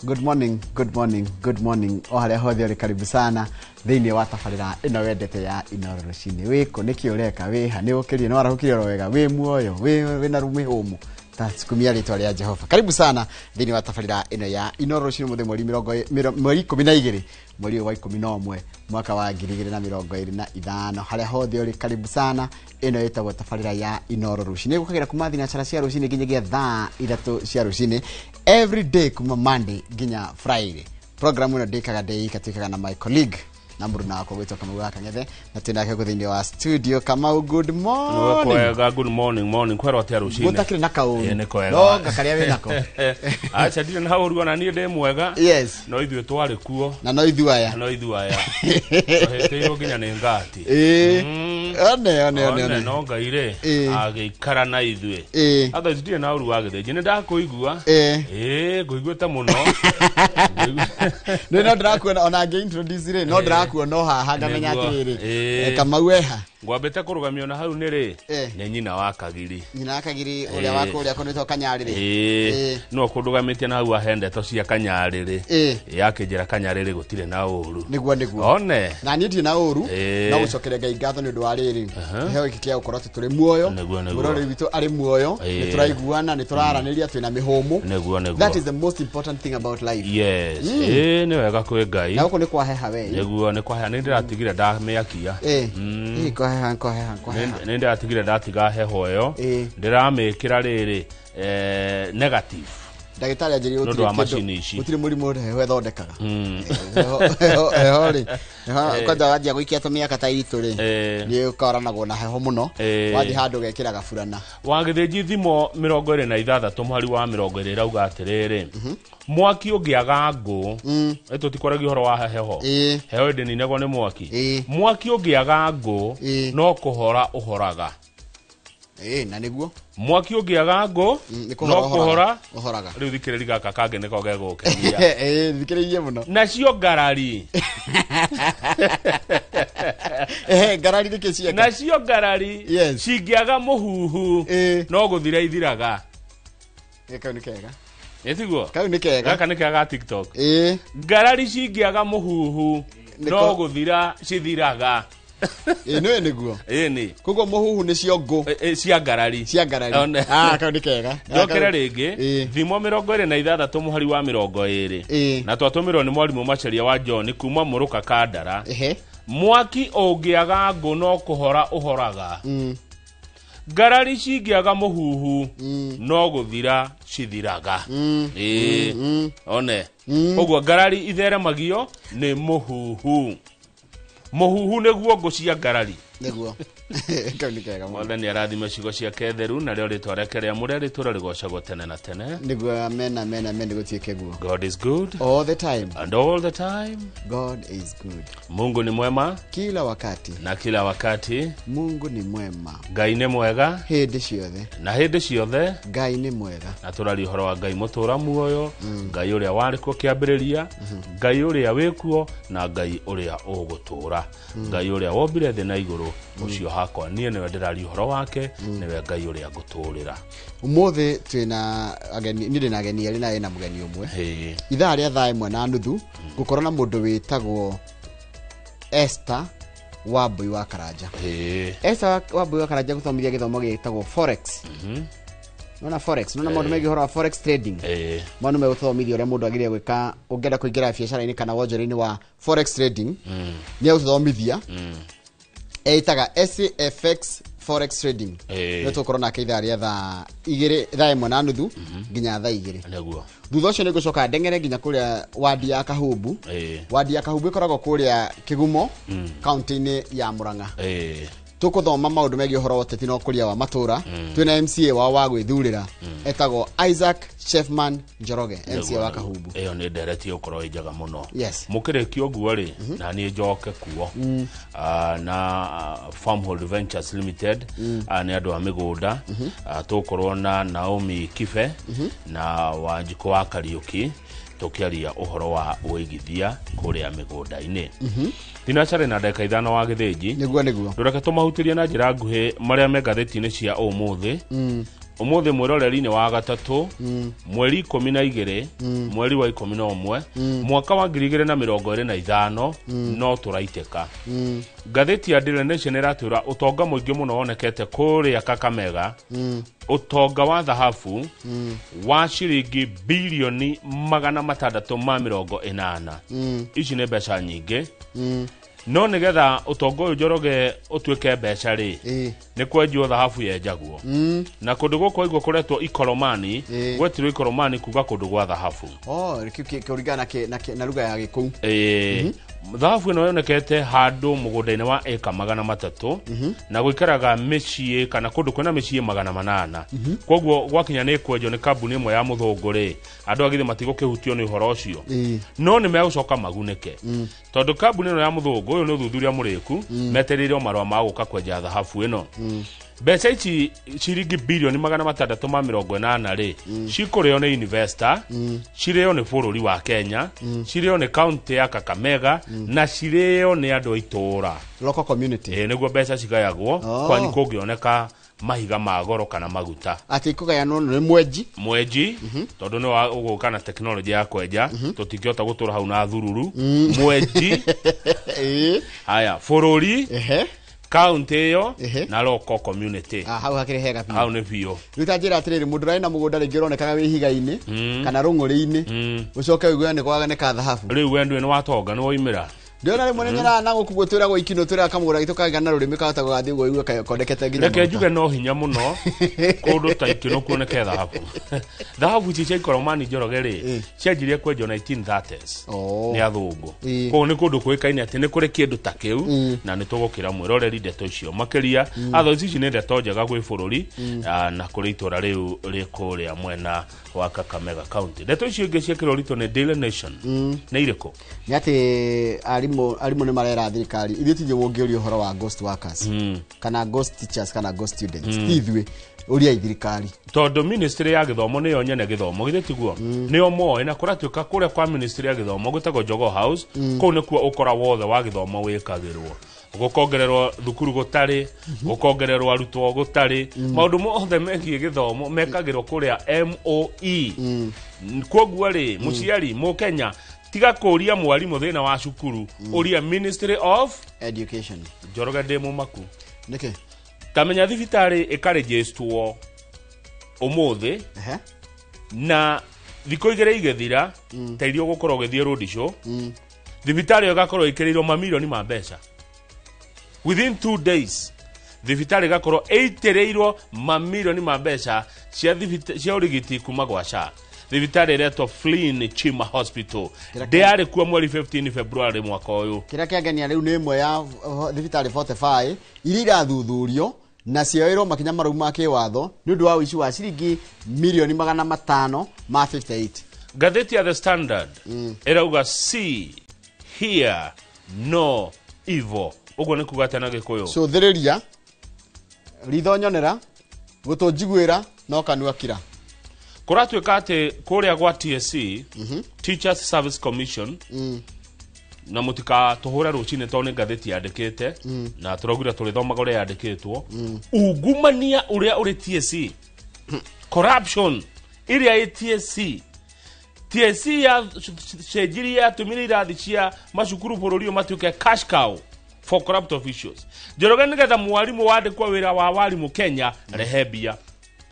Good morning, good morning, good morning. O harĩa hothe ũrĩ, karibu sana thĩinĩ wa tabarĩra ĩno wendete ya Inoro Rũcinĩ. Wĩkũ, nĩkĩ ũreka, wĩha, nĩ ũkĩrire, nĩ warahũkire oro wega, wĩ muoyo, wĩna mĩhũmũ ta sukumia rĩtwa rĩa Jehova. Karibu sana thĩinĩ wa tabarĩra ĩno ya Inoro Rũcinĩ, mũthenya mweri mweri 12, mweri ũyũ wa 11, mwaka wa 2025. Harĩa hothe ũrĩ, karibu sana. Ĩno ĩtagwo tabarĩra ya Inoro Rũcinĩ, gũkagĩra kuma thinacara cia rũcinĩ nginyagia thaa 3 cia rũcinĩ, every day kuma Monday nginya Friday. Program ĩno ndĩkaga ndĩ ika, twĩkaga na my colleague na mũruna wakwa gwĩtwo Kamau wa Kang'ethe, na twĩ nake gũkũ thĩinĩ wa studio. Kamau, good morning. Kwega, good morning, morning. Kwerwo atia rucinĩ? Gũtakĩrĩ na kaũru. Ĩĩ, nĩ kwega. No nga karĩa wĩ nako. Aca, ndirĩ na ũru, ona niĩ ndĩ mwega. Yes. No ithuĩ twarĩ kuo. Na no ithuĩ aya. No ithuĩ aya tũhĩtĩirwo nginya nĩ ngati. Ĩĩ. One one one. One, one. No Ngai rĩ agĩikara na ithuĩ. Otherwise ndirĩ na ũru wa gĩthĩnji, nĩ ndakũigua. Ĩĩ, ngũiguĩte mũno. Nĩ no ndĩrakuona ona ngĩ introduce rĩ, no ndĩrakuona o haha ngamenya atĩrĩrĩ, Kamau eha. Ngwambĩte kũrũgamio na hau nĩ rĩ nĩ nyina wa Kagiri. Nyina wa Kagiri ũrĩa wa kũrĩa kũnĩtwo Kanyarĩrĩ. Ĩĩ, no kũndũgamĩtie na hau ahe ndeto cia Kanyarĩrĩ. Yakĩnjĩra Kanyarĩrĩ gũtirĩ na ũru. Nĩguo, nĩguo. One. Na niĩ ndirĩ na ũru. No gũcokeria Ngai ngatho nĩ ũndũ wa rĩrĩ kĩheo gĩkĩ kĩa gũkorwo atĩ tũrĩ muoyo. Nĩguo, nĩguo. Mũrori witũ arĩ muoyo, nĩ tũraiguana, nĩ tũraranĩria, twĩna mĩhũmũ. Nĩguo, nĩguo. That is the most important thing about life. Yes, ĩĩ, nĩ wega kwĩ Ngai. Na gũkũ nĩ kwaheha we. Nĩguo, nĩ kwaheha, nĩ ndĩratigire ndamĩakia. Ĩĩ, kwaheha, kwaheha, kwaheha. Nĩ ndĩratigire ndatiga heho ĩyo. Ndĩramĩkĩra rĩrĩ negative. Ndagĩtarĩ anjĩrire Nĩ ũndũ wa gũtirĩ macini ici. Gũtirĩ mũrimũ heho ĩthondekaga. Heho, heho rĩ, heho kwanja wanjia gũikia tũmĩaka ta itũ rĩ, nĩ ũkoranagwo na heho mũno. Wathiĩ handũ ũgekĩra gaburana. Wa gĩthĩnji, Thimo 26 mũhari wa 20 ĩrauga atĩrĩrĩ, mwaki ũngĩaga ngũ, tũtikwaragia ũhoro wa heho. Heho ĩndĩ ninagwo nĩ mwaki. Mwaki ũngĩaga ngũ, no kũhora ũhoraga. Ĩĩ, na nĩguo. Mwaki ũngĩaga ngũ, Nĩ no kũhora kũhora ũhoraga. Rĩu thikĩrĩri gaka kangĩ nĩko gegũkenia. Ĩĩ, thikĩrĩrie mũno. Nacio ngarari Ehe, ngarari nĩkĩ cieka? Nacio ngarari cingĩaga mũhuhu, no gũthira ithiraga. Ĩĩ, kau nĩ kega. Ĩtiguo? Kau nĩ kega. Gaka nĩ kega ga TikTok. Ĩĩ. Ngarari cingĩaga mũhuhu, Nĩko- no gũthira cithiraga. Ĩĩ, nĩwe nĩguo. Ĩni. Koguo mũhuhu nĩcio ngũ cia ngarari. Cia ngarari. One. Ah, kau nĩ kega. Njokere rĩngĩ, Thimo 26 mũhari wa 20, na twatũmĩrwo nĩ mwarimũ Macharia wa John kuma Mũrũka Kandara. Mwaki ũngĩaga ngũ, no kũhora ũhoraga. Ngarari cingĩaga mũhuhu, no gũthira cithiraga. Ĩĩ, one, koguo ngarari itheremagio nĩ mũhuhu. Mũhuhu nĩguo ngũ cia ngarari. Nĩguo, kau nĩ kega mũno. Mwathani arathime ciugo ciake theru, narĩo rĩtwa rĩake rĩamũre rĩtũre rĩgocagwo tene na tene. Nĩguo, amen, amen, amen, gũtuĩke guo. God is good all the time and all the time. God is good. Mungu ni mwema kila wakati na kila wakati. Mungu ni mwema. Ngai nĩ mwega hĩndĩ ciothe na hĩndĩ ciothe. Ngai nĩ mwega. Na tũraria ũhoro wa Ngai mũtũra muoyo, Ngai ũrĩa warĩ kuo kĩambĩrĩria, Ngai ũrĩa wĩ kuo, na Ngai ũrĩa ũgũtũũra, Ngai ũrĩa wombire thĩ na igũrũ. Ũcio hakwa niĩ nĩwe ndĩraria ũhoro wake, nĩwe Ngai ũrĩa ngũtũũrĩra. Ũmũthĩ twĩna ageni, niĩ ndĩna ageni erĩ na ĩna mũgeni ũmwe. Ithaa rĩa thaa 1:30 ngũkorwo na mũndũ wĩtagwo Esther Wambui wa Karanja. Esther Wambui wa Karanja gũthomithia gĩthomo gĩtagwo forex. Nona forex, nona maũndũ megiĩ ũhoro wa forex trading. Maũndũ megũtũthomithia ũrĩa mũndũ agĩrĩire gwĩka ũngĩenda kũingĩra biacara-inĩ kana wonjoria-inĩ wa forex trading. Nĩ egũtũthomithia, ĩtaga SAFX forex trading. Nĩ tũgũkorwo nake ithaa rĩa thaa 2, thaa 1:30 nginya thaa 2. Thutha ũcio nĩ ngũcoka ndeng'ere nginya kũrĩa wadi ya Kahumbu. Wadi ya Kahumbu ĩkoragwo kũrĩa Kĩgumo, kaunti-inĩ ya Murang'a. Tũkũthoma maũndũ megiĩ ũhoro wa ũteti na ũkũria wa matũra. Twĩna MCA wao wa gwĩthurĩra etagwo Isaac Chefman Njoroge, MCA wa Kahumbu. Ĩyo nĩ ndereti ĩgũkorwo ĩ njega mũno. Yes. Mũkĩrĩkia ũguo rĩ, na niĩ njoke kuo. Na Farmhold Ventures Limited, nĩ andũ a mĩgũnda. Tũgũkorwo na Naomi Kibe na Wanjikũ wa Kariũki tũkĩaria ũhoro wa ũigithia kũrĩa mĩgũnda-inĩ. Thinacarĩ na ndagĩka 5 wa gĩthĩnji. Nĩguo, nĩguo. Ndũreke tũmahutĩrie na njĩra nguhĩ marĩa me ngathĩti-inĩ cia ũmũthĩ. Umuthi mwiroreri-inĩ wa gatatũ, mweri 12, mweri wa 11, mwaka wa 2025, no tũraitĩka. Ngathĩti ya Daily Nation ĩratwĩra ũtonga mũingĩ mũno wonekete kũrĩa Kakamega, ũtonga wa thahabu wa ciringi bilioni 680. Ici nĩ mbeca nyingĩ. No nĩgetha ũtonga ũyũ Njoroge ũtuĩke mbeca rĩ, nĩ kwenjwo thahabu yenjagwo. Na kũndũ gũkũ aigua kũretwo Ikoromani, gwetirwo Ikoromani kuga kũndũ gwa thahabu. Oh, kũringana na lugha ya Gĩkũyũ. Thahabu ĩno yonekete handũ mũgũnda-inĩ wa ĩka 300, na gũikaraga mĩciĩ kana kũndũ kwĩna mĩciĩ 800. Koguo gwakinya nĩ kwenjwo nĩ kambuni ĩmwe ya mũthũngũ rĩ, andũ agithĩ matigũkĩhutio nĩ ũhoro ũcio. No nĩ megũcoka magunĩke. Tondũ kambuni ĩno ya mũthũngũ, ũyũ nĩ ũthuthuria mũrĩku, metereire marũa ma gũka kwenja thahabu ĩno. Mbeca ici ciringi bilioni 680 rĩ, cikũrĩo nĩ investor, cirĩo nĩ bũrũri wa Kenya, cirĩo nĩ kaunti ya Kakamega, na cirĩo nĩ andũ a itũũra. Local community. Nĩguo mbeca cigayagwo, kwanyu kũngĩoneka mahiga ma goro kana maguta. Atĩ ikũgayanwo nĩ mwenji. Mwenji, tondũ nĩ ũgũka na tekinoronjĩ ya kwenja, tũtingĩhota gũtũra hau na thururu. Mwenji. Haya, bũrũri, kaunti ĩyo, na local community. Hau hakĩrĩ hega biũ. Hau nĩ biũ. Rĩu ta njĩra atĩrĩrĩ, mũndũ ũrarĩ na mũgũnda rĩngĩ ũronekaga wĩ ihiga-inĩ, kana rũng'ũrĩ-inĩ, ũcoke ũigue nĩ kwaganĩka thahabu. Rĩu we ndũĩ nĩ watonga, nĩ woimĩra. Ndĩrona rĩmwe nĩ nyonaga na gũkũ guo twĩragwo ikinũ, twĩraga kamũgũnda gitũ kaigana rũrĩmĩ kahota gũgathiĩ ũguo ũigue kondekete nginya Reke maguta. njuge no hinya mũno kũndũ ta ikĩno kuoneke thahabu. Thahabu ici cia Ikoromani Njoroge rĩ, cianjirie kwenjwo 1930s nĩ athũngũ. Koguo nĩ kũndũ kũĩkaine atĩ nĩ kũrĩ kĩndũ ta kĩu, na nĩ tũgũkĩra mwĩroreri ndeto icio makĩria. Atho ici nĩ ndeto njega gwĩ bũrũri, na kũrĩ itũra rĩu rĩ kũrĩa mwena wa Kakamega County. Ndeto icio ingĩ ciekĩrwo ũritũ nĩ Daily Nation nĩ irĩkũ? Nĩ atĩ arimũ nĩ marera thirikari ithuĩ ti ithuĩ ũngĩũria ũhoro wa ghost workers, kana ghost teachers, kana ghost students. Ti ithuĩ, ũriai thirikari. Tondũ ministry ya gĩthomo nĩyo nyene gĩthomo, githĩ tiguo? Nĩo moĩ, na kũratuĩka kũrĩa kwa ministry ya gĩthomo gwĩtagwo Jogoo House, kũu nĩkuo ũkora wothe wa gĩthomo wĩkagĩrwo. Gũkongererwo thukuru gũtarĩ, gũkongererwo arutwo gũtarĩ, maũndũ mothe megiĩ gĩthomo mekagĩrwo kũrĩa MOE. Kwoguo rĩ, mũciari mũkenya, tiga kũria mwarimũ thĩna wa cukuru, ũria Ministry of Education. Njoroge ndĩ mũmaku. Nĩkĩ? Tamenya thibitarĩ ĩkarĩnjĩstwo ũmũthĩ, na thikũ igĩrĩ igĩthira, ta iria ũgũkorwo ũgĩthiĩ road show, thibitarĩ ĩyo ĩgakorwo ĩkĩrĩirwo mamirioni ma mbeca. Within 2 days thibitarĩ ĩgakorwo ĩitĩrĩirwo mamirioni ma mbeca cia ũrigiti kuma gwa SHA. Thibitarĩ ĩretwo Flynn Chima Hospital. Ndĩarĩ kuo mweri 15 February mwaka ũyũ. Kĩrĩa kĩangenia rĩu nĩ ĩmwe ya thibitarĩ 45 iria irathuthurio na cioerwo makinya marũmu ma kĩwatho nĩ ũndũ wa ũici wa ciringi milioni 558. Ngathĩti ya The Standard ĩrauga see, hear, no evil. Ũguo nĩ kuga atĩa na Gĩkũyũ? Cũthĩrĩria, ritho nyonera, gũtũ njiguĩra, no kanua kira. Kũratuĩka atĩ kũrĩa gwa TSC, Teachers Service Commission, na mũtikatũhũre rũcinĩ tondũ nĩ ngathĩti yandĩkĩte, na tũraugire tũrĩthomaga ũrĩa yandĩkĩtwo. Ungumania ũrĩa ũrĩ TSC, corruption ĩrĩa ĩ TSC, TSC ya cenjirie yatũmire irathi cia macukuru bũrũri ũyũ matuĩke cash cow for corrupt officials. Njoroge nĩgetha mwarimũ wandĩkwo wĩra wa warimũ Kenya, rehe mbia.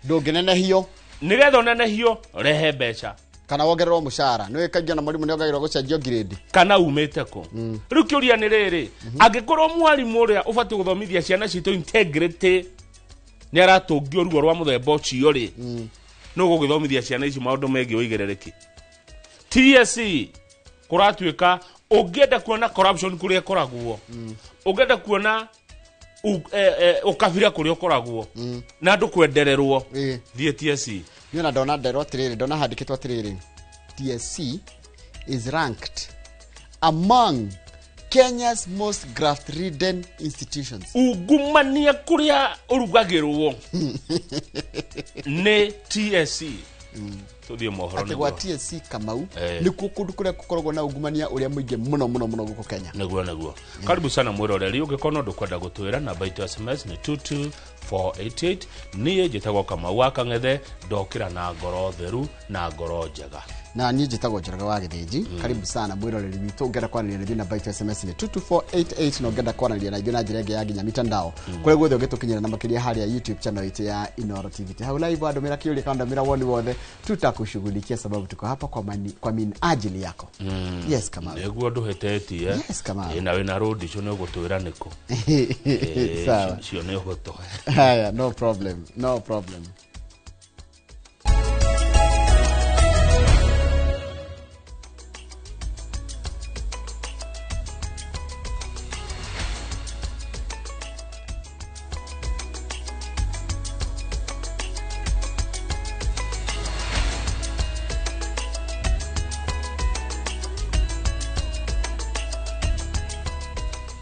Ndũngĩnenehio. Nĩgetha ũnenehio, rehe mbeca. Kana wongererwo mũcara. Nĩũĩ kaingĩ ona mwarimũ nĩongagĩrwo gũcenjio grade. Kana umĩte kũ. Rĩu kĩũria nĩ rĩrĩ, angĩkorwo mwarimũ ũrĩa ũbatiĩ gũthomithia ciana citũ integrity nĩ aratũngio ruo rwa mũthemba ũcio rĩ, nũ ũgũgĩthomithia ciana ici maũndũ megiĩ ũigĩrĩrĩki? TSC kũratuĩka ũngĩenda kuona corruption kũrĩa ĩkoragwo, ũngĩenda kuona ũkabira kũrĩa ũkoragwo, na andũ kwendererwo, thiĩ TSC. Niĩ ona ndona nderwo atĩrĩrĩ, ndona handĩkĩtwo atĩrĩrĩ, TSC is ranked among Kenya's most graft-ridden institutions. Ungumania kũrĩa ũrugagĩrwo nĩ TSC. Tũthiĩ mohoro Atĩ gwa nĩguo. TSC Kamau, nĩkuo kũndũ kũrĩa gũkoragwo na ungumania ũrĩa mũingĩ mũno mũno mũno gũkũ Kenya. Nĩguo, nĩguo. Karibu sana mwĩroreri, ũngĩkorwo no ndũkwenda gũtwĩra, namba itũ ya SMS nĩ 224 488. Niĩ njĩtagwo Kamau wa Kang'ethe, ndokĩra na ngoro theru na ngoro njega. Na niĩ njĩtagwo Njoroge wa Gĩthĩnji. Karibu sana mwĩroreri witũ. Ũngĩenda kwaranĩria na ithuĩ namba itũ SMS nĩ 22488, na ũngĩenda kwaranĩria na ithuĩ na njĩra ĩngĩ ya nginya mitandao kũrĩa guothe ũngĩtũkinyĩra, na makĩria harĩa YouTube channel itũ ya Inooro TV. Hau live wandũmĩra kĩũria kana ndũmĩra woni wothe, tutakushughulikia sababu tuko hapa kwa minajili yako. Yes, Kamau. Nĩguo ndũhĩtĩtie. Yes, Kamau. Na wĩna rũndi icio nĩ ũgũtwĩra nĩkũ. Sawa. Cio nĩ ũgũtũhe. Haya, no problem, no problem.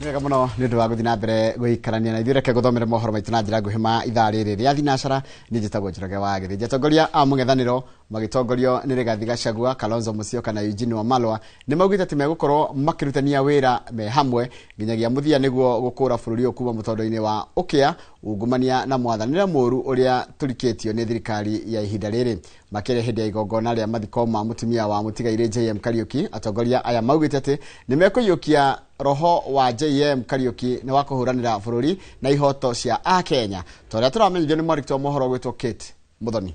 Wega muno nĩ ũndũ wa gũthiĩ na mbere gũikarania na ithuĩ. Reke gũthomere mohoro maitũ na njĩra nguhĩ ma ithaa rĩrĩ rĩa thinacara. Niĩ njĩtagwo Njoroge wa Gĩthĩnji. Atongoria a mũng'ethanĩro magĩtongorio nĩ Rigathi Gachagua, Kalonzo Musyoka na Eugene Wamalwa nĩ maugĩte atĩ megũkorwo makĩrutania wĩra me hamwe nginyagia mũthia nĩguo gũkũra bũrũri ũyũ kuma mũtondo-inĩ wa ũkĩa, ungumania na mwathanĩre mũũru ũrĩa tũrikĩtio nĩ thirikari ya ihinda rĩrĩ. Makĩria hĩndĩ ya igongona rĩa mathiko ma mũtumia wa mũtigairĩ JM Kariuki, atongoria aya maugĩte atĩ nĩ mekũiyũkia roho wa JM Kariuki nĩ wa kũhũranĩra bũrũri na ihoto cia akenya, ta ũrĩa tũramenyithio nĩ mwandĩki wa mohoro gwĩtwo Kate Muthoni.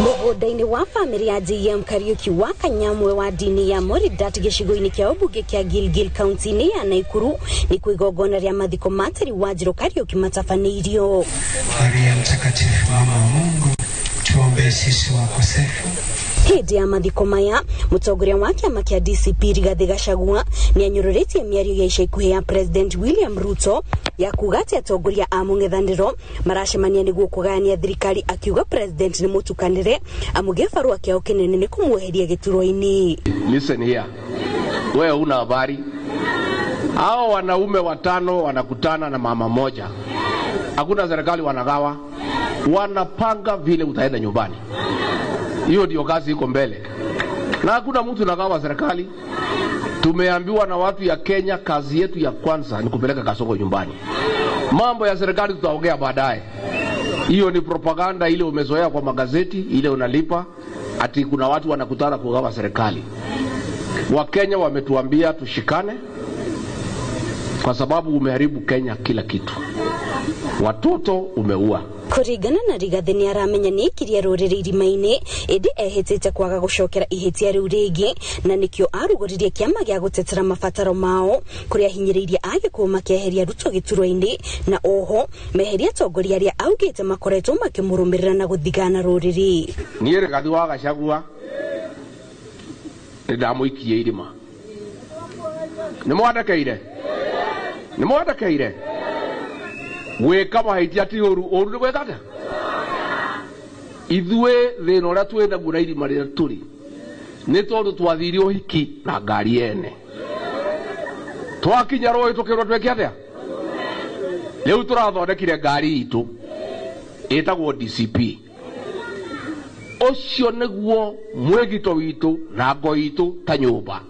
Mũgũnda-inĩ wa bamĩrĩ ya JM Kariuki wa Kanyamwe wa ndini ya Moridat gĩcigo-inĩ kĩa ũmbunge kĩa Gilgil kaunti-inĩ ya Naikuru nĩ igongona rĩa mathiko ma Terry Wanjiru Kariuki matabanĩirio. Maria Mtakatifu, mama wa Mungu, tuombee sisi wakosefu. Hĩndĩ ya mathiko maya, mũtongoria wa kĩama kĩa DCP Rigathi Gachagua nĩ anyũrũrĩtie mĩario ya ica ikuhĩ ya President William Ruto ya kuga atĩ atongoria a mũng'ethanĩro maracemania nĩguo kũgayania thirikari, akiuga President nĩ mũtukanĩre amu gĩbarũa kĩao kĩnene nĩ kũmweheria gĩturwa-inĩ. Listen here, wewe una habari? Hao wanaume watano wanakutana na mama moja, hakuna serikali wanagawa, wanapanga vile utaenda nyumbani. Hiyo ndio kazi iko mbele, na hakuna mtu nagawa serikali. Tumeambiwa na watu ya Kenya, kazi yetu ya kwanza ni kupeleka Kasongo nyumbani. Mambo ya serikali tutaongea baadaye. Hiyo ni propaganda ile umezoea kwa magazeti, ile unalipa ati kuna watu wanakutana kugawa serikali. Wakenya wametuambia tushikane kwa sababu umeharibu Kenya kila kitu. Watoto umeua. Kũringana na Rigathi nĩ aramenya nĩ aikirie rũrĩrĩ irima-inĩ ĩndĩ ehĩtĩte kwaga gũcokera ihĩtia rĩu rĩngĩ, na nĩkĩo arugũririe kĩama gĩa gũtetera mabataro mao kũrĩa ahinyĩrĩirie Agĩkũyũ makeheria Ruto gĩturwa-inĩ, na oho meheria atongoria arĩa augĩte makoretwo makĩmũrũmĩrĩra na gũthigana rũrĩrĩ. Niĩ Rigathi wa Gachagua nĩ ndamũikie irima. Nĩ mwandekeire? Nĩ mwandekeire? Gwĩka mahĩtia ti ũru, ũru nĩ gwĩka atĩa? Ithuĩ thĩna ũrĩa twĩ naguo na irima rĩrĩa tũrĩ nĩ tondũ twathire ũhiki na ngari ene, twakinya rũĩ tũkĩrwo twĩke atĩa? Rĩu tũrathondekire ngari itũ ĩtagwo DCP. Ũcio nĩguo mwĩgito witũ na ngo itũ ta nyũmba.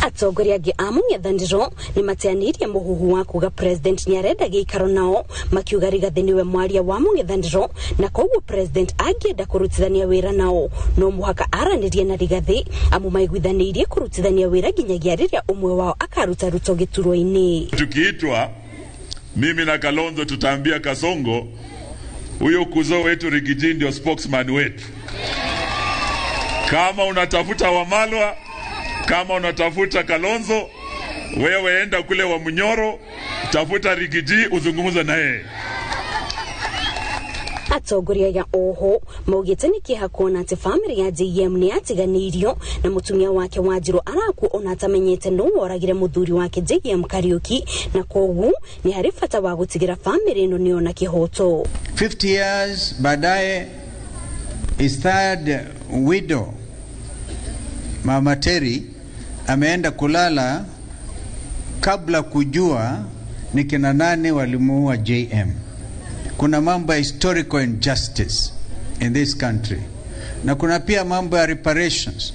Atongoria angĩ a mũng'ethanĩro nĩ mateanĩirie mũhuhu wa kuga President nĩ arenda gĩikaro nao, makiuga Rigathi nĩwe mwaria wa mũng'ethanĩro na koguo President angĩenda kũrutithania wĩra nao no mũhaka aranĩrie na Rigathi, amu maiguithanĩirie kũrutithania wĩra nginyagia rĩrĩa ũmwe wao akaruta Ruto gĩturwa-inĩ. Tukiitwa mimi na Kalonzo tutaambia Kasongo huyo kuzo wetu Rigiji ndio spokesman wetu. Kama unatafuta Wamalwa, kama unatafuta Kalonzo, wewe enda kule wa Munyoro, tafuta Rigiji uzungumze na yeye. Atongoria ya oho maugĩte nĩ kĩeha kuona atĩ bamĩrĩ ya JM nĩ yatiganĩirio na mũtumia wake Wanjiru arakua ona atamenyete nũ woragire mũthuri wake JM Kariuki, na koguo nĩ harĩ bata wa gũtigĩra bamĩrĩ ĩno nĩyona kĩhoto. 50 years baadaye, his third widow Mama Terry ameenda kulala kabla kujua ni kina nani walimuua JM. Kuna mambo ya historical injustice. in this country, na kuna pia mambo ya reparations.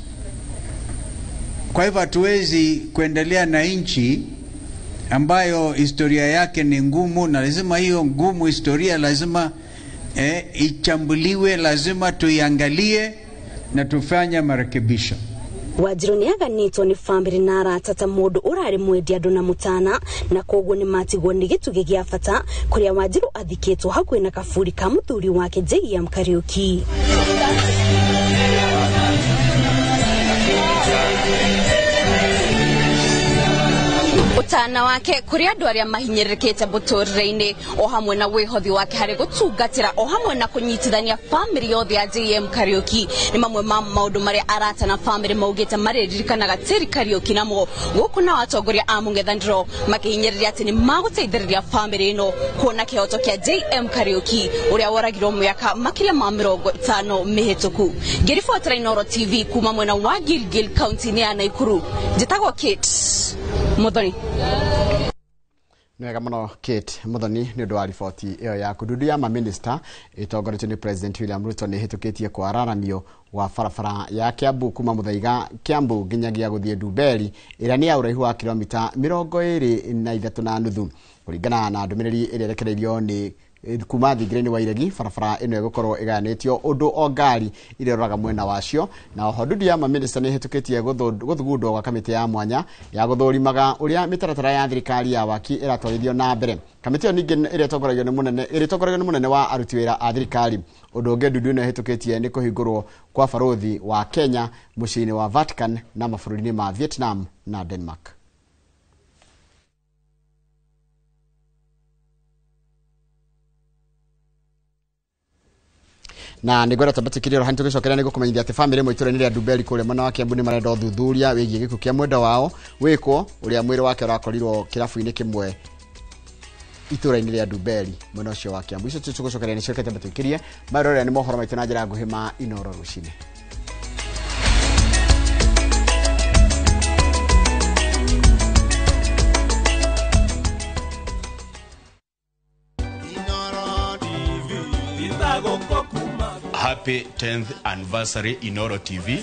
Kwa hivyo hatuwezi kuendelea na nchi ambayo historia yake ni ngumu, na lazima hiyo ngumu historia lazima ichambuliwe, lazima tuiangalie na tufanye marekebisho. Wanjiru nĩ aganĩtwo nĩ bamĩrĩ na arata ta mũndũ ũrarĩ mwendia andũ na mũtana, na koguo nĩ matigwo nĩ gĩtugĩ gĩa bata kũrĩa Wanjiru athikĩtwo hakuhĩ na kaburi ka mũthuri wake JM Kariuki. Utana wake kuri andu aria mahinyĩrĩrĩkĩte mũtũrĩre-inĩ o hamwe na wĩhothi wake harĩ gũtungatĩra o hamwe na kũnyitithania bamĩrĩ yothe ya JM Kariuki nĩ mamwe ma maũndũ marĩa arata na bamĩrĩ maugĩte marĩririkanaga Terry Kariuki namo. Gũkũ nao atongoria a mũng'ethanĩro makĩhinyĩrĩria atĩ nĩ magũteithĩrĩria bamĩrĩ ĩno kuona kĩhoto kĩa JM Kariuki ũrĩa woragirwo mĩaka makĩria ma 50 mĩhĩtũku. Ngĩribotera Inooro TV kuma mwena wa Gilgil kaunti-inĩ ya Nakuru, njĩtagwo Kate Muthoni. Nĩ wega mũno Kate Muthoni nĩ ũndũ wa riboti ĩyo yaku. Ndundu ya maminista ĩtongoretio nĩ President William Ruto nĩ ĩhĩtũkĩtie kwararamio wa barabara ya Kiambu kuma Muthaiga Kiambu nginyagia gũthiĩ Ndumberi ĩrĩa nĩ ya ũraihu wa kilomita 23.5 kũringana na ndũmĩrĩri ĩrĩa ĩrekereirio nĩ kuma thingira-inĩ wa Iregi. Barabara ĩno ĩgũkorwo ĩgayanĩtio ũndũ o ngari iria ĩroraga mwena wacio. Na oho ndundu ya maminista nĩ ĩhĩtũkĩtie gũthugundwo gwa kamĩtĩ ya mwanya ya gũthũrimaga ũrĩa mĩtaratara ya thirikari ya waki ĩratwarithio na mbere. Kamĩtĩ ĩyo ningĩ ĩrĩa ĩtongoragio nĩ mũnene wa aruti wĩra a thirikari. Ũndũ ũngĩ ndundu ĩno ĩhĩtũkĩtie nĩ kũhingũrwo kwa barũthi wa Kenya mũciĩ-inĩ wa Vatican na mabũrũri-inĩ ma Vietnam na Denmark. Na nĩ ngwenda twambatĩkĩrie oro hanini tũgĩcokera nĩ gũkũmenyithia atĩ bamĩrĩ ĩmwe itũũra-inĩ rĩa Ndumberi kũrĩa mwena wa Kiambu nĩ marenda ũthuthuria wĩgiĩ gĩkuũ kĩa mwendwa wao wĩkwo ũrĩa mwĩrĩ wake ũrakorirwo kĩrabu-inĩ kĩmwe itũũra-inĩ rĩa Ndumberi mwena ũcio wa Kiambu. Icio tũgũcokeria nĩcio reke twambatĩkĩrie marorera nĩ mohoro maitũ na njĩra nguhĩ ma Inooro rũcinĩ. Happy 10th anniversary Inooro TV.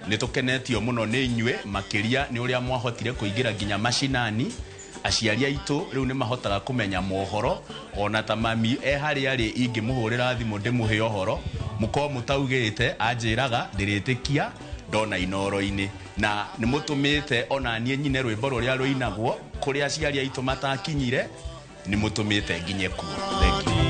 Nĩtũkenetio mũno nĩ inyuĩ makĩria nĩ ũrĩa mwahotire kũingĩra nginya macinani. Aciari aitũ rĩu nĩ mahotaga kũmenya mohoro, ona ta mami e harĩa arĩ ingĩmũhũrĩra thimũ ndĩmũhe ũhoro mũkorwo mũtaugĩte anjĩraga ndĩrĩtĩkia ndona Inooro-inĩ. Na nĩ mũtũmĩte ona niĩ nyine rwĩmbo rũrĩa rũinagwo kũrĩa aciari aitũ matakinyire, nĩ mũtũmĩte nginye kuo. Thank you.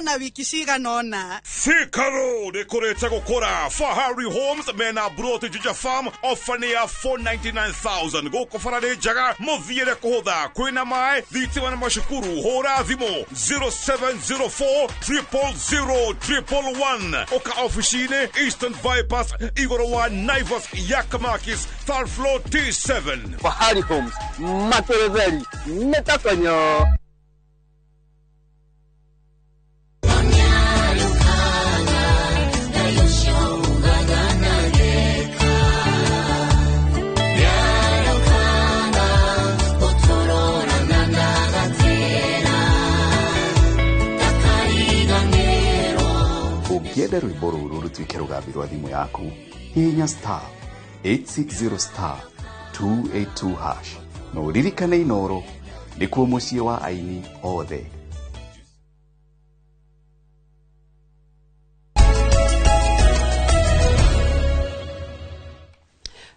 Na wiki cigana Thika Road ĩkũrĩte gũkũra. Fahari Homes mena broti Juja Farm ofa nĩ ya 499,000 gũkũ bara nĩ njega mũthiĩre kũhũtha kwĩna maĩ thitima na macukuru. Hũra thimũ 0704 000 111 ũka ofici-inĩ Eastern Bypass igũrũ wa Naivas Yakamakis third floor T7. Fahari Homes materetheri mĩtakonyo. Ũngĩenda rwĩmbo rũrũ rũtuĩke rũgambi rwa thimũ yaku, hihinya star 860 star 282 hash na ũririkane Inooro nĩkuo mũciĩ wa aini othe.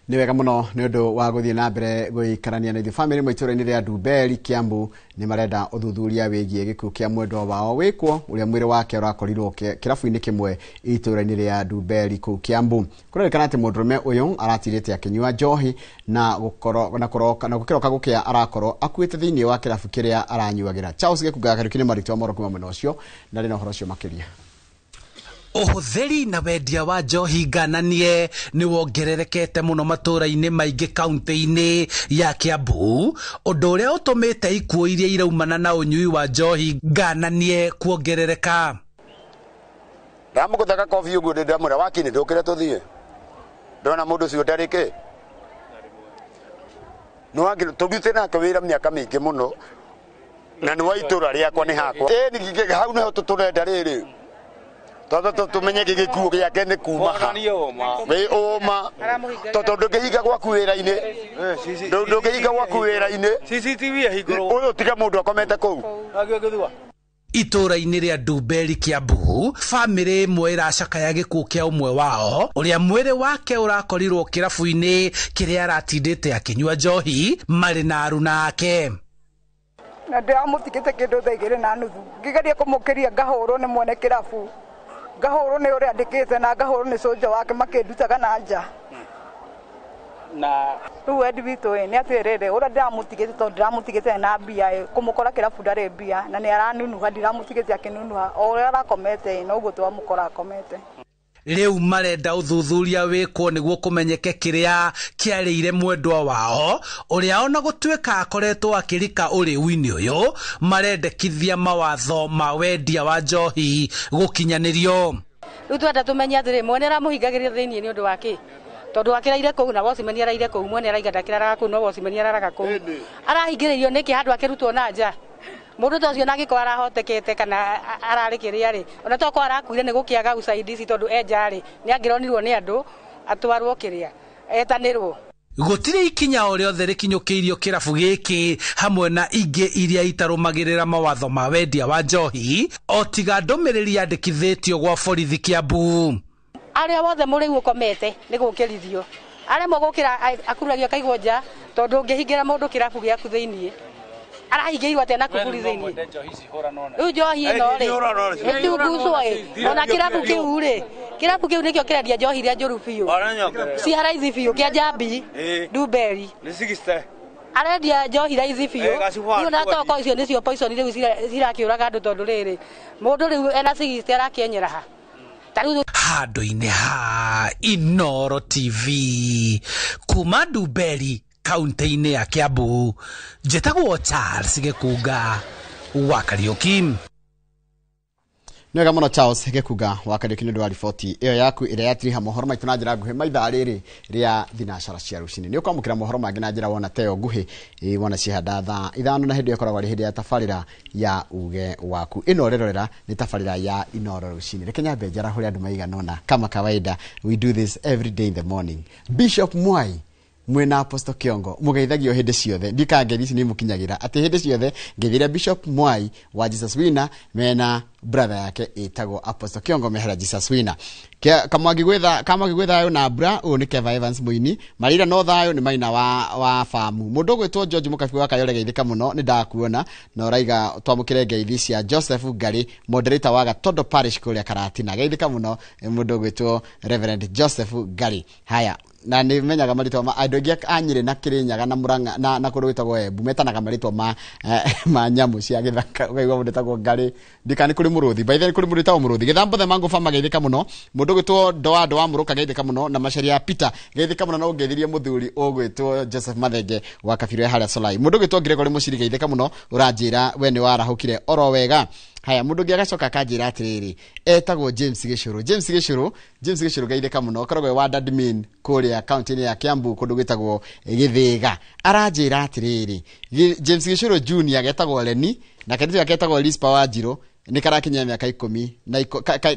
Nĩ wega mũno nĩ ũndũ wa gũthiĩ na mbere gũikarania na ithuĩ. Bamĩrĩ ĩmwe itũũra-inĩ rĩa Ndumberi Kiambu nĩ marenda ũthuthuria wĩgiĩ gĩkuũ kĩa mwendwa wao wĩkwo ũrĩa mwĩrĩ wake ũrakorirwo kĩrabu-inĩ kĩmwe itũũra-inĩ rĩa Ndumberi kũu Kiambu. Kũrerĩkana atĩ mũndũrũme ũyũ aratirĩte akĩnyua njohi na gũkorwo na kũroka na gũkĩroka gũkĩa arakorwo akuĩte thĩinĩ wa kĩrabu kĩrĩa aranyuagĩra. Charles Gĩkunga Kariũki nĩ marĩtwa moro kuma mwena ũcio na rĩ na ũhoro ũcio makĩria. Ũhũthĩri na wendia wa njohi ngananie nĩ wongererekete mũno matũũra-inĩ maingĩ kaunti-inĩ ya Kiambu, ũndũ ũrĩa ũtũmĩte ikuũ iria iraumana na ũnyui wa njohi ngananie kuongerereka. Ndamũgũthaga kobi ũguo ndamwĩra wakini ndũkĩre tũthiĩ, ndona mũndũ ũcio ndarĩ kĩ nĩ tũrutĩte nake wĩra mĩaka mĩingĩ mũno na nĩ wa itũũra rĩakwa nĩ hakwa. Ĩni hau nĩho tũrenda rĩrĩ tondũ tumenye gĩkuũ gĩake nĩ kuma ha wĩ ũma, tondũ ndũngĩhinga gwaku wĩra-inĩ, ndũngĩhinga gwaku wĩra-inĩ CCTV ĩhingũrwo ũyũ tiga mũndũ akomete kũu. Itũũra-inĩ rĩa Ndumberi Kiambu, bamĩrĩ ĩmwe ĩracakaya gĩkuũ kĩa ũmwe wao ũrĩa mwĩrĩ wake ũrakorirwo kĩrabu-inĩ kĩrĩa aratindĩte akĩnyua njohi marĩ na aruna ake. Na ndĩramũtigĩte kĩndũ thaa 2:30 ngĩgeria kũmũkĩria ngahũrwo nĩ mwene kĩrabu, ngahũrwo nĩ ũrĩa andĩkĩte na ngahũrwo nĩ cũnja wake makĩndutaga na nja. Na rĩu wendi witũ ĩ nĩ atĩrĩrĩ, ũrĩa ndĩramũtigĩte tondũ ndĩramũtigĩte na mbia ĩ, kũmũkora kĩrabu ndarĩ mbia na nĩ aranunuha, ndiramũtigĩte akĩnunuha, o ũrĩa arakomete ĩ noguo twamũkora akomete. Rĩu marenda ũthuthuria wĩkwo nĩguo kũmenyeke kĩrĩa kĩarĩire mwendwa wao ũrĩa ona gũtuĩka akoretwo akĩrika ũrĩu-inĩ ũyũ, marendekithia mawatho ma wendia wa njohi gũkinyanĩrio. Rĩu twenda tũmenye atĩrĩ, mwene aramũhingagĩria thĩinĩ nĩ ũndũ wa kĩ? Tondũ akĩraire kũu na wocimeni araire kũu, mwene araiga ndakĩraraga kũu no wocimeni araraga kũu. Arahingĩrĩirio nĩkĩ handũ akĩrutwo na nja? Mũndũ ta ũcio nangĩkorwo arahotekete kana ararĩ kĩrĩa rĩ, ona tokorwo arakuire nĩ gũkĩaga usaidizi tondũ enja rĩ, nĩ angĩronirwo nĩ andũ atwarwo kĩrĩa etanĩrwo. Gũtirĩ ikinya o rĩothe rĩkinyũkĩirio kĩrabu gĩkĩ hamwe na ingĩ iria itarũmagĩrĩra mawatho ma wendia wa njohi o tiga ndũmĩrĩri yandĩkithĩtio gwa borithi Kiambu. Arĩa wothe mũrĩu ũkomete nĩ gũkĩrithio, arĩa mogũkĩra akuragio akaigwo nja tondũ ũngĩhingĩra mũndũ kĩrabu gĩaku thĩinĩ arahingĩirwo atĩa na kuburi thĩinĩ? Rĩu njohi ĩno rĩ ĩtungucwo ĩ, ona kĩrabu kĩu rĩ, kĩrabu kĩu nĩkĩo kĩrendia njohi iria njũru biũ cia raithi biũ kĩa Njambi Ndumberi arendia njohi raithi biũ. Rĩu na toko icio nĩcio poison rĩu cirakĩũraga andũ tondũ rĩrĩ mũndũ rĩu ena 60 arakĩenyera ha handũ-inĩ ha Inooro TV kuma Ndumberi kaunti-inĩ ya Kiambu, njĩtagwo Charles Gĩkunga wa Kariũki. Nĩ wega mũno Charles Gĩkunga wa Kariũki nĩ ũndũ wa riboti ĩyo yaku ĩrĩa yatiriha mohoro maitũ na njĩra nguhĩ maithaa rĩrĩ rĩa thinacara cia rũcinĩ. Nĩ ũkwamũkĩra mohoro mangĩ na njĩra wona teyo nguhĩ wona cihanda thaa 5 na hĩndĩ ĩyo ĩkoragwo arĩ hĩndĩ ya tabarĩra ya uge waku. Ĩno ũrerorera nĩ tabarĩra ya Inooro rũcinĩ. Reke nyambe njarahũre andũ maigana ũna kama kawaida, we do this every day in the morning. Bishop Mwai mwena Apostle Kiongo mugeithagio hĩndĩ ciothe, ndika ngeithi ici nĩ mũkinyagĩra atĩ hĩndĩ ciothe ngeithĩria Bishop Mwai wa Jesus Winner mena brother yake ĩtagwo Apostle Kiongo mehera Jesus Winner. Kamwangi gwĩ thayũ na mbura, ũyũ nĩ Keva Evans mũini marira no thayũ nĩ maina wa famu. Mũndũ ũgwĩtwo George Mũkabi wa Kayore geithĩka mũno nĩ ndakuona na ũraiga twamũkĩre ngeithi cia Joseph Ngari moderator wa Gatondo Parish kũrĩa Karatina. Geithĩka mũno mũndũ ũgwĩtwo Reverend Joseph Ngari. Haya, na nĩ menyaga marĩtwa ma andũ aingĩ a Nyĩrĩ na Kĩrĩnyaga na Murang'a na kũndũ gwĩtagwo Embu metanaga marĩtwa ma nyamũ cia gĩthaka, ũkaigua mũndũ etagwo Ngarĩ, ndika nĩ kũrĩ mũrũthi, by the way kũrĩ mũndũ wĩtagwo mũrũthi. Gĩthambo the mango fama geithĩka mũno, mũndũ ũgwĩtwo Ndoa Ndoa Mũrũka geithĩka mũno, na Macharia Peter geithĩka mũno, na ũngeithirie mũthuri ũgwĩtwo Joseph Mathenge wa Kabiro ya harĩa Solai. Mũndũ ũgwĩtwo Gregory Mũciri geithĩka mũno, ũranjĩra we nĩ warahũkire oro wega. Haya, mũndũ ũngĩ agacoka akanjĩra atĩrĩrĩ, etagwo James Gĩcũrũ. James Gĩcũrũ geithĩka mũno, akoragwo e wa admin kũrĩa kaunti-inĩ ya Kiambu kũndũ gwĩtagwo Gĩthĩga. Aranjĩra atĩrĩrĩ, James Gĩcũrũ Junior getagwo Leni na kairĩtu gake getagwo Rispa Wanjirũ Nĩ karakinyia mĩaka 10 na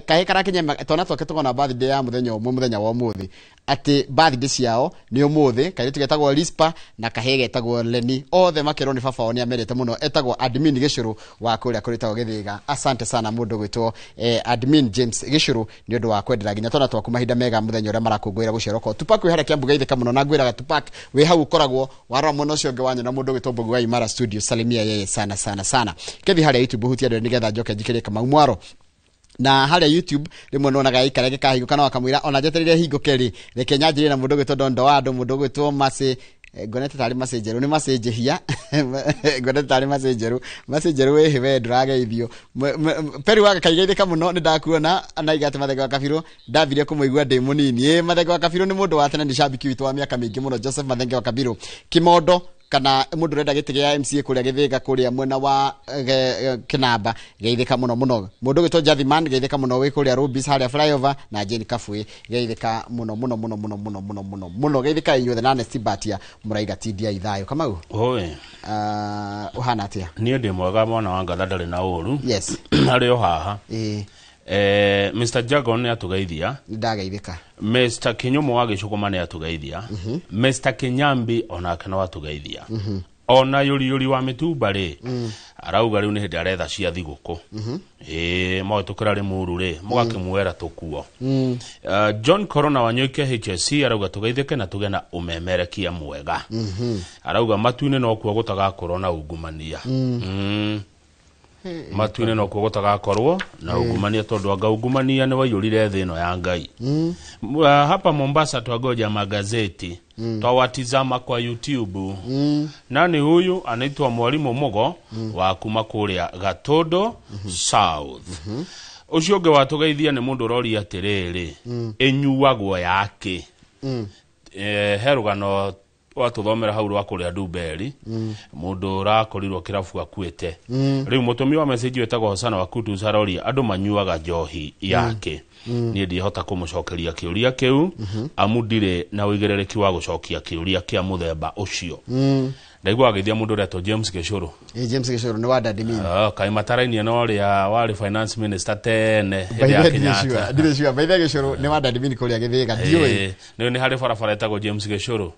kahe karakinyia twana twake tũkona birthday ya mũthenya ũmwe mũthenya wa ũmũthĩ atĩ birthday ciao nĩ ũmũthĩ. Kairĩtu getagwo Rispa na kahe getagwo Leni, othe makĩrwo nĩ baba wao nĩ amerete mũno, etagwo admin Gĩcũrũ wa kũrĩa kũrĩtagwo Gĩthĩga. Asante sana mũndũ gwĩtwo admin James Gĩcũrũ nĩ ũndũ wa kwendera nginya twana twaku mahinda mega mũthenya ũrĩa marakũngũĩra gũciarwo kwao. Tupac wĩ harĩa Kiambu geithĩka mũno, na ngwĩraga Tupac wĩ hau ũkoragwo warora mwena ũcio ũngĩ wanyona mũndũ gwĩtwo Mbogo wa Imara Studio, salimia yeye sana sana sana. Kethi harĩa YouTube hutia ndore nĩgetha njoke njikĩrie Kamau Mwaro. Na harĩa YouTube rĩmwe nonaga ikara gĩkahingũka na wakamwĩra ona njetereire hingũke rĩ, reke nyanjĩrĩrie na mũndũ gwĩtwo Dondo wa andũ, mũndũ gwĩtwo Masi, ngonete tarĩ Masi njerũ, nĩ Masi njĩhia ngonete tarĩ Masi njerũ, Masi njerũ wĩhĩ we ndũrageithio. Peri wa kaigeithĩka mũno nĩ ndakuona na igate Mathenge wa Kabirũ, ndambire kũmũigua ndĩ mũnini. Mathenge wa Kabirũ nĩ mũndũ wa tene, nĩ shabiki witũ wa mĩaka mĩingĩ mũno. Joseph Mathenge wa Kabirũ Kimondo, kana mũndũ ũrenda gĩtĩ gĩa MCA kũrĩa Gĩthĩga kũrĩa mwena wa Kĩnamba, geithĩka mũno mũno. Mũndũ gwĩtwo Jathiman geithĩka mũno wĩ kũrĩa Rubis harĩa flyover, na Jane Kabwe geithĩka mũno mũno mũno mũno mũno mũno mũno mũno, geithĩka inyuothe na Nesti Batia mũraiga tindia ithayo. Kamau oi ũhana atĩa? Niĩ ndĩ mwega mwana wa ngatha, ndarĩ na ũru. Yes. Harĩ o haha. Mr. Jagon nĩ atũgeithia. Ndageithĩka. Mr. Kinyumo wa Gĩcũkũma nĩ atũgeithia. Mr. Kinyambi onake no atũgeithia. Ona yũriyũri wa mĩtumba rĩ, arauga rĩu nĩ hĩndĩ aretha cia thigũkũ. Mũhĩtũkĩra Rĩmuru rĩ, mũgakĩmuoera tũkuo. John Corona wa Nyoike HSC arauga tũgeithĩke na tũgĩe na ũmemerekia mwega. Arauga matu-inĩ nokuo gũtagakorwo na ungumania. Matu-inĩ nokuo gũtagakorwo na ungumania, tondũ anga ungumania nĩ waiyũrire thĩ ĩno ya Ngai. Hapa Mombasa twagoja magazeti, twawatizama kwa YouTube. Nani huyu? Anaitwa Mwalimu Mugo wa kuma kũrĩa Gatondo South. Ũcio ũngĩ watũgeithia nĩ mũndũ ũroria atĩrĩrĩ, ĩnyuagwo yake. He rũgano watũthomera hau rwa kũrĩa Ndumberi, mũndũ ũrakorirwo kĩrabu akuĩte. Rĩu mũtũmi wa message wĩtagwo Hosana wa Kutus aroria andũ manyuaga njohi yake. Niĩ ndihota kũmũcokeria kĩũria kĩu, amu ndirĩ na ũigĩrĩrĩki wa gũcokia kĩũria kĩa mũthemba ũcio. Ndaigua agĩthia mũndũ ũretwo James Gĩcũrũ. James Gĩcũrũ nĩ wa Daddy Mini. Kaĩ matarainie na ũrĩa warĩ finance minister tene hĩndĩ ya Kenyatta. Ndirĩ sure, by the way Gĩcũrũ nĩ wa Daddy Mini kũrĩa Gĩthĩga, ndiũĩ. Nĩ harĩ barabara ĩtagwo James Gĩcũrũ.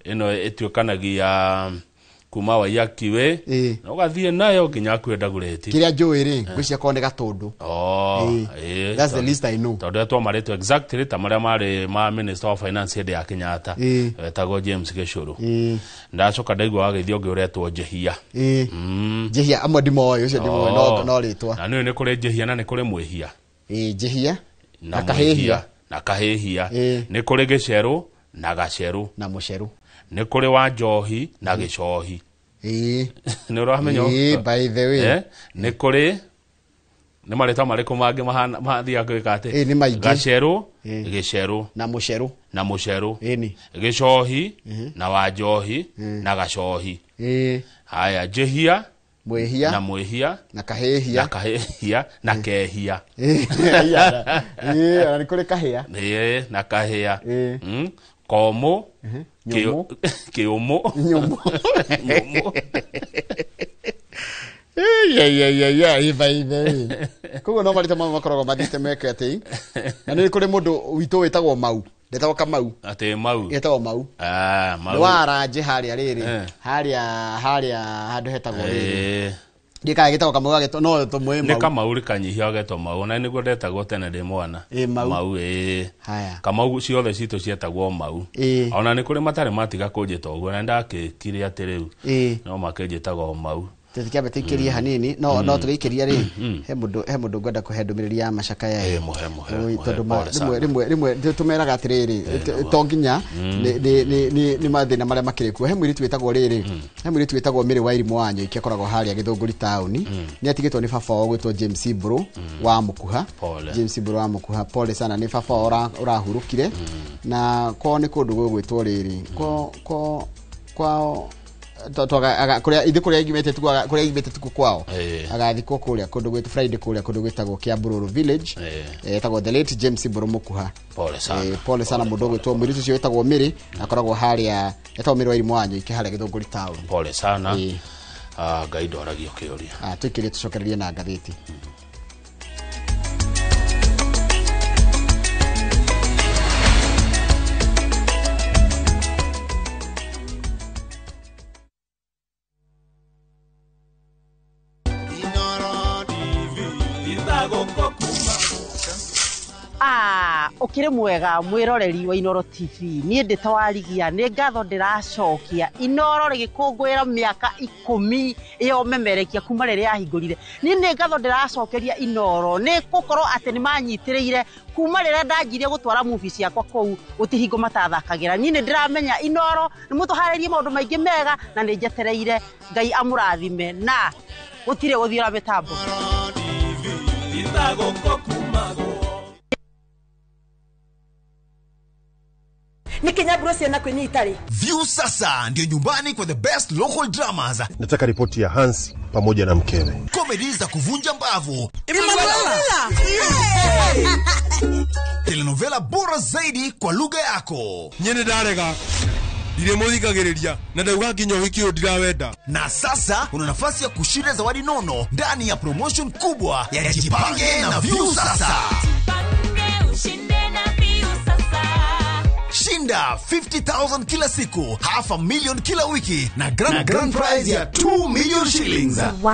Ĩno ĩtuĩkanagia kuma Waiyaki Way na ũgathiĩ nayo nginya kwenda Ndagũrĩti. Kĩrĩa njũĩ rĩ, ngwĩciria korwo nĩ Gatũndũ. That's the least I know. Tondũ twamarĩtwo exactly ta marĩa marĩ ma Minister of Finance hĩndĩ ya Kenyatta, wetagwo James Gĩcũrũ. Ndacoka ndaigua wagĩthio ũngĩ ũretwo Njehia. Njehia amwe ndimoĩ, ũcio ndimoĩ, no rĩtwa. Na nĩũĩ nĩ kũrĩ Njehia na nĩ kũrĩ Mwĩhia. Njehia na Kahĩhia. Na Kahĩhia. Nĩ kũrĩ Gĩcerũ na Gacerũ. Na Mũcerũ. Nĩ kũrĩ wa njohi na gĩcohi. Nĩ ũramenya ũguo? By the way. Nĩ kũrĩ nĩ marĩtwa marĩkũ mangĩ mathiaga gwĩka atĩ? Nĩ maingĩ. Gacerũ, Gĩcerũ. Na Mũcerũ. Na Mũcerũ. Gĩcohi na wa njohi na gacohi. Haya, Njehia Mwĩhia na Mwĩhia na Kahĩhia na Kahĩhia na Kehia. Ona nĩ kũrĩ Kahĩa. Na Kahĩa. Komũ, Kĩũmũ. Nyũmũ. By the way. Koguo no marĩtwa mamwe makoragwo mathiĩte meke atĩ. Na nĩ kũrĩ mũndũ witũ wĩtagwo Mau. Ndetagwo Kamau. Atĩ Mau. Etagwo Mau. Mau. Nĩ wa Aranje harĩa rĩrĩ. Harĩa handũ hetagwo rĩrĩ. Ndikaga gĩtagwo Kamau agetwo no tũmũĩ Mau. Nĩ Kamau rĩkanyihia agetwo Mau. Na nĩguo ndetagwo tene ndĩ mwana. Mau. Haya. Kamau ciothe citũ cietagwo Mau. Ona nĩ kũrĩ matarĩ matiga kũnjĩta ũguo na ndakĩkire atĩ rĩu. No makĩnjĩtaga o Mau. Tũtikĩambe tũikĩrie hanini no no tũgĩikĩria rĩ, he mũndũ ngwenda kũhe ndũmĩrĩri ya macakaya ĩ. Tondũ rĩmwe tũmeraga atĩrĩrĩ, to nginya nĩ mathĩna marĩa makĩrĩ kuo. He mũirĩtu wĩtagwo rĩrĩ, he mũirĩtu wĩtagwo Mary Wairimu wa Nyoike akoragwo harĩa Gĩthũngũri taũni. Nĩ atigĩtwo nĩ baba wao gwĩtwo James Mbũrũ wa Mũkuha. James Mbũrũ wa Mũkuha, pole sana, nĩ baba wao ũrahurũkire. Na kwao nĩ kũndũ gũgwĩtwo rĩrĩ, kwao kuria ithe kuria igimete tuku kuria igimete tuku kwao agathikwo kuria kundu gwitu Friday kuria kundu gwitagwo Kiambururu village etagwo the late James Mburu Mukuha. Pole sana, pole sana mundu gwitwo mwiritu ucio wetagwo Miri akoragwo haria etagwo Miri wa Irimu wa Nyoike haria Githunguri town. Pole sana. Ngai ndoragio kiuria. Tuikirie tucokererie na ngathĩti. Ukire mwega mwiroreri wa Inooro TV nie ndi twarigia ni ngatho ndiracokia Inooro rigikungwira miaka 10 iyo memerekia kuma riria yahingurire ni ni ngatho ndiracokeria Inooro ni gukorwo ati ni manyitiriire kuma riria ndanjirie gutwara movie ciakwa kuu gutihingo matathakagira ni ni ndiramenya Inooro ni mutuharirie maundu maingi mega na ni njetereire Ngai amurathime na gutire guthiira mitambo. View sasa ndio nyumbani kwa the best local dramas. Nataka ripoti ya Hans pamoja na mkewe. Comedy za kuvunja mbavu. Emanuela. Telenovela bora zaidi kwa lugha yako. Nyene darega. Ndiremuthikagiriria na ndauga nginya wiki uyu ndirawenda. Na sasa una nafasi ya kushinda zawadi nono ndani ya promotion kubwa ya Jipange na View sasa. Jipange ushinde na View sasa. Shinda 50,000 kila siku, 500,000 kila wiki na grand prize ya 2 million shillings. Wow.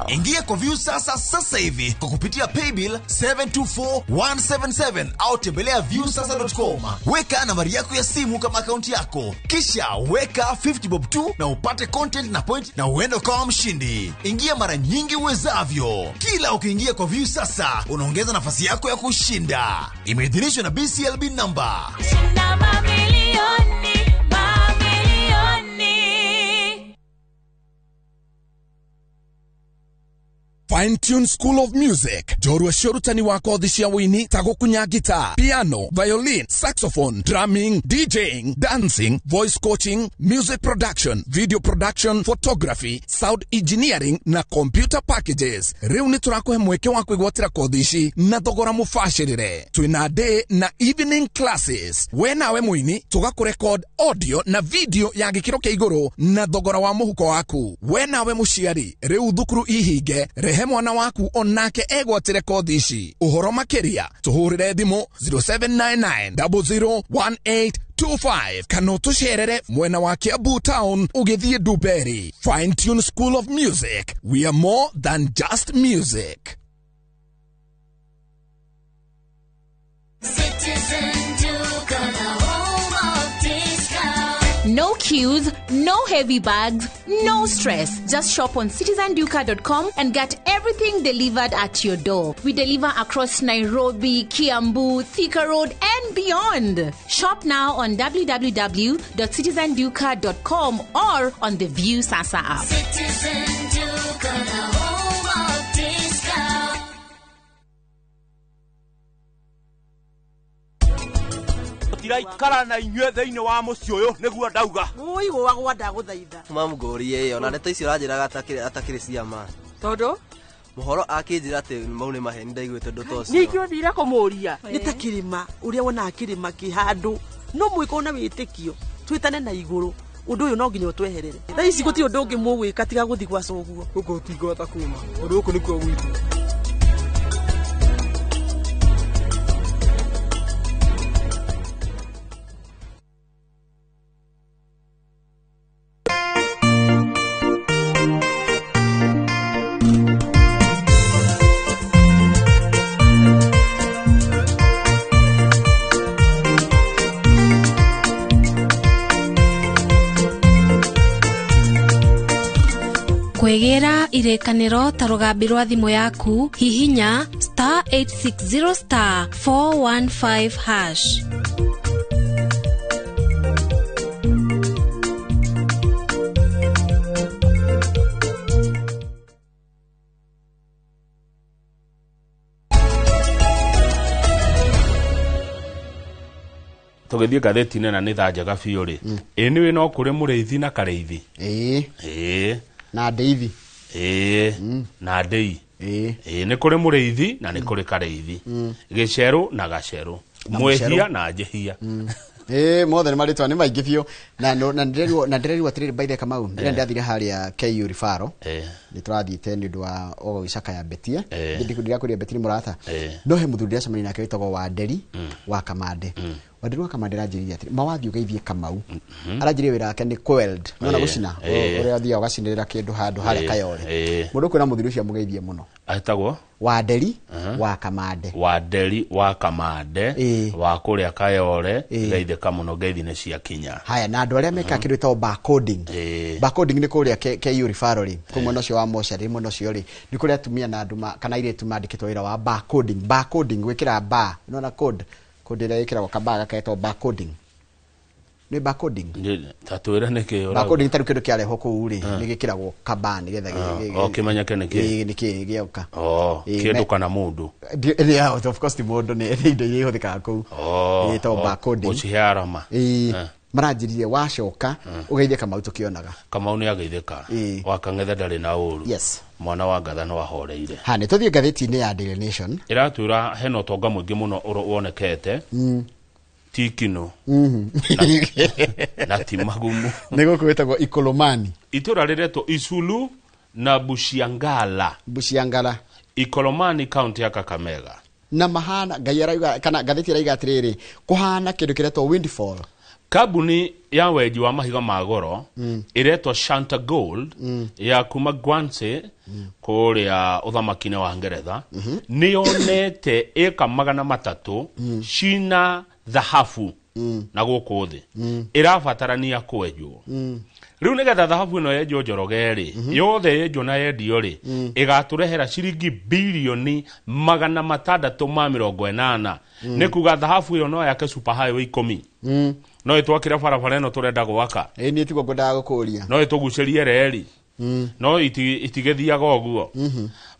Ingia kwa View sasa sasa hivi kwa kupitia paybill 724177 au tembelea viewsasa.com. Weka nambari yako ya simu kama akaunti yako. Kisha weka 50 bob tu na upate content na point na uende kama mshindi. Ingia mara nyingi uwezavyo. Kila ukiingia kwa View sasa unaongeza nafasi yako ya kushinda. Imeidhinishwa na BCLB number. Shinda mamilioni, mamilioni. Fine Tune School of Music. Jorua ciorutani wa kothi cia wini ta gukunya guitar, piano, violin, saxophone, drumming, DJing, dancing, voice coaching, music production, video production, photography, sound engineering na computer packages. Riu ni turakuhe mweke wa kwigwatira kothi ici na thogora mubacirire. Twina day na evening classes. We nawe muini tugakurecord audio na video ya gikiro kia iguru na thogora wa muhuko waku. We nawe muciari riu thukuru ihinge rehe mwana waku onake egwatire kothi ici. Uhoro makiria tuhurire thimu 0799 001825 kana tucerere mwena wa Kiambu Town ugithie Duberi. Fine Tune School of Music. We are more than just music. No queues, no heavy bags, no stress. Just shop on citizenduka.com and get everything delivered at your door. We deliver across Nairobi, Kiambu, Thika Road, and beyond. Shop now on www.citizenduka.com or on the View Sasa app. Citizen Duka, the home of discount. Tiraikara na inyue thiini wa mucii uyu niguo ndauga muigwagwa ndaguthaitha mamngũrie ĩyo na ndeto icio ũranjĩraga atakĩrĩ ciama tondu mũhoro akĩnjĩra atĩ mau nĩ maheni ndaiguĩte ũndũ ta ũcio ningĩ ũthire kũmũria nĩ ta kĩrĩma ũrĩa wonaga kĩrĩma kĩ handũ no mwĩko na wĩtĩkio twĩtane na igũrũ ũndũ ũyũ no nginya ũtweherere thaa ici gũtirĩ ũndũ ũngĩ mũgwĩka tiga gũthiĩ gwa coguo gũkũ tũtingĩhota kuma ũndũ gũkũ nĩkuo gwitũ. Kwĩgĩra irĩkanĩro ta rũgambi rwa thimũ yaku hihinya *860 *415#. Tũgĩthiĩ ngathĩti-inĩ na nĩ thaa njega biũ rĩ, ĩ nĩũĩ no kũrĩ mũrĩithi na karĩithi? Ĩĩ. Na ndeithi. Ĩĩ na ndei. Ĩĩ nĩ kũrĩ mũrĩithi na nĩ kũrĩ karĩithi. Gĩcerũ na gacerũ. Mwĩhia na njĩhia. Ĩĩ mothe nĩ marĩtwa nĩ maingĩ biũ na na ndĩrerirwo atĩrĩrĩ by the Kamau rĩrĩa ndĩrathire harĩa KU Referral nĩ tũrathiĩte nĩ ũndũ wa gũgĩcakaya Betie ndĩrakwĩria Betie nĩ mũrata no he mũthuri ndĩracemania nake wĩtagwo Wanderi wa Kamande. Wanderi wa Kamande aranjĩrire atĩrĩ mawathiĩ ũgeithie Kamau. Aranjĩrire wĩra wake nĩ kweld nona gũcina ũrĩa ũthiaga ũgacinĩrĩra kĩndũ handũ harĩa Kayole. Mũndũ kwĩna mũthuri ũcio amũgeithie mũno. Etagwo Wanderi wa Kamande. Wanderi wa Kamande wa kũrĩa Kayole, geithĩka mũno, ngeithi nĩ ciakinya. Haya, na andũ arĩa mekaga kĩndũ gĩtagwo barcoding. Barcoding nĩ kũrĩa KU referral rĩ, kũu mwena ũcio wa mocarĩ, mwena ũcio rĩ, nĩ kũrĩa atumia na andũ kana airĩtu mandĩkĩtwo wĩra wa barcoding. Barcoding gwĩkĩra bar, nĩwona code, code ĩrĩa ĩkĩragwo kabaa gaketwo barcoding. Nĩ barcoding. Ta twĩre nĩkĩ ũrauga. Barcoding ta rĩu kĩndũ kĩarehwo kũu rĩ, nĩ gĩkĩragwo kabaa nĩgetha O kĩmenyeke nĩkĩ. Nĩkĩ gĩoka. Kĩndũ kana mũndũ. Yeah, of course ti mũndũ, nĩ indo iria ihũthĩkaga kũu. Ĩtagwo barcoding. Gũcihe arama. Maranjĩrire wacoka ũgeithie Kamau tũkĩonaga. Kamau nĩ ageithĩka. Wa Kang'ethe ndarĩ na ũru. Yes. Mwana wa Ngatha no ahoreire. Ha, nĩ tũthiĩ ngathĩti-inĩ ya Daily Nation. Ĩratwĩra hena ũtonga mũingĩ mũno wonekete. Ti kino. Na ti magumu. Nĩ gũkũ gwĩtagwo Ikolomani. Itũra rĩretwo Isulu na Bushiangala. Bushiangala. Ikolomani kaunti ya Kakamega. Na mahana Ngai arauga kana ngathĩti ĩrauga atĩrĩrĩ, kũhana kĩndũ kĩretwo windfall. Kambuni ya wenji wa mahiga ma goro ĩretwo Shanta Gold ya kuma Guernsey kũrĩa ũthamaki-inĩ wa Ngeretha nĩ yonete ĩka 300 cina thahabu na gũkũ thĩ ĩrabatarania kwenjwo. Rĩu nĩgetha thahabu ĩno yenjwo Njoroge rĩ, yothe yenjwo na yendio rĩ, ĩgatũrehera ciringi birioni 680. Nĩ kuga thahabu ĩyo no yake super highway 10. No ĩtwakĩre barabara ĩno tũrenda gwaka. Niĩ tiguo ngwendaga gũkũria. No ĩtũgucĩrie reri. No itigĩthiaga ũguo.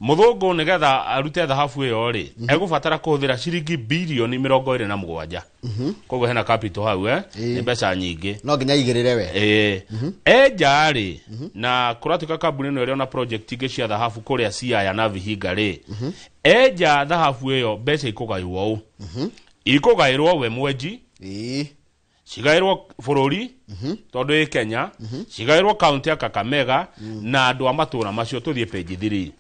Mũthũngũ nĩgetha arute thahabu ĩyo rĩ, egũbatara kũhũthĩra ciringi birioni 27. Koguo hena capital hau, nĩ mbeca nyingĩ. No nginya aigĩrĩre we. Enja rĩ, na kũratuĩka kambuni ĩno ĩrĩ ona project ingĩ cia thahabu kũrĩa Siaya na Vihiga rĩ, enja thahabu ĩyo mbeca ikũgaywo ũũ. Ikũgaĩrwo we mwenji, cigaĩrwo bũrũri tondũ ĩ Kenya, cigaĩrwo kaunti ya Kakamega na andũ a matũũra macio. Tũthiĩ page 3.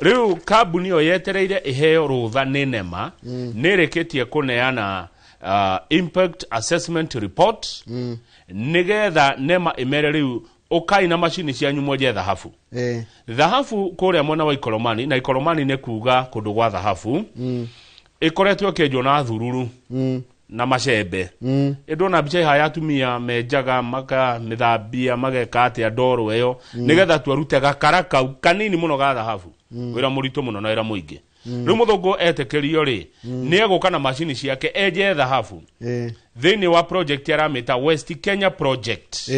Rĩu kambuni ĩyo yetereire ĩheo rũtha nĩ NEMA, nĩ ĩrĩkĩtie kũneana impact assessment report nĩgetha NEMA ĩmere rĩu ũkai na macini cianyu mwenje thahabu. Thahabu kũrĩa mwena wa Ikolomani, na Ikolomani nĩ kuga kũndũ gwa thahabu, ĩkoretwo ĩkĩenjwo na thururu na macembe. Ĩndona mbica ĩha ya atumia menjaga makamĩthambia mageka atĩa ndoro ĩyo nĩgetha tu arute gakara kau kanini mũno ga thahabu. Wĩra mũritũ mũno na wĩra mũingĩ. Rĩu mũthũngũ etĩkĩrio rĩ, nĩ egũka na macini ciake enje thahabu thĩinĩ wa project aramĩta West Kenya Project.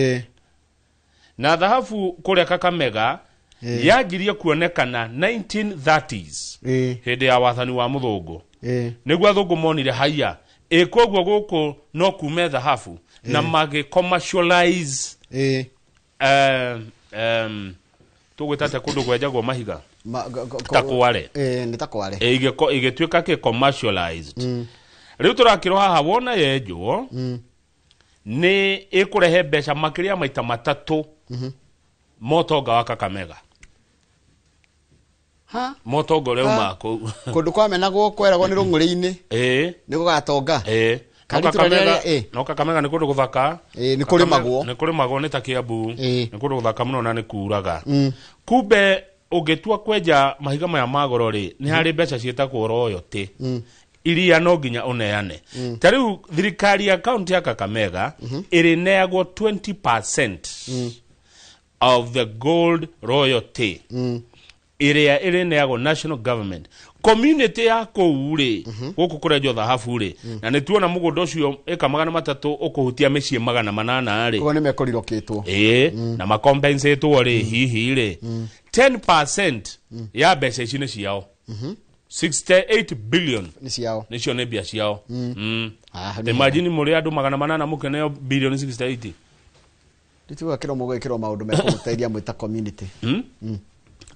Na thahabu kũrĩa Kakamega yanjirie kuonekana 1930s hĩndĩ ya wathani wa mũthũngũ. Nĩguo athũngũ monire haiya koguo gũkũ no kume thahabu na magĩ commercialize tũgwĩta atĩa kũndũ kwenjagwo mahiga ta Kware. Nĩ ta Kware. Ĩgĩtuĩka kĩ commercialized. Rĩu tũrakĩrwo haha wona yenjwo nĩ ĩkũrehe mbeca makĩria maita 3 motonga wa Kakamega. Motonga ũrĩa umaga kũu. Kũndũ kwamenagwo kweragwo nĩ rũng'ũrĩ-inĩ. Nĩ gũgatonga. No Kakamega nĩ kũndũ gũthaka. Nĩ kũrĩmagwo. Nĩ kũrĩmagwo nĩ ta Kiambu. Nĩ kũndũ gũthaka mũno na nĩ kuraga. Kumbe ũngĩtua kwenja mahiga maya ma goro rĩ, nĩ harĩ mbeca ciĩtagwo royalty. Iria no nginya ũneane. Ta rĩu thirikari ya kaunti ya Kakamega ĩrĩneagwo 20% of the gold royalty. Ĩrĩa ĩrĩneagwo national government. Community ya kũu rĩ, gũkũ kũrenjwo thahabu rĩ, na nĩ tuona mũgũnda ũcio ĩka 300 ũkũhutia mĩciĩ 800 rĩ. Koguo nĩ mekũrirũkĩtwo. Na makompensatwo rĩ, hihi rĩ, 10% ya mbeca ici nĩ ciao. 68 billion nĩ ciao. Nĩcio nĩ mbia ciao. Imagine mũrĩ andũ 800 mũkĩneo bilioni 68. Ndituga kĩro mũgwĩkĩrwo maũndũ mekũmũteithia mwĩ ta community.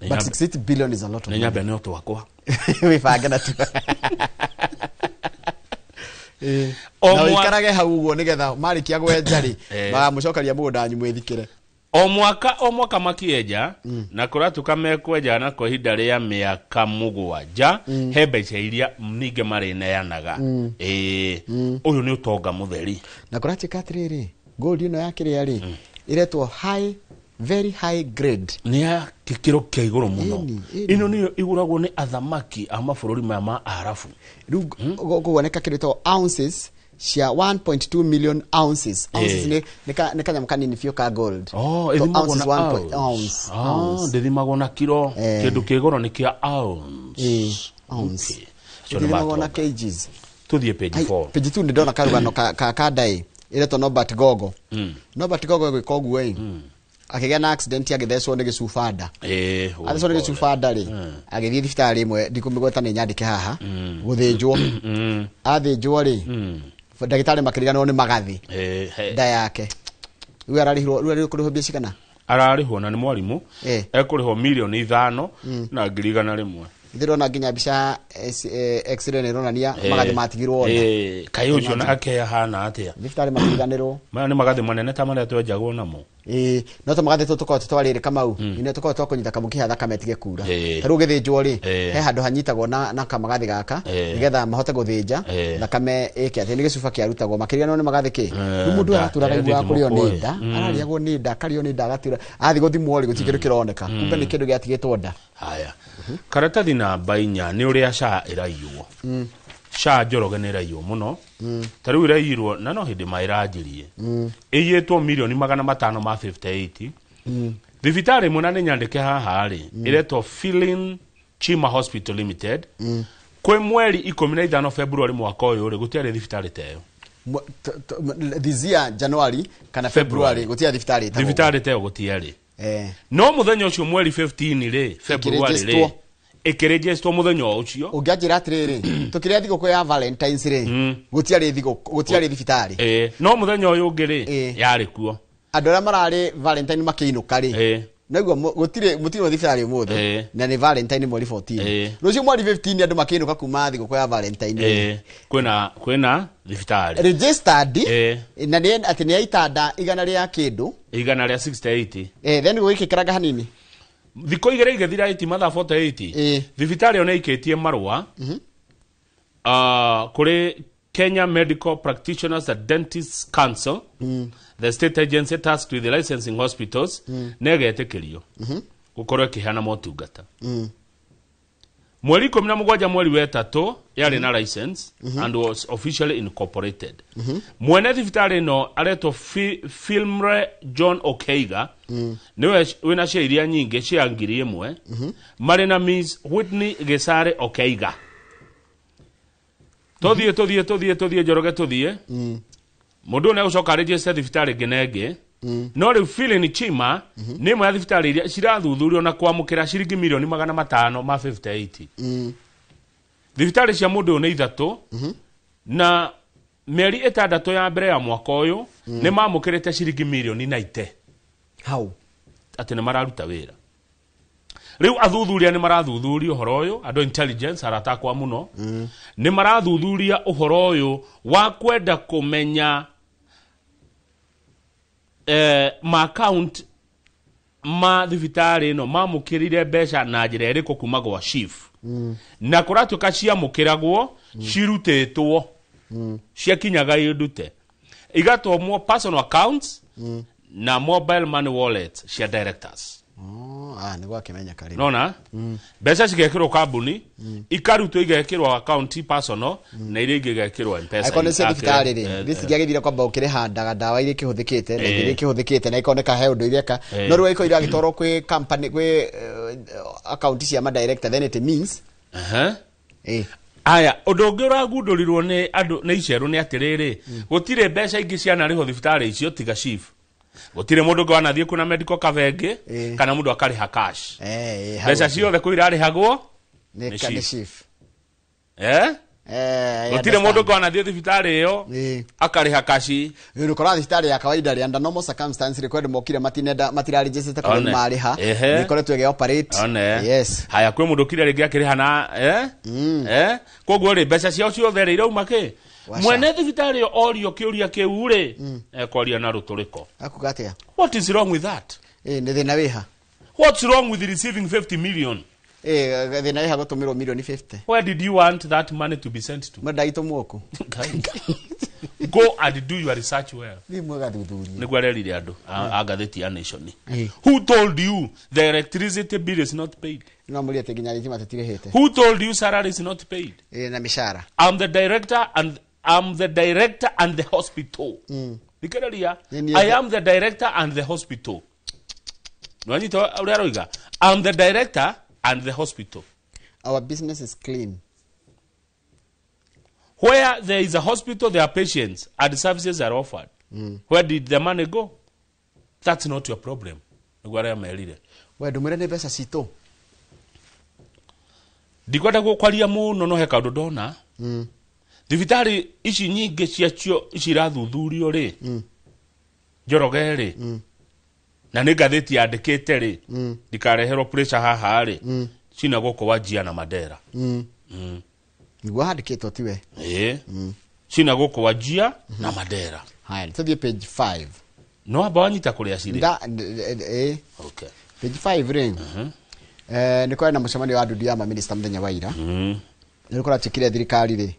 But 68 billion is a lot of money. Nyambe nĩ twakwa. Wĩbange na tu. Na ũikarage hau ũguo nĩgetha marĩkia gwenja rĩ, magamũcokeria mũgũnda wanyu mwĩthikĩre. O mwaka makienja na kũratuka mekwenja na kwa ihinda rĩa mĩaka 7 he mbeca iria ningĩ marĩneanaga. Ũyũ nĩ ũtonga mũtheri. Na kũratuĩka atĩrĩrĩ, gold ĩno ya kĩrĩa rĩ ĩretwo high, very high grade. Nĩ ya gĩkĩro kĩa igũrũ mũno. Ĩno nĩyo ĩgũragwo nĩ athamaki a mabũrũri maya ma Arabu. Rĩu gũkuoneka kĩrĩtwo ounces cia 1.2 million ounces. Ounces nĩ kanyamũ kanini biũ ka gold. Oh, ĩthimagwo na ounce. Ndĩthimagwo na kiro. Kĩndũ kĩ goro nĩ kĩa ounce. Ounce. Ĩthimagwo na kgs. Tũthiĩ page 4. Page 2 ndĩrona karũgano ka ndaĩ ĩretwo Norbert Gogo. Norbert Gogo gwĩka ũguo ĩ akĩgĩa na accident agĩthecwo nĩ gĩcuba nda. Athecwo nĩ gĩcuba nda rĩ, agĩthiĩ thibitarĩ ĩmwe ndikũmĩgweta nĩ nyandĩke haha, gũthĩnjwo. Athĩnjwo rĩ, ndagĩtarĩ makĩriganĩrwo nĩ magathĩ nda yake. Rĩu ararĩhirwo, rĩu arĩkũrĩhwo mbia cigana? Ararĩhwo na nĩ mwarimũ, ekũrĩhwo mirioni 5 na 100,000. Ndĩrona nginya mbica x-ray nĩ ĩronania magathĩ matigirwo nda. Kaĩ ũcio nake ahana atĩa? Thibitarĩ makĩriganĩrwo. Maya nĩ magathĩ manene ta marĩa twenjagwo namo. No ta magathĩ tũtũ tũkoragwo twarĩrĩ Kamau, nĩ tũkoragwo twakũnyita kamũkiha thakame ĩtige kura. Ta rĩu ũgĩthĩnjwo rĩ, he handũ hanyitagwo na kamagathĩ gaka nĩgetha mahote gũthĩnja thakame ĩke atĩ nĩ gĩcuba kĩarutagwo makĩriganĩrwo nĩ magathĩ kĩ. Rĩu mũndũ aratũraga iguaga kũrĩo nĩ nda, ararĩagwo nĩ nda, akarĩo nĩ nda agatura. Athiĩ gũthimwo rĩ, gũtirĩ kĩndũ kĩroneka. Kumbe nĩ kĩndũ gĩatigĩtwo nda. Haya. Karatathi namba 4 nĩ ũrĩa SHA ĩraiywo. SHA Njoroge nĩ ĩraiywo mũno. Ta rĩu ĩraiyirwo na no hĩndĩ maĩranjirie. Ĩiyĩtwo mirioni 558. Thibitarĩ ĩmwe na nĩ nyandĩke haha rĩ, ĩretwo Philin Chima Hospital Limited. Kwĩ mweri 15 February mwaka ũyũ rĩ, gũtiarĩ thibitarĩ ta ĩyo. This year January kana February gũtiarĩ thibitarĩ ta ĩyo. Thibitarĩ ta ĩyo gũtiarĩ. No mũthenya ũcio mweri 15 rĩ, February rĩ, ĩkĩrĩnjĩstwo mũthenya ũcio. Ũngĩanjĩra atĩrĩrĩ, tũkĩrĩa thigũkũ ya Valentine's rĩ, gũtiarĩ thigũkũ, gũtiarĩ thibitarĩ. No mũthenya ũyũ ũngĩ rĩ, yarĩ kuo. Andũ arĩa mararĩ Valentine makĩinũka rĩ, naguo gũtirĩ mũtirĩ thibitarĩ ũmũthĩ, na nĩ Valentine mweri 14. Rũciũ mweri 15 andũ makĩinũka kuma thigũkũ ya Valentine. Kwĩna thibitarĩ. Registered, na nĩ atĩ nĩ ya itanda 100 rĩa kĩndũ. 168. Then gũgĩkĩkĩranga hanini. Thikũ igĩrĩ igĩthira 80 mathaa 48. Thibitarĩ ĩyo nĩ ĩikĩtie marũa kũrĩ Kenya Medical Practitioners and Dentists Council, the state agency tasked with the licensing hospitals, na ĩgetĩkĩrio gũkorwo ĩkĩheana motungata. Mweri 17 mweri wa 3 yarĩ na license and was officially incorporated. Mwene thibitarĩ ĩno aretwo Filmre John Okeiga, nĩwe wĩna share iria nyingĩ cia 1,000, marĩ na Miss Whitney Gesare Okeiga. Tũthiĩ Njoroge tũthiĩ. Mũndũ ũyũ nĩegũcoka register thibitarĩ ĩngĩ na ĩngĩ. No rĩu Philin Chima nĩ ĩmwe ya thibitarĩ iria cirathuthurio na kwamũkĩra ciringi mirioni 558. Thibitarĩ cia mũndũ ũyũ nĩ 3 na mĩeri 6 ya mbere ya mwaka ũyũ nĩ mamũkĩrĩte ciringi mirioni 90. Hau atĩ nĩ mararuta wĩra. Rĩu athuthuria nĩ marathuthuria ũhoro ũyũ, andũ intelligence arata akwa mũno, nĩ marathuthuria ũhoro ũyũ wa kwenda kũmenya ma account ma thibitarĩ ĩno mamũkĩrire mbeca na njĩra ĩrĩkũ kuma gwa chief. Na kũratuĩka ciamũkĩragwo cirutĩtwo, ciakinyaga indute, igatũmwo personal accounts na mobile money wallet cia directors. Nĩ gwakĩmenyeka rĩu. Nona mbeca cigekĩrwo kambuni, ikarutwo igekĩrwo account personal na iria ingĩ igekĩrwo M-Pesa. Angĩkorwo nĩ cia thibitarĩ rĩ, gĩcingĩagĩthire kwamba ũkĩrĩhandaga ndawa iria ikĩhũthĩkĩte na iria ikĩhũthĩkĩte na ikoneka he ũndũ ireka. No rĩu angĩkorwo iragĩtwarwo kwĩ company, kwĩ account cia ma director, then it means Aya, ũndũ ũngĩ ũragundũrirwo nĩ andũ nĩ icerũ nĩ atĩrĩrĩ, gũtirĩ mbeca ingĩ cianarĩhwo thibitarĩ icio tiga chief. Gũtirĩ mũndũ ũngĩ wanathiĩ kuna medical cover ĩngĩ, kana mũndũ akarĩha cash. Mbeca ciothe kũu irarĩhagwo nĩ chief. Gũtirĩ mũndũ ũngĩ wanathiĩ thibitarĩ ĩyo akarĩha cash. Ũkora thibitarĩ ya kawaida rĩ, under normal circumstances rĩ, kwendwo mokire matinenda matirarejecete korwo nĩ marĩha, nĩ ikoretwo ĩgĩ operate. Yes. Haya, kwĩ mũndũ ũkire rĩngĩ akĩrĩha na koguo rĩ, mbeca ciao ciothe rĩ irauma kĩ? Mwene thibitarĩ ĩyo orio kĩũria kĩu rĩ, ekwaria na rũtũrĩko. Akuga atĩa? What is wrong with that? Nĩ thĩna wĩha? What's wrong with receiving 50 million? Thĩna wĩha gũtũmĩrwo milioni 50? Where did you want that money to be sent to? Mwenda itũmwo kũ? Go and do your research well. Thiĩ mũgathuthurie. Nĩguo arerire andũ a ngathĩti ya Nation. Who told you the electricity bill is not paid? No mũrie atĩ nginya thitima tũtirĩhĩte. Who told you salary is not paid? Na mĩcara. I'm the director and I'm the director and the hospital. Thikĩrĩria, I am the director and the hospital. Nĩwanyita ũrĩa aroiga? I'm the director and the hospital. Our business is clean. Where there is a hospital, there are patients and services are offered. Where did the money go? That's not your problem. Nĩguo arĩa merire. We ndũmĩre nĩ mbeca citũ. Ndikwenda gũkwaria mũno no he kaũndũ ndona. Thibitarĩ ici nyingĩ ciacio ici irathuthurio rĩ, Njoroge rĩ, na nĩ ngathĩti yandĩkĩte rĩ, ndikareherwo pressure haha rĩ, cina gũkũ Wajir na Mandera. Nĩguo handĩkĩtwo tiwe. Ĩĩ. Cina gũkũ Wajir na Mandera. Haya, tũthiĩ page 5. No amba wanyita kũrĩa cirĩ. Okay. Page 5 rĩ. Nĩ kwarĩ na mũcemanio wa ndundu ya maminista mũthenya wa ira. Nĩ kũratuĩkire thirikari rĩ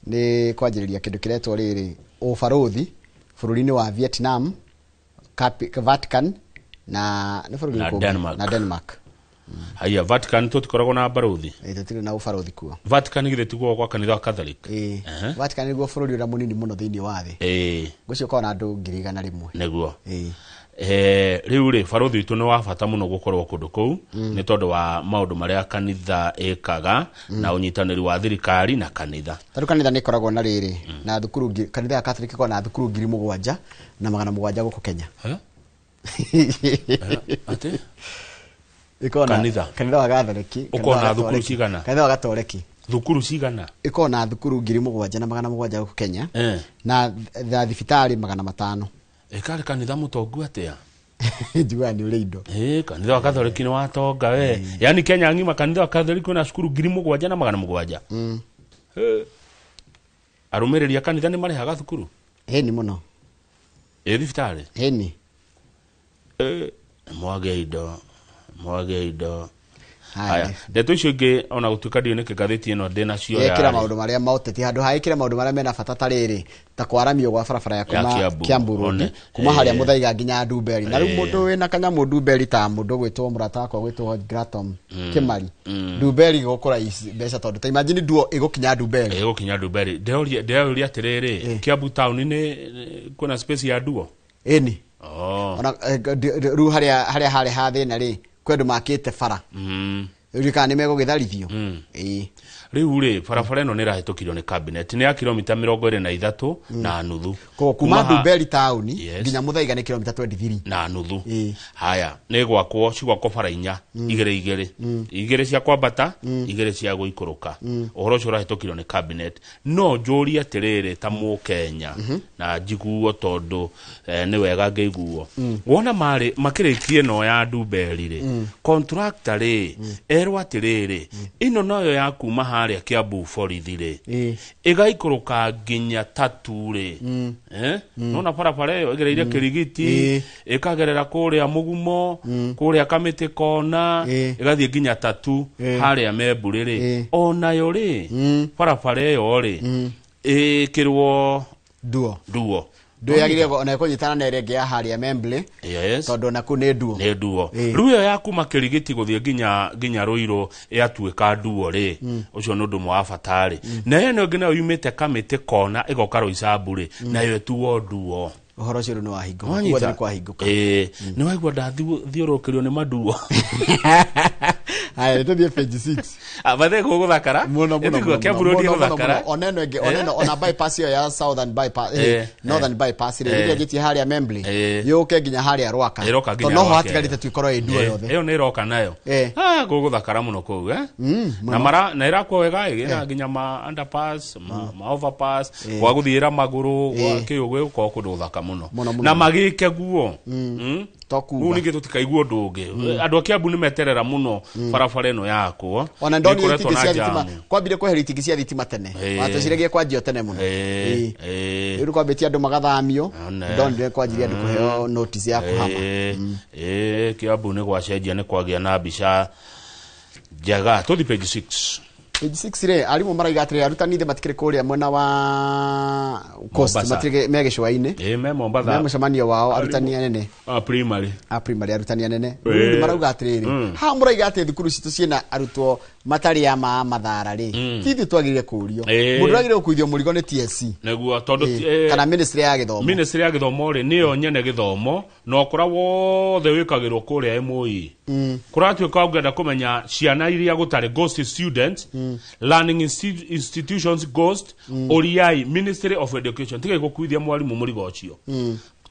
nĩ kwanjĩrĩria kĩndũ kĩretwo rĩrĩ ũbarũthi bũrũri-inĩ wa Vietnam, Vatican na nĩ bũrũri ũrĩkũ? Na Denmark. Haya, Vatican tũtikoragwo na barũthi. Tũtirĩ na ũbarũthi kuo. Vatican githĩ tiguo gwa kanitha wa Catholic? Vatican nĩguo bũrũri ũrĩa mũnini mũno thĩinĩ wa thĩ. Ngwĩciria ũkoragwo na andũ 100,000. Nĩguo. Rĩu rĩ barũthi witũ nĩ wa bata mũno gũkorwo kũndũ kũu, nĩ tondũ wa maũndũ marĩa kanitha ĩkaga na ũnyitanĩri wa thirikari na kanitha. Tondũ kanitha nĩ ĩkoragwo na rĩrĩ na thukuru, kanitha ya Catholic ĩkoragwo na thukuru 7,700 gũkũ Kenya. Atĩ? Kanitha. Kanitha wa Catholic. Ũkoragwo na thukuru cigana? Kanitha wa Gatoreki. Thukuru cigana? Ĩkoragwo na thukuru 7,700 gũkũ Kenya na thibitarĩ 500. Ĩkarĩ kanitha mũtongu atĩa? Njiguaga nĩ ũrĩ indo. Kanitha wa Catholic nĩ watonga we. Yaani Kenya ng'ima kanitha wa Catholic wĩna cukuru 7,700. Arũmĩrĩri a kanitha nĩ marĩhaga thukuru? Ĩni mũno. Ĩ thibitarĩ? Ĩni. Mwage indo. Mwage indo. Haya, ndeto icio ingĩ ona gũtuĩka ndiũĩ nĩkĩ ngathĩti ĩno ndĩnacio ya ĩkĩra maũndũ marĩa maũteti handũ ha ĩkĩra maũndũ marĩa mena bata ta rĩrĩ ta kwaramio gwa barabara ya kuma Kiambu Road kuma harĩa Mũthaiga nginya Ndumberi. Na rĩu mũndũ wĩna kanyamũ Ndumberi ta mũndũ gwĩtwo mũrata wakwa gwĩtwo Gratom Kimari, Ndumberi gũkũra mbeca tondũ ta imagine nduo ĩgũkinya Ndumberi. Ĩgũkinya Ndumberi. Ndĩroria atĩrĩrĩ, Kiambu town nĩ kwĩna space ya nduo? Ĩni. Ona rĩu harĩa harĩ ha thĩna rĩ kwĩ andũ makĩte bara. Rĩu kana nĩ megũgĩtharithio. Rĩu rĩ barabara ĩno nĩ ĩrahĩtũkirio nĩ cabinet, nĩ ya kilomita 23 na nuthu. Koguo kuma Ndumberi taũni nginya Mũthaiga nĩ kilomita 23 na nuthu. Haya, nĩ gwakwo cigwakwo bara inya, igĩrĩ igĩrĩ, igĩrĩ cia kwambata, igĩrĩ cia gũikũrũka. Ũhoro ũcio ũrahĩtũkirio nĩ cabinet. No njũrie atĩrĩrĩ ta Mũkenya na njiguo tondũ nĩ wega ngĩiguo. Wona marĩ makĩrĩkie ĩno ya Ndumberi rĩ, contractor rĩ erwo atĩrĩrĩ, ĩno noyo ya kuma harĩa Kiambu borithi rĩ ĩgaikũrũka nginya Tatu rĩ, nona barabara ĩyo ĩgereire Kĩrigiti, ĩkagerera kũrĩa Mũgumo, kũrĩa Kamĩtĩ Kona, ĩgathiĩ nginya Tatu harĩa Membũrĩ rĩ, onayo rĩ barabara ĩyo rĩ ĩkĩrwo nduo. Nduo Nduo yagĩrĩire ona ĩkũnyitana na ĩrĩa ĩngĩ ya harĩa Membley. Tondũ ona kũu nĩ nduo. Nĩ nduo. Rĩu ĩyo ya kuma Kĩrigiti gũthiĩ nginya Rũirũ yatuĩka nduo rĩ, ũcio nĩ ũndũ ũmwe wa bata rĩ. Na ĩno ĩngĩ nayo yumĩte Kamĩtĩ Kona ĩgoka Roysambu rĩ, nayo ĩtuo nduo. Ũhoro ũcio rĩu nĩ wahingũka. Guothe nĩ kwahingũka. Nĩ waigua ndathiũrũrũkĩrio nĩ manduo. Haya, tũthiĩ page 6. Bathe gũgũthakara? Mũno mũno. Ĩtiguo Kiambu Road ĩgũthakara? Ona ĩno ĩngĩ, ona ĩno, ona bypass ĩyo ya Southern bypass, Northern bypass rĩ, ĩrĩa ĩnjĩtie harĩa Membley, yũke nginya harĩa Rwaka. Ĩroka nginya Tondũ noho Rwaka hatigarĩte tu ĩkorwo ĩ nduo yothe. Ĩyo nĩ ĩroka nayo. Gũgũthakara mũno kũu, Na mara na ĩrakwo wega ĩna nginya ma underpass, ma overpass, gwa gũthiĩra magũrũ, gwa kĩũ gũkorwo kũndũ gũthaka mũno. Na magĩke guo. Tokuga. Rĩu ningĩ tũtikaigua ũndũ ũngĩ. Andũ a Kiambu nĩ meterera mũno. Barabara ĩno yakwo Ona ndonire nĩĩkoretwo itingĩ na cia thitima. jamu. Kwambire kweheria itingĩ cia thitima tene. Watũciragia kwanjio tene mũno. Rĩu kwambĩtie andũ magathamio. One. Ndonire kwanjirie andũ kũheo notice ya kũhama. Kiambu nĩ gwacenjia, nĩ kwagĩa na mbica njega. Tũthi page 6. Page 6 rĩ, arimũ maraiga atĩrĩ, arutani thĩ matikĩrĩ kũrĩa mwena wa coast. Mombasa. Matikĩrĩ me gĩcũa-inĩ. Me Mombatha. Me mũcemanio wao arutani anene. A primary. A primary arutani anene. Rĩu nĩ marauga atĩrĩrĩ, haha mũraiga atĩ thukuru citũ ciĩna arutwo matarĩ a ma mathara rĩ, ti ithuĩ twagĩrĩire kũũrio. Mũndũ ũragĩrĩire gũkuithio mũrigo nĩ TSC. Nĩguo tondũ Kana ministry ya gĩthomo. Ministry ya gĩthomo rĩ, nĩyo nyene gĩthomo, na ũkora wothe wĩkagĩrwo kũrĩa MOE. Kũratuĩka ũngĩenda kũmenya ciana iria gũtarĩ ghost students, learning institutions ghost, ũriai Ministry of Education. Tigai gũkuithia mwarimũ mũrigo ũcio.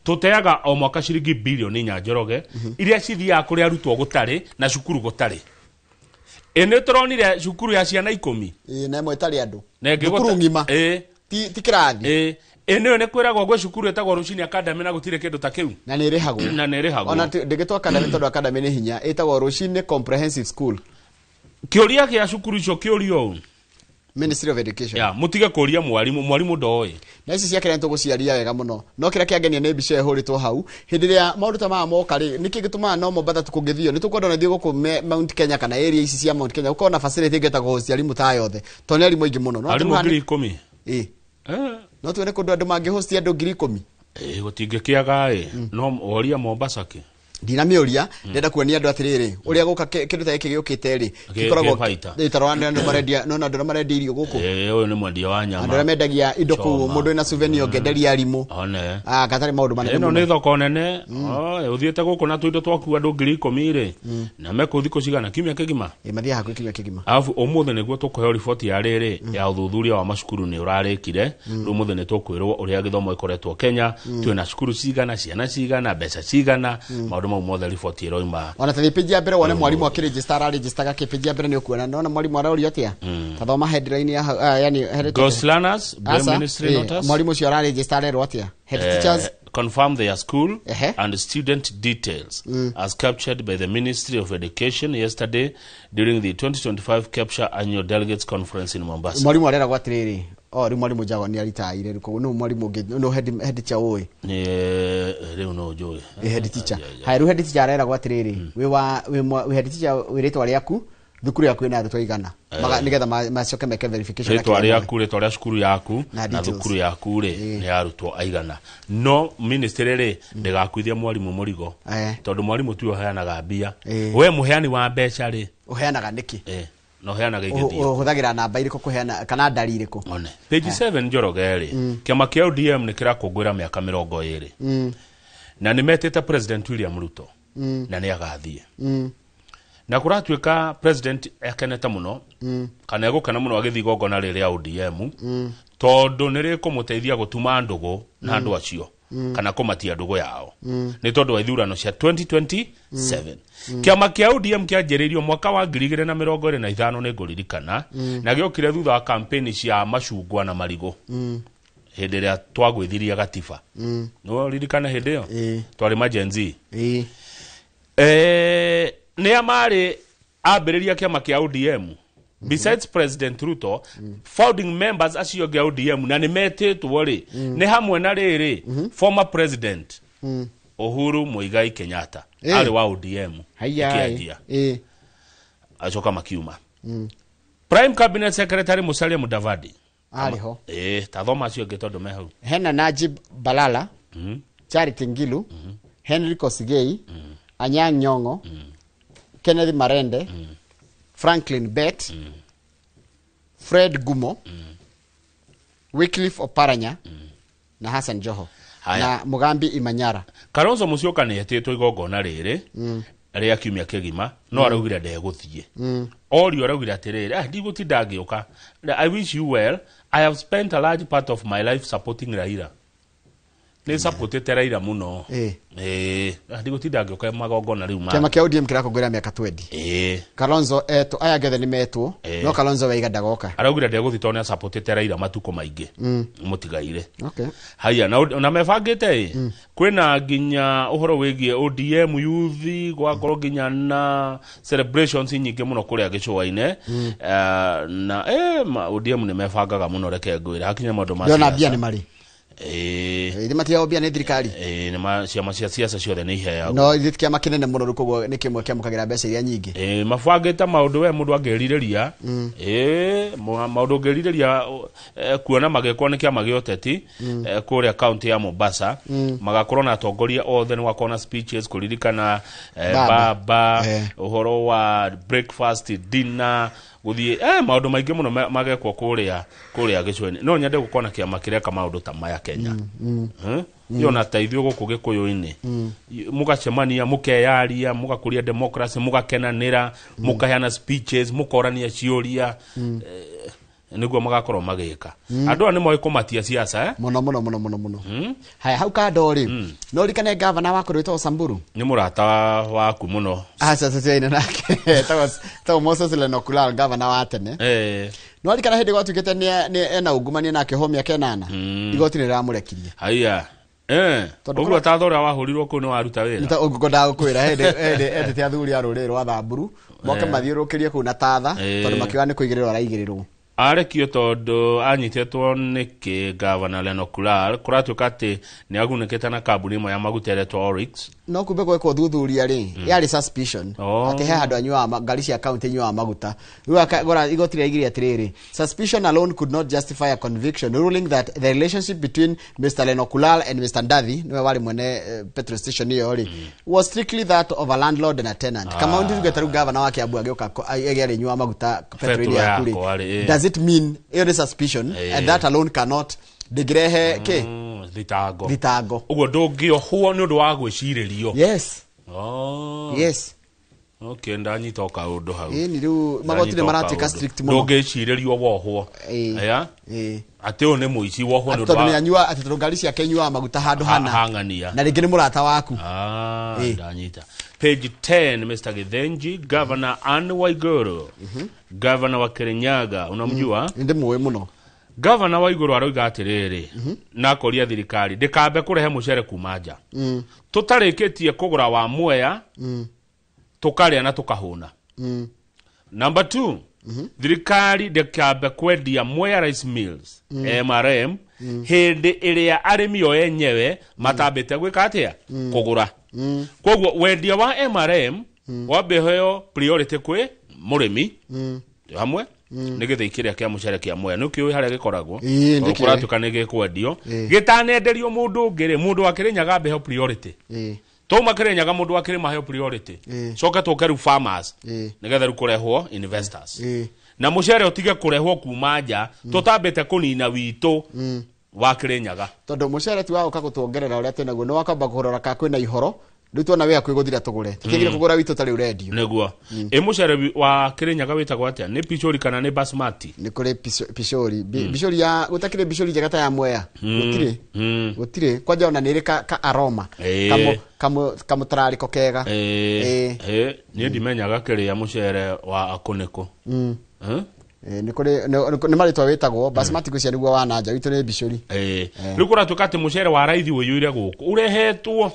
Tũteaga o mwaka ciringi bilioni 4, Njoroge, iria cithiaga kũrĩ arutwo gũtarĩ na cukuru gũtarĩ. Ĩ nĩ tũronire cukuru ya ciana 10. Na ĩmwe ĩtarĩ andũ. Na ĩngĩ Thukuru ng'ima. Ti kĩrathi. Ĩ nĩyo nĩ kwĩragwo gwĩ cukuru ĩtagwo Rũcinĩ Academy na gũtirĩ kĩndũ ta kĩu. Na nĩ ĩrĩhagwo. Na nĩ ĩrĩhagwo. Ona ndĩgĩtwo academy tondũ academy nĩ hinya, ĩtagwo Rũcinĩ Comprehensive School. Kĩũria kĩa cukuru icio kĩũrio ũũ. Ministry of Education. Ya, mũtige kũria mwarimũ, mwarimũ ndoĩ. Na ici cia kĩrĩa nĩtũgũciaria wega mũno, no kĩrĩa kĩangenia nĩ mbica ĩyo ĩhũrĩtwo hau hĩndĩ ĩrĩa maũndũ ta maya moka rĩ, nĩkĩ gĩtũmaga no Mombatha tu kũngĩthio? Nĩ tũkwenda ona ithuĩ gũkũ Mount Kenya kana area ici cia Mount Kenya gũkorwo na facility ĩngĩ ĩtagwo host arimũ ta yothe, tondũ nĩ arimũ aingĩ mũno. No Arimũ 10,000. No tuone kũndũ andũ mangĩhost andũ 10,000. Gũtingĩkĩaga ĩ, no woria Mombasa kĩ. Ndinamĩũria, ndĩrenda kuonia andũ atĩrĩrĩ, ũrĩa gũka kĩndũ ta gĩkĩ gĩũkĩte rĩ, gĩkoragwo Gĩ fighter. Ĩ, tarora andũ marendia, nona andũ arĩa marendia irio gũkũ. Ũyũ nĩ mwendia wa nyama. Andũ arĩa mendagia indo kũu. Choma. Mũndũ wĩna souvenir ũngĩenderia arimũ. One. Ah, gatarĩ maũndũ manene Ĩno mũno. nĩ thoko nene. Ũthiĩte gũkũ na tũindo twaku andũ 10,000 rĩ, na mekũu thikũ cigana? Kiumia kĩgima. Ĩ, mathiaga hakuhĩ kiumia kĩgima. Alafu ũmũthĩ nĩguo tũkũheo riboti ya rĩrĩ ya ũthuthuria wa macukuru nĩ ũrarĩkire. Rĩu ũmũthĩ nĩ tũkwĩrwo ũrĩa gĩthomo ĩkoretwo Kenya, twĩna cukuru cigana, ciana cigana, mbeca cigana, maũndũ mau mothe riboti ĩroima. Ona tathi page ya mbere wone mwarimu akĩregister, araregister gakĩ. Page ya mbere nĩ ũkuona, nona mwarimu arorio atĩa. Tathoma headline ya hau, yani head. Ghost learners blame Asa, ministry, not us. Mwarimu ũcio araregister arerwo atĩa? Head teachers Confirm their school and student details as captured by the Ministry of Education yesterday during the 2025 Capture Annual Delegates Conference in Mombasa. Mwarimu areragwo atĩrĩrĩ, o rĩu mwarimu Jago nĩ aritaire rĩu, koguo nũ mwarimu ũngĩ nũ head teacher ũĩ? Rĩu no njũĩ. Ĩ, head teacher. Haya, rĩu head teacher areragwo atĩrĩrĩ, wĩ wa wĩ head teacher, wĩ rĩtwa rĩaku, thukuru yaku ĩna arutwo aigana. Nĩgetha macoke meke verification na Rĩtwa kĩrĩa rĩaku, rĩtwa rĩa cukuru yaku Na na details. thukuru yaku rĩ, nĩ arutwo aigana. No ministry rĩ, ndĩgakuithia mwarimũ mũrigo, tondũ mwarimũ tiwe ũheanaga mbia. We mũheani wa mbeca rĩ, Ũheanaga nĩkĩ? Na ũheanaga igĩthio. Ũhũthagĩra namba irĩkũ kũheana kana ndari irĩkũ? One. Page 7, Njoroge rĩ, kĩama kĩa ODM nĩ kĩrakũngũĩra mĩaka 20 na nĩ metĩte President William Ruto na nĩ agathiĩ. Na kũratuĩka president akenete mũno kana egũkena mũno agĩthiĩ igongona rĩrĩ rĩa ODM, tondũ nĩ rĩkũmũteithia gũtuma ndũgũ na andũ acio kana kũmatia ndũgũ yao nĩ tondũ wa ithurano cia 2027. Kĩama kĩa ODM kĩanjĩrĩirio mwaka wa 2025, nĩ ngũririkana, na gĩokire thutha wa kampeni cia macungwa na marigũ hĩndĩ ĩrĩa twagwĩthirie gatiba. Nĩ ririkana hĩndĩ ĩyo twarĩ ma Gen Z. Nĩa marĩ ambĩrĩria kĩama kĩa ODM besides President Ruto? Founding members acio angĩ a ODM na nĩ metĩtwo rĩ, nĩ hamwe na rĩrĩ former president Uhuru Muigai Kenyatta. Arĩ wa ODM Haya. ĩkĩanjia, acoka makiuma. Prime Cabinet Secretary Musalia Mudavadi Arĩ ho. Ta thoma acio angĩ tondũ me hau. Hena Najib Balala, Charity Ngilu, Henry Kosigei, Anyang' Nyong'o, Kenneth Marende, Franklin Bett, Fred Gumo, Wycliffe Oparanya na Hassan Joho. Haya. Na Mugambi Imanyara. Kalonzo Musyoka nĩ etĩtwo igongona rĩrĩ rĩa kiumia kĩgima, no araugire ndegũthiĩ. Orio araugire atĩrĩrĩ, ndigũtinda ngĩũka. I wish you well. I have spent a large part of my life supporting Raila. Nĩ supportĩte Raila mũno. Ndigũtinda ngĩũka magongona rĩu ma Kĩama kĩa ODM kĩrakũngũĩra mĩaka 20. Kalonzo etwo, aya angĩ othe nĩ metwo, no Kalonzo waiga ndagoka. Araugire ndegũthiĩ tondũ nĩ asupportĩte Raila matukũ maingĩ mũtigaire. Okay. Haya, na mebangĩte ĩ kwĩna nginya ũhoro wĩgiĩ ODM youth, gwakorwo nginya na celebrations nyingĩ mũno kũrĩa gĩcũa-inĩ. Na ODM nĩ mebangaga mũno, reke ngwĩre hakinya maũndũ ma Ndĩrona siasa. mbia nĩ marĩ. Nĩ matigagwo mbia nĩ thirikari. Nĩ ma ciama cia siasa ciothe nĩ iheagwo. No ithuĩ ti kĩama kĩnene mũno rĩu, koguo nĩ kĩmwe kĩamũkagĩra mbeca iria nyingĩ. Mabangĩte maũndũ we mũndũ angĩrirĩria. Maũndũ ũngĩrirĩria kuona magĩkwo nĩ kĩama gĩa ũteti kũrĩa kaunti ya Mombasa. Magakorwo na atongoria othe, nĩ gwakorwo na speeches kũririkana Baba. baba, ũhoro wa breakfast, dinner, gũthiĩ maũndũ maingĩ mũno magekwo kũrĩa gĩcũa-inĩ. No nyende gũkorwo na kĩama kĩreka maũndũ ta maya Kenya. Yona ta ithuĩ gũkũ gĩkũyũ-inĩ, mũgacemania, mũkeyaria, mũgakũria democracy, mũgakenanĩra, mũkaheana speeches, mũkorania ciũria, nĩguo magakorwo magĩka. Andũ aya nĩ moĩ kũmatia siasa, eh? Mũno mũno mũno mũno mũno. Haya, hau kando rĩ, no ririkane gavana wa kũrĩa wĩtagwo Samburu. Nĩ mũrata waku mũno. Aca tũtiaine nake. Etagwo Moses Lenokulal, gavana wa tene. No ririkana hĩndĩ gwatuĩkĩte nĩ ena ungumania na akĩohwo mĩaka 8. Igoti nĩ rĩramũrekirie. Haya. Tondũ Ũguo ta ũrĩa wahũrirwo kũu nĩ waruta wĩra. Nĩ ta ũngĩkwendaga gũkwĩra hĩndĩ endete athuri a rũrĩrĩ rwa Thamburu moke mathiũrũrũkĩrie kũu na tatha, tondũ makiuga nĩ kũigĩrĩrwo araigĩrĩrwo. Arekio tondũ anyitĩtwo nĩkĩ Gavana Lenokulal kũratuĩka atĩ nĩ agunĩkĩte na kambuni ĩmwe ya maguta ĩretwo Oryx. No kumbe gwekwo thuthuria rĩ, yarĩ suspicion atĩ he handũ anyuaga ngari cia county inyuaga maguta. Rĩu igoti rĩaigire atĩrĩrĩ, suspicion alone could not justify a conviction, ruling that the relationship between Mr. Lenokulal and Mr. Ndathi, nĩwe warĩ mwene petrol station ĩyo rĩ, was strictly that of a landlord and a tenant. Kama ndituge ta rĩu gavana wa Kiambu agĩũka ege arĩnyuaga maguta petrol Petrol yaku rĩ, yakwa rĩ, does it mean ĩyo nĩ suspicion and that alone cannot ndĩngĩrehe kĩ? Thitango. Thitango. Ũguo ndũngĩohwo nĩ ũndũ wa gwĩcirĩrio. Yes. Yes. Okay, ndanyita o kaũndũ hau. Ĩni rĩu magoti nĩ Ndanyita o maratuĩka kaũndũ. strict mũno. Ndũngĩcirĩrio wohwo. Aya? Atĩ ũyũ nĩ mũici wohwo nĩ ũndũ Tondũ wa nĩ anyua, atĩ tondũ ngari ciake inyuaga maguta handũ hana. Hang'ania. Na rĩngĩ nĩ mũrata waku. Ndanyita. Page 10, Mr. Githinji, Governor Anne Waiguru. Governor wa Kirinyaga, unamjua? Nĩ ndĩmũĩ mũno. Governor Waiguru aroiga atĩrĩrĩ, na akoria thirikari ndĩkambe kũrehe mũcere kuma nja. Tũtarĩkĩtie kũgũra wa Mwea, tũkarĩa na tũkahũna. Number 2, thirikari ndĩkambe kwendia Mwea Rice Mills, MRM, hĩndĩ ĩrĩa arĩmi o enyewe matambĩte gwĩka atĩa? Kũgũra. Koguo wendia wa MRM wambe heo priority kwĩ mũrĩmi hamwe nĩ gĩthĩi kĩrĩa kĩa mũcere kĩa Mwea. Nĩ ũkĩũĩ harĩa gĩkoragwo? Ĩĩ, Tondũ ndĩkĩũĩ. kũratuĩka nĩ gĩkwendio. Gĩtanenderio mũndũ ũngĩ rĩ, mũndũ wa Kĩrĩnyaga ambe heo priority. Twauma Kĩrĩnyaga mũndũ wa Kĩrĩma heo priority. Coke tũke rĩu farmers. Nĩgetha rĩu kũrehwo investors. Na mũcere ũtige kũrehwo kuma nja, tũtambĩte kũnina witũ wa Kĩrĩnyaga. Tondũ mũcere ti wa gũka gũtuongerera ũrĩa twĩnaguo, nĩ wakamba kũrora kana kwĩna ihoro, rĩu tuona wĩ hakuhĩ gũthira tũgũre. Tũtiagĩrĩire kũgũra witũ tarĩ ũrendio. Nĩguo. Ĩ mũcere wa Kĩrĩnyaga wĩtagwo atĩa? Nĩ pichori kana nĩ basmati? Nĩ kũrĩ pichori. Pichori ya, gũtakĩrĩ pichori njega ta ya Mwea. Gũtirĩ. Gũtirĩ. Kwanja ona nĩ ĩrĩ ka aroma. Kamũtararĩko kega. Niĩ ndimenyaga kĩrĩa mũcere wa akũnĩkũ. Nĩ kũrĩ, nĩ marĩtwa wĩtagwo, basmati ngwĩciria nĩguo wa nanja, witũ nĩ bicori. Rĩu kũratuĩka atĩ mũcere wa raithi ũiyũire gũkũ, ũrehetwo.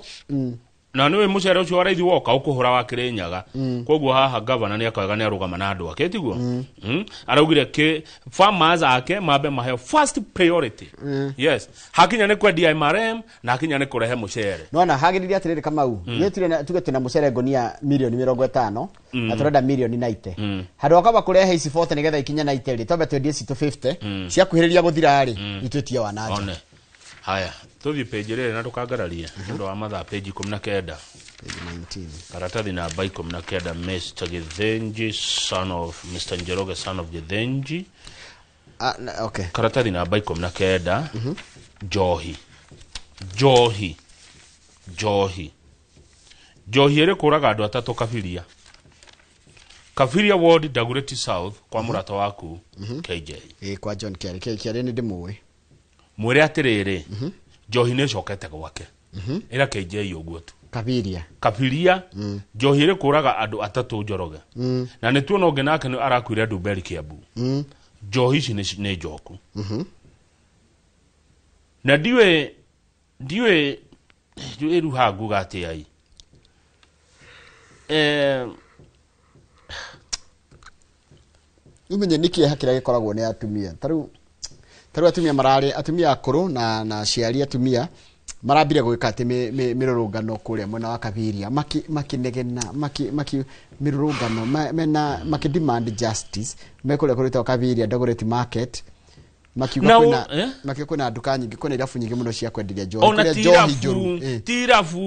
Na nĩũĩ mũcere ũcio wa raithi woka ũkũhũra wa Kĩrĩnyaga. Koguo haha gavana nĩ akauga nĩ arũgama na andũ ake, tiguo? Araugire kĩ farmers ake mambe maheo first priority. Yes. Hakinya nĩ kwendia MRM na hakinya nĩ kũrehe mũcere. Nona hagĩrĩire atĩrĩrĩ Kamau. Ithuĩ tũrĩ na, tuge twĩna mũcere ngũnia mirioni mĩrongo ĩtano, na tũrenda mirioni 90. Handũ ha kwamba kũrehe ici 40 nĩgetha ikinye 90 rĩ, twambe twendie citũ 50, ciakuhĩrĩria gũthira rĩ, itwĩtie wa nanja. One. Haya, tũthiĩ page rĩrĩ na ndũkangararie, nĩ ũndũ wa mathaa, page 19. Page 19. Karatathi namba 19, Mr. Githinji, son of Mr. Njoroge, son of Githinji. Na, okay. Karatathi namba 19, Njohi. Njohi. Njohi. Njohi ĩrĩ kũraga andũ atatũ Kabiria. Kabiria Ward, Dagoretti South, kwa mũrata waku, KJ. Ĩ, kwa John Kiarĩ. Kiarĩ nĩ ndĩmũĩ. Mwĩre atĩrĩrĩ, Njohi nĩ ĩcokete gwake. Ĩra KJ ũguo tu. Kabiria. Kabiria. Njohi ĩrĩ kũraga andũ atatũ Njoroge. Na nĩ tuona ũngĩ nake nĩ arakuire Ndumberi Kiambu. Njohi ici nĩ njoku. Na ndiũĩ rĩu haha nguga atĩa ĩ. Umenye nĩ kĩeha kĩrĩa gĩkoragwo nĩ atumia. Ta rĩu atumia mararĩ atumia akũrũ na aciari atumia marambire gwĩka atĩ mĩrũrũngano kũrĩa mwena wa Kabiria makinegena maki mĩrũrũngano mena maki demand justice me kũrĩa kũrĩtwo Kabiria Dagoretti Market makiuga kwĩna makiuga kwĩna nduka nyingĩ kwĩna irabu nyingĩ mũno cia kwenderia njohi kũrĩa njohi njũru ti irabu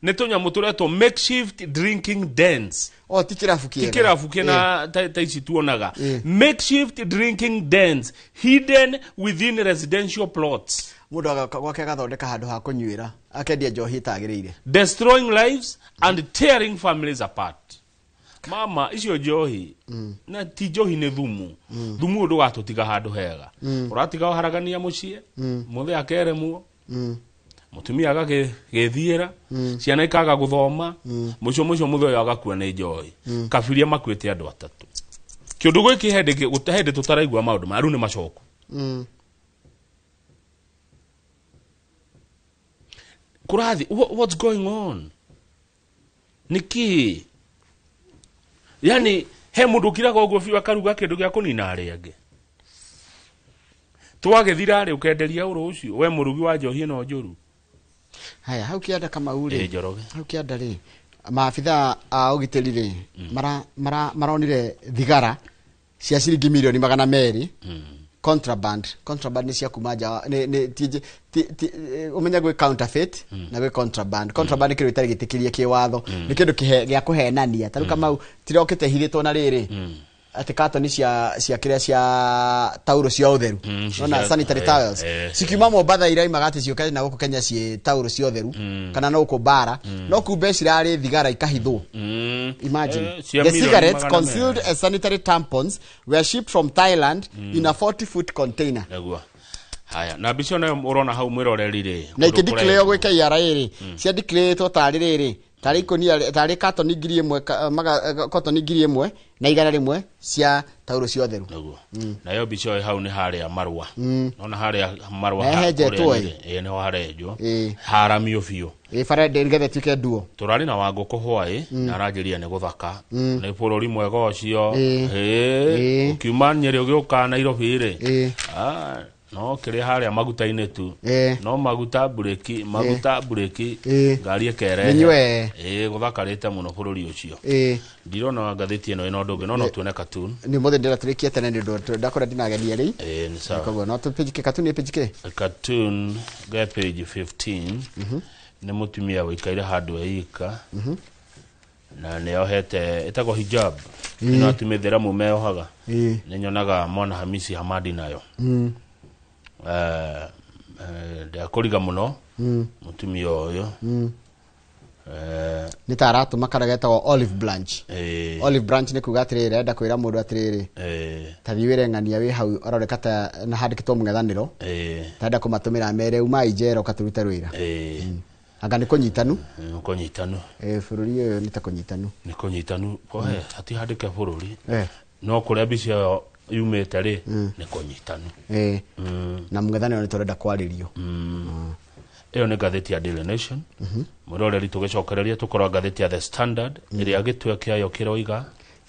nĩ tũnyamũ tũretwo makeshift drinking dens. O ti kĩrabu kĩega, ti kĩrabu kĩna ta ici tuonaga. Makeshift drinking dens hidden within residential plots. Mũndũ gwake agathondeka handũ ha kũnyuĩra akendia njohi ĩtagĩrĩire, destroying lives and tearing families apart. Mama icio njohi na ti njohi nĩ thumu. Thumu ũyũ ndũgatũtiga handũ hega. Ũratiga ũharagania mũciĩ, mũthee akeremwo, mũtumia agagĩthiĩra, ciana ikaga gũthoma, mũico mũico mũthee ũyũ agakua nĩ njohi. Kabiria makuĩte andũ atatũ. Kĩũndũ gĩkĩ hĩndĩ tũtaraigua maũndũ maya, rĩu nĩ macoku. Kũrathi, what's going on? Nĩkĩ? Yani he mũndũ ũkiraga ũguo biũ akaruga kĩndũ gĩa kũnina arĩa angĩ. Twagĩthira rĩ ũkenderia ũrũ ũcio we mũrugi wa njohi ĩno njũru. Haya hau kĩanda Kamau rĩ. Njoroge. Hau kĩanda rĩ maabitha a ũgitĩri rĩ maronire thigara cia ciringi milioni 200 contraband. Contraband nĩ cia kuma nja nĩ ũmenye gwĩ counterfeit na gwĩ contraband. Contraband nĩ kĩndũ gĩtarĩ gĩtĩkĩrie kĩwatho, nĩ kĩndũ gĩa kũhenania. Ta rĩu Kamau tirokĩte hithĩtwo na rĩrĩ atĩ katoni cia kĩrĩa cia tauro cia ũtheru, nona sanitary towels cikiuma Mombatha iraimaga atĩ ciũke na gũkũ Kenya ciĩ tauro cia ũtheru kana no gũkũ bara, no kumbe cirarĩ thigara ikahithwo. Imagine the cigarettes concealed as sanitary tampons were shipped from Thailand in a 40-foot container. Haya na mbica nayo ũrona hau mwĩroreri rĩ na ikĩdeclare gwĩ KRA rĩ cia declare tarĩ rĩrĩ tarĩ ikũnia tarĩ katoni 1000 katoni 1100 cia tauro cia ũtheru. Nĩguo nayo mbica ĩyo hau nĩ harĩa Marũa. Nona harĩa Marũa henjetwo ĩ nĩho harenjwo haramio biũ ĩ bara nĩgetha ĩtuĩke nduo. Tũrarĩ na Wangũkũ hwaĩ na aranjĩria nĩ gũthaka nĩ bũrũri mwega ũcio. Ũkiuma Nyĩrĩ ũgĩũka Nairobi rĩ no kĩrĩa harĩa maguta-inĩ tu no maguta mburĩki maguta mburĩki ngari ĩkerehe gũthakarĩte mũno bũrũri ũcio. Ndirona ngathĩti ĩno ĩna ũndũ ũngĩ no tuone cartoon. Nĩ mũthĩ ndĩratũrĩkia tene nĩ ũndũ ndakora ndinagenia rĩ. Nĩ sawa. Koguo no tũ page kĩ cartoon nĩ page kĩ? Cartoon ge page 15 nĩ mũtumia wĩikaire handũ eika na nĩ ohete ĩtagwo hijab. Ĩno atumia ithĩramu meohaga. Nĩ nyonaga mwana Hamisi Hamadi nayo. Ndakũriga mũno mũtumia ũyũ nĩ ta aratũma karĩa getagwo olive branch. Olive branch nĩ kuga atĩrĩrĩ enda kwĩra mũndũ atĩrĩrĩ ta thiĩ wĩre ng'ania wĩ hau aroreka ta na handĩkĩtwo mũng'ethanĩro ta enda kũmatũmĩra mere umai njera ũkatũrute wĩra. Anga nĩ kũnyitanu. Kũnyitanu bũrũri ũyũ nĩ ta kũnyitanu. Nĩ kũnyitanu hatihandĩke bũrũri no kũrĩa mbica ĩyo yumĩte rĩ nĩ kũnyitanu. Na mũng'ethanĩro nĩ tũrenda kwarĩrio. Ĩyo nĩ ngathĩti ya Daily Nation. Mwĩroreri tũgĩcokereria tũkorwo ngathĩti ya The Standard ĩrĩa gĩtwe kĩayo kĩroiga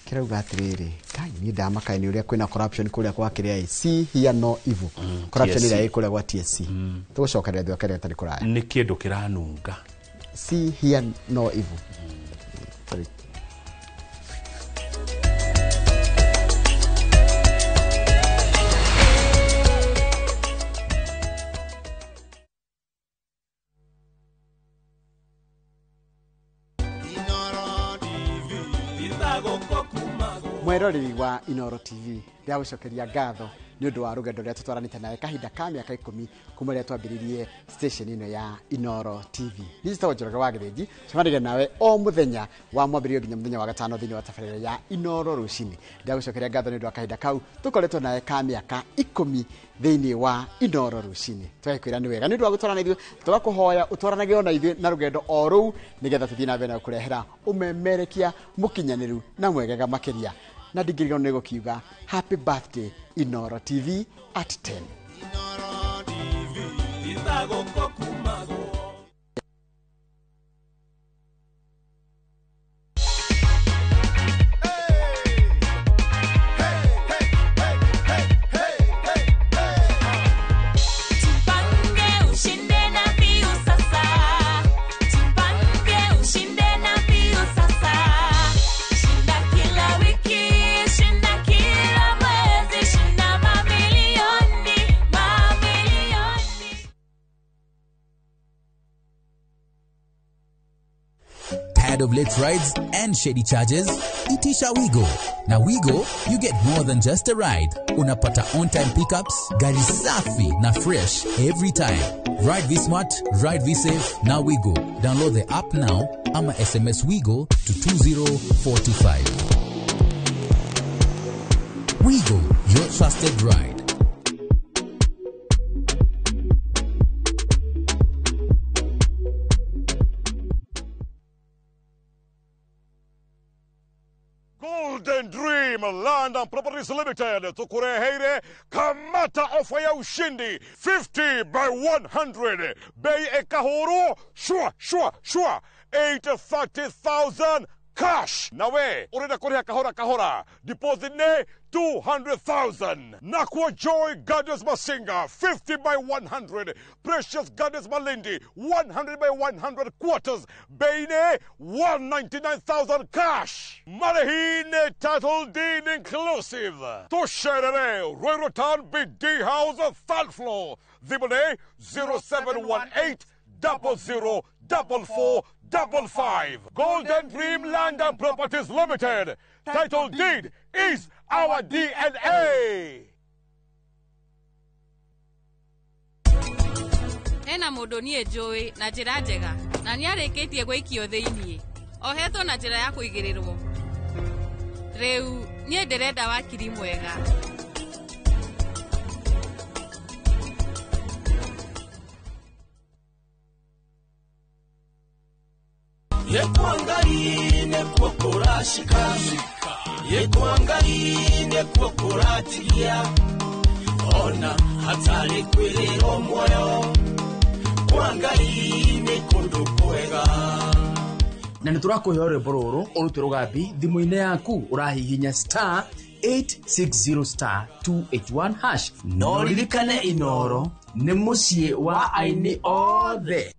kĩrauga atĩrĩrĩ Ngai niĩ ndamaka nĩ ũrĩa kwĩna corruption kũrĩa kwa kĩrĩa see hear no evil. Corruption ĩrĩa ĩ kũrĩa gwa TSC. Tũgũcokereria thutha kĩrĩa gĩtarĩ kũraya. Nĩ kĩndũ kĩranunga. See hear no evil. Sorry. Mweroreri wa Inooro TV ndagũcokeria ngatho Nĩ ũndũ wa rũgendo rũrĩa tũtwaranĩte nawe kahinda ka mĩaka 10 kuma rĩrĩa twambĩrĩirie station ĩno ya Inoro TV. Niĩ njĩtagwo Njoroge wa Gĩthĩnji, cemanagia nawe o mũthenya wa mwambĩrĩrio nginya mũthenya wa gatano thĩinĩ wa tabarĩra ya Inoro rũcinĩ. Ndagũcokeria ngatho nĩ ũndũ wa kahinda kau tũkoretwo nawe ka mĩaka 10 thĩinĩ wa Inoro rũcinĩ. Tũgakwĩra nĩ wega nĩ ũndũ wa gũtwarana ithuĩ, tũgakũhoya ũtwaranage ona ithuĩ na rũgendo o rũu nĩgetha tũthiĩ na mbere na gũkũrehera ũmemerekia mũkinyanĩru na mwegega makĩria. Na ndingĩriganĩrwo nĩ gũkiuga happy birthday Inoro TV at 10. Jipange ushinde na Viusasa. Jipange ushinde na Viusasa. Shinda kila wiki, shinda kila mwezi, shinda mamilioni, mamilioni. Tired of late rides and shady charges? Itisha Wigo. Na Wigo, you get more than just a ride. Unapata on-time pickups, gari safi na fresh every time. Ride V-Smart, ride V-Safe, na Wigo. Download the app now ama SMS Wigo to 20425. Wigo, your trusted ride. Golden Dream Land and Properties Limited tukureheire kamata ofa ya ushindi 50 by 100 bei ekahuru shua shua shua 830,000 cash. Nawe urenda kuriha kahora kahora, deposit ne 200,000. Nakwa Joy Gardens Masinga 50 by 100, Precious Gardens Malindi 100 by 100 quarters, bei ne 199,000 cash. Marehine title deed inclusive. Tusherere Ruiru Town BD House third floor. Thimũ 0718 00 44 55. Golden Dream Land and Properties Limited. Title deed is our DNA. Hena mũndũ niĩ njũĩ na njĩra njega na nĩarĩkĩtie gũikio thĩiniĩ ohetwo na njĩra ya kũigĩrĩrwo. Rĩu niĩ ndĩrenda wakiri mwega. Yekwangai nekuo kũracika, yekwangai nekuo kũratigia, ona hatarĩ kwĩrĩrwo muoyo, kwa Ngai nĩ kũndũ kwega. Na nĩ tũrakũhe rwĩmbo rũrũ ũrute rũgambi thimũ-inĩ yaku ũrahihinya star 860 star 281 hash. No ririkane Inoro nĩ mũciĩ wa aini othe.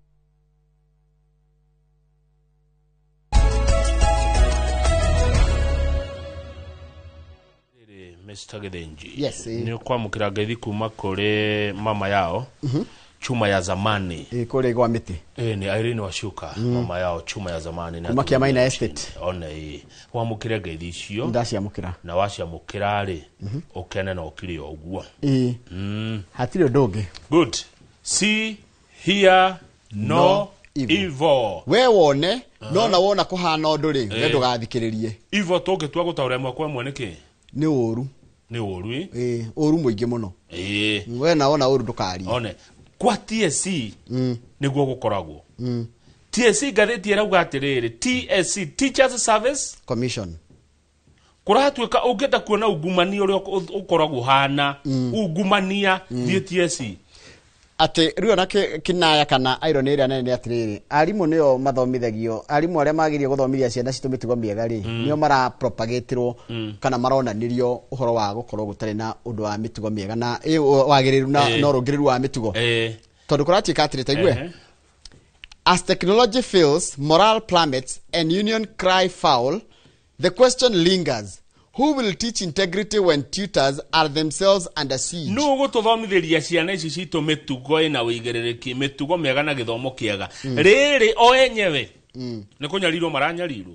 Mr. Githinji. Yes, nĩ ũkwamũkĩra ngeithi kuma kũrĩ mama yao chuma ya zamani kũrĩa gwa mĩtĩ. Nĩ Irene Wacuka, mama yao chuma ya zamani kuma Kĩamaina Estate. One wamũkĩre ngeithi icio. Ndaciamũkĩra. Na waciamũkĩra rĩ ũkene na ũkire o ũguo. Hatirĩ ũndũ ũngĩ. Good. See, hear, no evil. We wone no na wona kũhana ũndũ rĩ we ndũgathikĩrĩrie. Evil tũngĩtua gũtaũra ĩmwe kwa ĩmwe nĩkĩ? Nĩ ũru. Nĩ ũru. Ũru mũingĩ mũno. We na wona ũru ndũkarie. One kwa TSC nĩguo gũkoragwo. TSC ngathĩti ĩrauga atĩrĩrĩ, TSC Teachers Service Commission kũratuĩka ũngĩenda kuona ungumania ũrĩa ũkoragwo hana ungumania thiĩ TSC. Atĩ rĩu ona kĩnaya kana iron ĩrĩa nene nĩ atĩrĩrĩ, arimũ nĩo mathomithagio, arimũ arĩa magĩrĩire gũthomithia ciana citũ mĩtugo mĩega rĩ nĩo marapropagatĩrwo kana maronanĩrio ũhoro wa gũkorwo gũtarĩ na ũndũ wa mĩtugo mĩega na wagĩrĩru na ũrũngĩrĩru wa mĩtugo. Tondũ kũratuĩka atĩrĩ, ta igue, as technology fails, morale plummets and union cry foul, the question lingers. Who will teach integrity when tutors are themselves under siege? No gũtũthomithĩria ciana ici citũ mĩtugo ĩna wĩigĩrĩrĩki, mĩtugo mĩega na gĩthomo kĩega. Rĩrĩ o enyewe nĩ kũnyarirwo maranyarirwo.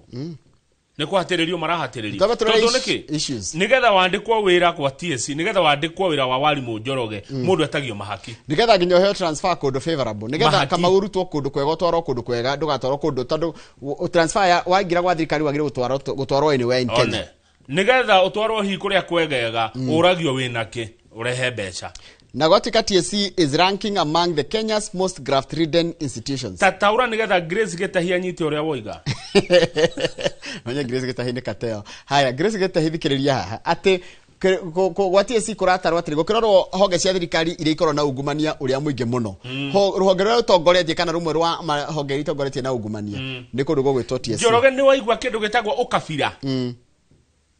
Nĩ kũhatĩrĩrio marahatĩrĩrio. Twambe tũrore Tondũ nĩkĩ? Issues. Nĩgetha wandĩkwo wĩra kwa TSC, nĩgetha wandĩkwo wĩra wa warimũ Njoroge, mũndũ etagio mahaki. Nigetha nginya ũheo transfer kũndũ favorable, nigetha Mahaki. kama ũrutwo kũndũ kwega ũtwarwo kũndũ kwega, ndũgatwarwo kũndũ tondũ transfer ya waingĩra gwa thirikari wagĩrĩirwo gũtwarwo anywhere in One. Kenya. Nĩgetha ũtwarwo hihi kũrĩa kwegega, ũragio wĩnakĩ, ũrehe mbeca. Na gwatuĩka TSC is ranking among the Kenya's most graft ridden institutions. Tataũra nĩgetha Grace Gĩtahi anyite ũrĩa woiga. Menye Grace Gĩtahi nĩ kateo. Haya, Grace Gĩtahi thikĩrĩria haha atĩ gwa TSC kũratarwo atĩrĩ, gũkĩrorwo honge cia thirikari iria ikoragwo na ungumania ũrĩa mũingĩ mũno, rũhonge rũrĩa rũtongoretie kana rũmwe rwa honge iria itongoretie na ungumania nĩ kũndũ gũgwĩtwo TSC. Njoroge, nĩ waigua kĩndũ gĩtagwo ũkabira?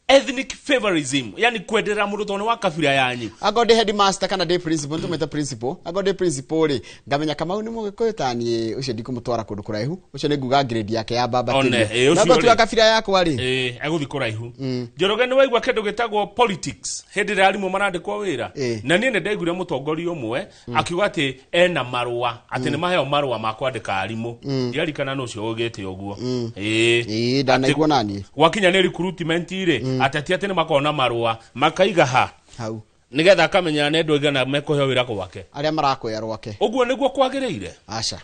Ethnic favorism, yani kwenderera mũndũ tondũ nĩ wa kabira yanyu. Angorwo ndĩ headmaster kana ndĩ principal, nĩtũmwĩte principal, angorwo ndĩ principal rĩ, ngamenya Kamau nĩ mũgĩkũyũ taniĩ, ũcio ndikũmũtwara kũndũ kũraihu, ũcio nĩ nguga grade yake ya One, bambatĩrio. ũcio Na angorwo ti rĩ. wa kabira yakwa rĩ, Ĩ, egũthiĩ kũraihu. Njoroge, nĩ waigua kĩndũ gĩtagwo politics hĩndĩ ĩrĩa arimũ marandĩkwo wĩra? Na niĩ nĩ ndaiguire mũtongoria ũmwe akiuga atĩ ena marũa, atĩ nĩ maheo marũa ma kwandĩka arimũ. Ndiarikana nũ ũcio ũgĩte ũguo. Ĩ. Ĩ, ndanaigua naniĩ. Gwakinya nĩ recruitment rĩ, ateti atĩ nĩ makoragwo na marũa makaiga ha hau nĩgetha akamenya nĩ andũ aigana mekũheo wĩra gwake. Arĩa marakwea rwake. Ũguo nĩguo kwagĩrĩire? Aca.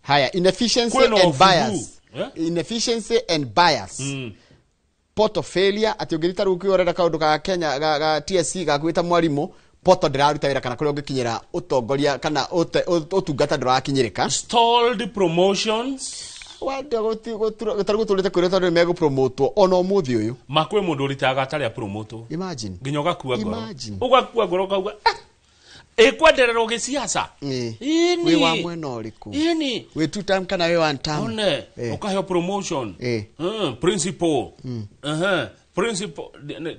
Haya, inefficiency Kwĩna and ũbuthu. bias. Inefficiency and bias, portal failure, atĩ ũngĩthiĩ ta rĩu ũkĩũrera kaũndũ ga Kenya ga TSC gakuĩta mwarimũ, portal ndĩraruta wĩra kana kũrĩa ũngĩkinyĩra ũtongoria kana ũtungata ndũrakinyĩrĩka. Stalled promotions. Tarĩ gũtũrĩte kwĩrwo tondũ nĩmegũpromotwo ona ũmũthĩ ũyũ. Ma kwĩ mũndũ ũritaga atarĩ apromotwo. Imagine. Nginya ũgakua ngoro. Imagine. Ũgakua ngoro ũkauga, "Ah, ĩkwendererwo gĩciaca." Ĩni. Wĩ wa mwena ũrĩkũ? Ĩni. Wĩ two term kana wĩ one term? One, ũkaheo promotion. Principal. Principal,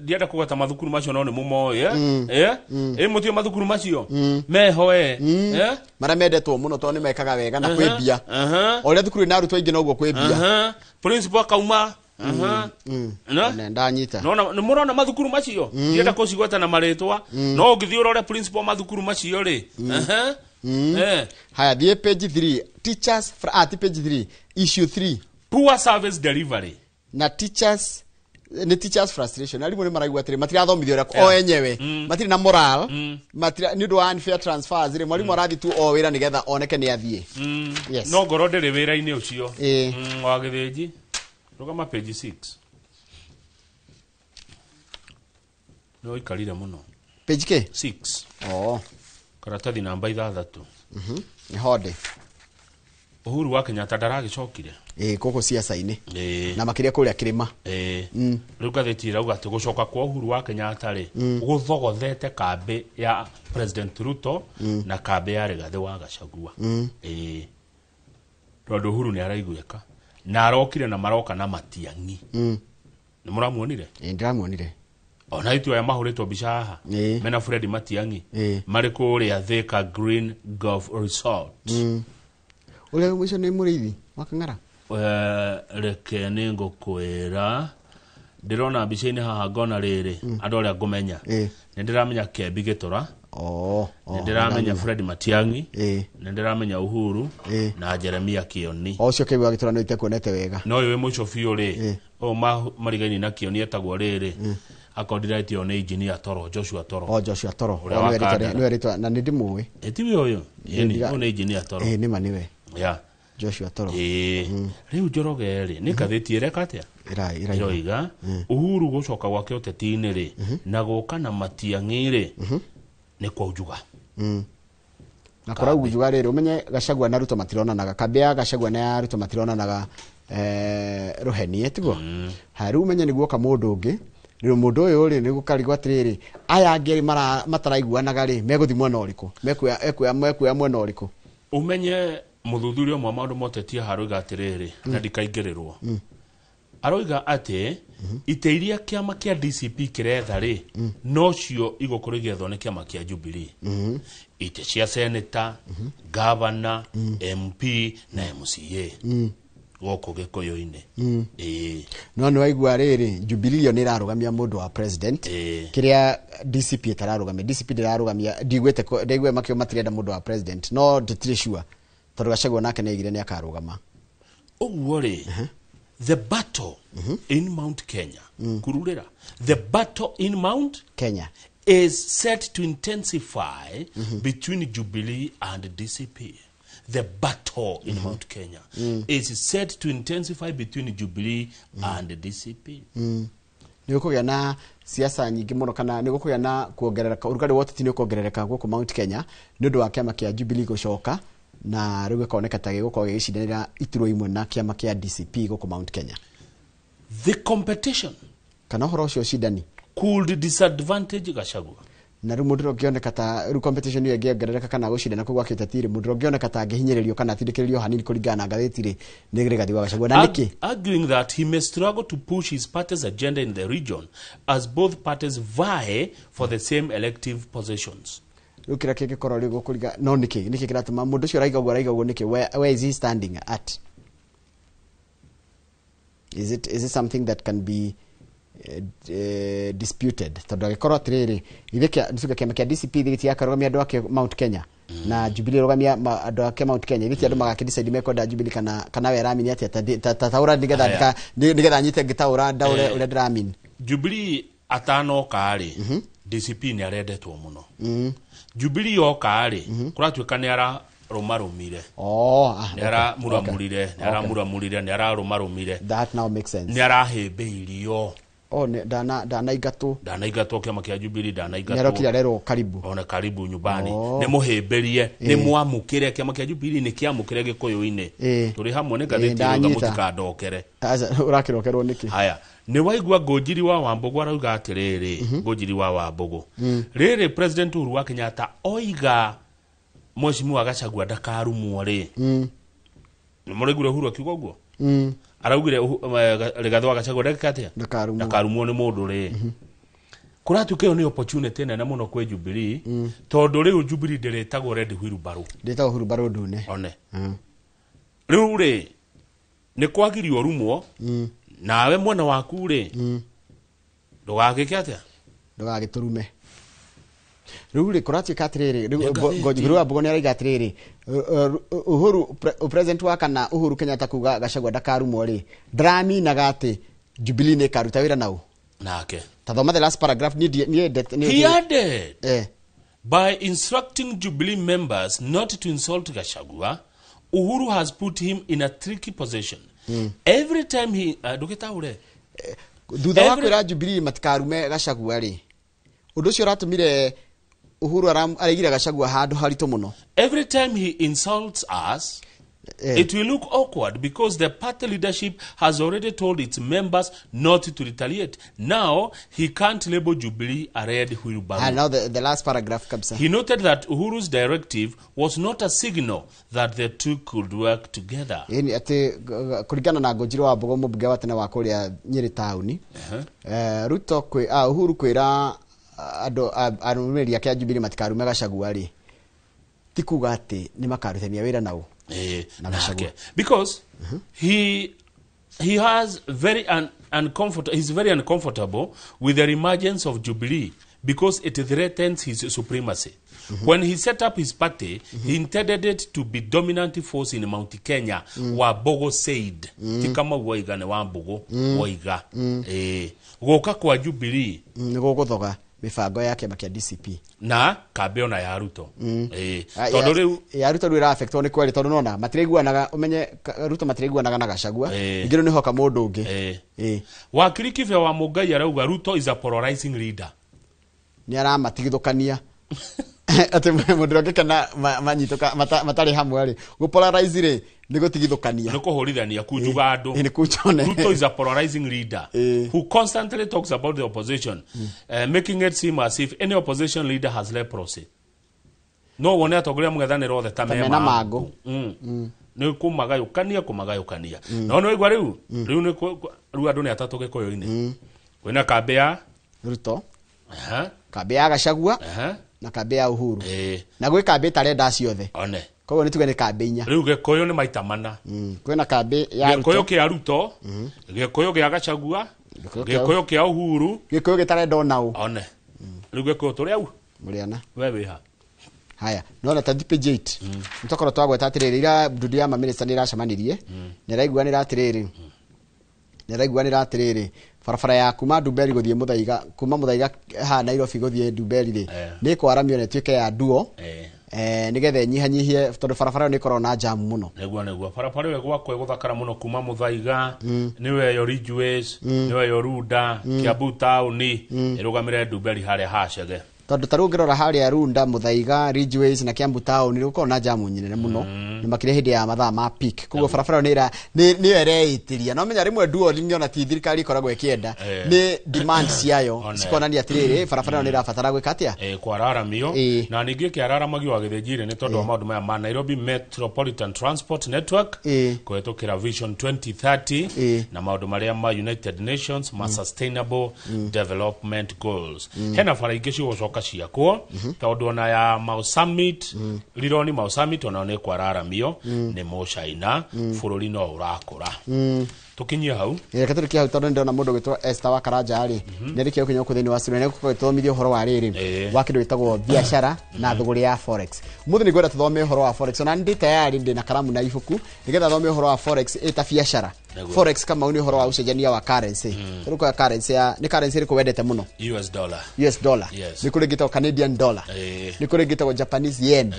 ndienda kũgweta mathukuru macio no nĩ mũmoĩ, eh? Eh? Ĩ, mũtiũ mathukuru macio meho, eh? Eh? Marĩa mendetwo mũno tondũ nĩ mekaga wega na kwĩ mbia. O ũrĩa thukuru ĩna arutwo aingĩ noguo kwĩ mbia. Principal akauma. One, ndanyita. Nona nĩ mũrona mathukuru macio, ndienda kũcigweta na marĩtwa, no ũngĩthiĩ ũrore principal mathukuru macio rĩ. Haya, thiĩ page 3, teachers ti page 3, issue 3. Poor service delivery. Na teachers nĩ teachers frustration, arimũ nĩ maraigua atĩrĩ matirathomithio ũrĩa o enyewe, matirĩ na moral, matira nĩ ũndũ wa unfair transfers rĩ, mwarimũ arathiĩ tu o wĩra nĩgetha oneke nĩ athiĩ. Yes. No ngoro ndĩrĩ wĩra-inĩ ũcio. Ĩ. Wa gĩthĩnji rũgama page 6, nĩ ũikarire mũno. Page kĩ? 6. Oh. Karatathi namba 6. Nĩ honde. Uhuru wa Kenyatta ndaragĩcokire. Ĩ, gũkũ ciaca-inĩ. Ĩ. Na makĩria kũrĩa kĩrĩma. Ĩ. Rĩu ngathĩti ĩrauga atĩ gũcoka kwa Uhuru wa Kenyatta rĩ, gũthogothete kambĩ ya President Ruto na kambĩ ya Rigathĩ wa Gachagua. Ĩ, tondũ Uhuru nĩ araiguĩka na arokire na maroka na Matiang'i. Nĩ mũramuonire? Ĩ, ndĩramuonire. Ona itu aya mahũrĩtwo mbica haha Ĩ. mena Fred Matiang'i Ĩ. marĩ kũrĩa Thika Green Golf Resort. Ũrĩa ũcio nĩ mũrĩithi wa Kang'ara? Reke nĩ ngũkwĩra, ndĩrona mbica-inĩ haha ngona rĩrĩ andũ arĩa ngũmenya. Nĩ ndĩramenya Kembi Gĩtũra, nĩ ndĩramenya Fred Matiang'i, nĩ ndĩramenya Uhuru na Jeremia Kĩoni. O ũcio Kembi wa Gĩtũra nĩ itekuonete wega. No ũyũ wĩ mũico biũ rĩ, ũyũ marigaini na Kĩoni etagwo rĩrĩ, akorwo ndĩretio nĩ engineer Toro, Joshua Toro. O Joshua Toro. Ũrĩa O, wa nĩwe Kandara. nĩwe rĩtwa na nĩ ndĩmũĩ. Ĩ, tiwe ũyũ? Ĩni, ũyũ nĩ engineer Toro. Ĩ, nĩma nĩwe. Yeah. Joshua Toro. Ĩĩ. Rĩu Njoroge rĩ, nĩ ngathĩti ĩreka atĩa? Ĩroiga Uhuru gũcoka gwake ũteti-inĩ rĩ, na gũka na Matiang'i rĩ, nĩ kwaunjuga. Na kũraunjuga rĩrĩ, ũmenye Gachagua na Ruto matironanaga, kambĩ ya Gachagua na ya Ruto matironanaga, rũheni tiguo. Haya, rĩu ũmenye nĩguoka mũndũ ũngĩ, rĩu mũndũ ũyũ rĩ, nĩ gũkarigwo atĩrĩrĩ, aya angĩ erĩ mataraiguanaga rĩ, megũthiĩ mwena ũrĩkũ, mekuoya mwena ũrĩkũ? Ũmenye mũthuthuria ũmwe wa maũndũ ma ũteti haha aroiga atĩrĩrĩ, na ndikaingĩrĩrwo, aroiga atĩ itĩ iria kĩama kĩa DCP kĩretha rĩ, nocio igũkorwo igĩethwo nĩ kĩama kĩa Jubilee, itĩ cia seneta, gavana, MP na MCA gũkũ Gĩkũyũ-inĩ. Ĩĩ. No nĩ waigua rĩrĩ, Jubilee yo nĩ ĩrarũgamia mũndũ wa president, kĩrĩa DCP ĩtararũgamia. DCP ndĩrarũgamia, ndiguĩte ndaigua makĩo matirenda mũndũ wa president, no nditirĩ sure tondũ Gachagua nake nĩ aigire nĩ akarũgama. Ũguo rĩ, The battle in Mount Kenya, kururira, the battle in Mount Kenya is set to intensify between Jubilee and DCP. The battle in Mount Kenya is set to intensify between Jubilee and DCP. Nĩ gũkũgĩa na siasa nyingĩ mũno, kana nĩ gũkũgĩa na kuongerereka ũrugarĩ wa ũteti, nĩ ũkuongerereka gũkũ Mount Kenya nĩ ũndũ wa kĩama kĩa Jubilee gũcoka, na rĩu gĩkoneka ta gĩgũkorwo gĩgĩcindanĩra iturwa imwe na kĩama kĩa DCP gũkũ Mount Kenya. The competition kana ũhoro ũcio ũcindani could disadvantage Gachagua. Na rĩu mũndũ ũngĩoneka ta rĩu competition ĩyo ĩngĩongerereka kana gũcindana kũu gwa kĩũteti rĩ, mũndũ ũngĩoneka ta angĩhinyĩrĩrio kana atindĩkĩrĩrio hanini kũringana na ngathĩti rĩ, nĩ Rigathi wa Gachagua. Na nĩkĩ? Arguing that he may struggle to push his party's agenda in the region as both parties vie for the same elective positions. Rĩu kĩrĩa kĩngĩkorwo rĩu gũkũringa no nĩkĩ kĩratũma mũndũ ũcio araiga ũguo, araiga ũguo nĩkĩ? Where is he standing at? Is it something that can be disputed? Tondũ angĩkorwo atĩrĩrĩ, ithuĩ nĩtuge kĩama kĩa DCP gĩtigakarũgamia andũ ake Mount Kenya na Jubilee rũgamia andũ ake Mount Kenya, ithuĩ ti andũ magakĩ-decide mekwenda Jubilee kana we aramini atĩa? Ta taũra nĩgetha Aya. Nĩgetha nyite ngĩtaũra ndaũre ũrĩa ndĩramini. Jubilee atanoka rĩ, DCP nĩ arendetwo mũno. Jubilee yoka rĩ, kũratuĩka nĩ ararũmarũmire. Oh, ah, nĩ okay. aramuramurire, nĩ aramuramurire, nĩ ararũmarũmire. That now makes sense. Nĩ arahĩmbĩirio. Oh, ndanaingatwo. Ndanaingatwo kĩama kĩa Jubilee, ndanaingatwo. Nĩ arokire arerwo karibu. Ona karibu nyumbani. Oh. Nĩ mũhĩmbĩrie, nĩ mwamũkĩre kĩama kĩa Jubilee, nĩ kĩamũkĩre gĩkũyũ-inĩ. Tũrĩ hamwe nĩ ngathĩti ĩrauga ndanyita. Mũtikandokere. Aca, ũrakĩrokerwo nĩkĩ? Haya, nĩ waigua Ngũnjiri wa Wambũgũ arauga atĩrĩrĩ, Ngũnjiri wa Wambũgũ, rĩrĩ President Uhuru wa Kenyatta oiga Mheshimiwa Gachagua ndakarumwo rĩ, nĩ mũraiguire Uhuru akiuga ũguo? Araugire Rigathi wa Gachagua ndagĩka atĩa? Ndakarumwo. Ndakarumwo nĩ mũndũ rĩ. Kũratuĩka ĩyo nĩ opportunity nene mũno kwĩ Jubilee, tondũ rĩu Jubilee ndĩrĩtagwo Red Wheelbarrow. Ndĩtagwo hurumbarũ ndune. One. Rĩu rĩ, nĩ kwagirio rumwo, nawe mwena waku rĩ, ndũgagĩke atĩa? Ndũgagĩtũrume. Rĩu rĩ, kũratuĩka atĩrĩrĩ, rĩu Nĩ ngathĩti. Ngũnjiri wa Mbũgũ nĩ arauga atĩrĩrĩ, Uhuru president wa kana Uhuru Kenyatta kuga Gachagua ndakarumwo rĩ, ndaraminaga atĩ Jubilee nĩ ĩkaruta wĩra nau. Nake. Ta thoma the last paragraph, niĩ niĩ He added, by instructing Jubilee members not to insult Gachagua, Uhuru has put him in a tricky position. Every time he ndũgĩtaũre. Thutha wa kwĩra Jubilee matikarume Gachagua rĩ, ũndũ ũcio ũratũmire Uhuru araigire Gachagua handũ haritũ mũno. Every time he insults us, it will look awkward because the party leadership has already told its members not to retaliate. Now, he can't label Jubilee a red wheelbarrow. Now the last paragraph kabisa. He noted that Uhuru's directive was not a signal that the two could work together. Ĩni atĩ kũringana na Ngũnjiri wa Mbũgũ, mũmbunge wa tene wa kũrĩa Nyĩrĩ taũni, Ruto kwĩ Uhuru kwĩra andũ arũmĩrĩri ake a Jubilee matikarume Gachagua rĩ, ti kuga atĩ nĩ makarutithania wĩra nao. Na Gachagua. Nake. Because he has very he's very uncomfortable with the emergence of Jubilee because it threatens his supremacy. When he set up his party, he intended it to be dominant force in Mount Kenya. Wambogo said, ti kama waiga nĩ Wambogo waiga. Gũka kwa Jubilee Nĩ gũgũthoga mĩbango ya kĩama kĩa DCP na kambe ona ya Ruto. Tondũ rĩu ya Ruto rĩu ĩra-affectwo nĩ kweri, tondũ nona matiraiguanaga, ũmenye Ruto matiraiguanaga na Gachagua. Ningĩ rĩu nĩhoka mũndũ ũngĩ. Wakiri Kibe wa Mũngai arauga Ruto is a polarizing leader. Nĩ aramatigithũkania atĩ mũndũ ũngĩ kana manyitũka matarĩ hamwe rĩ, gũ-polarize rĩ nĩ gũtigithũkania, nĩ kũhũrithania, kunjuga andũ. Nĩ kunjone. Ruto is a polarizing leader who constantly talks about the opposition, making it seem as if any opposition leader has leprosy. No wone atongoria mũng'ethanĩro othe ta Ta me mena mangũ. mangũ. Nĩ kũmagayũkania, kũmagayũkania. No nĩ waigua rĩu, rĩu nĩ rĩu andũ nĩ atatũ gĩkũyũ-inĩ. Kwĩna kambĩ ya Ruto, kambĩ ya Gachagua, na kambĩ ya Uhuru. Na gwĩ kambĩ ĩtarenda ciothe. One. Koguo nĩ tuge nĩ kambĩ inya. Rĩu gĩkũyũ nĩ maita mana. Kwĩna kambĩ ya Gĩkũyũ Ruto. kĩa Ruto, gĩkũyũ gĩa Gachagua, Gĩkũyũ kĩa gĩkũyũ kĩa Uhuru, gĩkũyũ gĩtarenda ona ũ. One. Rĩu gĩkũyũ tũrĩ au? Mũrĩana. We wĩ ha? Haya, nona ta page 8. Nĩtwakorwo twagweta atĩrĩrĩ, ira ndundu ya mamĩnĩsta nĩ ĩracemanirie, na ĩraiguanĩra atĩrĩrĩ, Nĩ araiguanĩra atĩrĩrĩ, barabara ya kuma Ndumberi gũthiĩ Mũthaiga, kuma Mũthaiga haha Nairobi gũthiĩ Ndumberi rĩ, nĩ ĩkwaramio na ĩtuĩke ya duo, nĩgetha ĩnyihanyihie tondũ barabara ĩyo nĩ ĩkoragwo na jamu mũno. Nĩguo barabara ĩyo gwakwa ĩgũthakara mũno kuma Mũthaiga, nĩwe yo Ridgeways, nĩwe yo Runda, Kiambu taũni, ĩrũgamĩre Ndumberi harĩa hacege. Tondũ ta rĩu ũngĩrora harĩa Runda, Mũthaiga, Ridgeways na Kiambu town nĩ gũkoragwo na jamu nyinene mũno, nĩ makĩria hĩndĩ ya mathaa ma peak. Koguo barabara ĩyo nĩyo ĩreĩtĩria. No menya rĩmwe duo nĩ ona ti thirikari ĩkoragwo ĩkĩenda, nĩ demand ciayo cikonania atĩrĩrĩ, barabara ĩyo nĩ ĩrabatara gwĩka atĩa? Kwararamio. Na ningĩ kĩararamagio wagĩthĩnjire nĩ tondũ wa maũndũ maya ma Nairobi Metropolitan Transport Network kũhetũkĩra Vision 2030 na maũndũ marĩa ma United Nations ma Sustainable Development Goals. Hena bara ingĩ cigũcoka ciakwo tondũ ona ya Mau Summit, Rironi Mau Summit ona nĩ kwararamio nĩ Mũcaina, bũrũri no ũrakũra. Tũkinyie hau. Reke tũrĩkie hau tondũ nĩndĩrona mũndũ ũgwĩtwo Esther wa Karanja rĩ, nĩarĩkia gũkinya gũkũ thĩinĩ wa studio, na nĩegũkorwo agĩtũthomithia ũhoro wa rĩrĩ wa kĩndũ gĩtagwo biacara na thũgũrĩ ya forex. Ũmũthĩ nĩngwenda tũthome ũhoro wa forex, ona ndĩ tayari ndĩ na karamu na ibuku nĩgetha thome ũhoro wa forex ĩta biacara. Forex Kamau nĩ ũhoro wa ũcenjania wa currency. Tondũ kwa currency ya nĩ currency ĩrĩkũ wendete mũno? US dollar. US dollar. Yes. Nĩ kũrĩ ĩngĩ ĩtagwo Canadian dollar. Nĩ kũrĩ ĩngĩ ĩtagwo Japanese yen.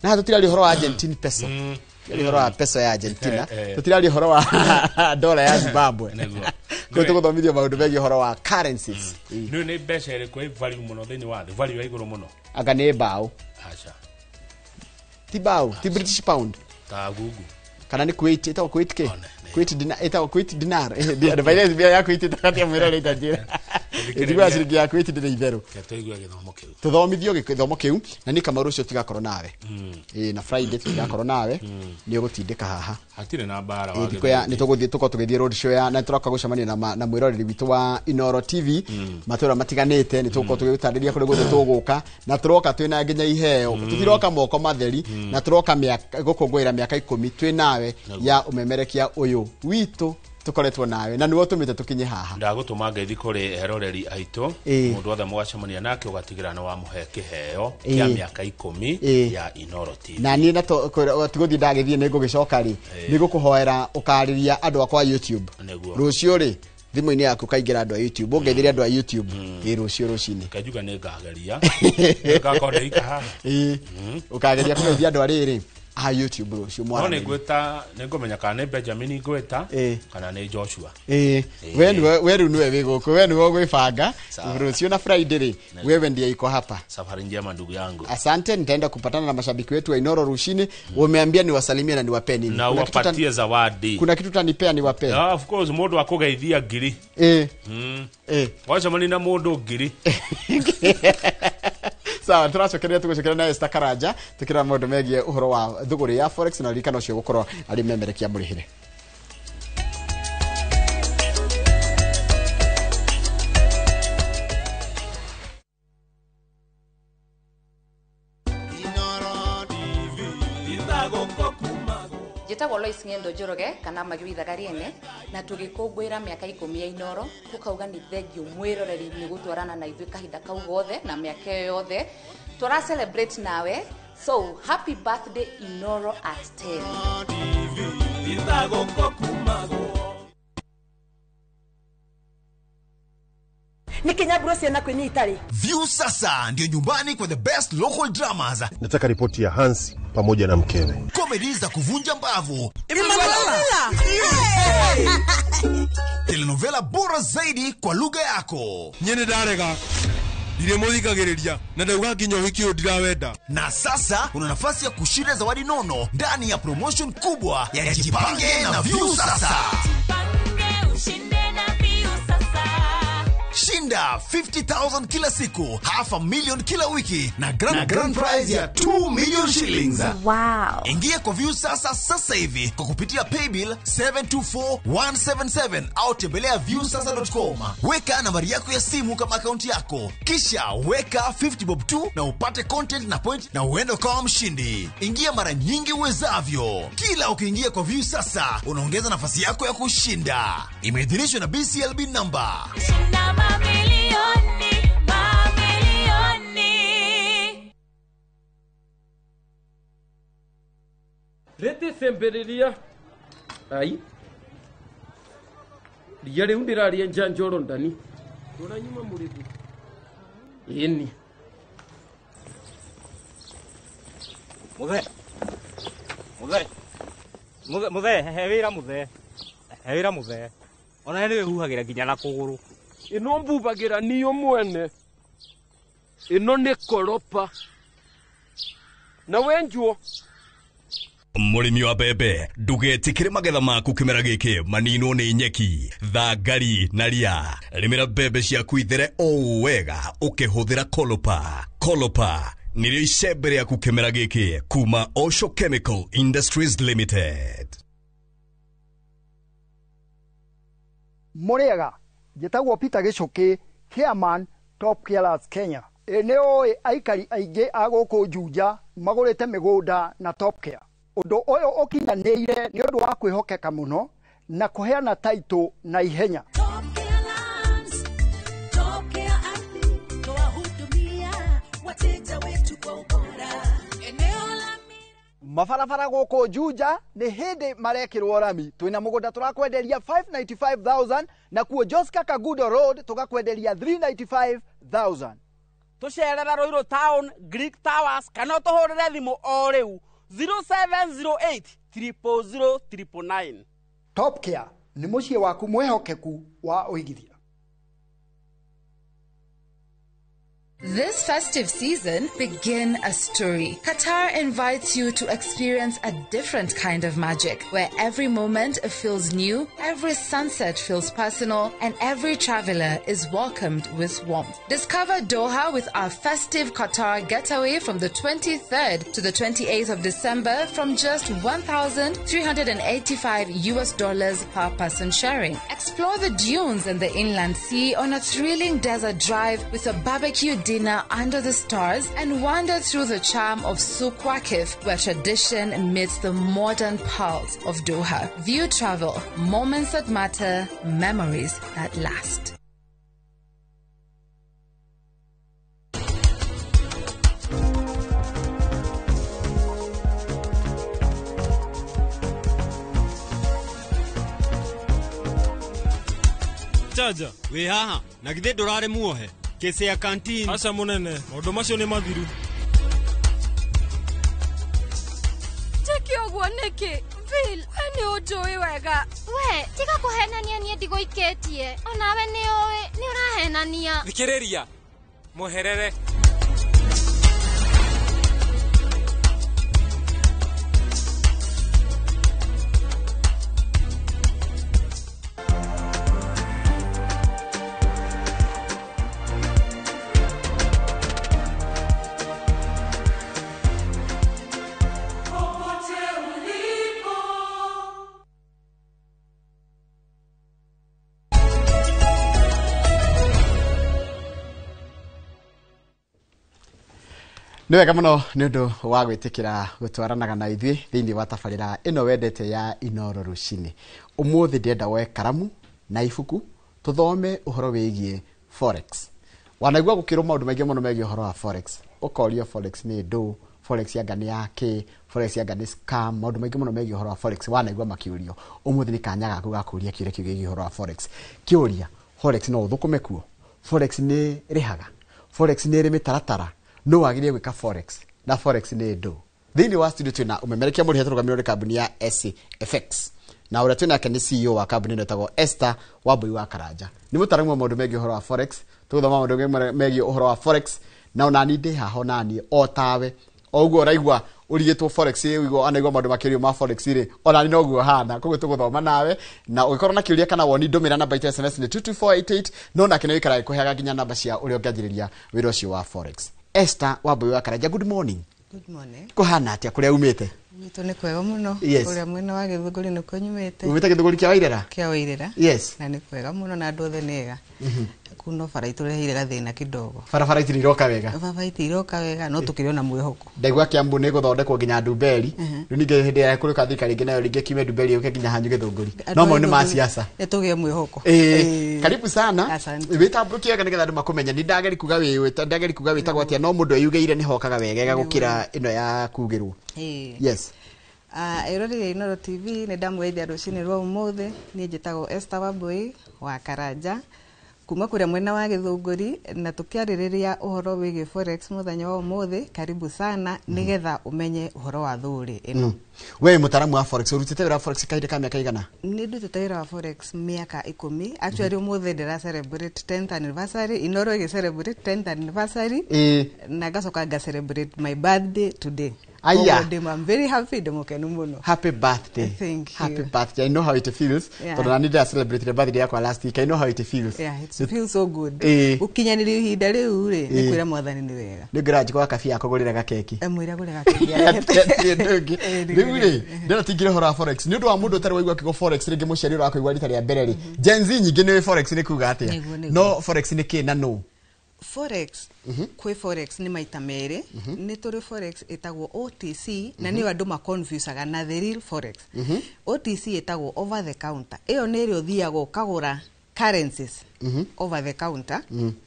Na tũtiraria ũhoro wa Argentine peso. Tũtiraria ũhoro wa peso ya Argentina. Tũtiraria ũhoro wa dollar ya Zimbabwe. Koguo tũgũthomithio maũndũ megiĩ ũhoro wa currencies. Nĩ nĩ mbeca ĩrĩkũ ĩ value mũno thĩinĩ wa thĩ, value ya igũrũ mũno? Anga nĩ mbaũ. Aca. Ti mbaũ, ti British pound. Ta Google. Kana nĩ Kuwait, ĩtagwo Kuwait kĩ? Kuwait dinar, ĩtagwo Kuwait dinar. Advice ya Kuwait ĩtakatia mwĩrore itanjĩra. Ĩtigwa ciringi ya Kuwait ndĩrĩ itherũ. Tũigue gĩthomo kĩu. Tũthomithio gĩthomo kĩu na niĩ Kamau rũciũ tigakorwo nawe. Na Friday tutigakorwo nawe, nĩ ũgũtindĩka haha. Hatirĩ na mbara wa thikũ ya nĩ tũgũthiĩ tũkorwo tũgĩthiĩ road show ya na tũroka gũcemania na mwĩroreri witũ wa Inoro TV matũra matiganĩte, nĩ tũgũkorwo tũgĩgũtarĩria kũrĩa guothe tũgũka, na tũroka twĩna nginya iheo, tũtiroka moko matheri, na tũroka gũkũngũĩra mĩaka 10 twĩ nawe ya ũmemerekia ũyũ witũ tũkoretwo nawe na nĩwe ũtũmĩte tũkinye haha. Ndagũtũma ngeithi kũrĩ eroreri aitũ, mũndũ wothe mũgacemania nake ũgatigĩra nĩ wamũhe kĩheo kĩa mĩaka 10 ya Inoro TV. Na niĩ na tigũthiĩ ndagĩthiĩ nĩ ngũgĩcoka rĩ, nĩ ngũkũhoera ũkarĩria andũ akwa YouTube rũciũ rĩ, thimũ-inĩ yaku kaingĩra andũ a YouTube, ũngeithĩrie andũ a YouTube rũciũ rũcinĩ. Kanjuga nĩ ngageria. Ngakorwo ndĩika haha. Ũkageria kũgeithia andũ a rĩrĩ a YouTube rũciũ mwana. No nĩngwĩta, nĩngũmenya kana nĩ Benjamin ngwĩta kana nĩ Joshua. We rĩu nĩwe wĩ gũkũ, we nĩwe ũgwĩbanga rũciũ na Friday rĩ, wewe ndiye iko hapa. Safari njema ndugu yangu. Asante, nitaenda kupatana na mashabiki wetu wa Inoro rushini. Wameambia niwasalimie na niwapee nini? Na uwapatie zawadi. Kuna kitu utanipea niwapee? Of course, mũndũ akũgeithia ngiri. Wacemania na mũndũ ngiri. Sawa, tũracokeria tũgũcokeria na Esther Karanja tukĩra maũndũ megiĩ ũhoro wa thũgũrĩ ya forex na ririkano ũcio gũkorwo arĩ memerekia mũrĩhĩre. Njĩtagwo Lois Ng'endo Njoroge kana Magĩrithaga Rĩene, na tũgĩkũngũĩra mĩaka 10 ya Inoro, tũkauga nĩ thengiũ mwĩroreri nĩ gũtwarana na ithuĩ kahinda kau gothe na mĩaka ĩyo yothe tũra celebrate nawe. So happy birthday Inoro at 10. Nikinyaburo ciana kwini itari. View sasa ndio nyumbani kwa the best local dramas. Nataka ripoti ya Hansi pamoja na mkewe. Comedy za kuvunja mbavu. Telenovela bora zaidi kwa lugha yako. Nyene ndarega. Ndiremuthikagiriria na ndauga nginya ũhiki ũyũ ndirawenda. Na sasa una nafasi ya kushinda zawadi nono ndani ya promotion kubwa ya Jipange na View Sasa. Jipange ushinde na View Sasa. Shinda 50,000 kila siku, 500,000 kila wiki na grand prize ya 2 million shillings. Wow. Ingia kwa View Sasa sasa hivi kwa kupitia paybill 724177 au tembelea viewsasa.com. Weka nambari yako ya simu kama akaunti yako, kisha weka 50 bob tu na upate content na point na uende kama mshindi. Ingia mara nyingi uwezavyo. Kila ukiingia kwa View Sasa unaongeza nafasi yako ya kushinda. Imeidhinishwa na BCLB number. Shinda mamilioni, mamilioni. Rete semberiria. Ai. Ria rĩu ndĩrarĩenja Njorondani. Rora nyuma mũrĩthi. Ĩni. Muthe. Muthe. Muthe, muthe, he wĩra muthe. He wĩra muthe. Ona nĩ wĩhuhagĩra nginya na kũgũrũ. Ĩno mbubagĩra niyo mwene. Ĩno nĩ koropa. Na wenjuo. Mũrĩmi wa mbembe ndũgetĩkĩre magetha maku kĩmera gĩkĩ maninwo nĩ nyeki, thangari na ria. Rĩmĩra mbembe ciaku ithere o wega ũkĩhũthĩra Kolopa. Kolopa nĩrĩo icembe rĩaku kĩmera gĩkĩ kuma Osho Chemical Industries Limited. Mũrĩega, njĩtagwo Peter Gĩcũkĩ, chairman Top Killers Kenya. Ĩ nĩ ũĩ aikari aingĩ a gũkũ Juja magũrĩte mĩgũnda na Top Care. Ũndũ ũyũ ũkinyanĩire nĩ ũndũ wa kwĩhokeka mũno na kũheana taitũ na ihenya. Mabarabara gũkũ Juja nĩ hĩndĩ marekĩrwo rami. Twĩna mũgũnda tũrakwenderia 595,000 na kuo Joska Kagudo Road tũgakwenderia 395,000. Tũcerera Ruiru Town, Greek Towers kana ũtũhũrĩre thimũ o rĩu 0708 000 999. Top Care nĩ mũciĩ waku mwĩhokeku wa ũigithia. This festive season, begin a story. Qatar invites you to experience a different kind of magic, where every moment feels new, every sunset feels personal, and every traveler is welcomed with warmth. Discover Doha with our festive Qatar getaway from the 23rd to the 28th of December from just $1,385 per person sharing. Explore the dunes and the inland sea on a thrilling desert drive with a barbecue dinner under the stars, and wander through the charm of Souk Waqif, where tradition meets the modern pulse of Doha. View travel, moments that matter, memories that last. Chaja, wĩ haha na githĩ ndũrarĩ muohe? Kesi ya kantin. Aca munene, maũndũ macio nĩ mathiru. Njĩke ũguo nĩkĩ? Phil, we nĩ ũnjũĩ wega. We, tiga kũhenania niĩ ndigũikĩtie. Onawe nĩ ũĩ, nĩ ũrahenania. Thikĩrĩria, mweherere. Nĩ wega mũno nĩ ũndũ wa gwĩtĩkĩra gũtwaranaga na ithuĩ thĩinĩ wa tabarĩra ĩno wendete ya Inooro rũcinĩ. Ũmũthĩ ndĩrenda woe karamu na ibuku tũthome ũhoro wĩgiĩ forex. Wanaigua gũkĩrwo maũndũ maingĩ mũno megiĩ ũhoro wa forex. Ũkorio forex nĩ ndũ, forex yanga nĩ yakĩ, forex yanga nĩ scam, maũndũ maingĩ mũno megiĩ ũhoro wa forex wanaigua makĩũrio. Ũmũthĩ nĩ kanya gaku ga kũũria kĩũria kĩu gĩgiĩ ũhoro wa forex. Kĩũria, forex no ũthũkũme kuo? Forex nĩ ĩrĩhaga? Forex nĩ ĩrĩ mĩtaratara? No wagĩrĩire gwĩka forex na forex nĩ ndũ. Thĩinĩ wa studio twĩna ũmemerekia mũrĩhe tũrũgamĩrĩirwo nĩ kambuni ya SFX na ũrĩa twĩ nake nĩ CEO wa kambuni ĩno ĩtagwo Esther Wambui wa Karanja. Nĩ mũtaaramu wa maũndũ megiĩ ũhoro wa forex, tũgũthoma maũndũ megiĩ ũhoro wa forex na onani ndĩ haha onani o tawe o ũguo ũraigua ũrigĩtwo forex ũiguo anaigua maũndũ makĩrio ma forex rĩ onani noguo hana koguo tũgũthoma nawe na ũngĩkorwo na kĩũria kana woni ndũmĩra namba itũ SMS nĩ 22488 no nake nĩ wĩikaraga ĩkũheaga nginya namba cia ũrĩa ũngĩanjĩrĩria wĩra ũcio wa forex. Esther Wambui wa Karanja, good morning. Good morning. Kuhana atia kuria umite? Gwitũ nĩ kwega mũno. Yes. Kũrĩa mwena wa Gĩthũngũri nĩkuo nyumĩte. Umĩte Gĩthũngũri kĩa Wairera? Kĩa Wairera. Yes. Na nĩ kwega mũno na andũ othe nĩ ega. Kuno bara itũreheire gathĩna kidogo. Barabara itirĩ iroka wega. Barabara itirĩ iroka wega no tũkĩrĩ ona mwĩhoko. Ndaigua Kiambu nĩ gũthondekwo nginya Ndumberi. Rĩu ningĩ hĩndĩ ya kũrĩka thirikari ĩngĩ nayo rĩngĩ kiume Ndumberi yũke nginya hanyu Gĩthũngũri. No mau nĩ ma siasa. Nĩ tũgĩe mwĩhoko. Karibu sana. Wĩtambũrũkie wega nĩgetha andũ makũmenye. Nĩ ndageri kuga wĩ ndageri kuga wĩtagwo atĩa no mũndũ eyugĩire nĩ hokaga wegega gũkĩra ĩno ya kugĩrwo. Yes. Eroreri a Inooro TV nĩ ndamũgeithia rũcinĩ rwa ũmũthĩ. Niĩ njĩtagwo Esther Wambui wa Karanja kuma kuria mwena wa Githunguri na tukiaririria uhoro wigie forex muthenya wa umuthi. Karibu sana nigetha umenye uhoro wa thuri ino. We mutaramu wa forex, urutite wira wa forex kahinda ka miaka igana? Ni ndutite wira wa forex miaka 10. Actually umuthi ndira celebrate 10th anniversary, Inoro igi celebrate 10th anniversary na ngacoka nga celebrate my birthday today. Aya. I'm very happy, ndimukenu muno. Happy birthday. Thank you. Happy birthday. I know how it feels. Tondu na nĩ celebrate the birthday yakwa last week. I know how it feels. Yeah, it feels so good. Ukinyaniria ihinda riu ri ni kwira mwathani ni wega. Nĩ ngĩra njikwa kabi yako gũrĩra gakeki. Mwira gũrĩra gakeki. Rĩu rĩ, ndĩra tingire ũhoro wa forex. Nĩ ũndũ wa mũndũ ũtarĩ waigua kiugo forex rĩngĩ mũciari ũrakũigua rita rĩa mbere rĩ. Gen Z nyingĩ nĩ forex nĩ kuga atĩa? No forex nĩ kĩ na no? Forex, kwĩ forex nĩ maita merĩ. Nĩ tũrĩ forex ĩtagwo OTC na nĩyo andũ maconfusaga na the real forex. OTC ĩtagwo over the counter. Ĩyo nĩ ĩrĩa ũthiaga ũkagũra currencies over the counter,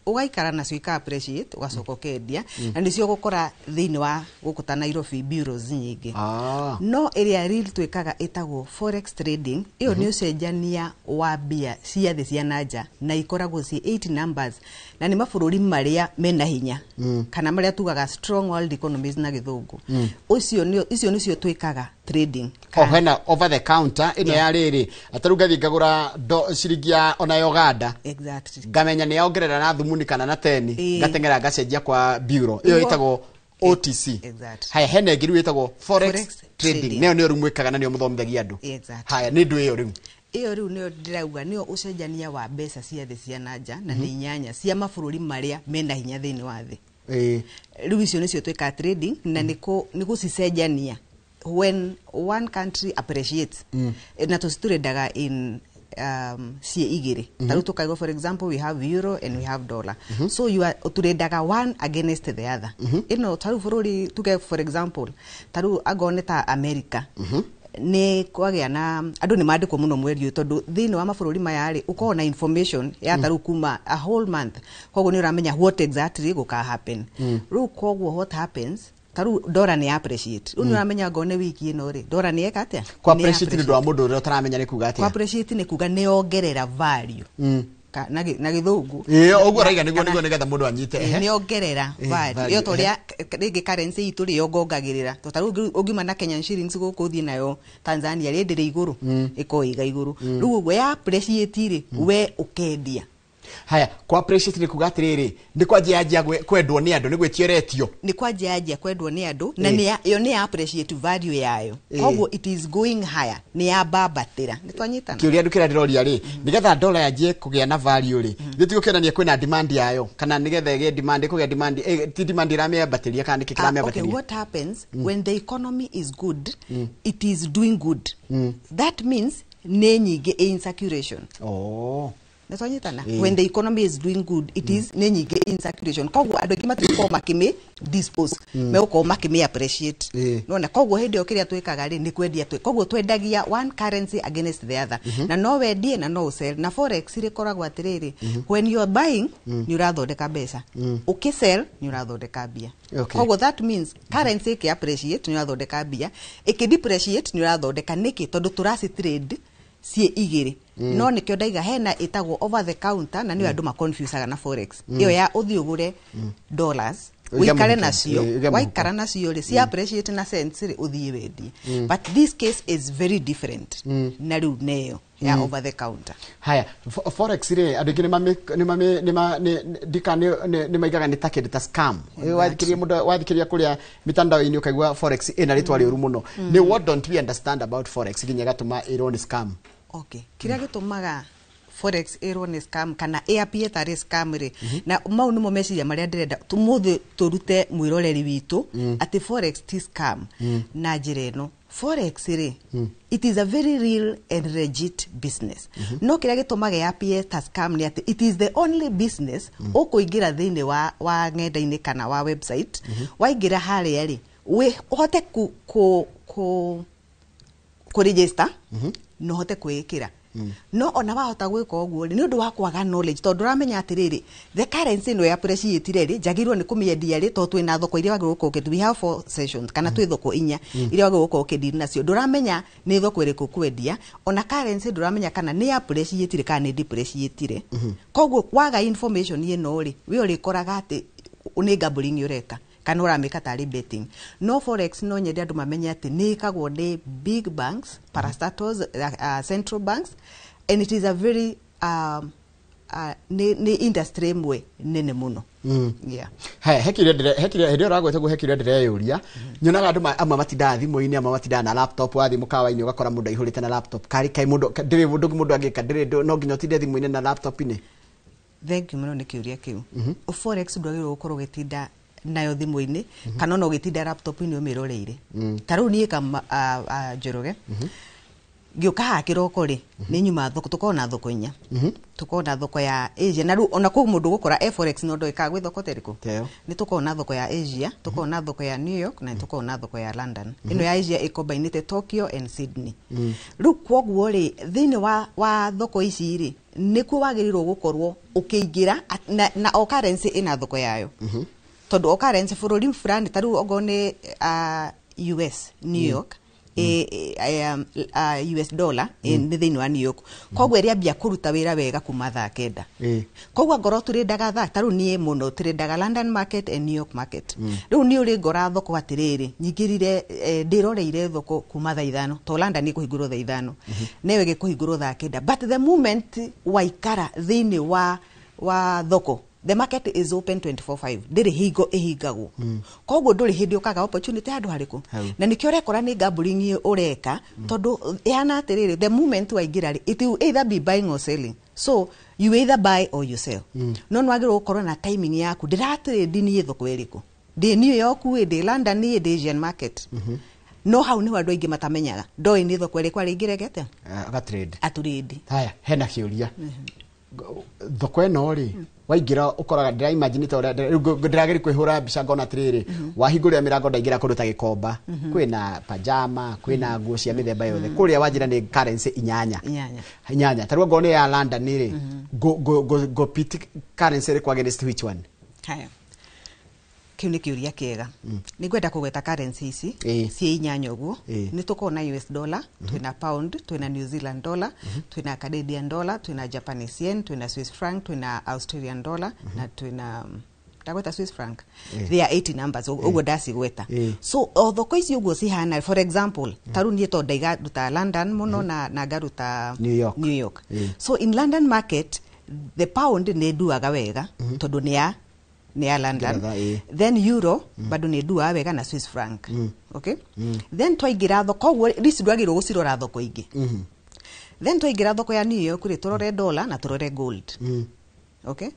ũgaikara nacio ika appreciate ũgacoka ũkendia, na nĩcio ũgũkora thĩinĩ wa gũkũ ta Nairobi bureaus nyingĩ. No ĩrĩa real twĩkaga ĩtagwo forex trading. Ĩyo nĩ ũcenjania wa mbia cia thĩ cia nanja na ikoragwo ciĩ 8 numbers na nĩ mabũrũri marĩa mena hinya kana marĩa tugaga strong world economies na gĩthũngũ. Ũcio nĩo, icio nĩcio twĩkaga trading. O hena over the counter ĩno ya rĩrĩ atarũ ngathiĩ ngagũra ciringi ya ona Uganda. Exactly. Ngamenya nĩ yaongerera na thumuni kana na teni, ngateng'era ngacenjia kwa bureau. Ĩyo ĩtagwo OTC. Exactly. Haya, hena ĩngĩ rĩu ĩtagwo forex trading. Nayo nĩyo rĩu mwĩkaga na nĩyo mũthomithagia andũ. Exactly. Haya, nĩ ndũ ĩyo rĩu? Ĩyo rĩu nĩyo ndĩrauga nĩyo ũcenjania wa mbeca cia thĩ cia nanja na nĩ inyanya cia mabũrũri marĩa mena hinya thĩinĩ wa thĩ. Rĩu icio nĩcio twĩkaga trading na nĩ gũcicenjania when one country appreciates na tũcitũrendaga in ciĩ igĩrĩ. Tarĩu tũkaigua for example we have euro and we have dollar. So you are tũrendaga one against the other. Ĩno tarĩu bũrũri tuge for example tarĩu angorwo nĩ ta America nĩ kwagĩa na andũ nĩ mandĩkwo mũno mweri ũyũ tondũ thĩinĩ wa mabũrũri maya rĩ ũkoragwo na information ya tarĩu kuma a whole month, koguo nĩ ũramenya what exactly gũka happen. Rĩu koguo what happens tarĩu dollar nĩ appreciate. Rĩu nĩ ũramenya angorwo nĩ wiki ĩno rĩ dollar nĩ eka atĩa? Kwa appreciate nĩ ũndũ wa mũndũ ũrĩa ũtaramenya nĩ kuga atĩa? Kwa appreciate nĩ kuga nĩ yongerera value. Na gĩthũngũ. Ũguo raiga nĩguo nĩguo nĩgetha mũndũ anyite. Nĩ yongerera value. Ĩyo ta ũrĩa rĩngĩ currency itũ rĩ yongongagĩrĩra. To tarĩu ũngiuma na Kenyan shillings gũkũ ũthiĩ nayo Tanzania rĩ ndĩrĩ igũrũ, ĩkorwo ĩiga igũrũ. Rĩu ũguo ya appreciate rĩ we ũkendia. Haya, kwa appreciate nĩ kuga atĩrĩrĩ nĩ kwanjia yanjia kwendwo nĩ andũ, nĩ gwĩtio ĩretio. Nĩ kwanjia yanjia kwendwo nĩ andũ na ĩyo nĩ ya appreciate value yayo. Koguo it is going higher, nĩ yambambatĩra. Nĩ twanyitana? Kĩũria andũ kĩrĩa ndĩroria rĩ, nĩgetha dollar yanjie kũgĩa na value rĩ, githĩ ti gũkĩonania kwĩna demand yayo, kana nĩgetha ĩgĩe demand, ĩkũgĩa demand, ti demand ĩramĩambatĩria kana nĩkĩ kĩramĩambatĩria? Okay, what happens when the economy is good, it is doing good. That means nĩ nyingĩ in circulation. Nĩtwanyitana? When the economy is doing good, it is nĩ nyingĩ in circulation. Koguo andũ aingĩ matigũkorwo makĩmĩ dispose, megũkorwo makĩmĩ appreciate. Nĩwona? Koguo hĩndĩ ĩyo kĩrĩa twĩkaga rĩ nĩ kwendia twĩ. Koguo twendagia one currency against the other. Na no wendie na no ũsell. Na forex rĩkoragwo atĩrĩrĩ, when you are buying nĩ ũrathondeka mbeca, ũkĩsell nĩ ũrathondeka mbia. Koguo that means currency ĩkĩ appreciate nĩ ũrathondeka mbia, ĩkĩ depreciate nĩ ũrathondeka. Nĩkĩ? Tondũ tũraci trade ciĩ igĩrĩ. No nĩkĩo ndaiga hena ĩtagwo over the counter na nĩyo andũ maconfusaga na forex. Ĩyo ya ũthiĩ ũgũre dollars ũikare nacio, waikara nacio rĩ cia appreciate na cents rĩ ũthiĩ wendie. But this case is very different na rĩu neyo ya over the counter. Haya, forex rĩ andũ aingĩ nĩ maigaga nĩ ta kĩndũ ta scam. Wathikĩria mũndũ, wathikĩria kũrĩa mitandao-inĩ ũkaigua forex ĩna rĩtwa rĩũru mũno. Nĩ what don't we understand about forex nginya ĩgatũma ĩrwo nĩ scam? Okay, kĩrĩa gĩtũmaga forex ĩrwo nĩ scam kana ĩapie tarĩ scam rĩ, na mau nĩmo meciria marĩa ndĩrenda tũmũthĩ tũrute mwĩroreri witũ atĩ forex ti scam. Na njĩra ĩno forex rĩ, it is a very real and legit business. No kĩrĩa gĩtũmaga ĩapie ta scam nĩ atĩ it is the only business ũkũingĩra thĩinĩ wa ng'enda-inĩ kana wa website. Waingĩra harĩa rĩ, ũhote kũ register na ũhote kwĩĩkĩra. No ona wahota gwĩka ũguo rĩ, nĩ ũndũ wa kwaga knowledge, tondũ ndũramenya atĩrĩrĩ, the currency ĩno ya appreciate rĩ, njagĩrĩirwo nĩ kũmĩendia rĩ, tondũ twĩna thoko iria wagĩrĩirwo gũkorwo we have four sessions kana twĩ thoko inya iria wagĩrĩirwo gũkorwo ũkĩdeal nacio. Ndũramenya nĩ thoko ĩrĩkũ kwendia, ona currency ndũramenya kana nĩ appreciate kana nĩ depreciate. Koguo waga information ĩno rĩ, we ũrĩkoraga atĩ nĩ gambling ũreka kana ũramĩka tarĩ betting. No forex, no nyende andũ mamenye atĩ nĩ ĩkagwo nĩ big banks, parastatals, central banks, and it is a very nĩ industry ĩmwe nene mũno. Yeah. He kĩũria he kĩũria hĩndĩ ĩyo ũragweta guo, he kĩũria ndĩreyũria. Nyonaga andũ amwe matindaga thimũ-inĩ, amwe matindaga na laptop. Wathiĩ mũkawa-inĩ ũgakora mũndũ aihũrĩte na laptop. Karĩ kaĩ mũndũ ndĩrĩ ũndũ mũndũ angĩka? Ndĩrĩ no nginya ũtinde thimũ-inĩ na laptop-inĩ? Thank you mũno nĩ kĩũria kĩu. Forex ndwagĩrĩirwo gũkorwo ũgĩtinda nayo thimũ-inĩ kana ona ũgĩtinda laptop-inĩ ũmĩroreire. Ta rĩu niĩ kama Njoroge ngĩũka haha kĩroko rĩ, nĩ nyuma thoko. Tũkoragwo na thoko inya. Tũkoragwo na thoko ya Asia, na rĩu ona kũu mũndũ gũkora e forex no ndoĩkaga gwĩ thoko ta ĩrĩkũ. Teo. Nĩ tũkoragwo na thoko ya Asia, tũkoragwo na thoko ya New York, na nĩ tũkoragwo na thoko ya London. Ĩno ya Asia ĩkombainĩte Tokyo and Sydney. Rĩu kwoguo rĩ, thĩinĩ wa thoko ici rĩ, nĩkuo wagĩrĩirwo gũkorwo ũkĩingĩra na o currency ĩna thoko yayo, tondũ o currency bũrũri fulani, ta rĩu okorwo nĩ US, New York, US dollar nĩ thĩinĩ wa New York. Koguo ĩrĩambia kũruta wĩra wega kuma thaa 9. Koguo angorwo tũrĩndaga thaa, ta rĩu niĩ mũno tũrĩndaga London market and New York market. Rĩu niĩ ũrĩ ngora thoko atĩrĩrĩ, nyingĩrire ndĩroreire thoko kuma thaa 5, to London ĩkũhingũrwo thaa 5, neyo ĩgĩkũhingũrwo thaa 9. But the moment waikara thĩinĩ wa thoko, the market is open 24/5, ndĩrĩ hingo ĩhingagwo. Koguo ndũrĩ hĩndĩ ũkaga opportunity handũ harĩkũ. Hau. Na nĩkĩo ũrekora nĩ gambling ũreka, tondũ ĩhana atĩrĩrĩ, the moment waingĩra rĩ, it will either be buying or selling, so you either buy or you sell. No nĩ wagĩrĩirwo gũkorwo na timing yaku, ndĩratrade niĩ thoko ĩrĩkũ, ndĩ New York ĩ, ndĩ London ĩ, ndĩ Asian market. No hau nĩho andũ aingĩ matamenyaga, ndoĩ nĩ thoko ĩrĩkũ arĩingĩregete Agatrade. Atũrĩndi. Haya, hena kĩũria. Thoko ĩno rĩ, waingĩra ũkoraga, ndĩra imagine ta ũrĩa rĩu ndĩrageria kwĩhũra mbica, ngona atĩrĩrĩ, wahingũrĩra mĩrango, ndaingĩra kũndũ ta Gĩkomba, kwĩna pajama, kwĩna nguo cia mĩthemba yothe. Kũrĩa wanjĩra nĩ currency inyanya. Inyanya. Inyanya. Ta rĩu angorwo nĩ ya London rĩ, ngũ pit currency ĩrĩkũ against which one? Haya, kĩu nĩ kĩũria kĩega. Nĩ ngwenda kũgweta currency ici ciĩ inyanya ũguo. Nĩ tũkoragwo na US dollar, twĩna pound, twĩna New Zealand dollar, twĩna Canadian dollar, twĩna Japanese yen, twĩna Swiss franc, twĩna Australian dollar, na twĩna ndagweta Swiss franc. There are 80 numbers ũguo ndacigweta. So o thoko ici ũguo cihana, for example, ta rĩu niĩ to ndaiga nduta London mũno na ngaruta New York. New York. So in London market, the pound nĩ nduaga wega tondũ nĩ ya London. Ngeretha, ĩĩ. Then euro bado nĩ nduaga wega na Swiss franc. Okay, then twaingĩra thoko, koguo ici ndwagĩrĩirwo gũcirora thoko ingĩ. Then twaingĩra thoko ya New York rĩ, tũrore dollar na tũrore gold. Okay.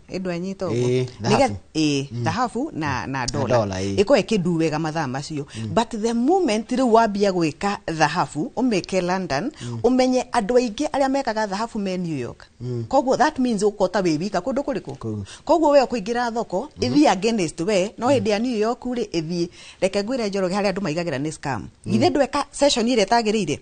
Ĩndũ anyita ũguo. Thahabu. Ĩĩ, thahabu na dollar, dollar ĩkorwo ĩkĩndu wega mathaa macio. But the moment rĩu wambia gwĩka thahabu, ũmĩke London, ũmenye andũ aingĩ arĩa mekaga thahabu me New York. Koguo that means ũkorwo ta wĩ wika kũndũ kũrĩkũ. Koguo we ũkũingĩra thoko ĩthiĩ against we, no hĩndĩ ya New York rĩ, ĩthiĩ. Reke ngwĩre Njoroge, harĩa andũ maigagĩra nĩ scam. Githĩ ndweka session ĩrĩa ĩtagĩrĩire?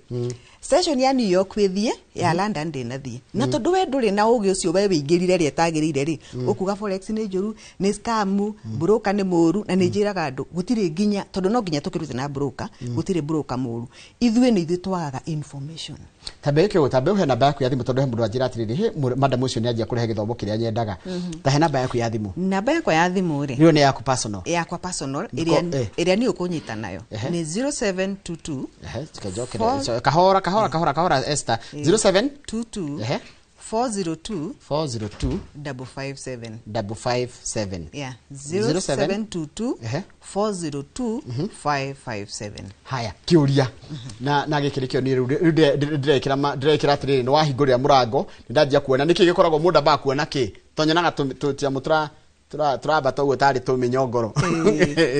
Session ya New York ĩthiĩ, ya London ndĩnathiĩ. Na tondũ we ndũrĩ na ũgĩ ũcio, we wĩingĩrire ĩrĩa ĩtagĩrĩire rĩ, ũkuga forex nĩ njũru, nĩ scam, broker nĩ mũru. Na nĩ njĩraga andũ gũtirĩ nginya, tondũ no nginya tũkĩrute na broker, gũtirĩ broker mũru, ithuĩ nĩ ithuĩ twagaga information. Tambe ĩke ũũ, tambe ũhe namba yaku ya thimũ, tondũ he mũndũ anjĩra atĩrĩrĩ, he madam ũcio nĩ anjia kũrehe gĩthomo kĩrĩa nyendaga. Ta he namba yaku ya thimũ. Namba yakwa ya thimũ rĩ, Nĩyo nĩ yaku personal? Yakwa personal, ĩrĩa ĩrĩa niĩ ũkũnyita nayo nĩ 0722 Ehe, tukanjokere. So, kahora kahora kahora kahora, Esther. 07 22 402 402 557. 557. Yeah. 07 0722 402 557. Haya, kĩũria na gĩkĩ nĩkĩo niĩ rĩu ndĩrekĩra atĩrĩrĩ, nĩ wahingũrĩra mũrango, nĩ ndanjia kuona nĩkĩ gĩkoragwo mũndũ ambaga kuona kĩ, tonyonaga tũtiamũ tũrambata ũguo tarĩ tũmĩnyongoro.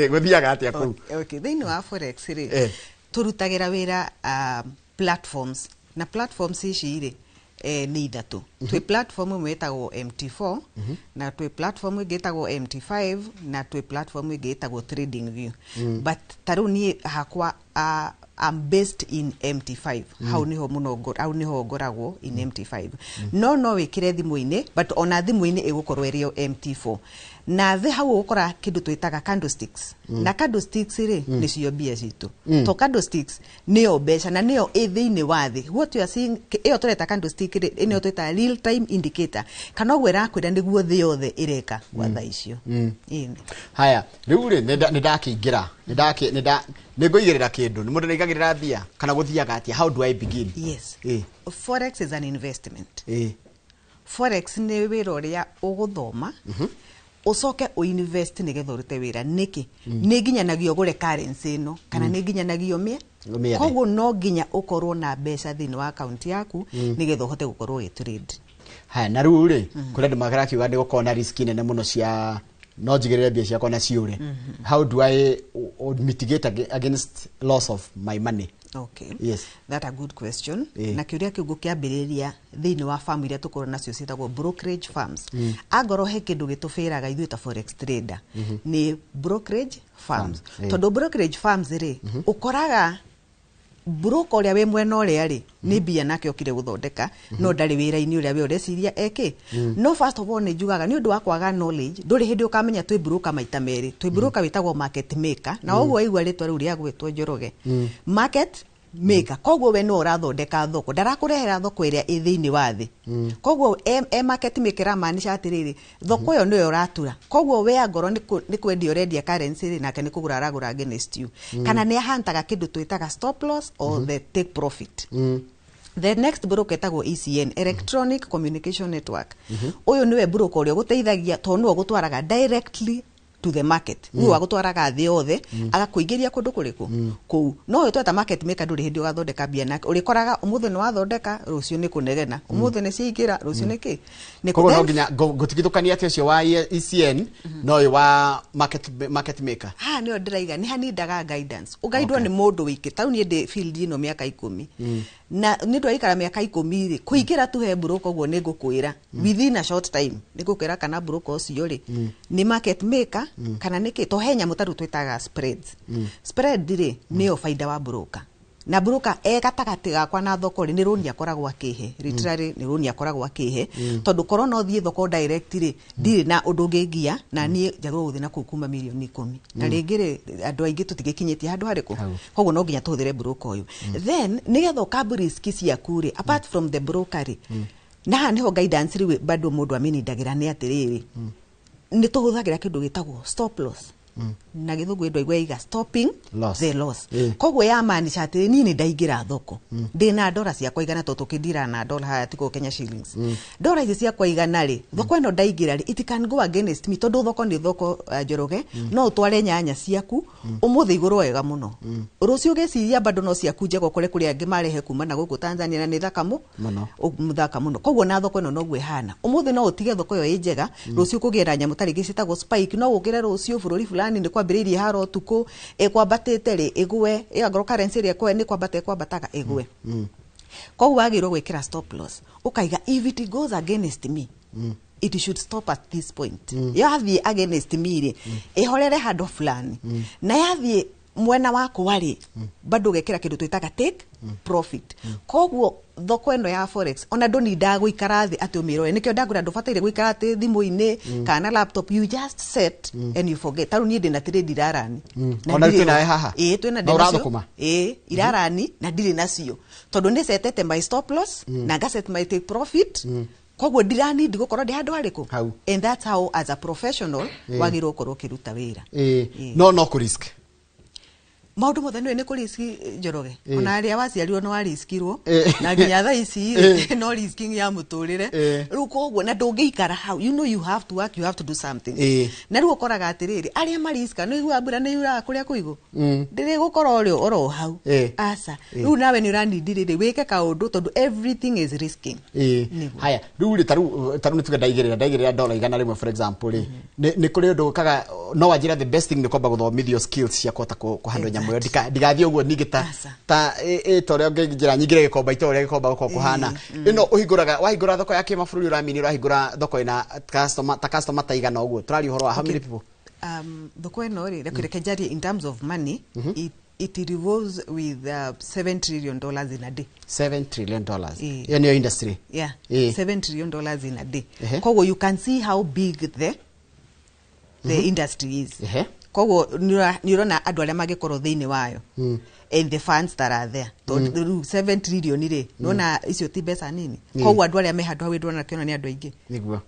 Gũthiaga atĩa kũu? Okay, thĩinĩ wa forex rĩ, tũrutagĩra wĩra platforms, na platforms ici rĩ, Nĩ ithatũ. Twĩ platform ĩmwe ĩtagwo MT4, na twĩ platform ĩngĩ ĩtagwo MT5, na twĩ platform ĩngĩ ĩtagwo Trading View. But ta rĩu niĩ hakwa, I'm based in MT5. Hau niho mũno hau niho ngoragwo in MT5. No wĩkĩre thimũ-inĩ, but ona thimũ-inĩ ĩgũkorwo ĩrĩ o MT4. Na thĩ hau ũgũkora kĩndũ twĩtaga candlesticks. Na candlesticks rĩ, nĩcio mbia citũ. To candlesticks nĩyo mbeca na nĩyo ĩ thĩinĩ wa thĩ. What you are seeing, ĩyo tũreta candlestick rĩ, ĩno twĩtaga real time indicator, kana ũguo ĩrakwĩra nĩguo thĩ yothe ĩreka gwa thaa icio. Ĩni. Haya, rĩu rĩ, nĩ ndakĩingĩra, nĩ ngũigĩrĩra kĩndũ, nĩ mũndũ nĩaigagĩrĩra mbia kana gũthiaga atĩa? How do I begin? Yes. Forex is an investment. Forex nĩ wĩra ũrĩa ũgũthoma, ũcoke ũinvest nĩgetha ũrute wĩra. Nĩkĩ? Nĩ nginyanagia ũgũre currency ĩno kana nĩ nginyanagia ũmĩe. Ũmĩethe. Koguo no nginya ũkorwo na mbeca thĩinĩ wa akaunti yaku nĩgetha ũhote gũkorwo ũgĩtrade. Haya, na rĩu rĩ, kũrĩ andũ marakiuga nĩ gũkorwo na risk nene mũno cia no njigĩrĩre mbia ciakwa na ciũre. How do I mitigate against loss of my money? Okay. Yes. That a good question. Na kĩũria kĩu ngũkĩambĩrĩria thĩinĩ wa firm iria tũkorwo nacio ciĩtagwo brokerage firms. Angorwo he kĩndũ gĩtũbĩraga ithuĩ ta forex trader, nĩ brokerage firms. Tondũ brokerage firms rĩ, ũkoraga broker ũrĩa wĩ mwena ũrĩa rĩ, nĩ mbia nake okire gũthondeka, no ndarĩ wĩra-inĩ ũrĩa we ũreciria eke. No first of all, nĩ njugaga nĩ ũndũ wa kwaga knowledge, ndũrĩ hĩndĩ ũkamenya twĩ broker maita merĩ. Twĩ broker wĩtagwo market maker, na ũguo waigua rĩtwa rĩu rĩa gwĩtwo Njoroge, market maker, koguo we nĩwe ũrathondeka thoko, ndarakũrehera thoko ĩrĩa ĩ thĩinĩ wa thĩ. Koguo e market maker amaanisha atĩrĩrĩ, thoko ĩyo nĩyo ũratura. Koguo we angorwo nĩ kwendia ũrendia currency rĩ, nake nĩ kũgũra aragũra against you, kana nĩ ahantaga kĩndũ twĩtaga stop loss or the take profit. The next broker ĩtagwo ECN, Electronic Communication Network. Ũyũ nĩwe broker ũrĩa ũgũteithagia, tondũ nĩwe ũgũtwaraga directly to the market. Ũyũ agũtwaraga thĩ yothe, agakũingĩria kũndũ kũrĩkũ kũu. No ũyũ tweta market maker, ndũrĩ hĩndĩ ũgathondeka mbia nake. Ũrĩkoraga ũmũthĩ nĩ wathondeka, rũciũ nĩ kũnegena, ũmũthĩ nĩ ciaingĩra, rũciũ nĩ kĩ. Nĩ Koguo no nginya ngũtigithũkania atĩ ũcio wa ECN na ũyũ wa market maker. Haha nĩyo ndĩraiga nĩ hanindaga guidance, ũgaidwo nĩ mũndũ wĩkĩ. Tarĩu niĩ ndĩ field ĩno mĩaka 10, na nĩ ũndũ wa gũikara mĩaka 10 rĩ, kũingĩra tu he broker ũguo, nĩ ngũkwĩra within a short time nĩ ngũkwĩra kana broker ũcio rĩ, nĩ market maker kana nĩ kĩ. To he nyamũ tarĩu twĩtaga spreads. Spread rĩ, nĩyo baida wa broker, na broker e gatagatĩ gakwa na thoko rĩ, nĩ rũni akoragwo akĩhe. Literally nĩ rũni akoragwo akĩhe, tondũ korwo no thiĩ thoko direct rĩ, ndirĩ na ũndũ ũngĩngia na niĩ njagĩrĩirwo gũthiĩ na kũu kuma mirioni 10 na rĩngĩ rĩ, andũ aingĩ tũtigĩkinyĩtie handũ harĩkũ. Koguo no nginya tũhũthĩre broker ũyũ. Then nĩgetha ũkambu risk ciaku rĩ, apart from the broker rĩ, na haha nĩho guidance rĩu bado mũndũ aminindagĩra nĩ atĩrĩrĩ, nĩ tũhũthagĩra kĩndũ gĩtagwo stop loss, na gĩthũngũ ĩndũ aigua iga stopping Loss. the loss. Koguo yamaanisha atĩ niĩ nĩ ndaingĩra thoko ndĩna ndora ciakwa 100, tondũ tũkĩndira na ndora haya tikũ Kenya shillings. Ndora ici ciakwa 100 rĩ, thoko ĩno ndaingĩra rĩ, it can go against me, tondũ thoko nĩ thoko, Njoroge. No ũtware nyanya ciaku ũmũthĩ igũrũ wega mũno, rũciũ ũgĩciria bado no ciaku njega, ũkore kũrĩ angĩ marehe kuma na gũkũ Tanzania na nĩ thaka mũno. Mũthaka mũno. Koguo na thoko ĩno noguo ĩhana, ũmũthĩ no ũtige thoko ĩyo ĩ njega, rũciũ kũgĩe na nyamũ tarĩngĩ ciĩtagwo spike, no gũkĩre rũciũ bũrũri fulani nĩ kwambĩrĩirie haro ũtukũ, ĩkwambatĩte rĩ, ĩgwe, ĩangorwo currency ĩrĩa ĩkwe nĩ kwambata ĩkwambataga ĩgwe. Koguo wagĩrĩirwo gwĩkĩra stop loss, ũkaiga if it goes against me, it should stop at this point. Yathiĩ against me rĩ, ĩhorere handũ fulani, na yathiĩ mwena wakwa rĩ, bado ũgekĩra kĩndũ twĩtaga take profit. Koguo thoko ĩno ya forex, ona ndũnindaga gũikara thĩ atĩ ũmĩrore. Nĩkĩo ndagwĩra ndũbataire gũikara atĩ thimũ-inĩ kana laptop. You just set and you forget. Tarĩu niĩ ndĩna trade irarani. Na Ona rĩu ndirĩ. twĩnawe haha? Ĩĩ, twĩna Na ndĩ nacio. ũrathũkũma? Ĩĩ, irarani na ndirĩ nacio, tondũ nĩ setete my stop loss na ngaset my take profit. Koguo ndiranindi gũkorwo ndĩ handũ harĩkũ. Hau. And that's how as a professional wagĩrĩirwo gũkorwo ũkĩruta wĩra. No kũ risk. Maũndũ mothe nĩũĩ nĩ kũriski, Njoroge. Ona arĩa waciarirwo nĩ wariskirwo, na nginya thaa ici rĩ, no risking ya mũtũrĩre. Rĩu koguo na ndũngĩikara hau, you know you have to work, you have to do something. Na rĩu ũkoraga atĩrĩrĩ, arĩa mariska, nĩ iguaga mbura nĩ yuraga kũrĩa kũigũ, ndĩrĩ gũkorwo ũrĩ oro hau. Aca. Rĩu nawe nĩ ũranindi rĩrĩ wĩke kaũndũ, tondũ everything is risking. Nĩguo. Haya, rĩu rĩ, tarĩu nĩ tuge ndaigĩrĩra dola 100 for example rĩ, nĩ kũrĩ ũndũ ũkaga no wanjĩra the best thing nĩ kwamba gũthomithio skills cia kũhota kũhandle nyamũ. nyamũ ĩyo ndigathiĩ ũguo ningĩ ta ta ũrĩa ũngĩnjĩra nyingĩre gĩkomba ita ũrĩa gĩkomba gũkorwo kũhana. Ĩno ũhingũraga wahingũra thoko ya kĩmabũrũri ũramini ũrahingũra thoko ĩna customer ta customer ta igana ũguo tũraria ũhoro wa how many people? Thoko ĩno rĩ reke njarie in terms of money. It revolves with $7 trillion in a day. $7 trillion. Hiyo niyo industry. Yeah. $7 trillion in a day. Koguo you can see how big the industry is. Koguo nĩ ũrona andũ arĩa mangĩkorwo thĩinĩ wayo. And the funds that are there. Tondũ 7 trillion rĩ, nona icio ti mbeca nini. Koguo andũ arĩa me handũ hau ndũrona kĩona nĩ andũ aingĩ. Nĩguo.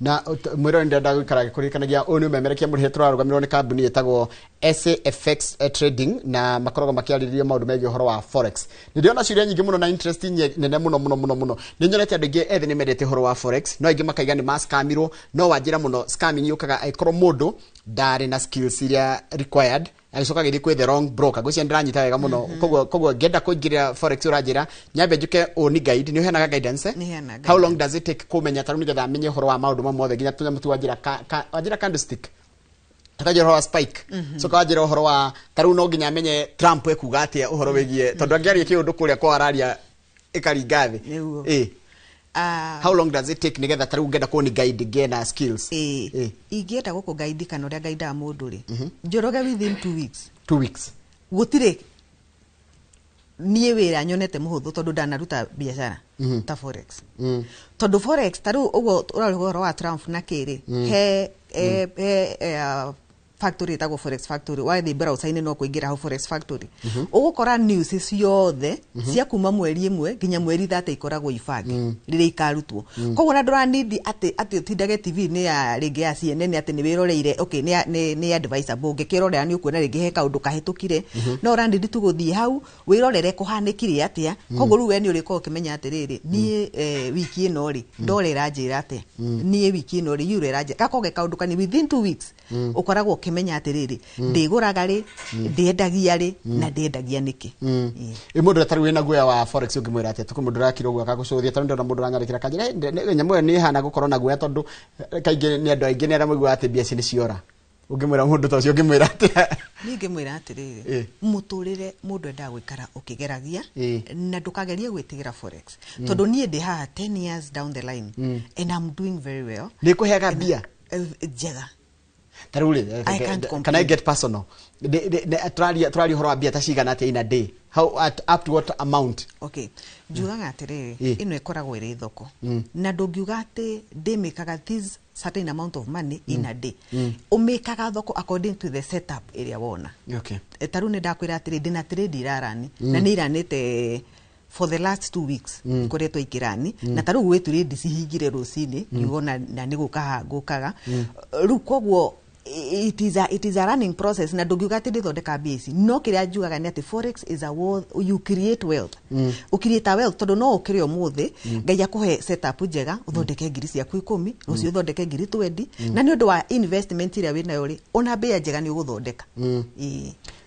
Na mwĩrore ndĩrenda gũikara gĩkũririkanagia ũyũ nĩ ũmemerekia mũrĩhe tũrarũgamĩrĩrwo nĩ kambuni ĩtagwo SAFX Trading na makoragwo makĩarĩrĩria maũndũ megiĩ ũhoro wa forex. Nĩ ndĩrona ciũria nyingĩ mũno na interest nene mũno mũno mũno mũno. Nĩ nyonete andũ aingĩ ethĩ nĩ mendete ũhoro wa forex, no aingĩ makaiga nĩ mascamirwo, no wanjĩra mũno scamming yũkaga angĩkorwo mũndũ ndarĩ na skills iria required agĩcoka agĩthiĩ kwĩ the wrong broker. Ngwĩciria ndĩranyita wega mũno. Koguo ngĩenda kũingĩrĩra forex ũranjĩra nyambe njuke ũni guide, nĩ ũheanaga guidance? How long does it take kũmenya ta rĩu nĩgetha menye ũhoro wa maũndũ mamwe mothe nginya tũnyamũ tu wanjĩra wanjĩra candlestick akanjĩra ũhoro wa spike, so kanjĩra ũhoro wa ta rĩu no nginya menye Trump ekuga atĩa ũhoro wĩgiĩ tondũ angĩaria kĩũndũ kũrĩa kwa araria ĩkaringa thĩ. How long does it take nĩgetha ta rĩu ngenda kũni guide ngĩe na skills? Ingĩenda gũkũ guide kana ũrĩa guidaga mũndũ rĩ, Njoroge within 2 weeks. 2 weeks. Gũtirĩ niĩ wĩra nyonete mũhũthũ tondũ ndanaruta biacara ta forex. Tondũ forex ta rĩu ũguo ũrarĩ ũhoro wa Trump na kĩrĩ, he factory ĩtagwo Forex Factory, wathiĩ browser-inĩ no kũingĩra hau Forex Factory. Ũgũkora news ciothe cia kuma mweri ĩmwe nginya mweri 30 ikoragwo ibange rĩrĩa ikarutwo. Koguo na ndũranindi atĩ ũtindage TV-inĩ ya rĩngĩ ya CNN atĩ nĩ wĩroreire, okay, nĩ advisable, ũngĩkĩrorera nĩ ũkuona rĩngĩ he kaũndũ kahĩtũkire, no ũranindi tu gũthiĩ hau wĩrorere kũhanĩkire atĩa. Koguo rĩu we nĩ ũrĩkorwo ũkĩmenya atĩrĩrĩ, niĩ wiki ĩno rĩ ndora ĩranjĩra atĩa, niĩ wiki ĩno rĩ euro ĩranjĩra gakoge kaũndũ kani within 2 weeks ũkoragwo ũkĩmenya atĩrĩrĩ, ndĩgũraga rĩ, ndĩendagia rĩ, na ndĩendagia nĩkĩ. Mũndũ atarĩ wĩna guoya wa forex ũngĩmwĩra atĩa? Tũkũ mũndũ ũrakira ũguo agagũcũthia, tondũ ndĩrona mũndũ ũranyarĩkĩra kanjĩra nyamũ ĩyo nĩ ĩhana gũkorwo na guoya tondũ kaingĩ nĩ andũ aingĩ nĩ arĩa maiguaga atĩ mbia ici nĩ ciora. Ũngĩmwĩra mũndũ ta ũcio ũngĩmwĩra atĩa? Niĩ ngĩmwĩra atĩrĩrĩ, mũtũrĩre mũndũ endaga gũikara ũkĩgeragia na ndũkagerie gwĩtigĩra forex. Tondũ niĩ ndĩ haha 10 years down the line and I'm doing very well. Nĩ ĩkũheaga mbia? Njega. Tarĩu rĩ, can I get personal? Tũraria ũhoro wa mbia ta cigana atĩa in a day? How at up to what amount? Okay. Njugaga atĩrĩrĩ, ĩno ĩkoragwo ĩrĩ thoko. Na ndũngiuga atĩ ndĩmĩkaga this certain amount of money in a day. Ũmĩkaga thoko according to the setup ĩrĩa wona. Okay. Ta rĩu nĩ ndakwĩra atĩrĩ, ndĩna trade irarani na nĩ iranĩte for the last 2 weeks ikoretwo ikĩrani, na ta rĩu gwĩ trade cihingire rũcinĩ ngiuga na nĩ gũka ngũkaga. Rĩu koguo it is a running process na ndũngiuga atĩ ndĩthondeka mbia ici, no kĩrĩa njugaga nĩ atĩ forex is a wealth, you create wealth. Ũcreate wealth tondũ no ũkĩre ũmũthĩ Ngai akũhe setup njega ũthondeke ngiri ciaku 10, rũciũ ũthondeke ngiri 20, na nĩ ũndũ wa investment ĩrĩa wĩnayo rĩ, ona mbia njega nĩ ũgũthondeka.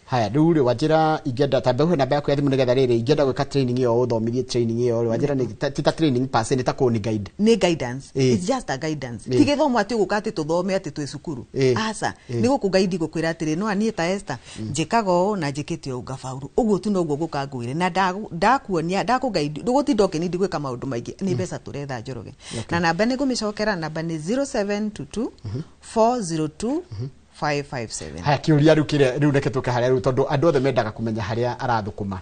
Haya, rĩu rĩ wanjĩra ingĩenda ta mbeũ namba yaku ya thimũ nĩgetha rĩrĩ ingĩenda gwĩka training ĩyo ũthomithie training ĩyo rĩ wanjĩra nĩ ti ta training per se, nĩ ta kũni guide. Nĩ guidance. It's just a guidance. Ti gĩthomo atĩ ũgũka atĩ tũthome atĩ twĩ cukuru. Aca, nĩ gũkũ guide gũkwĩra atĩrĩ, no niĩ ta Esther njĩkaga ũũ na njĩkĩte ũũ ngabauru. Ũguo tu noguo gũka ngwĩre na ndakuonia ndakũ guide ndũgũtinda ũkĩnindi gwĩka maũndũ maingĩ, nĩ mbeca tũretha Njoroge. Na namba nĩ ngũmĩcokera, namba nĩ 0722 402 557. Haya, kĩũria rĩu kĩrĩa rĩu reke tũke harĩa rĩu tondũ andũ othe mendaga kũmenya harĩa arathũkũma.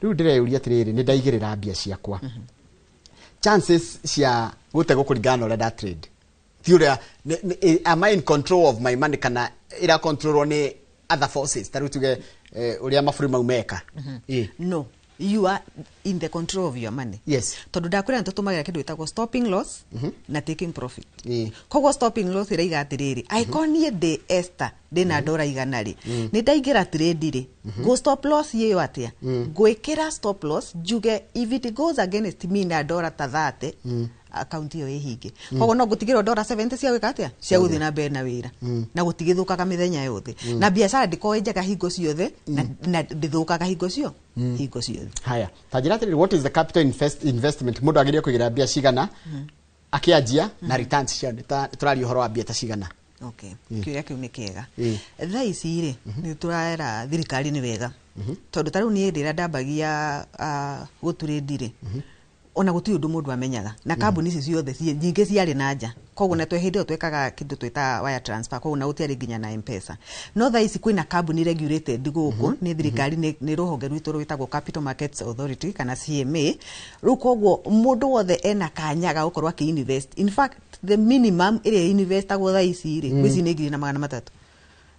Rĩu ndĩreyũria atĩrĩrĩ, nĩ ndaigĩrĩra mbia ciakwa, chances cia gũtegwo kũringana na ũrĩa nda trade ti ũrĩa am I in control of my money kana ĩra controlwo nĩ other forces ta rĩu tuge ũrĩa mabũrũri mau meka? No, you are in the control of your money. Yes. Tondũ ndakwĩra nĩ tũtũmagĩra kĩndũ gĩtagwo stopping loss na taking profit. Koguo stopping loss ĩraiga atĩrĩrĩ, angĩkorwo niĩ ndĩ Esther ndĩna ndora 100 rĩ, nĩ ndaingĩra trade rĩ, ngũ stop loss ĩyo atĩa? Ngwĩkĩra stop loss njuge if it goes against me na ndora ta 30, account ĩyo ĩhinge. Koguo no ngũtigĩrwo ndora 70 cia gwĩka atĩa? Cia gũthiĩ na mbere na wĩra. Na gũtigĩthũkaga mĩthenya yothe. Na biacara ndĩkoragwo ĩ njega hingo ciothe na ndĩthũkaga hingo ciothe. Haya, ta njĩra atĩrĩrĩ, what is the capital investment mũndũ agĩrĩire kũigĩra mbia cigana akĩanjia na returns cia tũraria ũhoro wa mbia ta cigana? Okay, kĩũria kĩu nĩ kĩega. Thaa ici rĩ, nĩ tũrera thirikari nĩ wega, tondũ ta rĩu niĩ rĩrĩa ndambagia gũtũrĩndi rĩ, ona gũtirĩ ũndũ mũndũ amenyaga, na kambuni ici ciothe nyingĩ ciarĩ na nja, koguo na hĩndĩ ĩyo twekaga kĩndũ twĩtaga wire transfer, koguo na gũtiarĩ nginya na M-Pesa. No thaa ici kwĩna kambuni regulated gũkũ nĩ thirikari, nĩ rũhonge rwitũ rwĩtagwo Capital Markets Authority kana CMA. Rĩu koguo mũndũ wothe ena kanya ga gũkorwo akĩ-invest. In fact, the minimum ĩrĩa investagwo thaa ici rĩ, ngwĩciria nĩ 1,300.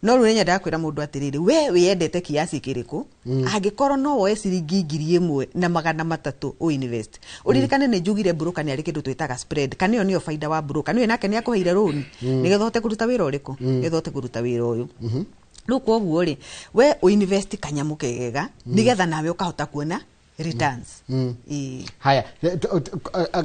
No rĩu nyendaga kwĩra mũndũ atĩrĩrĩ, we wĩyendete kiasi kĩrĩkũ? Angĩkorwo no woe ciringi 1,300 ũinvest, ũririkane nĩ njugire broker nĩ arĩ kĩndũ twĩtaga spread, kana ĩyo nĩyo baida wa broker. Nĩwe nake nĩ akũheire rũni nĩgetha ũhote kũruta wĩra ũrĩkũ, nĩgetha ũhote kũruta wĩra ũyũ. Rĩu koguo rĩ, we ũinvest kanyamũ kegega nĩgetha nawe ũkahota kuona returns. Ĩĩ. Haya,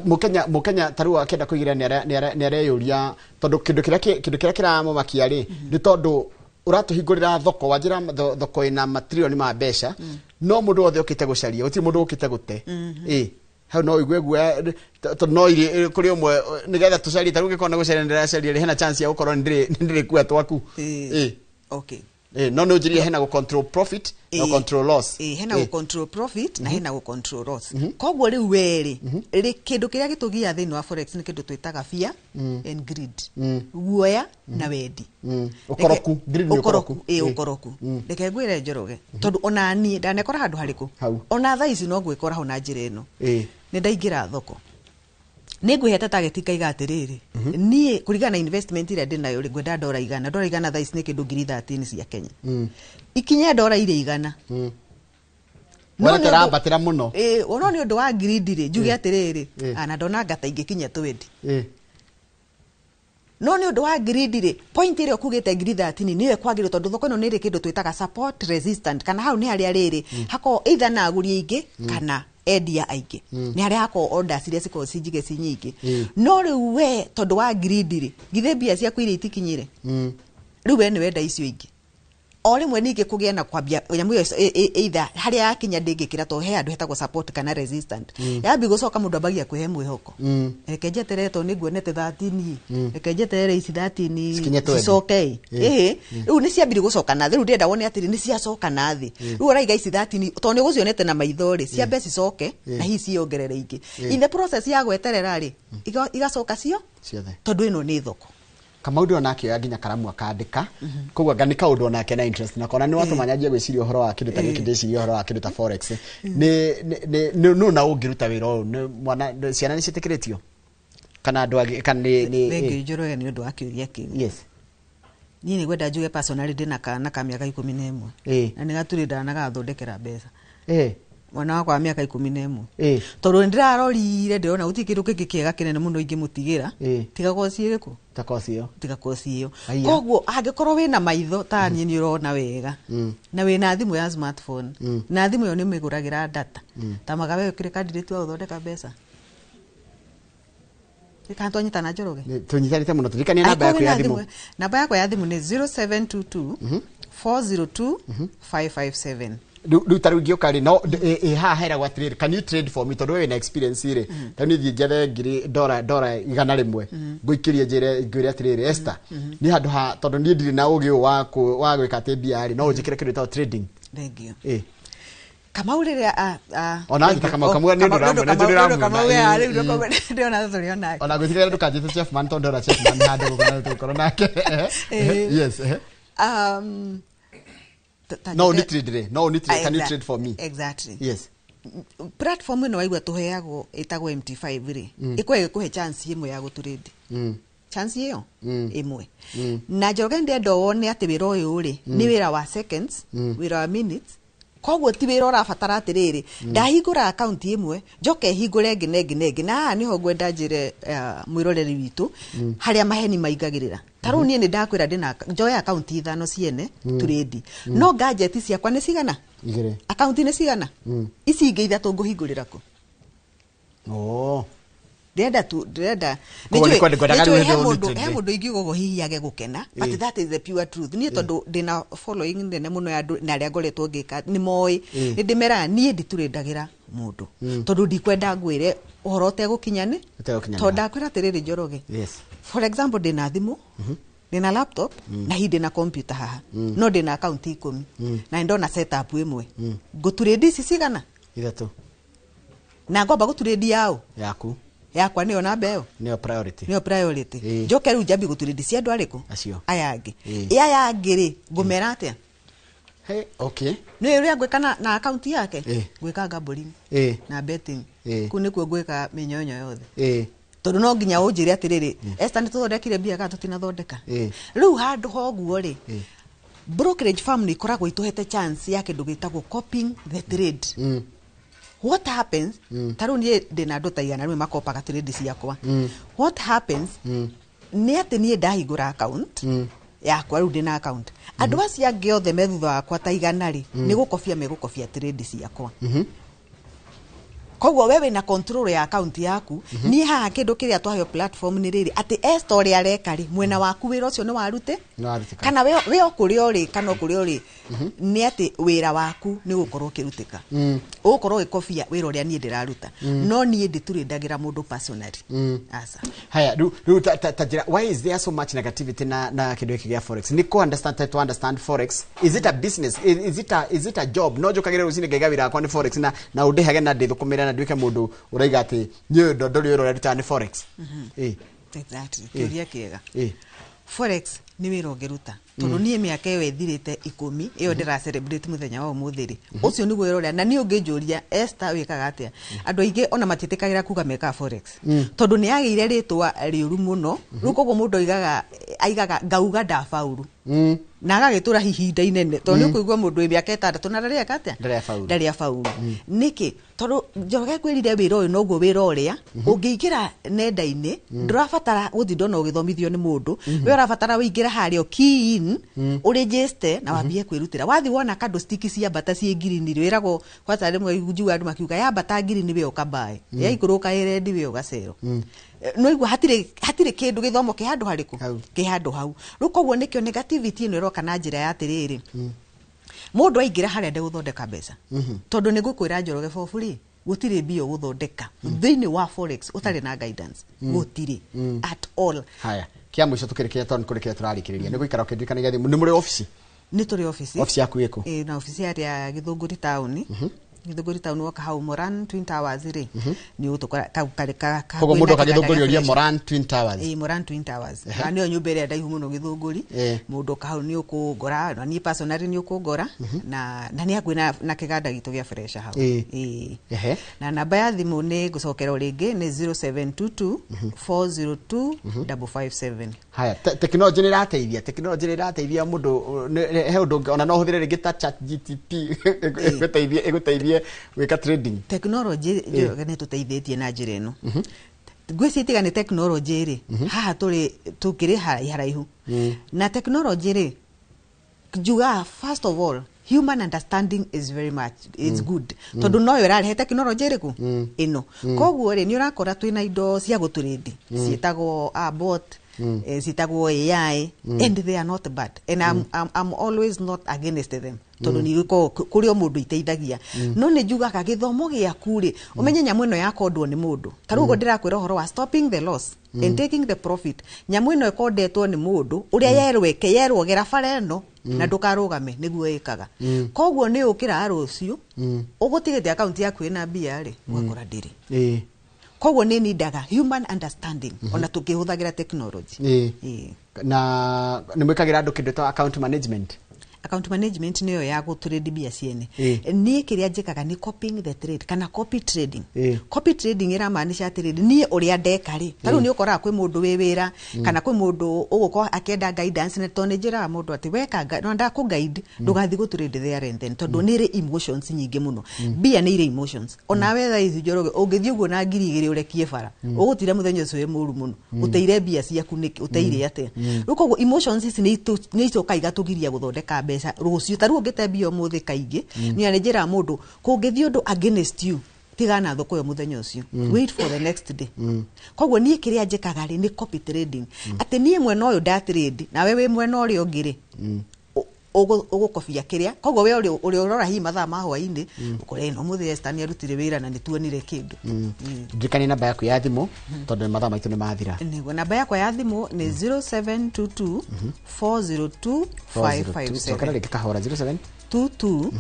Mũkenya ta rĩu akĩenda kũigĩrĩra nĩ areyũria, tondũ kĩndũ kĩrĩa kĩramũmakia rĩ, nĩ tondũ ũratũhingũrĩra thoko, wanjĩra thoko ĩna matririoni ma mbeca, no mũndũ wothe ũkĩte gũcaria, gũtirĩ mũndũ ũkĩte gũte. Ĩ hau no ũigue guoya, tondũ no irĩ kũrĩ ũmwe nĩgetha tũcarie. Ta rĩu ũngĩkorwo nĩ gũcaria ndĩracaria rĩ, hena chance ya gũkorwo nĩ ndĩrĩkua twaku. Ĩ. Okay. Ĩ, no nĩ ũnjĩrire hena gũ control profit na control loss. Ĩ, hena gũ control profit na hena gũ control loss. Koguo rĩu werĩ rĩ, kĩndũ kĩrĩa gĩtũgiaga thĩinĩ wa forex nĩ kĩndũ twĩtaga fear and greed, guoya na wendi. Ũkoroku. Greed nĩ ũkoroku. Ĩ, ũkoroku. Reke ngwĩre, Njoroge, tondũ ona niĩ ndanekora handũ harĩkũ? Hau. Ona thaa ici no ngwĩkora ho na njĩra ĩno. Nĩ ndaingĩra thoko, nĩ ngwĩhete target, ngaiga atĩrĩrĩ, niĩ kũringana na investment ĩrĩa ndĩnayo rĩ, ngwenda $100. $100 thaa ici nĩ kĩndũ 13,000 cia Kenya. Ikinye ndora irĩ 100. No Wona nĩ ta ĩrambatĩra mũno. Ĩ, no nĩ ũndũ wa greed rĩ, njuge atĩrĩrĩ, ana ndona ngata ingĩkinya 20. No nĩ ũndũ wa greed rĩ, point ĩrĩa ũkugĩte 13,000 nĩyo ĩkwagĩrĩrwo, tondũ thoko ĩno nĩ ĩrĩ kĩndũ twĩtaga support resistant, kana hau nĩ harĩa rĩrĩ hakoragwo either na agũri aingĩ kana endia aingĩ, nĩ harĩa hakoragwo orders iria cikoragwo ci njige ci nyingĩ. No rĩu we tondũ wa greed rĩ, githĩ mbia ciaku iria itikinyire? Rĩu we nĩ wenda icio ingĩ o rĩmwe, ningĩ kũgĩa na kwambia nyamũ ĩyo either harĩa yakinya ndĩngĩkĩra, tondũ he handũ hetagwo support kana resistant. Yambi gũcoka, mũndũ ambagia kwĩhe mwĩhoko, reke njeterere tondũ nĩ nguonete 13, reke njeterere ici 13 Cikinye 20. cicoke ĩ. Ĩhĩ, rĩu nĩ ciambire gũcoka na thĩ. Rĩu ndĩrenda wone atĩrĩ, nĩ ciacoka na thĩ. Rĩu ũraiga ici 13, tondũ nĩ ũgũcionete na maitho rĩ, ciambe cicoke na hihi ciongerere ingĩ. In the process ya gweterera rĩ, igacoka cio ciothe, tondũ ĩno nĩ thoko. Kamau ndĩrona akĩoya nginya karamu akandĩka, koguo anga nĩ kaũndũ onake na interest nako, na nĩ watũma nyanjie gwĩciria ũhoro wa kĩndũ ta gĩkĩ. Ndĩciria ũhoro wa kĩndũ ta forex nĩ nũ na ũngĩruta wĩra ũyũ nĩ mwana, ciana nĩ ciĩtĩkĩrĩtio kana andũ angĩ kana nĩ Thengiũ, Njoroge, nĩ ũndũ wa kĩũria kĩu. Niĩ nĩ ngwenda njuge personally, ndĩna kana ka mĩaka 11 na nĩ gaturĩ ndanagathondekera mbeca. Mwana wakwa wa mĩaka 11, tondũ nĩ ndĩrarorire, ndĩrona gũtirĩ kĩndũ kĩngĩ kĩega kĩnene mũno ingĩmũtigĩra tiga koci ĩrĩkũ? Ta koci ĩyo. Tiga koci ĩyo. Aya. Koguo angĩkorwo wĩna maitho ta niĩ, nĩ ũrona wega na wĩna thimũ ya smartphone, na thimũ ĩyo nĩ mĩgũragĩra data, ta magawe ũkĩrĩ candidate wa gũthondeka mbeca. Kana twanyitana, Njoroge? Tũnyitanĩte mũno. Tũririkanie namba yaku ya Angĩkorwo thimũ. wĩna namba yakwa ya thimũ nĩ 0722 402 557. Rĩu ta rĩu ingĩũka rĩ, no ĩ haha heragwo atĩrĩrĩ, "Can you trade for me?" Tondũ we wĩna experience rĩ, ta rĩu niĩ thiĩ njethe ngiri $100 ngũikĩrie, njĩre, ngwĩre atĩrĩrĩ, "Esther, niĩ handũ ha, tondũ niĩ ndirĩ na ũgĩ ũyũ wa gwĩka atĩ mbia rĩ, no ũnjĩkĩre kĩndũ gĩtagwo trading?" Thengiũ. Kamau rĩrĩa Ona anjĩta Kamau, Kamau nĩ ũndũ ũramwona, nĩ ũndũ ũramwona. Kamau rĩu ndĩrona tũrĩ onake. Ona gwĩtigĩra ndũkanjĩte chef man, tondũ ndona chef man handũ gũkũ na tũgũkorwo nake. Yes. No ũni trade rĩ, no ũni trade, can you trade for me? Exactly. Yes. Platform ĩno waigua tũheagwo ĩtagwo MT5 rĩ, ĩkoragwo ĩgĩkũhe chance ĩmwe ya gũtũrĩndi, chance ĩyo ĩmwe. Na Njoroge, ndĩrenda wone atĩ wĩra ũyũ rĩ, nĩ wĩra wa seconds, wĩra wa minutes. Koguo ti wĩra ũrabatara atĩrĩrĩ, ndahingũra akaunti ĩmwe njoke hingũre ĩngĩ na ĩngĩ na ĩngĩ. Na haha nĩho ngwenda njĩre mwĩroreri witũ harĩa maheni maingagĩrĩra. Ta rĩu niĩ nĩ ndakwĩra ndĩna njoe akaunti ithano ciene tũrĩndi, no gadget ciakwa nĩ cigana? Igĩrĩ. Akaunti nĩ cigana? Ici ingĩ ithatũ ngũhingũrĩra kũ? Oh. Ndĩrenda tu, ndĩrenda Koguo nĩ ngwendaga nĩnjũĩ rĩu he nĩ mũndũ trade. He mũndũ ingiuga ũguo hihi age gũkena, but that is the pure truth. Niĩ tondũ ndĩna following nene mũno ya andũ na arĩa ngoretwo ngĩka nĩ moĩ, nĩ ndĩmeraga niĩ nditurĩndagĩra mũndũ, tondũ ndikwenda ngwĩre ũhoro ũtegũkinya nĩ Ũtegũkinyanĩra. Tondũ ndakwĩra atĩrĩrĩ, Njoroge, for example, ndĩna thimũ. Ndĩna laptop na hi ndĩna computer haha, no ndĩna account 10 na ndona setup ĩmwe. Ngũturĩndi ici cigana? 3. Na ngomba gũturĩndi yao? Yaku. Yakwa nĩyo namba ĩyo. Nĩyo priority. Nĩyo priority. Njoke rĩu njambie gũturĩndi cia andũ arĩkũ? Acio. Aya angĩ. Ĩ aya angĩ rĩ, ngũmera atĩa? Hey, okay. Nĩ ũrĩa ngwĩka na account yake? Ngwĩka gambling na betting. Kũu nĩkuo ngwĩka mĩnyonyo yothe. Tondũ no nginya ũnjĩre atĩrĩrĩ, Esther, nĩ tũthondekire mbia kana tũtinathondeka? Rĩu handũ ha ũguo rĩ, brokerage firm nĩ ikoragwo itũhete chance ya kĩndũ gĩtagwo copying the trade. What happens, ta rĩu niĩ ndĩna andũ ta 100 makopaga trade ciakwa. What happens nĩ atĩ niĩ ndahingũra account yakwa, rĩu ndĩna account, andũ acio angĩ othe me thutha wakwa ta 100 rĩ, nĩ gũkobia megũkobia trade ciakwa. Koguo we wĩna control ya account yaku. Niĩ haha kĩndũ kĩrĩa twaheo platform nĩ rĩrĩ, atĩ Esther ũrĩa areka rĩ, mwena waku wĩra ũcio nĩ warute kana we o kũrĩa ũrĩ kana o kũrĩa ũrĩ, nĩ atĩ wĩra waku nĩ ũgũkorwo ũkĩrutĩka, ũgũkorwo ũgĩkobia wĩra ũrĩa niĩ ndĩraruta, no niĩ ndĩturĩndagĩra mũndũ personally. Aca. Haya, rĩu ta njĩra, why is there so much negativity na kĩndũ gĩkĩ gĩa forex? Nĩ kũ understand, to understand forex, is it a business, is it a job? No njũkagĩre rũcinĩ ngaiga wĩra wakwa nĩ forex na ũndĩhage na ndĩthũkũmĩre na nduĩke mũndũ ũraiga atĩ niĩ ndũrĩ wĩra ũrĩa ndutaga nĩ forex. Exactly. Kĩũria kĩega. Forex nĩ wĩra ũngĩruta, tondũ niĩ mĩaka ĩyo ĩthirĩte 10 ĩyo ndĩra celebrate mũthenya wa ũmũthĩ rĩ, ũcio nĩguo wĩra ũrĩa, na niĩ ũngĩnjũria Esther wĩkaga atĩa, andũ aingĩ ona matiĩtĩkagĩra kuga mekaga forex, tondũ nĩ yagĩire rĩtwa rĩũru mũno. Rĩu koguo mũndũ aigaga ngauga ndabauru, na agagĩtũra hihi ihinda inene, tondũ nĩ ũkũigua mũndũ wĩ mĩaka 6 na ndarĩ eka atĩa? Ndarĩ abauru. Nĩkĩ? Tondũ Njoroge kwĩrire wĩra ũyũ noguo wĩra ũrĩa ũngĩingĩra nenda-inĩ, ndũrabatara gũtinda ona ũgĩthomithio nĩ mũndũ. We ũrabatara ũingĩre harĩa key in, ũrĩnjĩste na wambie kwĩrutĩra. Wathiĩ wona candlestick ciambata ciĩ ngirini rĩ, wĩragwo kwata rĩmwe njugaga andũ makiuga yambata ngirini we ũkambae, yaikũrũka ĩrendi we ũgacero. No igua hatirĩ kĩndũ gĩthomo kĩ handũ harĩkũ, kĩ handũ hau. Rĩu koguo nĩkĩo negativity ĩno ĩroka na njĩra ya atĩrĩrĩ, mũndũ aingĩra harĩa ndegũthondeka mbeca, tondũ nĩ ngũkwĩra Njoroge bobu rĩ, gũtirĩ mbia ũgũthondeka thĩinĩ wa forex ũtarĩ na guidance, gũtirĩ at all. Haya, kĩa mũico tũkĩrĩkia, tondũ kũrĩkia tũrarĩkĩrĩria, nĩ gũikara ũkĩndirikanagia thimũ, nĩ mũrĩ obici? Nĩ tũrĩ obici. Obici yaku ĩkũ? Ĩ, na obici yarĩa Gĩthũngũri taũni. Gĩthũngũri taũni woka hau Moran Twin Towers rĩ, nĩ ũgũtũkora kau karĩ ka Koguo mũndũ oka Gĩthũngũri orie Moran Twin Towers. Ĩ, Moran Twin Towers. Na nĩyo nyũmba ĩrĩa ndaihu mũno Gĩthũngũri. Mũndũ oka hau nĩ ũkũngora, na niĩ personally nĩ ũkũngora, na nĩ hakuhĩ na kĩganda gitũ gĩa Fresha hau. Ĩ. Na namba ya thimũ nĩ ngũcokera o rĩngĩ nĩ 0722 402 557. Haya, tekinoronjĩ nĩ ĩrateithia, tekinoronjĩ nĩ ĩrateithia mũndũ, he ũndũ ona no ũhũthĩre rĩngĩ ta Chat GTP ĩgũteithie gwĩka trading. Tekinoronjĩ nĩ ĩtũteithĩtie na njĩra ĩno. Ngwĩciria tiga nĩ tekinoronjĩ rĩ, haha tũrĩ tũkĩrĩ haraihu. Na tekinoronjĩ rĩ, njugaga first of all, human understanding is very much, it's good. Tondũ noyo ĩrarehe tekinoronjĩ ĩrĩkũ? Ĩno. Koguo rĩ, nĩ ũrakora twĩna indo cia gũtũrĩndi, ciĩtagwo bot, ciĩtagwo AI, and they are not bad. And I'm always not against them. Tondũ nĩ gũkoragwo kũrĩ o mũndũ iteithagia. No nĩ njugaga gĩthomo gĩaku rĩ, ũmenye nyamũ ĩno yakondwo nĩ mũndũ. Ta rĩu ũguo ndĩrakwĩra ũhoro wa stopping the loss and taking the profit. Nyamũ ĩno ĩkondetwo nĩ mũndũ ũrĩa yerwo yerwo gera bara ĩno na ndũkarũgame nĩguo ĩkaga. Koguo nĩ ũkĩraga rũciũ ũgũtigĩte account yaku ĩna mbia rĩ, ũgakora ndĩrĩ. Koguo nĩ nindaga human understanding ona tũkĩhũthagĩra technology. Na nĩ mwĩkagĩra andũ kĩndũ ta account management? Account management nĩyo ya gũtrade mbia ciene. Niĩ kĩrĩa njĩkaga nĩ copying the trade kana copy trading. Copy trading ĩramaanisha atĩrĩrĩ, niĩ ũrĩa ndeka rĩ, ta rĩu nĩ ũkoraga kwĩ mũndũ wĩ wĩra, kana kwĩ mũndũ ũgũkorwo akĩenda guidance, na tondũ nĩ njĩraga mũndũ atĩ weka no ndakũ guide, ndũgathiĩ gũtrade there and then, tondũ nĩ ĩrĩ emotions nyingĩ mũno. Mbia nĩ irĩ emotions. Ona we thaa ici Njoroge ũngĩthiĩ ũguo na 2,000 ũrekie bara, ũgũtira mũthenya ũcio wĩ mũru mũno, ũteire mbia ciaku nĩkĩ, ũteire atĩa? Rĩu koguo emotions ici nĩ icokaga igatũgiria gũthondeka mbeca rũciũ. Ta rĩu ũngĩte mbia ũmũthĩ kaingĩ, nĩ njĩraga mũndũ kũngĩthiĩ ũndũ against you, tigana thoko ĩyo mũthenya ũcio, wait for the next day. Koguo niĩ kĩrĩa njĩkaga rĩ, nĩ copy trading, atĩ niĩ mwena ũyũ ndatrade nawe wĩ mwena ũrĩa ũngĩ rĩ, Ũgũkobia kĩrĩa koguo we ũrĩa ũrora hihi mathaa ma hwaĩ-inĩ ũkore ĩno mũthĩ Esther nĩ arutire wĩra na nĩ tuonire kĩndũ. Ndirikania namba yaku ya thimũ tondũ mathaa maitũ nĩ mathira. Nĩguo, namba yakwa ya thimũ nĩ 0722 402 557. Cokera rĩngĩ kahora. 07 22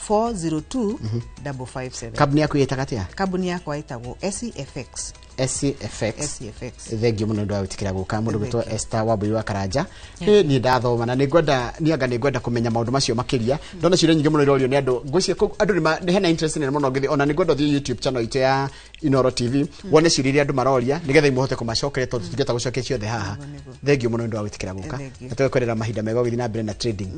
402 557. Kambuni yaku ĩtaga atĩa? Kambuni yakwa ĩtagwo SEFX. SCFX. SCFX. Thengio mũno nĩ ũndũ wa gwĩtĩkĩra gũka mũndũ gwĩtwo Esther Wambui wa Karanja. Niĩ ndathoma na nĩngwenda nianga nĩngwenda kũmenya maũndũ macio makĩria. Ndona ciũria nyingĩ mũno irorio nĩ andũ, ngwĩciria andũ nĩ hena interest nene mũno ngĩthiĩ ona nĩngwenda ũthiĩ YouTube channel itũ ya Inooro TV wone ciũria iria andũ maroria nĩgetha imũhote kũmacokeria tondũ tũtingĩhota gũcokia ciothe haha. Thengio mũno nĩ ũndũ wa gwĩtĩkĩra gũka na tũgakwerera mahinda mega ũgĩthiĩ na mbere na trading.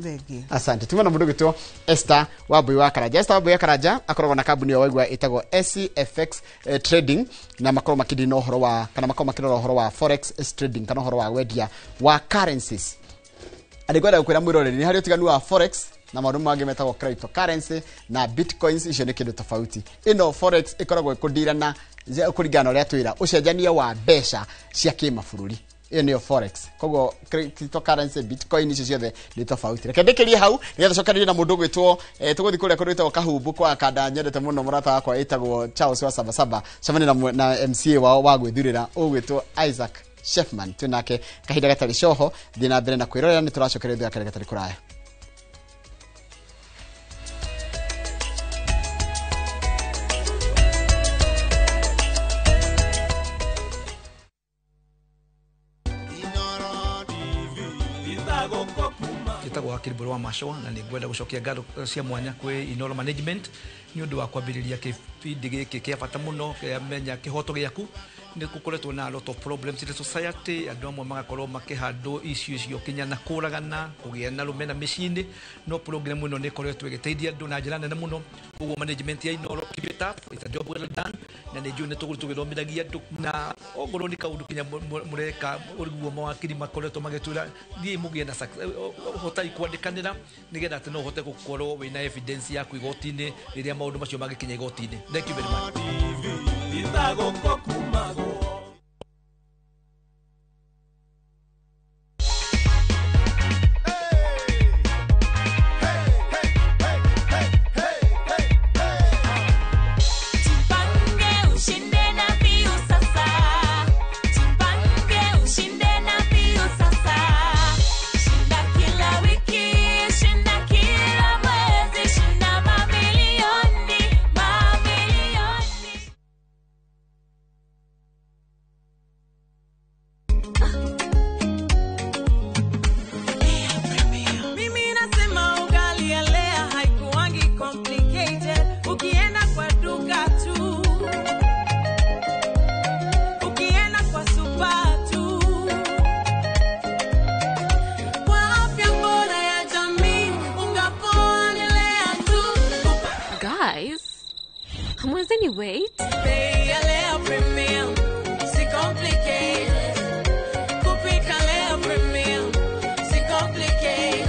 Asante. Tuma na mũndũ gwĩtwo Esther Wambui wa Karanja. Esther Wambui wa Karanja akoragwo na kambuni ĩyo waigua ĩtagwo SCFX Trading, na makorwo makĩndina na ũhoro wa kana makorwo makĩrora ũhoro wa forex trading kana ũhoro wa wendia wa currencies. Andĩ ngwenda gũkwĩra mwĩroreri nĩ harĩ ũtiganu wa forex na maũndũ mangĩ metagwo cryptocurrency na bitcoins, icio nĩ kĩndũ tofauti. Ĩno forex ĩkoragwo ĩkũndira na kũringana na ũrĩa twĩra ũcenjania wa mbeca cia kĩmabũrũri, ĩyo nĩyo forex. Koguo cryptocurrency, bitcoin, icio ciothe nĩ tofauti. Reke ndĩkĩrie hau nĩgetha cokanĩrie na mũndũ ũgwĩtwo tũgũthiĩ kũrĩa kũndũ gwĩtagwo Kahumbu kwa kanda nyendete mũno mũrata wakwa ĩtagwo Charles wa Sabasaba, cemania na MCA wao wa gwĩthurĩra ũgwĩtwo Isaac Shefman. Twĩ nake kahinda gatarĩ coho. Thiĩ na mbere na kwĩrorera, nĩ tũracokeria thutha kahinda gatarĩ kũraya. Njĩtagwo Wakiri Mbũrũ wa Macũa na nĩ ngwenda gũcokia ngatho cia mwanya kwĩ Inooro Management nĩ ũndũ wa kwambĩrĩria kĩbindi gĩkĩ kĩa bata mũno kĩa Menya Kĩhoto Gĩaku. Nĩ gũkoretwo na a lot of problems in the society, andũ amwe magakorwo makĩhandwo icio icio kinya na kũragana, kũgĩa na rũmena mĩciĩ-inĩ, no program ĩno nĩ ĩkoretwo ĩgĩteithia andũ na njĩra nene mũno. Koguo management ya Inooro, keep it up, it's a job well done, na nĩ njũĩ nĩ tũgũthiĩ tũgĩthomithagia andũ, na ongorwo nĩ kaũndũ kinya mũreka ũriguo mawakiri makoretwo magĩtwĩra thiĩ mũgĩe na hotai kwandĩkanĩra nĩgetha atĩ no ũhote gũkorwo wĩna evidence yaku igoti-inĩ rĩrĩa maũndũ macio magĩkinya igoti-inĩ. Thank you very much. Jipange ushinde na Viusasa. Jipange ushinde na Viusasa. Shinda kila wiki, shinda kila mwezi, shinda mamilioni, mamilioni. Mimi nasema ugali ya Lea haikuangi complicated. Ukienda kwa duka tu, ukienda kwa super tu. Kwa afya bora ya jamii, unga poa ni Lea tu. Guys, hamwezeni wait? Bei ya Lea Premium, si complicated. Kupika Lea Premium, si complicated.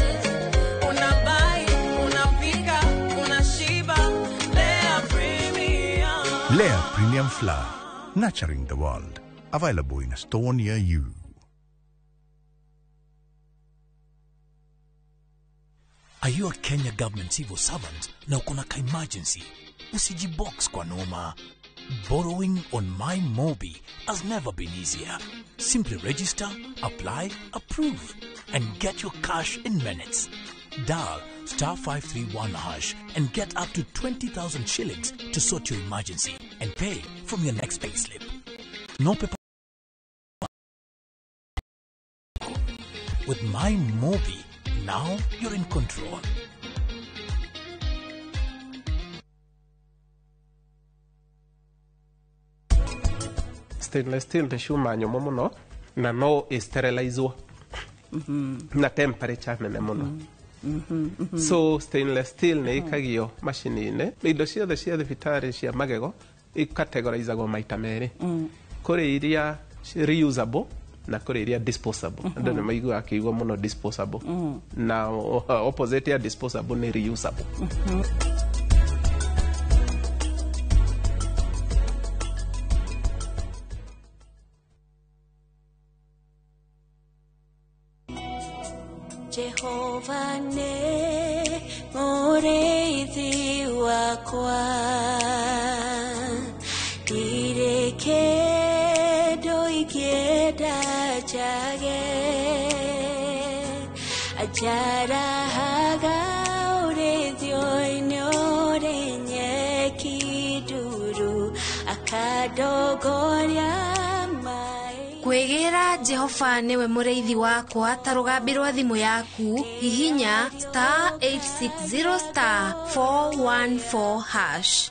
Unabuy, unapika, unashiba. Lea Premium. Lea Premium Flour, nurturing the world. Available in a store near you. Are you a Kenya government civil servant na uko na ka-emergency? Usijibox kwa noma. Borrowing on MyMobi has never been easier. Simply register, apply, approve, and get your cash in minutes. Dial star 531 hash and get up to 20,000 shillings to sort your emergency and pay from your next payslip. No paper. With MyMobi, now you're in control. Stainless steel nĩ cuma nyũmũ mũno na no ĩsterilizwo na temperature nene mũno. So stainless steel nĩ ĩkagio macini-inĩ. Indo ciothe cia thibitarĩ cia magego ikategorizagwo maita merĩ, kũrĩ iria reusable na kũrĩ iria disposable. Andũ nĩ maiguaga akĩigua mũno disposable, na opposite ya disposable nĩ reusable. Jehovah Mũrĩithi wakwa, ndirĩ kĩndũ ingĩenda njage, anjarahaga ũrĩithio-inĩ ũrĩ nyeki nduru, akandongoria maĩ. Kwĩgĩra Jehova nĩwe mũrĩithi wakwa ta rũgambi rwa thimũ yaku, hihinya *860*414#.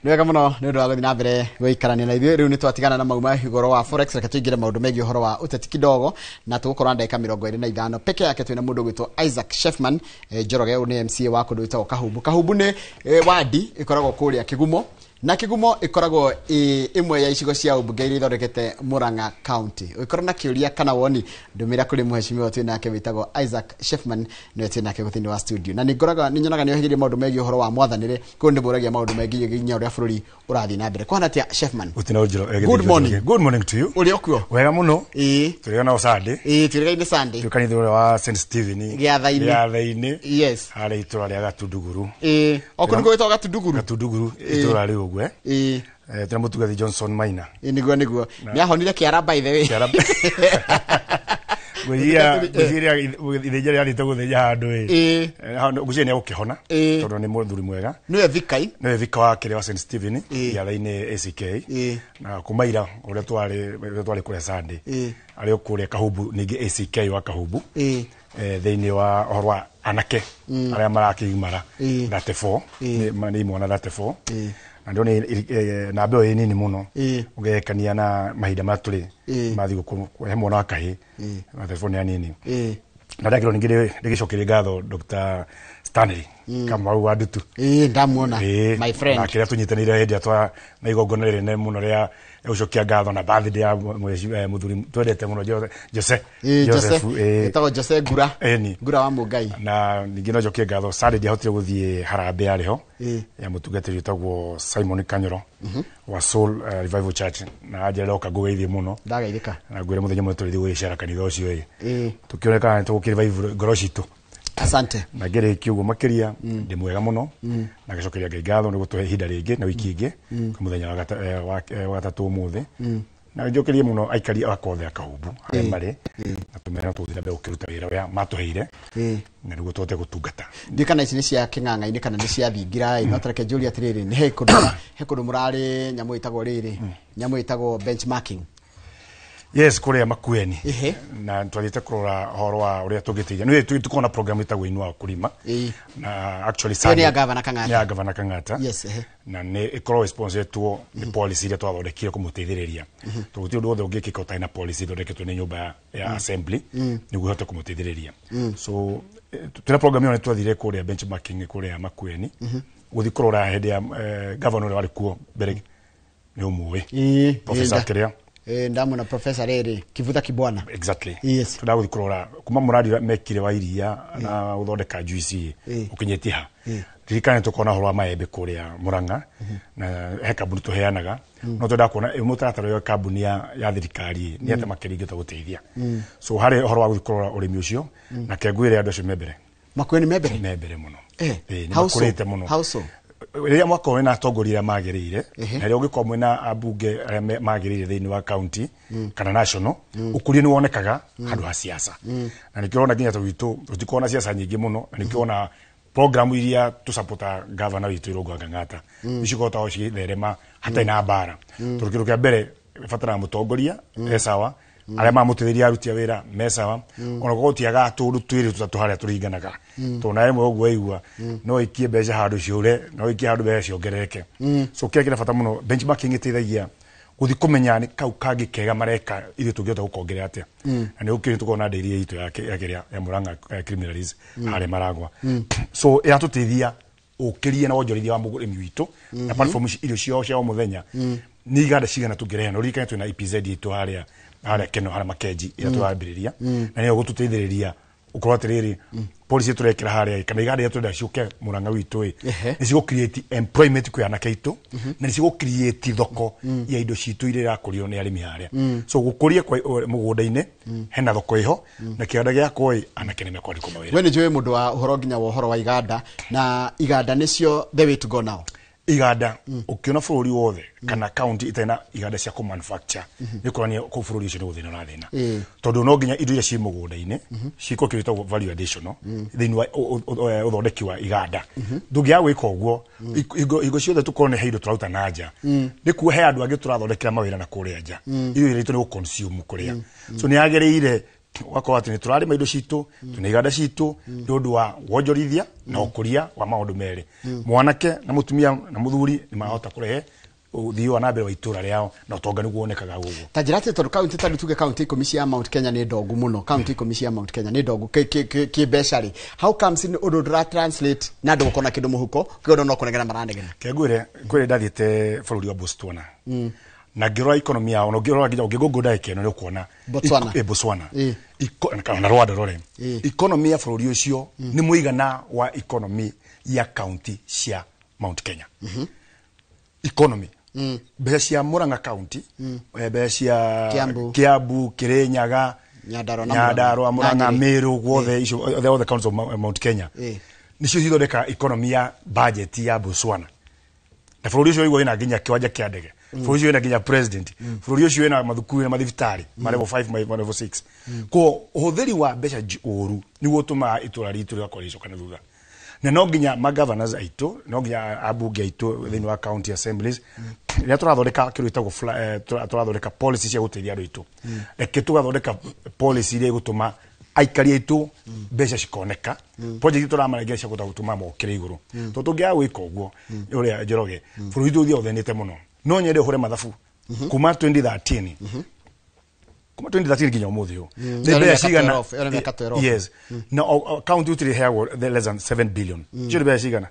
Nĩ wega mũno nĩ ũndũ wa gũthiĩ na mbere gũikarania na ithuĩ. Rĩu nĩ twatigana na mau ma ũhoro wa forex, reke tũingĩre maũndũ megiĩ ũhoro wa ũteti kidogo, na tũgũkorwo na ndagĩka 25 peke yake. Twĩna mũndũ ũgwĩtwo Isaac Shefman Njoroge, ũyũ nĩ MCA wa kũndũ gwĩtagwo Kahumbu. Kahumbu nĩ wadi ĩkoragwo kũrĩa Kĩgumo, na Kĩgumo ĩkoragwo ĩ ĩmwe ya icigo cia ũmbunge iria ithondekete Murang'a County. Ũngĩkorwo na kĩũria kana woni, ndũmĩra kũrĩ mũhecimiwa twĩ nake wĩtagwo Isaac Shefman, nĩwe twĩ nake thĩinĩ wa studio. Na nĩ nyonaga nĩ ohĩgĩrie maũndũ megiĩ ũhoro wa mwathanĩre, koguo nĩ mũragia maũndũ megiĩ nginya ũrĩa bũrũri ũrathiĩ na mbere. Kũhana atĩa Shefman? Gũtina ũnjĩro. Good morning. Good morning to you. Ũrĩ okuo? Wega mũno. Ĩĩ. Tũrĩ ona Sunday. Ĩĩ, twĩrĩgaine Sunday. Twĩ kanitha ũrĩa wa St Stephen. Gĩathai-inĩ. Gĩathai-inĩ. Yes. Harĩa itũra rĩa Gatunduguru. Ĩĩ. O kũndũ gwĩtagwo Gatunduguru. Gatunduguru itũra rĩu ũguo. Ĩĩ. Tũrĩ mũtungathi Johnson Maina. Ĩĩ, nĩguo nĩguo. Nĩ ahonire kĩara by the way. Kĩara. Ngwĩciria ithĩnja rĩrathiĩte gũthĩnja handũ ĩ. Ngwĩciria nĩ egũkĩhona tondũ nĩ mũthuri mwega. Nĩwe vikai. Nĩwe vika wa kĩrĩa wa St Stephen gĩathai-inĩ ACK. Na kuma ira ũrĩa twarĩ kũrĩa Sunday. Arĩ o kũrĩa Kahumbu ningĩ ACK wa Kahumbu. Thĩinĩ wa ũhoro wa anake arĩa marakĩgimara 34 nĩ imwana 34. Na ndĩrona namba ĩyo ĩ nini mũno ũgerekania na mahinda marĩa tũrĩ ma thigũkũ, he mwana wa kahĩĩ na 34 nĩ anini. Na ndakĩrwo ningĩ ndĩgĩcokerie ngatho Dr. Stanley Kamau wa Ndutu. Ndamuona my friend. Na kĩrĩa tũnyitanĩire hĩndĩ ĩrĩa twa na igongona rĩnene mũno rĩa gũcokia ngatho na birthday ya mũthuri twendete mũno Jose. Joseph. Ĩtagwo Jose Ngura. Ngura wa Mũngai. Na ningĩ no njokie ngatho Sunday ndiahotire gũthiĩ harambee yarĩ ho ya mũtungatĩri wĩtagwo Simon Kanyoro wa Soul Revival Church, na anjĩra oka ngũgeithie mũno. Ndagaithĩka. Na ngwĩre mũthenya ũmwe tũrĩthiĩ gũgĩcera kanitha ũcio ĩ. Tũkĩone kana nĩtũgũkĩ-revive ngoro citũ. Asante. Na ngĩrĩkia ũguo makĩria ndĩ mwega mũno na ngĩcokeria Ngai ngatho nĩ gũtũhe ihinda rĩngĩ na wiki ĩngĩ mũthenya wa gatatũ ũmũthĩ. Na njokerie mũno aikari akwa othe a Kahumbu arĩa marĩ na tũmere no tũgũthiĩ na mbere gũkĩruta wĩra ũrĩa matũheire na nĩguo tũhote gũtungata. Ndiũĩ kana ici nĩ cia kĩng'ang'a-inĩ kana nĩ cia thingira ĩ, no tareke njũrie atĩrĩrĩ, nĩ he kũndũ mũrarĩ nyamũ ĩtagwo rĩrĩ, nyamũ ĩtagwo benchmarking. Yes, kũrĩa Makueni. Na twathiĩte kũrora ũhoro wa ũrĩa tũngĩteithia. Nĩ tũkoragwo na program ĩtagwo Inua Wakulima. Na actually Ĩyo nĩ ya Gavana Kang'ata. Nĩ ya Gavana Kang'ata. Yes. Na nĩ ĩkoragwo sponsoretwo nĩ policy iria twathondekire kũmũteithĩrĩria. Tondũ gũtirĩ ũndũ wothe ũngĩkĩka ũtarĩ na policy ithondeketwo nĩ nyũmba ya assembly nĩguo ĩhote kũmũteithĩrĩria. So twĩna program ĩyo nĩ twathire kũrĩa benchmarking kũrĩa Makueni. Gũthiĩ kũrora hĩndĩ ya governor ũrĩa warĩ kuo mbere nĩ ũmũĩ. Professor Kĩrĩa. Ndamona professor rĩrĩ Kivutha Kibwana. Exactly. Yes. Tũndagũthiĩ kũrora kuma mũradi ũrĩa mekire wa iria na gũthondeka juice ũkinyĩtie ha. Ririkana tũkona ũhoro wa maembe kũrĩa Murang'a na he kambuni tũheanaga no twendaga kuona mũtaratara wa kambuni ya thirikari nĩ atĩ makĩria ingĩhota gũteithia. So harĩ ũhoro wa gũthiĩ kũrora ũrĩmi ũcio na kengwĩre andũ acio me mbere. Makueni me mbere? Me mbere mũno. Nĩ How so? makũrĩte mũno. How so? Rĩrĩa mwakorwo mwĩna atongoria arĩa magĩrĩire na rĩrĩa ũngĩkorwo mwĩna ambunge arĩa magĩrĩire thĩinĩ wa county kana national, ũkũria nĩ wonekaga handũ ha siasa. Na nĩkĩo ũrona nginya ta gwitũ tũtikoragwo na siasa nyingĩ mũno, na nĩkĩo ũrona program iria tũsapota gavana witũ Irũngũ wa Kang'ata nĩcikoragwo cigĩtherema hatarĩ na mbara. Tondũ kĩndũ kĩa mbere ĩbataraga mũtongoria e sawa, arĩa mamũteithĩrĩria aruti a wĩra me sawa, ona korwo gũtiagaga tũndũ twĩrĩ tũtatũ harĩa tũringanaga. Tondũ na rĩmwe ũguo waigua no ikie mbeca handũ ciũre, no ikie handũ mbeca ciongerereke. So kĩrĩa kĩna bata mũno benchmarking ĩteithagia gũthiĩ kũmenya nĩ kau kangĩ kega mareka ithuĩ tũngĩhota gũkongerera atĩa. Na nĩ gũkĩrĩ tũkorwo na ndĩri itũ ya kĩrĩa ya Murang'a Criminals harĩa Maragwa. So ĩratũteithia ũkĩria na wonjorithia wa mũrĩmi witũ na platform irio ciao cia o mũthenya nĩ iganda cigana tũngĩrehe. Na ũririkane twĩna EPZ itũ harĩa Keno harĩa Makenji ĩrĩa tũrambĩrĩria na nĩyo gũtũteithĩrĩria Ukorwo atiriri policy turekira haria kana iganda iria turenda ciuke Murang'a witu i ni cigu create employment kwi anake aitu na ni cigu create thoko ya indo citu iria irakurio ni arimi haria. So gukuria kwa mugunda-ini hena thoko iho na kianda giakwa i anake ni mekwandikwo mawira. We ni njũĩ mũndũ wa ũhoro nginya wa ũhoro wa iganda na iganda nĩcio the way to go now. Iganda ukiona bũrũri wothe kana county itarĩ na iganda cia kũ-manufacture nĩ kuonania kũu bũrũri ũcio nĩ gũthĩna ũrathĩna, tondũ no nginya indo iria ciĩ mũgũnda-inĩ ciĩkwo kĩndũ gĩtagwo value additional thĩinĩ wa ũthondeki wa iganda. Ndũngĩaga gwĩka ũguo hingo ciothe tũkorwo nĩ he indo tũraruta na nja, nĩ kuo he andũ angĩ tũrathondekera mawĩra na kũrĩa nja, irio iria itũ nĩ gũ-consume kũrĩa. So nĩ yagĩrĩire wakorwo atĩ nĩ tũrarĩma indo citũ, twĩna iganda citũ nĩ ũndũ wa wonjorithia na ũkũria wa maũndũ merĩ. Mwanake na mũtumia na mũthuri nĩ marahota kũrehe ũthii wa na mbere wa itũra rĩao na ũtonga nĩguo wonekaga ũguo. Ta njĩra atĩ tondũ kaunti ta rĩu tuge kaunti 10 cia Mount Kenya nĩ ndongu mũno, kaunti 10 cia Mount Kenya nĩ ndongu kĩmbeca rĩ, how comes nĩ ũndũ ndũra translate na andũ gũkorwo na kĩndũ mũhuko kĩndũ no kũnegena maranegena? Kengwĩre kwĩrĩ ndathiĩte bũrũri wa Botswana na ngĩrora economy yao na ũngĩrora nginya ũngĩgũngũ ndagĩka ĩno nĩ ũkuona Botswana. Botswana na Rwanda rore economy ya bũrũri ũcio nĩ mũigana wa economy ya county cia Mount Kenya. Economy mbeca cia Murang'a county, mbeca cia Kiambu, Kirinyaga, Nyandarua, Murang'a, Meru, guothe icio all the counties of Mount Kenya nicio cithondeka economy ya budget ya Botswana. Na bũrũri ũcio wĩna nginya kĩwanja kĩa ndege, bũrũri ũcio wĩna nginya president, bũrũri ũcio wĩna mathukuru na mathibitarĩ ma level 5 ma level 6. Koguo ũhũthĩri wa mbeca ũru nĩguo ũtũmaga itũra ritũ rĩgakorwo rĩgĩcoka na thutha. Na no nginya ma governors aitũ, no nginya ambunge aitũ thĩinĩ wa county assemblies rĩrĩa tũrathondeka kĩndũ gĩtagwo tũrathondeka policy cia gũteithia andũ aitũ, reke tũgathondeka policy iria igũtũma aikari aitũ mbeca cikoneka, project tũramarengera cia gũtũma mokĩre igũrũ. Tondũ tũngĩaga gwĩka ũguo ũrĩa Njoroge, bũrũri witũ ũthiaga ũthĩnĩte mũno. No nyende ũhũre mathabu kuma 2013 kuma 2013 nginya ũmũthĩ ũyũ nĩ mbeca cigana? Yes, na county gũtirĩ ĩheagwo less than 7 billion. Icio nĩ mbeca cigana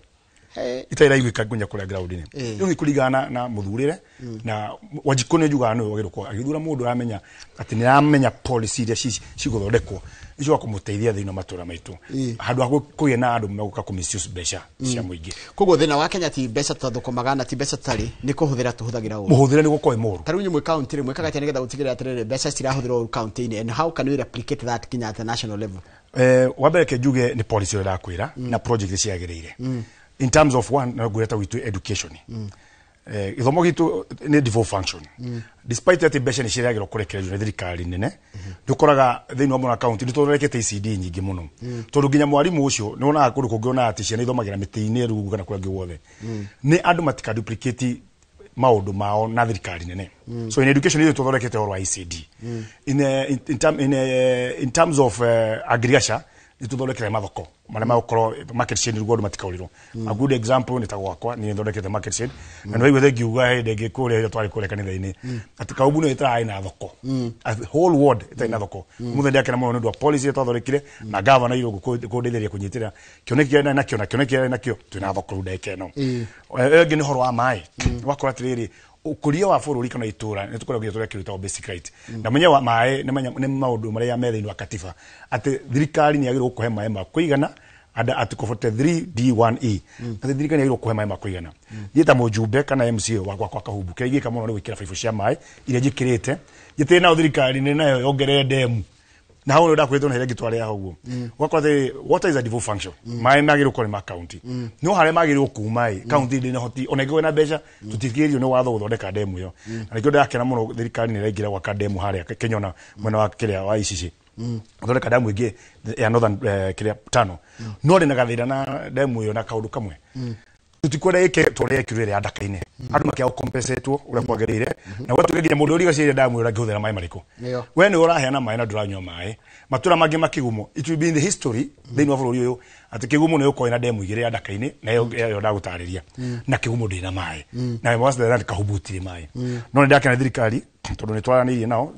itarĩ iraiguĩka nginya kũrĩa ground-inĩ. Rĩu nĩ kũringana na mũthurĩre na Wanjikũ nĩ njugaga nĩwe wagĩrĩirwo gũkorwo agĩthura mũndũ aramenya atĩ nĩ aramenya policy iria cigũthondekwo icio wa kũmũteithia thĩinĩ wa matũra maitũ handũ ha kũgĩa na andũ megũka kũ misuse mbeca cia mũingĩ. Koguo thĩna wa Kenya ti mbeca tũthũkũmaga na ti mbeca tũtarĩ, nĩ kũhũthĩra tũhũthagĩra ũru. Mũhũthĩre nĩ gũkorwo mũru. Ta rĩu inyuĩ mwĩ county rĩ, mwĩkaga atĩa nĩgetha gũtigĩrĩra atĩrĩrĩ mbeca citirahũthĩrwo ũru county-inĩ, and how can we replicate that nginya at the national level? Wa mbere ke njuge nĩ policy ĩrĩa ndakwĩra na project ciagĩrĩire. In terms of one, na ngwĩra ta gwitũ education, gĩthomo gitũ nĩ devolved function. Despite atĩ mbeca nĩ cireagĩrwo kũrekererio nĩ thirikari nene, nĩ ũkoraga thĩinĩ wa Murang'a county nĩ tũthondekete ECD nyingĩ mũno, tondũ nginya mwarimũ ũcio nĩ wonaga kũndũ kũngĩ wonaga atĩ ciana ithomagĩra mĩtĩ-inĩ rungu kana kũrĩa guothe. Nĩ andũ matika duplicate maũndũ mao na thirikari nene. So in education ithuĩ tũthondekete ũhoro wa ECD. In terms of agriculture nĩ tũthondekete mathoko marĩa magũkorwo market share nĩguo andũ matikaũrĩrwo. A good example nĩ ta gwakwa nĩ thondekete market share na nĩ waiguĩte ngiuga hĩndĩ ĩngĩ kũrĩa ĩrĩa twarĩ kũrĩa kanitha-inĩ atĩ Kaumbu nĩyo ĩtararĩ na thoko, a whole ward ĩtarĩ na thoko. Ũmũthĩ ndĩrakena mũno nĩ ũndũ wa policy ĩrĩa twathondekire na governor Irũngũ kũndeithĩrĩria kũnyitĩrĩra kĩoneki kĩrĩa ndarĩ nakĩo na kĩoneki kĩrĩa ndarĩ nakĩo twĩna thoko rĩu ndagĩka ĩno. Ĩyo ĩngĩ nĩ ũhoro wa maĩ. Wakora atĩrĩrĩ ũkũria wa bũrũri kana itũra nĩ tũkoragwo tũrĩa kĩndũ gĩtagwo basic right, na menye wa maĩ nĩ maũndũ marĩa me thĩinĩ wa katiba atĩ thirikari nĩ yagĩrĩirwo gũkũhe maĩ ma kũigana under article 43 D1E, atĩ thirikari nĩ yagĩrĩirwo gũkũhe maĩ ma kũigana. Niĩ ta mũjumbe kana MCA wa gwakwa Kahumbu kĩrĩa ingĩka mũno nĩ gwĩkĩra baibũ cia maĩ iria njĩkĩrĩte njĩtĩre nayo thirikari nĩ nayo yongerere ndemu na hau nĩ ndakwĩrĩtwo na harĩa ngĩtwarĩra hau ũguo. Ũgakora atĩ water is a devolved function, maĩ magĩrĩirwo gũkorwo nĩ ma county, no harĩa magĩrĩirwo kuma ĩ county ndĩ na hoti ona ĩngĩkorwo ĩna mbeca tũtitigĩrĩrio nĩ watho gũthondeka ndemu ĩyo. Na nĩkĩo ndĩrakena mũno thirikari nĩ ĩraingĩra gwaka ndemu harĩa Kĩnyona mwena wa kĩrĩa wa Icicĩ, gũthondeka ndemu ĩngĩ ya northern kĩrĩa tano. No ndĩ na gathĩna na ndemu ĩyo na kaũndũ kamwe, tũtikwenda ĩke ta ũrĩa ĩkirwo ĩrĩa ya Ndaka-inĩ, andũ makĩaga gũcompensatwo ũrĩa kwagĩrĩire na gwatuĩka nginya mũndũ ũrigacĩire ndamu ĩyo ndangĩhũthĩra maĩ marĩkũ. We nĩ ũraheana maĩ na ndũranyua maĩ matũra mangĩ makĩgumo. It will be in the history thĩinĩ wa bũrũri ũyũ atĩ kĩgumo nĩ ũkorwo ĩna ndemu igĩrĩ ya Ndaka-inĩ na ĩyo ndagũtarĩria na kĩgumo ndĩrĩ na maĩ na Mombasa Kahumbu gũtirĩ maĩ. No nĩ ndakena thirikari tondũ nĩ twaranĩirie nao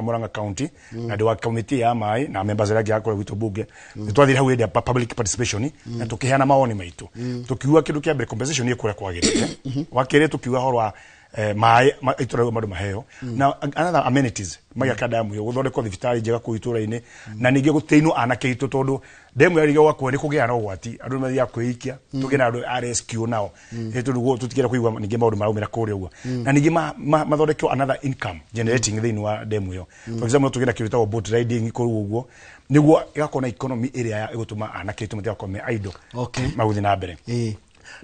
Murang'a county na ndĩ wa committee ya maĩ na members arĩa angĩ a kũrĩa gwitũ bunge, nĩ twathire hau hĩndĩ ya public participation na tũkĩheana mawoni maitũ, tũkiuga kĩndũ kĩa mbere compensation ĩ kũrĩa kwagĩrĩire, wa kerĩ tũkiuga ũhoro wa Maĩ itũra rĩu andũ maheo na another amenities, magĩaka damu ĩyo, gũthondekwo thibitarĩ njega kũu itũra-inĩ, na ningĩ gũtĩinwo anake aitũ, tondũ ndemu yarĩkia gwakwo nĩ kũgĩa na ũgwati, andũ nĩ mathiaga kwĩikia. Tũgĩe na andũ a rescue nao. Tondũ tũtigĩra kũigua ningĩ maũndũ maraumĩra kũrĩa ũguo. Na ningĩ mathondekwo another income generating thĩinĩ wa demu ĩyo. For example, tũgĩe na kĩndũ gĩtagwo boat riding kũu ũguo, nĩguo ĩgakorwo na economy ĩrĩa ĩgũtũma anake aitũ matigakorwo me idle, magũthiĩ na mbere.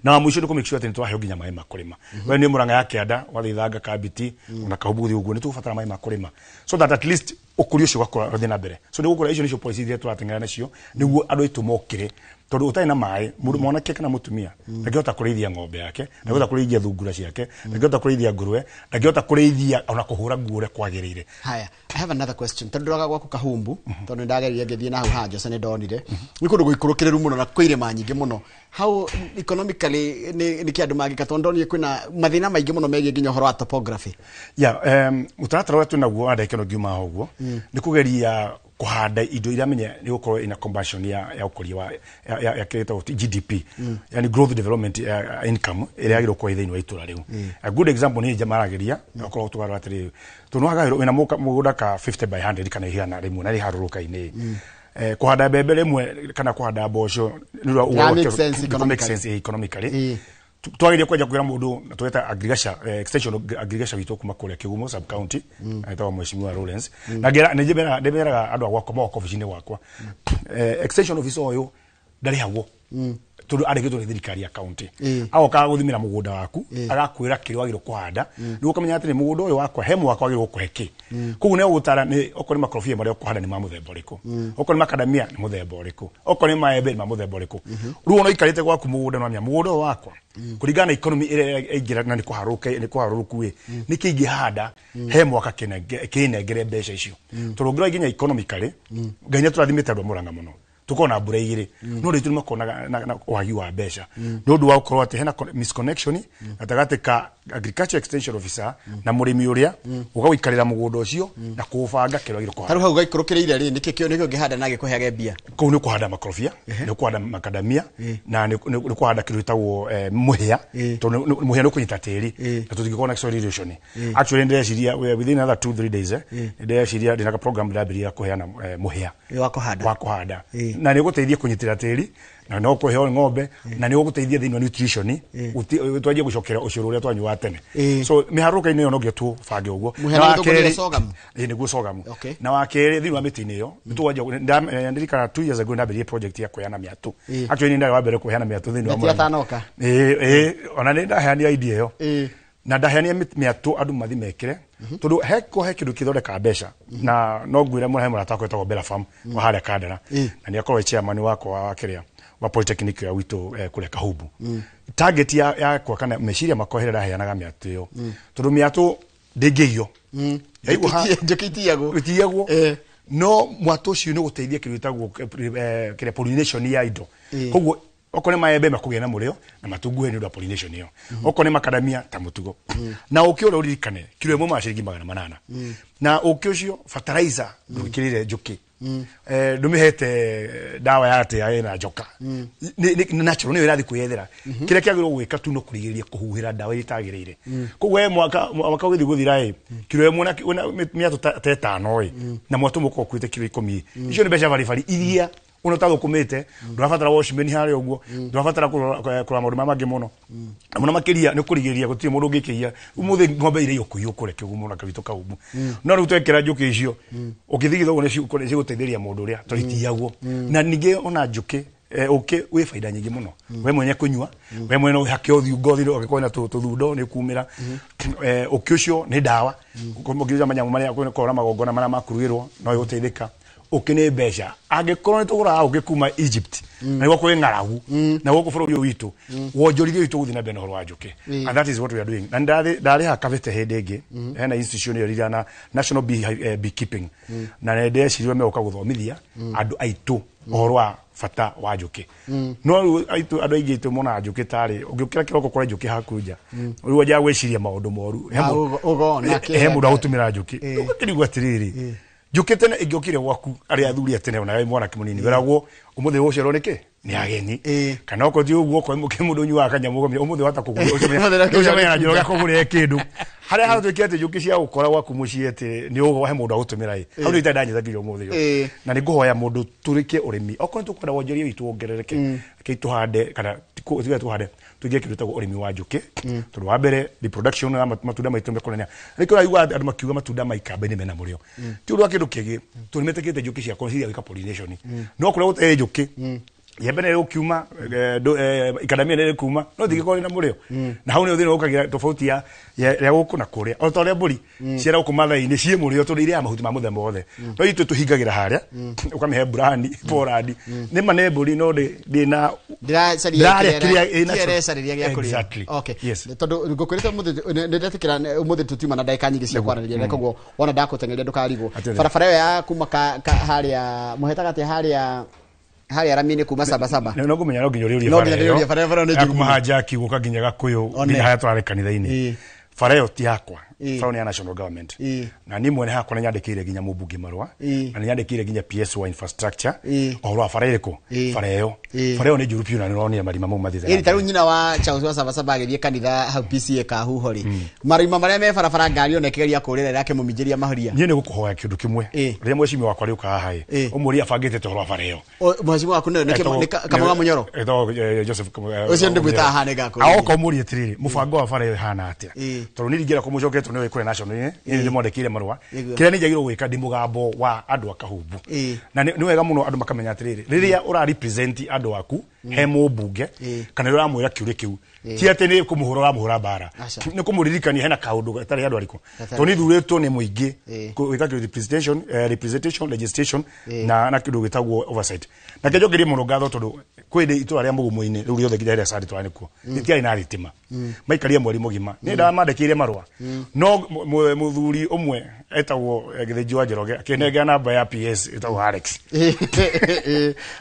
Na wa mũico nĩ kũ make sure atĩ nĩ twaheo nginya maĩ ma kũrĩma. We nĩ Mũrang'a ya kĩanda, wathiĩ Ithanga, Kambiti, ona Kahubu gũthiĩ ũguo, nĩ tũgũbatara maĩ ma kũrĩma so that at least ũkũria ũcio ũgakũra ũthiĩ na mbere. So nĩ gũkũra, icio nĩcio policy iria tũrateng'era nacio nĩguo andũ aitũ mokĩre, tondũ ũtarĩ na maĩ, mũndũ mwanake kana mũtumia ndangĩhota kũrĩithia ng'ombe yake, ndangĩhota kũrĩithia thungura ciake, ndangĩhota kũrĩithia ngũrwe, ndangĩhota kũrĩithia ona kũhũra nguo ũrĩa kwagĩrĩire. Haya, I have another question. Tondũ ndoraga gwaku Kahumbu, tondũ nĩndageririe ngĩthiĩ na hau ha Jose, nĩndonire nĩ kũndũ gũikũrũkĩrĩru mũno na kwĩ irĩma nyingĩ mũno. How economically nĩ kĩ andũ mangĩka, tondũ ndonire kwĩna mathĩna maingĩ mũno megiĩ nginya ũhoro wa topography? Yeah, mũtaratara ũrĩa twĩnaguo wa ndagĩka ĩno ngiuma haha ũguo nĩ kũgeria kũhanda indo iria menye nĩ gũkorwo ina conversion ya ũkũria wa ya kĩrĩa gĩtagwo GDP, yani growth development ya income ĩrĩa yagĩrĩirwo gũkorwo ĩ thĩinĩ wa itũra rĩu. A good example nĩ maragĩria okorwo tũgarũra atĩrĩrĩ, tondũ nĩwagaĩrwo wĩna mũgũnda ka 50 by 100 kana 100 na rĩharũrũka-inĩ, kũhanda mbembe rĩmwe kana kũhanda mboco nĩ ũndũ wa- Yeah, make sense make economically. sense economically. Twagĩrĩire kwanja kwĩra mũndũ na tweta agriculture, extension agriculture witũ kuma kũrĩa Kĩgumo sub county, etagwo Mheshimiwa Lawrence, na ngera nĩ ndĩmeraga andũ a gwakwa moka ofici-inĩ gwakwa, extension officer ũyũ ndarĩhagwo tondũ arĩkĩtwo nĩ thirikari ya county. Agokaga gũthimĩra mũgũnda waku, agakwĩra kĩrĩa wagĩrĩirwo kũhanda, nĩguo ũkamenya atĩrĩ, mũgũnda ũyũ wakwa he mwaka wagĩrĩirwo kũhe kĩ. Koguo nĩ ũgũtara nĩ okorwo nĩ makorobia marĩa ũkũhanda nĩ ma mũthemba ũrĩkũ, okorwo nĩ makadamia nĩ mũthemba ũrĩkũ, okorwo nĩ maembe nĩ ma mũthemba ũrĩkũ. Rĩu ona ũikarĩte gwaku mũgũnda nĩwamenya mũgũnda ũyũ wakwa kũringana na economy ĩrĩa ĩingĩra na nĩ kũharũrũka nĩ kũharũrũku ĩ, nĩkĩ ingĩhanda he mwaka kĩnengere mbeca icio. Tondũ ũngĩrora nginya economically, Ngai nĩ atũrathimĩte andũ a Mũrang'a mũno, tũkorwo na mbura igĩrĩ, no rĩu nĩmakorwo na wagi wa mbeca nĩ ũndũ wa gũkorwo atĩ hena misconnection gatagatĩ ka agriculture extension officer na mũrĩmi ũrĩa ũgagũikarĩra mũgũnda ũcio na kũũbanga kĩrĩa wagĩrĩirwo kũhanda. Tarĩu hau gaikũrũkĩrĩire rĩ, nĩkĩ nĩkĩ ũngĩhanda na gĩkũheage mbia? Kũu nĩ kũhanda makorobia, nĩ kũhanda makadamia, na nĩ kũhanda kĩndũ gĩtagwo mũhĩa, tondũ mũhĩa nĩ ũkũnyita tĩri na tũtingĩkorwo na soil erosion. Actually ndĩreciria within another 2 3 days, ndĩreciria ndĩna ka program ndĩrambĩrĩria kũheana mũhĩa wa kũhanda. Wa kũhanda, na nĩ ũgũteithia kũnyitĩra tĩri na no kũheo ng'ombe na nĩ ũgũteithia thĩinĩ wa nutrition. Twanjie gũcokera ũcũrũ ũrĩa twanyuaga tene. So mĩharũrũka-inĩ ĩyo no nginya tũbange ũguo. Mũhĩa Na nĩ wa gũtũngũrĩra kerĩ- sorghum? Ĩĩ, nĩguo sorghum. Na wa kerĩ, thĩinĩ wa mĩtĩ-inĩ ĩyo nĩtwanjia, ndirikana 2 years ago ndambĩrĩirie project ya kũheana mĩatũ. Actually nĩ ndarĩ wa mbere kũheana mĩatũ thĩinĩ wa Mĩtĩ Mũrang'a. atanoka. Ĩĩ, ona nĩ ndaheanire idea ĩyo na ndaheanire mĩatũ andũ mathi mekĩre, tondũ he kĩndũ kĩthondekaga mbeca na no ngwĩre mũno. He mũrata wakwa wĩtagwo Bella Farm wa harĩa Kandara, na nĩ akorwo e chairman wakwa wa kĩrĩa wa polytechnic ya gwitũ kũrĩa Kahumbu. Target yakwa kana meciria makwa hĩrĩa ndaheanaga mĩatũ ĩyo, tondũ mĩatũ ndĩngĩiywo. Yaigwo Njũkĩ itiyagwo. Itiyagwo, no mwatũ ũcio nĩ ũgũteithia kĩndũ gĩtagwo kĩrĩa pollination ya indo. Koguo okorwo nĩ maembe makũgĩa na mũrĩo na matunguhe nĩ ũndũ wa pollination ĩyo, okorwo nĩ makadamia ta mũtugo. Na ũkĩ ũrĩa ũririkane kiro ĩmwe ma ciringi 800, na ũkĩ ũcio fertilizer ndũgĩkĩrĩre njũkĩ, ndũmĩhete dawa ya atĩ ĩna njoka. Nĩ natural, nĩyo ĩrathiĩ kwĩyethera. Kĩrĩa kĩagĩrĩirwo gwĩka tu no kũrigĩrĩria kũhuhĩra ndawa iria itagĩrĩire. Koguo we mwaka ũgĩthiĩ gũthira ĩ, kiro ĩmwe na wĩna mĩatũ ta 5 ĩ, na mwatũ mũkorwo ũkuĩte kiro 10, icio nĩ mbeca baribari iria ona ũtathũkũmĩte. Ndũrabatara watchman harĩa ũguo, ndũrabatara kũrora maũndũ marĩa mangĩ mũno na mũno makĩria nĩ kũrigĩrĩria gũtirĩ mũndũ ũngĩkĩiya. Ũmũthĩ ng'ombe iria ũkũiywo kũrĩa Kĩgumo na Kawitũ Kahumbu, no rĩu twekĩra njũkĩ icio ũkĩthigitha ũguo nĩ cigũteithĩrĩria mũndũ ũrĩa tondũ itiyagwo. Na ningĩ ona njũkĩ, ũkĩ wĩ baida nyingĩ mũno, we mwene kũnyua, we mwene no ũhake ũthiũ ngothi ũngĩkorwo na tũthundo nĩ kumĩra. Ũkĩ ũcio nĩ ndawa ũngĩruta manyamũ marĩa korwo na magongona marĩa makurugĩrwo no ĩgũteithĩka. Ũkĩ nĩ mbeca angĩkorwo nĩ tũgũraga ũkĩ kuma Egypt na nĩguo kwĩ ng'aragu na gũkũ bũrũri ũyũ witũ wonjorithia witũ gũthiĩ na mbere na ũhoro wa njũkĩ. And that is what we are doing. Na ndarĩha kabĩte hĩndĩ ĩngĩ hena institution ĩyo rirana National Beekeeping, na nĩ ndecirirwo megũka gũthomithia andũ aitũ ũhoro wa bata wa njũkĩ. No rĩu aitũ andũ aingĩ aitũ monaga njũkĩ tarĩ ũngĩũkĩra kĩroko kũrĩa njũkĩ haku nja, rĩu wanjaga gwĩciria maũndũ moru. He Ah, ũgona he mũndũ agũtũmĩra njũkĩ. Ũgakĩrigwo atĩrĩrĩ, njũkĩ tene ĩngĩokire gwaku arĩa athuri a tene ona wĩ mwanake mũnini weragwo ũmũthĩ ũgũcerwo nĩkĩ. Nĩ ageni kana okorwo ti ũguo okorwo kĩ mũndũ ũnyuaga kanyamũ ũkamenya ũmũthĩ wahota kũgũra ũcemania na njĩra ũgakũgũrĩre kĩndũ harĩa hatuĩke atĩ njũkĩ cia gũkora gwaku mũciĩ atĩ nĩ ũgũhe mũndũ agũtũmĩra ĩ hau nĩ itarĩ ndanyita nginya ũmũthĩ ũyũ. Na nĩ ngũhoya mũndũ tũrĩkie ũrĩmi okorwo nĩ tũkwenda wonjoria witũ wongerereke, rekei tũhande kana tiga tũhande, tũingĩre kĩndũ gĩtagwo ũrĩmi wa njũkĩ, tondũ wa mbere reproduction ya matunda maitũ mekũnene. Nĩkĩo ũraigua andũ makiuga matunda ma ikamba-inĩ mena mũrĩo, ti ũndũ wa kĩndũ kĩngĩ, tondũ nĩmetĩkĩrĩte njũkĩ ciakwa ciria gwĩka pollination. No kũrĩa gũtarĩ njũkĩ, iembe nĩ rĩgũkiuma, ikandamia nĩ rĩkuma, no rĩtingĩkorwo rĩna mũrĩo. Na hau nĩho thĩna ũkagira tofauti ya ya gũkũ na kũrĩa, o ta ũrĩa mbũri ciara gũkũ mathai-inĩ ciĩ mũrĩo tondũ irĩaga mahuti ma mũthemba wothe, no ithuĩ tũhingagĩra harĩa ũkamĩhe brani polandi nĩ ma nĩ mbũri, no ndĩna ndĩracaria ndĩrarĩa kĩrĩa ĩnacho. Ndĩracaria gĩa kũrĩa. Exactly. Okay. Yes. Tondũ ngũkwĩrĩte ũmũthĩ nĩndetĩkĩra ũmũthĩ tũtiuma na ndagĩka nyingĩ cia kwaranĩria, na koguo wona ndakũteng'eria ndũkarigwo. Atĩ Barabara ĩyo ya kuma harĩa mũhetaga atĩa harĩa rami-inĩ kuma Sabasaba. No ngũmenya no nginya ũrĩũrie. No nginya ndĩũrie, bara ĩyo nĩ ya njũru kuma mũno. Hajaki gũka nginya Gakũyũ One. nginya harĩa tũrarĩ kanitha-inĩ, bara ĩyo ti yakwa, bara ĩyo nĩ ya national government. Na niĩ mwene hakwa nĩ nyandĩkĩire nginya mũmbunge marũa na nĩ nyandĩkĩire nginya PS wa infrastructure ũhoro wa bara ĩrĩkũ, bara ĩyo. Bara ĩyo nĩ njũru biũ na nĩ ũronire marima mau mathiĩte na Ĩni tarĩu nyina wa Charles wa Sabasaba agĩthiĩ kanitha hau PCA Kahuho rĩ, marima marĩa me barabara ngari ona ĩkĩgeria kũrĩra ĩrakĩmũminjĩria mahuria. Niĩ nĩ gũkũhoya kĩndũ kĩmwe, rĩrĩa mheshimiwa wakwa rĩũka haha ĩ, ũmũrie abangĩte ũhoro wa bara ĩyo. Mheshimiwa waku nĩ Kamau wa Mũnyoro? Etagwo Joseph Ũcio ndĩmwĩtaga haha nĩngakũria. Aoka ũmũrie atĩrĩrĩ, mũbango wa bara ĩyo ĩhana atĩa, tondũ niĩ ndingĩenda kũmũcokeria tondũ nĩwe kũrĩa national-inĩ, niĩ nĩndĩmwandĩkĩire marũa. Kĩrĩa niĩ njagĩrĩirwo gwĩka ndĩ mũgambo wa andũ a Kahumbu, na nĩ wega mũno andũ makamenya atĩrĩrĩ, rĩrĩa ũra represent andũ aku he mũmbunge kana rĩrĩa ũramwĩra kĩũria kĩu, ti atĩ nĩ kũmũhũra ũramũhũra mbara, Aca. nĩ kũmũririkania hena kaũndũ gatarĩ andũ arĩkũ, Gatarĩ. tondũ nĩ thurĩtwo nĩ mũingĩ gwĩka kĩndũ representation, legislation na kĩndũ gĩtagwo oversight. Na kĩnjokerie mũno ngatho tondũ kwĩ ndĩ itũra rĩa mũgumo-inĩ rĩu rĩothe nginya rĩrĩa candi twarĩ kuo rĩtiarĩ na thitima, maikarie mweri mũgima, nĩ ndamandĩkĩire marũa, no mũthuri ũmwe etagwo Gĩthĩnji wa Njoroge akĩnengera namba ya PS ĩtagwo Alex,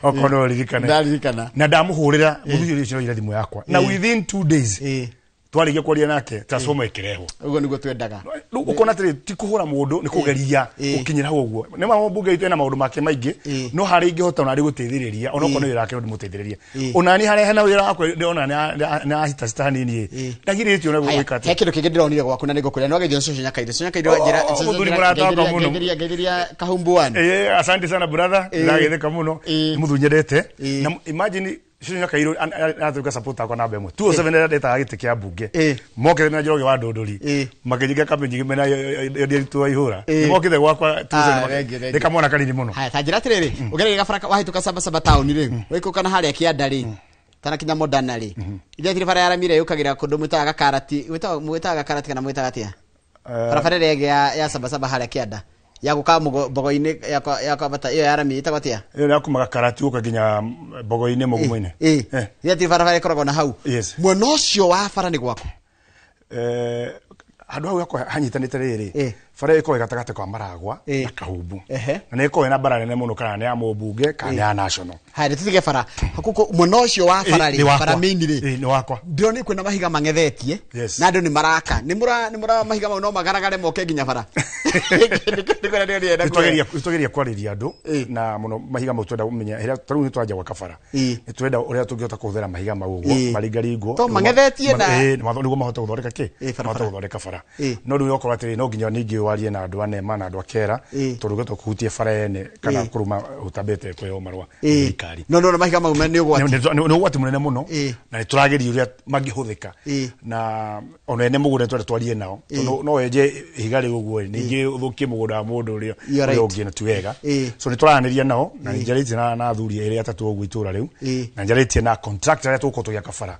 okorwo no ũririkane. Ndaririkana. Na ndamũhũrĩra mũthuri ũcio oire thimũ yakwa na within 2 days twarĩkia kwaria nake, transformer ĩkĩrehwo. Ũguo nĩguo twendaga. Rĩu ũkona atĩrĩ, ti kũhũra mũndũ, nĩ kũgeria gũkinyĩra hau ũguo. Nĩ ma mbunge itũ ena maũndũ make maingĩ, no harĩa ingĩhota ona arĩ gũteithĩrĩria, onokorwo nĩ wĩra wake no ndĩmũteithĩrĩrie. Ona niĩ harĩa hena wĩra wakwa ndĩrona nĩ ahitacita hanini ĩ, ndagirĩtio nĩ Haya, gwĩka he atĩa. kĩndũ kĩngĩ ndĩronire gwaku na nĩngũkwĩra nĩ wageithio nĩ Cũcũ Nyakairũ. Cũcũ Nyakairũ Oh, wanjĩra mũthuri mũrata wakwa mũno. Ngeithĩria Kahumbu one. Asante sana brother, ndagetheka mũno, nĩ mũthuri nyendete. Na imagine Cũcũ Nyakairũ aratuĩka support akwa namba ĩmwe 207 rĩrĩa ndetaga gĩtĩ kĩa mbunge, mokĩte na Njoroge wa Ndũndũri makĩnjĩkĩra kambĩni nyingĩ mena ndĩrutwo ihũra, nĩmokĩte gwakwa Ah, thank you, thank you. 207 nĩ kamwana kanini mũno. Haya, ta njĩra atĩrĩrĩ, ũgereire gabara wahĩtũka Sabasaba taũni rĩ, waikũrũka na harĩa kĩanda rĩ, tanakinya Modana rĩ, ithe tirĩ bara ya rami ĩrĩa yũkagĩra kũndũ mwĩtaga gakarati, mwĩtaga gakarati kana mwĩtaga atĩa, barabara ĩrĩa ĩngĩ ya Sabasaba harĩa kĩanda ya gũka mbogo-inĩ ya kwambata ĩyo ya rami ĩtagwo atĩa? Ĩyo ya kuma gakarati gũka nginya mbogo-inĩ mũgumo-inĩ. Ithe tirĩ barabara ĩkoragwo na hau mwena ũcio wa bara nĩ gwaku? Handũ hau hakwa hanyitanĩte rĩrĩ, bara ĩyo ĩkoragwo ĩ gatagatĩ kwa Maragwa na Kahumbu, na nĩ ĩkoragwo ĩna mbara nene mũno kana nĩ ya mũmbunge kana nĩ ya national. Haya, nĩ bara hakuko mwena ũcio wa bara Nĩ rĩ, wakwa. bara main rĩ, Nĩ wakwa. Ndĩrona kwĩna mahiga mang'ethetie na andũ nĩ maraka, nĩ mũra mahiga mau no magaragare moke nginya bara. Nĩkwĩra ndĩrenda kuoya. Nĩtwageria kwarĩria andũ na mũno mahiga mau twenda kũmenya hĩrĩa tarĩu nĩ twanja gwaka bara, nĩ tũrenda ũrĩa tũngĩhota kũhũthĩra mahiga mau ũguo maringaringwo To mang'ethetie na- nĩguo mahote gũthondeka kĩ, mahote gũthondeka bara. No rĩu okorwo atĩrĩ, no nginya ningĩ warie na andũ a NEMA na andũ a KERA, tondũ ũngĩhota kũhutia bara ene kana kũrũma ũtambĩte kũheo marũa nĩ thirikari. No no mahiga mau nĩ ũgwati. Nĩ ũgwati mũnene mũno na nĩ tũrageria ũrĩa mangĩhũthĩka, na ona ene mũgũnda nĩ twenda twarie nao, tondũ no wenje ihiga rĩu ũguo ĩ, ningĩ ũthũkie mũgũnda wa mũndũ ũrĩa You are ũrĩa right. ũngĩ, na ti wega. So nĩ tũraranĩria nao na nĩ njarĩtie na athuri erĩ atatũ ũguo itũra rĩu, na njarĩtie na contractor arĩa tũgũkorwo tũgĩaka bara.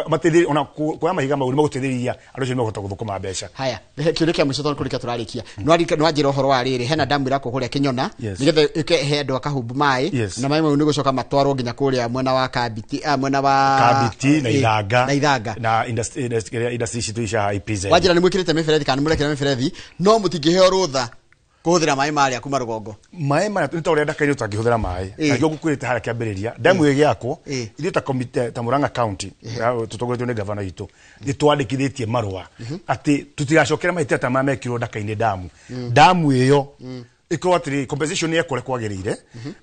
Mateithĩrĩrie ona kuoya mahiga mau, nĩ magũteithĩrĩria andũ acio nĩ makũhota gũthũkũma mbeca. Haya, kĩũria kĩa mũico tondũ kũrĩkia tũrarĩkia, nĩ wanjĩra ũhoro wa rĩrĩ, hena damu ĩrakwo kũrĩa Kĩnyona nĩgetha ĩke he andũ a Kahumbu maĩ, na maĩ mau nĩ gũcoka matwarwo nginya kũrĩa mwena wa Kambiti, mwena wa Kambiti na Ithanga. Na Ithanga. Na industry citũ icia IPZ. Wanjĩra nĩ mwĩkĩrĩte mĩberethi kana nĩ mũrekĩra mĩberethi, no mũtingĩheo rũtha kũhũthĩra maĩ marĩa kuma rũgongo. Maĩ maya nĩ ta ũrĩa ndakaire tũtangĩhũthĩra maĩ, na nĩkĩo ngũkwĩrĩte harĩa kĩambĩrĩria, ndemu ĩgĩakwo, ithuĩ ta komite ta Murang'a County tũtongoretio nĩ gavana witũ nĩ twandĩkithĩtie marũa atĩ tũtigacokere mahĩtia ta maya mekirwo Ndaka-inĩ damu. Damu ĩyo Ikorwo atĩrĩ compensation nĩ ekũrĩa kwagĩrĩire,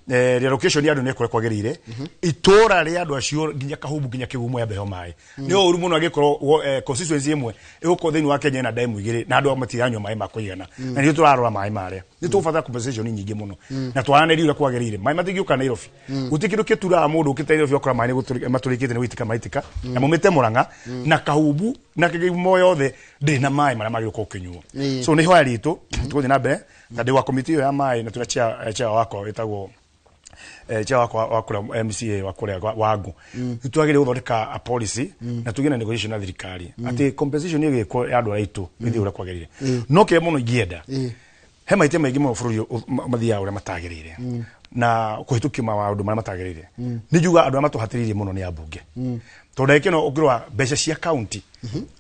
reallocation ya andũ nĩ ekũrĩa kwagĩrĩire, itũra rĩa andũ acio nginya Kahubu nginya Kĩgumo ya mbeho maĩ. Nĩ ũru mũno angĩkorwo constituency ĩmwe ĩgũkorwo thĩinĩ wa Kenya ĩna demu igĩrĩ na andũ matiranyua maĩ ma kũigana. Na nĩ tũrarora maĩ marĩa. Nĩ tũgũbatara compensation nyingĩ mũno. Na twaranĩrie ũrĩa kwagĩrĩire. Maĩ matingĩũka Nairobi. Gũtirĩ kĩndũ kĩturaga mũndũ ũkĩte Nairobi ũkora maĩ nĩ matũrĩkĩte nĩ gũitĩka maitĩka. Na maumĩte Murang'a na Kahubu na Kĩgumo yothe ndĩrĩ na maĩ marĩa magĩrĩirwo gũkorwo ũkĩnyuo. So nĩ ihoya ritũ tũgũthiĩ na mbere na ndĩ wa komiti ĩyo ya maĩ na tũrĩa chair wakwa wĩtagwo chair wakwa wa kũrĩa MCA wa kũrĩa Wangu. Nĩ twagĩrĩirwo gũthondeka a policy na tũgĩe na negotiation na thirikari atĩ compensation ĩgĩkwo ya andũ arĩa aitũ ĩthiĩ ũrĩa kwagĩrĩire. No kĩrĩa mũno ingĩenda, he mahĩtia maingĩ mũno bũrũri mathiaga ũrĩa matagĩrĩire na kũhĩtũkia maũndũ marĩa matagĩrĩire. Nĩ njuga andũ arĩa matũhatĩrĩirie mũno nĩ ambunge. Tondũ ndagĩka ĩno ũngĩrora mbeca cia county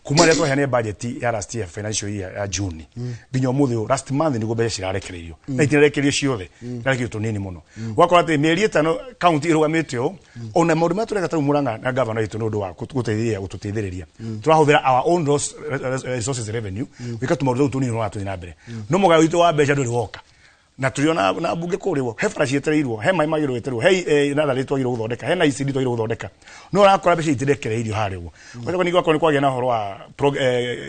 kuma rĩrĩa twaheanire budget ya last year financial year ya June nginya ũmũthĩ ũyũ last month nĩguo mbeca cirarekereirio na itinarekereirio ciothe, irarekereirio tũnini mũno. Ũgakora atĩ mĩeri 5 county ĩrũgamĩte ũũ, ona maũndũ marĩa tũreka ta rĩu Murang'a na governor witũ nĩ ũndũ wa gũtũteithĩrĩria tũrahũthĩra our own resources revenue gwĩka tũmaũndũ tũu tũnini tũrathiĩ na mbere, no mũgayo witũ wa mbeca ndũrĩ woka. Na tũrĩ na mbunge kũrĩwo he bara cietereirwo, he maĩ magĩrĩirwo gweterwo, he natharĩ twagĩrĩirwo gũthondeka, he na ICD twagĩrĩirwo gũthondeka, no ũrakora mbeca itirekereirio harĩa ũguo. Ũgacoka ningĩ ũgakora nĩ kwagĩa na ũhoro wa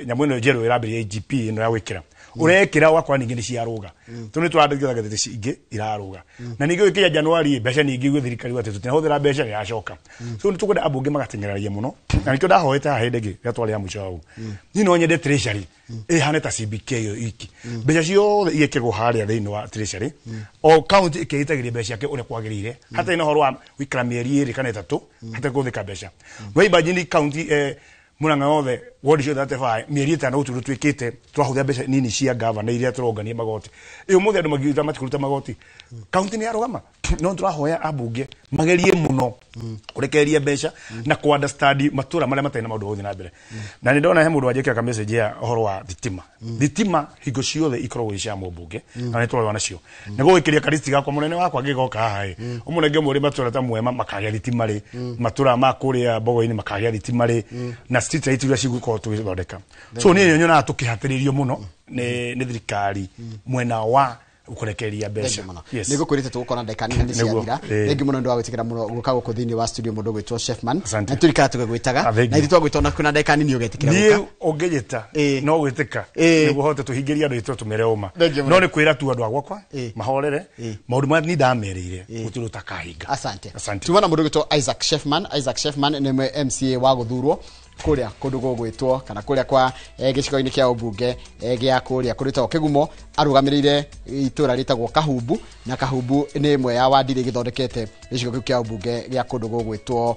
nyamũ ĩno njerũ ĩrambĩrĩria IGP ĩno ya gwĩkĩra ũrekĩra ũgakora ningĩ nĩ ciarũga, tondũ nĩ tũrandĩkithia ngathĩti ingĩ irarũga. Na ningĩ ũgĩkinya Januari mbeca ningĩ gwĩ thirikari atĩ tũtinahũthĩra mbeca nĩ iracoka. So nĩ tũkwenda ambunge magateng'eragia mũno, na nĩkĩo ndahoete haha hĩndĩ ĩngĩ rĩrĩa twarĩ ya mũico hau. Niĩ no nyende treasury ĩhane ta CBK ĩyo iki, mbeca ciothe igĩkĩrwo harĩa thĩinĩ wa treasury, o county ĩkĩitagĩria mbeca ciake ũrĩa kwagĩrĩire, hatarĩ na ũhoro wa gũikara mĩeri 2 kana 3 hatarĩ kũhũthĩka mbeca. No imagine county Murang'a yothe ward ciothe 35 mĩeri 5 gũtirĩ twĩkĩte twahũthĩra mbeca nini cia governor iria tũrongania magoti. Ĩ ũmũthĩ andũ magiuga matikũruta magoti, county nĩ yarũgama. No tũrahoya ambunge magerie mũno kũrekereria mbeca na kũ understand matũra marĩa matarĩ na maũndũ gũthiĩ na mbere. Na nĩ ndona he mũndũ wanjĩkĩra ka message ya ũhoro wa thitima. Thitima hingo ciothe ikoragwo i cia mũmbunge na nĩ tũrarũa nacio. Na gũgĩkĩria karisti gakwa mũnene wakwa ngĩgoka haha ĩ ũmũnenge mũrĩ matũra ta Mwema makagĩa thitima rĩ, matũra ma kũrĩa Mbogo-inĩ makagĩa thitima rĩ, na street light iria cigũkorwo tũgĩthondeka. So niĩ nyonaga tũkĩhatĩrĩrio mũno nĩ thirikari mwena wa kurekereria mbeca. Nĩ ngũkwĩrĩte tũgũkorwo na ndagĩka nini nĩ ciathira. Thengiũ mũno nĩ wa gwĩtĩkĩra mũno gũka gũkũ thĩinĩ wa studio mũndũ ũgwĩtwo Chefman. Na tũrikara tũgĩgwĩtaga na ithuĩ twagwĩta ona kwĩna ndagĩka nini ũgetĩkĩra gũka. Niĩ ũngĩnjĩta no gwĩtĩka nĩguo hote tũhingĩrie andũ aitũ tũmere ũma. No nĩ kwĩra tu andũ a gwakwa mahorere maũndũ marĩa niĩ ndamerĩire gũtirĩ ũtakahinga. Asante. Tuma na mũndũ ũgwĩtwo Isaac Chefman. Isaac Chefman nĩ MCA wa gũthurwo kũrĩa kũndũ gũgwĩtwo kana kũrĩa kwa gĩcigo-inĩ kĩa ũmbunge gĩa kũrĩa kũrĩtagwo Kĩgumo, arũgamĩrĩire itũra rĩtagwo Kahumbu, na Kahumbu nĩ ĩmwe ya wadi iria igĩthondekete gĩcigo kĩu kĩa ũmbunge gĩa kũndũ gũgwĩtwo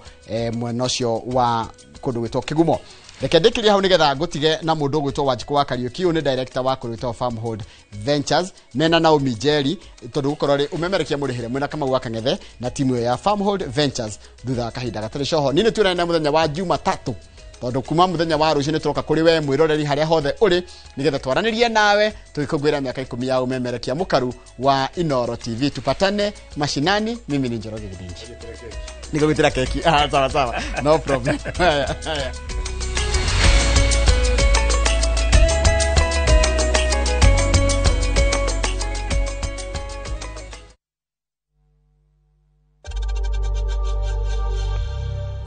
mwena ũcio wa kũndũ gwĩtwo Kĩgumo. Reke ndĩkĩrie hau nĩgetha ngũtige na mũndũ ũgwĩtwo Wanjikũ wa Kariũki. Ũyũ nĩ director wa kũrĩtwo Farmhold Ventures mena Naomi Njeri, tondũ gũkorwo rĩ ũmemerekia mũrĩhĩre mwena Kamau wa Kang'ethe na timu ĩyo ya Farmhold Ventures thutha wa kahinda gatarĩ coho. Niĩ nĩ tuonane na mũthenya wa Jumatatũ, tondũ kuma mũthenya wa rũciũ nĩ tũroka kũrĩ we mwĩroreri harĩa hothe ũrĩ nĩgetha twaranĩrie nawe tũgĩkũngũĩra mĩaka 10 ya ũmemerekia mũkaru wa Inooro TV. Tupatane mashinani. Mimi ni Njoroge Githinji. Nĩngũgwĩtĩra keki. Sawa sawa, no problem.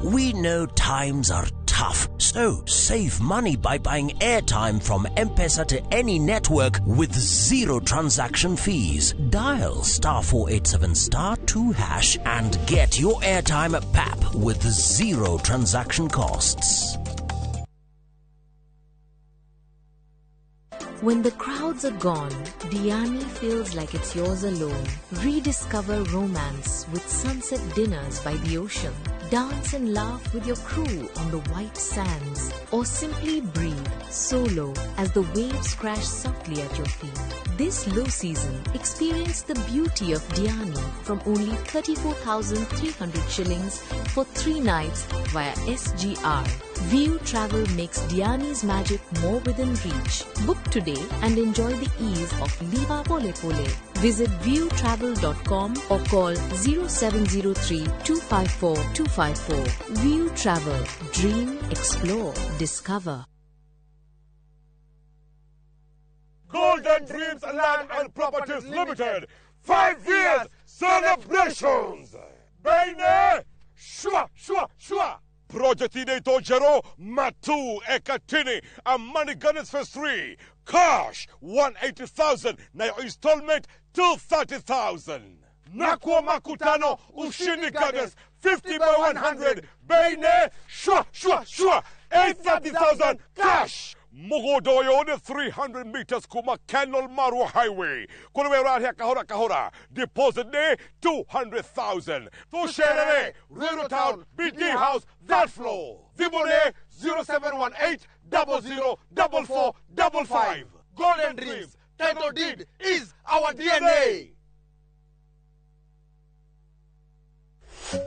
We know times are tough, so save money by buying airtime from M-Pesa to any network with zero transaction fees. Dial *487*2# and get your airtime at PAP with zero transaction costs. When the crowds are gone, Diani feels like it's yours alone. Rediscover romance with sunset dinners by the ocean. Dance and laugh with your crew on the white sands. Or simply breathe solo as the waves crash softly at your feet. This low season, experience the beauty of Diani from only 34,300 shillings for 3 nights via SGR. View Travel makes Diani's magic more within reach. Book today and enjoy the ease of Liva Pole Pole. Visit viewtravel.com or call 0703 254 254. View Travel. Dream, explore, discover. Golden Golden Dreams Land and Properties Limited 5 years celebrations. Beine shwa shwa shwa. Project inaitwa Jero Matu Ekatini Amani Gardens Phase 3. Cash 180,000 na your installment 230,000. Nakwa Makutano Ushindi Gardens 50 by 100. Beine shwa shwa shwa 830,000 cash. Mugodoyo ni 300 meters kuma Kenol Marua Highway. Kule wera kahora kahora. Deposit ni 200,000. Tusherere Ruiru Town BD House that floor. Vibone 0718 00 44 55. Golden Dreams title deed is our DNA.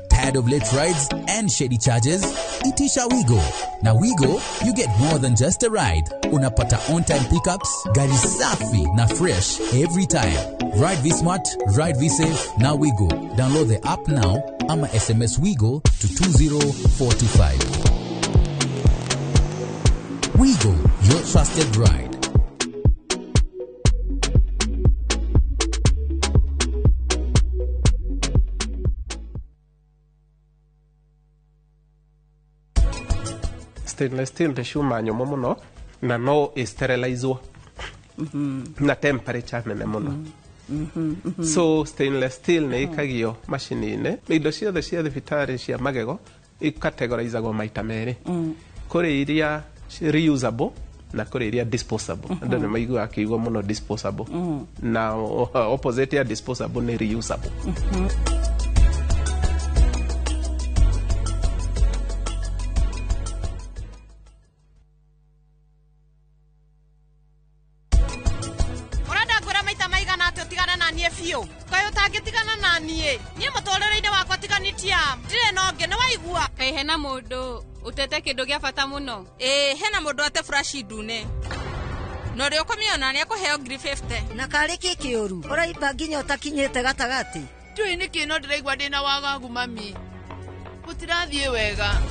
Tired of late rides and shady charges? Itisha Wigo. Now Wigo, you get more than just a ride. Unapata on-time pickups, gari safi na fresh every time. Ride V-Smart, ride V-Safe, now Wigo. Download the app now ama SMS Wigo to 20425. Wigo, your trusted ride. Stainless steel nĩ cuma nyũmũ mũno na no ĩsterilizwo na temperature nene mũno. So stainless steel nĩ ĩkagio macini-inĩ. Indo ciothe cia thibitarĩ cia magego ikategorizagwo maita merĩ. Kũrĩ iria reusable na kũrĩ iria disposable. Andũ nĩ maiguaga kiugo mũno disposable. Na opposite ya disposable nĩ reusable. Hena mundu utete kindu gia bata muno. Hena mundu ate flash ndune no ri ukomiona ni akuheo 50 na kari ki kiuru uraimba nginya utakinyite gatagati. Ndiũĩ nĩkĩ no ndĩraigua ndĩna wagagu mami, gũtirathiĩ wega.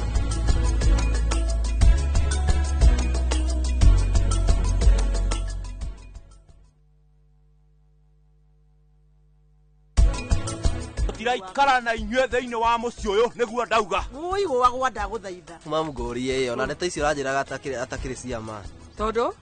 Tiraikara na inyuĩ thĩinĩ wa mũciĩ ũyũ nĩguo ndauga. Ũigũagwo ndagũthaitha. Mamũngũrie ĩyo na ndeto icio ũranjĩraga atakĩrĩ cia ma. Tondũ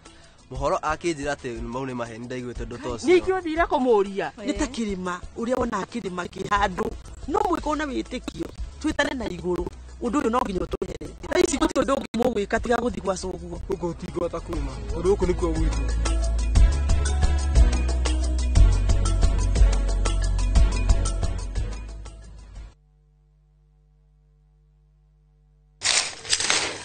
mũhoro akĩnjĩra atĩ mau nĩ maheni ndaiguĩte ũndũ ta ũcio. Ningĩ ũthire kũmũria nĩ ta kĩrĩma ũrĩa wonaga kĩrĩma kĩ handũ no mwĩko na wĩtĩkio twĩtane na igũrũ ũndũ ũyũ no nginya ũtũherere. Thaa ici gũtirĩ ũndũ ũngĩ mũgwĩka tiga gũthiĩ gwa cũguo. Gũkũ gũtingĩhota kuma ũndũ gũkũ nĩkuo gwitũ.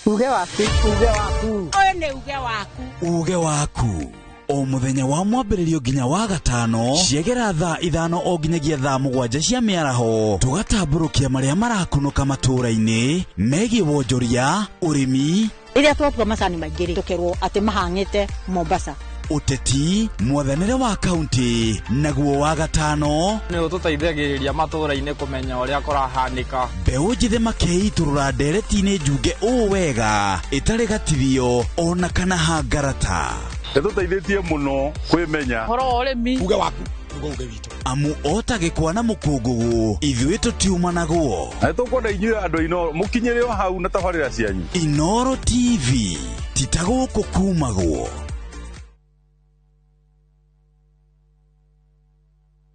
Uge waku, uge waku. Ũyũ nĩ uge waku. Uge waku. O mũthenya wa mwambĩrĩrio nginya wa gatano ciegera thaa 5 o nginyagia thaa 7 cia mĩaraho tũgatambũrũkia marĩa marakunũka matũũra-inĩ megiĩ wonjoria, ũrĩmi. Rĩrĩa twatua macani maingĩ rĩ, tũkerwo atĩ mahang'ĩte Mombasa. Ũteti, mwathanĩre wa kaunti, naguo wa gatano nĩ ũtũteithagĩrĩria matũũra-inĩ kũmenya ũrĩa kũrahanĩka. Mbeũ njĩthĩ makeitũrũra ndereti-inĩ njunge ũũ wega ĩtarĩ gatithio ona kana hangarata. Ĩtũteithĩtie mũno kwĩmenya ũhoro wa ũrĩmi. Uge waku nĩguo uge witũ. Amu ota gĩkwa na mũkũngũgũ ithuĩ tũtiumanagwo. Na nĩtũkwenda inyuĩ andũ a Inooro mũkinyĩre o hau na tabarĩra cianyu. Inooro TV ti ta gũkũ kumagwo.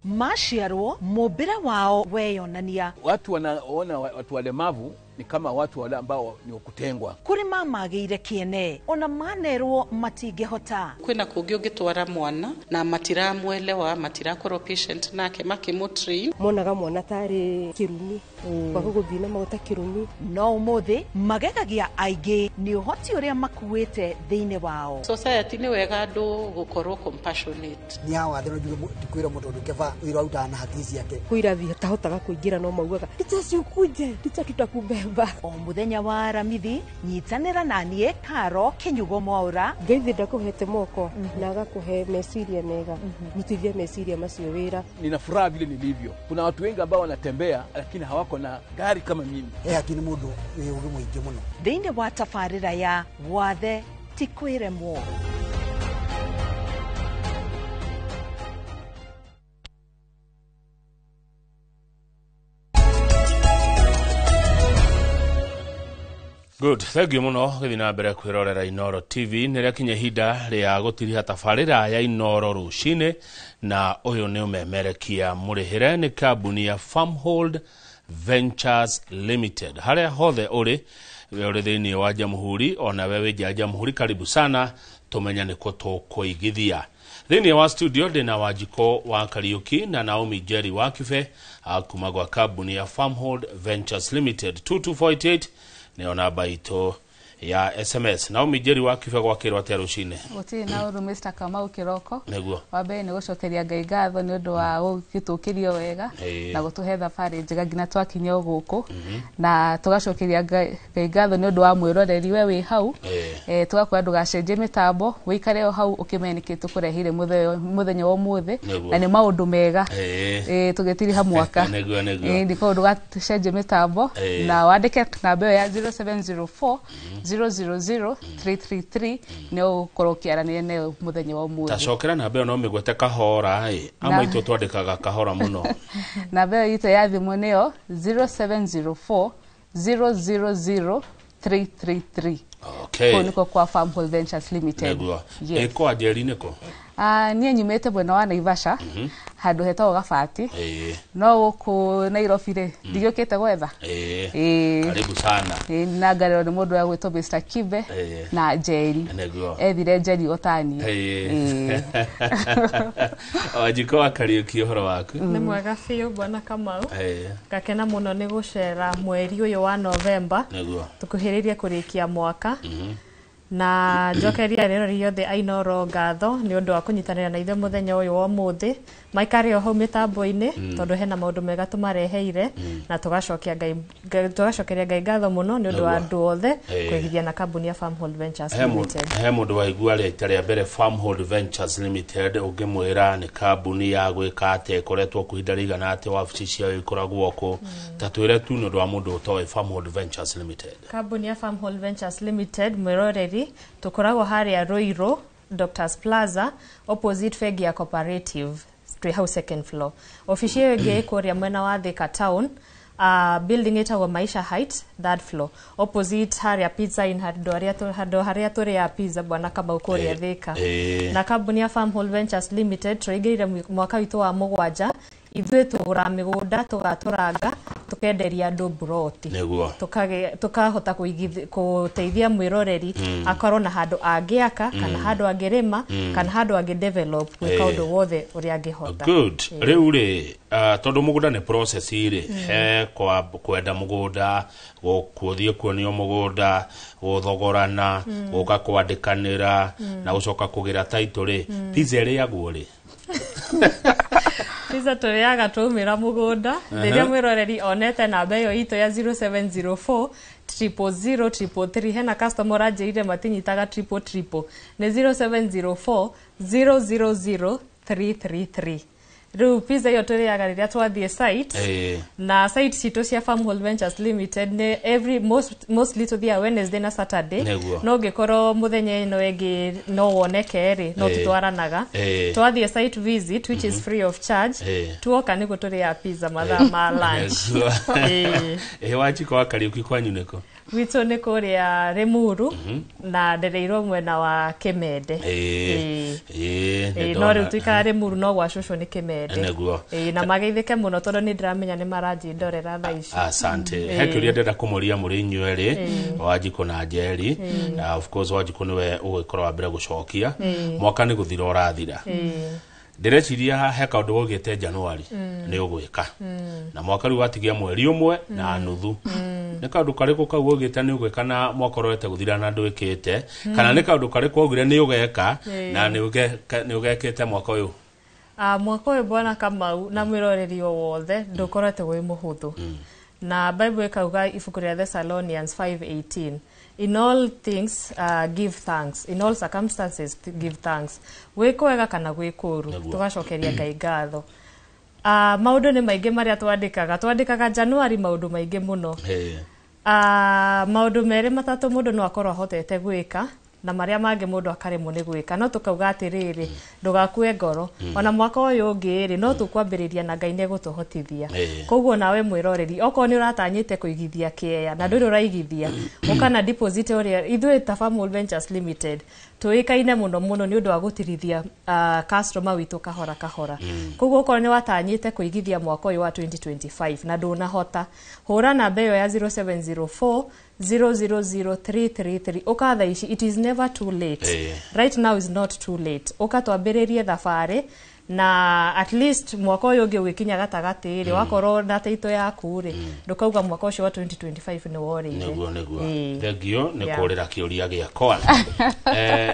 Maciarwo mumbire wao weyonania. Watu wanaona watu walemavu ni kama watu wale ambao ni kutengwa. Kuri mamagĩire kĩene ona manerwo matingĩhota. Kwĩna kũngĩ ũngĩtwara mwana na matiramwelewa, matirakorwo patient nake makĩmũtrain. Monaga mwana tarĩ kĩrumi, kwaga gũthiĩ na maguta kĩrumi. No ũmũthĩ magegagia aingĩ nĩ ũhoti ũrĩa makuĩte thĩinĩ wao. Society nĩ wega andũ gũkorwo compassionate. Nĩ hawa thĩ no njuge ndikwĩra mũndũ ũndũ keba wĩra arutaga na hakiri ciake. Kwĩ irathi atahotaga kũingĩra no maugaga ticha si ukuje, ticha tutakubeba. O muthenya wa Aramithi nyitanĩra na niĩ Karo Kinyugo Mwaura. Ngai thĩ ndakũhete moko na agakũhe meciria mega, rutithia meciria macio wĩra. Nina furaha vile nilivyo. Kuna watu wengi ambao wanatembea lakini hawako na gari kama mimi. Hakini mũndũ wĩ ũgĩ mũingĩ mũno. Thĩinĩ wa tabarĩra ya Wathe ti kwĩremwo. Good, thank you muno gũthiĩ na mbere kwĩrorera Inooro TV. Nĩ rĩakinya ihinda rĩa gũtiriha tabarĩra ya Inooro rũcinĩ, na ũyũ nĩ ũmemerekia mũrĩhĩre nĩ kambuni ya Farmhold Ventures Limited. Harĩa hothe ũrĩ, we ũrĩ thĩinĩ wa jamhuri ona we wĩ nja ya jamhuri, karibu sana tũmenye nĩkũ tũkũigithia. Thĩinĩ wa studio ndĩna Wanjikũ wa Kariuki na Naomi Jerry wa Kibe kuma gwa kambuni ya Farmhold Ventures Limited. 22488 nĩyo namba itũ ya SMS. Naomi Jerry wa Kibe, gwakĩrwo atĩa rũcinĩ? Gũtirĩ na ũru, Mr. Kamau, kĩroko. Nĩguo. Wa mbere nĩ gũcokeria Ngai ngatho nĩ ũndũ wa gũgĩtũkĩrio wega na gũtũhe thabarĩ njega nginya twakinya o gũkũ, na tũgacokeria Ngai ngatho nĩ ũndũ wa mwĩroreri we wĩ hau. Tũgakwĩra ndũgacenjie mĩtambo, wĩikare o hau ũkĩmenye nĩkĩ tũkũreheire mũthenya wa ũmũthĩ, na nĩ maũndũ mega tũgĩtiriha mwaka. Nĩguo, nĩguo. Nĩ koguo ndũgacenjie mĩtambo na wandĩke namba ĩyo ya 0704 000 333 nĩ ũgũkorwo ũkĩaranĩria nayo mũthenya wa ũmũthĩ. Tacokera namba ĩyo, no mĩgwete kahora ĩ, amwe itũ twandĩkaga kahora mũno. Namba ĩyo itũ ya thimũ nĩyo 0704 000 333. Kũu nĩkuo kwa Farmhold Ventures Limited. Nĩguo. Yes. Ĩ kwa Njeri nĩkũ? Niĩ nyumĩte mwena wa Naivasha, handũ hetagwo Gabati, no gũkũ Nairobi rĩ, ndigĩũkĩte gwetha. Karibu sana. Na ngarĩrwo nĩ mũndũ wa gwĩtwo Mr. Kibe na Njeri. Ethire Njeri o ta niĩ. Wanjikũ wa Kariuki, ũhoro waku? Nĩ mwega biũ, bwana Kamau. Ngakena mũno nĩ gũcera mweri ũyũ wa Novemba, tũkuhĩrĩirie kũrĩkia mwaka, na njokeria rĩrori othe a Inooro ngatho nĩ ũndũ wa kũnyitanĩra na ithuĩ mũthenya ũyũ wa ũmũthĩ. Maikare o hau mĩtambo-inĩ, tondũ hena maũndũ mega tũmareheire, na tũgacokia Ngai tũgacokeria Ngai ngatho mũno nĩ ũndũ wa andũ othe kũigithia na kambuni ya Farmhold Ventures Limited. He mũndũ waigua rĩta rĩa mbere Farmhold Ventures Limited, ũngĩmwĩra nĩ kambuni ya gwĩka atĩa, ĩkoretwo kuo ihinda rĩigana atĩa, wabici ciayo ikoragwo kũ, ta twĩre tu nĩ ũndũ wa mũndũ ũtoĩ Farmhold Ventures Limited. Kambuni ya Farmhold Ventures Limited, mwĩroreri, tũkoragwo harĩa Ruiru Doctors Plaza, opposite bengi ya Cooperative, twĩ hau second floor. Obici ĩyo ĩngĩ ĩ kũrĩa mwena wa Thika town, building ĩtagwo Maisha Heights, third floor, opposite harĩa Pizza Inn, handũ harĩa tũrĩaga pizza, bwana Kamau, kũrĩa Thika. Na kambuni ya Farmhold Ventures Limited tũraingĩrire mwaka witũ wa 7. Ithuĩ tũgũraga mĩgũnda, tũgatũranga, tũkenderia andũ mburoti, tukahota gũteithia mwĩroreri akorwo na handũ angĩaka, kana handũ angĩrĩma, kana handũ angĩ develop, gwĩka ũndũ wothe ũrĩa angĩhota. Good. Rĩu rĩ, tondũ mũgũnda nĩ process rĩ, he kwa kwenda mũgũnda, gũthiĩ kuonio mũgũnda, gũthogorana, gũka kwandĩkanĩra, na gũcoka kũgĩra title rĩ, pizza ĩrĩagwo rĩ? Pizza tũrĩaga twaumĩra mũgũnda, rĩrĩa mwĩroreri onete namba ĩyo itũ ya 0704 000 333. Hena customer ũranjĩrire matinyitaga triple triple, nĩ 0704 000 333. Rĩu pizza ĩyo tũrĩaga rĩrĩa twathiĩ site, na site citũ cia Farmhold Ventures Limited nĩ every mostly tũthiaga Wednesday na Saturday. No ngĩkorwo mũthenya ĩno ĩngĩ no woneke rĩ, no tũtwaranaga. Twathiĩ site visit, which is free of charge, tuoka nĩguo tũrĩaga pizza mathaa ma lunch. Ĩ Wanjikũ wa Kariuki, kwanyu nĩkũ? Gwitũ nĩ kũrĩa Limuru, na ndereirwo mwena wa Kimende. Ĩĩ, nĩ No rĩu ndona. tuikaraga Limuru, no gwa cũcũ nĩ Kimende. Ĩĩ, na mageithĩke mũno tondũ nĩ ndĩramenya nĩ maranjĩndorera thaa ici. Asante. He kĩũria ndĩrenda kũmũria mũrĩ inyuĩ erĩ, Wanjikũ na Njeri. Of course Wanjikũ nĩwe ũgũgĩkorwo wa mbere gũcokia. Mwaka nĩ gũthira ũrathira. Ndĩreciria he kaũndũ waugĩte Januari nĩ ũgwĩka, na mwaka rĩu watigia mweri ũmwe na nuthu. Nĩ kaũndũ karĩkũ kau waugĩte nĩ ũgwĩka na mwaka ũrorete gũthira na ndwĩkĩte, kana nĩ kaũndũ karĩkũ waugire nĩ ũgeka na nĩ ũgekĩte mwaka ũyũ? Mwaka ũyũ, bwana Kamau na mwĩroreri o wothe, ndũkorete wĩ mũhũthũ, na Bible ĩkauga, ibuku rĩa Thessalonians 5:18, "In all things give thanks, in all circumstances give thanks." Gwĩ kwega kana gwĩ kũũru, tũgacokeria Ngai ngatho. Maũndũ nĩ maingĩ marĩa twandĩkaga Januari, maũndũ maingĩ mũno. Maũndũ merĩ matatũ mũndũ no akorwo ahotete gwĩka. Na marĩa mangĩ mũndũ akaremwo nĩ gwĩka, no tũkauga atĩrĩrĩ, ndũgakue ngoro. Ona mwaka ũyũ ũngĩ rĩ, no tũkwambĩrĩria na Ngai nĩegũtũhotithia. Koguo nawe mwĩroreri, okorwo nĩ ũratanyĩte kũigithia kĩeya na ndũrĩ ũraigithia, ũka na deposit ũrĩa ithuĩ ta Farmhold Ventures Limited tũĩkaine mũno mũno nĩ ũndũ wa gũtirithia customer witũ kahora kahora. Koguo okorwo nĩ watanyĩte kũigithia mwaka ũyũ wa 2025 na ndũnahota, hũra namba ĩyo ya 0704 000333, ũka thaa ici. It is never too late. Right now is not too late. Ũka twambĩrĩrie thabarĩ, na at least mwaka ũyũ ũngĩ ũgĩkinya gatagatĩ rĩ, wakorwo na taito yaku rĩ, ndũkauga mwaka ũcio wa 2025 nĩ worĩire. Nĩguo. Thengio nĩ kũrĩra kĩũria gĩakwa.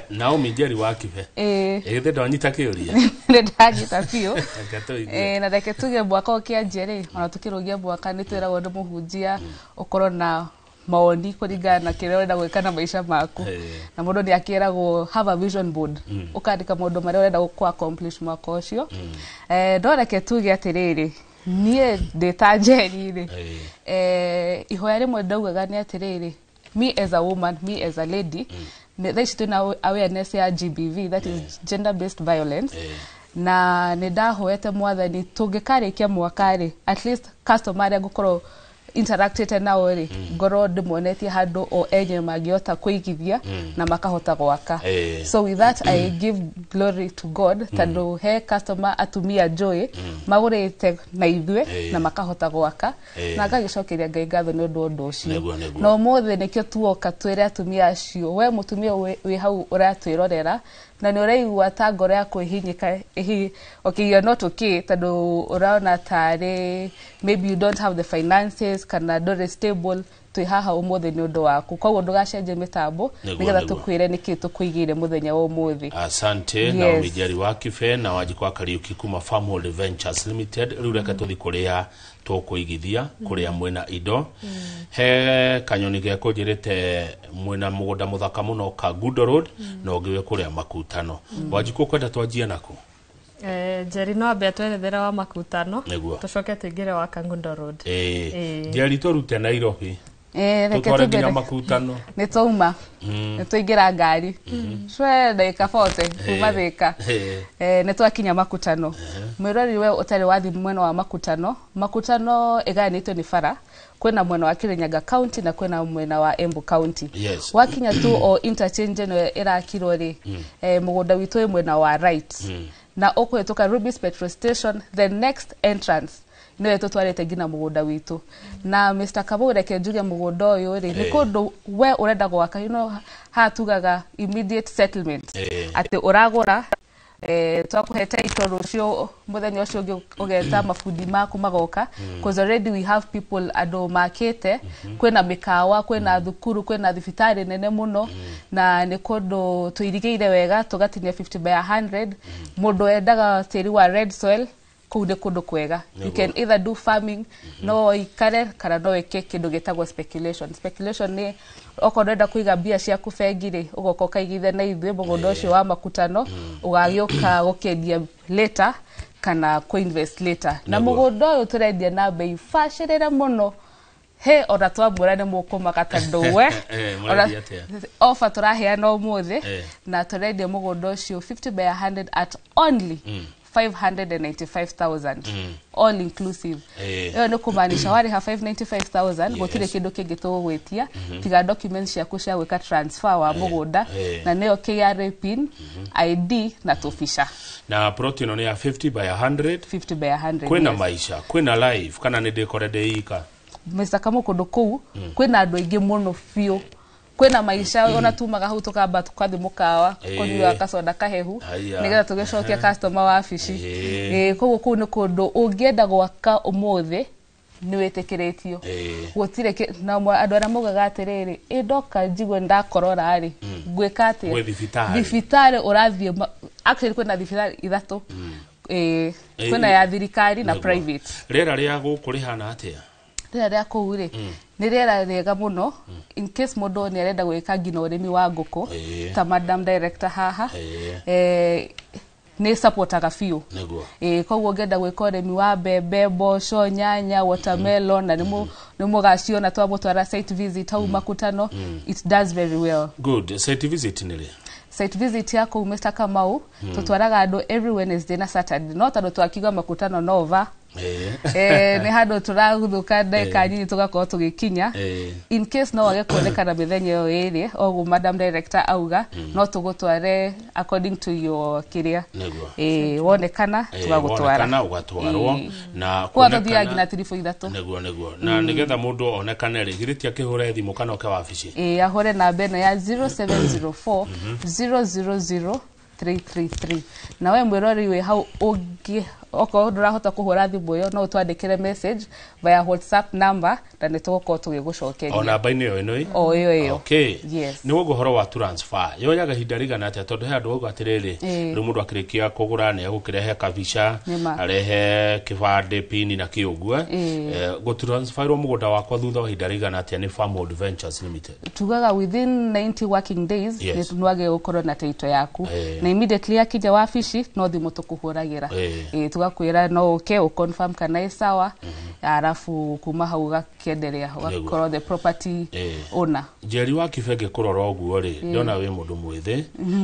Naomi Njeri wa Kibe, ĩgĩthĩ ndwanyita kĩũria? Nĩ ndanyita biũ. Reke tũigue. Na reke tuge mwaka ũkĩanjia rĩ, ona tũkĩrũgia mwaka nĩ twĩragwo nĩ mũhunjia ũkorwo na mawoni kũringana na kĩrĩa ũrenda gwĩka na maica maku, na mũndũ nĩ akĩragwo have a vision board, ũkandĩka maũndũ marĩa ũrenda kũ accomplish mwaka ũcio. No reke tuge atĩrĩrĩ, niĩ ndĩ ta Njeri rĩ, ihoya rĩmwe ndaugaga nĩ atĩrĩrĩ, me as a woman, me as a lady, thaa ici twĩna awareness ya GBV, that is gender based violence, na nĩ ndahoete Mwathani tũngĩkarĩkia mwaka rĩ, at least customer arĩa ngũkorwo interactĩte nao rĩ, ngorwo ndĩmonetie handũ o enyewe mangĩhota kũigithia na makahota gwaka. So with that I give glory to God, tondũ he customer atumia njũĩ magũrĩte na ithuĩ na makahota gwaka, na ngagĩcokeria Ngai ngatho nĩ ũndũ wa ũndũ ũcio. Nĩguo, nĩguo. Na ũmũthĩ nĩkĩo tuoka twĩre atumia acio, we mũtumia wĩ hau ũratwĩrorera na nĩ ũraigua ta ngoro yaku ĩhinyĩka, okay, you're not okay, tondũ ũrona tarĩ maybe you don't have the finances kana ndũrĩ stable, twĩ haha ũmũthĩ nĩ ũndũ waku. Koguo ndũgacenjie mĩtambo, nĩgetha tũkwĩre nĩkĩ tũkũigĩire mũthenya wa ũmũthĩ. Asante. Naomi Njeri wa Kibe na Wanjikwa Kariuki kuma Farmhold Ventures Limited. Rĩu reke tũthi kũrĩa tũkũigithia, kũrĩa mwĩna indo. He kanyoni gekũnjĩrĩte mwĩna mũgũnda mũthaka mũno Kangundo Road, na ũngĩ wĩ kũrĩa Makutano. Wanjikũ, ũkwenda twanjie naku? Njeri no ambe atwerethere wa Makutano, tũcoke tũingĩre wa Kangundo Road. Njeri, tũrute Nairobi, Reke tũtware nginya tũmbere. Makutano. Nĩ twauma, nĩ twaingĩra ngari cwe ndagĩka 40 kuma Thĩka. Nĩ twakinya Makutano. Mwĩrori we ũtarĩ wathi mwena wa Makutano, Makutano ĩgayanĩtio nĩ bara, kwĩna mwena wa Kirinyaga County na kwĩna mwena wa Embu County. Wakinya tu o interchange ĩno ĩrakirwo rĩ, mũgũnda witũ wĩ mwena wa right, na ũkũhĩtũka Rubis petrol station, the next entrance nĩyo tũtwarĩte nginya mũgũnda witũ. Na Mr. Kamau, reke njuge mũgũnda ũyũ rĩ, nĩ kũndũ we ũrenda gwaka, haha tugaga immediate settlement, atĩ ũragũra, twakũhe title rũciũ, mũthenya ũcio ũngĩ ũgeta mabundi maku magoka, cause already we have people, andũ makĩte, kwĩna mĩkawa, kwĩna thukuru, kwĩna thibitarĩ nene mũno, na nĩ kũndũ tũirigĩire wega tũgatinia 50 by 100. Mũndũ wendaga tĩri wa red soil, kũu nĩ kũndũ kwega. You can either do farming, no ikare, kana no wĩke kĩndũ gĩtagwo speculation. Speculation nĩ okorwo ndũrenda kũiga mbia ciaku bengi rĩ, ũgoka ũkaigithia na ithuĩ mũgũnda ũcio wa Makutano, ũgagĩũka gũkĩendia later kana kũ-invest later. Na mũgũnda ũyũ tũrendia na bei bacĩrĩre mũno, he ona twamwĩra nĩ mũkũmaka, tondũ we Mũrendia atĩa? Offer tũraheana ũmũthĩ, na tũrendia mũgũnda ũcio 50 by 100 at only 595,000, all inclusive. Ĩyo nĩ kũmaanisha warĩha 595,000, gũtirĩ kĩndũ kĩngĩ tũgũgwĩtia tiga documents ciaku cia gwĩka transfer wa mũgũnda, na nĩyo KRA PIN, ID na tũbica. Na plot ĩno nĩ ya 50 by 100? 50 by 100. Kwĩna Yes. maica, kwĩna life, kana nĩ ndĩkore ndĩ ika? Mr. Kamau, kũndũ kũu kwĩna andũ aingĩ mũno biũ, kwĩna maica. Ona tumaga hau tũkamba tũkathi mũkawa kũnyua kacoda kahehu, nĩgetha tũgĩcokia customer wabici. Koguo kũu nĩ kũndũ ũngĩenda gwaka ũmũthĩ nĩ wĩtĩkĩrĩtio. Gũtirĩ na andũ arĩa maugaga atĩrĩrĩ, ĩ ndoka njigue ndakorora rĩ, ngwĩka atĩa? Gwĩ thibitarĩ. Thibitarĩ ũrathiĩ actually kwĩna thibitarĩ ithatũ. Kwĩna ya thirikari na private. Rĩera rĩa gũkũ rĩhana atĩa? Rĩera rĩa kũu rĩ, nĩ rĩera rĩega mũno, in case mũndũ nĩ arenda gwĩka nginya ũrĩmi wa ngũkũ ta madam director haha. Nĩ supportaga biũ. Nĩguo. Ĩ koguo ũngĩenda gwĩka ũrĩmi wa mbembe, mboco, nyanya, watermelon, na nĩ mũgaciona twamũtwara site visit hau Makutano. It does very well. Good. Site visit nĩ rĩ? Site visit ya kũu, Mr. Kamau, tũtwaraga andũ every Wednesday na Saturday, no tondũ twakiuga Makutano no va nĩ handũ tũraguthũka ndagĩka nyinyi tũgakorwo tũgĩkinya. In case no wage kuonekana mĩthenya ĩyo ĩrĩ oguo madam director auga, no tũgũtware according to your kĩrĩa. Wonekana tũgagũtwara. Wonekana ũgatwarwo na kwa tũthiaga nginya 2:45. Nĩguo. Na nĩgetha mũndũ onekane rĩ, githĩ ti akĩhũre thimũ kana oke wabici? Ĩ, ahũre namba ĩno ya 0704 000 333. Na we mwĩrori wĩ hau, ũngĩ okorwo ndũrahota kũhũra thimũ ĩyo, no ũtwandĩkĩre message via WhatsApp number na nĩ tũgũkorwo tũgĩgũcokeria. O namba-inĩ ĩyo ĩno ĩ? O ĩyo ĩyo. Okay. Yes. Nĩ ũguo ũhoro wa transfer yoyaga ihinda rĩigana atĩa? Tondũ he andũ auga atĩrĩrĩ, rĩu mũndũ akĩrĩkia kũgũra nĩ egũkĩrehe kabica, Nĩma. arehe kĩbandĩ, pini na kĩ ũguo. Gũtransferwo mũgũnda wakwa thutha wa ihinda rĩigana atĩa nĩ Farmhold Ventures Limited? Tugaga within 90 working days nĩ wagĩrĩirwo gũkorwo na title yaku. Na immediately yakinya wabici, no thimũ tũkũhũragĩra. Tũgakwĩra no ũke ũconfirm kana ĩ sawa, arabu kuma hau ũgakĩenderea ũgakorwo the property owner. Njeri wa Kibenge, kũrora ũguo rĩ, ndona wĩ mũndũ mwĩthĩ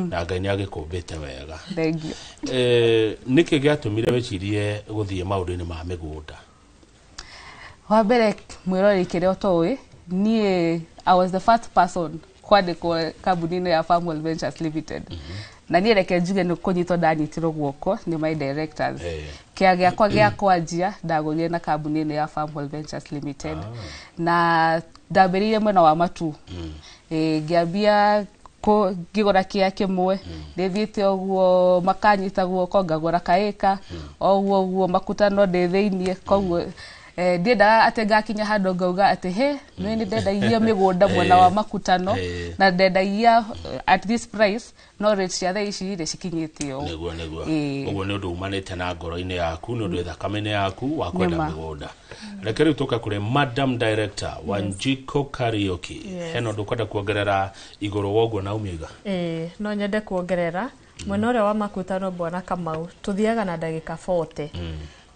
na Ngai nĩ agĩkũmbĩte wega. Thank you. Nĩkĩ gĩatũmire wĩcirie gũthiĩ maũndũ-inĩ ma mĩgũnda? Wa mbere, mwĩroreri, kĩrĩa ũtoĩ, niĩ I was the first person kwandĩkwo kambuni-inĩ ya Farmwell Ventures Limited, na niĩ reke njuge nĩ kũnyitwo ndanyitirwo guoko nĩ my directors. Kĩa gĩakwa gĩa kwanjia ndagũrire na kambuni ĩno ya Farmwell Ventures Limited, na ndambĩrĩirie mwena wa Matu. Ngĩambia ngĩgũra kĩa kĩmwe, ndĩthiĩte ũguo makanyita guoko, ngagũra kaĩka o ũguo ũguo, Makutano ndĩ thĩiniĩ. Koguo ndiendaga atĩ ngakinya handũ ngauga atĩ he nĩ nĩ ndendagia mĩgũnda mwena wa Makutano na ndendagia at this price, no rate cia thaa ici rĩ cikinyĩte ũũ. Nĩguo. Ũguo nĩ ũndũ umanĩte na ngoro-inĩ yaku, nĩ ũndũ wĩ thakame-inĩ yaku wa kwenda Nĩma. mĩgũnda. Reke rĩu tũke kũrĩ madam director Wanjiko Kariuki. Hena ũndũ ũkwenda kuongerera igũrũ wa ũguo Naomi oiga? Ĩĩ, no nyende kuongerera mwena ũrĩa wa Makutano, bwana Kamau, tũthiaga na ndagĩka 40.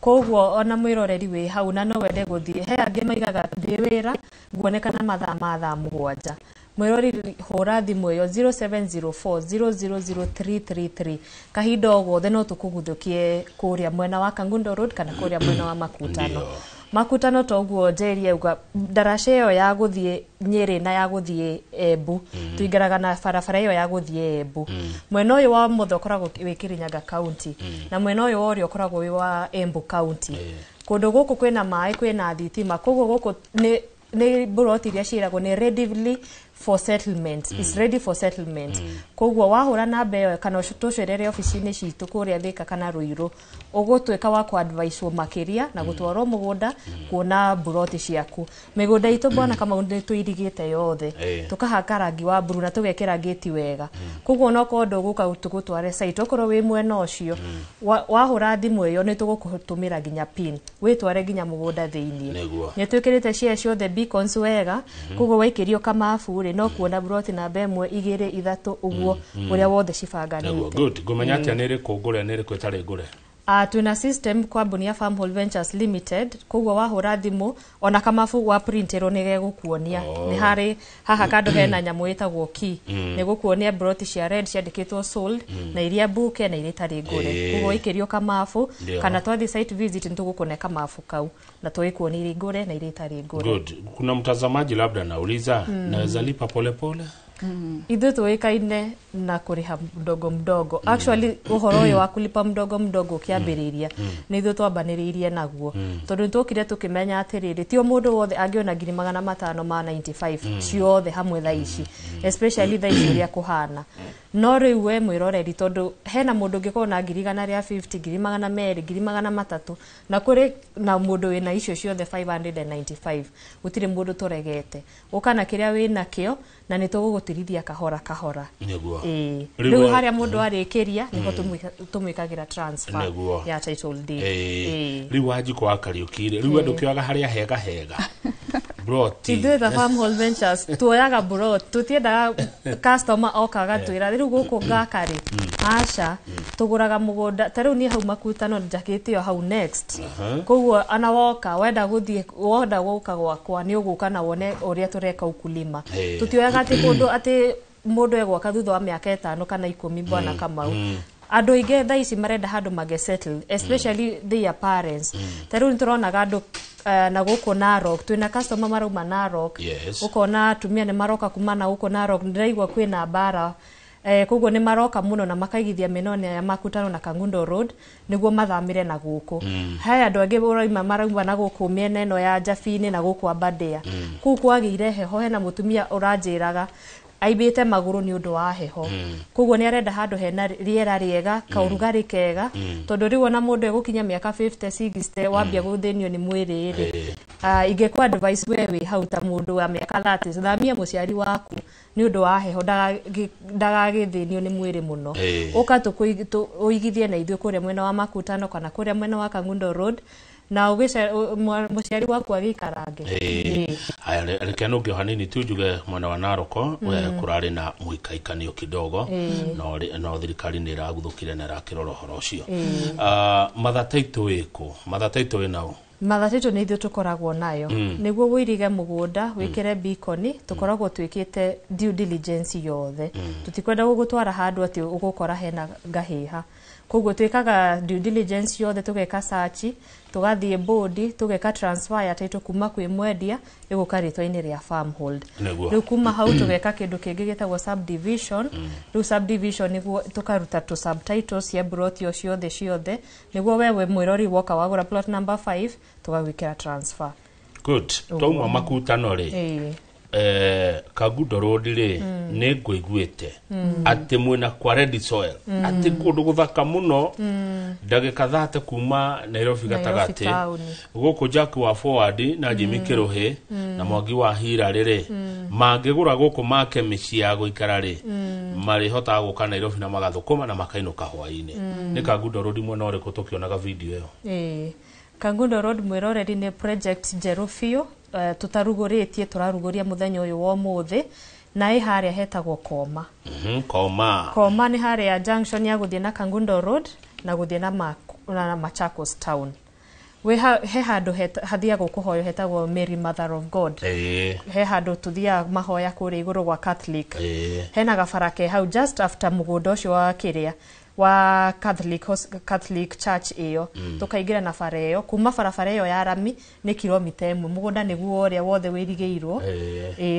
Koguo ona mwĩroreri wĩ hau na no wende gũthiĩ, he angĩ maigaga ndĩ wĩra nguonekana mathaa ma thaa 7. Mwĩroreri, hũra thimũ ĩyo 0704 000333 kahinda o gothe, no tũkũguthũkie kũrĩa mwena wa Kangundo Road kana kũrĩa mwena wa Makutano. Makutano toguo Njeri auga, ndaraca ĩyo ya gũthiĩ Nyĩrĩ na ya gũthiĩ Embu, tũingĩraga na barabara ĩyo ya gũthiĩ Embu. Mwena ũyũ wa mũtho ũkoragwo wĩ Kirinyaga County, na mwena ũyũ wa ũrĩo ũkoragwo wĩ wa Embu County. Kũndũ gũkũ kwĩna maĩ, kwĩna thitima, koguo gũkũ nĩ mburoti iria ciĩragwo nĩ readily for settlement, is ready for settlement. Koguo wahũra namba ĩyo kana tũcerere obici-inĩ citũ kũrĩa Thĩka kana Ruiru, ũgũtuĩka wa kũadviswo makĩria na gũtwarwo mũgũnda kuona mburoti ciaku. Mĩgũnda itũ, bwana Kamau, nĩ tũirigĩte yothe, tũkahaka rangi wa mburu na tũgekĩra ngĩti wega. Koguo onokorwo ndũgũka tũgũtware site, okorwo wĩ mwena ũcio, wahũra thimũ ĩyo nĩ tũgũkũtũmĩra nginya pin wĩtware nginya mũgũnda thĩiniĩ. Nĩ twĩkĩrĩte share ciothe beacons wega, koguo waikĩrio kamabu rĩ, no kuona buroti namba 1, 2, 3, ũguo ũrĩa wothe cibanganĩte. Good. Ngũmenya atĩa nĩ ĩrĩkũ ngũre, nĩ ĩrĩkũ ĩtarĩ ngũre? Twĩna system kambuni ya Farmhold Ventures Limited, koguo wahũra thimũ ona kamabu wa printerwo nĩ gegũkuonia. Nĩ harĩ haha kando hena nyamũ ĩtagwo key, nĩ gũkuonia broti cia red ciandĩkĩtwo sold, na iria mbuke na iria itarĩ ngũre. Koguo waikĩrio kamabu kana twathiĩ site visit, nĩ tũgũkũne kamabu kau na tũgĩkuonia iria ngũre na iria itarĩ ngũre. Good. Kuna mtazamaji labda nauliza, naweza lipa polepole? Ithuĩ tũĩkaine na kũrĩha mdogo mdogo. Actually, ũhoro ũyũ wa kulipa mdogo mdogo ũkĩambĩrĩria nĩ ithuĩ twambanĩrĩirie naguo, tondũ nĩ twokire tũkĩmenya atĩrĩrĩ, ti o mũndũ wothe angĩona 595,000 ciothe hamwe thaa ici, especially thaa ici ũrĩa kũhana. No rĩu we mwĩroreri, tondũ hena mũndũ ũngĩkorwo na 150,000, 200,000, 300,000, na kũrĩ na mũndũ wĩna icio ciothe 595, gũtirĩ mũndũ tũregete. Ũka na kĩrĩa wĩ nakĩo na nĩ tũgũgũtirithia kahora kahora. Ĩĩ. Rĩu rĩu harĩa mũndũ arĩkĩria nĩho tũmwĩkagĩra transfer ya title deed. Ĩĩ. Rĩu Wanjikũ wa Kariũki rĩ, rĩu andũ kĩoyaga harĩa hega hega broti? Ithuĩ ta Farmhold Ventures tuoyaga brot, tũtiendaga customer oka agatwĩra rĩu gũkũ ngaka rĩ, aca. Tũgũraga mũgũnda ta rĩu niĩ hau Makutano njakĩte o hau next. Koguo ana woka wenda gũthiĩ wenda gũka gwakwa nĩ ũgũka na wone ũrĩa tũreka ukulima. Tũtioyaga atĩ kũndũ atĩ mũndũ egwaka thutha wa mĩaka 5 kana 10 bwana Kamau. Andũ aingĩ thaa ici marenda handũ mage settle, especially their parents. Ta rĩu nĩtũronaga andũ na gũkũ Narok twĩna customer marauma Narok. Ũkona atumia nĩ maroka kuma na gũkũ Narok, ndĩraigua kwĩna mbara. Koguo nĩ maroka mũno na makaigithia mĩena ya Makutano na Kangundo Road nĩguo mathamĩre na gũkũ. Haya andũ angĩ ũraima marauma na gũkũ mĩena ĩno ya Njabini na gũkũ Aberdare. Kũu kwagĩire heho, hena mũtumia ũranjĩraga aibĩte magũrũ nĩ ũndũ wa heho. Koguo nĩ arenda handũ hena rĩera rĩega, kaũrugarĩ kega, tondũ rĩu ona mũndũ egũkinya mĩaka 50 60 wambia gũthĩnio nĩ mwĩrĩ rĩ. Ingĩkũ advice we wĩ hau ta mũndũ wa mĩaka 30 thamia mũciari waku nĩ ũndũ wa heho ndagagĩthĩnio nĩ mwĩrĩ mũno. Ũka ũigithie na ithuĩ kũrĩa mwena wa Makutano kana kũrĩa mwena wa Kangundo Road na mũciari waku agĩikarange. Haya, reke nũngĩ o hanini tu njuge mwena wa Narok kũrarĩ na mũikaikanio kidogo, no thirikari nĩ ĩraguthũkire na ĩrakĩrora ũhoro ũcio. Mother Title ĩkũ? Mother Title ĩna ũ? Mother Title nĩ ithuĩ tũkoragwo nayo. Nĩguo wũirige mũgũnda wĩkĩre beacon, tũkoragwo twĩkĩte due diligence yothe. Tũtikwenda gũgũtwara handũ atĩ ũgũkora hena ngahĩha. Koguo twĩkaga due diligence yothe, tũgeka search, tũgathiĩ board, tũgeka transfer ya title kuma kwĩ mwendia ĩgũka rĩtwa-inĩ rĩa Farmhold. Rĩu kuma hau tũgeka kĩndũ kĩngĩ gĩtagwo subdivision. Rĩu subdivision nĩguo tũkaruta tũ subtitles cia plot o ciothe ciothe, nĩguo wewe mwĩrori woka wagũra plot number 5 tũgagwĩkĩra transfer. Good. Twauma Makutano rĩ, Kangundo Road rĩ, nĩ ngũiguĩte atĩ mwĩna kwa red soil, atĩ kũndũ gũthaka mũno, ndagĩka 30 kuma Nairobi gatagatĩ, gũkũ Jack wa Forward na Jimmy Kĩrũhĩ na Mwangi wa Hira rĩrĩ, mangĩgũra gũkũ make mĩciĩ ya gũikara rĩ, marĩhotaga gũka Nairobi na magathũkũma na makainũka hwaĩ-inĩ. Nĩ Kangundo Road mwena ũrĩkũ tũkĩonaga video ĩyo? Kangundo Road mwĩroreri nĩ project njerũ biũ, tũtarugũrĩtie, tũrarugũria mũthenya ũyũ wa ũmũthĩ, na ĩ harĩa hetagwo Koma. Koma. Koma nĩ harĩa junction ya gũthiĩ na Kangundo Road na gũthiĩ na Machakos town. He handũ hathiagwo kũhoywo hetagwo Mary Mother of God. He handũ tũthiaga mahoya kũrĩa igũrũ gwa Catholic. Hena gabara ke hau just after mũgũnda ũcio wa kĩrĩa wa Catholic Church ĩyo, tũkaingĩra na bara ĩyo, kuma barabara ĩyo ya rami nĩ kilomita 1, mũgũnda nĩguo ũrĩa wothe wĩrigĩirwo.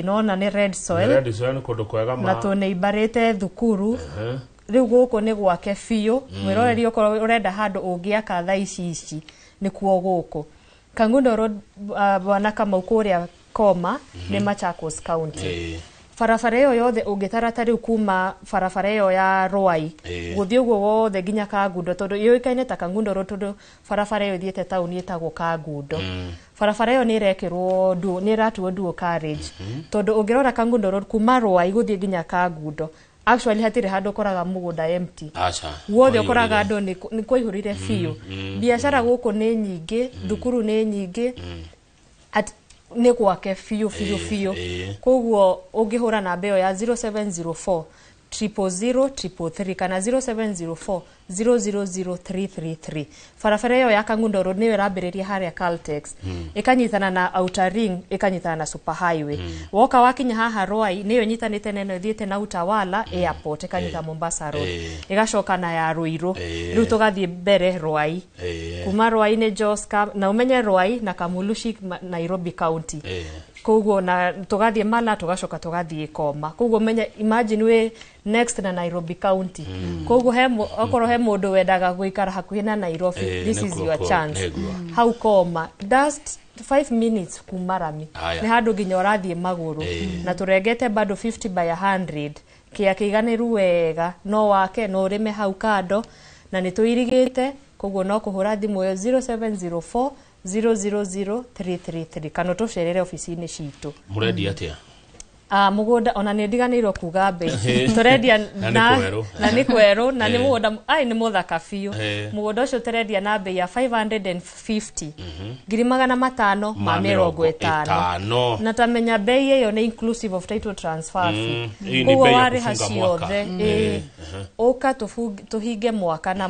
Nona nĩ red soil. Red soil nĩ kũndũ kwega ma. Na tũnĩimbarĩte thukuru. Rĩu gũkũ nĩ gwake biũ, mwĩroreri okorwo ũrenda handũ ũngĩaka thaa ici ici nĩkuo gũkũ. Kangundo Road bwana Kamau kũrĩa Koma nĩ Machakos County. Barabara ĩyo yothe ũngĩtara ta rĩu kuma barabara ĩyo ya Ruai gũthiĩ ũguo wothe nginya Kangundo, tondũ yũĩkaine ta Kangundo Road tondũ barabara ĩyo ĩthiĩte taũni ĩtagwo Kangundo. Barabara ĩyo nĩ ĩrekĩrwo nĩ ĩratuo dual carriage, tondũ ũngĩrora Kangundo Road kuma Ruai gũthiĩ nginya Kangundo, actually hatirĩ handũ ũkoraga mũgũnda empty. Guothe ũkoraga andũ nĩ kwaihũrire biũ. Biacara gũkũ nĩ nyingĩ, thukuru nĩ nyingĩ, nĩ gwake biũ biũ biũ. Koguo ũngĩhũra namba ĩyo ya 0704 000 333 kana 0704 000 333. Barabara ĩyo ya Kangundo Road nĩyo ĩrambĩrĩria harĩa Caltex, ĩkanyitana na Outer Ring, ĩkanyitana na Super Highway. Woka wakinya haha Ruai nĩyo ĩnyitanĩte na ĩno ĩthiĩte na Utawala Airport, ĩkanyita Mombasa Road, ĩgacoka na ya Ruiru. Rĩu tũgathiĩ mbere Ruai, kuma Ruai nĩ Joska, na ũmenye Ruai na Kamulushi Nairobi County. Koguo na tũgathiĩ Mala, tũgacoka tũgathiĩ Koma. Koguo menye imagine we next na Nairobi County. Koguo okorwo he mũndũ wendaga gũikara hakuhĩ na Nairobi, this is your chance. Hau Koma just 5 minutes kuma rami, nĩ handũ nginya ũrathiĩ magũrũ, na tũrengete bado 50 by 100 kĩa kĩiganĩru wega, no wake no ũrĩme hau kando, na nĩ tũirigĩte. Koguo no kũhũra thimũ ĩyo 0704 000 333 kana tũcerere ofici-inĩ citũ. Mũrendia atĩa? Mũgũnda ona nĩ ndiganĩirwo kuga mbei tũrendia Na nĩ kwerũ. Na nĩ kwerũ na nĩ mũgũnda ai nĩ mũthaka biũ. Mũgũnda ũcio tũrendia na mbei ya 550 550 ma 50 ĩtano. Na tamenya bei ĩyo nĩ inclusive of title transfer fee. Hii nĩ Koguo bei ya warĩha kũbunga mwaka. ciothe ũka tũhinge mwaka na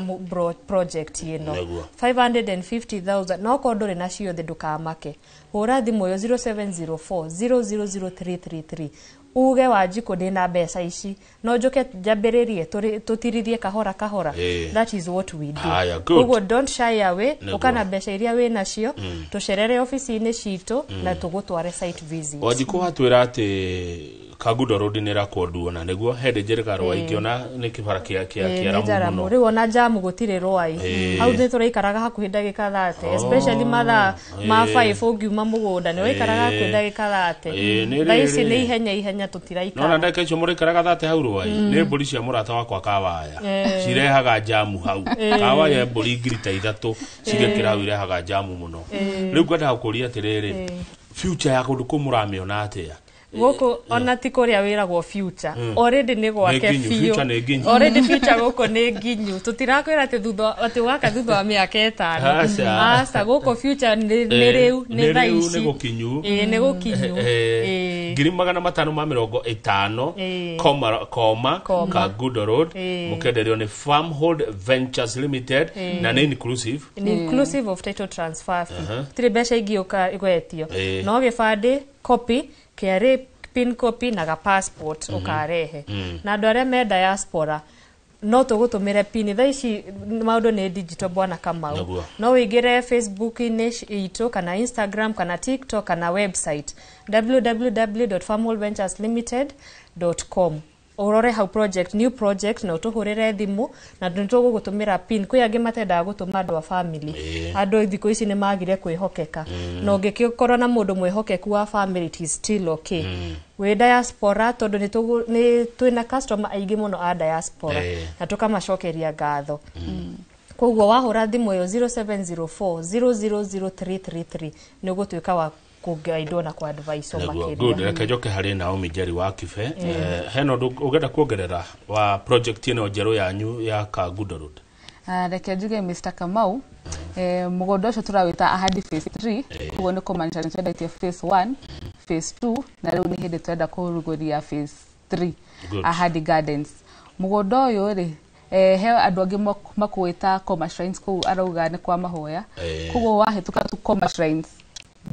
project ĩno. Nĩguo. 550,000 na okorwo ndũrĩ na ciothe ndũkamake, hũra thimũ ĩyo 0704 000333 uge Wanjikũ ndĩna mbeca ici no njũke njambĩrĩrie tũtirithie kahora kahora. That is what we do. Haya, good. Koguo don't shy away. Nĩguo. Ũka na mbeca iria wĩ nacio, tũcerere obici-inĩ citũ na tũgũtware site visit. Wanjikũ watwĩra atĩ Kangundo Road nĩ ĩrakwo nduona nĩguo hĩndĩ njĩrĩga rwa ingĩona nĩ kĩbara kĩa kĩa Ĩĩ, nĩ kĩaramu njaramu mũno. Rĩu ona jamu gũtirĩ rwai. Hau nĩ tũraikaraga hakuhĩ ndagĩka 30, especially mathaa ma 5 ũngiuma mũgũnda nĩ ũraikaraga hakuhĩ ndagĩka 30. Ĩĩ, nĩ Thaa ici rĩrĩ. nĩ ihenya ihenya Nona tũtiraikara. ndagĩka icio mũraikaraga 30 hau rwai nĩ mbũri cia mũrata wakwa Kawaya cirehaga jamu hau. Kawaya mbũri 3,000 cigekĩra hau irehaga jamu mũno. Rĩu ngwendaga kũria atĩrĩrĩ, future ya kũndũ kũu mũramĩona atĩa? Gũkũ ona ti kũrĩa wĩragwo future, already nĩ gwake Nĩ nginyu, biũ. future nĩ nginyu. Already future gũkũ nĩ nginyu, tũtirakwĩra atĩ thutha atĩ waka thutha wa mĩaka 5. Aca. Aca, gũkũ future nĩ rĩu, nĩ thaa rĩu ici. Nĩ gũkinyu. Ĩĩ, nĩ gũkinyu. 550,000 koma koma Koma. Kangundo Road mũkenderio nĩ Farmhold Ventures Limited na nĩ inclusive. Ni inclusive of title transfer fee. Gũtirĩ mbeca ingĩ ũka gwetio. No gĩbandĩ copy, KRA pin copy na ga passport ũkarehe. Na andũ arĩa me diaspora no tũgũtũmĩre pin. Thaa ici maũndũ nĩ digital, bwana Kamau. Nĩguo. No wĩingĩre Facebook-inĩ itũ kana Instagram kana TikTok kana website www.farmholdventureslimited.com, ũrore hau project, new project, na ũtũhũrĩre thimũ na nĩ tũgũgũtũmĩra pin. Kwĩ angĩ matendaga gũtũma andũ a family. Andũ thikũ ici nĩ magire kwĩhokeka, na ũngĩkorwo na mũndũ mwĩhokeku wa family, it is still okay. Wĩ diaspora, tondũ nĩ twĩna customer aingĩ mũno a diaspora na tũkamacokeria ngatho. Koguo wahũra thimũ ĩyo 0704 000333 nĩ ũgũtuĩka wa kũgaidwo na kũadviswo Nĩguo, good. makĩria. Reke njoke harĩ Naomi Njeri wa Kibe. Hena ũndũ ũngĩenda kuongerera wa project ĩno njerũ yanyu ya Kangundo Road? Ah, reke njuge Mr. Kamau, mũgũnda ũcio tũrawĩta Ahadi phase 3. Koguo nĩ kũmaanisha nĩ twendetie phase 1, phase 2 na rĩu nĩ hĩndĩ tũrenda kũrugũria phase 3. Ahadi Gardens, mũgũnda ũyũ rĩ, he andũ angĩ makũĩta Coma Shrines kũu arauga nĩ kwa mahoya. Koguo wahĩtũka tu Coma Shrines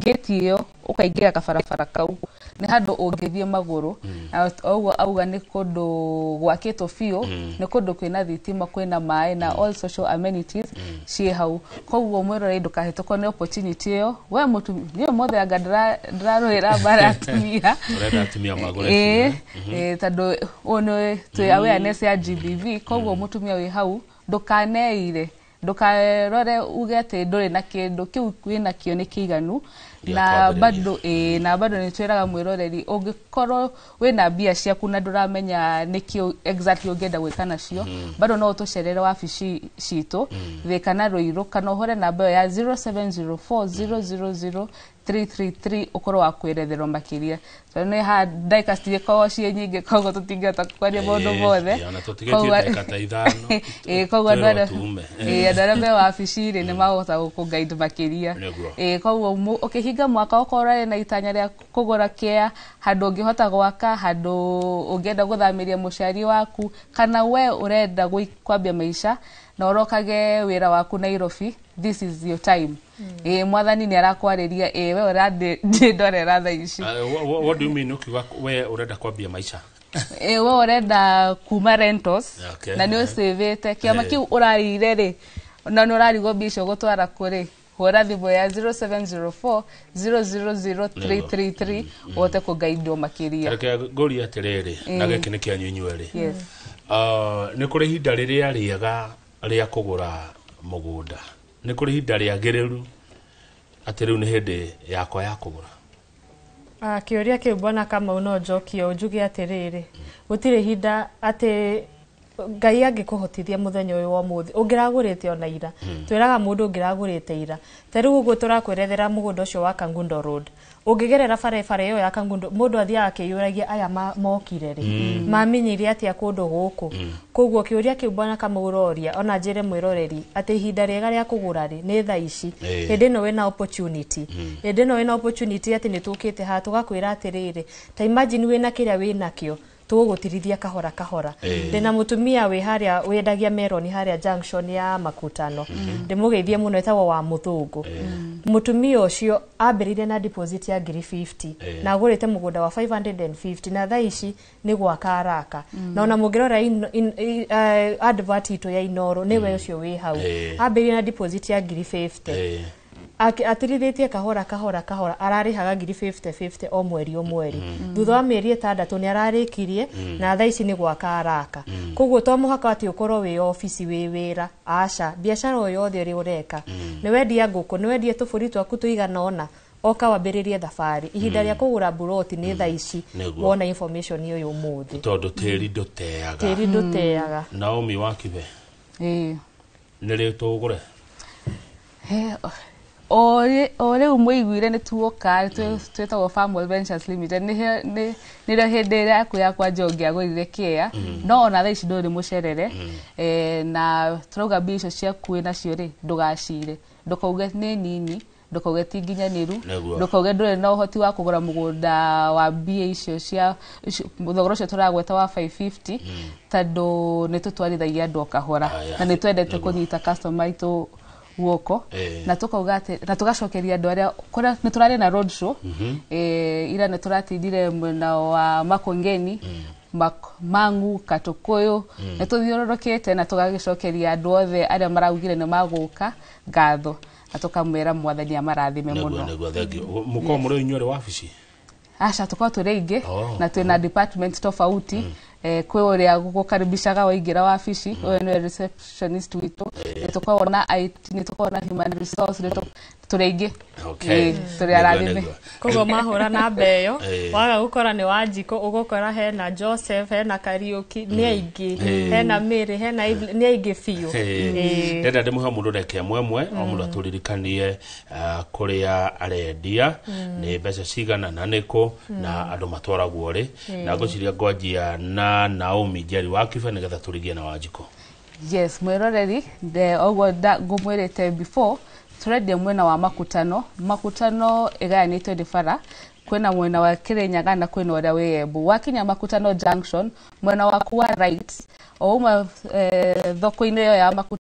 gate ĩyo ũkaingĩra kabarabara kau nĩ handũ ũngĩthiĩ magũrũ. Na o ũguo auga nĩ kũndũ gwakĩtwo biũ, nĩ kũndũ kwĩna thitima, kwĩna maĩ na all social amenities ciĩ hau. Koguo mwĩrorei ndũkahĩtũkwo nĩ opportunity ĩyo. We mũtumia mothe anga ndĩrarũĩra mbara ya atumia. Ũrenda atumia magũre Ĩĩ, biũ, eh? ĩĩ, tondũ ũyũ nĩ twĩ awareness ya GBV. Koguo mũtumia wĩ hau ndũkaneire, ndũkarore uge atĩ ndũrĩ na kĩndũ kĩu, wĩna kĩo nĩ kĩiganu. Gĩa Na kwambĩrĩria. bado ĩĩ, na bado nĩ twĩraga mwĩroreri ũngĩkorwo wĩna mbia ciaku na ndũramenya nĩkĩ exactly ũngĩenda gwĩka nacio, bado no ũtũcerere wabici citũ Thĩka na Rũirũ kana ũhũre namba ĩyo ya 0704 000 333 ũkorwo wa kwĩretherwo makĩria, tondũ nĩ ha ndagĩka citigĩkoragwo ciĩ nyingĩ, koguo tũtingĩhota kwaria maũndũ mothe. Ona tũtigĩtie ndagĩka ta 5. Ĩĩ, koguo andũ twĩrwo arĩa tume. Ĩĩ, andũ arĩa me wabici rĩ nĩ mahota gũkũ-guide makĩria. Ĩĩ, koguo ũkĩhinga mwaka okorwo ũrarĩ na itanya rĩa kũgũra kĩa handũ ũngĩhota gwaka, handũ ũngĩenda gũthamĩria mũciari waku, kana we ũrenda kwambia maica na ũrokage wĩra waku Nairobi, this is your time. Ĩĩ, mwathani nĩ arakwarĩria. Ĩĩ, we ũrandĩndorera thaa ici. What do you mean ukiuga we ũrenda kwambia maica? Ĩĩ, we ũrenda kuma rentals na nĩ ũcĩvĩte kĩama kĩu ũrarire rĩ na nĩ ũrarigwo mbia icio gũtwara kũrĩ, hũra thimũ ya 0704 000333 ũhote kũgaidwo makĩria. Reke ngũrie atĩrĩrĩ, na gĩkĩ nĩ kĩanyu inyuerĩ. Yes. Nĩ kũrĩ ihinda rĩrĩa rĩega rĩa kũgũra mũgũnda, nĩ kũrĩ ihinda rĩagĩrĩru atĩ rĩu nĩ hĩndĩ yakwa ya kũgũra? Ah, kĩũria kĩu bwana Kamau no njokie o njuge atĩrĩrĩ, gũtirĩ ihinda atĩ Ngai angĩkũhotithia mũthenya ũyũ wa ũmũthĩ ũngĩragũrĩte ona ira, twĩraga mũndũ ũngĩragũrĩte ira. Ta rĩu ũguo tũrakwerethera mũgũnda ũcio wa Kangundo Road, ũngĩgerera barabara ĩyo ya Kangundo, mũndũ athiaga akĩyũragia aya mokire rĩ, mamenyire atĩa kũndũ gũkũ. Koguo kĩũria kĩu bwana Kamau ũroria, ona njĩre mwĩroreri atĩ ihinda rĩega rĩa kũgũra rĩ nĩ thaa ici, hĩndĩ ĩno wĩna opportunity, hĩndĩ ĩno wĩna opportunity atĩ nĩ tũkĩte haha tũgakwĩra atĩrĩrĩ, ta imagine wĩna kĩrĩa wĩnakĩo, tũgũgũtirithia kahora kahora. Ndĩna mũtumia wĩ harĩa wendagia meroni harĩa junction ya Makutano, ndĩmũgeithie mũno, etagwo wa Mũthũngũ. Mũtumia ũcio ambĩrĩirie na deposit ya ngiri 50 na agũrĩte mũgũnda wa 550, na thaa ici nĩ gwaka araka. Na ona mũngĩrora advert itũ ya Inoro, nĩwe ũcio wĩ hau. Ambĩrĩirie na deposit ya ngiri 50, atirithĩtie kahora kahora kahora, ararĩhaga ngiri 50 50 o mweri o mweri. Thutha wa mĩeri 6 nĩ ararĩkirie, na thaa ici nĩ gwaka araka. Koguo to mũhaka atĩ ũkorwo wĩ obici wĩ wĩra, aca, biacara o yothe ĩrĩa ũreka, nĩ wendia ngũkũ, nĩ wendie tũbũri twaku tũigana ũna, oka wambĩrĩrie thabarĩ. Ihinda rĩa kũgũra mburoti nĩ thaa ici. Wona information ũyũ ũmũthĩ. Tondũ tĩri ndũteaga. Tĩri ndũteaga. Naomi Wakibe, nĩ rĩ tũgũre? O rĩu mũiguire nĩ tuoka, twĩtagwo Farmwell Ventures Limited, nĩrĩo hĩndĩ ĩrĩa yaku ya kwanja ũngĩagũrire kĩea, no ona thaa ici ndũrĩ mũcerere. Na tũrauga mbia icio ciaku wĩnacio rĩ, ndũgacire, ndũkauge nĩ nini, ndũkauge ti nginyanĩru, ndũkauge ndũrĩ na ũhoti wa kũgũra mũgũnda wa mbia icio cia thogora ũcio tũragweta wa 550, tondũ nĩ tũtwarithagia andũ o kahora, na nĩ twendete kũnyita customer aitũ guoko, na tukauga atĩ na tugacokeria andũ arĩa kũrĩa nĩ tũrarĩ na road show. Ira nĩ tũratindire mwena wa Makongeni, Mangu, Katukuyu, nĩ tũthiũrũrũkĩte na tũgagĩcokeria andũ othe arĩa maraugire nĩ magũka ngatho, na tũkamwĩra Mwathani amarathime mũno. Nĩguo, thank you. Mũkorwo mũrĩ inyuĩ wabici? Aca, tũkorwo tũrĩ aingĩ, na twĩna department tofauti. Kwĩ ũrĩa gũkaribishaga waingĩra wabici, ũyũ nĩwe receptionist witũ, nĩ tũkoragwo na IT, nĩ tũkoragwo na human resource, tũrĩ aingĩ. Tũrĩ arathime. Koguo mahũra namba ĩyo, waga gũkora nĩ Wanjikũ, ũgũkora hena Joseph, hena Kariũki, nĩ aingĩ, hena Mary, hena Evelyn, nĩ aingĩ biũ. Ndenda ndĩmũhe mũndũ ndagĩka ĩmwe ĩmwe, o mũndũ atũririkanie kũrĩa arendia, nĩ mbeca cigana na nĩkũ, na andũ matwaragwo rĩ. Na ngwĩciria ngwanjia na Naomi Njeri Wakibe nĩgetha tũrigie na Wanjikũ. Yes, mwĩroreri, ũguo ngũmwĩrĩte before, tũrendia mwena wa Makutano. Makutano ĩgayanĩtio nĩ bara, kwĩna mwena wa Kirinyaga na kwĩna ũrĩa wĩ Embu. Wakinya Makutano Junction, mwena waku wa right, o uma thoko-inĩ ĩyo ya Makutano,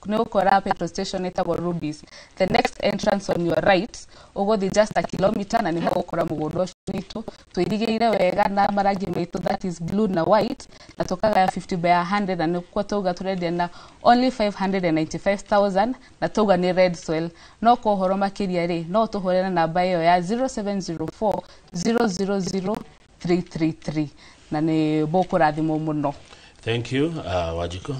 nĩ ũgũkora petrol station ĩtagwo Rubies. The next entrance on your right, ũgũthiĩ just a kilometer na nĩho ũgũkora mũgũnda ũcio witũ. Tũirigĩire wega na marangi maitũ, that is blue na white, na tũkagaya 50 by 100, na nĩkuo tauga tũrendia na only 595,000, na tauga nĩ red soil. No kwa ũhoro makĩria rĩ, no tũhũre na namba ĩyo ya 0704 000 333, na nĩ mũkũrathimwo mũno. Thank you, Wanjikũ.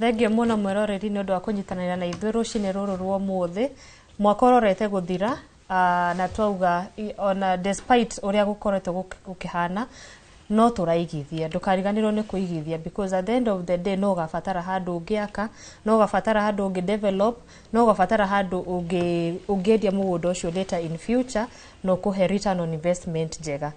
Thengiũ mũno mwĩroreri nĩ ũndũ wa kũnyitanĩra na ithuĩ rũcinĩ rũrũ rwa ũmũthĩ. Mwaka ũrorete gũthira, na twauga ona despite ũrĩa gũkoretwo gũkĩhana, no tũraigithia. Ndũkariganĩrwo nĩ kũigithia, because at the end of the day no ũgabatara handũ ũngĩaka, no ũgabatara handũ ũngĩ develop, no ũgabatara handũ ũngĩendia mũgũnda ũcio later in future, na ũkũhe return on investment njega.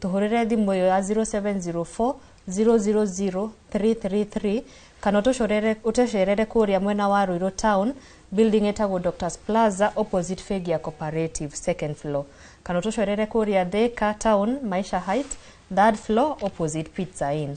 Tũhũrĩre thimũ ĩyo ya 0704 000 333, kana ũtũcerere kũrĩa mwena wa Ruiru Town, building ĩtagwo Doctors Plaza, opposite Fegia Cooperative, second floor, kana ũtũcerere kũrĩa Thika Town, Maisha Height, third floor, opposite Pizza Inn.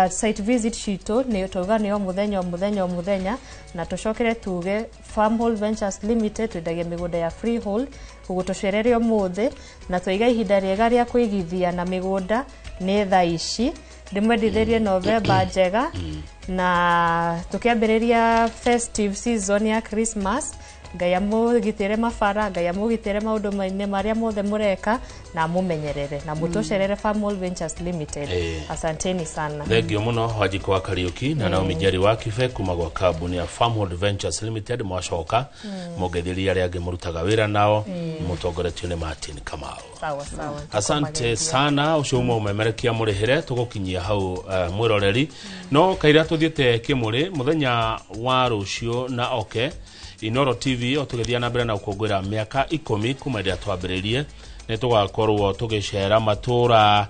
Site visit citũ nĩ tauga nĩ o mũthenya o mũthenya o mũthenya, na tũcokere tuge Farmhold Ventures Limited twendagia mĩgũnda ya freehold. Koguo tũcerere ũmũthĩ, na twaiga ihinda rĩega rĩa kũigithia na mĩgũnda nĩ thaa ici. Ndĩmwendithĩrie November njega, na tũkĩambĩrĩria festive season ya Christmas, Ngai amũgitĩre mabara, Ngai amũgitĩre maũndũ-inĩ marĩa mothe mũreka na amũmenyerere na mũtũcerere Farmall Ventures Limited. Asanteni sana. Thengio muno Wanjikũ wa Kariuki na Naomi Njeri wa Kibe kuma gwa kambuni ya Farmhold Ventures Limited. Mwacoka mũngeithĩrie arĩa angĩ mũrutaga wĩra nao mũtongoretio nĩ Martin Kamau. Sawa sawa. Asante sana. Ũcio uma ũmemerekia mũrĩhĩre tũgũkinyia hau mwĩroreri. No kaira tũthiĩte kĩmũrĩ mũthenya wa rũciũ na oke Inoro TV o tũgĩthiĩ na mbere na gũkũngũĩra mĩaka 10 kuma rĩrĩa twambĩrĩirie, nĩ tũgakorwo tũgĩcera matũra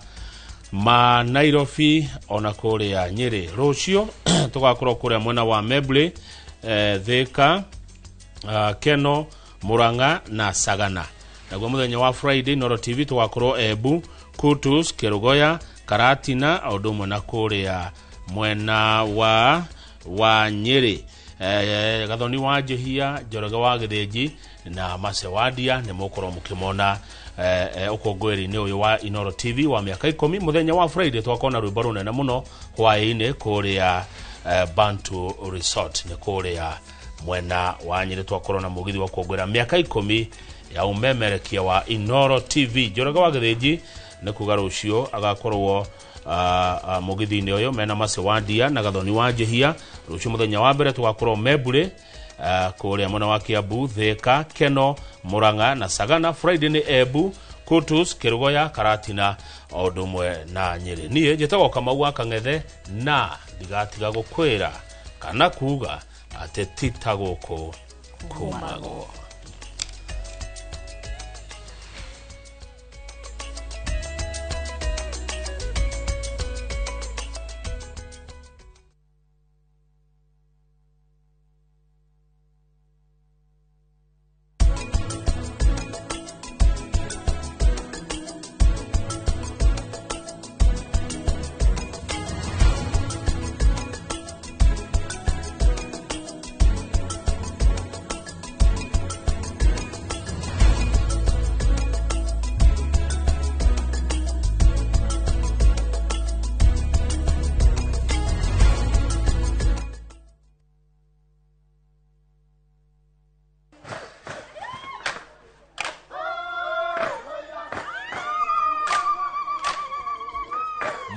ma Nairobi ona kũrĩa Nyĩrĩ. Rũciũ tũgakorwo kũrĩa mwena wa Mebley, Thika, Keno, Murang'a na Sagana. Naguo mũthenya wa Friday Inoro TV tũgakorwo Embu, Kutus, Kerugoya, Karatina o ũndũ ũmwe na kũrĩa mwena wa Nyĩrĩ. Gathoni wa Njihia, Njoroge wa Gĩthĩnji na Macewadia nĩ mũkorwo mũkĩmona ũkũngũĩri-inĩ ũyũ wa Inoro TV wa mĩaka 10. Mũthenya wa Friday tũgakorwo na rwĩmbo rũnene mũno hwaĩ-inĩ kũrĩa Bantu Resort, nĩ kũrĩa mwena wa Nyĩrĩ. Twakorwo na mũgithi wa kũngũĩra mĩaka 10 ya ũmemerekia wa Inoro TV. Njoroge wa Gĩthĩnji nĩ kuga rũciũ agakorwo mũgithi-inĩ ũyũ mena Macewadia na Gathoni wa Njihia. Rũciũ mũthenya wa mbere tũgakorwo Membure, kũrĩa mwena wa Kiambu, Thika, Keno, Murang'a na Sagana. Friday nĩ Embu, Kutus, Kerugoya, Karatina o ũndũ ũmwe na Nyĩrĩ. Niĩ njĩtagwo Kamau wa Kang'ethe na ndigatiga gũkwĩra kana kuga atĩ ti ta gũkũ kumagwo.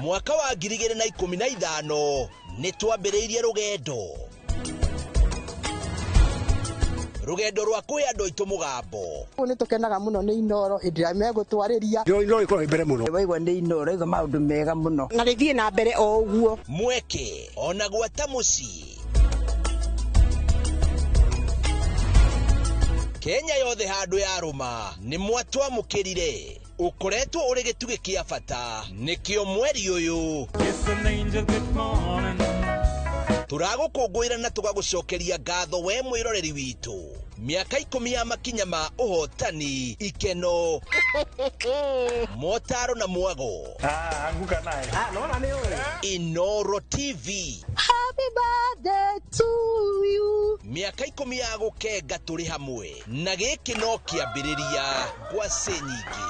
Mwaka wa 2015 nĩ twambĩrĩirie rũgendo rwa kũhe andũ aitũ mũgambo. Nĩ tũkenaga mũno nĩ Inoro hĩndĩ ĩrĩa megũtwarĩria. Inoro ĩkoragwo mbere mũno. Waigua nĩ Inoro iga maũndũ mega mũno na rĩthiĩ na mbere o ũguo. Mweke ona gwata mũciĩ Kenya yothe handũ yarũma nĩ mwatwamũkĩrire. Ũkoretwo ũrĩ gĩtugĩ kĩa bata nĩkĩo mweri ũyũ tũragũkũngũĩra na tũgagũcokeria ngatho we mwĩroreri witũ. Mĩaka 10 ya makinya ma ũhotani, ikeno, motaro na mwago. Anguka naye. Naona nĩ ũĩ. Inoro TV. Happy birthday to you. Mĩaka 10 ya gũkenga tũrĩ hamwe na gĩkĩ no kĩambĩrĩria ngwacĩ nyingĩ.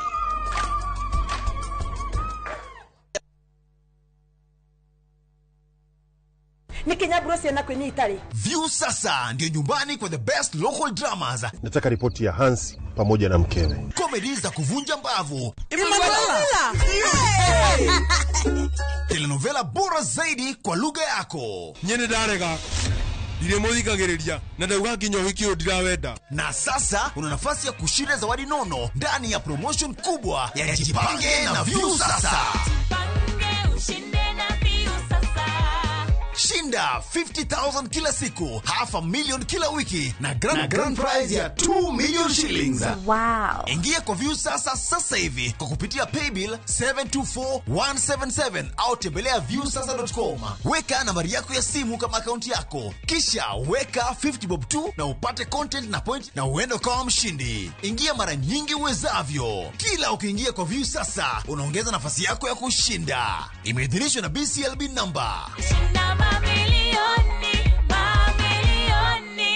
View sasa ndio nyumbani kwa the best local dramas. Nataka ripoti ya Hans pamoja na mkewe. Comedy za kuvunja mbavu. Emanuela. Telenovela bora zaidi kwa lugha yako. Nyene ndarega. Ndiremuthikagiriria na ndauga nginya ũhiki ũyũ ndirawenda. Na sasa una nafasi ya kushinda zawadi nono ndani ya promotion kubwa ya Jipange na View sasa. Jipange ushinde na View sasa. Shinda 50,000 kila siku, 500,000 kila wiki na grand prize ya 2 million shillings. Wow. Ingia kwa View sasa sasa hivi kwa kupitia paybill 724177 au tembelea viewsasa.com. Weka nambari yako ya simu kama akaunti yako, kisha weka 50 bob 2 na upate content na point na uende ukawa mshindi. Ingia mara nyingi uwezavyo. Kila ukiingia kwa View sasa unaongeza nafasi yako ya kushinda. Imeidhinishwa na BCLB number. Shinda mamilioni, mamilioni.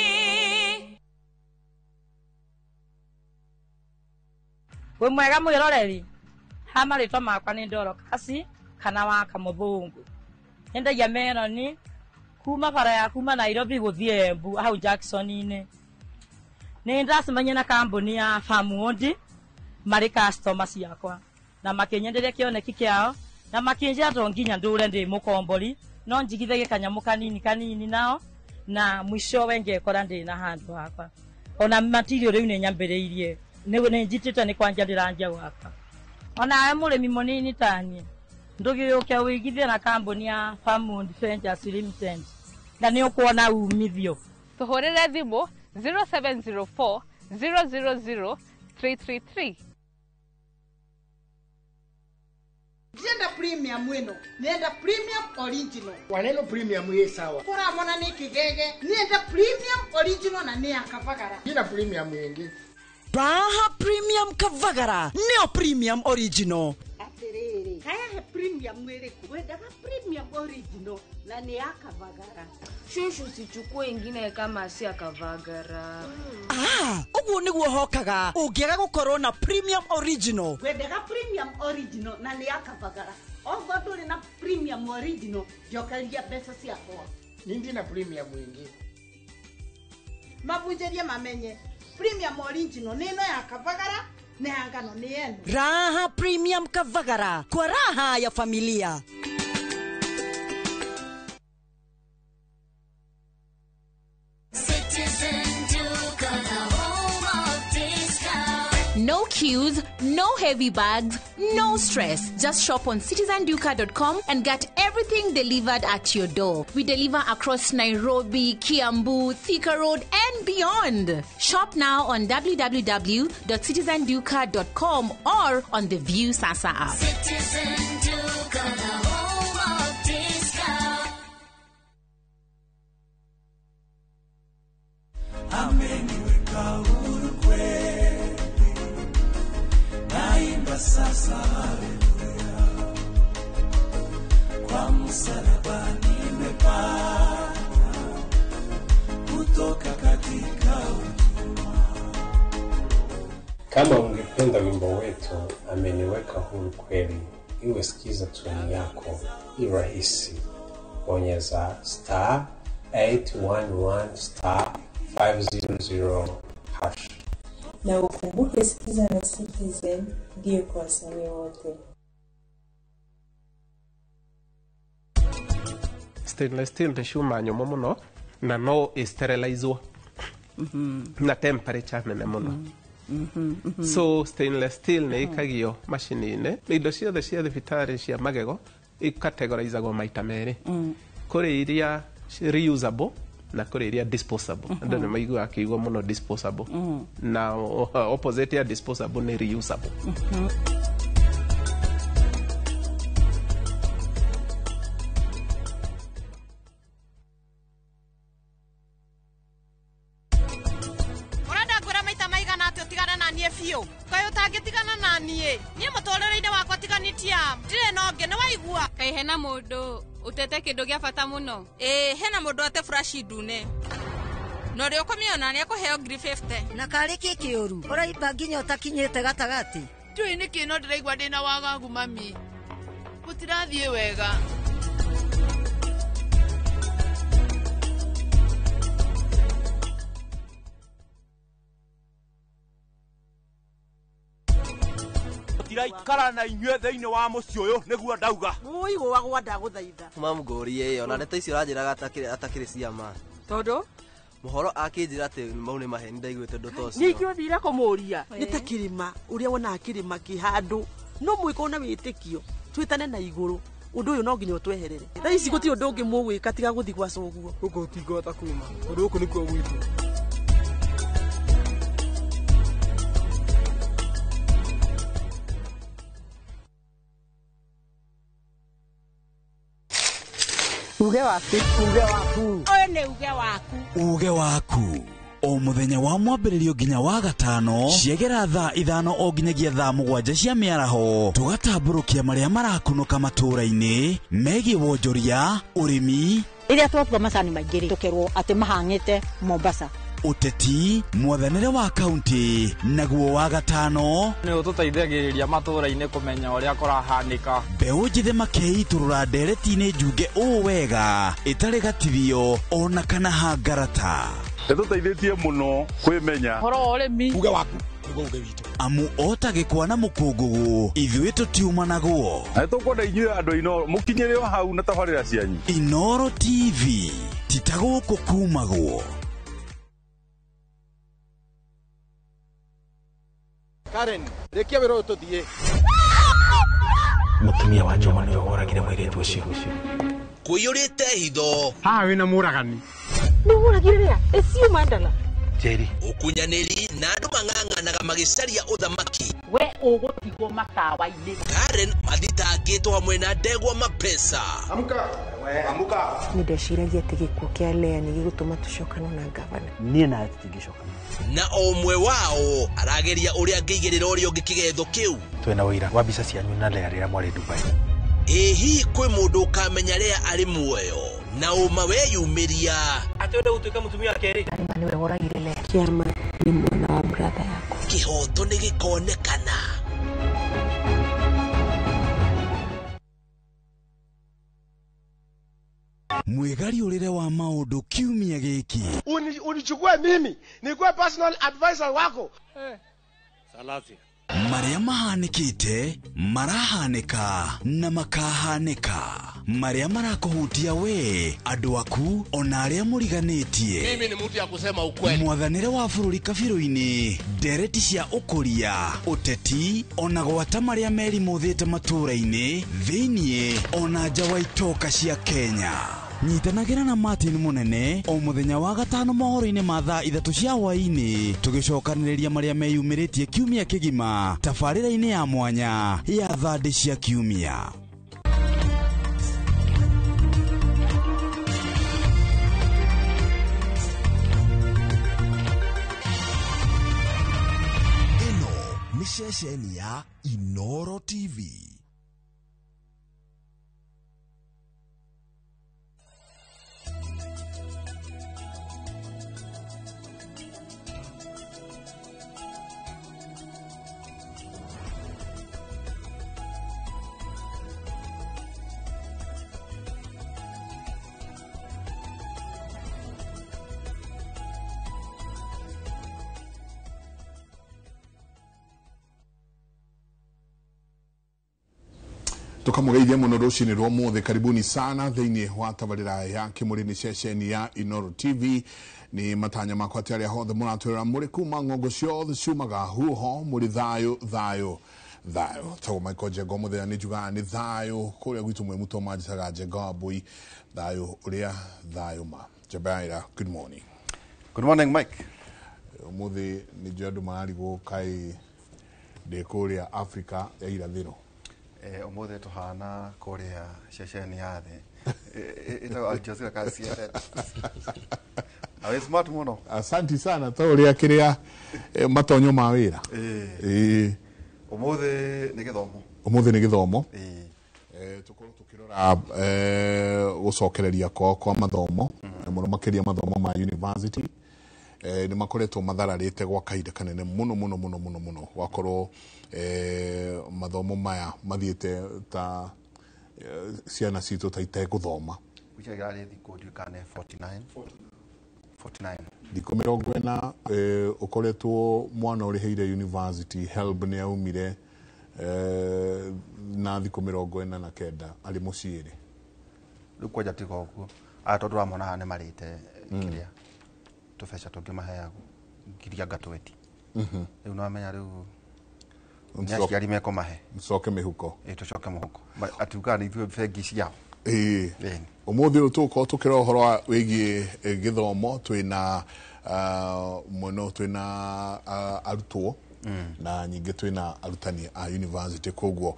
We mwega mwiroreri ha marĩtwa makwa nĩ Dorokasi kana wa Kamũthũngũ. Nyendagia meroni kuma bara ya kuma Nairobi gũthiĩ Embu hau Jackson-inĩ. Nĩ ndacemania na kambuni ya Farmwood marĩ customer ciakwa na makĩnyenderia kĩoneki kĩao na makĩnjĩra to nginya ndũre ndĩ mũkombori no njigithagie kanyamũ kanini kanini nao na mwishowe ngekora ndĩ na handũ hakwa. Ona material rĩu nĩ nyambĩrĩirie nĩ njitĩte nĩ kwanja ndĩranjia gwaka. Ona mũrĩmi mũnini taniĩ ndũgĩũke wĩigithie na kambuni ya Farmwood Ventures Limited na nĩ ũkuona umithio. Tũhũrĩre thimũ 0704 000 333. Ndienda premium ĩno, nenda premium original. Waneno premium ĩ sawa. Kũramona nĩ kĩgege, nenda premium original na nĩ ya Kavagara. Ina premium ĩngĩ. Raha Premium Kavagara, nĩyo premium original. Atĩrĩrĩ, haya he premium ĩrĩkũ? Wendaga premium original na nĩ ya Kavagara. Shushu sichukue ingine kama si ya Kavagara. Ah, ũguo nĩguo hokaga ũngĩaga gũkorwo na premium original. Wendaga premium original na nĩ ya Kavagara. Ogo ndũrĩ na premium original, njokeria mbeca ciakwa. Ni ndina premium ĩngĩ. Mabunjĩrie mamenye premium original nĩ ĩno ya Kavagara na ya ngano nĩ ĩno. Raha Premium Kavagara kwa raha ya familia. No queues, no heavy bags, no stress. Just shop on citizenduka.com and get everything delivered at your door. We deliver across Nairobi, Kiambu, Thika Road, and beyond. Shop now on www.citizenduka.com or on the View Sasa app. Citizen Duka, the home of discount. Ameniweka huru kweli, naimba sasa haleluya, kwa msalaba nimepata kutoka katika utumwa. Kama ungependa wimbo wetu ameniweka huru kweli iwe sikiza tune yako, i rahisi, bonyeza star 811 star 500 hash. Na ukumbuke Sikiza na Citizen ndiyo kwa wasanii wote. Stainless steel nĩ cuma nyũmũ mũno na no ĩsterilizwo na temperature nene mũno. So stainless steel nĩ ĩkagio macini-inĩ. Indo ciothe cia thibitarĩ cia magego ikategorizagwo maita merĩ. Kũrĩ iria reusable na kũrĩ iria disposable. Andũ nĩ maiguaga akĩigua mũno disposable. Na opposite ya disposable nĩ reusable. Ũrenda ngwĩra maita maigana atĩ ũtigane na niĩ biũ? Kaĩ ũtangĩtigana na niĩ? Niĩ mũtũrĩre-inĩ wakwa tiganitia ndirĩ na ũngĩ, nĩ waigua? Kaĩ hena mũndũ ũtete kĩndũ gĩa bata mũno? Ĩĩ, hena mũndũ ate furashi ndune na ũrĩa ũkũmĩona nĩekũheo 50. Na karĩ kĩ kĩũru ũraimba nginya ũtakinyĩte gatagatĩ? Ndiũĩ nĩkĩ no ndĩraigua ndĩna wagagu mami, gũtirathiĩ wega. Tiraikara na inyuĩ thĩinĩ wa mũciĩ ũyũ nĩguo ndauga. Ũigũagwo ndagũthaitha. Mamngũrie ĩyo na ndeto icio ũranjĩraga atakĩrĩ ciama. Tondũ mũhoro akĩnjĩra atĩ mau nĩ maheni ndaiguĩte ũndũ ta ũcio. Ningĩ ũthire kũmũria nĩ ta kĩrĩma ũrĩa wonaga kĩrĩma kĩ handũ no mwĩko na wĩtĩkio twĩtane na igũrũ ũndũ ũyũ no nginya ũtweherere. Thaa ici gũtirĩ ũndũ ũngĩ mũgwĩka tiga gũthiĩ gwa cũguo. Gũkũ tũtingĩhota kuma tondũ gũkũ nĩkuo gwitũ. Uge waku. Uge waku. Ũyũ nĩ uge waku. Uge waku. O mũthenya wa mwambĩrĩrio nginya wa gatano ciegera thaa 5 o nginyagia thaa 7 cia mĩaraho tũgatambũrũkia marĩa marakunũka matũũra-inĩ megiĩ wonjoria, ũrĩmi, rĩrĩa twatua macani maingĩ rĩ tũkerwo atĩ mahang'ĩte Mombasa, ũteti, mwathanĩre wa kaunti, naguo wa gatano nĩ ũtũteithagĩrĩria matũũra-inĩ kũmenya ũrĩa kũrahanĩka. Mbeũ njĩthĩ makeitũrũra ndereti-inĩ njunge ũũ wega ĩtarĩ gatithio ona kana hangarata. Ĩtũteithĩtie mũno kwĩmenya. Ũhoro wa ũrĩmi. Uge waku nĩguo uge witũ. Amu o ta gĩkwa na mũkũngũgũ, ithuĩ tũtiumanagwo. Na nĩtũkwenda inyuĩ andũ a Inooro mũkinyĩre o hau na tabarĩra cianyu. Inooro TV ti ta gũkũ kumagwo. Karen, rĩkia wĩra ũyũ tũthiĩ. Mũtumia wa Juma nĩwe woragire mũirĩtu ũcio. Kũiyũrĩte hitho. Haha wĩna mũragani. Nĩ woragire rĩa? Ĩcio mandala. Njeri. Ũkunyanĩri na andũ mang'ang'anaga magĩcaria ũthamaki. We ũgũtigwo matawa-inĩ. Karen mathitangĩtwo hamwe na ndegwa mapesa. Amka. Amka. Nĩ ndeciragia atĩ gĩkuũ kĩa Lea nĩ gĩgũtũma tũcokane na ngavana. Niĩ nawe tũtingĩcokana. Na o ũmwe wao arageria ũrĩa angĩigĩrĩra ũrĩa ũngĩ kĩgetho kĩu. Twĩna ũira wa mbica cianyu na Lea rĩrĩa mwarĩ Dubai. Ĩ hihi kwĩ mũndũ ũkamenya Lea arĩ muoyo na ũma weyumĩria. Atĩ ũrenda gũtuĩka mũtumia wa kerĩ? Karima nĩwe woragire Lea. Kĩama nĩ mwana wa brother yakwa. Kĩhoto nĩ gĩkonekana. Mwĩgariũrĩre wa maũndũ kiumia gĩkĩ. Unichukue mimi nikuwe personal advisor wako. Salasia. Marĩa mahanĩkĩte, marahanĩka na makahanĩka. Marĩa marakũhutia we, andũ aku, ona arĩa mũriganĩtie. Mimi ni mtu ya kusema ukweli. Mwathanĩre wa bũrũri kabirũ-inĩ, ndereti cia ũkũria, ũteti, ona gwata marĩa merimũthĩte matũũra-inĩ, thĩiniĩ, ona nja wa itoka cia Kenya. Nyitanagĩra na Martin Mũnene o mũthenya wa gatano mohoro-inĩ ma thaa 3 cia hwaĩ-inĩ, tũgĩcokanĩrĩria marĩa meyumĩrĩtie kiumia kĩgima tabarĩra-inĩ ya mwanya ya thandĩ cia kiumia. Ĩno nĩ ceceni ya Inooro TV. Tukamũgeithia mũno rũcinĩ rwa ũmũthĩ. Karibuni sana thĩinĩ wa tabarĩra ya kĩmũrĩ nĩ ceceni ya Inooro TV. Nĩ matanya makwa atĩ arĩa hothe mũratwĩrora mũrĩ kuma ng'ongo ciothe ciumaga huho mũrĩ thayũ thayũ thayũ. Tagwo Michael Njenga mũthenya nĩ njugaga nĩ thayũ kũrĩa gwitũ mwĩ mũtũ manjĩtaga Njenga wa Mbũi, thayũ ũrĩa thayũ ma. Njebaira, good morning. Good morning Mike. Ũmũthĩ nĩ njũĩ andũ mararigwo kaĩ ndĩ kũrĩa Afrika ya irathĩro. Ũmũthĩ tũhana kũrĩa ceceni ya thĩ ĩtagwo Al Jazeera ka CNN. Na wĩ smart mũno. Asanti sana ta ũrĩa kĩrĩa matonyo ma wĩra. Ũmũthĩ nĩ gĩthomo. Ũmũthĩ nĩ gĩthomo. Tũkorwo tũkĩrora gũcokereria kwao kwa mathomo, mũno makĩria mathomo ma university. Nĩ makoretwo mathararĩte gwa kahinda kanene mũno mũno mũno mũno mũno, gwakorwo mathomo maya mathiĩte ta ciana citũ ta itegũthoma. Gũikara kĩrarĩ thikũ ndiũĩ 49. 49. Thikũ 40 ũkoretwo mwana ũrĩhĩire university HELB nĩ aumire na thikũ 49 arĩ mũciĩ rĩ. Rĩu kwanja tiga ũguo aya tondũ ũramona haha nĩ marĩte kĩrĩa tũbeca tũngĩ maheagwo ngiria anga 20. Rĩu nĩwamenya rĩu nĩ aciari mekũmahe. Mũcoke mĩhuko. Ĩ tũcoke mũhuko. Atiugaga nĩ ithuĩ bengi ciao. Ĩĩ. Ũmũthĩ ũyũ tũgũkorwo tũkĩrora ũhoro wĩgiĩ gĩthomo, twĩna mũno twĩna arutwo na nyingĩ twĩna arutani a university, koguo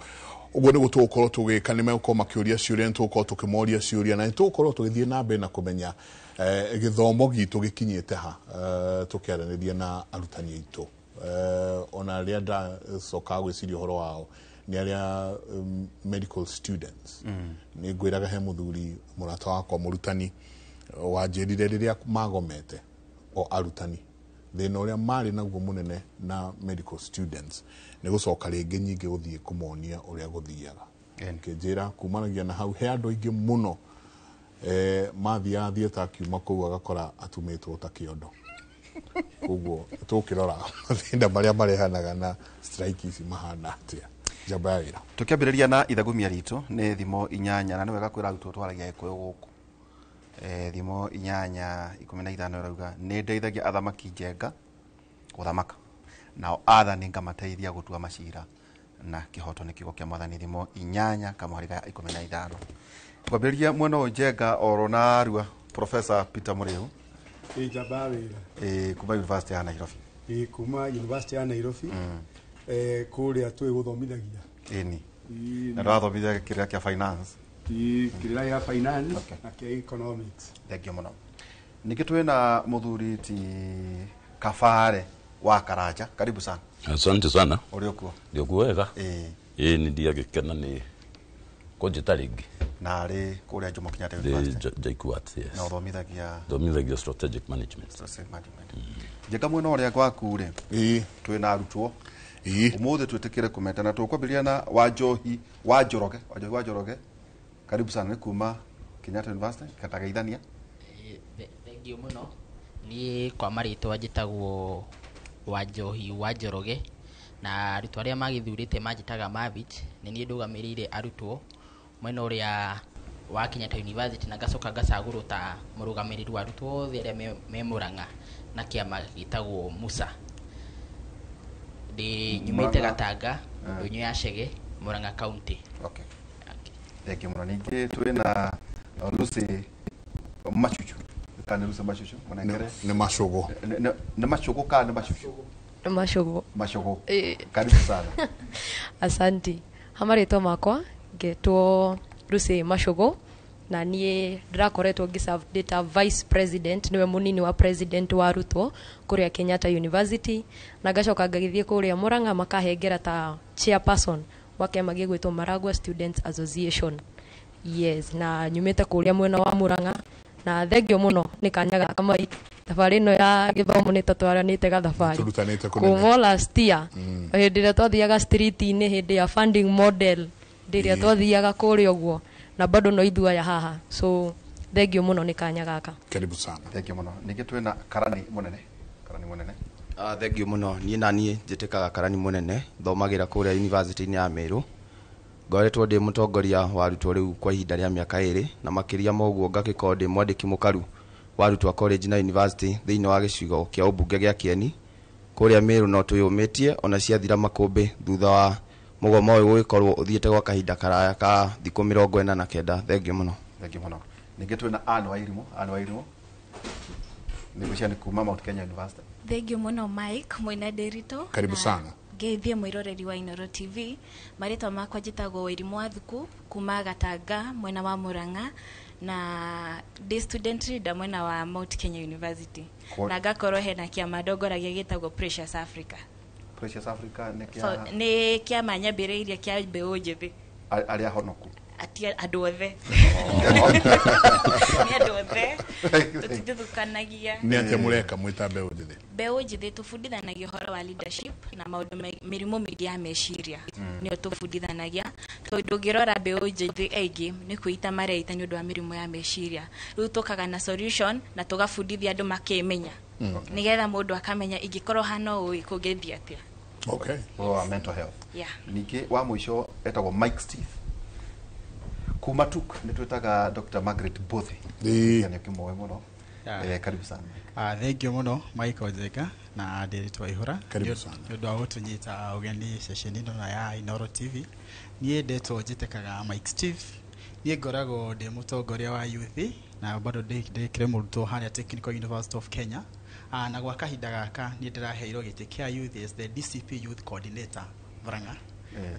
ũguo nĩguo tũgũkorwo tũgĩka. Nĩ megũkorwo makĩũria ciũria, nĩ tũgũkorwo tũkĩmoria ciũria, na nĩ tũgũkorwo tũgĩthiĩ na mbere na kũmenya gĩthomo gitũ gĩkinyĩte ha, tũkĩaranĩria na arutani aitũ. Ona arĩa ndacokaga gwĩciria ũhoro wao nĩ arĩa medical students. Nĩ ngwĩraga he mũthuri mũrata wakwa mũrutani wanjĩrire rĩrĩa magomete o arutani thĩna ũrĩa marĩ naguo mũnene na medical students nĩ gũcoka rĩngĩ nyingĩ gũthiĩ kũmonia ũrĩa gũthiaga. Kĩnjĩra kumanagia na hau he andũ aingĩ mũno Mathiaga thieta akiuma kũu agakora atumĩtwo ta kĩondo. Koguo tũkĩrora mathĩna marĩa marehanaga na strike ici mahana atĩa. Njamba ya wĩra. Tukiambĩrĩria na ithagumia ritũ nĩ thimo 8 na nĩ wega kwĩra arutwo twaragia Gĩkũyũ gũkũ. Thimo 8:15 ĩrauga nĩ ndeithagia athamaki njenga gũthamaka, nao athani ngamateithia gũtua macira na kĩhoto nĩ kiugo kĩa Mwathani. Thimo 8:15. Twambĩrĩria mwena ũyũ Njenga oro na Arua, Professor Peter Mũrĩu. Ĩ njamba ya wĩra. Kuma University ya Nairobi. Ĩ kuma University ya Nairobi. Kũrĩa twĩ gũthomithagia. Ĩni. Na ndĩrathomithia kĩrĩa kĩa finance. Kĩrĩa gĩa finance na kĩa economics. Thank you mũno. Ningĩ twĩna mũthuri ti Kabare wa Karanja. Karibu sana. Asante sana. Ũrĩ ũkuo? Ndĩ ũkuo wega. Ĩĩ nĩ ndiagĩkena nĩ kũnjĩta rĩngĩ. Na arĩ kũrĩa Jomo Kenyatta University. JKUAT, yes. Na ũthomithagia? Thomithagio strategic management. Strategic management. Njega mwena ũrĩa gwaku rĩ, twĩna arutwo. Ũmũthĩ twĩtĩkĩre kũmeta na tũkwambĩrĩria na Wanjohi wa Njoroge. Wanjohi wa Njoroge, karibu sana, nĩ kuma Kenyatta University, Katageithania. Thengiũ mũno. Niĩ kwa marĩtwa njĩtagwo Wanjohi wa Njoroge, na arutwo arĩa magĩthurĩte manjĩtaga Mavich. Nĩ niĩ ndũgamĩrĩire arutwo mwena ũrĩa wa Kenyatta University, na ngacoka ngacagũrwo ta mũrũgamĩrĩri wa arutwo othe arĩa me Murang'a na kĩama gĩtagwo Musa. Ndĩ nyumĩte Gatanga, ndũnyũ ya Chege, Murang'a County. Okay. Thank you mũno. Ningĩ twĩna Lucy Machuchu. Kana Lucy Machuchu, mũnengere? Nĩ Macũgũ. Nĩ Macũgũ kana nĩ Machuchu? Nĩ Macũgũ. Macũgũ. Karibu sana. Asanti. Ha marĩtwa makwa ngetwo Lucy Macũgũ, na niĩ ndĩrakoretwo ngĩserve ndĩ ta vice president, nĩwe mũnini wa president wa arutwo kũrĩa Kenyatta University, na ngacoka ngagĩthiĩ kũrĩa Murang'a makahengera ta chairperson wa kĩama gĩgwĩtwo Maragua Students Association. Yes, na nyumĩte kũrĩa mwena wa Murang'a, na thengio mũno nĩ kanya gaka mai. Thabarĩ ĩno ya gĩthomo nĩ tũtwaranĩte gathabarĩ Tũrutanĩte kũnene. kuma last year, hĩndĩ ĩrĩa twathiaga street-inĩ hĩndĩ ya funding model, hĩndĩ ĩrĩa twathiaga kũrĩa ũguo, na bado no ithuĩ aya haha. So thengio mũno nĩ kanya gaka. Karibu sana. Thank you mũno. Ningĩ twĩna Karani mũnene. Karani mũnene. Thank you mũno. Niĩ na niĩ njĩtĩkaga Karani mũnene, thomagĩra kũrĩa University-inĩ ya Meru. Ngoretwo ndĩ mũtongoria wa arutwo rĩu kwa ihinda rĩa mĩaka 2, na makĩria ma ũguo ngagĩkorwo ndĩ mwandĩki mũkaru wa arutwo a college na university thĩinĩ wa gĩcigo kĩa ũmbunge gĩa Kieni. Kũrĩa Meru no twĩyũmĩtie ona ciathira makũmbĩ thutha wa mũgomo ũyũ gũgĩkorwo ũthiĩte gwa kahinda karaya ka thikũ 49. Thank you mũno. Thank you mũno. Ningĩ twĩna Anne Wairimu. Anne Wairimu nĩ gwĩciria nĩ kuma Mount Kenya University. Thank you mũno Mike mwĩna Nderitu. Karibu sana. Ngeithie mwĩroreri wa Inooro TV. Marĩtwa makwa njĩtagwo Wairimu wa Thuku kuma Gatanga mwena wa Murang'a, na ndĩ student leader mwena wa Mount Kenya University. Na ngakorwo hena kĩama ndongoragia gĩtagwo Precious Africa. Precious Africa nĩ kĩa Nĩ kĩama nyambĩrĩirie kĩa mbeũ njĩthĩ. Arĩa honoku. Atia andũ othe. Nĩ andũ othe. Tũtithukanagia. Nĩ atĩa mũreka mwĩ ta mbeũ njĩthĩ? Mbeũ njĩthĩ tũbundithanagia ũhoro wa leadership na maũndũ mĩrimũ mĩingĩ ya meciria. Nĩyo tũbundithanagia, tondũ ũngĩrora mbeũ njĩthĩ aingĩ nĩ kwĩita mareita nĩ ũndũ wa mĩrimũ ya meciria. Rĩu tũkaga na solution na tũgabundithia andũ makĩmenya. Nĩgetha mũndũ akamenya ingĩkorwo hana ũũ kũngĩthiĩ atĩa. Okay. Ũhoro wa mental health. Yeah. Ningĩ wa mũico etagwo Mike Steve. Kuma TUK nĩ twĩtaga Dr. Margaret Bothe. Nĩ ũkĩmũĩ mũno. Karibu sana. Thank you mũno Michael Njenga na Nderitu Waihũra. Karibu sana. Nĩ ũndũ wa gũtũnyita ũgeni ceceni ĩno ya Inooro TV. Niĩ ndetwo njĩtĩkaga Mike Steve. Niĩ ngoragwo ndĩ mũtongoria wa youth na bado ndĩkĩrĩ mũrutwo harĩa Technical University of Kenya. Na gwa kahinda gaka niĩ ndĩraheirwo gĩtĩ kĩa youth as the DCP Youth Coordinator Murang'a.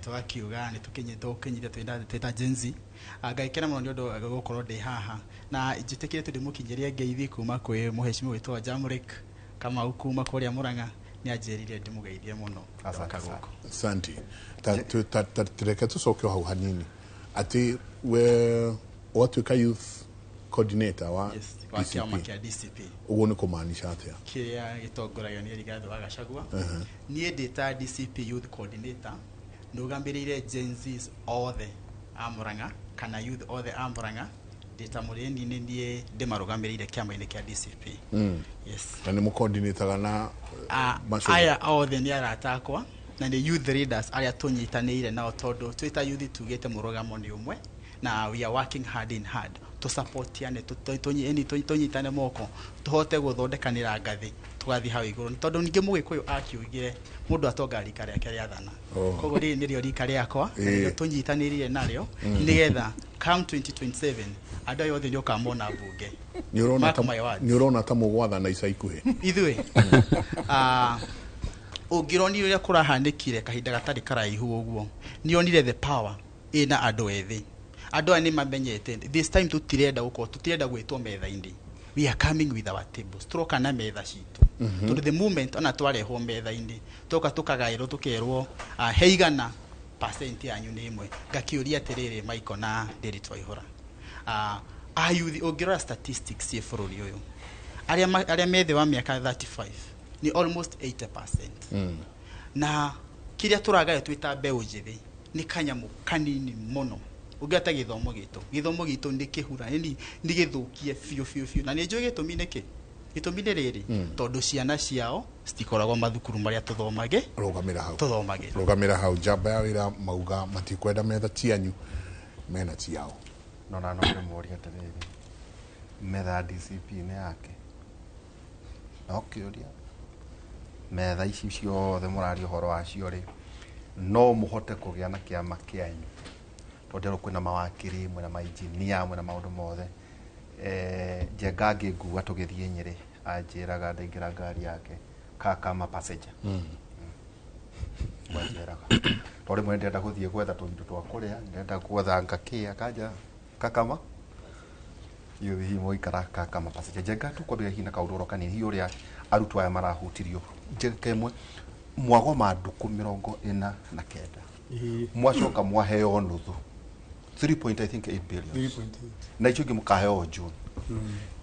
Tũgakiuga nĩ tũkinyite twĩta Gen Z. Ngaikena mũno nĩ ũndũ wa gũkorwo ndĩ haha, na njĩtĩkĩrĩte ndĩmũkinyĩrie ngeithi kuma kwĩ mũheshimiwa wĩtwo Jamrick Kamau kuma kũrĩa Murang'a. Nĩ anjĩrire ndĩmũgeithie mũno. Asante sana. Asante. Reke tũcoke hau hanini atĩ we watuĩka youth coordinator wa wa kĩama kĩa DCP. Ũguo nĩ kũmaanisha atĩa? Kĩrĩa gĩtongoragio nĩ Rigathĩ wa Gachagua. Niĩ ndĩ ta DCP youth coordinator nũgamĩrĩire Gen Zs othe a Murang'a kana youth othe a Murang'a Ndĩ ta mũrĩni nĩ niĩ ndĩmarũgamĩrĩire kĩama-inĩ kĩa DCP. Yes. Na nĩ mũkondinĩtaga na Ah, Macogo? Aya othe nĩ arata akwa na nĩ youth leaders arĩa tũnyitanĩire nao, tondũ twĩ ta youth tugĩte mũrũgamo nĩ ũmwe na we are working hand in hand, tũsupportiane, tũnyitane moko, tũhote gũthondekanĩra ngathĩ tũgathiĩ hau igũrũ. Nĩ tondũ ningĩ mũgĩkũyũ akiugire mũndũ atonga rika rĩake rĩathana. Oh. Koguo rĩrĩ nĩrĩo rika rĩakwa na nĩrĩo tũnyitanĩrire narĩo, nĩgetha come 2027 andũ aya othe nĩ ũkamona mbunge. Nĩ ũrona Mark ta my words. nĩ ũrona ta mũgwathana ica ikuhĩ? Ithuĩ, ah, ũngĩronire ũrĩa kũrahanĩkire kahinda gatarĩ karaihu ũguo, nĩonire the power ĩna andũ ethĩ. Andũ aya nĩ mamenyete this time tũtirenda gũkorwo, tũtirenda gwĩtwo metha-inĩ. We are coming with our tables, tũroka na metha citũ. Tondũ the moment ona twarehwo metha-inĩ, toka tũkagaĩrwo, tũkerwo he igana percent yanyu nĩ ĩmwe, ngakĩũria atĩrĩrĩ, Michael na Ndiritu Waihũra, ayuthi, ũngĩrora statistics ciĩ bũrũri ũyũ, arĩa arĩa me thĩ wa mĩaka 35 nĩ almost 80%. Na kĩrĩa tũragaya twĩ ta mbeũ njĩthĩ nĩ kanyamũ kanini mũno ũngĩata gĩthomo gitũ. Gĩthomo gitũ nĩ kĩhura, nĩ gĩthũkie biũ biũ biũ, na nĩ njũĩ gĩtũmi nĩkĩ. Gĩtũmi nĩ rĩrĩ, tondũ ciana ciao citikoragwo mathukuru marĩa tũthomage. Rũgamĩra hau. Tũthomagĩra. Rũgamĩra hau. Njamba ya wĩra mauga matikwenda metha cianyu, mena ciao. No na no ndĩmũrie atĩrĩrĩ, metha ya DCP nĩ yake? No kĩũria, metha ici ciothe mũraria ũhoro wacio rĩ, no mũhote kũgĩa na kĩama kĩanyu? Tondũ rĩu kwĩna mawakiri, mwĩna mainjinia, mwĩna maũndũ mothe. Njenga ngĩngua tũgĩthiĩ Nyĩrĩ, anjĩraga ndaingĩra ngari yake kakama passenger. Wanjĩraga tondũ rĩmwe ndĩrenda gũthiĩ gwetha tũindo twa kũrĩa, ndĩrenda gwetha ngakĩ, akanja kakama ithuĩ hihi mũikara kakama passenger. Njenga, tũkwambĩrĩria hihi na kaũndũ oro kanini, hihi ũrĩa arutwo aya marahutirio. Njenga ĩmwe, mwagoma ndukũ 49, mwacoka mwaheo nuthu 3 point I think 8 billion. 3.8. Na icio ingĩ mũkaheo June.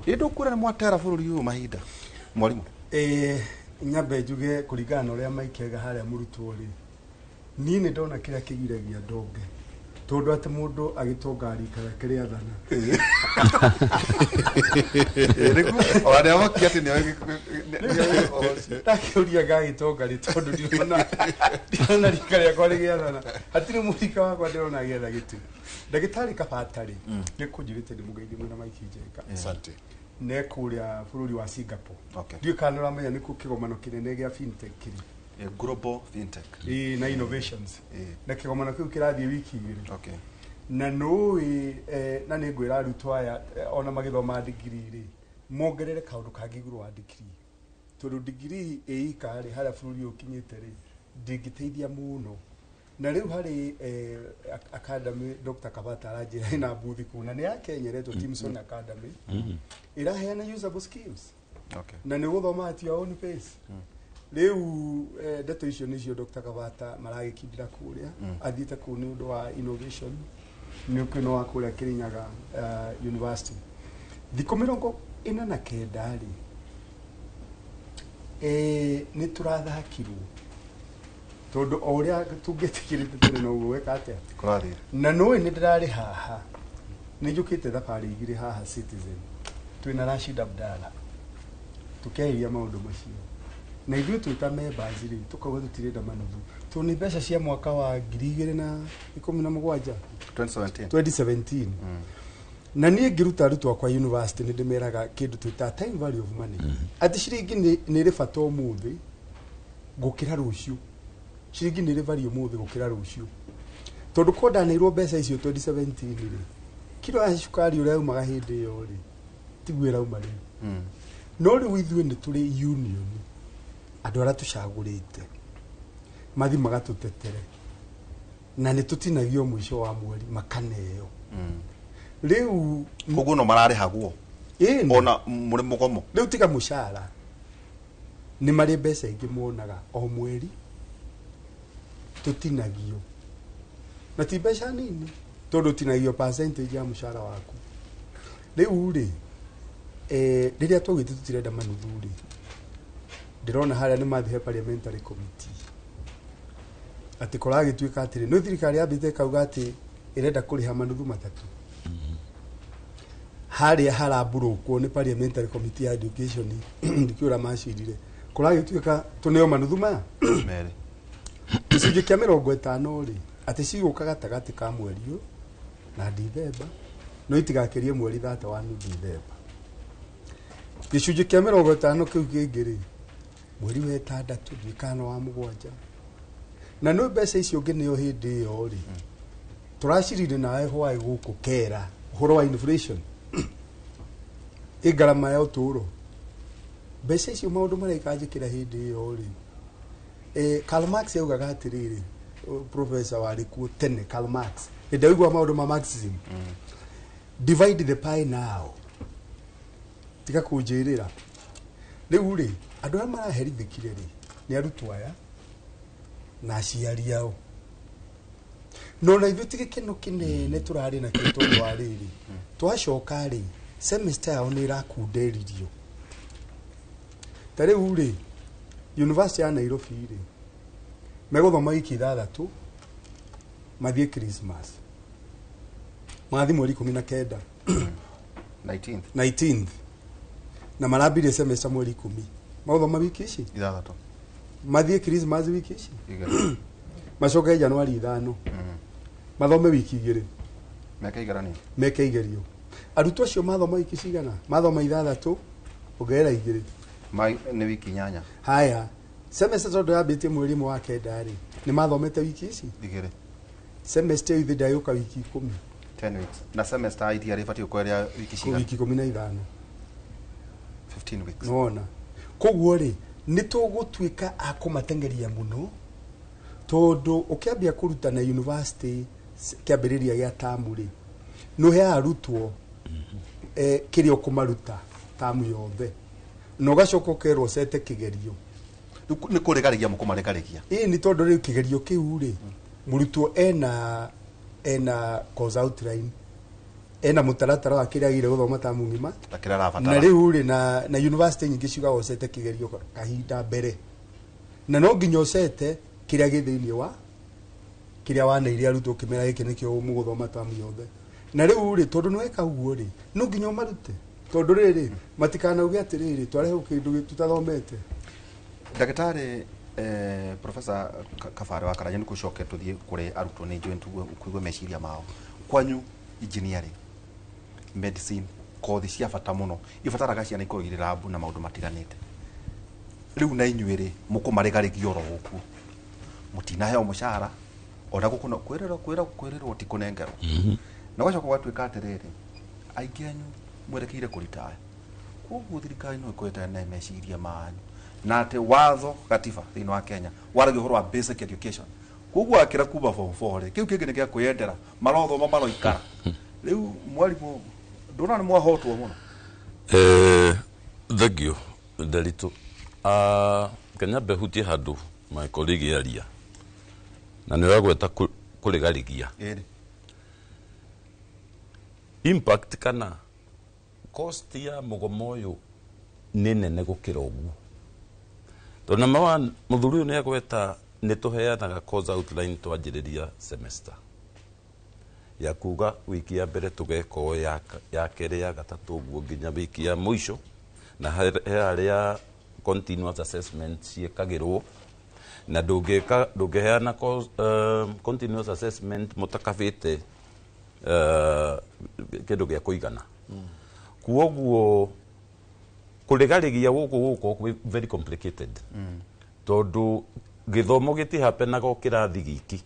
Ĩ ndũkwĩra nĩ mwatera bũrũri ũyũ mahinda, mwarimũ? Nyambe njuge kũringana na ũrĩa maikega harĩa mũrutwo rĩ, niĩ nĩ ndona kĩrĩa kĩgiragia ndonge, tondũ atĩ mũndũ agĩtonga rika rĩake rĩathana. Ona nĩamakia atĩ nĩoĩ. Ndakĩũria ngagĩtonga rĩ, tondũ ndirona rika rĩakwa rĩgĩathana, hatirĩ mũrika wakwa ndĩrona agĩetha gĩtĩ. Ndagĩtarĩ Kabata rĩ, nĩ kũnjĩrĩte ndĩmũgeithie mwĩna Mike Njenga. Asante. Ne kũrĩa bũrũri wa Singapore. Okay. Ndiũĩ kana nĩũramenya nĩkuo kĩgomano kĩnene gĩa fintech kĩrĩ. Global fintech. Ĩĩ, na innovations. Na kĩgomano kĩu kĩrathiĩ wiki 2. Okay. Na nũĩ, na nĩ ngwĩra arutwo aya, ona magĩthoma degree rĩ, mongerere kaũndũ kangĩ igũrũ wa degree, tondũ degree ĩika rĩ, harĩa bũrũri ũyũ ũkinyĩte rĩ, ndĩngĩteithia mũno. Na rĩu harĩ academy Dr. Kabata aranjĩra ĩna mbuthi kũu, na nĩ ya Kenya, ĩretwo Timson Academy, ĩraheana usable skills. Okay. Na nĩ gũthoma at your own pace. Rĩu ndeto icio nĩcio Dr. Kabata maragĩkindĩra kũrĩa. Athiĩte kũu nĩ ũndũ wa innovation, nĩ ũkĩno wa kũrĩa Kirinyaga University. Thikũ 49 rĩ, nĩ tũrathakirwo, tondũ o ũrĩa tũngĩtĩkĩrĩte tene noguo weka atĩa. Kũrathiĩ. Na nũĩ nĩ ndĩrarĩ haha, nĩ njũkĩte thabarĩ 2 haha Citizen twĩna Rashid Abdalla, tũkĩarĩria maũndũ macio, na ithuĩ twĩ ta members rĩ, tũkauga tũtirenda manuthu, tondũ nĩ mbeca cia mwaka wa 2017. 2017. 2017. Na niĩ ngĩruta arutwo akwa university nĩ ndĩmeraga kĩndũ twĩta time value of money, atĩ ciringi nĩ ĩrĩ bata ũmũthĩ gũkĩra rũciũ. Ciringi nĩ ĩrĩ value ũmũthĩ gũkĩra rũciũ, tondũ ko ndaneirwo mbeca icio 2017 rĩ, kiro ya cukari ũrĩa yaumaga hĩndĩ ĩyo rĩ, tiguo ĩrauma rĩu. No rĩu ithuĩ nĩ tũrĩ union, andũ arĩa tũcagũrĩte mathi magatũtetere, na nĩ tũtinagio mũico wa mweri makaneo rĩu. Koguo no mararĩhagwo? Ĩni. Ona mũrĩ mũgomo? Rĩu tiga mũcara, nĩ marĩ mbeca ingĩ monaga o mweri tũtinagio, na ti mbeca nini, tondũ ũtinagio percentage ya mũcara waku. Rĩu rĩ, rĩrĩa twaugĩte tũtirenda manuthu rĩ, ndĩrona harĩa nĩ mathiĩ he parliamentary committee, atĩ kũragĩtuĩka atĩrĩ, nĩ thirikari yambĩte ĩkauga atĩ ĩrenda kũrĩha manuthu matatũ. Harĩa haramburũkwo nĩ parliamentary committee ya education ndikĩũra macirire kũragĩtuĩka tũneo manuthu maya merĩ. Gĩcunjĩ kĩa 50 rĩ, atĩ cigũka gatagatĩ ka mweri ũyũ na Dithemba, no itigakĩrie mweri 31 Dithemba. Gĩcunjĩ kĩa 50 kĩu kĩngĩ rĩ, mweri wa 6 ndiũĩ kana wa 7. Na nĩ mbeca icio ũngĩneo hĩndĩ ĩyo rĩ, tũracirire nawe hwaĩ gũkũ kera ũhoro wa inflation, ĩ ngarama ya ũtũũro. Mbeca icio maũndũ marĩa ikanjĩkĩra hĩndĩ ĩyo rĩ, Karl Marx augaga atĩrĩrĩ, professor warĩ kuo tene Karl Marx, hĩndĩ ĩrĩa ũiguaga maũndũ ma Marxism, divide the pie now, tiga kũnjĩrĩra. Rĩu rĩ, andũ arĩa maraherithĩkire rĩ, nĩ arutwo aya na aciari ao. No na ithuĩ ti gĩkeno kĩnene tũrarĩ nakĩo tondũ wa rĩrĩ, twacoka rĩ, semester yao nĩ ĩrakunderirio. Ta rĩu rĩ, University ya Nairobi rĩ, megũthoma wiki 6 mathiĩ Christmas, mathiĩ mweri 19. 19th. 19th, na marambirie semester mweri 10, magũthoma wiki ici 6, mathiĩ Christmas wiki ici 2, macoke Januari 5 mathome wiki 2, meke igeranio. Meke igerio. Arutwo acio mathoma wiki cigana? Mathoma 6 ongerera 2. Nĩ wiki 8. Haya, semester tondũ yambĩtie mweri 1 wa 9 rĩ, nĩ mathomete wiki ici 2. Semester ĩyo ithe ndayũka wiki 10. 10 weeks. Na semester itiarĩ ĩbatiĩ gũkorwo ĩrĩ ya wiki cigana? Wiki 15. 15 weeks. Nĩwona, koguo rĩ, nĩ tũgũtuĩka a kũmatengeria mũno, tondũ ũkĩambia kũrutana university kĩambĩrĩria gĩa tamu rĩ, nĩ ũheaga arutwo kĩrĩa ũkũmaruta tamu yothe, na ũgacoka ũkerwo ũcete kĩgerio. Nĩ kũregaregia mũkũmaregaregia. Ĩĩ, nĩ tondũ rĩu kĩgerio kĩu rĩ, mũrutwo ena course outline, ena mũtaratara wa kĩrĩa agĩrĩire gũthoma tamu ng'ima na kĩrĩa arabatara. Na rĩu rĩ, na university nyingĩ ciugaga ũcete kĩgerio kahinda mbere, na no nginya ũcete kĩrĩa gĩ thĩinĩ wa kĩrĩa waneire arutwo ũkĩmera gĩkĩ nĩkĩo mũgũthoma tamu yothe. Na rĩu rĩ, tondũ nĩweka ũguo rĩ, no nginya ũmarute, tondũ rĩrĩ matikanauge atĩrĩrĩ, twarehwo kĩndũ tũtathomete. Ndagĩtarĩ Professor Kabare wa Karanja, nĩ gũcoke tũthiĩ kũrĩ arutwo, nĩ njũĩ kũigua meciria mao. Kwanyu engineering, medicine, kothi cia bata mũno ibataraga ciana ikorwo irĩ rabu na maũndũ matiganĩte. Rĩu na inyuĩ rĩ, mũkũmaregaregia oro gũkuo, mũtinaheo mũcara ona gũkũ kwĩrĩrwo kwĩrĩrwo kwĩrĩrwo ti kũnengerwo, na gwacoka gwatuĩka atĩrĩrĩ, aingĩ anyu mwerekeire kũritaya, koguo thirikari no ĩkorwo ĩtarĩ na meciria manyu, na atĩ watho gatiba thĩinĩ wa Kenya waragia ũhoro wa basic education, koguo akĩra kuma form 4 rĩ, kĩu kĩngĩ nĩ gĩa kwĩyendera, marothoma maroikara. Rĩu mwarimũ, ndũrona nĩ mwahotwo mũno? Thank you Nderitu. Kenya hutie handũ my colleague aria na nĩ ũragweta kũrĩgarĩgia Ĩrĩ. Impact kana cost ya mũgomo ũyũ nĩ nene gũkĩra ũguo, tondũ number one, mũthuri ũyũ nĩ agweta nĩ tũheanaga course outline twanjĩrĩria semester, ya kuga wiki ya mbere tũgeka ũũ, ya kerĩ, ya gatatũ, ũguo nginya wiki ya mũico, na he harĩa continuous assessment ciĩkagĩrwo, na ndũngĩka ndũngĩheana continuous assessment mũtakabĩte kĩndũ gĩa kũigana. Kuoguo kũrĩgarĩgia gũkũ gũgũkorwo kwĩ very complicated, tondũ gĩthomo gĩtihapenaga o kĩrathi giki.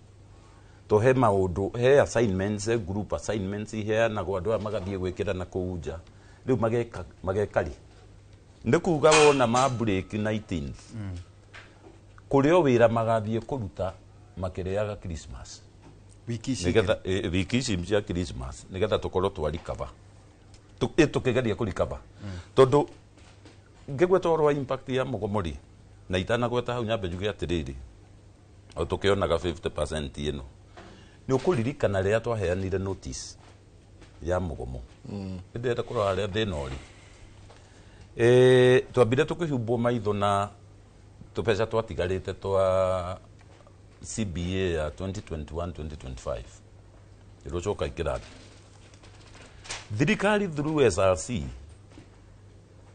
To he maũndũ, he assignments, he group assignments iheanagwo, andũ aya magathiĩ gwĩkĩra na kũu nja. Rĩu mageka rĩ, nĩ kuga wona ma break 19th, kũrĩ o wĩra magathiĩ kũruta makĩrĩaga Christmas. Wiki ici. Nĩgetha wiki ici cia Christmas, nĩgetha tũkorwo twa recover, tũkĩgeria kũ recover, tondũ ngĩgweta ũhoro wa impact ya mũgomo rĩ, na itanagweta hau nyambe njuge atĩrĩrĩ, o tũkĩonaga 50% ĩno, nĩ ũkũririkana rĩrĩa twaheanire notice ya mũgomo, ndĩrenda kũrora harĩa thĩna ũrĩ. Twambire tũkĩhumbwo maitho na tũbeca twatigarĩte twa CBA ya 2021-2025, ĩrũcoka ikĩrathi. Thirikari through SRC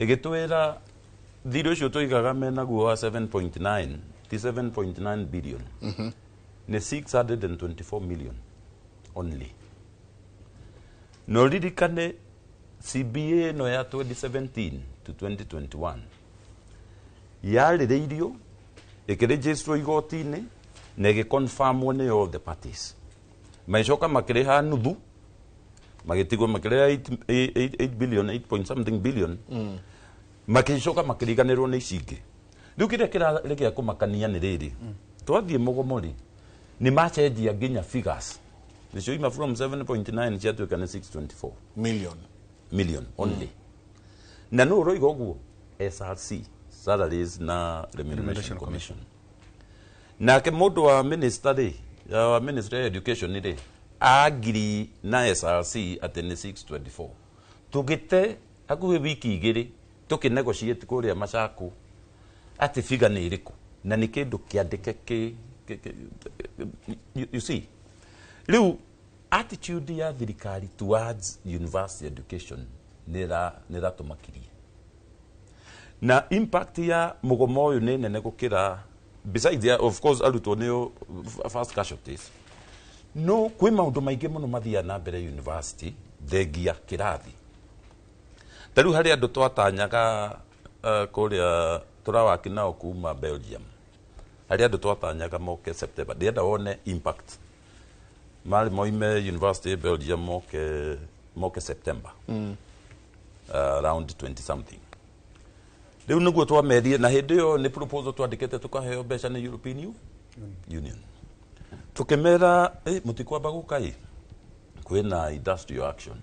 ĩgĩtwĩra thirĩ ũcio tũigaga menaguo wa 7.9 ti 7.9 billion, nĩ 624 million only. Na ũririkane CBA ĩno ya 2017 to 2021 yarĩrĩirio, ĩkĩregistrwo igoti-inĩ na ĩgĩconfirmwo nĩ all the parties. Magĩcoka makĩrĩha nuthu, magĩtigwo makĩrĩha 8 billion, 8 point something billion. Makĩcoka makĩriganĩrwo nĩ ici ingĩ. Rĩu kĩrĩa kĩrarĩ gĩa kũmakania nĩ rĩrĩ, twathiĩ mũgomo rĩ, nĩ macenjia nginya figures, nĩcio ima from 7.9 ciatuĩka nĩ 624 million. Million only. Na nũ ũroiga ũguo? SRC, Salaries na Remuneration Commission. Nake mũndũ wa minister rĩ, wa Ministry of Education rĩ, agiri na SRC atĩ nĩ 624. Tũgĩte hakuhĩ wiki 2 tũkĩnegotiate kũrĩa Machako atĩ figure nĩ ĩrĩkũ, na nĩ kĩndũ kĩandĩke kĩ you see, rĩu attitude ya thirikari towards university education nĩ ĩratũmakirie, na impact ya mũgomo ũyũ nĩ nene gũkĩra, besides ya, of course, arutwo nĩo first casualties, no kwĩ maũndũ maingĩ mũno mathiaga na mbere university thengia kĩrathi. Ta rĩu harĩ andũ twatanyaga kũrĩa tũrawaki nao kuma Belgium, harĩ andũ twatanyaga moke September. Ndĩrenda wone impact. Marĩ moime university Belgium moke September, around 20 something. Rĩu nĩguo twamerire, na hĩndĩ ĩyo nĩ proposal twandĩkĩte tũkaheo mbeca nĩ European Union. Tũkĩmera mũtikwamba gũka ĩ, kwĩna industrial action,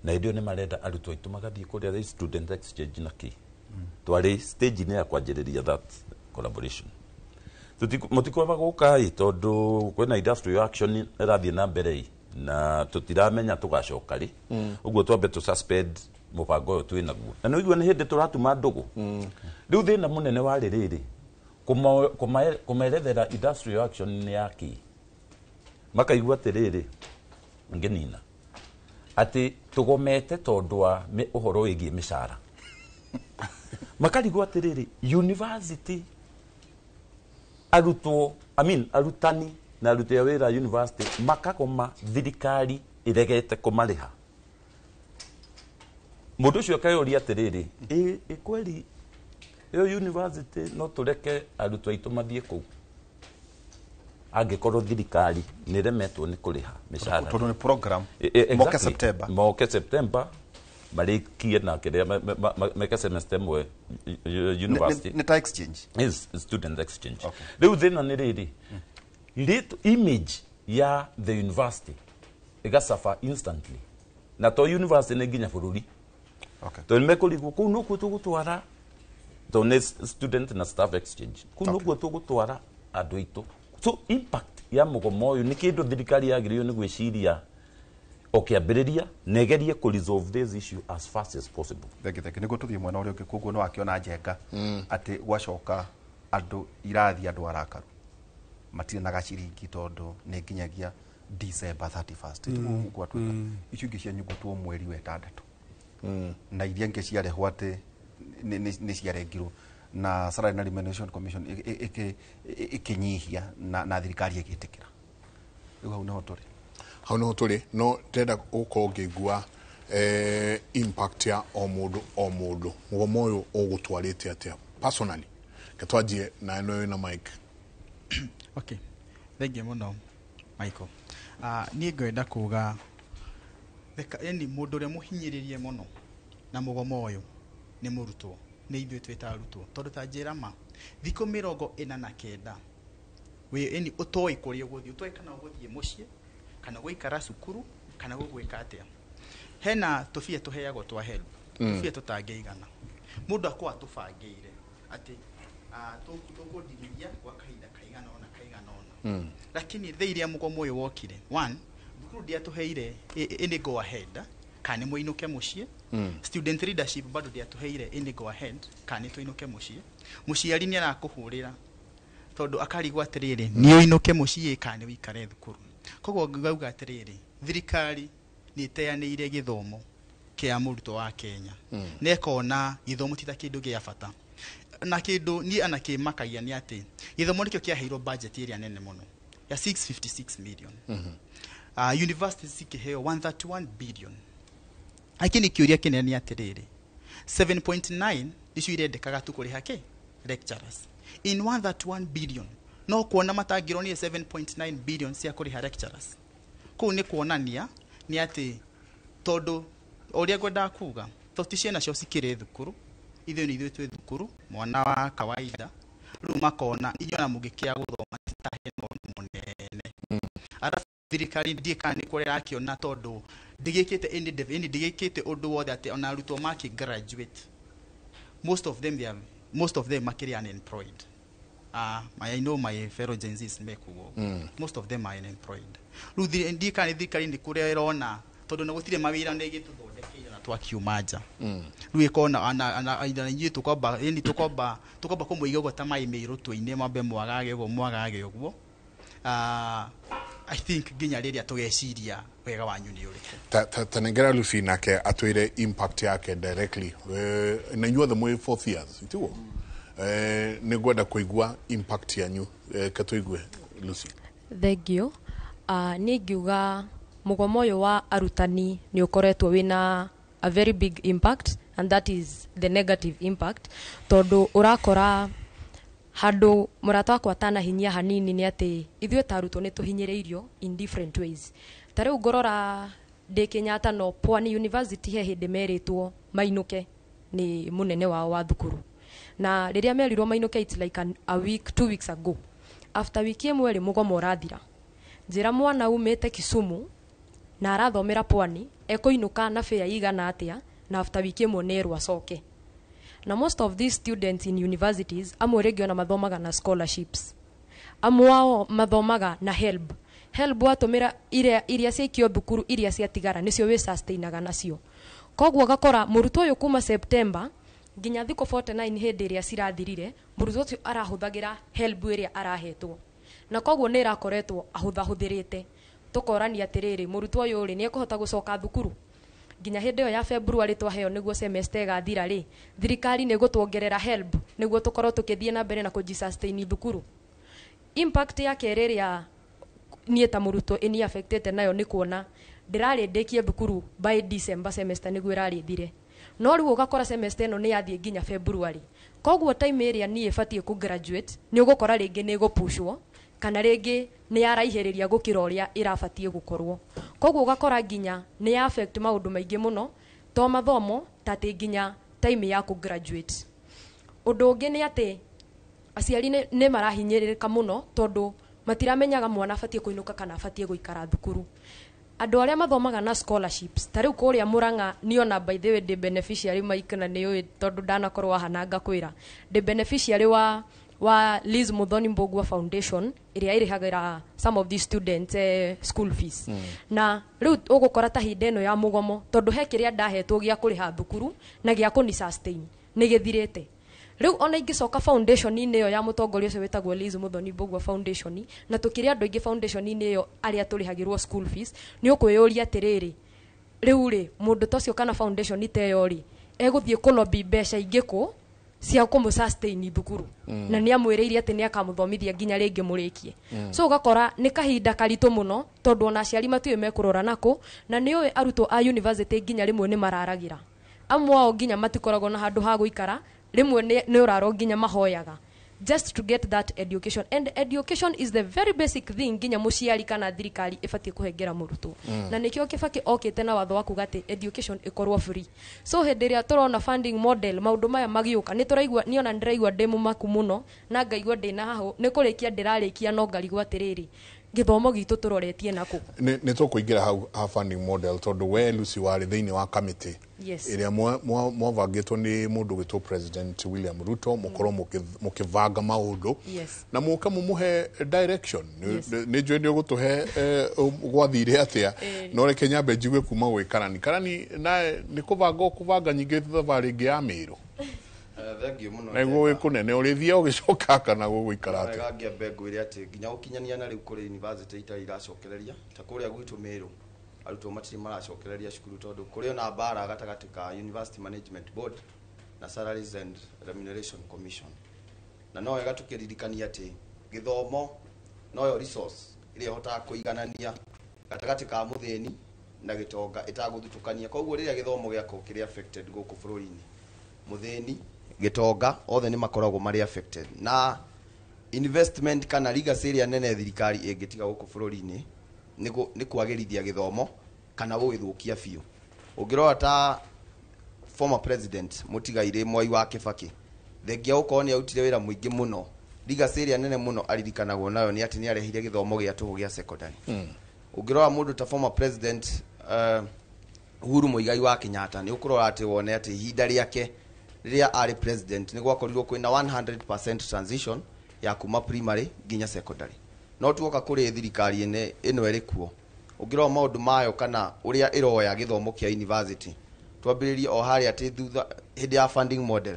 na hĩndĩ ĩyo nĩ marenda arutwo aitũ magathiĩ kũrĩa student exchange na kĩ. Twarĩ stage-inĩ ya kwanjĩrĩria that collaboration. Mũtikwamba gũka ĩ, tondũ kwĩna industrial action ĩrathiĩ na mbere ĩ, na tũtiramenya tũgacoka rĩ. Ũguo twambe tũ suspend mũbango ũyũ twĩ naguo. Na nĩũigua nĩ hĩndĩ tũratuma ndũgũ. Rĩu thĩna mũnene warĩ rĩrĩ, kũmerethera industrial action nĩ ya kĩ. Makaigua atĩrĩrĩ, ngĩnina, atĩ tũgomete tondũ wa ũhoro wĩgiĩ mĩcara. Makarigwo atĩrĩrĩ, university arutwo, I mean, arutani na aruti a wĩra university makagoma thirikari ĩregete kũmarĩha. Mũndũ ũcio akeyũria atĩrĩrĩ, ĩ kweli ĩyo university no tũreke arutwo aitũ mathiĩ kũu angĩkorwo thirikari nĩ ĩremetwo nĩ kũrĩha mĩcara? Tondũ nĩ program. Moke September. Moke September marĩkie na kĩrĩa meke semester ĩmwe university. Nĩ ta exchange. Yes, student exchange. Rĩu thĩna nĩ rĩrĩ, image ya the university ĩgacafa instantly, na to university nĩ nginya bũrũri. Tondũ nĩmekũrigwo kũu nokuo tũgũtwara, tondũ nĩ student na staff exchange, kũu nokuo tũgũtwara andũ aitũ. So impact ya mũgomo ũyũ nĩ kĩndũ thirikari yagĩrĩirwo nĩ gwĩciria o kĩambĩrĩria na ĩgerie kũ resolve this issue as fast as possible. Thengi thengi. Nĩguo tũthiĩ mwena ũrĩa ũngĩ. Koguo nĩ wakĩona njenga atĩ gwacoka andũ irathi, andũ arakaru matirĩ na gaciringi tondũ nĩ nginyagia December 31st. Gwatuĩka icio ingĩ cianyugutwo mweri wa ĩtandatũ, na iria ingĩ ciarehwo atĩ nĩ ciarengirwo na Salary na Remuneration Commission ĩkĩnyihia na thirikari ĩgĩtĩkĩra. Rĩu hau nĩho tũrĩ. Hau nĩho tũrĩ. No ndĩrenda gũkorwo ngĩigua impact ya o mũndũ o mũndũ. Mũgomo ũyũ ũgũtwarĩte atĩa personally? Reke twanjie na ĩno ĩna mic. Okay, thengiũ mũno Michael. Niĩ ngwenda kuga yani mũndũ ũrĩa mũhinyĩrĩrie mũno na mũgomo ũyũ nĩ mũrutwo, nĩ ithuĩ twĩ ta arutwo, tondũ ta njĩra ma thikũ 49 wĩ yani ũtoĩ kũrĩa ũgũthiĩ, ũtoĩ kana ũgũthiĩ mũciĩ kana gũikara cukuru kana gũgwĩka atĩa. Hena tũbia tũheagwo twa HELB, tũbia tũtangĩigana. Mũndũ akorwo atũbangĩire atĩ tũkũndirithia gwa kahinda kaigana ũna kaigana ũna, lakini thaa iria mũgomo ũyũ wokire, one, thukuru ndiatũheire any go ahead kana nĩ mũinũke mũciĩ. Student leadership bado ndiatũheire any go ahead kana nĩ tũinũke mũciĩ. Mũciari nĩ arakũhũrĩra tondũ akarigwo atĩrĩrĩ, nĩ ũinũke mũciĩ kana nĩ ũikare thukuru. Koguo ngauga atĩrĩrĩ, thirikari nĩ ĩteanĩire gĩthomo kĩa mũrutwo wa Kenya, na ĩkona gĩthomo ti ta kĩndũ gĩa bata. Na kĩndũ niĩ ana kĩmakagia nĩ atĩ gĩthomo nĩkĩo kĩaheirwo budget ĩrĩa nene mũno ya 656 million, universities cikĩheo 131 billion, lakini kĩũria kĩnene nĩ atĩrĩrĩ, 7.9 nĩcio irendekaga tu kũrĩha kĩ lecturers in 131 billion. No kuona matangĩronire 7.9 billion cia kũrĩha lecturers kũu nĩ kuonania nĩ atĩ tondũ ũrĩa ngwendaga kuga to ti ciana cio cikĩrĩ thukuru, ithuĩ nĩ ithuĩ twĩ thukuru mwana wa kawaida, rĩu makona inyuĩ ona mũngĩkĩa gũthoma ti ta hena ũndũ mũnene. Arabu thirikari ndiĩ kana nĩ kũrĩa ĩrakĩona tondũ ndĩgĩkĩte any ndĩgĩkĩte ũndũ wothe atĩ ona arutwo makĩ graduate, most of them, they are, most of them makĩrĩ unemployed. I know my fellow Gen Zs mekuo. Most of them are unemployed. Rĩu ndiĩ kana nĩ thirikari nĩ kũrĩa ĩrona tondũ na gũtirĩ mawĩra nĩ ĩgĩtũthondekeire na twakiuma nja. Rĩu ĩkona ana inyuĩ tũkwamba yani tũkwamba kũmũiga ũguo ta maĩ me irũtũ-inĩ, mwambe mwagage ũguo mwagage ũguo. I think nginya rĩrĩa tũgeciria wega wanyu nĩ ũrĩkũ. Ta nengera Lucy nake atwire impact yake directly. Na inyuothe mwĩ fourth years itiguo? Nĩ ngwenda kũigua impact yanyu. Ke tũigue Lucy. Thank you. Niĩ ingiuga mũgomo ũyũ wa arutani nĩ ũkoretwo wĩna a very big impact, and that is the negative impact, tondũ ũrakora handũ mũrata wakwa atanahinyia hanini nĩ atĩ ithuĩ ta arutwo nĩ tũhinyĩrĩirio in different ways. Ta rĩu ngorora ndĩ Kenyatta no Pwani University he hĩndĩ merĩtwo mainũke nĩ mũnene wao wa thukuru, na rĩrĩa merirwo mainũke, it's like a week, 2 weeks ago. After wiki ĩmwe rĩ, mũgomo ũrathira. Njĩra mwana umĩte Kisumu na arathomera Pwani ekũinũka na fare igana atĩa, na after wiki ĩmwe nĩ acoke? Na most of these students in universities, amwe rĩngĩ ona mathomaga na scholarships, amwe ao mathomaga na HELB. HELB watũmĩra iria ciaikio thukuru, iria ciatigara nĩcio wĩ sustainaga nacio. Koguo ũgakora mũrutwo ũyũ kuma September nginya thikũ 49 hĩndĩ ĩrĩa cirathirire, mũrutwo ũcio arahũthagĩra HELB ĩrĩa arahetwo, na koguo nĩ ĩrakoretwo ahũthahũthĩrĩte. Tũkorania atĩrĩrĩ, mũrutwo ũyũ rĩ, nĩ ekũhota gũcoka thukuru nginya hĩndĩ ĩyo ya February twaheo nĩguo semester ĩgathira rĩ, thirikari nĩ ĩgũtuongerera HELB nĩguo tũkorwo tũkĩthiĩ na mbere na kũjisustain thukuru? Impact ya kerĩ ĩrĩa niĩ ta mũrutwo ĩni affectĩte nayo nĩ kuona ndĩrarĩ ndĩkie thukuru by December semester nĩguo ĩrarĩ ĩthire, no rĩu ũgakora semester ĩno nĩ yathiĩ nginya February. Koguo time ĩrĩa niĩ ĩbatiĩ kũ graduate nĩ ũgũkora rĩngĩ nĩ ĩgũpushwo kana rĩngĩ nĩ yaraihĩrĩria gũkĩra ũrĩa ĩrabatiĩ gũkorwo. Koguo ũgakora nginya nĩ ya affect maũndũ maingĩ mũno, to mathomo, ta atĩ nginya time ya kũ graduate. Ũndũ ũngĩ nĩ atĩ aciari nĩ marahinyĩrĩrĩka mũno tondũ matiramenyaga mwana abatiĩ kũinũka kana abatiĩ gũikara thukuru. Andũ arĩa mathomaga na scholarships ta rĩu kũrĩa Murang'a, niona by the way ndĩ beneficiary, Mike, na nĩ ũĩ tondũ ndanakorwo haha na ngakwĩra ndĩ beneficiary wa Liz Muthoni Mbugua Foundation ĩrĩa ĩrĩhagĩra some of these students school fees. Na rĩu ũgũkora ta hĩndĩ ĩno ya mũgomo, tondũ he kĩrĩa ndahetwo gĩa kũrĩha thukuru na gĩa kũni sustain nĩ gĩthirĩte. Rĩu ona ingĩcoka foundation-inĩ ĩyo ya mũtongoria ũcio wĩtagwo Liz Muthoni Mbugua Foundation, na tũkĩrĩ andũ aingĩ foundation-inĩ ĩyo arĩa tũrĩhagĩrwo school fees, nĩ ũkwĩyũria atĩrĩrĩ, rĩu rĩ, mũndũ ta ũcio kana foundation ta ĩyo rĩ, egũthiĩ kũlobby mbeca ingĩ kũ cia kũmũ sustain thukuru? Na nĩ amwĩrĩire atĩ nĩ akamũthomithia nginya rĩngĩ mũrĩkie. So ũgakora nĩ kahinda karitũ mũno tondũ ona aciari matiũĩ mekũrora nakũ, na nĩ ũĩ arutwo a university nginya rĩmwe nĩ mararagĩra, amwe ao nginya matikoragwo na handũ ha gũikara, rĩmwe nĩ ũraro nginya mahoyaga just to get that education. And education is the very basic thing nginya mũciari kana thirikari ĩbatiĩ kũhengera mũrutwo. Na nĩkĩo Kĩbakĩ okĩte na watho wa kuga atĩ education ĩkorwo free. So hĩndĩ ĩrĩa tũrona funding model, maũndũ maya magĩũka, nĩ tũraigua, niĩ ona nĩndĩraigua ndĩ mũmaku mũno na ngaigua ndĩna hahũ nĩ kũrĩkia ndĩrarĩkia, no ngarigwo atĩrĩrĩ, gĩthomo gitũ tũroretie nakũ? Nĩ tũkũingĩra hau ha funding model tondũ we Lucy warĩ thĩinĩ wa committee ĩrĩa mwavangĩtwo nĩ mũndũ gwĩtwo President William Ruto mũkorwo mũkĩbanga maũndũ na mũke mũmũhe direction. Nĩ njũĩ nĩ ũgũtũhe gwathire atĩa, no reke nyambe njigue kuma gwĩ Karani. Karani, nawe nĩ kũbanga ũkũbanga nyingĩ thabarĩ ĩngĩ ya Mĩrũ? Thengiũ mũno. Nĩguo wĩ kũnene ũrĩthiĩ ũgĩcoka kana gũgũikara atĩa? Wega, ngĩambe ngwĩre atĩ nginya gũkinyania na rĩu kũrĩ university itarĩ iracokereria ta kũrĩa gwitũ Mĩrũ. Arutwo matirĩ maracokereria cukuru tondũ kũrĩ ona mbara gatagatĩ ka University Management Board na Salaries and Remuneration Commission. Na no wega tũkĩririkania atĩ gĩthomo noyo resource ĩrĩa ĩhotaga kũiganania gatagatĩ ka mũthĩni na gĩtonga ĩtagũthutũkania. Koguo rĩrĩa gĩthomo gĩakorwo kĩrĩ affected gũkũ bũrũri-inĩ, mũthĩni, gĩtonga, othe nĩ makoragwo marĩ affected. Na investment kana legacy ĩrĩa nene thirikari ĩngĩtiga gũkũ bũrũri-inĩ nĩ kwagĩrithia gĩthomo kana gũgĩthũkia biũ. Ũngĩrora ta former president mũtigairĩ Mwai wa Kibaki, thengia gũkorwo nĩ arutire wĩra mũingĩ mũno, legacy ĩrĩa nene mũno aririkanagwo nayo nĩ atĩ nĩ arehire gĩthomo gĩa tũhũ gĩa secondary. Ũngĩrora mũndũ ta former president Uhuru Muigai wa Kenyatta, nĩ ũkũrora atĩ wone atĩ ihinda rĩake rĩrĩa arĩ president nĩ gwakorirwo kwĩna 100% transition ya kuma primary nginya secondary. No tuoka kũrĩ thirikari ĩno ĩrĩ kuo, ũngĩrora maũndũ mayo kana ũrĩa ĩroya gĩthomo kĩa university, twambĩrĩrie o harĩa atĩ thutha hĩndĩ ya funding model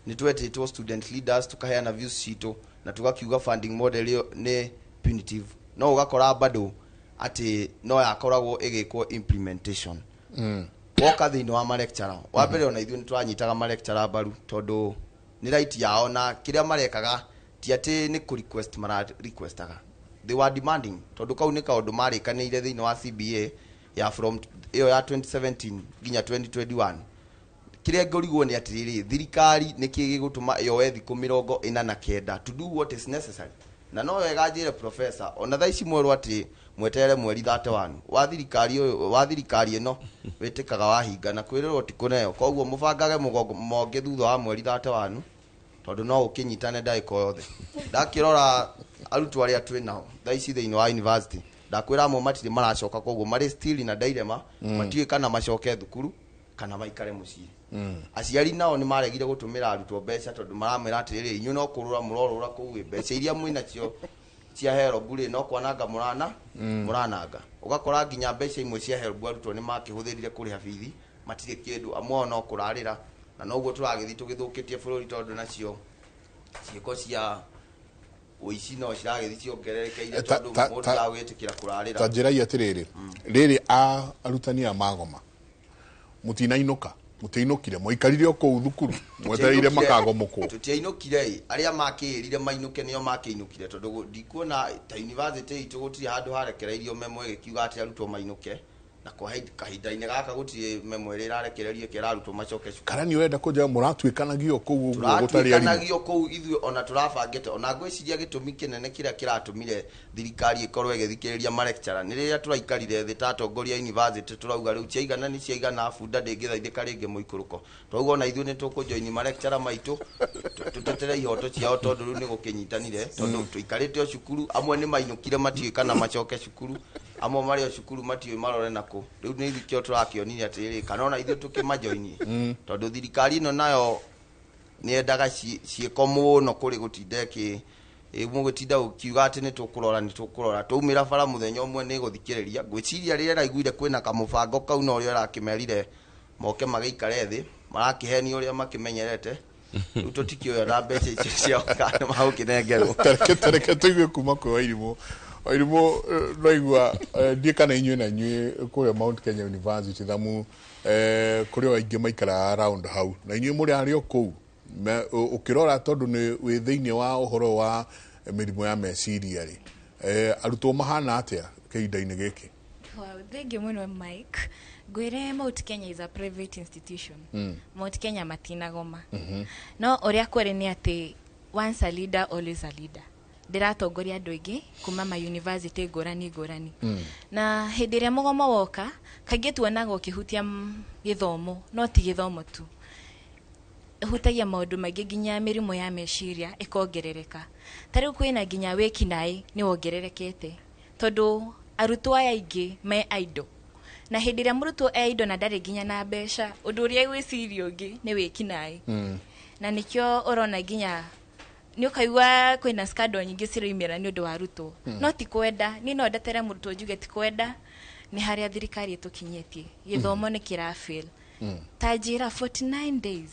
nĩ twetĩtwo student leaders tukaheana views citũ na tugakiuga funding model ĩyo nĩ punitive, no ũgakora bado atĩ no yakoragwo ĩgĩkwo implementation. Woka thĩinĩ wa malecturer, wa mbere ona ithuĩ nĩ tũranyitaga malecturer mbaru tondũ nĩ right yao, na kĩrĩa marekaga ti atĩ nĩ kũ request mara requestaga, they were demanding, tondũ kau nĩ kaũndũ marĩkanĩire thĩinĩ wa CBA ya from ĩyo ya 2017 nginya 2021. Kĩrĩa ngũrigwo nĩ atĩrĩrĩ, thirikari nĩ kĩ gĩgũtũma yoe thikũ 49 to do what is necessary? Na no wega njĩre professor, ona thaa ici mwerwo atĩ mweterere mweri 31 wa thirikari ũyũ wa thirikari ĩno wĩtĩkaga wahinga na kwĩrĩrwo ti kũneo. Koguo mũbangage mũgongo thutha wa mweri 31 tondũ no ũkĩnyitane ndagĩka o yothe. Ndakĩrora arutwo arĩa twĩ nao thaa ici thĩinĩ wa university, ndakwĩra amwe matirĩ maracoka, koguo marĩ still na dilemma, matiũĩ kana macoke thukuru kana maikare mũciĩ. Aciari nao nĩ maregire gũtũmĩra arutwo mbeca tondũ maramwĩra atĩrĩrĩ, inyuĩ no kũrũra mũrorũra kũu ĩ, mbeca iria mwĩnacio cia HELB rĩ no kwananga mũrana mũrananga. Ũgakora nginya mbeca imwe cia HELB arutwo nĩ makĩhũthĩrire kũrĩha bithi, matirĩ kĩndũ, amwe ao no kũrarĩra, na noguo tũragĩthiĩ tũgĩthũkĩtie bũrũri tondũ nacio ciĩko cia ũici no ciragĩthiĩ ciongererekeire tondũ mũndũ ndagwĩtĩkĩra kũrarĩra. Ta njĩrai atĩrĩrĩ, rĩrĩ a arutani aya magoma mũtinainũka, mũtiainũkire, mwaikarire o kũu thukuru mwetereire makagomũkwo? Tũtiainũkire ĩ, arĩa makĩĩrire mainũke nĩo makĩinũkire, tondũ ndikuona ta university itũ gũtirĩ handũ harekereirio memo ĩgĩkiuga atĩ arutwo mainũke, na kwa kahinda-inĩ gaka gũtirĩ memo ĩrĩa ĩrarekererio ĩkĩra arutwo macoke cukuru. Kana nĩ ũrenda kũnjĩra mũratuĩkanagio kũu ũguo gũtarĩ arimũ? Tũratuĩkanagio kũu ithuĩ ona tũrabangĩte, ona ngwĩciria gĩtũmi kĩnene kĩrĩa kĩratũmire thirikari ĩkorwo ĩgĩthikĩrĩria malecturer nĩ rĩrĩa tũraikarire thĩ ta atongoria a university tũrauga rĩu ciaigana nĩ ciaigana, bunda ndĩngĩthaithĩka rĩngĩ mũikũrũko. Twauga ona ithuĩ nĩ tũkũjoini malecturer maitũ tũtetere ihoto ciao tondũ rĩu nĩ gũkĩnyitanire, tondũ tũikarĩte o cukuru, amwe nĩ mainũkire matiũĩ kana macoke cukuru, amwe marĩ o cukuru matiũĩ marore nakũ. Rĩu nĩ ithikĩo tũrakĩonire atĩrĩrĩ, kana ona ithuĩ tũkĩmajoini, tondũ thirikari ĩno nayo nĩ yendaga ciĩko mũno kũrĩ gũtinda ĩkĩ mũgĩtinda ũkiuga atĩ nĩ tũkũrora nĩ tũkũrora, twaumĩra bara mũthenya ũmwe nĩ ĩgũthikĩrĩria. Ngwĩciria rĩrĩa ĩraiguire kwĩna kamũbango kau na ũrĩa ĩrakĩmerire moke magĩikare thĩ, marakĩhenio ũrĩa makĩmenyerete. Rĩu tũtikĩũĩ ona mbeca icio ciao kana magũkĩnengerwo. Tareke tũigue kuma kwĩ Wairimũ. Wairimũ, naigua ndiĩ kana inyuĩ na inyuĩ kũrĩa Mount Kenya University thamu kũrĩ o aingĩ maikaraga round hau, na inyuĩ mũrĩ arĩ o kũu ũkĩrora tondũ nĩ wĩ thĩinĩ wa ũhoro wa mĩrimũ ya meciria rĩ, arutwo mahana atĩa kĩhinda-inĩ gĩkĩ? Wow, thank you mũno Mike. Ngwĩre Mount Kenya is a private institution. Mount Kenya matinagoma. No ũrĩa kũrĩ nĩ atĩ once a leader always a leader. Ndĩratongoria andũ aingĩ kuma ma university ngũrani ngũrani. Na hĩndĩ ĩrĩa mũgomo woka, kaingĩ tuonaga ũkĩhutia gĩthomo, no ti gĩthomo tu. Ĩhutagia maũndũ maingĩ nginya mĩrimũ ya meciria ĩkongerereka. Ta rĩu kwĩna nginya wĩkinaĩ nĩ wongererekete, tondũ arutwo aya aingĩ me idle. Na hĩndĩ ĩrĩa mũrutwo e idle na ndarĩ nginya na mbeca, ũndũ ũrĩa egwĩciria ũngĩ nĩ wĩkinaĩ. Na nĩkĩo ũrona nginya nĩ ũkaigua kwĩna scandal nyingĩ ciroimĩra nĩ ũndũ wa arutwo. No ti kwenda, niĩ no ndetere mũrutwo njuge ti kwenda, nĩ harĩa thirikari ĩtũkinyĩtie. Gĩthomo nĩ kĩra fail. Ta njĩra 49 days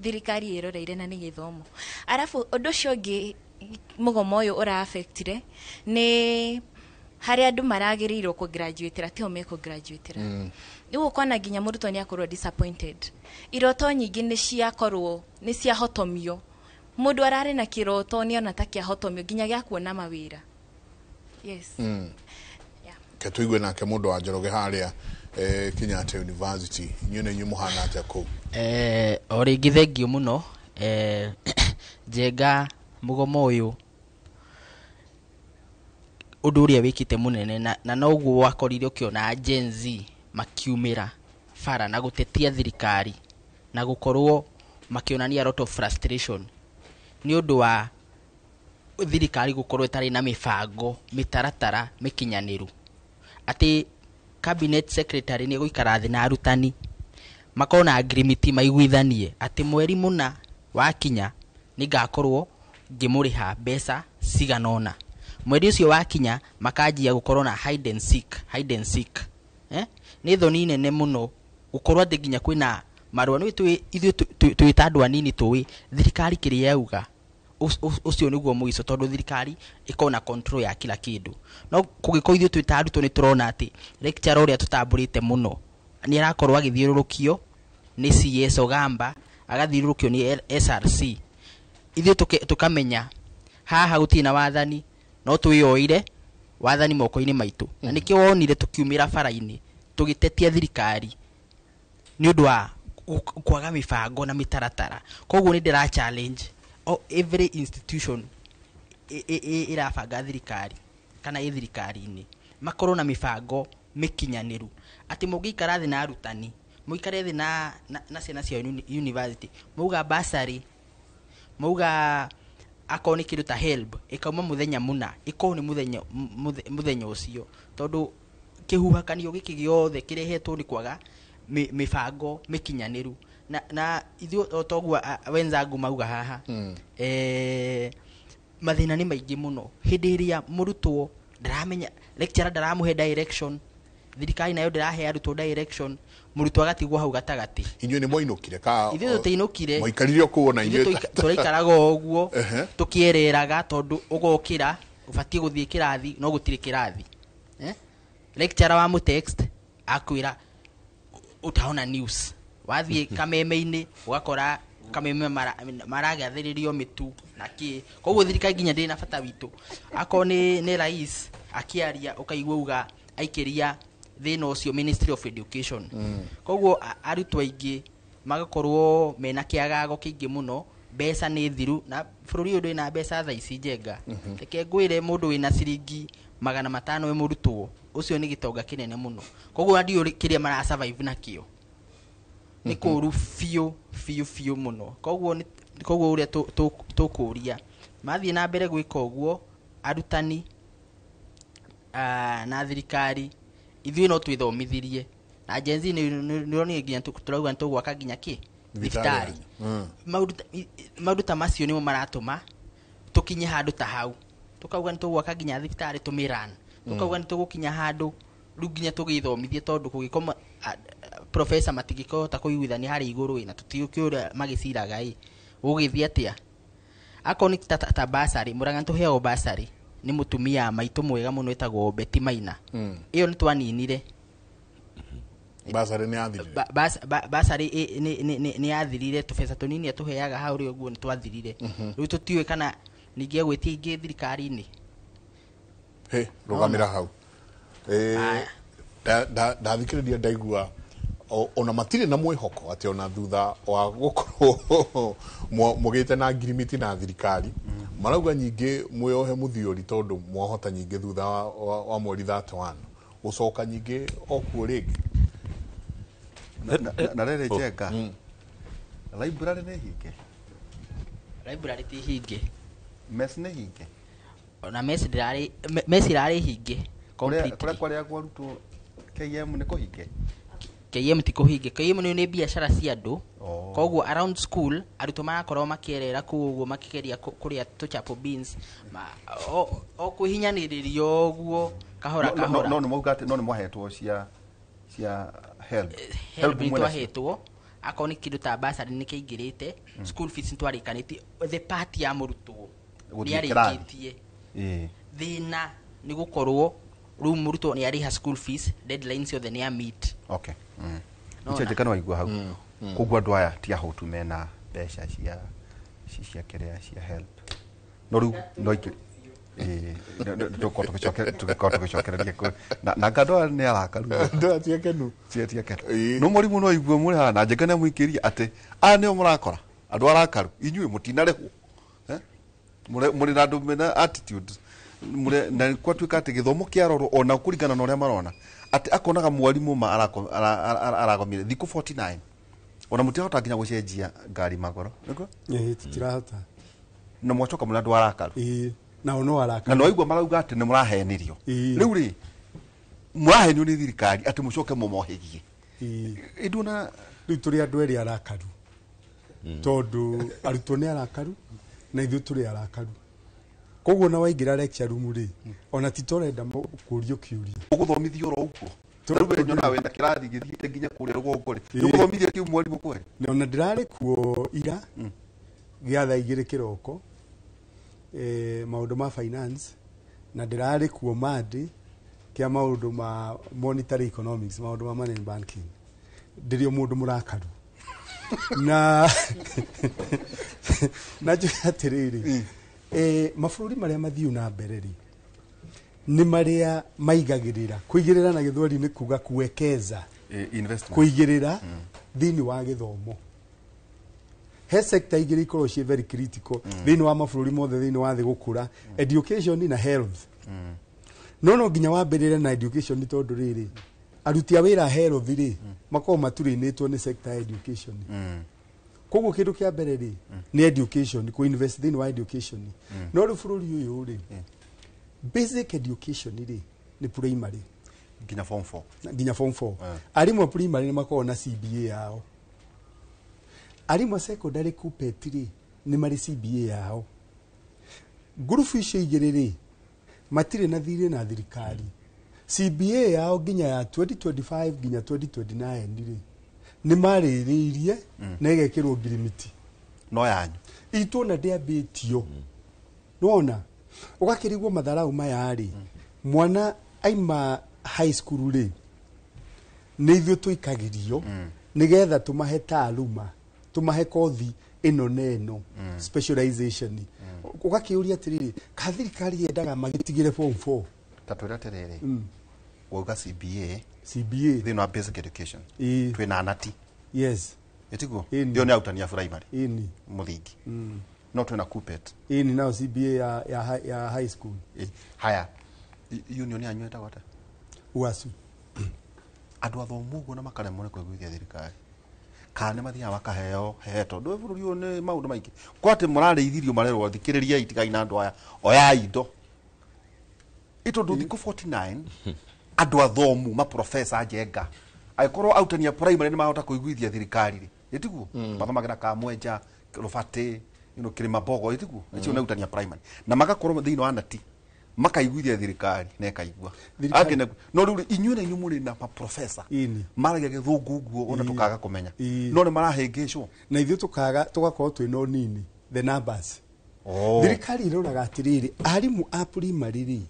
thirikari ĩroreire na nĩ gĩthomo. Arabu ũndũ ũcio ũngĩ mũgomo ũyũ ũra affectire nĩ Harĩa andũ maragĩrĩirwo kũgraduatĩra tio mekũgraduatĩra. Rĩu ũkona nginya mũrutwo nĩ akorwo disappointed, iroto nyingĩ nĩ ciakorwo nĩ ciahotomio. Mũndũ ararĩ na kĩroto nĩona ta kĩahotomio nginya gĩa kuona mawĩra, yes. Ke tuigue nake mũndũ wa Njoroge harĩa Kenyatta University, inyuĩ nĩ inyuĩ mũhana atĩa kũu? O rĩngĩ thengiũ mũno. Njenga, mũgomo ũyũ ũndũ ũrĩa wĩkĩte mũnene na noguo wakorire ũkĩona Gen Z makiumĩra bara na gũtetia thirikari na gũkorwo makĩonania a lot of frustration nĩ ũndũ wa thirikari gũkorwo ĩtarĩ na mĩbango, mĩtaratara mĩkinyanĩru, atĩ cabinet secretary nĩ egũikara thĩ na arutani makorwo na agreement, maiguithanie atĩ mweri mũna wakinya nĩ ngakorwo ngĩmũrĩha mbeca cigana ũna. Mweri ũcio wakinya makanjia gũkorwo na hide and seek, hide and seek. Nĩ thoni nene mũno gũkorwo atĩ nginya kwĩna marũa nĩ twĩ ithuĩ twĩ ta andũ anini tũĩ thirikari kĩrĩa yauga ũcio nĩguo mũico, tondũ thirikari ĩkorwo na control ya kila kĩndũ. No kũngĩkorwo ithuĩ twĩ ta arutwo nĩ tũrona atĩ lecturer ũrĩa tũtambũrĩte mũno nĩ arakorwo agĩthiũrũrũkio nĩ CS Ogamba, agathiũrũrũkio nĩ SRC, ithuĩ tũkamenya haha gũtirĩ na wathani, no twĩyoire wathani moko-inĩ maitũ. Na nĩkĩo wonire tũkiumĩra bara-inĩ tũgĩtetia thirikari nĩ ũndũ wa kwaga mĩbango na mĩtaratara. Koguo nĩ ndĩra challenge every institution ĩrabanga thirikari kana ĩ thirikari-inĩ makorwo na mĩbango mĩkinyanĩru, atĩ mũngĩikara thĩ na arutani, mũikare thĩ na ciana cia university, mauga bursary, mauga akorwo nĩ kĩndũ ta HELB ĩkauma mũthenya mũna, ĩkorwo nĩ mũthenya ũcio, tondũ kĩhuhakanio gĩkĩ gĩothe kĩrehetwo nĩ kwaga mĩbango mĩkinyanĩru. Na ithuĩ o toguo wenzangu mauga haha, mathĩna nĩ maingĩ mũno. Hĩndĩ ĩrĩa mũrutwo ndaramenya, lecturer ndaramũhe direction, thirikari nayo ndĩrahe arutwo direction, mũrutwo agatigwo hau gatagatĩ. Inyuĩ nĩ mwainũkire ka? Ithuĩ tũtiinũkire. Mwaikarire o kũu ona Ithuĩ inyuĩ? Tũraikaraga o ũguo tũkĩereraga, tondũ ũgokĩra ũbatiĩ gũthiĩ kĩrathi no gũtirĩ kĩrathi. Lecturer wa mũtext akwĩra utaona news. Wathiĩ kameme-inĩ ũgakora kameme maragathĩrĩrio mĩtu na kĩ. Koguo thirikari nginya ndĩrĩ na bata witũ. Akorwo nĩ rais akĩaria ũkaigua uga aikĩria thĩna ũcio Ministry of Education. Koguo arutwo aingĩ magakorwo mena kĩagago kĩingĩ mũno. Mbeca nĩ thiru na bũrũri ũyũ ndũrĩ na mbeca thaa ici, Njenga. Reke ngwĩre, mũndũ wĩna ciringi 500 wĩ mũrutwo ũcio nĩ gĩtonga kĩnene mũno. Koguo ona ndiũĩ kĩrĩa mara survive nakĩo nĩ kũru biũ biũ biũ mũno. Koguo ũrĩa tũkũria mathiĩ na mbere gwĩka ũguo arutani na thirikari, ithuĩ no twĩthomithirie na Gen Z nĩ nginya tũrauga nĩ tũgwaka nginya kĩ thibitarĩ. Maũndũ ta macio nĩmo maratũma tũkinye handũ ta hau tũkauga nĩ tũgwaka nginya thibitarĩ tũmĩran, tũkauga nĩ tũgũkinya handũ rĩu nginya tũgĩthomithie, tondũ kũngĩkorwo professor matingĩkĩhota kũiguithania harĩa igũrũ ĩ, na tũtiũĩ ũrĩa magĩciraga ĩ, gũgĩthiĩ atĩa. Akorwo nĩ ta bursary, Mũrang'a nĩ tũheagwo bursary nĩ mũtumia maitũ mwega mũno ĩtagwo Betty Maina. Ĩyo nĩ twaninire. Bursary nĩ yathirire? Bursary nĩ yathirire. Tũbeca tũnini atũheaga hau rĩ ũguo nĩ twathirire. Rĩu tũtiũĩ kana ningĩ egwĩtia ingĩ thirikari-inĩ. He rũgamĩra hau. Ndathikĩrĩria ndaigua ona matirĩ na mwĩhoko atĩ ona thutha wa gũkorwo mũgĩte na ngirimiti na thirikari, marauga nyingĩ mwĩohe mũthiũri, tondũ mwahota nyingĩ thutha wa mweri 31 gũcoka nyingĩ o kuo rĩngĩ. Na rĩrĩ, Njenga, library nĩ hinge? Library ti hinge. Mess nĩ hinge? Ona mess ndĩrarĩ mess irarĩ hinge. Kũrĩa Completely. Kũrĩa kwarĩagwo arutwo KM nĩ kũhinge? KM ti kũhinge. KM nĩ biacara cia andũ. Koguo around school arutwo marakorwo makĩerera kũu ũguo makĩgeria kũrĩa tũchapo beans, o kwĩhinyanĩrĩria ũguo kahora kahora. No nĩ mauga atĩ no nĩ mwahetwo cia HELB? HELB nĩ mwena cio. twahetwo. Akorwo nĩ kĩndũ ta bursary nĩ kĩingĩrĩte. School fees nĩ twarĩkanĩtie, the part ya mũrutwo nĩ Gũthiĩ kĩrathi. arĩkĩtie. Ĩĩ. Thĩna nĩ gũkorwo Rĩu mũrutwo nĩ arĩha school fees, deadline ciothe nĩ a meet. Okay. Nona. Icio njĩka no waigua hau. Koguo andũ aya ti ahũtu, mena mbeca cia kĩrĩa cia help, no rĩu no ikĩ tũgĩkorwo tũgĩcokereria na nga andũ aya nĩ arakaru. Andũ aya ti akenu. Ti akenu. No mũrimũ no igue mũrĩ haha na njĩka nĩ amũikĩrie atĩ aya nĩo mũrakora andũ arakaru, inyuĩ mũtinarĩhwo. Eh? Mũrĩ na andũ mena attitude mũrĩ na kwatuĩka atĩ gĩthomo kĩarorwo ona kũringana na ũrĩa marona atĩ akonaga mwarimũ ma aragomire thikũ 49, ona mũtirahota nginya gũcenjia ngari magoro, nĩguo? Ĩĩ, tũtirahota. Na mwacoka mũrĩ andũ arakaru. Ĩĩ, nao no na arakaru. no aigua marauga atĩ nĩ mũrahenirio. Rĩu rĩ, mũrahenio nĩ thirikari atĩ mũcoke mũmohĩgie? Ĩnduona rĩu tũrĩ andũ erĩ arakaru, tondũ arutwo nĩ arakaru na ithuĩ tũrĩ arakaru. Koguo na waingĩra lecture room rĩ, ona ti tũrenda kũrio kĩũria. Ũgũthomithio oro ũguo. Rĩu we nyonaga wĩna kĩrathi gĩthiĩte nginya kũrĩa rũgongo rĩ, nĩ ũgũthomithia kĩu mwarimũ kweri? Na ona ndĩrarĩ kuo ira gĩa thaa 2 kĩroko, maũndũ ma finance, na ndĩrarĩ kuo Monday kĩa maũndũ ma monetary economics, maũndũ ma money and banking. Ndĩrĩ o mũndũ mũrakaru na njuge atĩrĩrĩ, mabũrũri marĩa mathiu na mbere rĩ, nĩ marĩa maigagĩrĩra, kũigĩrĩra na gĩthweri nĩ kuga kuwekeza. Investment. Kũigĩrĩra thĩinĩ wa gĩthomo. He sector igĩrĩ ikoragwo ciĩ very critical thĩinĩ wa mabũrũri mothe thĩinĩ wa thĩ gũkũra: education na health. No nginya wambĩrĩre na education, tondũ rĩrĩ, aruti a wĩra a health rĩ, makoragwo maturĩnĩtwo nĩ sector ya education. Koguo kĩndũ kĩa mbere rĩ, nĩ education, kũ invest thĩinĩ wa education. No rĩu bũrũri ũyũ rĩ, basic education rĩ, nĩ primary. Nginya form 4. Nginya form 4. Arimũ a primary nĩ makoragwo na CBA yao. Arimũ a secondary, KUPPET rĩ, nĩ marĩ CBA yao. Ngurubu icio igĩrĩ rĩ, matirĩ na thirĩ na thirikari. CBA yao nginya ya 2025 nginya 2029 rĩ, nĩ marĩrĩirie na ĩgekĩrwo ngirimiti. No yanyu? Itũ ona ndĩambĩtio. Nĩwona ũgakĩrigwo matharau maya rĩ, mwana aima high school rĩ, nĩ ithuĩ tũikagĩrio nĩgetha tũmahe taaluma, tũmahe kothi ĩno na ĩno, specialization. Ũgakĩũria atĩrĩrĩ, ka thirikari yendaga magĩtigĩre form 4? Ta twĩre atĩrĩrĩ, wauga CBA. CBA. Thĩinĩ wa basic education Ĩĩ. twĩna anati. Yes. Ĩtiguo? Ĩni. Ĩyo nĩ arutani a primary. Ĩni. Mũthingi. No twĩna KUPPET. Ĩni, nayo CBA ya high school. Ĩ, haya, union yanyu ĩtagwo atĩa? UASU. Andũ athomu ũguo na makaremwo nĩ kũiguithia thirikari, kana nĩ mathiaga makaheo he, tondũ bũrũri ũyũ nĩ maũndũ maingĩ kwa atĩ mũrarĩithirio, marerwo thikĩrĩriai, tigai na andũ aya, oyai indo ĩ, tondũ thikũ 49 andũ athomu, maprofesa njenga, angĩkorwo arutani a primary nĩ mahota kũiguithia thirikari rĩ, ĩtiguo mathomagĩra Kamwenja, Rũbatĩ, Kĩrĩma Mbogo, ĩtiguo icio nĩ arutani a primary na magakorwo thĩinĩ wa nati, makaiguithia thirikari na ĩkaigua. No rĩu rĩ, inyuĩ na inyuĩ mũrĩ na maprofesa maragia gĩthũngũ ũguo ona tũkaga kũmenya, no nĩ marahĩngĩcwo. Na ithuĩ tũkaga, tũgakorwo twĩ no nini the numbers. Oh. Thirikari ĩroraga atĩrĩrĩ, arimũ a primary rĩ,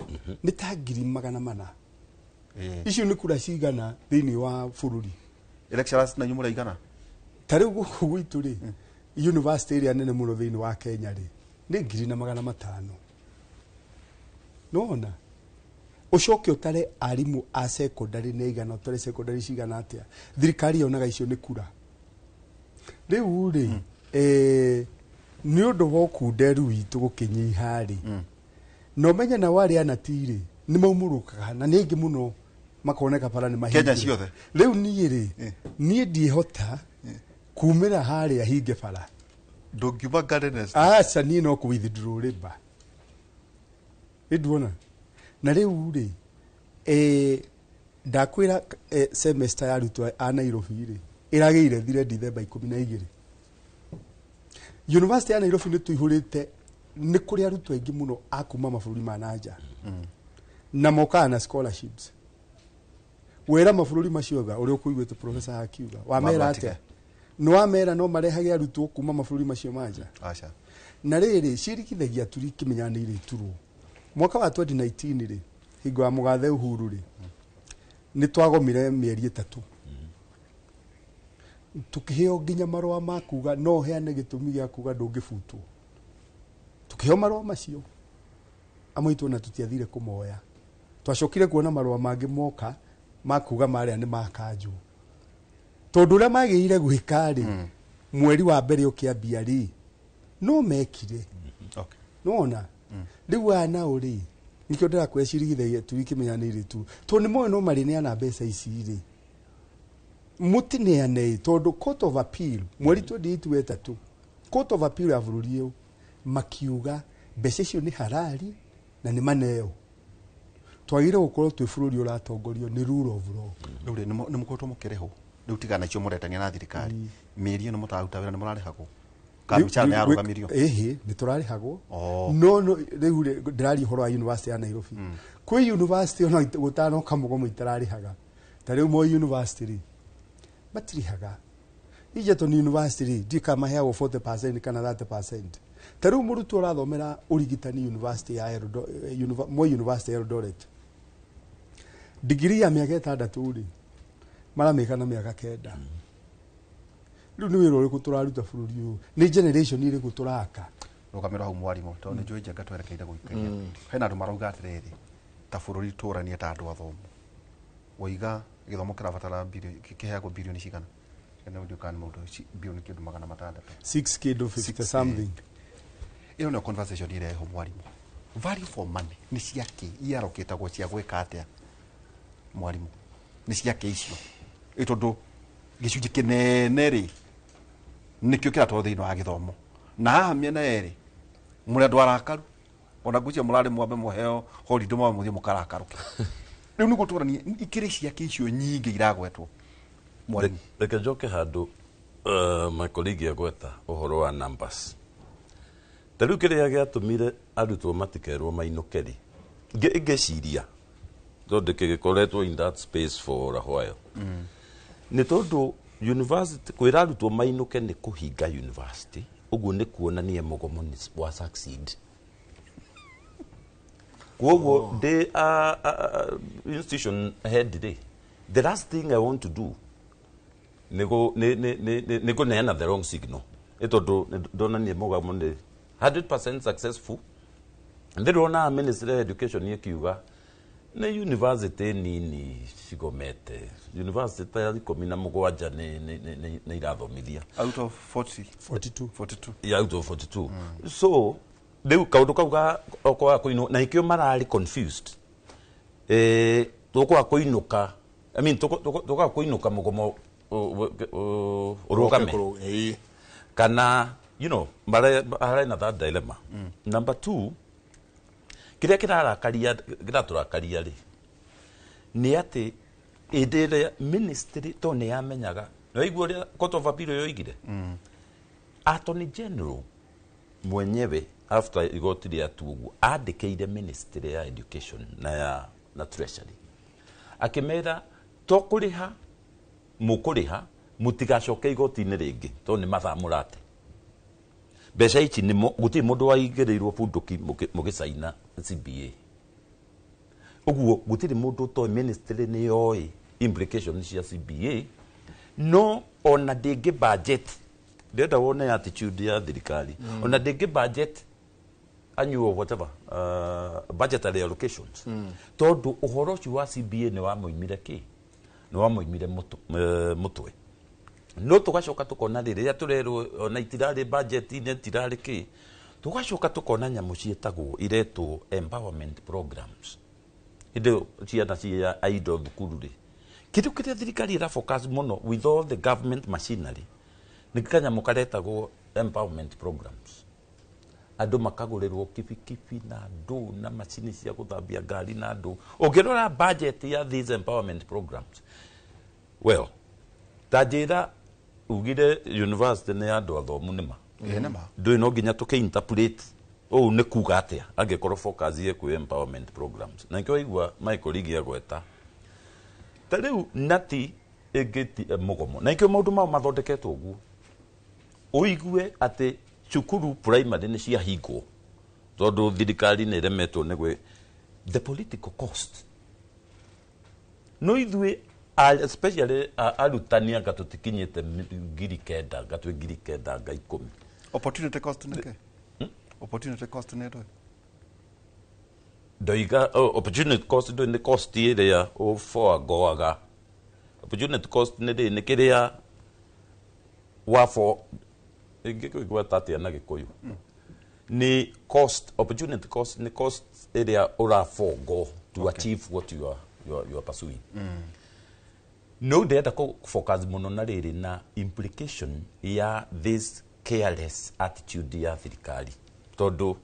nĩ ta 400,000. Icio nĩ kura cigana thĩinĩ wa bũrũri? Lecturers na inyuĩ mũraigana? Ta rĩu gũkũ gwitũ rĩ, university ĩrĩa nene mũno thĩinĩ wa Kenya rĩ, nĩ 1,500. Nĩwona ũcoke ũtare arimũ a secondary nĩ igana, ũtare secondary cigana atĩa. Thirikari yonaga icio nĩ kura. Rĩu rĩ, nĩ ũndũ wa ũkunderu witũ gũkĩnyiha rĩ, na ũmenye nao arĩa anati rĩ, nĩ maumũrũkaga na nĩ aingĩ mũno, makoneka bara nĩ mahingũre. Kenya ciothe? Rĩu niĩ rĩ, niĩ ndiĩhota kumĩra harĩa hinge bara. Ndũngiuma Garden? Aca, niĩ no kũ withdraw labour ĩnduona. Na rĩu rĩ, ndakwĩra, semester ya arutwo a Nairobi rĩ, ĩragĩire thire Dithemba 12. University ya Nairobi nĩ tũihũrĩte, nĩ kũrĩ arutwo aingĩ mũno a kuma mabũrũri ma nanja na mokaga na scholarships. Wera mabũrũri macio ga ũrĩa ũkũiguĩte professor akiuga, wamera Mabatige. atĩa? Nĩ wamera no marehage arutwo kuma mabũrũri macio manja? Aca. Na rĩrĩ, ciĩrigithagia turi kĩmenya nĩ irĩturwo. Mwaka wa 2019 rĩ, Hingo ya mũgathe Uhuru rĩ, nĩ twagomire mĩeri 3, tukĩheo nginya marũa ma kuga no ũheane gĩtũmi gĩa kuga ndũngĩbutwo. Tukĩheo marũa macio, amwe aitũ ona tũtiathire kũmoya. Twacokire kuona marũa mangĩ moka ma kuga marĩa nĩ makanjwo, tondũ ũrĩa magĩrĩire gwĩka rĩ, mweri wa mbere ũkĩambia rĩ, no mekire. Nĩwona rĩu aya nao rĩ, nĩkĩo ndĩrakwĩra cirigithagia tu ikĩmenya nĩ irĩ tu, tondũ nĩ moĩ no marĩneana mbeca ici rĩ, mũtineane, tondũ Court of Appeal mweri 28 wa 3, Court of Appeal ya bũrũri ũyũ makiuga mbeca icio nĩ halali na nĩ maneo. Twagĩrĩire gũkorwo twĩ bũrũri ũratongorio nĩ rule of law. Rĩu rĩ, nĩ mũkoretwo mũkĩrĩhwo rĩu, tigana icio mũretania na thirikari, mĩeri ĩno mũtararuta wĩra nĩ mũrarĩhagwo kana mĩcara nĩ yarũgamirio? Ĩhĩ, nĩ tũrarĩhagwo. No rĩu rĩ, ndĩraria ũhoro wa university ya Nairobi. Kwĩ university ona gũtanoka mũgomo itararĩhaga. Ta rĩu Moi University rĩ, matirĩhaga. Egerton University rĩ, ndiũĩ kana maheagwo 40% kana 30%. Ta rĩu mũrutwo ũrathomera ũrigitani university ya Moi University ya Eldoret, digiri ya mĩaka 6 rĩ, maramĩka na mĩaka 9. Rĩu nĩ wĩra ũrĩkũ tũraruta bũrũri ũyũ? Nĩ generation ĩrĩkũ tũraka? Rũgamĩrwo hau, mwarimũ, tondũ nĩ njũĩ njenga twerekeire gũikĩria. Hena andũ marauga atĩrĩrĩ, ta bũrũri tũranie ta andũ athomu, waiga gĩthomo kĩrabatara kĩheagwo birioni cigana? Kana ndiũ kana nĩ mũndũ birioni kĩndũ 600. 6 kĩndũ 50 something. Ĩyo nĩyo conversation ĩreho, mwarimũ. Value for money nĩ ciakĩ iarokĩtagwo cia gwĩka atĩa, mwarimũ? Nĩ ciakĩ icio? Ĩ tondũ gĩcunjĩ kĩnene rĩ, nĩkĩo kĩratwarwo thĩinĩ wa gĩthomo, na haha mĩena yerĩ mũrĩ andũ arakaru, ona ngwĩciria mũrarĩ mwambe mũheo holiday, mwambe mũthiĩ mũkarakarũke. Rĩu nĩguo tũranie ikĩrĩ ciake icio nyingĩ iragwetwo, mwarimũ. Reke njoke handũ my colleague agweta ũhoro wa numbers. Ta rĩu kĩrĩa gĩatũmire arutwo matikerwo mainũke rĩ, ngĩciria tondũ kĩgĩkoretwo in that space for a while, nĩ tondũ university kwĩra arutwo mainũke nĩ kũhinga university. Ũguo nĩ kuonania mũgomo nĩ wa succeed. Koguo ndĩ institution head rĩ, the last thing I want to do nĩ kũneana the wrong signal, nĩ tondũ ndonanie mũgomo nĩ 100% successful. Ndĩrona Ministry of Education ĩkiuga nĩ university nini cigomete, university ta 17 nĩ irathomithia. Out of 40? 42. 42. Yeah, out of 42. So rĩu kaũndũ kau ga kwaga kũinũka, na ikĩo mararĩ confused, tũkwaga kũinũka, I mean, tũkaga kũinũka mũgomo ũrũgame kana mare harĩ na that dilemma. Number two, kĩrĩa kĩrarakaria, kĩratũrakaria rĩ, nĩ atĩ hĩndĩ ĩrĩa ministry to nĩ yamenyaga, nĩwaigua ũrĩa Court of Appeal yoigire, Attorney General mwenyewe after igoti rĩatua ũguo andĩkĩire Ministry ya Education na Treasury akĩmera to kũrĩha mũkũrĩha, mũtigacoke igoti-inĩ rĩngĩ tondũ nĩ mathaa mũrate mbeca ici. Nĩ gũtirĩ mũndũ waigĩrĩirwo bunduki mũgĩcaina CBA. Ũguo gũtirĩ mũndũ ũtoĩ ministry nĩ yoĩ implication cia CBA, no ona ndĩngĩ budget. Ndĩrenda wone attitude ya thirikari. Ona ndĩngĩ budget annual whatever budgetary allocations, tondũ ũhoro ũcio wa CBA nĩ wamoimire kĩ, nĩ wamoimire mũtwe. No tũgacoka tũkona rĩrĩa tũrerwo ona itirarĩ budget-inĩ, itirarĩ kĩ, tũgacoka tũkona nyamũ ciĩtagwo iretwo empowerment programs, hĩndĩ ĩyo ciana cia idle thukuru rĩ, kĩndũ kĩrĩa thirikari ĩra focus mũno with all the government machinery nĩ kanyamũ karetagwo empowerment programs. Andũ makagũrĩrwo kibikibi na ndũ na macini cia gũthambia ngari na ndũ. Ũngĩrora budget ya these empowerment programs, well, ta njĩra ugire university nĩ ya andũ athomu nĩma. Ĩĩ, nĩma. Ndũĩ no nginya tũkĩ-interpret ũũ nĩ kuga atĩa angĩkorwo focus yĩ kwĩ empowerment programs. Na nĩkĩo waigua my colleague agweta ta rĩu nati ĩngĩti mũgomo, na nĩkĩo maũndũ mao mathondeketwo ũguo ũigue atĩ cukuru primary nĩ ciahingwo tondũ thirikari nĩ ĩremetwo nĩ gwĩ The political cost no ithuĩ especially arutani anga tũtikinyĩte 9,000 anga twĩ 9,000 anga 10. Opportunity cost nĩ kĩ? Opportunity cost nĩ ndũĩ? Ndoiga opportunity cost ndũĩ nĩ cost ĩrĩa ũboagoaga. Opportunity cost nĩ rĩ nĩ kĩrĩa wafo ingĩkũigua atĩa na Gĩkũyũ ni cost. Opportunity cost ni cost ĩrĩa ũraforgo to achieve what you are pursuing. No ndĩrenda kũ focus mũno na rĩrĩ na implication ya this careless attitude ya thirikari, tondũ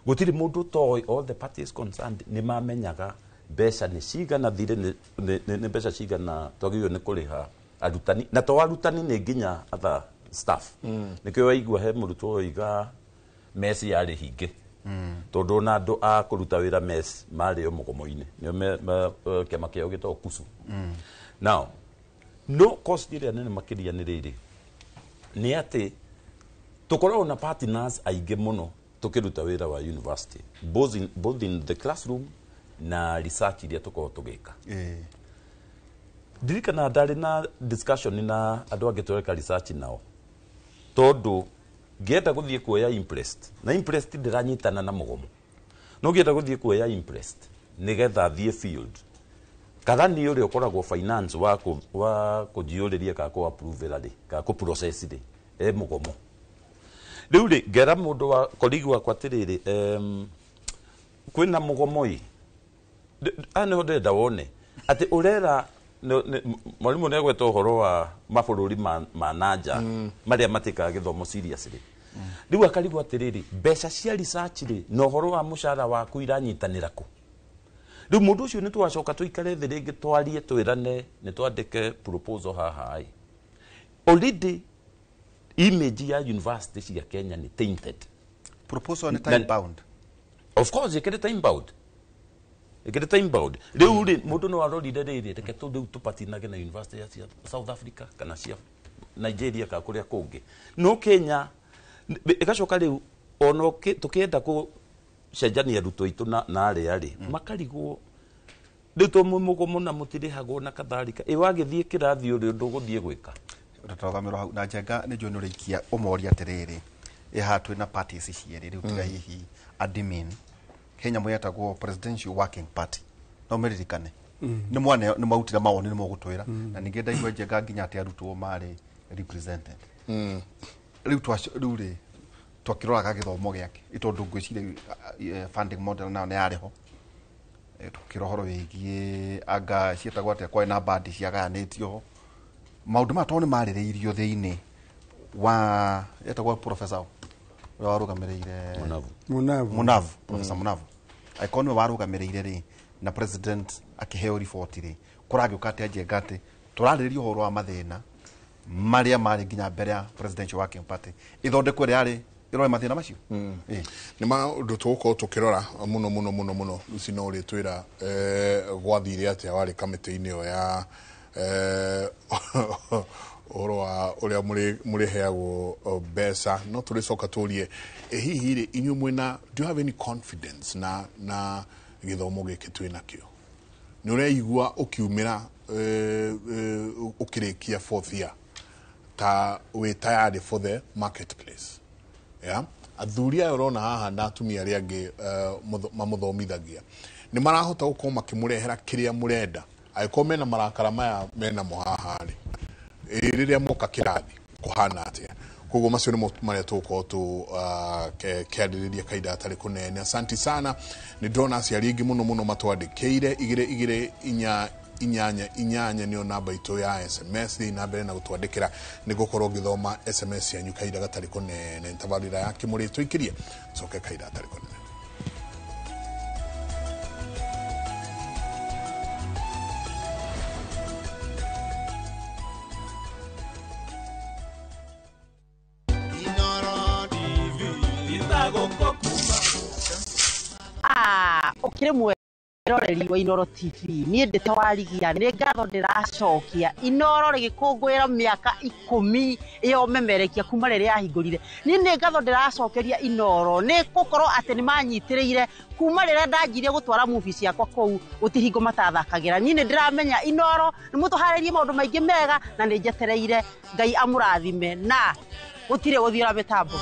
gũtirĩ mũndũ ũtoĩ, all the parties concerned nĩ mamenyaga mbeca nĩ cigana thirĩ nĩ mbeca cigana twagĩrĩirwo nĩ kũrĩha arutani, na to arutani nĩ nginya other staff. Nĩkĩo waigua he mũrutwo oiga mess yarĩ hinge, tondũ ona andũ a kũruta wĩra mess marĩ o mũgomo-inĩ, nĩo kĩama kĩao gĩtagwo KUSU. Now no cost ĩrĩa nene makĩria nĩ rĩrĩ, nĩ atĩ tũkoragwo na partners aingĩ mũno tũkĩruta wĩra wa university, both in the classroom na research iria tũkoragwo tũgĩka. Ndirikana ndarĩ na discussion na andũ angĩ tũreka research nao, tondũ ngĩenda gũthiĩ kuoya imprest, na imprest ndĩranyitana na mũgomo, no ngĩenda gũthiĩ kuoya imprest nĩgetha thiĩ field, karani ũrĩa ũkoragwo finance wa kũnjiyũrĩria kana kũ approve rĩ kana kũ process rĩ e mũgomo. Rĩu rĩ ngera mũndũ wa colleague wakwa atĩrĩrĩ, kwĩna mũgomo ĩ aya nĩho ndĩrenda wone atĩ ũrera mwarimũ nĩ agweta ũhoro wa mabũrũri ma nanja marĩa matĩkaga gĩthomo seriously. Rĩu akarigwo atĩrĩrĩ, mbeca cia research rĩ na ũhoro wa mũcara waku iranyitanĩra kũ? Rĩu mũndũ ũcio nĩ twacoka tũikare thĩ rĩngĩ twarie twĩrane nĩ twandĩke proposal haha ĩ. Already image ya university cia Kenya nĩ tainted. Proposal nĩ time bound? Of course ĩkĩrĩ time bound, ĩkĩrĩ time bound. Rĩu rĩ mũndũ no arorire rĩrĩ, reke tũ rĩu tũpatinage na university ya cia South Africa kana cia Nigeria kana kũrĩa kũngĩ, no Kenya ĩgacoka rĩu ona tũkĩenda kũcenjania arutwo aitũ na arĩa rĩ makarigwo rĩu to mwĩ mũgomo na mũtirĩhagwo na kadhalika, ĩ wagĩthiĩ kĩrathi ũrĩ ũndũ ũgũthiĩ gwĩka. Tũrũgamĩrwo hau na Njenga nĩ njũĩ nĩ ũrĩikia ũmoria atĩrĩrĩ, ĩ haha twĩna parties cierĩ rĩu tiga hihi admin he nyamũ yetagwo Presidential Working Party, no mĩririkane? Nĩ mwane nĩ mautire mawoni nĩ mũgũtwĩra, na ningĩ ndaigua Njenga nginya atĩ arutwo marĩ represented. Rĩu rĩu rĩ twakĩroraga gĩthomo gĩake ĩ tondũ ngwĩciria funding model nayo nĩ yarĩ ho. Tukĩra ũhoro wĩgiĩ anga ciĩtagwo atĩa, kwarĩ na bandi ciagayanĩtio ho, maũndũ maya tondũ nĩ marĩrĩirio thĩinĩ wa etagwo professor ũrĩa warũgamĩrĩire. Munavu. Munavu. Munavu, Professor Munavu, angĩkorwo nĩwe warũgamĩrĩire rĩ na president akĩheo riboti rĩ, kũragĩũka atĩa Njenga atĩ tũrarĩrĩria ũhoro wa mathĩna marĩa marĩ nginya mbere ya Presidential Working Party ithondekwo ĩrĩa yarĩ ĩrore mathĩna macio? Nĩ maũndũ tũgũkorwo tũkĩrora mũno mũno mũno mũno. Lucy no ũrĩtwĩra gwathire atĩa warĩ kamĩtĩ-inĩ ĩyo ya ũhoro wa ũrĩa mũrĩheagwo mbeca. No tũrĩcoka tũrie, ĩ hihi rĩ inyuĩ mwĩna, do you have any confidence na gĩthomo gĩkĩ twĩ nakĩo? Nĩ ũreigua ũkiumĩra ũkĩrĩkia fourth year ta wĩ tayari for the marketplace? Yeah? Athuri aya ũrona haha na atumia arĩa angĩ mamũthomithagia nĩ marahota gũkorwo makĩmũrehera kĩrĩa mũrenda, angĩkorwo mena marakara maya menamo haha rĩ, ĩ rĩrĩa moka kĩrathi kũhana atĩa? Koguo macio nĩmo marĩa tũgũkorwo tũkĩarĩrĩria kahinda gatarĩ kũnene. Asanti sana, nĩ ndĩrona aciari aingĩ mũno mũno matwandĩkĩire. 22488 nĩyo namba itũ ya SMS. Thiĩ na mbere na gũtwandĩkĩra, nĩ ngũkorwo ngĩthoma SMS cianyu kahinda gatarĩ kũnene. Tabarĩra ya kĩmũrĩ tũikĩrie, coke kahinda gatarĩ kũnene. Ah, ũkĩrĩ mwerũ. Mwĩroreri wa Inooro TV, niĩ ndĩ Warigia, nĩ ngatho ndĩracokia Inooro rĩgĩkũngũĩra mĩaka 10 ĩyo memerekia kuma rĩrĩa yahingũrire. Niĩ nĩ ngatho ndĩracokeria Inooro nĩ gũkorwo atĩ nĩ manyitĩrĩire kuma rĩrĩa ndanjirie gũtwara movie ciakwa kũu gũtihingo matathakagĩra. Niĩ nĩ ndĩramenya Inooro nĩ mũtũharĩrie maũndũ maingĩ mega na nĩ njetereire Ngai amũrathime na gũtirĩ gũthiũra mĩtambo.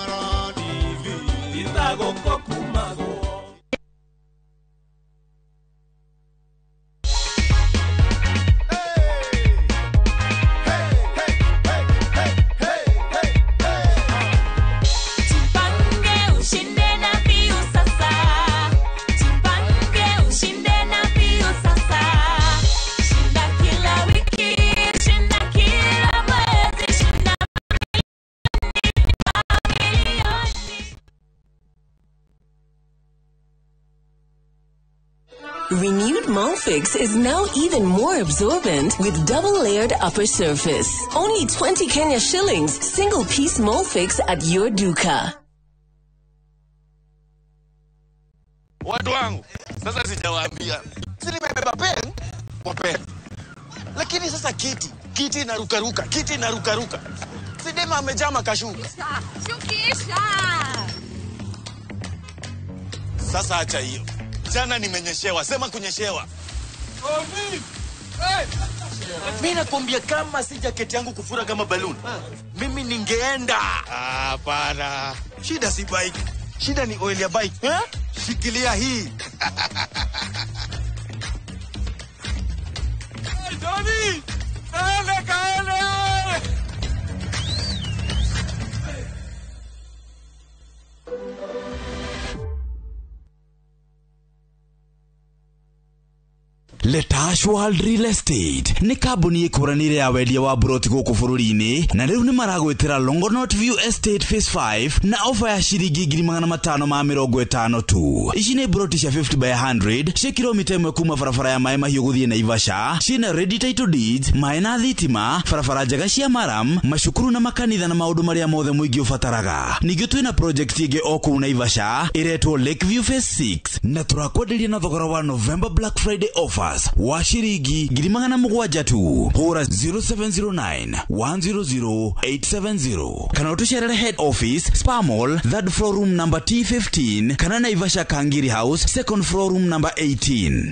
Renewed Molfix is now even more absorbent with double-layered upper surface. Only 20 Kenya shillings, single-piece Molfix at your duka. Watu wangu, sasa sijawaambia. Si nimebeba pen kwa pen. Lakini sasa kiti inarukaruka, kiti inarukaruka. Sidema amejaa makashuka. Shukisha. Sasa acha hiyo. Jana nimenyeshewa, sema kunyeshewa. Mimi nakwambia kama si jaketi yangu kufura kama balloon, mimi ningeenda. Hapana. Shida si bike. Shida ni oil ya bike. Eh? Shikilia hii. Hey, Johnny! Kaele, kaele! Letash World Real Estate nĩ kambuni ĩkũranĩire ya wendia wa buroti gũkũ bũrũri-inĩ na rĩu nĩ maragwĩtĩra Longonot View Estate Phase 5 na ofa ya ciringi 550 tu. Ici nĩ buroti cia 50 by 100 cia kilomita 1 kuma barabara ya Maĩ Mahiũ gũthiĩ Naivasha, ciĩna ready title deeds, maĩ na thitima, barabara njega cia maram, macukuru na makanitha na maũndũ marĩa mothe mũingĩ ũbataraga. Ningĩ twĩna project ĩngĩ o kũu Naivasha ĩretwo Lakeview Phase 6 na tũrakwenderia na thogora wa November Black Friday offer wa shiringi 700 tu. Hũra 0709 100 870 kana ũtũcerere head office Spa Mall third floor room number T15 kana Naivasha Kangiri House second floor room number 18.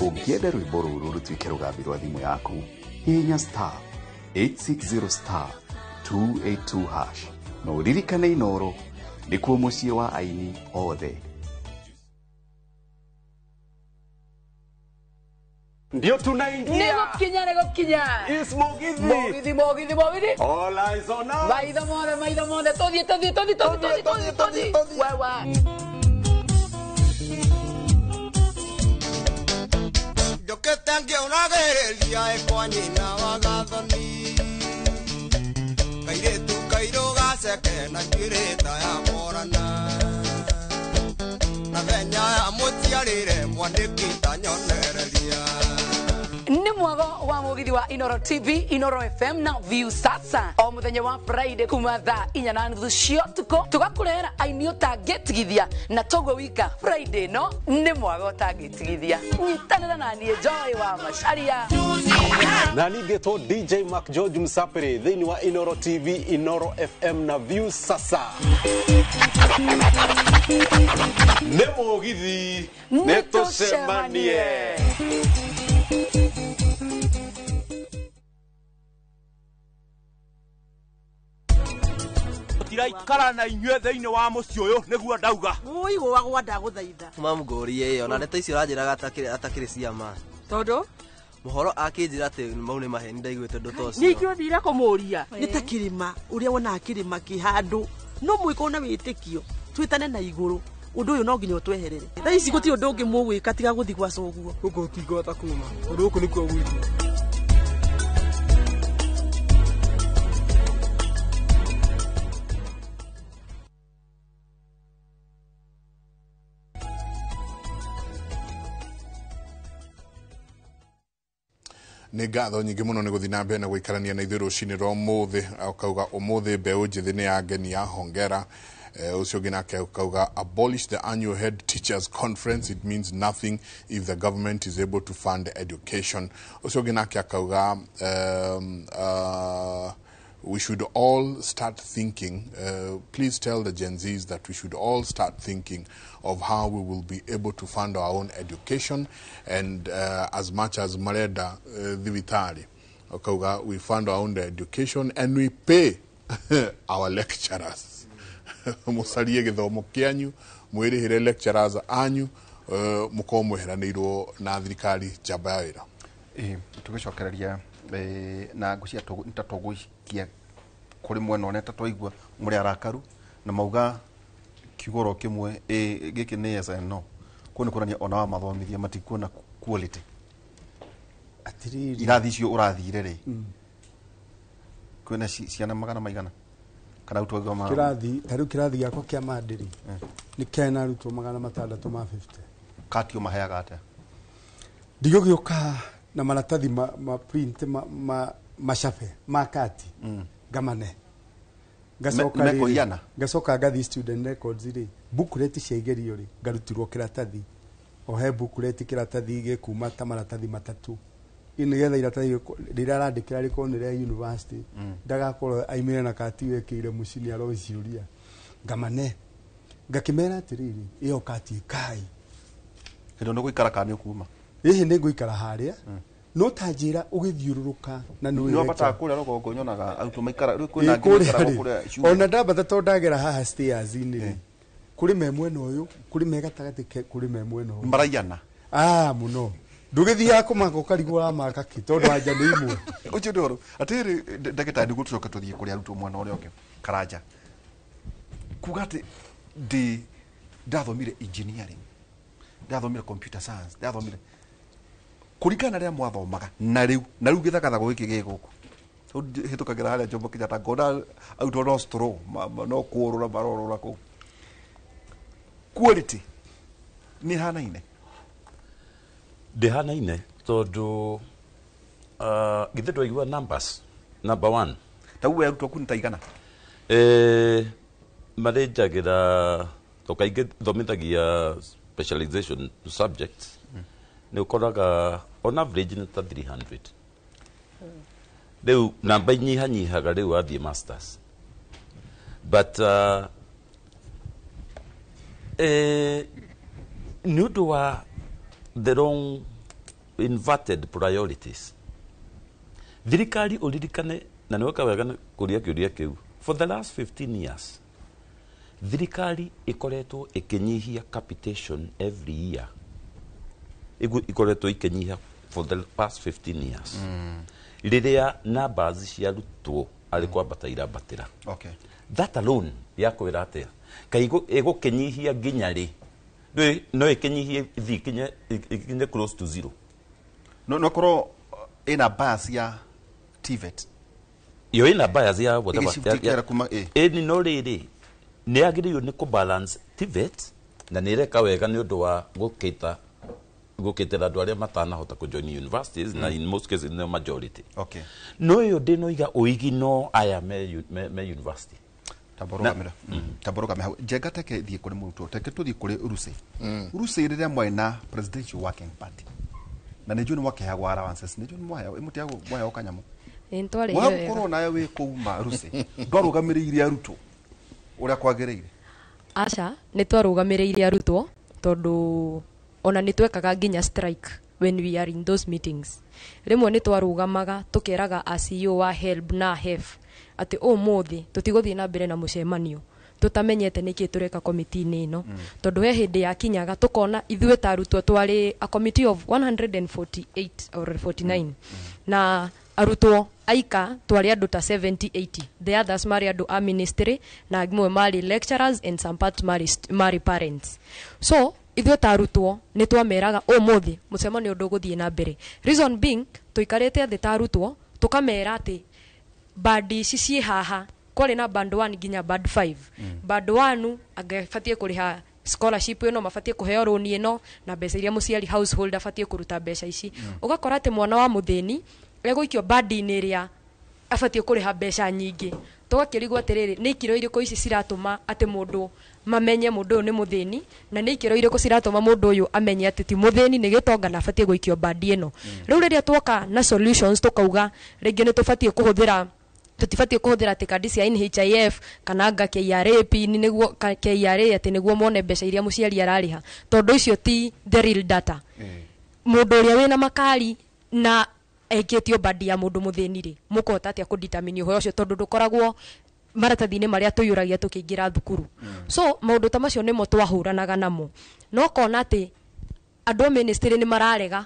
Ũngĩenda rwĩmbo rũrũ rũtuĩke rũgambi rwa thimũ yaku, hihinya star 860 star 282 hash na ũririkane Inooro nĩkuo mũciĩ wa aini othe. Ndio tunaingia. Nĩgũkinya. Is Mugithi. Mugithi, Mugithi, Mugithi. All eyes on us. Maitho mothe, maitho mothe. Tũthiĩ, tũthiĩ, tũthiĩ, tũthiĩ, tũthiĩ, tũthiĩ, tũthiĩ. Wewe. Njũkĩte ngĩũragĩrĩria ĩkwa nyina wa gathoni kairĩtu kairũ gaceke na njuĩrĩ ta ya morana na thenya ya mũciarĩre mwandĩki ta nyonereria. Nĩ mwago wa mugithi wa Inooro TV, Inooro FM na View Sasa o muthenya wa Friday kuma thaa 4:30 cia ũtukũ tũgakũrehera aini ũtangĩtigithia na toguo wika Friday no nĩ mwago ũtangĩtigithia. Nyitanĩra na niĩ Joy wa Macharia na ningĩtwo DJ Mark George Msapere thĩinĩ wa Inooro TV, Inooro FM na View Sasa. Nĩ mũgithi nĩ tũcemanie. Tiraikara na inyuĩ thĩinĩ wa mũciĩ ũyũ nĩguo ndauga. Ũigũagwo ndagũthaitha. Mamũngũrie ĩyo na ndeto icio ũranjĩraga atakĩrĩ cia ma. Tondũ mũhoro akĩnjĩra atĩ mau nĩ maheni ndaiguĩte ũndũ ta ũcio. Ningĩ ũthire kũmũria nĩ ta kĩrĩma ũrĩa wonaga kĩrĩma kĩ handũ no mwĩko na wĩtĩkio twĩtane na igũrũ ũndũ ũyũ no nginya ũtweherere. Thaa ici gũtirĩ ũndũ ũngĩ mũgwĩka tiga gũthiĩ gwa coguo. Gũkũ tũtingĩhota kuma tondũ gũkũ nĩkuo gwitũ. Nĩ ngatho nyingĩ mũno nĩ gũthiĩ na mbere na gũikarania na ithuĩ rũcinĩ rwa ũmũthĩ. Ũkauga ũmũthĩ mbeũ njĩthĩ nĩ yangenia, hongera. Ũcio ũngĩ nake ũkauga abolish the annual head teachers conference, it means nothing if the government is able to fund education. Ũcio ũngĩ nake akauga we should all start thinking, please tell the Gen Zs that we should all start thinking of how we will be able to fund our own education, and as much as marenda thibitari, ukauga we fund our own education and we pay our lecturers. Mucarie gĩthomo kĩanyu, mwĩrĩhĩre lecturers anyu, mũkorwo mweheranĩirwo na thirikari njamba ya wĩra. Ĩĩ, tũgĩcokereria na ngũcia ta tũgũikia kũrĩ mwena ũrĩa ta twaigua mũrĩ arakaru na mauga kiugo oro kĩmwe, ĩ gĩkĩ nĩ yes and no. Kũu nĩ kuonania ona wa mathomithia matikuona quality. Atiriri. Irathi icio ũrathire rĩ, kwĩna ciana magana maigana kana arutwo aigana Kĩrathi ta rĩu, kĩrathi gĩakwa kĩa mandĩri nĩ kena arutwo 650. Katio maheaga atĩa? Ndigũgĩũka na maratathi ma print ma macabe ma kati ngamane, ngacoka rĩrĩ, Mekũhiana? Ngacoka ngathiĩ student records rĩ, booklet cia igerio rĩ, ngarutirwo kĩratathi o he booklet, kĩratathi gĩkuma ta maratathi matatũ. Ĩ nĩgetha iratathi rĩrĩa arandĩkĩra rĩkorwo nĩ rĩa university, ndagakorwo aimĩre na kati wekĩire mũcini aroe ciũria. Ngamane ngakĩmera atĩrĩrĩ, ĩyo kati ĩkai. Hĩndĩ ĩyo nĩ ũgũikara kana nĩ ũkuma? Ĩhĩ, nĩ ngũikara harĩa, no ta njĩra ũgĩthiũrũrũka na nĩ Nĩ wambataga kũrĩa rũgongo, nyonaga arutwo maikara rĩu kwĩna Ĩ, angĩ kũrĩa maikaraga rĩ, kũrĩa cuma. Ona ndambata to ndagera haha stairs-inĩ rĩ, kũrĩ me mwena ũyũ, kũrĩ me gatagatĩ kũrĩ me mwena ũyũ. Maraiyana? Ah, mũno. Ndũgĩthiaga kũmaka ũkarigwo ũramaka kĩ, tondũ anja nĩ imwe. Ũcio nĩ ũhoro atĩrĩ, ndagĩtarĩ, nĩguo tũcoke tũthiĩ kũrĩ arutwo mwena ũrĩa ũngĩ. Karanja kuga atĩ ndĩ ndathomire engineering, ndathomire computer science, ndathomire kũringana na rĩrĩa mwathomaga na rĩu gĩthagathago gĩkĩ gĩ gũkũ. Rĩu hĩtũkagĩra harĩa Jomo Kenyatta ngona arutwo no straw no kũũrũra marorũra kũu. Quality nĩ hanaine? Ndĩhanaine tondũ githĩ ndwaigua numbers number one? Ta we arutwo aku nĩ ta igana? Marĩnjagĩra to kaingĩ thomithagia specialization subjects, nĩ ũkoraga on average nĩ ta 300. Rĩu namba inyihanyihaga rĩu wathiĩ masters, but nĩ ũndũ wa the wrong inverted priorities thirikari, ũririkane na nĩ weka wega nĩ kũria kĩũria kĩu, for the last 15 years thirikari ĩkoretwo ĩkĩnyihia capitation every year. Ikoretwo ikĩnyiha for the past 15 years, rĩrĩa numbers cia arutwo arĩ kwambata irambatĩra. That alone yakwĩra atĩa? Kaĩ ĩgũkĩnyihia nginya rĩ? Ndũĩ, no ĩkĩnyihie ĩthiĩ ikinye close to zero. No korwo ĩna bias ya TVET. Yo ĩna bias ya whatever. Ĩgĩshift ĩkĩra kuma ĩ. Ĩni, no rĩrĩ, nĩ yagĩrĩirwo nĩ kũbalance TVET na nĩ ĩreka wega nĩ ũndũ wa gũkĩtĩra andũ arĩa matanahota kũjoin universities, na in most cases nĩo majority. No ĩyo ndĩnoiga ũigi no aya me university. Tamborũgame hau, Njenga. Teke thiĩ kũrĩ mũrutwo, teke tũthiĩ kũrĩ Ruse. Ruse, rĩrĩa mwarĩ na presidential working party na nĩ njũĩ nĩ mwakĩheagwo allowances, nĩ njũĩ nĩ mwaheagwo, mũtiagwo mwaheagwo kanyamũ? Ĩ, nĩtwarĩhire wega. Wakorwo nawe wĩ kũu ma Ruse, ndwarũgamĩrĩire arutwo ũrĩa kwagĩrĩire? Aca, nĩ twarũgamĩrĩire arutwo tondũ ona nĩ twekaga nginya strike when we are in those meetings. Rĩmwe nĩ twarũgamaga tũkeraga a CEO wa HELB na HEF atĩ ũmũthĩ tũtigũthiĩ na mbere na mũcemanio tũtamenyete nĩkĩ tũreka komiti-inĩ ĩno, tondũ he hĩndĩ yakinyaga tũkona ithuĩ ta arutwo twarĩ a committee of 148 or 49, na arutwo aika twarĩ andũ ta 70 80, the others marĩ andũ a ministry na amwe marĩ lecturers and some part marĩ parents. So ithuĩ ta arutwo nĩ twameraga ũmũthĩ mũcemanio ndũgũthiĩ na mbere, reason being tũikarĩte thĩ ta arutwo tũkamera atĩ band ici ciĩ haha, kwarĩ na band 1 nginya band 5. Band 1 angĩbatiĩ kũrĩha Scholarship ĩno, mabatiĩ kũheo rũni ĩno, na mbeca iria mũciari household abatiĩ kũruta mbeca ici. Ũgakora atĩ mwana wa mũthĩni egũikio bandi-inĩ ĩrĩa abatiĩ kũrĩha mbeca nyingĩ. Tũgakĩrigwo atĩrĩrĩ, nĩ ikĩro irĩkũ ici ciratũma atĩ mũndũ mamenye mũndũ ũyũ nĩ mũthĩni, na nĩ ikĩro irĩkũ ciratũma mũndũ ũyũ amenye atĩ ti mũthĩni, nĩ gĩtonga na abatiĩ gũikio bandi ĩno? Rĩu rĩrĩa tuoka na solutions, tũkauga rĩngĩ nĩ tũbatiĩ kũhũthĩra, tũtibatiĩ kũhũthĩra atĩ kandi cia NHIF kana anga KRA PIN nĩguo KRA, atĩ nĩguo mone mbeca iria mũciari ararĩha, tondũ icio ti the real data. Mũndũ ũrĩa wĩna makari na ekĩtio bandi ya mũndũ mũthĩni rĩ, mũkũhota atĩa kũdetermine ũhoro ũcio, tondũ ndũkoragwo maratathi-inĩ marĩa tũiyũragia tũkĩingĩra thukuru? So maũndũ ta macio nĩmo twahũranaga namo, no kona atĩ andũ a ministry nĩ mararega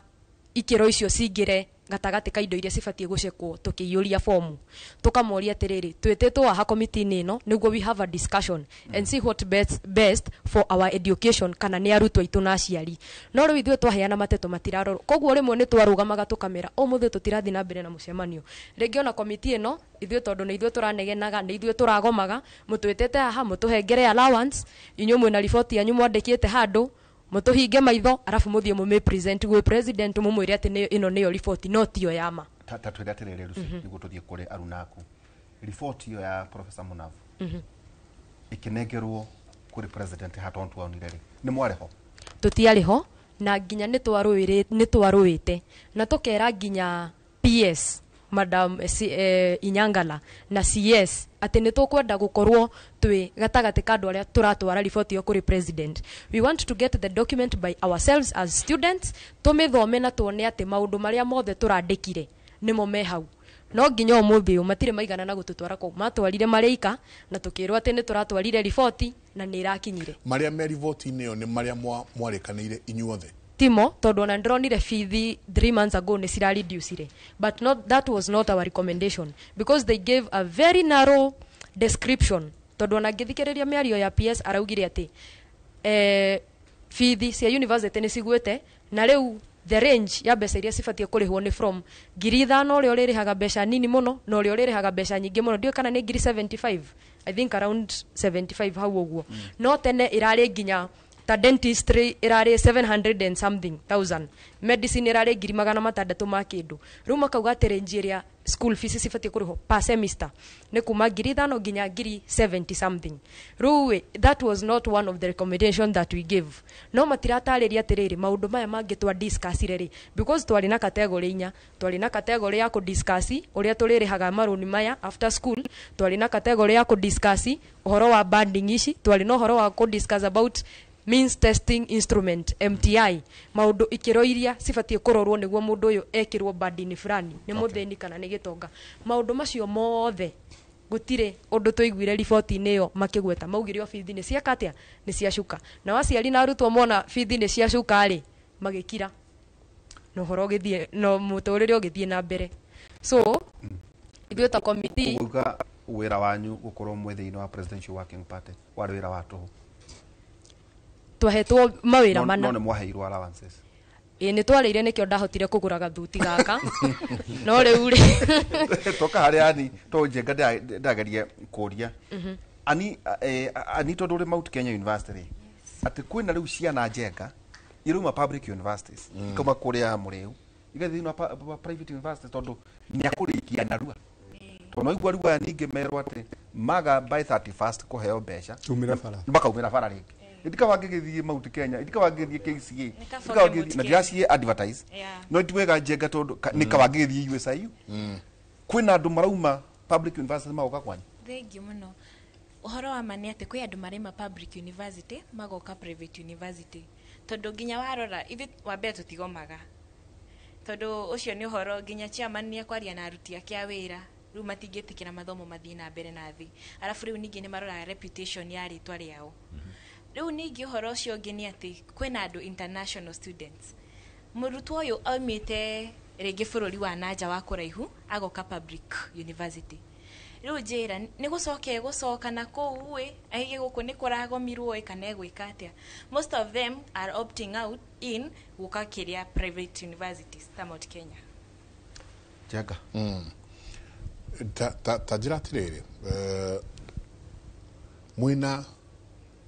ikĩro icio cingĩre gatagatĩ ka indo iria cibatiĩ gũcekwo tũkĩiyũria fomu. Tũkamoria atĩrĩrĩ, twĩtĩtwo haha komiti-inĩ ĩno nĩguo we have a discussion and see what best for our education, kana nĩ arutwo aitũ na aciari. No rĩu ithuĩ twaheana mateto matirarorwo. Koguo rĩmwe nĩ twarũgamaga tũkamera ũmũthĩ tũtirathiĩ na mbere na mũcemanio rĩngĩ ona komiti ĩno ithuĩ, tondũ nĩ ithuĩ tũranegenaga, nĩ ithuĩ tũragomaga. Mũtwĩtĩte haha mũtũhengere allowance, inyuĩ mwĩna riboti yanyu mwandĩkĩte handũ, mũtũhinge maitho, arabu mũthiĩ mũmĩ present gwĩ president, mũmwĩre atĩ ĩno nĩyo riboti, no tiyo yama. Ta twĩre atĩrĩrĩ, Lucy, nĩguo tũthiĩ kũrĩ arunaku, riboti ĩyo ya Professor Munavu ĩkĩnengerwo kũrĩ president haha tuonire rĩ, nĩ mwarĩ ho? Tũtiarĩ ho, na nginya nĩ twarũĩte na tũkera nginya PS Madam Inyangala na CS atĩ nĩ tũkwenda gũkorwo twĩ gatagatĩ ka andũ arĩa tũratwara riboti ĩyo kũrĩ president. We want to get the document by ourselves as students, tũmĩthome na tuone atĩ maũndũ marĩa mothe tũrandĩkire nĩmo me hau. No nginya ũmũthĩ ũyũ matirĩ maigana na gũtũtwara kũu. Matwarire marĩika na tũkĩrwo atĩ nĩ tũratwarire riboti na nĩ ĩrakinyire. Marĩa me riboti-inĩ ĩyo nĩ marĩa mwarĩkanĩire inyuothe? Timo, tondũ ona ndĩronire bithi 3 months ago nĩ cirareducire, but not, that was not our recommendation, because they gave a very narrow description, tondũ ona ngĩthikĩrĩria mĩario ya PS araugire atĩ bithi cia university nĩ ciguĩte, na rĩu the range ya mbeca iria cibatiĩ kũrĩhwo nĩ from 5,000, ũrĩa ũrĩrĩhaga mbeca nini mũno na ũrĩa ũrĩrĩhaga mbeca nyingĩ mũno, ndiũĩ kana nĩ ngiri 75, I think around 75 hau ũguo. No tene ĩrarĩ nginya ta dentistry ĩrarĩ 700 and something thousand, medicine ĩrarĩ 600,000 ma kĩndũ. Rĩu makauga atĩ range ĩrĩa school fees cibatiĩ kũrĩhwo per semester nĩ kuma 5,000 nginya ngiri 70 something. Rĩu ĩ, that was not one of the recommendation that we gave. No matiratarĩria atĩrĩrĩ, maũndũ maya mangĩ twa discussire rĩ, because twarĩ na category inya. Twarĩ na category ya kũdiscuss ũrĩa tũrĩrĩhaga marũni maya after school, twarĩ na category ya kũdiscuss ũhoro wa banding ici, twarĩ na ũhoro wa kũdiscuss about means testing instrument, MTI, maũndũ ikĩro iria cibatiĩ kũrorwo nĩguo mũndũ ũyũ ekĩrwo bandini fulani nĩ mũthĩni kana nĩ gĩtonga. Maũndũ macio mothe gũtirĩ ũndũ tũiguire riboti-inĩ ĩyo makĩgweta. Maugire o bithi nĩ cieka atĩa, nĩ ciacuka, na aciari na arutwo mona bithi nĩ ciacuka rĩ, magĩkira na ũhoro ũgĩthiĩ no mũtũrĩre ũgĩthiĩ na mbere. So ithuĩ ta committee Kuga wĩra wanyu gũkorwo mwĩ thĩinĩ wa Presidential Working Party warĩ wĩra wa tũhũ? Twahetwo mawĩra mana. No nĩ mwaheirwo allowances? Ĩĩ, nĩ twarĩire, nĩkĩo ndahotire kũgũra gathuti gaka, no rĩu rĩ Toka harĩ ani to njenga ndagerie kũria ani tondũ ũrĩ Mount Kenya University rĩ, atĩ kwĩna rĩu ciana njenga irauma public universities, ikauma kũrĩa mũrĩu igathiĩ thĩinĩ wa private universities, tondũ nĩ akũrĩkia narua, tondũ no igua rĩu aya ningĩ merwo atĩ maga by 31st kũheo mbeca Tumĩra bara. Makaumĩra bara rĩngĩ. Ndikaba ngĩgĩthiĩ Mount Kenya, ndikaba ngĩgĩthiĩ KCA, Nĩ kaba ndikaba ũthiĩ ngĩgĩthiĩ Mount na Kenya. ndiraciĩ advertise. No ti wega njenga, tondũ nĩ kaba ngĩgĩthiĩ USIU. Kwĩna andũ marauma public university magoka kwanyu? Thengiũ mũno. Ũhoro wa ma nĩ atĩ kwĩ andũ marĩma public university magoka private university, tondũ nginya warora ithuĩ wa mbere tũtigomaga, tondũ ũcio nĩ ũhoro nginya chairman nĩ ekwaria na aruti ake a wĩra. Rĩu matingĩtĩkĩra mathomo mathiĩ na mbere na thĩ. Arabu rĩu ningĩ nĩ maroraga reputation ya rĩtwa rĩao. Rĩu ningĩ ũhoro ũcio ũngĩ nĩ atĩ kwĩna andũ international students. Mũrutwo ũyũ aumĩte rĩngĩ bũrũri wa nanja wa kũraihu agoka public university. Rĩu njĩra nĩ gũcoka egũcoka na kũu ĩ aige gũkũ nĩ kũragomirwo ĩ kana egwĩka atĩa? Most of them are opting out in gũka kĩrĩa private universities ta Mount Kenya. Njenga. Ta njĩra atĩrĩrĩ, mwĩna,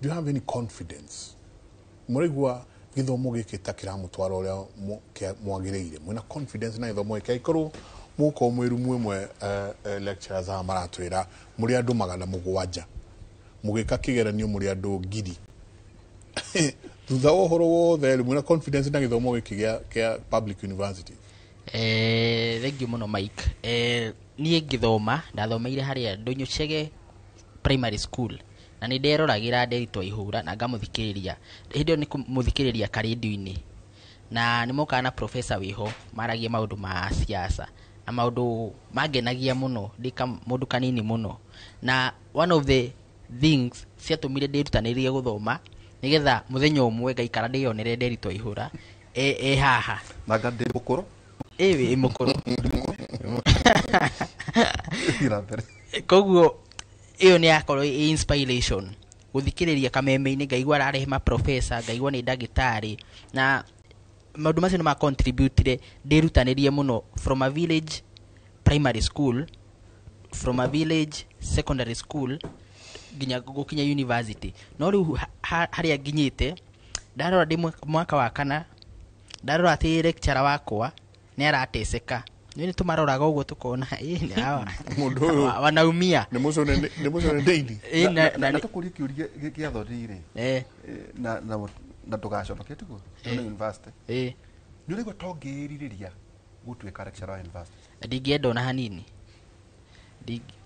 do you have any confidence Mũraigua gĩthomo gĩkĩ ta kĩramũtwara ũrĩa mwagĩrĩire? Mwĩna confidence na gĩthomo gĩkĩ? Angĩkorwo mũgũkorwo mwĩ rumu ĩmwe, lecturers haha maratwĩra mũrĩ andũ 700, mũgĩka kĩgeranio mũrĩ andũ 1000, thutha wa ũhoro wothe rĩ, mwĩna confidence na gĩthomo gĩkĩ kĩa public university? Thank you mũno, Mike. Niĩ ngĩthoma ndathomeire harĩa Ndũnyũ Chege Primary School, na nĩ nderoragĩra Nderitu Ihũra na ngamũthikĩrĩria hĩndĩ ĩyo, nĩ kũmũthikĩrĩria karendio-inĩ, na nĩ mokaga na professor wĩho maragia maũndũ ma siasa na maũndũ mangenagia mũno ndĩ mũndũ kanini mũno. Na one of the things ciatũmire ndĩrutanĩrie gũthoma nĩgetha mũthenya ũmwe ngaikara ndĩyonere Nderitu Ihũra e haha. Nanga ndĩ mũkũrũ. Ĩ wĩ mũkũrũ. Thiĩ na mbere. Koguo ĩyo nĩ yakorwo ĩ inspiration gũthikĩrĩria kameme-inĩ, ngaigua ararehe maprofesa, ngaigua nĩ ndagĩtarĩ, na maũndũ macio nĩ ma contributire ndĩrutanĩrie mũno from a village primary school, from a village secondary school, nginya gũkinya university. No rĩu harĩa nginyĩte, ndarora ndĩ mwaka wa kana, ndarora atĩ lecturer wakwa nĩ arateceka, nĩ tũmaroraga ũguo tũkona ĩ nĩ hawa Mũndũ ũyũ wanaumia. Nĩ mũcone ndĩini. Ĩ, Na tũkũrie kĩũria gĩa thoni rĩ, na ndũgaconoke, tiguo? Nĩ university. Nĩ ũraigua to ngĩrirĩria gũtuĩka lecturer wa university? Ndingĩenda ona hanini.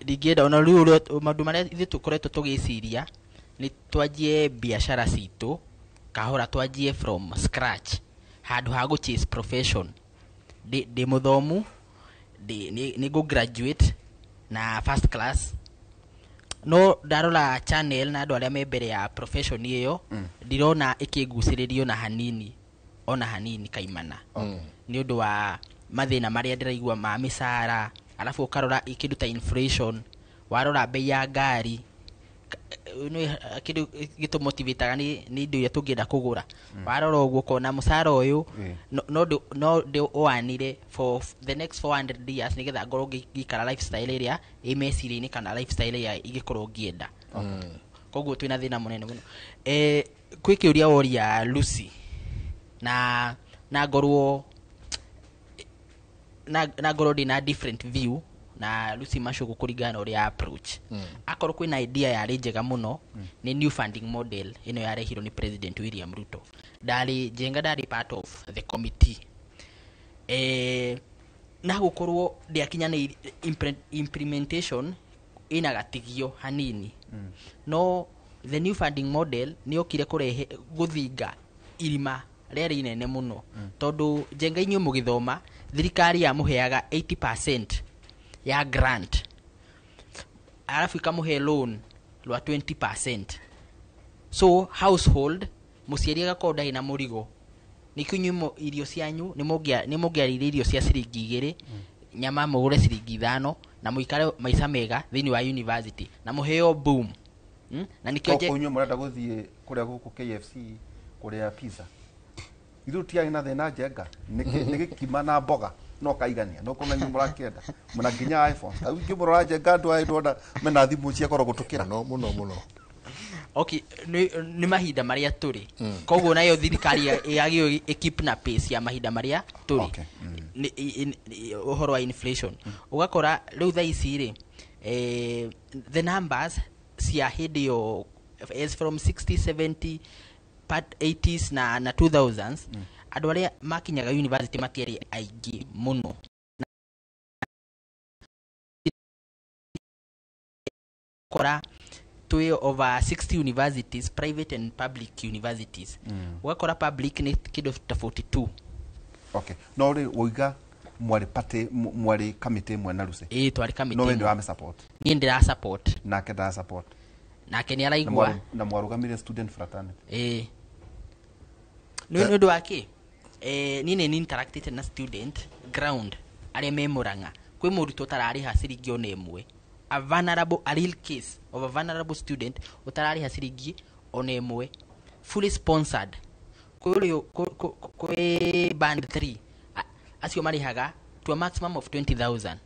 Ndingĩenda ona rĩu. Ũrĩa maũndũ marĩa ithuĩ tũkoretwo tũgĩciria nĩ twanjie biacara citũ kahora, twanjie from scratch handũ ha gũ chase profession. Ndĩ mũthomu, nĩ ngũ graduate na first class, no ndarora channel na andũ arĩa me mbere ya profession ĩyo, ndirona ĩkĩngucĩrĩrio na hanini, ona hanini kaimana, nĩ ũndũ wa mathĩna marĩa ndĩraigua ma mĩcara. Alafu ũkarora kĩndũ ta inflation, warora bei ya ngari, nĩ kĩndũ gĩtũmotivataga nĩ indo iria tũngĩenda kũgũra. Warora ũguo ũkona mũcara ũyũ no ndĩ ũwanire for the next 400 years nĩgetha ngorwo ngĩikara lifestyle ĩrĩa ĩ meciria-inĩ kana lifestyle ĩrĩa ingĩkorwo ngĩenda. Koguo twĩna thĩna mũnene mũno. Kwĩ kĩũria woria Lucy, na ngorwo na ngorwo ndĩna different view na Lucy Macugu kũringana na ũrĩa approach. Akorwo kwĩna idea yarĩ njega mũno, nĩ new funding model ĩno yarehirwo nĩ President William Ruto. Ndarĩ Njenga, ndarĩ part of the committee, na gũkorwo ndĩakinyanĩirie implementation ĩna gatigio hanini, no the new funding model nĩ yokire kũrehe gũthinga irima rĩarĩ inene mũno, tondũ Njenga, inyuĩ mũgĩthoma thirikari yamũheaga 80% ya grant, arabu ĩkamũhe loan rwa 20%. So household, mũciari agakorwo ndarĩ na mũrigo. Nĩkĩo inyuĩ irio cianyu nĩ mũngĩarĩire irio cia ciringi 2, nyama mũgũre ciringi 5, na mũikare maica mega thĩinĩ wa university na mũheo boom. Na nĩkĩo Gũkũ inyuĩ mũrenda gũthiĩ kũrĩa gũkũ KFC kũrĩa pizza, ithuĩ tũtiarĩ na thĩna, Njenga. Nĩ gĩkima na mboga no kaigania, no kũna inyuĩ mũrakĩenda mũna nginya iPhone. Rĩu ingĩmũrora Njenga, andũ aya ndona mena thimũ cia goro gũtũkĩra. Mũno mũno mũno. Okay, nĩ mahinda marĩa tũrĩ. Koguo nayo thirikari yagĩrĩirwo ĩkeep na pace ya mahinda marĩa tũrĩ. Ũhoro wa inflation, ũgakora rĩu thaa ici rĩ, the numbers cia hĩndĩ ĩyo as from 60, 70, part 80s na 2000s, andũ arĩa makinyaga university matiarĩ aingĩ mũno. Kora twĩ over 60 universities, private and public universities. Ũgakora public nĩ kĩndũ ta 42. Okay, no rĩ woiga mwarĩ party, mwarĩ kamĩtĩ ĩmwe na Lucy? Ĩĩ, twarĩ kamĩtĩ No we ĩmwe. ndĩramĩ support? Niĩ ndĩra support. Nake ndara support? Nake nĩ Na araigua. Na mwarũgamĩrĩre student fraternity? Ĩĩ, nĩ ũndũ wa kĩ, niĩ nĩ interacted na student ground arĩa me Murang'a. Kwĩ mũrutwo ũtararĩha ciringi ona ĩmwe, a vulnerable, a real case of a vulnerable student ũtararĩha ciringi ona ĩmwe, fully sponsored. Kwĩ ũrĩa kwĩ band 3, acio marĩhaga to a maximum of 20,000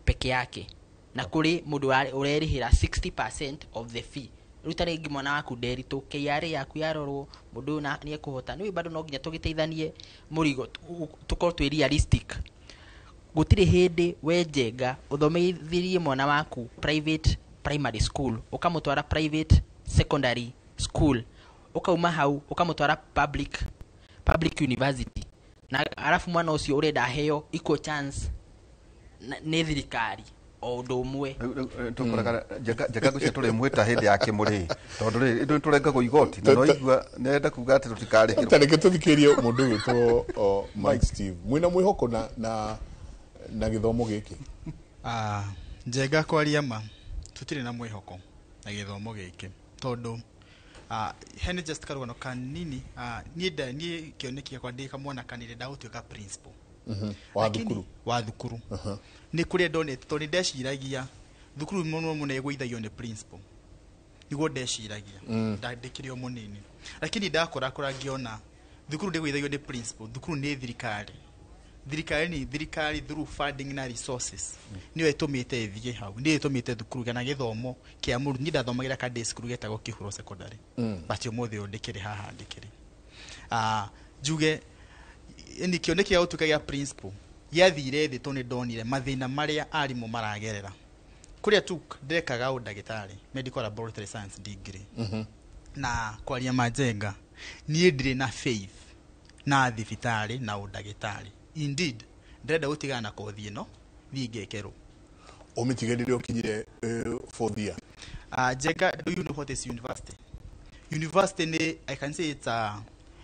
peke yake, na kũrĩ mũndũ ũrerĩhĩra 60% of the fee. Rĩu ta rĩngĩ mwana waku Nderitu, KRA yaku yarorwo, mũndũ ũyũ nĩ ekũhota. Nĩ bado no nginya tũgĩteithanie mũrigo, tũkorwo twĩ realistic. Gũtirĩ hĩndĩ we Njenga ũthomithirie mwana waku private primary school, ũkamũtwara private secondary school, ũkauma hau ũkamũtwara public university, na arabu mwana ũcio ũrenda aheo equal chance nĩ thirikari o ũndũ ũmwe. Tũkoraga Njenga ngũcia tũrĩmwĩta hĩndĩ ya kĩmũrĩ, tondũ rĩ ithuĩ tũrengagwo igoti na noigua nĩarenda kuga atĩ tũtikarĩhĩrwo. Ta reke tũthikĩrĩrie mũndũ ũgwĩtwo Mike Steve. Mwĩna mwĩhoko na gĩthomo gĩkĩ? Njenga kwaria ma, tũtirĩ na mwĩhoko na gĩthomo gĩkĩ, tondũ hene just karũgano kanini. Niĩ kĩoneki gĩakwa ndĩ kamwana kanini ndagũtuĩka principal. Wa thukuru? Wa thukuru. Nĩ kũrĩa ndonete, tondũ nĩ ndeciragia thukuru mũno mũno ĩgũithagio nĩ principal, nĩguo ndeciragia ndĩkĩrĩ o mũnini, lakini ndakũrakũra ngĩona thukuru ndĩgũithagio nĩ principal, thukuru nĩ thirikari. Thirikari nĩ thirikari through funding na resources nĩyo ĩtũmĩte ĩthiĩ hau, nĩyo ĩtũmĩte thukuru kana gĩthomo kĩa mũndũ. Niĩ ndathomagĩra ka day school getagwo Kĩhuro Secondary, but ũmũthĩ ũyũ ndĩkĩrĩ haha ndĩkĩrĩ. Njuge nĩ kĩoneki gĩa gũtuĩka gĩa principal gĩathire thĩ, tondũ nĩ ndonire mathĩna marĩa arimũ maragerera. Kũrĩa tu ndekaga ũndagĩtarĩ, medical laboratory science degree, na kwaria ma Njenga, niĩ ndirĩ na faith na thibitarĩ na ũndagĩtarĩ. Indeed, ndĩrenda gũtigana na kothi ĩno, thiĩ ngekerwo. Ũmĩtige rĩrĩa ũkinyire fourth year? Njenga, do you know what is university? University nĩ, I can say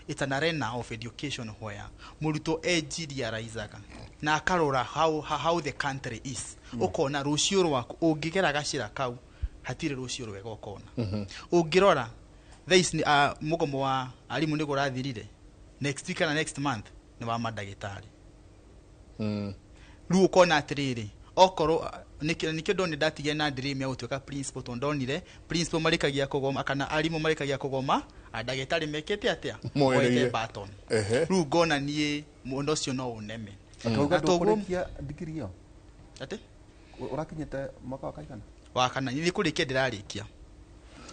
it's an arena of education where mũrutwo ejirealizaga na akarora how the country is. Ũkona rũciũ rwaku, ũngĩgera gacĩra kau hatirĩ rũciũ rwega ũkona. Ũngĩrora thaa ici mũgomo wa arimũ nĩguo ũrathirire, next week kana next month nĩ wa mandagĩtarĩ. Rĩu ũkona atĩrĩrĩ, okorwo nĩkĩo ndonire ndatigire na dream ya gũtuĩka principal, tondũ ndonire principal marĩkagia kũgoma kana arimũ marĩkagia kũgoma, ndagĩtarĩ mekĩte atĩa? Moereire. Moete baton. Rĩu ngona niĩ mũndũ ũcio no ũneme. Akauga Na toguo- ndũkũrĩkia degree ĩyo? Atĩ? Ũrakinyĩte mwaka wa kaigana? Wa kana, nĩ kũrĩkia ndĩrarĩkia.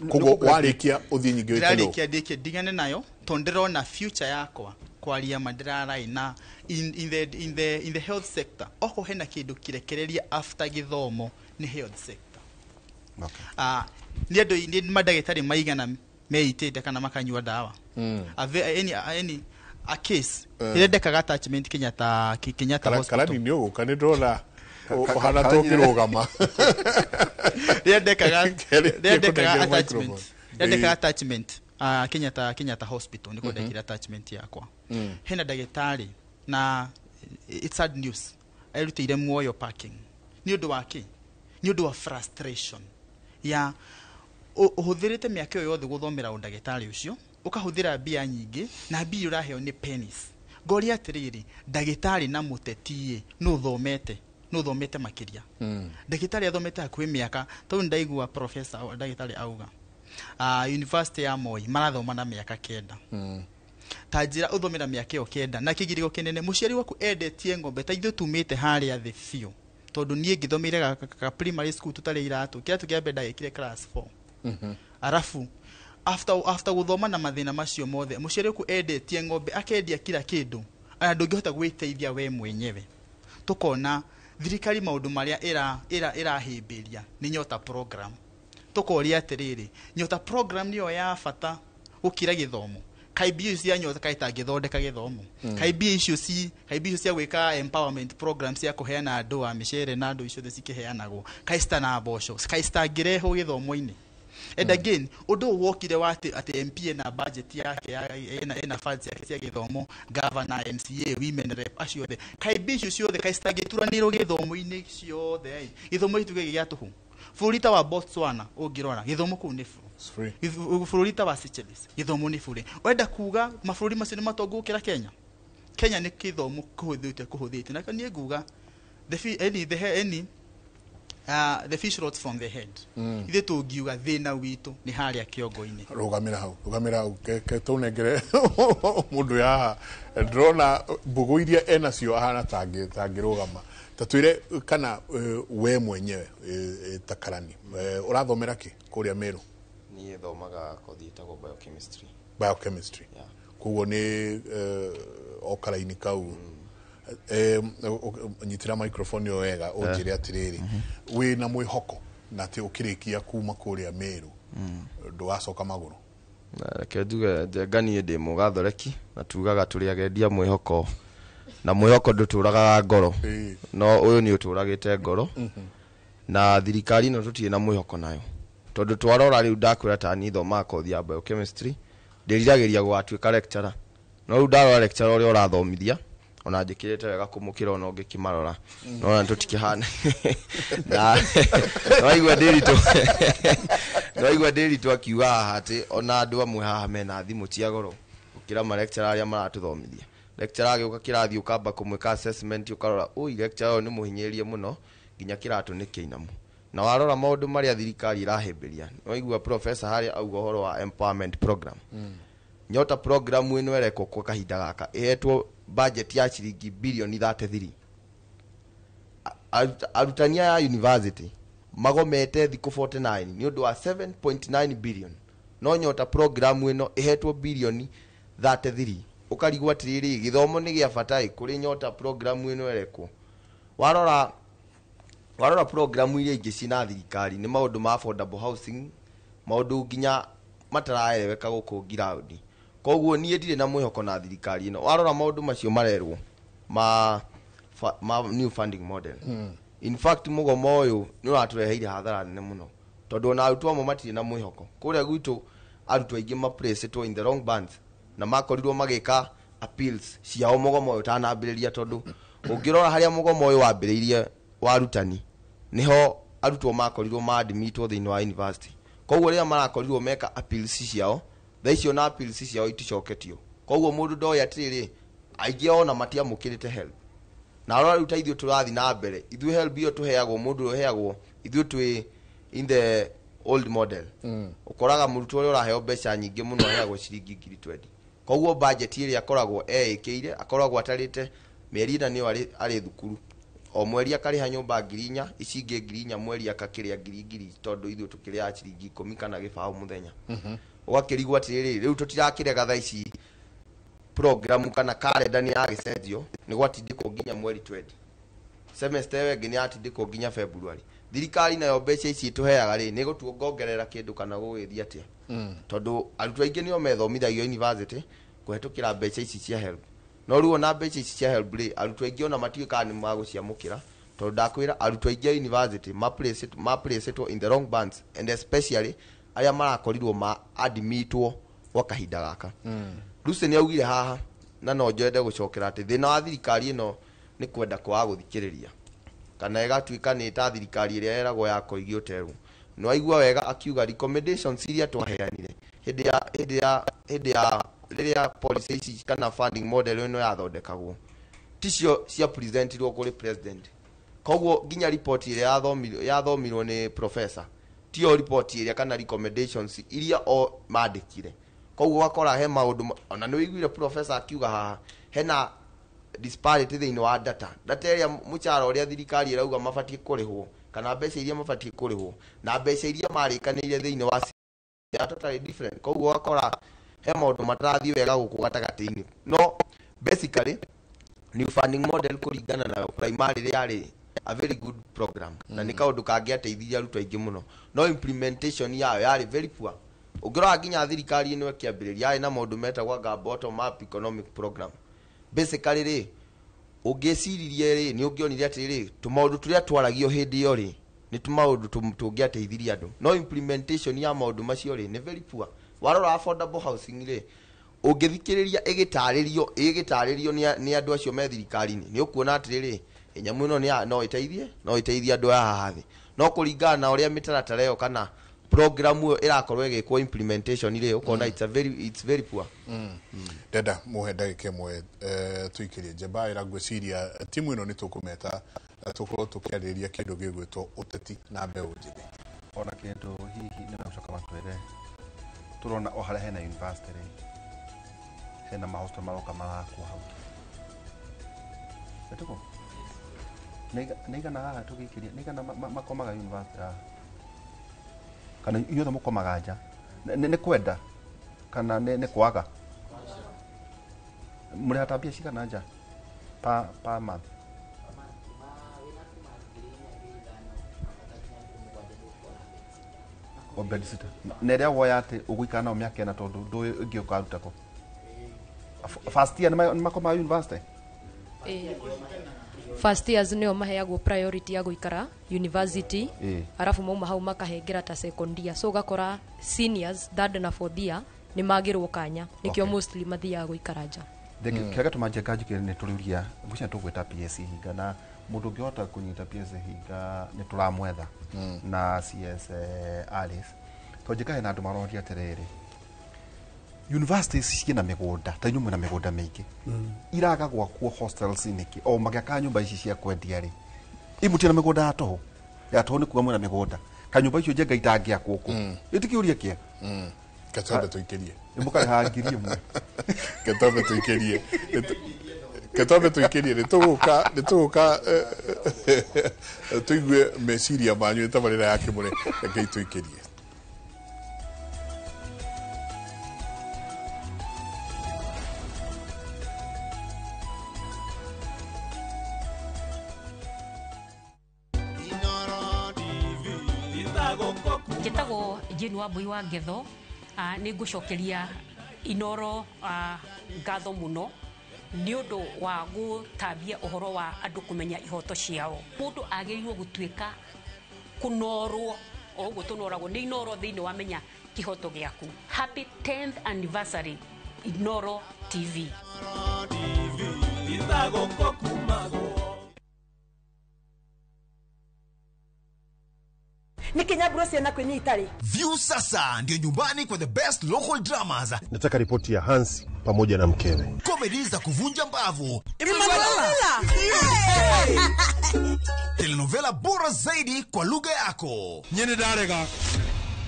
Koguo warĩkia ũthiĩ nyingĩ wĩke ndũ? Ndĩrarĩkia, ndĩkie ndigane nayo, tondũ ndĩrona future yakwa, kwaria ma, ndĩrarai na in the health sector. Okorwo hena kĩndũ kĩrekereria after gĩthomo nĩ health sector. Nĩ andũ nĩ mandagĩtarĩ maigana meitĩte kana makanyua ndawa? Any a case ĩrĩa ndekaga attachment Kenyatta Hospital. Karani nĩ ũgũka, nĩ ndĩrona ũhana tũngĩrũgama. Rĩrĩa ndekaga Kũnengera attachment, microphone. rĩrĩa ndekaga attachment Kenyatta Hospital, nĩkuo ndekire attachment yakwa. Hena ndagĩtarĩ, na it's sad news, erutĩire muoyo parking. Nĩ ũndũ wa kĩ? Nĩ ũndũ wa frustration ya ũhũthĩrĩte mĩaka ĩyo yothe gũthomera ũndagĩtarĩ ũcio, ũkahũthĩra mbia nyingĩ, na mbia ũraheo nĩ pennies. Ngoria atĩrĩrĩ, ndagĩtarĩ na mũteti nũ ũthomete, nũ ũthomete makĩria? Ndagĩtarĩ athomete hakuhĩ mĩaka, tondũ ndaigua professor ndagĩtarĩ auga university ya Moi marathoma na mĩaka 9. Ta njĩra ũthomera mĩaka ĩyo 9 na kĩgirĩko kĩnene, mũciari waku endetie ng'ombe, ta ithuĩ tumĩte harĩa thĩ biũ, tondũ niĩ ngĩthomeire ka primary school tũtarĩ iratũ, kĩratũ kĩa mbere ndagĩkire class 4. Arabu after gũthoma na mathĩna macio mothe, mũciari waku endetie ng'ombe, akendia kila kĩndũ, ona ndũngĩhota gwĩteithia we mwenyewe. Tũkona thirikari maũndũ marĩa ĩrahĩmbĩria nĩ Nyota program. Tũkoria atĩrĩrĩ, Nyota program nĩyo ya bata gũkĩra gĩthomo? Kaĩ mbia icio cia Nyota kaĩ itangĩthondeka gĩthomo? Kaĩ mbia icio cia gwĩka empowerment program cia kũheana andũ a mĩcere na andũ icio ciothe cikĩheanagwo, kaĩ citana mboco, kaĩ citangĩrehwo gĩthomo-inĩ? And again, ũndũ ũyũ wokire wa atĩ MP ena budget yake, ena funds yake cia gĩthomo, governor, MCA, women rep, acio othe, kaĩ mbia icio ciothe kaĩ citangĩturanĩrwo gĩthomo-inĩ ciothe, gĩthomo gĩtuĩke gĩa tũhũ? Bũrũri ta wa Botswana ũngĩrora, gĩthomo kũu nĩ free. Bũrũri ta wa Seychelles, gĩthomo nĩ bure. Wenda kuga mabũrũri macio nĩ matongu gũkĩra Kenya? Kenya nĩ gĩthomo kũhũthĩte, na niĩ nguga the fi-, any, the, any, the fish rots from the head. Ithuĩ tũngiuga thĩna witũ nĩ harĩa kĩongo-inĩ. Rũgamĩra hau, rũgamĩra hau, ke tũnengere mũndũ haha. Ndĩrona mbũgũ iria enacio ahana tangĩrũgama. Ta twĩre kana we mwenyewe ta karani, ũrathomera kĩ kũrĩa Meru? Niĩ thomaga kothi ĩtagwo biochemistry. Biochemistry. Koguo nĩ o karaini kau. Nyitĩra microphone ĩyo wega ũnjĩre atĩrĩrĩ, wĩna mwĩhoko na atĩ ũkĩrĩkia kuma kũrĩa Meru ndũgacoka magũrũ? Na reke njuge Njenga, niĩ ndĩ mũgathoreki na tugaga tũrĩ agendia mwĩhoko, na mwĩhoko ndũtũragaga ngoro, no ũyũ nĩ ũtũragĩte ngoro. Na thirikari ĩno tũtirĩ na mwĩhoko nayo, tondũ twarora rĩu ndakwĩra ta niĩ thomaga kothi ya biochemistry, ndĩriragĩria gũgatuĩka lecturer, no rĩu ndarora lecturer ũrĩa ũrathomithia, ona njĩkĩrĩte wega kũmũkĩra ona ũngĩkĩmarora nona tũtikĩhana na nĩwaigua Ndĩritũ akiuga haha atĩ ona andũ amwe haha mena thimũ cia goro gũkĩra ma lecturer arĩa maratũthomithia. Lecturer agĩũka kĩrathi ũkamba kũmwĩka assessment, ũkarora ũi lecturer ũyũ nĩ mũhinyĩrĩrie mũno nginya kĩratũ nĩ kĩinamu. Na warora maũndũ marĩa thirikari ĩrahĩmbĩria, nĩwaigua professor harĩa auga ũhoro wa empowerment program. Nyota program ĩno ĩrekwo kwa kahinda gaka ĩhetwo budget ya ciringi bilioni 33. Arutani aya a university magomete thikũ 49 nĩ ũndũ wa 7.9 billion, no Nyota program ĩno ĩhetwo bilioni 33. Ũkarigwo atĩrĩrĩ, gĩthomo nĩ gĩa bata ĩ kũrĩ Nyota program ĩno ĩrekwo? Warora program iria ingĩ cina thirikari nĩ maũndũ ma affordable housing, maũndũ nginya mataraereweka gũkũ ground. Koguo niĩ ndirĩ na mwĩhoko na thirikari ĩno. Warora maũndũ macio marerwo ma new funding model, in fact mũgomo ũyũ nĩ ũratũreheire hathara nene mũno, tondũ ona arutwo amwe matirĩ na mwĩhoko. Kũrĩa gwitũ arutwo aingĩ maplacetwo in the wrong bands na makorirwo magĩka appeals ciao mũgomo ũyũ ũtanambĩrĩria, tondũ ũngĩrora harĩa mũgomo ũyũ wambĩrĩirie wa arutani nĩho arutwo makorirwo maadmitwo thĩinĩ wa university. Koguo rĩrĩa marakorirwo meka appeals ciao, thaa icio na appeals ciao iticoketio, koguo mũndũ ndoĩ atĩrĩrĩ, aingĩ ona matiamũkĩrĩte HELB. Na rora rĩu ta ithuĩ tũrathiĩ na mbere, ithuĩ HELB ĩyo tũheagwo, mũndũ ũyũ ũheagwo, ithuĩ twĩ in the old model. Ũkoraga mũrutwo ũrĩa ũraheo mbeca nyingĩ mũno aheagwo ciringi 20,000. Koguo budget ĩrĩa akoragwo eĩkĩire, akoragwo atarĩte mĩeri 4 nĩyo arĩ thukuru, o mweri akarĩha nyũmba 4,000, ici ingĩ 4,000, mweri akakĩrĩa ngiri ngiri, tondũ ithuĩ tũkĩrĩaga ciringi 10 kana 0 mũthenya. Ũgakĩrigwo atĩrĩrĩ, rĩu tũtirakĩrega thaa ici program kana kalenda nĩ yagĩcenjio, nĩ gwatindĩkwo nginya mweri 20, semester ĩyo ĩngĩ nĩ yatindĩkwo nginya February. Thirikari nayo mbeca ici ĩtũheaga rĩ, nĩ gũtuongongerera kĩndũ kana gũgĩthiĩ atĩa? Tondũ arutwo aingĩ nĩo methomithagio university kũhetũkĩra mbeca ici cia HELB, no rĩu ona mbeca ici cia HELB rĩ, arutwo aingĩ ona matiũĩ kana nĩ magũciamũkĩra, tondũ ndakwĩra arutwo aingĩ a university maplacetwo in the wrong bands, and especially arĩa marakorirwo ma admitwo gwa kahinda gaka. Lucy nĩ augire haha, na no njende gũcokera atĩ thĩna wa thirikari ĩno nĩ kwenda kwaga gũthikĩrĩria, kana ĩgatuĩka nĩ ta thirikari ĩrĩa yeragwo ya Koigi ũterwo. Nĩ waigua wega akiuga recommendations iria twaheanire hĩndĩ ya rĩrĩa policy ici kana funding model ĩno yathondekagwo ticio cia presentirwo kũrĩ president. Koguo nginya report ĩrĩa yathomirwo nĩ professor tiyo report ĩrĩa kana recommendations iria o mandĩkire. Koguo ũgakora he maũndũ ona nĩ wĩiguire professor akiuga haha hena disparity thĩinĩ wa data ĩrĩa mũcara ũrĩa thirikari ĩrauga mabatiĩ kũrĩhwo kana mbeca iria mabatiĩ kũrĩhwo na mbeca iria marĩkanĩire thĩinĩ wa they are totally different. Koguo ũgakora he maũndũ matarathiĩ wega gũkũ gatagatĩ-inĩ, no basically new funding model kũringana nayo primarily yarĩ a very good program na nĩ kaũndũ kangĩateithirie arutwo aingĩ mũno, no implementation yayo yarĩ very poor. Ũngĩrora nginya thirikari ĩno ĩkĩambĩrĩria yarĩ na maũndũ metagwo anga bottom up economic program. Basically rĩ, ũngĩciririe rĩ, nĩ ũngĩonire atĩrĩrĩ, tũmaũndũ tũrĩa twaragio hĩndĩ ĩyo rĩ, nĩ tũmaũndũ tũngĩateithirie andũ, no implementation ya maũndũ macio rĩ, nĩ very poor. Warora affordable housing rĩ, ũngĩthikĩrĩria ĩgĩtarĩrio nĩ andũ acio me thirikari-inĩ, nĩ ũkuona atĩrĩrĩ, nyamũ ĩno no ĩteithie andũ aya haha thĩ, no kũringana na ũrĩa mĩtaratara ĩyo kana program ĩyo ĩrakorwo ĩgĩkwo implementation rĩ, ũkona it's very poor. Ndenda muhe ndagĩka ĩmwe tũikĩrie njemba ĩra. Ngwĩciria timu ĩno nĩ tũkũmeta tũkorwo tũkĩarĩrĩria kĩndũ gĩgwĩtwo ũteti na mbeũ njĩthĩ. Ona kĩndũ hihi nĩ megũcoka matwĩre, tũrona o harĩa hena university rĩ, hena mahostel maroka marakwo hau. Ĩtũkũ nĩ igana haha tũgĩikĩria, nĩ igana makomaga university haha, kana inyuothe mũkomaga nja? Nĩ kwenda kana nĩ kwaga? Mũrĩhata mbia cigana nja per month? O bed sitter. Na ĩrĩa woya atĩ ũgũikara nao mĩaka ĩna tondũ ndũĩ ĩngĩ ũkaruta kũ? First year nĩ makomaga university? First years nĩo maheagwo priority ya gũikara university, arabu mauma hau makahengera ta second year, so ũgakora seniors third na fourth year nĩ magĩrwo kanya, nĩkĩo mostly mathiaga gũikara nja. Kĩrĩa gĩtũma Njenga njũkĩre nĩ tũrĩũria ngwĩciria tũgwĩta PSC Hinga, na mũndũ ũngĩhota kũnyita PSC Hinga nĩ tũramwetha na CS Alice, tondũ Njenga hena andũ maroria atĩrĩrĩ, universities ciĩna mĩgũnda ta inyuĩ mwĩna mĩgũnda mĩingĩ, iraga gwakwo hostels nĩkĩ? O magĩakaga nyũmba ici cia kwendia rĩ, imutie na mĩgũnda ya tũhũ, ya tũhũ nĩ kuga mwĩna mĩgũnda kanyũmba icio Njenga itangĩakwo kũ? Ĩti kĩũria kĩega. Ketwambe tũikĩrie. Mũkarĩha 1,000. Ketwambe tũikĩrie. Ketwambe tũikĩrie, nĩ tũgũka tũigue meciria manyu tabarĩra ya Kĩmũre, rekei tũikĩrie. Njĩtagwo Jane Wambui wa Ngetho. Nĩ ngũcokeria Inoro ngatho mũno nĩ ũndũ wa gũtambia ũhoro wa andũ kũmenya ihoto ciao. Mũndũ agĩrĩirwo gũtuĩka kũnorwo o ũguo tũnoragwo nĩ Inoro thĩinĩ wa menya kĩhoto gĩaku. Happy 10th anniversary Inoro TV. Nikinyaburo ciana kwenye itari. View sasa ndio nyumbani kwa the best local dramas. Nataka ripoti ya Hansi pamoja na mkewe. Comedy za kuvunja mbavu. Emanuela. Telenovela bora zaidi kwa lugha yako. Nyene ndarega.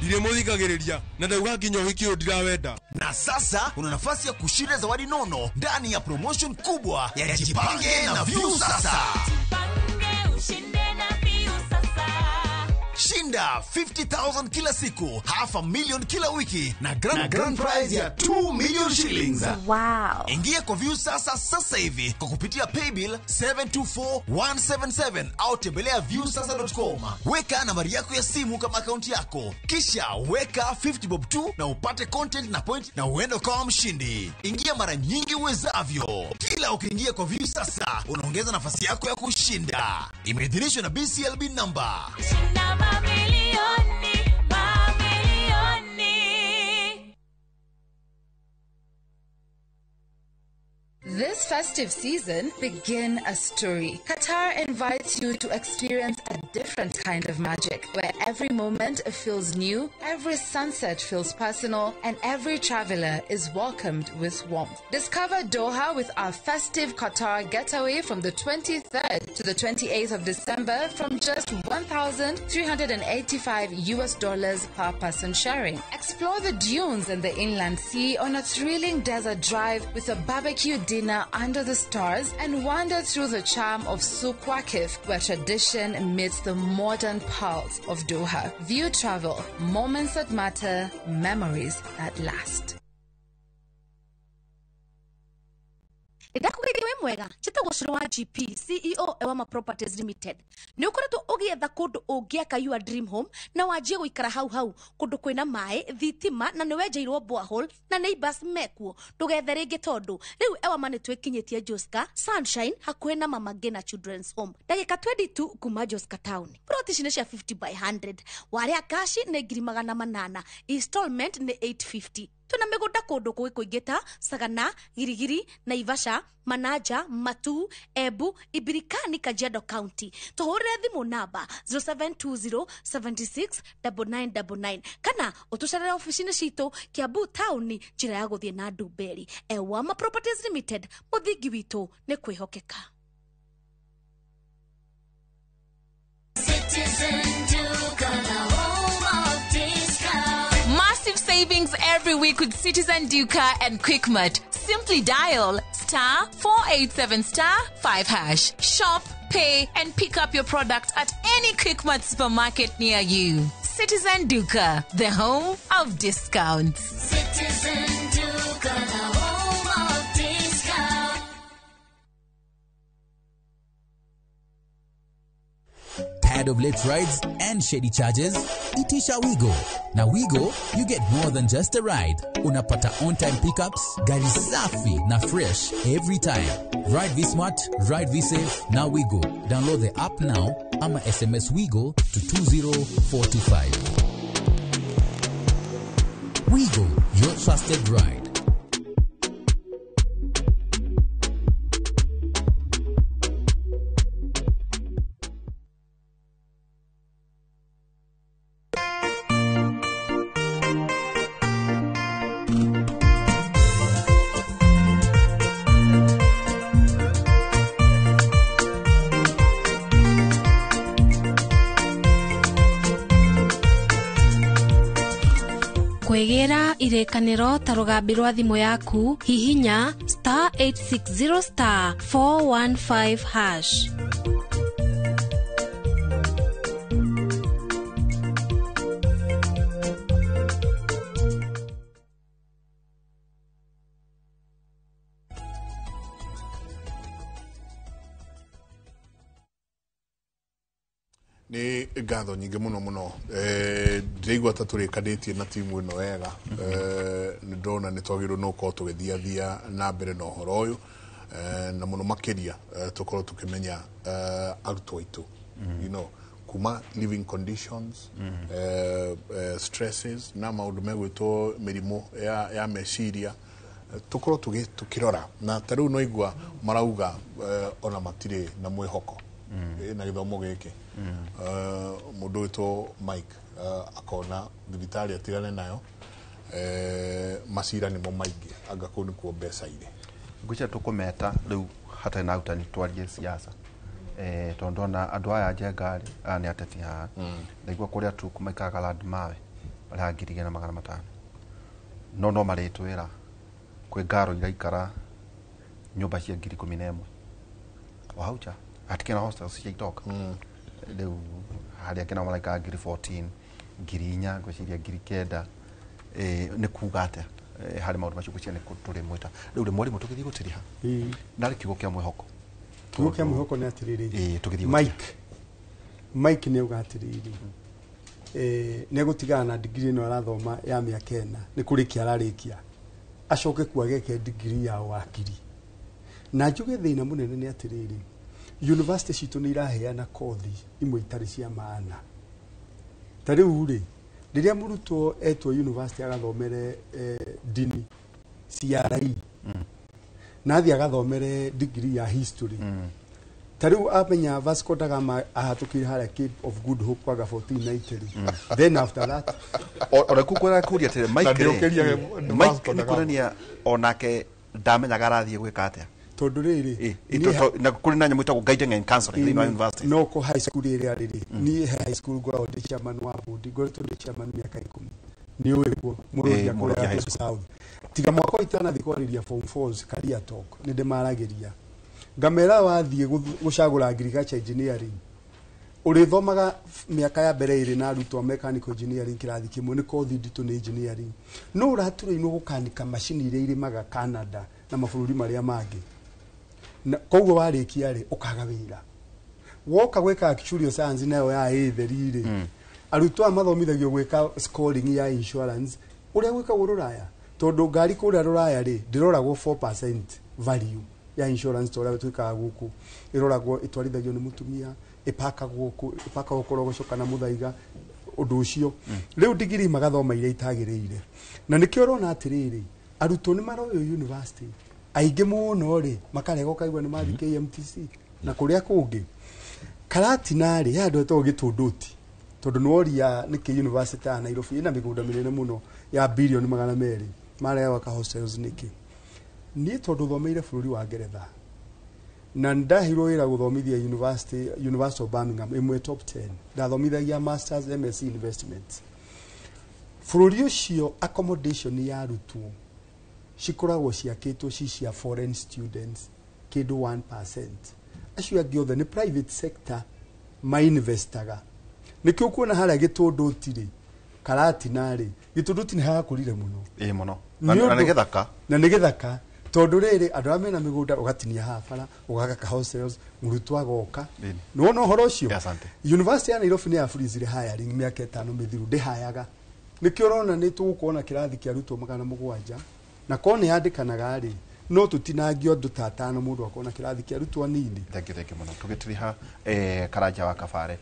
Ndiremuthikagiriria na ndauga nginya ũhiki ũyũ ndirawenda. Na sasa una nafasi ya kushinda zawadi nono ndani ya promotion kubwa ya Jipange na View Sasa. Jipange ushinde na View Sasa. Shinda 50,000 kila siku, 500,000 kila wiki na grand prize ya 2 million shillings. Wow. Ingia kwa View Sasa sasa hivi kwa kupitia paybill 724177 au tembelea viewsasa.com. Weka nambari yako ya simu kama akaunti yako, kisha weka 50 bob 2 na upate content na point na uende kama mshindi. Ingia mara nyingi uwezavyo. Kila ukiingia kwa View Sasa unaongeza nafasi yako ya kushinda. Imeidhinishwa na BCLB number. Shinda mamilioni, mamilioni. This festive season, begin a story. Qatar invites you to experience a different kind of magic, where every moment feels new, every sunset feels personal, and every traveler is welcomed with warmth. Discover Doha with our festive Qatar getaway from the 23rd to the 28th of December from just $1,385 per person sharing. Explore the dunes and the inland sea on a thrilling desert drive with a barbecue dinner under the stars, and wander through the charm of Souq Waqif, where tradition meets the modern pulse of Doha. View Travel, moments that matter, memories that last. Ndakũgeithia wĩ mwega, njĩtagwo Cũrũ wa GP, CEO Ewama Properties Limited. Nĩ ũkoretwo ũgĩetha kũndũ ũngĩaka your dream home na wanjie gũikara hau hau, kũndũ kwĩna maĩ, thitima na nĩ wenjeirwo borehole na neighbors mekuo. Ndũgethe rĩngĩ tondũ rĩu Ewama nĩ twĩkinyĩtie Joska Sunshine hakuhĩ na Mama Ngina Children's Home, ndagĩka 22 kuma Joska Town. Plot ici nĩ cia 50 by 100, warĩa kashi nĩ 800,000, installment nĩ 850. Tuna mĩgũnda kũndũ kũngĩ kũingĩ ta Sagana, Girigiri, Naivasha, Manaja, Matu, Embu, Ibirikani, Kajiado County. Tũhũrĩre thimũ namba 0720 76 9999 kana ũtũcerere ofici-inĩ citũ Kiambu Town, njĩra ya gũthiĩ na Ndumberi. Ewama Properties Limited, mũthingi witũ nĩ kwĩhokeka. Massive savings every week with Citizen Duka and Quickmart. Simply dial *487*5#. Shop, pay, and pick up your product at any Quickmart supermarket near you. Citizen Duka, the home of discounts. Citizen Duka, the home of discounts. Tired of late rides and shady charges? Itisha Wigo. Na Wigo, you get more than just a ride. Unapata on-time pickups, gari safi na fresh every time. Ride V-Smart, ride V-Safe, na Wigo. Download the app now ama SMS Wigo to 20425. Wigo, your trusted ride. Kwĩgĩra irĩkanĩro ta rũgambi rwa thimũ yaku hihinya star 860 star 415 hash. Nĩ ngatho nyingĩ mũno mũno ndĩraigua ta tũrĩkanĩtie na timu ĩno wega. Nĩ ndona nĩ twagĩrĩirwo nĩ gũkorwo tũgĩthiathia na mbere na ũhoro ũyũ, na mũno makĩria tũkorwo tũkĩmenya arutwo aitũ, you know, kuma living conditions, stresses na maũndũ megwĩtwo mĩrimũ ya meciria, tũkorwo tũkĩrora na ta rĩu no igua marauga ona matirĩ na mwĩhoko na gĩthomo gĩkĩ. Mũndũ wĩtwo Mike akona thibitarĩ atigane nayo, macira nĩmo maingĩ anga kũu nĩkuo mbeca irĩ. Ngwĩciria tũkũmeta rĩu hatarĩ na arutani twarie siasa, tondũ ndona andũ aya njenga rĩ, aya nĩ ateti haha, ndaigua kũrĩa tu maikaraga land mawe marĩhaga 1,500, no marĩtwĩra kwĩ ngaro iraikara nyũmba cia 11,000 o hau nja, hatikĩrĩ na hostels cia itoka. Rĩu harĩa angĩ nao maraikara 14,000, 4,000, ngwĩciria 9,000. Nĩ kuga atĩa harĩ maũndũ macio? Ngwĩciria nĩ tũrĩmwĩta rĩu rĩ mwarimũ tũgĩthiĩ gũtiriha narĩ kiugo kĩa mwĩhoko. Kiugo kĩa mwĩhoko nĩ atĩrĩrĩ, tũgĩthiĩ Mike nĩ auga atĩrĩrĩ, nĩ egũtigana na digiri ĩno arathoma ya mĩaka 4, nĩ kũrĩkia ararĩkia, acoke kuo ageke digiri ya wakiri. Na njuge thĩna mũnene nĩ atĩrĩrĩ, university citũ nĩ iraheana kothi imwe itarĩ cia maana. Ta rĩu rĩ, rĩrĩa mũrutwo etwo university agathomere dini CRE, na athiĩ agathomere degree ya history, ta rĩu amenya Vasco da Gama ahatũkĩire harĩa Cape of Good Hope kwaga 1493, then after that ona kũkwĩra kũria atĩrĩ Mike rĩ, Mike nĩ kuonania onake ndamenyaga arathiĩ gwĩka atĩa, tondũ rĩrĩ na kũrĩ na nyamũ ĩtagwo guiding and counseling thĩinĩ wa university. No ko high school ĩrĩa rĩrĩ, niĩ high school ngoragwo ndĩ chairman wa board, ngoretwo ndĩ chairman mĩaka 10, nĩ ũĩ guo Mũrũthi akũrĩa South. Tiga mwaka itanathiĩ kwarĩria form 4 career talk, nĩ ndĩmaragĩria ngamera wathiĩ gũcagũra agriculture engineering, ũrĩthomaga mĩaka ya mbere ĩrĩ na arutwo a mechanical engineering kĩrathi kĩmwe, nĩ kothi nditũ nĩ engineering, no ũraturĩinwo gũkanika macini iria irĩmaga Canada na mabũrũri marĩa mangĩ. Na koguo warĩkia rĩ, ũkaga wĩra. Woka gwĩka actuarial science nayo ya ĩtheri rĩ, arutwo aya mathomithagio gwĩka scoring ya insurance ũrĩa gwĩkagwo rũraya, tondũ ngari kũrĩa rũraya rĩ ndĩroragwo 4% value ya insurance ta ũrĩa twĩkaga gũkũ, ĩroragwo ĩtwarithagio nĩ mũtumia, ĩpakagwo korogoco kana mũthaiga, ũndũ ũcio. Rĩu digiri magathoma iria itagĩrĩire. Na nĩkĩo ũrona atĩrĩrĩ, arutwo nĩ maroywo university aingĩ mũno rĩ, makarega ũkaigua nĩ mathiĩ KMTC na kũrĩa kũngĩ. Karatina rĩ, he handũ hetagwo Gĩtũndũti, tondũ nĩ woria nĩkĩ university ya Nairobi ĩna mĩgũnda mĩnene mũno ya birioni 200, marega gwaka hostels nĩkĩ? Niĩ tondũ thomeire bũrũri wa Ngeretha na ndaheirwo wĩra gũthomithia University of Birmingham ĩmwe top 10, ndathomithagia masters MSc investments. Bũrũri ũcio accommodation ya arutwo cikoragwo ciakĩtwo ci cia foreign students kĩndũ 1%, acio angĩ othe nĩ private sector mainvestaga. Nĩkĩo ũkuona harĩa Gĩtũndũti rĩ, Karatina rĩ, Gĩtũndũti nĩ harakũrire mũno. Ĩĩ mũno. Nĩ Na na ũndũ- nĩ gĩthaka. Na nĩ gĩthaka tondũ rĩrĩ andũ arĩa mena mĩgũnda ũgatinia haha bara ũgaka hostels, mũrutwo agoka. Ĩni. Nĩwona ũhoro ũcio? Asante. University ya Nairobi nĩ yaburizire hiring mĩaka 5 mĩthiru, ndĩhayaga. Nĩkĩo ũrona nĩ tũgũkorwo na kĩrathi kĩa arutwo 700, na korwo nĩ yandĩkanaga rĩ, no tũtinangio andũ ta 5 mũndũ akorwo na kĩrathi kĩa arutwo anini. Thank you, thank you mũno. Tũgĩtiriha Karanja wa Kabare.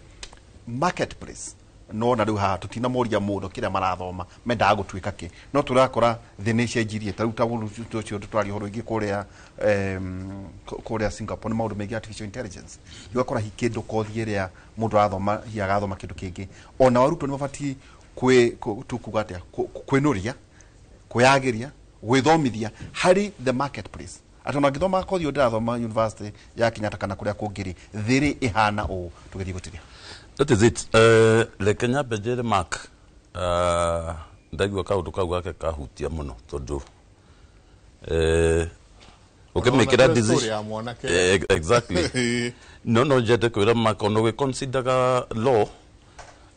Marketplace nona rĩu haha tũtinamoria mũno kĩrĩa marathoma mendaga gũtuĩka kĩ, no tũrakora thĩ nĩ ĩcenjirie. Ta rĩu ta ũcio tũraria ũhoro wĩgiĩ kũrĩa kũrĩa Singapore nĩ maũndũ megiĩ artificial intelligence. Ũgakora hi kĩndũ kothi ĩrĩa mũndũ arathoma hi agathoma kĩndũ kĩngĩ. Ona arutwo nĩ mabatiĩ kwĩ tukuga atĩa, kwĩnũria, kwĩyagĩria, gwĩthomithia harĩ the marketplace, atĩ ona ngĩthoma kothi ũyũ ndĩrathoma university ya Kenyatta kana kũrĩa kũngĩ rĩ, thĩ rĩ ĩhana ũũ. Tũgĩthiĩ gũtiria. That is it. Reke nyambe njĩre Mark, ndaigua kaũndũ kau gake kahutia mũno tondũ ũkĩmĩkĩra Ona decision story ya mwanake. Exactly. No njende kwĩra Mark, ona ũgĩconsideraga law,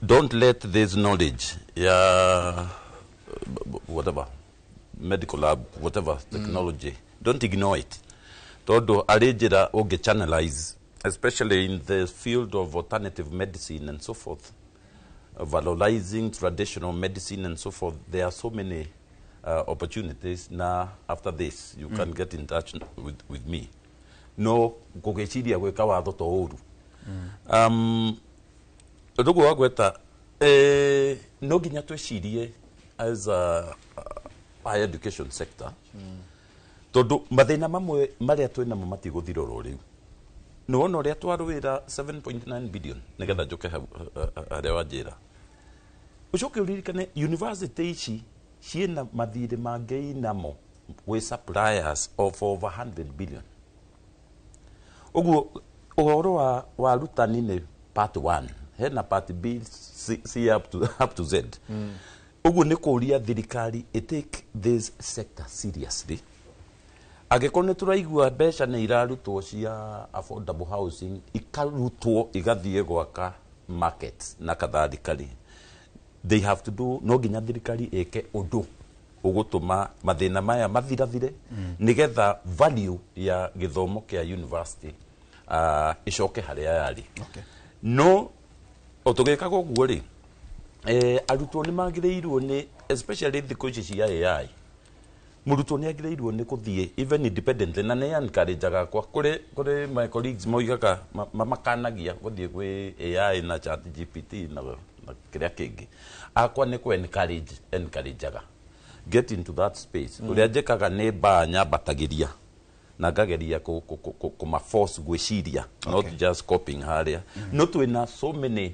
don't let this knowledge ya whatever medical lab, whatever technology, don't ignore it, tondũ arĩ njĩra ũngĩ channelize, especially in the field of alternative medicine and so forth, valorizing traditional medicine and so forth. There are so many opportunities. Na after this you can get in touch with me. No gũgĩciria gwĩka watho to ũru. Ũguo wagweta, no nginya twĩcirie as a higher education sector, tondũ mathĩna mamwe marĩa twĩ namo matigũthira oro rĩu. Nĩ wona ũrĩa twarũĩra 7.9 billion nĩgetha njũke hau harĩa wanjĩra. Ũcoke ũririkane university ici ciĩna mathirĩ mangĩ inamo gwĩ suppliers of over 100 billion. Ũguo ũhoro wa arutani nĩ part 1, hena part B, C, C up to Z. Ũguo nĩ kũũria thirikari ĩ take this sector seriously. Angĩkorwo nĩ tũraigua mbeca nĩ irarutwo cia affordable housing, ikarutwo igathiĩ gwaka markets na kadhalika rĩ, they have to do, no nginya thirikari ĩke ũndũ ũgũtũma mathĩna maya mathirathire, nĩgetha value ya gĩthomo kĩa university ĩcoke harĩa yarĩ. No o tũgĩkaga ũguo rĩ, arutwo nĩ magĩrĩirwo nĩ, especially thikũ ici cia AI, mũrutwo nĩ agĩrĩirwo nĩ gũthiĩ even independently, na nĩ encourageaga akwa kũrĩ my colleagues moigaga mamakanagia gũthiĩ gwĩ AI na Chat GPT na kĩrĩa kĩngĩ. Akwa nĩ kũ encourageaga get into that space. Ũrĩa njĩkaga nĩ mbaa nyambatagĩria na ngageria kũma force gwĩciria, not just copying harĩa. No twĩna so many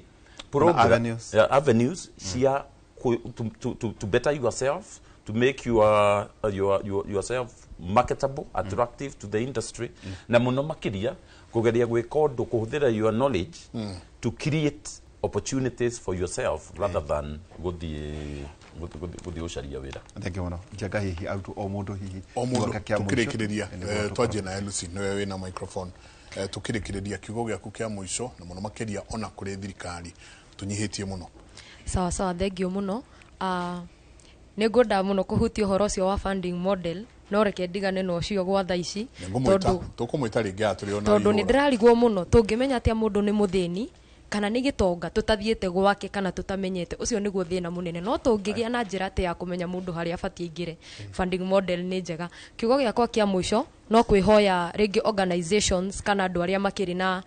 avenues. Yeah, avenues cia to better yourself, to make yourself marketable, attractive to the industry, na mũno makĩria kũgeria gwĩka ũndũ kũhũthĩra your knowledge to create opportunities for yourself rather than gũthiĩ gũcaria wĩra. Thank you mũno. Njenga, hihi arutwo o mũndũ hihi o mũndũ kiugo kĩa mũico. Tukĩrĩkĩrĩria. Nĩguo twanjie na Lucy, nĩwe wĩna microphone. Tukĩrĩkĩrĩria kiugo gĩaku kĩa mũico na mũno makĩria ona kũrĩ thirikari, tũnyihĩtie mũno. Sawa sawa, thengio mũno. Nĩ ngwenda mũno kũhutia ũhoro ũcio wa funding model, no reke ndigane na ũcio gwa thaa ici. Nĩngũmwĩta. Tondũ Tũkũmwĩta rĩngĩ haha tũrĩ ona tondũ nĩ ihũra. ndĩrarigwo mũno tũngĩmenya atĩa mũndũ nĩ mũthĩni kana nĩ gĩtonga tũtathiĩte gwake kana tũtamenyete. Ũcio nĩguo thĩna mũnene. No tũngĩgĩa na njĩra atĩ ya kũmenya mũndũ harĩa abatiĩ aingĩre, funding model nĩ njega. Kiugo gĩakwa kĩa mũico no kwĩhoya rĩngĩ organizations kana andũ arĩa makĩrĩ na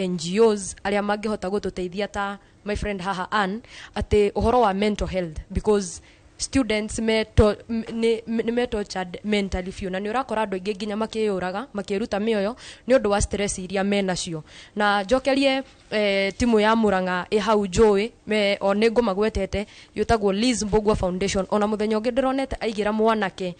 NGOs arĩa mangĩhota gũtũteithia ta my friend haha Ann, atĩ ũhoro wa mental health, because students nĩ me tortured mentally biũ, na nĩ ũrakora andũ aingĩ nginya makĩyũraga, makĩruta mĩoyo nĩ ũndũ wa stress iria menacio. Na njokerie timu ya Murang'a ĩ hau njũĩ o nĩ ngũmagwetete, yũtagwo Liz Mbugua Foundation. Ona mũthenya ũngĩ ndĩronete aigĩra mwanake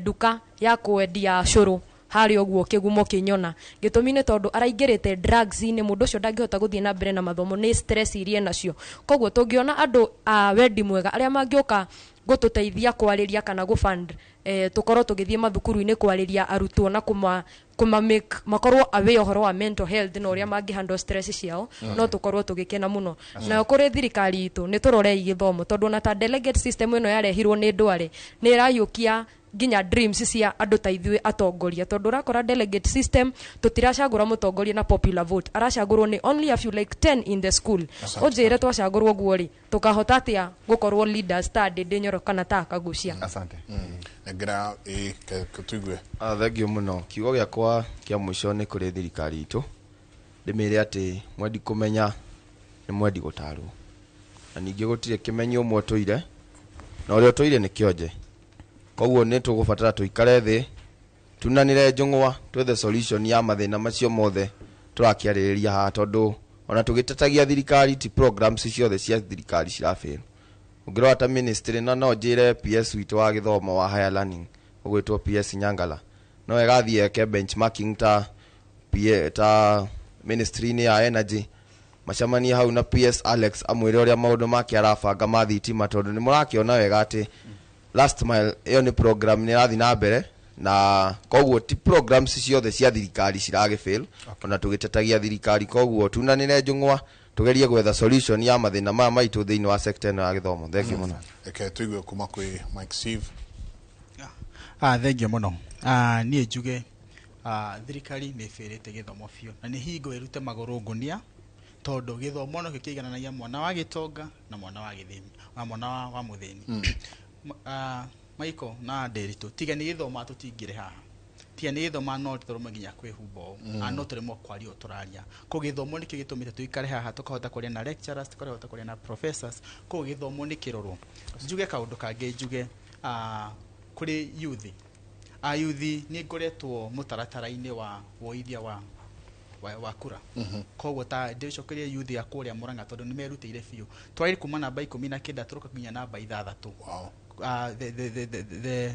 nduka ya kwendia cũrũ harĩa ũguo kĩgumo kĩnyona. Gĩtũmi nĩ tondũ araingĩrĩte drugs-inĩ, mũndũ ũcio ndangĩhota gũthiĩ na mbere na mathomo nĩ stress iria enacio. Koguo tũngĩona andũ a wendi mwega arĩa mangĩũka Gũtũteithia kwarĩria kana gũfund tũkorwo tũgĩthiĩ mathukuru-inĩ kwarĩria arutwo na kuma make makorwo aware ũhoro wa mental health na ũrĩa mangĩ stress ciao. No tũkorwo tũgĩkena mũno. Nayo kũrĩ thirikari itũ, nĩ tũrorei gĩthomo, tondũ ona ta delegate system ĩno yarehirwo nĩ ndware nĩ ĩrahiũkia nginya dreams cia andũ ta ithuĩ atongoria, tondũ ũrakora delegate system tũtiracagũra mũtongoria na popular vote, aracagũrwo nĩ only a few, like 10 in the school. Ũnjĩre, twacagũrwo guo rĩ, tũkahota atĩa gũkorwo leaders ta Ndĩndĩ Nyoro kana ta Kagucia? Asante. Nengera ĩ tuigue. Ah, thank you mũno. Kiugo gĩakwa kĩa mũico nĩ kũrĩ thirikari itũ, ndĩmĩre atĩ mwendi kũmenya nĩ mwendi gũtarwo, na ningĩ gũtirĩ kĩmenyi ũmwe ũtũire na ũrĩa ũtũire nĩ kĩonje. Koguo nĩ tũgũbatara tũikare thĩ, tunanĩre njũng'wa, twethe solution ya mathĩna macio mothe tũrakĩarĩrĩria haha, tondũ ona tũgĩtetagia thirikari, ti programs ciothe cia thirikari cirafail. Ũngĩrora ta ministry, na no njĩre PS witũ wa gĩthomo wa higher learning ũgwĩtwo PS Nyangala, no ĩgathiĩ eke benchmarking ta PA, ta ministry-inĩ ya energy, macemanie hau na PS Alex, amwĩre ũrĩa maũndũ make arabanga ma thitima, tondũ nĩ mũrakĩona wega atĩ last mile ĩyo nĩ program nĩ ĩrathiĩ na mbere, na koguo ti programs ciothe cia thirikari ciragĩfail ona tũgĩtetagia thirikari. Koguo tunanĩre njũng'wa, tũgerie gwetha solution ya mathĩna maya maitũ thĩinĩ wa sector ĩno ya gĩthomo. Thank you mũno. Reke tuigue kuma kwĩ Mike Steve. Thank you mũno. Niĩ njuge thirikari nĩ ĩbĩrĩte gĩthomo biũ, na nĩ hingo ĩrute magũrũ ngũnia, tondũ gĩthomo nokĩo kĩigananagia mwana wa gĩtonga na mwana wa gĩthĩni na mwana wa mũthĩni. Michael na Nderitu, tiga nĩ gĩthoma tũtingĩrĩ haha, tiga nĩ gĩthoma no tũremwe nginya kwĩhumba ũũ. No tũremwo kwaria ũũ tũraria. Koguo gĩthomo nĩkĩo gĩtũmĩte tũikare haha, tũkahota kwaria na lecturers, tũkahota kwaria na professors. Koguo gĩthomo nĩ kĩrorwo. Njuge kaũndũ kangĩ, njuge kũrĩ youth, a youth, nĩ ngoretwo mũtaratara-inĩ wa woithia wa kura. Koguo ta ndĩcokerie youth ya kũrĩa Murang'a, tondũ nĩ merutĩire biũ, twarĩ kuma namba 19 tũroka nginya namba 6.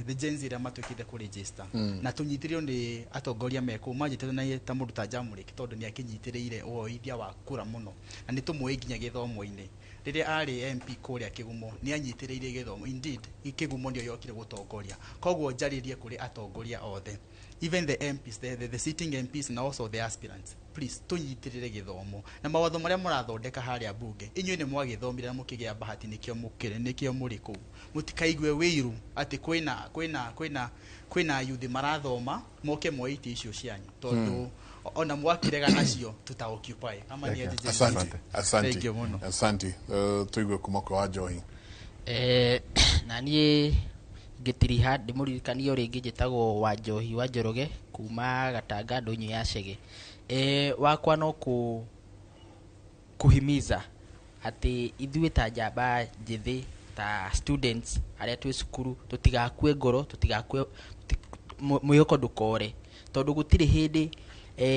The Gen Z arĩa matuĩkĩte kũregister na tũnyitĩrĩirwo nĩ atongoria me kũu manjĩtĩtwo na ta mũndũ ta Jamũrĩki, tondũ nĩ akĩnyitĩrĩire woithia wa kura mũno, na nĩ tũmũĩ nginya gĩthomo-inĩ. Rĩrĩa arĩ MP kũrĩa Kĩgumo, nĩ anyitĩrĩire gĩthomo. Indeed, Kĩgumo nĩyo yokire gũtongoria. Koguo njarĩrie kũrĩ atongoria othe, even the MPs, the sitting MPs na also the aspirants, please tũnyitĩrĩre gĩthomo na mawatho marĩa mũrathondeka harĩa bunge. Inyuĩ nĩ mwagĩthomire na mũkĩgĩa bahati, nĩkĩo mũkĩrĩ, nĩkĩo mũrĩ kũu. Mũtikaigue wĩiru atĩ kwĩna youth marathoma moke moe itĩ icio cianyu, tondũ ona mwakĩrega nacio tuta occupy ama nĩ aje? Asante, asante. Thank you mũno. Asante. Tuigue kuma kwa Wanjohi. Na niĩ ngĩtiriha ndĩmũririkanie o rĩngĩ, njĩtagwo Wanjohi wa Njoroge kuma Gatanga, ndũnyũ ya Chege. Wakwa no kuhimiza atĩ ithuĩ ta njamba njĩthĩ, ta students arĩa twĩ cukuru, tũtigakue ngoro, tũtigakue mwĩhoko ndũkore, tondũ gũtirĩ hĩndĩ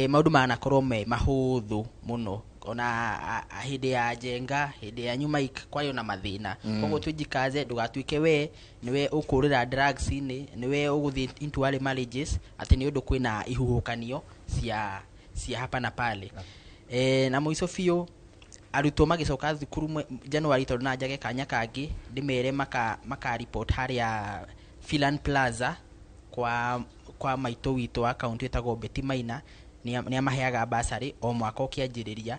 maũndũ manakorwo me mahũthũ mũno. Ona hĩndĩ ya Njenga, hĩndĩ ya nyuma kwarĩ ona mathĩna. Koguo twĩjikaze, ndũgatuĩke we nĩwe ũkũrĩra drugs-inĩ, nĩwe ũgũthiĩ into early marriages atĩ nĩ ũndũ kwĩna ihuhũkanio cia hapa na pale. Na mũico biũ, arutwo magĩcoka thukuru January, tondũ na njage kanya kangĩ ndĩmere maka report harĩa Filan Plaza kwa maitũ witũ wa kaunti ĩtagwo Betty Maina. Nĩ amaheaga basarĩ o mwaka ũkĩanjĩrĩria,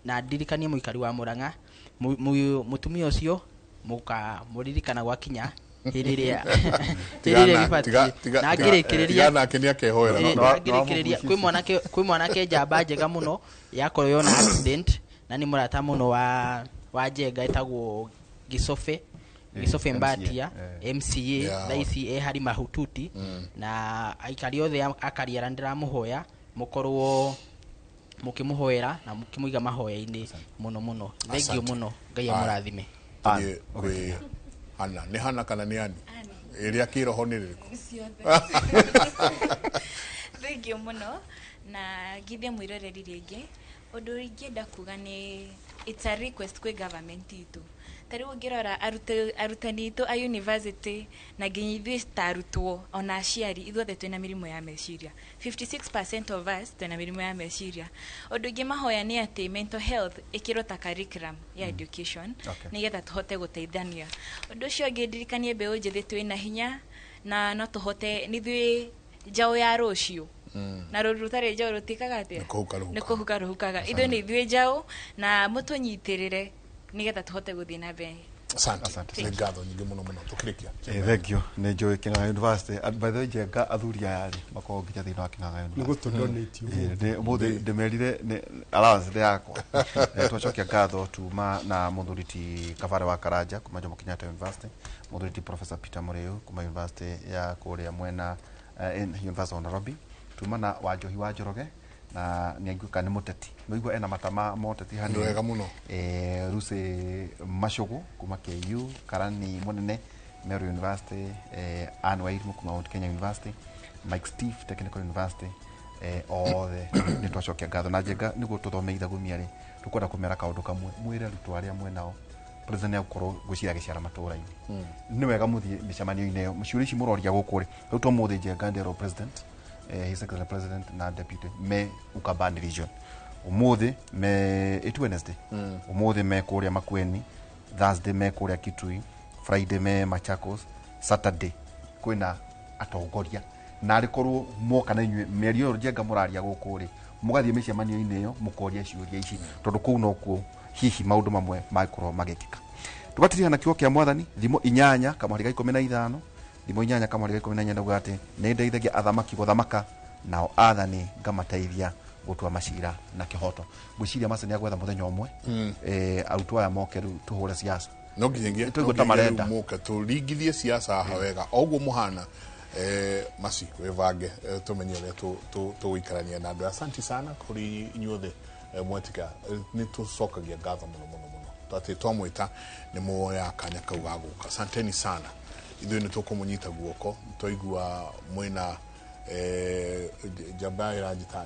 na ndirikanie mũikari wa Murang'a, mũtumia ũcio mũka mũririkana gwakinya hĩndĩ ĩrĩa ĩbatiĩ. Na ngĩrĩkĩrĩria Tiga nake nĩ akehoera. Na ngĩrĩkĩrĩria, kwĩ mwanake njamba njega mũno yakorwo yona accident, na nĩ mũrata mũno wa Njenga, ĩtagwo Gicobe, Gicobe MCA, Mbatia, MCA. Thaa ici e hari mahututi. Na aikari othe a Kariara, ndĩramũhoya mũkorwo mũkĩmũhoera na mũkĩmũiga mahoya-inĩ mũno mũno. Thank you Asante. mũno, Ngai Haya. amũrathime. Tũthiĩ kwĩ Hana. Nĩ Hana kana nĩ Ani? Ĩrĩa kĩroho nĩ rĩrĩkũ? Ciothe. Thank you mũno, na ngithie mwĩroreri rĩngĩ. Ũndũ ũrĩa ingĩenda kuga nĩ it's a request kwĩ government itũ. Ta rĩu ũngĩrora arutani aitũ a university na nginya ithuĩ ta arutwo ona aciari, ithuothe twĩna mĩrimũ ya meciria. 56% of us twĩna mĩrimũ ya meciria. Ũndũ ũngĩ mahoya nĩ atĩ mental health ĩkĩrwo ta curriculum ya education, nĩgetha tũhote gũteithania. Ũndũ ũcio ũngĩ, ndirikanie mbeũ njĩthĩ twĩna hinya na no tũhote, nĩ ithuĩ njaũ ya rũciũ, na rũru rũtarĩ njaũ rũtikaga atĩa? Kũhuka rũhuka. Nĩ kũhuka rũhukaga. Ithuĩ nĩ ithuĩ njaũ, na mũtũnyitĩrĩre nĩgetha tũhote gũthiĩ na mbere. Asante, nĩ ngatho nyingĩ mũno mũno. Tũkĩrĩkia. Thank you. Nĩ njũĩ Kĩng'ang'a University. And by the way, Njenga, athuri aya rĩ makoragwo nginya thĩinĩ wa Kĩng'ang'a Nĩ gũtũ-donate. University. Ũmũthĩ ndĩmerire nĩ allowance nĩ yakwa. Twacokia ngatho tuma na mũthuri ti Kabare wa Karanja kuma Jomo Kenyatta University, mũthuri ti Professor Peter Mũrĩu kuma University ya kũrĩa mwena in University of Nairobi, tuma na Wanjohi wa Njoroge, na nĩ aiguĩka nĩ mũteti, mũigua ena matama ma ũteti hanini. Nĩ wega mũno. Lucy Macugu kuma KU, Karani Mũnene Meru University, Anne Wairimu kuma Mount Kenya University, Mike Steve Technical University, othe nĩ twacokia ngatho. Na Njenga, nĩguo tũthome ithagumia rĩ, tũkwenda kũmera kaũndũ kamwe. Mwĩre arutwo arĩa mwenao president nĩegũkorwo ngwĩciria agĩciara matũũra-inĩ. Nĩ wega mũthiĩ mĩcemanio-inĩ ĩyo, ciũria ici mũroria gũkũ rĩ. Rĩu to mũthĩ Njenga nderwo president, his excellency president na deputy me Ukambani region ũmũthĩ, me it Wednesday ũmũthĩ me kũrĩa Makueni, Thursday me kũrĩa Kitui, Friday me Machakos, Saturday kwĩna atongoria. Na arĩ korwo moka na inyuĩ mĩario ĩyo Njenga mũraria gũkũ rĩ, mũgathiĩ mĩcemanio-inĩ ĩyo mũkoria ciũria ici, tondũ kũu nokuo hihi maũndũ mamwe mangĩkorwo magĩkĩka. Tũgatiriha na kiugo kĩa mwathani, Thimo 8:15, Thimo 8:14, ndauga atĩ nĩ ndeithagia athamaki gũthamaka, nao athani ngamateithia gũtua macira na kĩhoto. Ngwĩciria maca nĩ agwetha mũthenya ũmwe arutwo aya moke rĩu tũhũre siasa. No nginyagia Tũigue ta marenda. Mũke tũringithie siasa haha wega o ũguo mũhana. Maci wĩbange, tũmenye ũrĩa tũgũikarania na andũ. Asanti sana kũrĩ inyuothe mwetika. Nĩ tũcokagia ngatho mũno mũno mũno atĩ twamwĩta nĩ muoya kanya kau ga gũka. Asanteni sana. Ithuĩ nĩ tũkũmũnyita guoko. Twaigua mwĩna njamba ĩranjĩta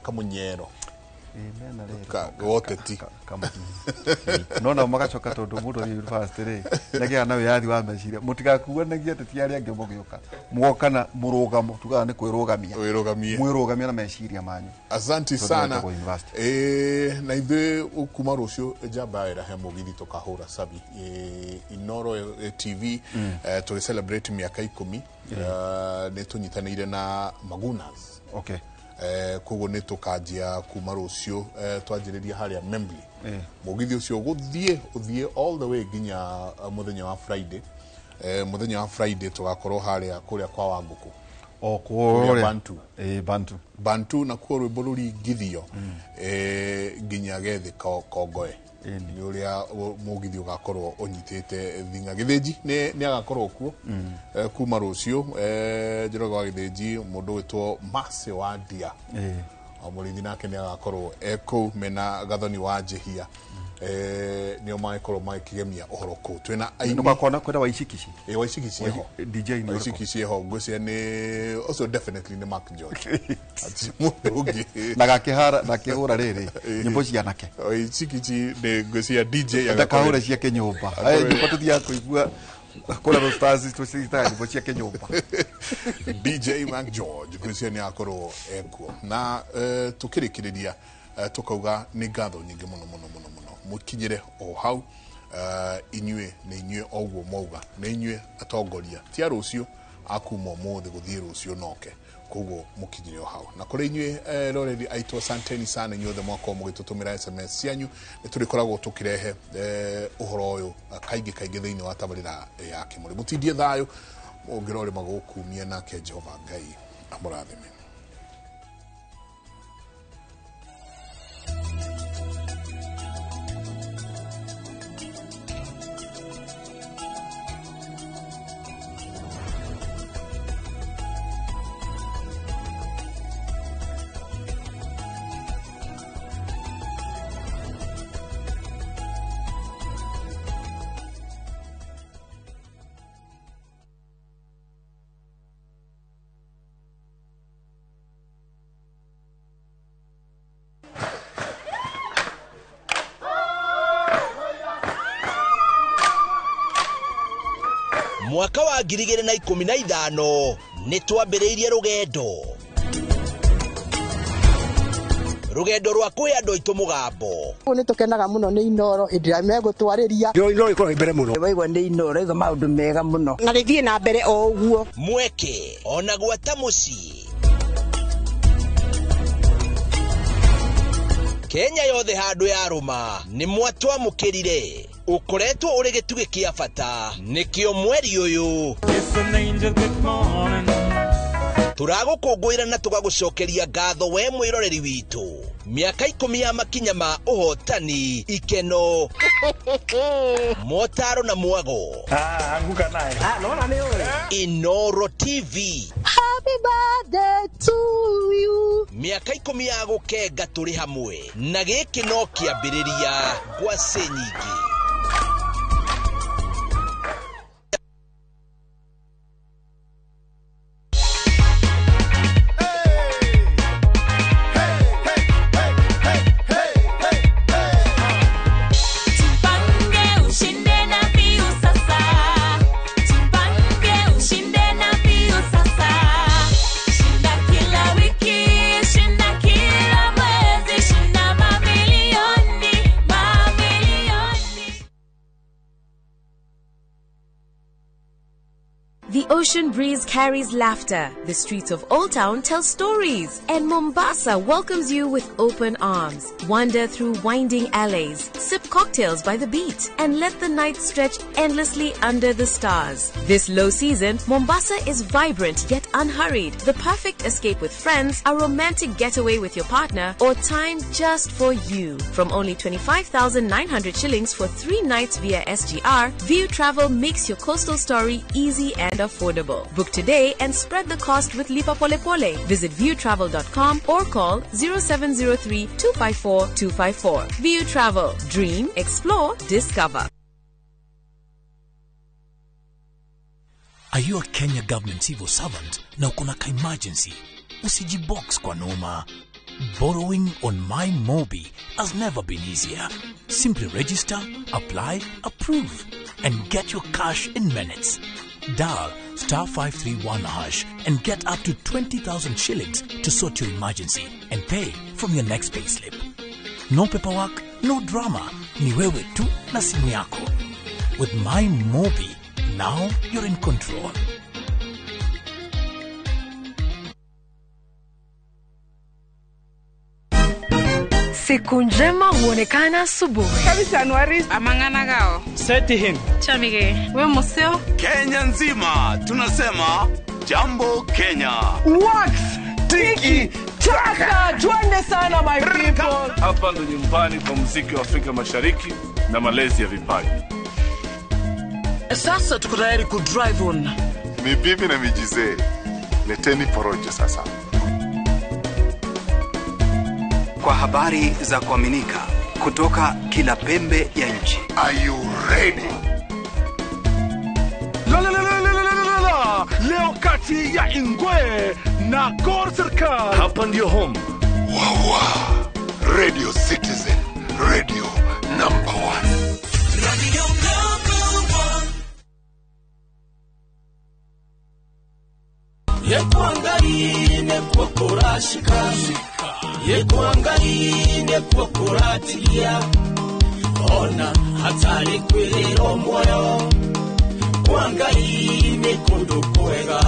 kamũnyero Mena rĩrĩ woteti. No nao magacoka, tondũ mũndũ athiĩ university rĩ, nĩagĩaga na wĩyathi wa meciria. Mũtigakuanagie atĩ ti arĩa angĩ mũgĩũka, muoka na mũrũgamo, tugaga nĩ kwĩrũgamia. Wĩrũgamie. Mwĩrũgamia na meciria manyu. Asanti Tondũ sana. wetagwo university. Na ithuĩ kuma rũciũ njamba ĩra he mũgithi tũkahũra cabi Inoro TV, tũgĩ celebrate mĩaka 10. Nĩ tũnyitanĩire na Magunas. Koguo nĩ tũkanjia kuma rũciũ, twanjĩrĩria harĩa Membley. Mũgithi ũcio ũgũthiĩ ũthiĩ all the way nginya mũthenya wa Friday. Mũthenya wa Friday tũgakorwo harĩa kũrĩa kwa Wangũkũ. O Kũrĩa kũrĩa Bantu. Bantu. Bantu, nakuo rwĩmbo rũringithio nginya gethi Kongoe. Nĩ ũrĩa mũgithi ũgakorwo ũnyitĩte thinga. Gĩthĩnji nĩ agakorwo kuo kuma rũciũ. Njoroge wa Gĩthĩnji, mũndũ wĩtwo Mercy wa Ndia o mũrĩithi, nake nĩ agakorwo e kũu mena Gathoni wa Njĩhia. Nĩo magĩkorwo magĩkĩgemia ũhoro kũu. Twĩna aini. Nĩ kwenda Waicikici. Ĩ, Waicikici eho. DJ nĩ ũrĩkũ? Waicikici eho. Ngwĩciria nĩ ũcio, definitely nĩ Mark George, ati mũndũ ũngĩ. Na gakĩhara na kĩhũra rĩrĩ nyĩmbo cianake. Waicikici nĩ ngwĩciria DJ ndakahũre cia kĩnyũmba. Nyũmba tũthiaga kũigua kũrĩa Royal Stars, tũcitaga nyĩmbo cia kĩnyũmba. DJ Mark George ngwĩciria nĩ akorwo ekuo. Na tũkĩrĩkĩrĩria, tũkauga nĩ ngatho nyingĩ mũno mũno mũno mũno. Mũkinyĩre o hau. Inyuĩ nĩ inyuĩ, o ũguo mwauga, nĩ inyuĩ atongoria ti a rũciũ, akuma ũmũthĩ gũthiĩ rũciũ noke. Koguo mũkinyĩre o hau. Na kũrĩ inyuĩ roreri aitũ, asanteni sana inyuothe mwakorwo mũgĩtũtũmĩra SMS cianyu. Nĩ tũrĩkoragwo tũkĩrehe ũhoro ũyũ kaingĩ kaingĩ thĩinĩ wa tabarĩra ya Kĩmũrĩ. Mũtindie thayũ, ũngĩrorĩma gũkumia nake Jehova Ngai amũrathime. Mwaka wa 2015 nĩ twambĩrĩirie rũgendo. Rũgendo rwa kũhe andũ aitũ mũgambo. Nĩ tũkenaga mũno nĩ Inooro hĩndĩ ĩrĩa megũtwarĩria. Inooro ĩkoragwo mbere mũno. Waigua nĩ Inooro iga maũndũ mega mũno. Na rĩthiĩ na mbere o ũguo. Mweke ona gwata mũciĩ. Kenya yothe handũ ya rũma nĩ mwatwamũkĩrire. Ũkoretwo ũrĩ gĩtugĩ kĩa bata nĩkĩo mweri ũyũ tũragũkũngũĩra na tũgagũcokeria ngatho we mwĩroreri witũ. Mĩaka 10 ya makinya ma ũhotani, ikeno, motaro na mwago. Anguka naye. Nona nĩ ũĩ. Inooro TV. Happy birthday to you. Mĩaka 10 ya gũkenga tũrĩ hamwe na gĩkĩ no kĩambĩrĩria ngwacĩ nyingĩ. The ocean breeze carries laughter, the streets of Old Town tell stories, and Mombasa welcomes you with open arms. Wander through winding alleys, sip cocktails by the beach, and let the night stretch endlessly under the stars. This low season, Mombasa is vibrant yet unhurried, the perfect escape with friends, a romantic getaway with your partner, or time just for you. From only 25,900 shillings for 3 nights via SGR, View Travel makes your coastal story easy and affordable. Book today and spread the cost with Lipa Pole Pole. Visit viewtravel.com or call 0703 254 254. View Travel. Dream, explore, discover. Are you a Kenya government civil servant na uko na ka-emergency? Usijibox kwa noma. Borrowing on My Mobi has never been easier. Simply register, apply, approve, and get your cash in minutes. Dial star 531 hash and get up to 20,000 shillings to sort your emergency and pay from your next payslip. No paperwork, no drama. Ni wewe tu na simu yako. With My Mobi, now you're in control. Siku njema huonekana asubuhi. Kabisa Januari amangana gao. Seti him. Chamige. We museo. Kenya nzima tunasema jambo Kenya. Wax tiki taka. Twende sana my people. Hapa ndo nyumbani kwa muziki wa Afrika Mashariki na malezi ya vipaji. Sasa tuko tayari ku drive on. Ni bibi na mijizee. Leteni porojo sasa. Kwa habari za kuaminika kutoka kila pembe ya nchi. Are you ready? La la la la la la la. Leo kati ya Ingwe na Gor Serikali. Hapa ndio home. Wawa. Radio Citizen, radio number 1. Radio number 1. Yekuangaline kwa kurashika. Yekuangaline kwa kuratilia. Ona hatari kwiriro moyo. Kuangaline kundu kwega.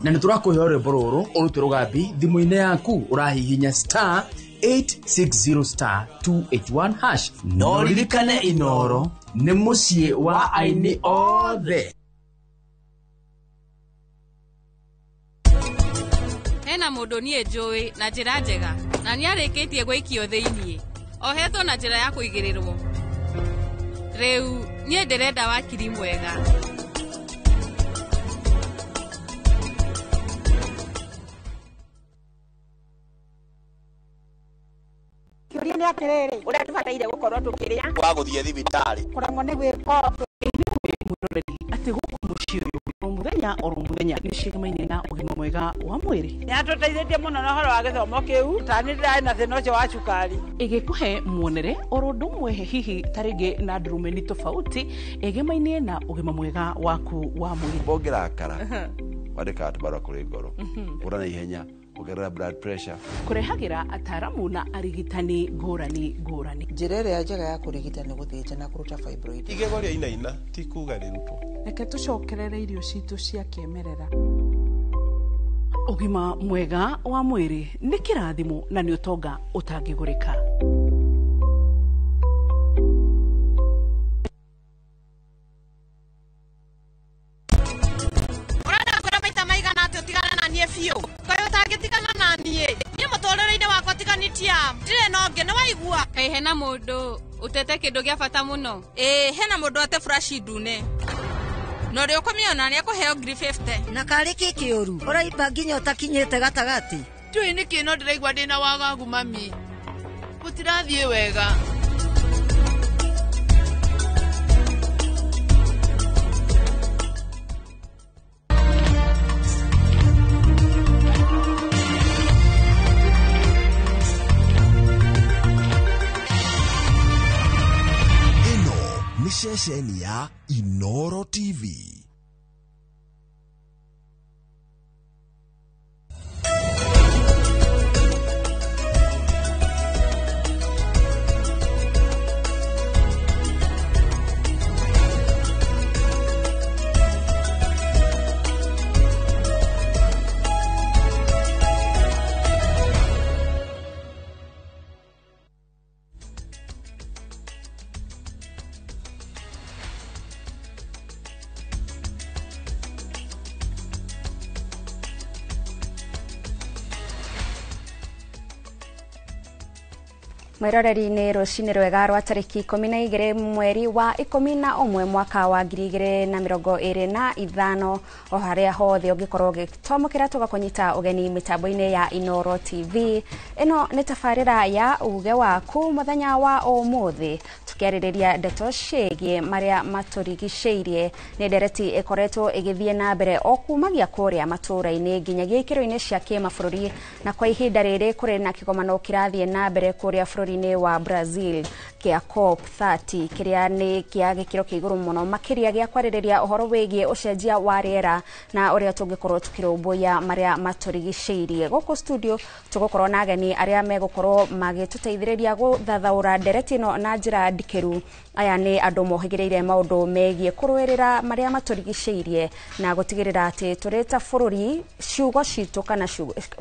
Na nĩ tũrakũhe rwĩmbo rũrũ ũrute rũgambi thimũ-inĩ yaku ũrahihinya star 860 star 281 hash. No ririkane Inooro nĩ mũciĩ wa aini othe. Hena mũndũ niĩ njũĩ na njĩra njega na nĩarĩkĩtie gũikio thĩiniĩ ohetwo na njĩra ya kũigĩrĩrwo. Rĩu niĩ ndĩrenda wakiri mwega. Kĩũria nĩ atĩrĩrĩ, ũrĩa tũbataire gũkorwo tũkĩrĩa wa gũthiĩ thibitarĩ kũremwo nĩ gwĩka atĩ gũkũ mũciĩ ũyũ o mũthenya oro muthenya nĩ ciĩgamaine na ũgima mwega wa mwĩrĩ. Nĩatũteithĩtie mũno na ũhoro wa gĩthomo kĩu ta nĩ ndĩrarĩ na thĩna ũcio wa cukari. Ĩgĩkũhe muonere oro ũndũ ũmwe hihi ta rĩngĩ na ndurumeni tofauti ĩgemaine na ũgima mwega waku wa mwĩrĩ. Ũngĩrakara wandĩkaga tũbarũa kũrĩ ngoro ũra na ihenya ongerera blood pressure. Kũrehagĩra ataramu na arigitani ngũrani ngũrani. Njĩra ĩrĩa njega ya kũrigita nĩ gũthĩnja na kũruta fibroid. Igego rĩa inaina ti kuga rĩrutwo. Reke tũcokerere irio citũ cia kĩmerera. Ũgima mwega wa mwĩrĩ nĩ kĩrathimo na nĩ ũtonga ũtangĩgũrĩka. Ũrenda kwĩra maita maigana atĩ ũtigane na niĩ biũ? Kaĩ ũtangĩtigana na niĩ? Niĩ mũtũrĩre-inĩ wakwa tiganitia ndirĩ na ũngĩ, nĩ waigua? Kaĩ hena mũndũ ũtete kĩndũ gĩa bata mũno? Ĩĩ, hena mũndũ ate furashi ndune na ũrĩa ũkũmĩona nĩekũheo 50,000. Na karĩ kĩ kĩũru ũraimba nginya ũtakinyĩte gatagatĩ? Ndiũĩ nĩkĩ no ndĩraigua ndĩna wagagu mami, gũtirathiĩ wega. Ĩno nĩ ceceni ya Inoro TV. Mwiroreri-inĩ rũcinĩ rwega rwa tarĩki 12 mweri wa 11 mwaka wa 2025 o harĩa hothe ũngĩkorwo ũgĩtwamũkĩra tũgakũnyita ũgeni mĩtambo-inĩ ya Inoro TV. Ĩno nĩ tabarĩra ya uge waku mũthenya wa ũmũthĩ tũkĩarĩrĩria ndeto ciĩgiĩ marĩa matũrigicĩirie. Nĩ ndereti ĩkoretwo ĩgĩthiĩ na mbere o kumagia kũrĩa matũũra-inĩ nginyagia ikĩro-inĩ cia kĩmabũrũri, na kwa ihinda rĩrĩ kũrĩ na kĩgomano kĩrathiĩ na mbere kũrĩa bũrũri-inĩ wa Brazil kĩa COP30 kĩrĩa nĩ kĩa gĩkĩro kĩa igũrũ mũno makĩria gĩa kwarĩrĩria ũhoro wĩgiĩ ũcenjia wa rĩera na ũrĩa tũngĩkorwo tũkĩrũmbũiya marĩa matũrigicĩirie. Gũkũ studio tũgũkorwo na ageni arĩa megũkorwo magĩtũteithĩrĩria gũthathaũra ndereti ĩno na njĩra ndikĩru. Aya nĩ andũ mohĩgĩrĩire maũndũ megiĩ kũrũĩrĩra marĩa matũrigicĩirie na gũtigĩrĩra atĩ tũrĩ ta bũrũri ciugo citũ kana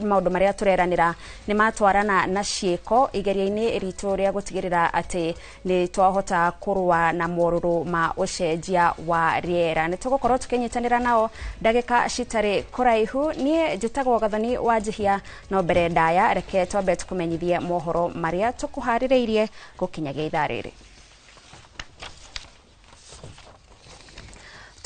maũndũ marĩa tũreranĩra nĩ matwarana na ciĩko igeria-inĩ ritũ rĩa gũtigĩrĩra atĩ nĩ twahota kũrũa na morũrũ ma ũcenjia wa rĩera. Nĩ tũgũkorwo tũkĩnyitanĩra nao ndagĩka citarĩ kũraihu. Niĩ njĩtagwo Gathoni wa Njihia, no mbere ndaya reke twambe tũkũmenyithie mohoro marĩa tũkũharĩrĩirie gũkinyagia ithaa rĩrĩ.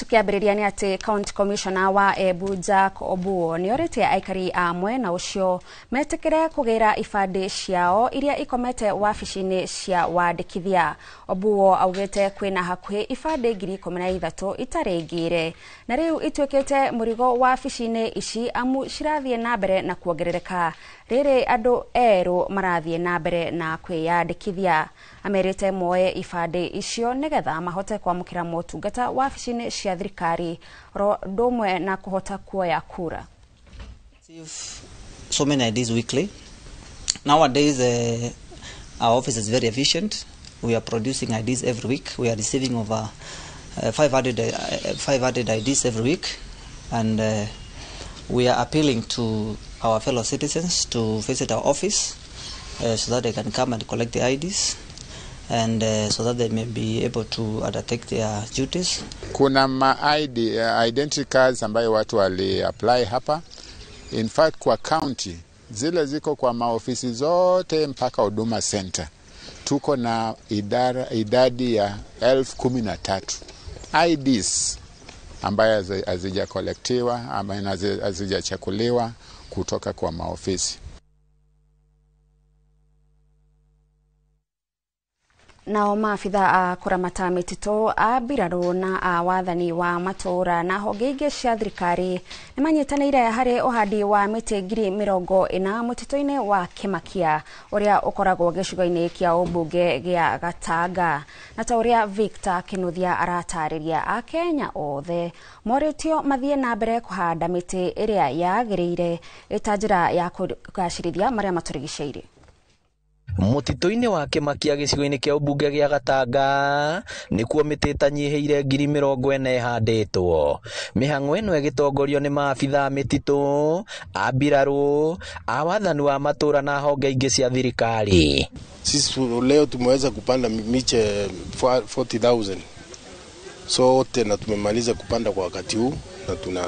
Tukiambĩrĩria nĩ atĩ County Commissioner wa Embu Jack Obuo nĩorĩtie aikari a mwena ũcio metĩkĩre kũgĩra ibandĩ ciao iria ikomete wabici-inĩ cia wandĩkithia. Obuo augĩte kwĩna hakuhĩ ibandĩ 13,000 itarĩ ngĩre na rĩu ituĩkĩte mũrigo wabici-inĩ ici amu cirathiĩ na mbere na kuongerereka rĩrĩ andũ erũ marathiĩ na mbere na kwĩyandĩkithia. Amerite moe ibandĩ icio nĩgetha mahote kwamũkĩra motungata wabici-inĩ cia thirikari ro ũndũ ũmwe na kũhota kuoya kura. So many IDs weekly. Nowadays, our office is very efficient. We are producing IDs every week. We are receiving over 500 IDs every week, and we are appealing to our fellow citizens to visit our office so that they can come and collect the IDs and so that they may be able to undertake their duties. Kuna ma ID, identity cards ambayo watu wali apply hapa. In fact, kwa county zile ziko kwa maofisi zote mpaka Huduma Center. Tuko na idadi ya 13,000 IDs ambayo hazijakolektiwa ama hazijachakuliwa kutoka kwa maofisi. Nao maabitha a kũramata mĩtitũ a mbirarũ na a wathani wa matũũra na honge ingĩ cia thirikari nĩ manyitanĩire harĩ ũhandi wa mĩtĩ 40,000 mũtitũ-inĩ wa Kĩmakia ũrĩa ũkoragwo gĩcigo-inĩ kĩa ũmbunge gĩa Gatanga. Na ta ũrĩa Victor Kinuthia aratarĩria, Akenya othe morĩtio mathiĩ na mbere kũhanda mĩtĩ ĩrĩa yagĩrĩire ĩta njĩra ya kũgacĩrithia marĩa matũrigicĩirie. Mũtitũ-inĩ wa Kĩmakia gĩcigo-inĩ kĩa ũmbunge gĩa Gatanga nĩkuo mĩtĩ ĩtanyihĩire 40,000 ĩhandĩtwo. Mĩhang'o ĩno ĩgĩtongorio nĩ maabitha a mĩtitũ, a mbirarũ, a wathani wa matũũra na honge ingĩ cia thirikari. Sisi leo tumeweza kupanda miche 40,000 sote na tumemaliza kupanda kwa wakati huu na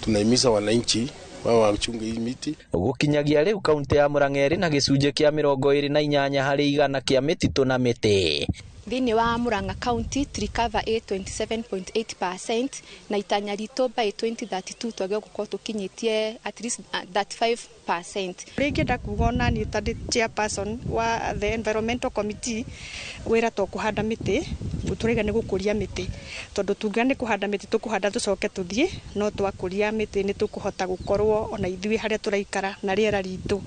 tunahimiza wananchi wao wachunge hii miti. Gũkinyagia rĩu kaunti ya Murang'a ĩrĩ na gĩcunjĩ kĩa 28 harĩ igana kĩa mĩtitũ na mĩtĩ. Thĩinĩ wa Murang'a County tree cover ĩ 27.8% na itanya ritũ by 2032 twagĩrĩirwo gũkorwo tũkinyĩtie at least 35%. Ũrĩa ingĩenda kuga ona niĩ ta ndĩ chairperson wa the environmental committee, wĩra to kũhanda mĩtĩ, tũraiga nĩ gũkũria mĩtĩ, tondũ tunga nĩ kũhanda mĩtĩ tũkũhanda tũcoke tũthiĩ, no twakũria mĩtĩ nĩ tũkũhota gũkorwo ona ithuĩ harĩa tũraikara na rĩera ritũ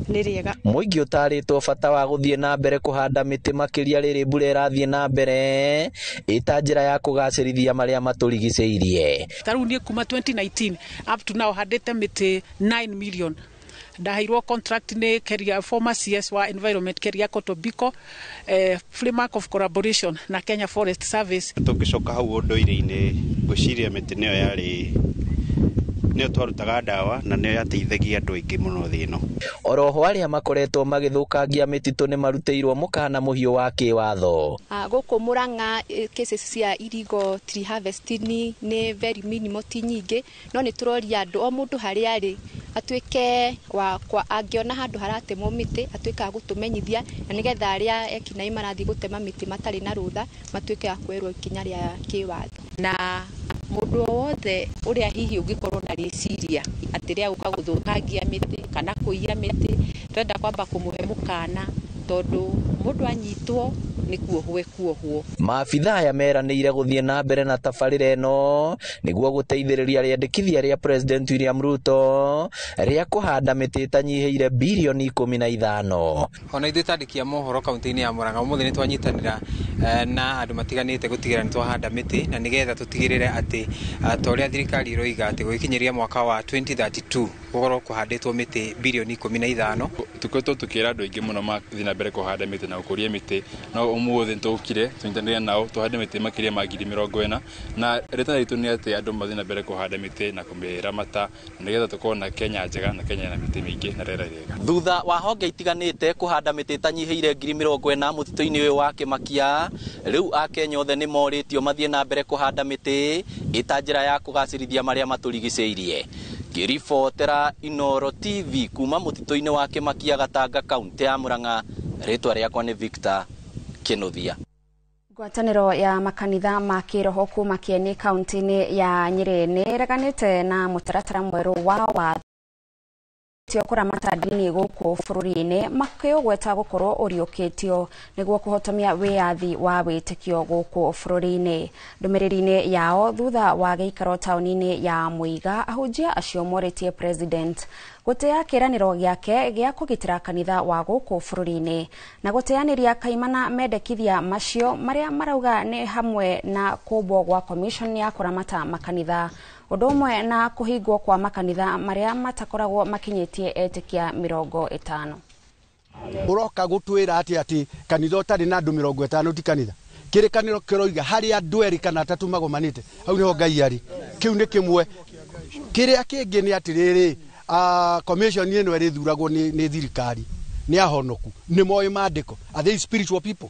nĩ rĩega. Mũingĩ ũtarĩtwo bata wa gũthiĩ na mbere kũhanda mĩtĩ makĩria rĩrĩ mbura ĩrathiĩ na mbere ĩta njĩra ya kũgacĩrithia marĩa matũrigicĩirie. Ta rĩu niĩ kuma 2019 up to now handĩte mĩtĩ 9 million. Ndaheirwo contract nĩ Keria, former CS wa environment Keriako Tobiko, framework of collaboration na Kenya Forest Service. Tũngĩcoka hau ũndũire-inĩ, ngwĩciria mĩtĩ nĩyo yarĩ nĩyo twarutaga ndawa na nĩyo yateithagia andũ aingĩ mũno thĩ ĩno. Oroho arĩa makoretwo magĩthũkangia mĩtitũ nĩ marutĩirwo mũkana mũhiũ wa kĩwatho. Gũkũ Murang'a cases cia illegal tree harvesting nĩ very minimal, ti nyingĩ, no nĩ tũroria andũ o mũndũ harĩa arĩ atuĩke wa kwa angĩona handũ haratemwo mĩtĩ atuĩke wa gũtũmenyithia, na nĩgetha arĩa ekinaĩ marathiĩ gũtema mĩtĩ matarĩ na rũtha matuĩke a kuoerwo ikinya rĩa kĩwatho. Na mũndũ o wothe ũrĩa hihi ũngĩkorwo na rĩciria atĩ rĩa gũka gũthũkangia mĩtĩ kana kũiya mĩtĩ, twenda kwamba kũmũhe mũkana, tondũ mũndũ anyitwo nĩ kuohwo ekuohwo. Maabitha aya meranĩire gũthiĩ na mbere na tabarĩra ĩno nĩguo gũteithĩrĩria rĩendekithia rĩa President William Ruto rĩa kũhanda mĩtĩ ĩtanyihĩire birioni 15. Ona ithuĩ tandĩki a mohoro kaunti-inĩ ya Murang'a ũmũthĩ nĩ twanyitanĩra na andũ matiganĩte gũtigĩrĩra nĩ twahanda mĩtĩ, na nĩgetha tũtigĩrĩre atĩ ta ũrĩa thirikari ĩroiga atĩ gũgĩkinyĩria mwaka wa 2032 gũkorwo kũhandĩtwo mĩtĩ birioni 15. Tũkoretwo tũkĩra andũ aingĩ mũno mathiĩ na mbere kũhanda mĩtĩ na gũkũria mĩtĩ, no ũmũthĩ nĩtũkire tũnyitanĩre nao tũhande mĩtĩ makĩria ma 40,000, na rĩtana ritũ nĩ atĩ andũ mathiĩ na mbere kũhanda mĩtĩ na kũmĩramata nĩgetha tũkorwo na Kenya njega na Kenya ĩna mĩtĩ mĩingĩ na rĩera rĩega. Thutha wa honge itiganĩte kũhanda mĩtĩ ĩtanyihĩire 40,000 mũtitũ-inĩ ũyũ wa Kĩmakia, rĩu Akenya othe nĩ morĩtio mathiĩ na mbere kũhanda mĩtĩ ĩta njĩra ya kũgacĩrithia marĩa matũrigicĩirie. Ngĩribotera Inooro TV kuma mũtitũ-inĩ wa Kĩmakia, Gatanga, kaunti ya Murang'a, rĩtwa rĩakwa nĩ Victor Kinuthia. Ngwatanĩro ya makanitha ma kĩroho kuma Kieni kaunti-inĩ ya Nyĩrĩ nĩ ĩreganĩte na mũtaratara mwerũ wa watho kũramata ndini gũkũ bũrũri-inĩ, makĩũgweta gũkorwo ũriũkĩtio nĩguo kũhotomia wĩyathi wa wĩtĩkio gũkũ bũrũri-inĩ. Ndũmĩrĩri-inĩ yao thutha wa gĩikaro taũni-inĩ ya Mũiga, ahunjia acio morĩtie president gũtĩa kĩĩranĩro gĩake gĩa kũgitĩra kanitha wa gũkũ bũrũri-inĩ na gũteanĩria kaimana mendekithia macio marĩa marauga nĩ hamwe na kũmbwo gwa commission ya kũramata makanitha, ũndũ ũmwe na kũhingwo kwa makanitha marĩa matakoragwo makinyĩtie etĩkia 50. Ũroka gũtwĩra atĩ kanitha ũtarĩ na andũ 50 ti kanitha. Kĩrĩkanĩro kĩroiga harĩ andũ erĩ kana atatũ magomanĩte, hau nĩho Ngai arĩ. Kĩu nĩ kĩmwe. Kĩrĩa kĩngĩ nĩ atĩrĩrĩ, commission ĩno ĩrĩthuragwo nĩ thirikari, nĩ ahonoku, nĩ moĩ maandĩko. Are they spiritual people?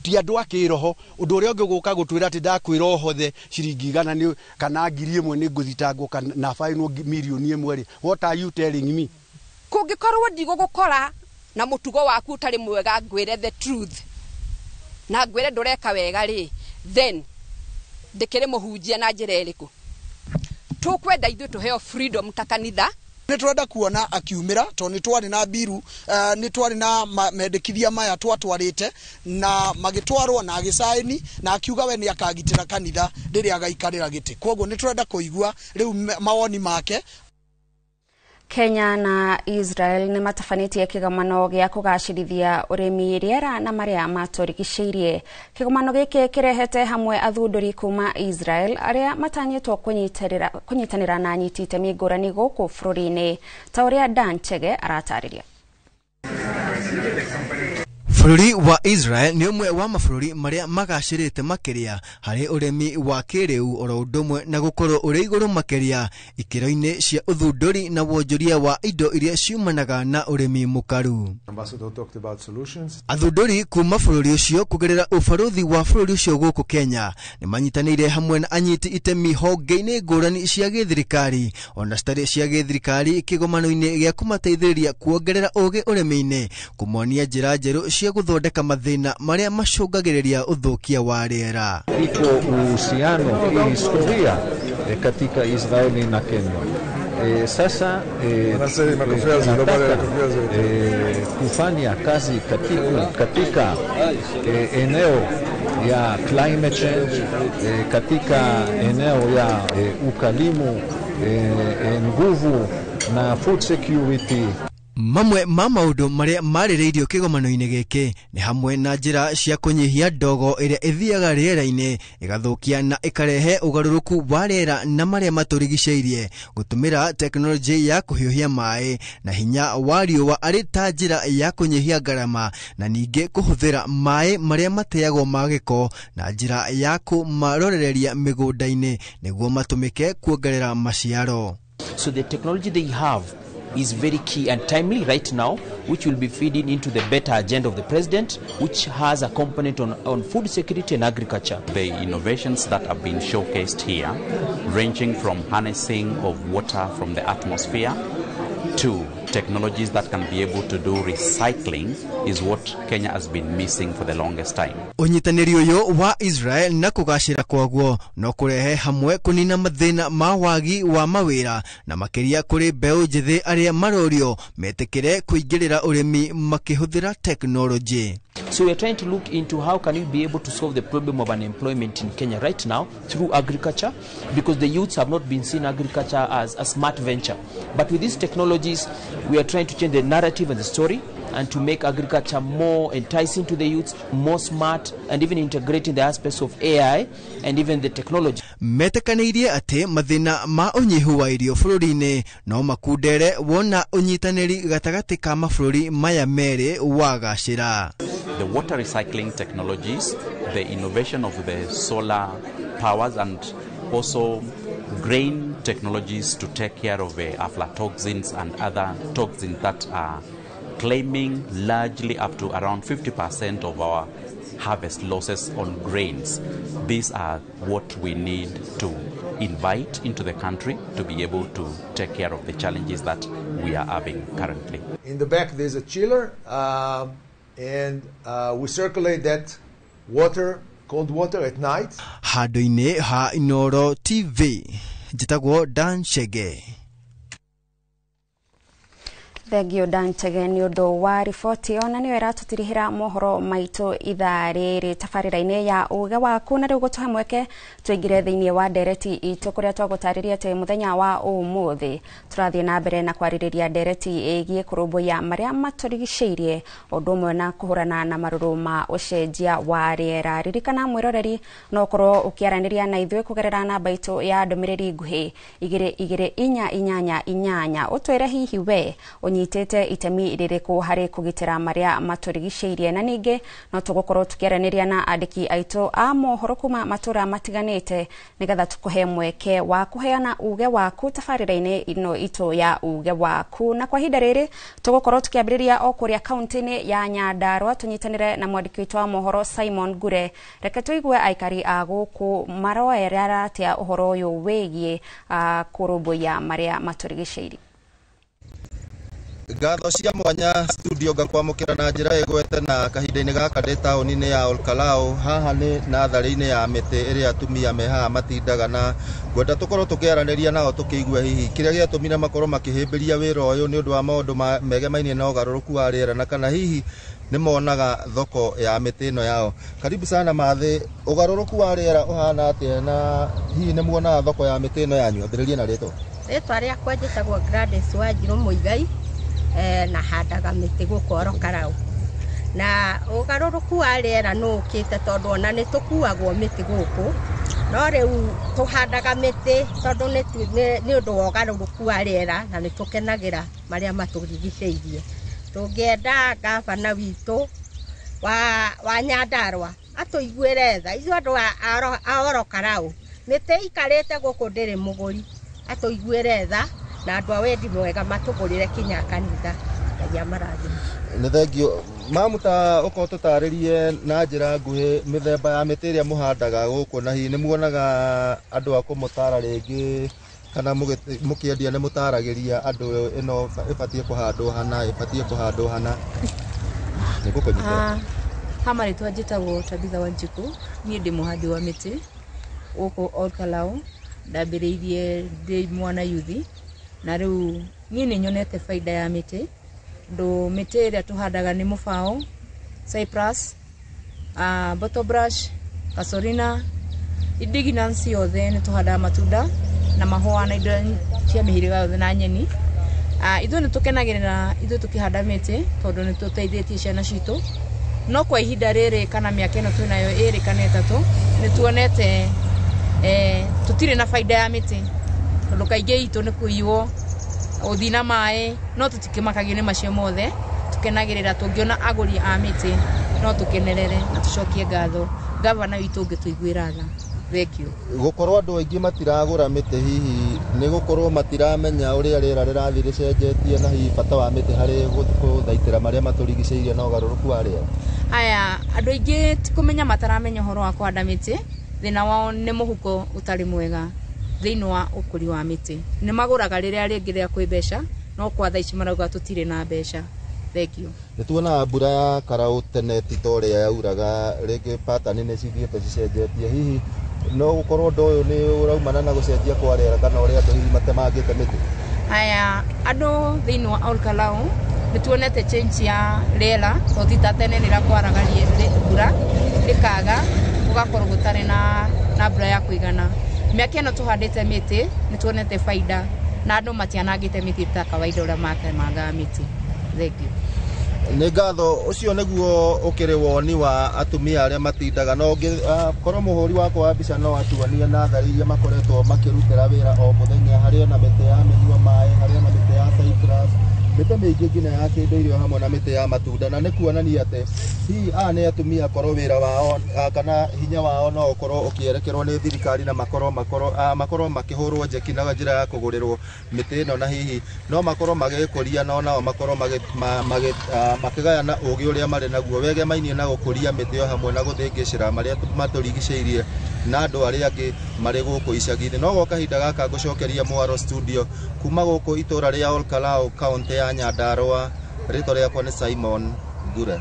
Ti andũ a kĩroho. Ũndũ ũrĩa ũngĩ gũka gũtwĩra atĩ ndakwĩra ũhothe ciringi 100 nĩ kana 1,000 nĩ ngũthitangwo na bainwo 1 million rĩ, what are you telling me? Kũngĩkorwo ndigũgũkora na mũtugo waku ũtarĩ mwega, ngwĩre the truth na ngwĩre ndũreka wega rĩ, then ndĩkĩrĩ mũhunjia na njĩra ĩrĩkũ? Tũkwenda ithuĩ tũheo freedom ta kanitha Nĩ tũrenda kuona akiumĩra tondũ nĩ twarĩ na mbiru, nĩ twarĩ na mendekithia maya twatwarĩte na magĩtwarwo na agĩcaĩni na akiuga we nĩ akagitĩra kanitha rĩrĩa agaikarĩra gĩtĩ. Kwoguo nĩ tũrenda kũigua rĩu mawoni make. Kenya na Israel nĩ matabanĩtie kĩgomano gĩa kũgacĩrithia ũrĩmi, rĩera na marĩa matũrigicĩirie. Kĩgomano gĩkĩ kĩrehete hamwe athundũri kuma Israel arĩa matanyĩtwo kũnyitanĩra na anyiti itemi ngũrani gũkũ bũrũri-inĩ, ta ũrĩa Dan Chege aratarĩria. Bũrũri wa Israel nĩ ũmwe wa mabũrũri marĩa magacĩrĩte makĩria harĩ ũrĩmi wa kĩrĩu, oro ũndũ ũmwe na gũkorwo ũrĩ igũrũ makĩria ikĩro-inĩ cia ũthundũri na wonjoria wa indo iria ciumanaga na ũrĩmi mũkaru. Athundũri kuma bũrũri ũcio kũgerera ũbarũthi wa bũrũri ũcio gũkũ Kenya nĩ manyitanĩire hamwe na anyiti itemi honge-inĩ ngũrani cia gĩthirikari ona citarĩ cia gĩthirikari kĩgomano-inĩ gĩa kũmateithĩrĩria kuongerera ũgĩ ũrĩmi-inĩ, kũmonia njĩra njerũ cia gũthondeka mathĩna marĩa macũngagĩrĩria ũthũkia wa rĩera. Iko uhusiano kihistoria katika Israeli na Kenya. Sasa tunataka kufanya kazi katika eneo ya climate change, katika eneo ya ukalimu, nguvu na food security. Mamwe ma maũndũ marĩa marĩrĩirio kĩgomano-inĩ gĩkĩ nĩ hamwe na njĩra cia kũnyihia ndogo ĩrĩa ĩthiaga rĩera-inĩ ĩgathũkia na ĩkarehe ũgarũrũku wa rĩera na marĩa matũrigicĩirie, gũtũmĩra tekinoronjĩ ya kũhiũhia maĩ na hinya wa riũa arĩ ta njĩra ya kũnyihia ngarama, na ningĩ kũhũthĩra maĩ marĩa mateagwo ma gĩko na njĩra ya kũmarorereria mĩgũnda-inĩ nĩguo matũmĩke kuongerera maciaro. So the technology they have is very key and timely right now, which will be feeding into the better agenda of the president, which has a component on food security and agriculture. The innovations that have been showcased here, ranging from harnessing of water from the atmosphere to technologies that can be able to do recycling, is what Kenya has been missing for the longest time. Ũnyitanĩri ũyũ wa Israel na kũgacĩra kwaguo no kũrehe hamwe kũnina mathĩna ma wagi wa mawĩra na makĩria kũrĩ mbeũ njĩthĩ arĩa marorio metĩkĩre kũingĩrĩra ũrĩmi makĩhũthĩra tekinoronjĩ. So we are trying to look into how can we be able to solve the problem of unemployment in Kenya right now through agriculture, because the youths have not been seeing agriculture as a smart venture. But with these technologies, we are trying to change the narrative and the story and to make agriculture more enticing to the youths, more smart, and even integrating the aspects of AI and even the technology. Metĩkanĩirie atĩ mathĩna ma ũnyihu wa irio bũrũri-inĩ no makundere wona ũnyitanĩri gatagatĩ ka mabũrũri maya merĩ wagacĩra. The water recycling technologies, the innovation of the solar powers, and also grain technologies to take care of aflatoxins and other toxins that are claiming largely up to around 50% of our harvest losses on grains. These are what we need to invite into the country to be able to take care of the challenges that we are having currently. In the back there's a chiller, and we circulate that water, cold water at night. Handũ-inĩ ha Inooro TV, njĩtagwo Dan Chege. Thengio Dan Chege nĩ ũndũ wa riboti ĩyo, na nĩyo ĩratũtirihĩra mohoro maitũ ithaa rĩrĩ tabarĩra-inĩ ya Ũge Waku. Na rĩu gũtũhe mweke tũingĩre thĩinĩ wa ndereti itũ kũrĩa twagũtarĩria atĩ mũthenya wa ũmũthĩ tũrathiĩ na mbere na kwarĩrĩria ndereti ĩgiĩ kũrũmbũiya marĩa matũrigicĩirie, ũndũ ũmwe na kũhũrana na marũrũ ma ũcenjia wa rĩera. Ririkana mwĩroreri no ũkorwo ũkĩaranĩria na ithuĩ kũgerera namba itũ ya ndũmĩrĩri nguhĩ 22488, ũtwĩre hihi we ũnyitĩte itemi rĩrĩkũ harĩ kũgitĩra marĩa matũrigicĩirie. Na ningĩ no tũgũkorwo tũkĩaranĩria na andĩki aitũ a mohoro kuma matũra matiganĩte nĩgetha tũkũhe mweke wa kũheana uge waku tabarĩra-inĩ ĩno itũ ya Uge Waku. Na kwa ihinda rĩrĩ tũgũkorwo tũkĩambĩrĩria o kũrĩa kaunti-inĩ ya Nyandarua, tũnyitanĩre na mwandĩki witũ wa mohoro Simon Ngure. Reke tũigue aikari a gũkũ maroerera atĩa ũhoro ũyũ wĩgiĩ kũrũmbũiya marĩa matũrigicĩirie. Ngatho cia mwanya studio ngakwamũkĩra na njĩra ĩgwete na kahinda-inĩ gaka ndĩ taũni-inĩ ya Olkalou. Haha nĩ natharĩ-inĩ ya mĩtĩ ĩrĩa atumia me haha matindaga, na ngwenda tũkorwo tũkĩaranĩria nao tũkĩigua hihi kĩrĩa gĩatũmire makorwo makĩhĩmbĩria wĩra ũyũ nĩ ũndũ wa maũndũ megemainie na ũgarũrũku wa rĩera, na kana hihi nĩ monaga thoko ya mĩtĩ ĩno yao. Karibu sana mathĩ, ũgarũrũku wa rĩera ũhana atĩa na hihi nĩ muonaga thoko ya mĩtĩ ĩno yanyu? Ambĩrĩria na rĩtwa. Rĩtwa rĩakwa njĩtagwo Gladys Wanjirũ Mũigai, na handaga mĩtĩ gũkũ Orokarau. Na ũgarũrũku wa rĩera nĩ ũkĩte tondũ ona nĩ tũkuagwo mĩtĩ gũkũ, no rĩu tũhandaga mĩtĩ tondũ nĩ ũndũ wa ũgarũrũku wa rĩera, na nĩ tũkenagĩra marĩa matũrigicĩirie. Tũngĩenda gavana witũ wa Nyandarua atũiguĩre tha, ithuĩ andũ a Orokarau, mĩtĩ ikarĩte gũkũ ndĩrĩ mũgũri, atũiguĩre tha na andũ a wendi mwega matũgũrĩre kinya kanitha. Ngai amarathime. Nĩ thengio mamu, ta ũkorwo tũtarĩrie na njĩra nguhĩ mĩthemba ya mĩtĩ ĩrĩa mũhandaga gũkũ, na hihi nĩ muonaga andũ a kũmũtara rĩngĩ kana mũkĩendia nĩ mũtaragĩria andũ ĩno ĩbatiĩ kũhandwo hana, ĩbatiĩ kũhandwo hana? Nĩ ngũkũnyitĩra. Ha marĩtwa njĩtagwo Tabitha Wanjikũ, niĩ ndĩ mũhandi wa mĩtĩ gũkũ Olkalou. Ndambĩrĩirie ndĩ mwana yuthi, na rĩu niĩ nĩ nyonete baida ya mĩtĩ, tondũ mĩtĩ ĩrĩa tũhandaga nĩ mũbaũ, cypress, bottle brush, casuarina, indigenous yothe nĩ tũhandaga matunda na mahũa na indo cia mĩhĩrĩga yothe na nyeni. Ithuĩ nĩ tũkenagĩrĩra ithuĩ tũkĩhanda mĩtĩ tondũ nĩ tũteithĩtie ciana citũ, no kwa ihinda rĩrĩ kana mĩaka ĩno twĩnayo ĩrĩ kana ĩtatũ nĩ tuonete tũtirĩ na baida ya mĩtĩ, tondũ kaingĩ itũ nĩ kũiywo, gũthiĩ na maĩ, no tũtikĩmakagio nĩ macio mothe. Tũkenagĩrĩra tũngĩona agũri a mĩtĩ no tũkenerere na tũcokie ngatho gavana witũ ũngĩtũiguĩra tha. Thank you. Gũkorwo andũ aingĩ matiragũra mĩtĩ hihi nĩ gũkorwo matiramenya ũrĩa rĩera rĩrathiĩ rĩcenjetie, na hihi bata wa mĩtĩ harĩ gũthaitĩra marĩa matũrigicĩirie na ũgarũrũku wa rĩera? Haya, andũ aingĩ ti kũmenya mataramenya ũhoro wa kũhanda mĩtĩ. Thĩna wao nĩ mũhuko ũtarĩ mwega thĩinĩ wa ũkũri wa mĩtĩ. Nĩ magũraga rĩrĩa rĩngĩ rĩa kwĩ mbeca, no kwa thaa ici marauga tũtirĩ na mbeca. Thank you. Nĩ tuonaga mbura ya karau tene ti ta ũrĩa yauraga, rĩngĩ patani nĩ cithiĩte cicenjetie, hihi no gũkorwo ũndũ ũyũ nĩ ũraumana na gũcenjia kwa rĩera kana ũrĩa andũ hihi matemangĩte mĩtĩ? Haya, andũ thĩinĩ wa Olkalou nĩ tuonete change ya rĩera, tondũ ti ta tene rĩrĩa kwaraga mbura ĩkaga, gũgakorwo gũtarĩ na mbura ya kũigana. Mĩaka ĩno tũhandĩte mĩtĩ nĩ tuonete baida, na andũ matianangĩte mĩtĩ ta kawaida ũrĩa matemangaga mĩtĩ. Thank you. Nĩ ngatho. Ũcio nĩguo ũkĩrĩ woni wa atumia arĩa matindaga, no korwo mũhũri wakwa wa mbica no atuonie natharĩ iria makoretwo makĩrutĩra wĩra o mũthenya. Harĩ ona mĩtĩ ya mĩnyua maĩ, harĩ ona mĩtĩ ya cypress, mĩtĩ mĩingĩ nginya ya kĩndũire hamwe na mĩtĩ ya matunda, na nĩ kuonania atĩ hihi aya nĩ atumia korwo wĩra wao kana hinya wao no ũkorwo ũkĩerekerwo nĩ thirikari, na makorwo makĩhũrwo njeki na njĩra ya kũgũrĩrwo mĩtĩ ĩno, na hihi no makorwo magĩkũria, no nao makorwo makĩgayana ũgĩ ũrĩa marĩ naguo wegemainie na gũkũria mĩtĩ o hamwe na gũthĩngĩcĩra marĩa matũrigicĩirie na andũ arĩa angĩ marĩ gũkũ icagi-inĩ. No gwa kahinda gaka ngũcokeria mwaro studio kuma gũkũ itũra rĩa Olkalou, kaũntĩ ya Nyandarua. Rĩtwa rĩakwa nĩ Simon Ngure.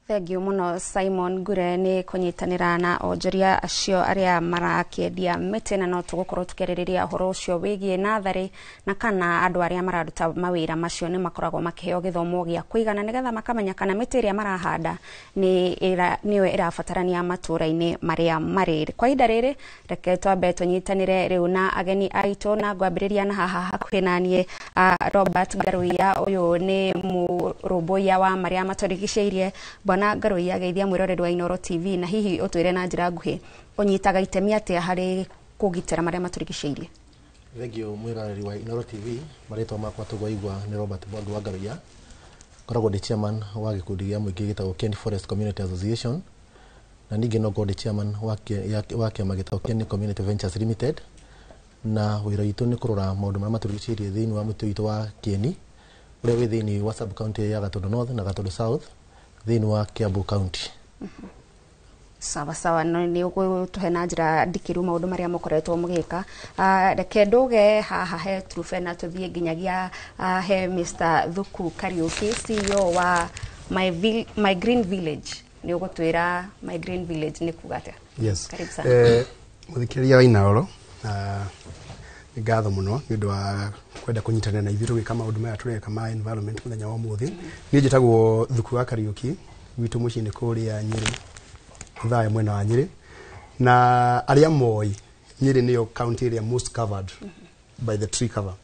Thengiũ mũno Simon Ngure nĩ kũnyitanĩra na onjoria acio arĩa marakĩendia mĩtĩ, na no tũgũkorwo tũkĩarĩrĩria ũhoro ũcio wĩgiĩ natharĩ na kana andũ arĩa mararuta mawĩra macio nĩ makoragwo makĩheo gĩthomo gĩa kũigana nĩgetha makamenya kana mĩtĩ ĩrĩa marahanda nĩyo ĩrabatarania matũũra-inĩ marĩa marĩ. Kwa ihinda rĩrĩ reke twambe tũnyitanĩre rĩu na ageni aitũ, na ngwambĩrĩria na haha hakuhĩ na niĩ Robert Ngaruiya. Ũyũ nĩ mũrũmbũiya wa marĩa matũrigicĩirie. Bwana Ngaruiya, geithia mwĩroreri wa Inooro TV, na hihi ũtwĩre na njĩra nguhĩ ũnyitaga itemi atĩa harĩ kũgitĩra marĩa matũrigicĩirie? Thengio mwĩroreri wa Inooro TV, marĩtwa makwa tũgwaigua nĩ Robert Mwangi wa Ngaruiya. Ngoragwo ndĩ chairman wa gĩkundi gĩa mũingĩ gĩtagwo Kieni Forest Community Association, na ningĩ no ngorwo ndĩ chairman wa kĩama gĩtagwo Kieni Community Ventures Limited, na wĩra witũ nĩ kũrora maũndũ marĩa matũrigicĩirie thĩinĩ wa mũtĩ witũ wa Kieni ũrĩa wĩ thĩinĩ wa sub county ya Gatundu North na Gatundu South thĩinĩ wa Kiambu County. Sawa sawa, no nĩ ũgũtũhe na njĩra ndikĩru maũndũ marĩa mũkoretwo mũgĩka. Reke ndũge haha he Trufena, tũthiĩ nginyagia he Mr. Thuku Kariuki, CEO wa My Green Village. Nĩ ũgũtwĩra My Green Village nĩ kuga atĩa? Yes. Karibu sana. Mũthikĩrĩria wa Inooro, nĩ ngatho mũno nĩ ũndũ wa kwenda kũnyitanĩra na ithuĩ tũgĩka maũndũ maya tũreka ma environment mũthenya wa ũmũthĩ. Niĩ njĩtagwo Thuku wa Kariuki, gwitũ mũciĩ nĩ kũrĩa Nyĩrĩ, Othaya mwena wa Nyĩrĩ, na arĩa moĩ Nyĩrĩ nĩyo county ĩrĩa most covered by the tree cover.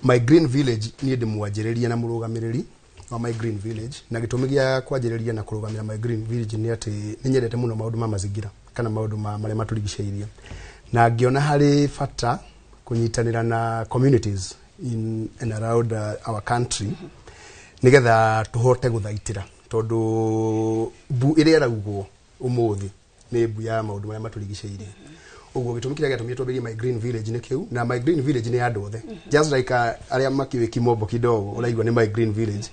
My Green Village, niĩ ndĩ mwanjĩrĩria na mũrũgamĩrĩri wa My Green Village, na gĩtũmi gĩa kwanjĩrĩria na kũrũgamĩra My Green Village nĩ atĩ nĩ nyendete mũno maũndũ ma mazingira kana maũndũ ma marĩa matũrigicĩirie, na ngĩona harĩ bata kũnyitanĩra na communities in and around our country nĩgetha tũhote gũthaitĩra, tondũ mbu ĩrĩa ĩraugwo ũmũthĩ nĩ mbu ya maũndũ marĩa matũrigicĩirie. Ũguo gĩtũmi kĩrĩa gĩatũmire twambĩrĩrie My Green Village nĩ kĩu, na My Green Village nĩ ya andũ othe, just like arĩa makĩũĩ kimombo kidogo ũraigua nĩ My Green Village.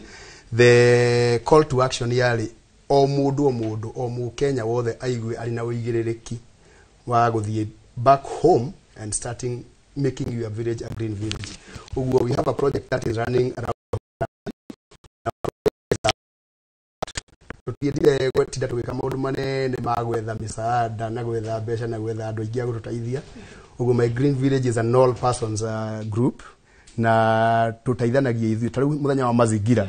The call to action yarĩ o mũndũ, o mũndũ, o mũkenya wothe aigue arĩ na ũigĩrĩrĩki wa gũthiĩ back home and starting making your village a green village. Ũguo we have a project that is running around. Tũtiendire gwetinda tũgĩka maũndũ manene ma gwetha mĩsaada na gwetha mbeca na gwetha andũ aingĩ a gũtũteithia. Ũguo My Green Village is an all persons group, na tũteithanagia ithuĩ. Ta rĩu mũthenya wa mazingira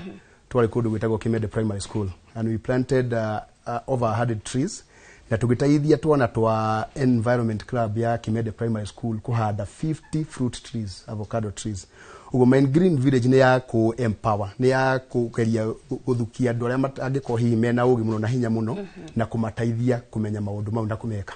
twarĩ kũndũ gwĩtagwo Kimende Primary School and we planted over 100 trees, na tũgĩteithia twana twa environment club ya Kimende Primary School kũhanda 50 fruit trees, avocado trees. Ũguo My Green Village nĩ ya kũ empower, nĩ ya kũgeria gũthukia andũ arĩa angĩkorwo hihi mena ũgĩ mũno na hinya mũno na kũmateithia kũmenya maũndũ mau na kũmeka.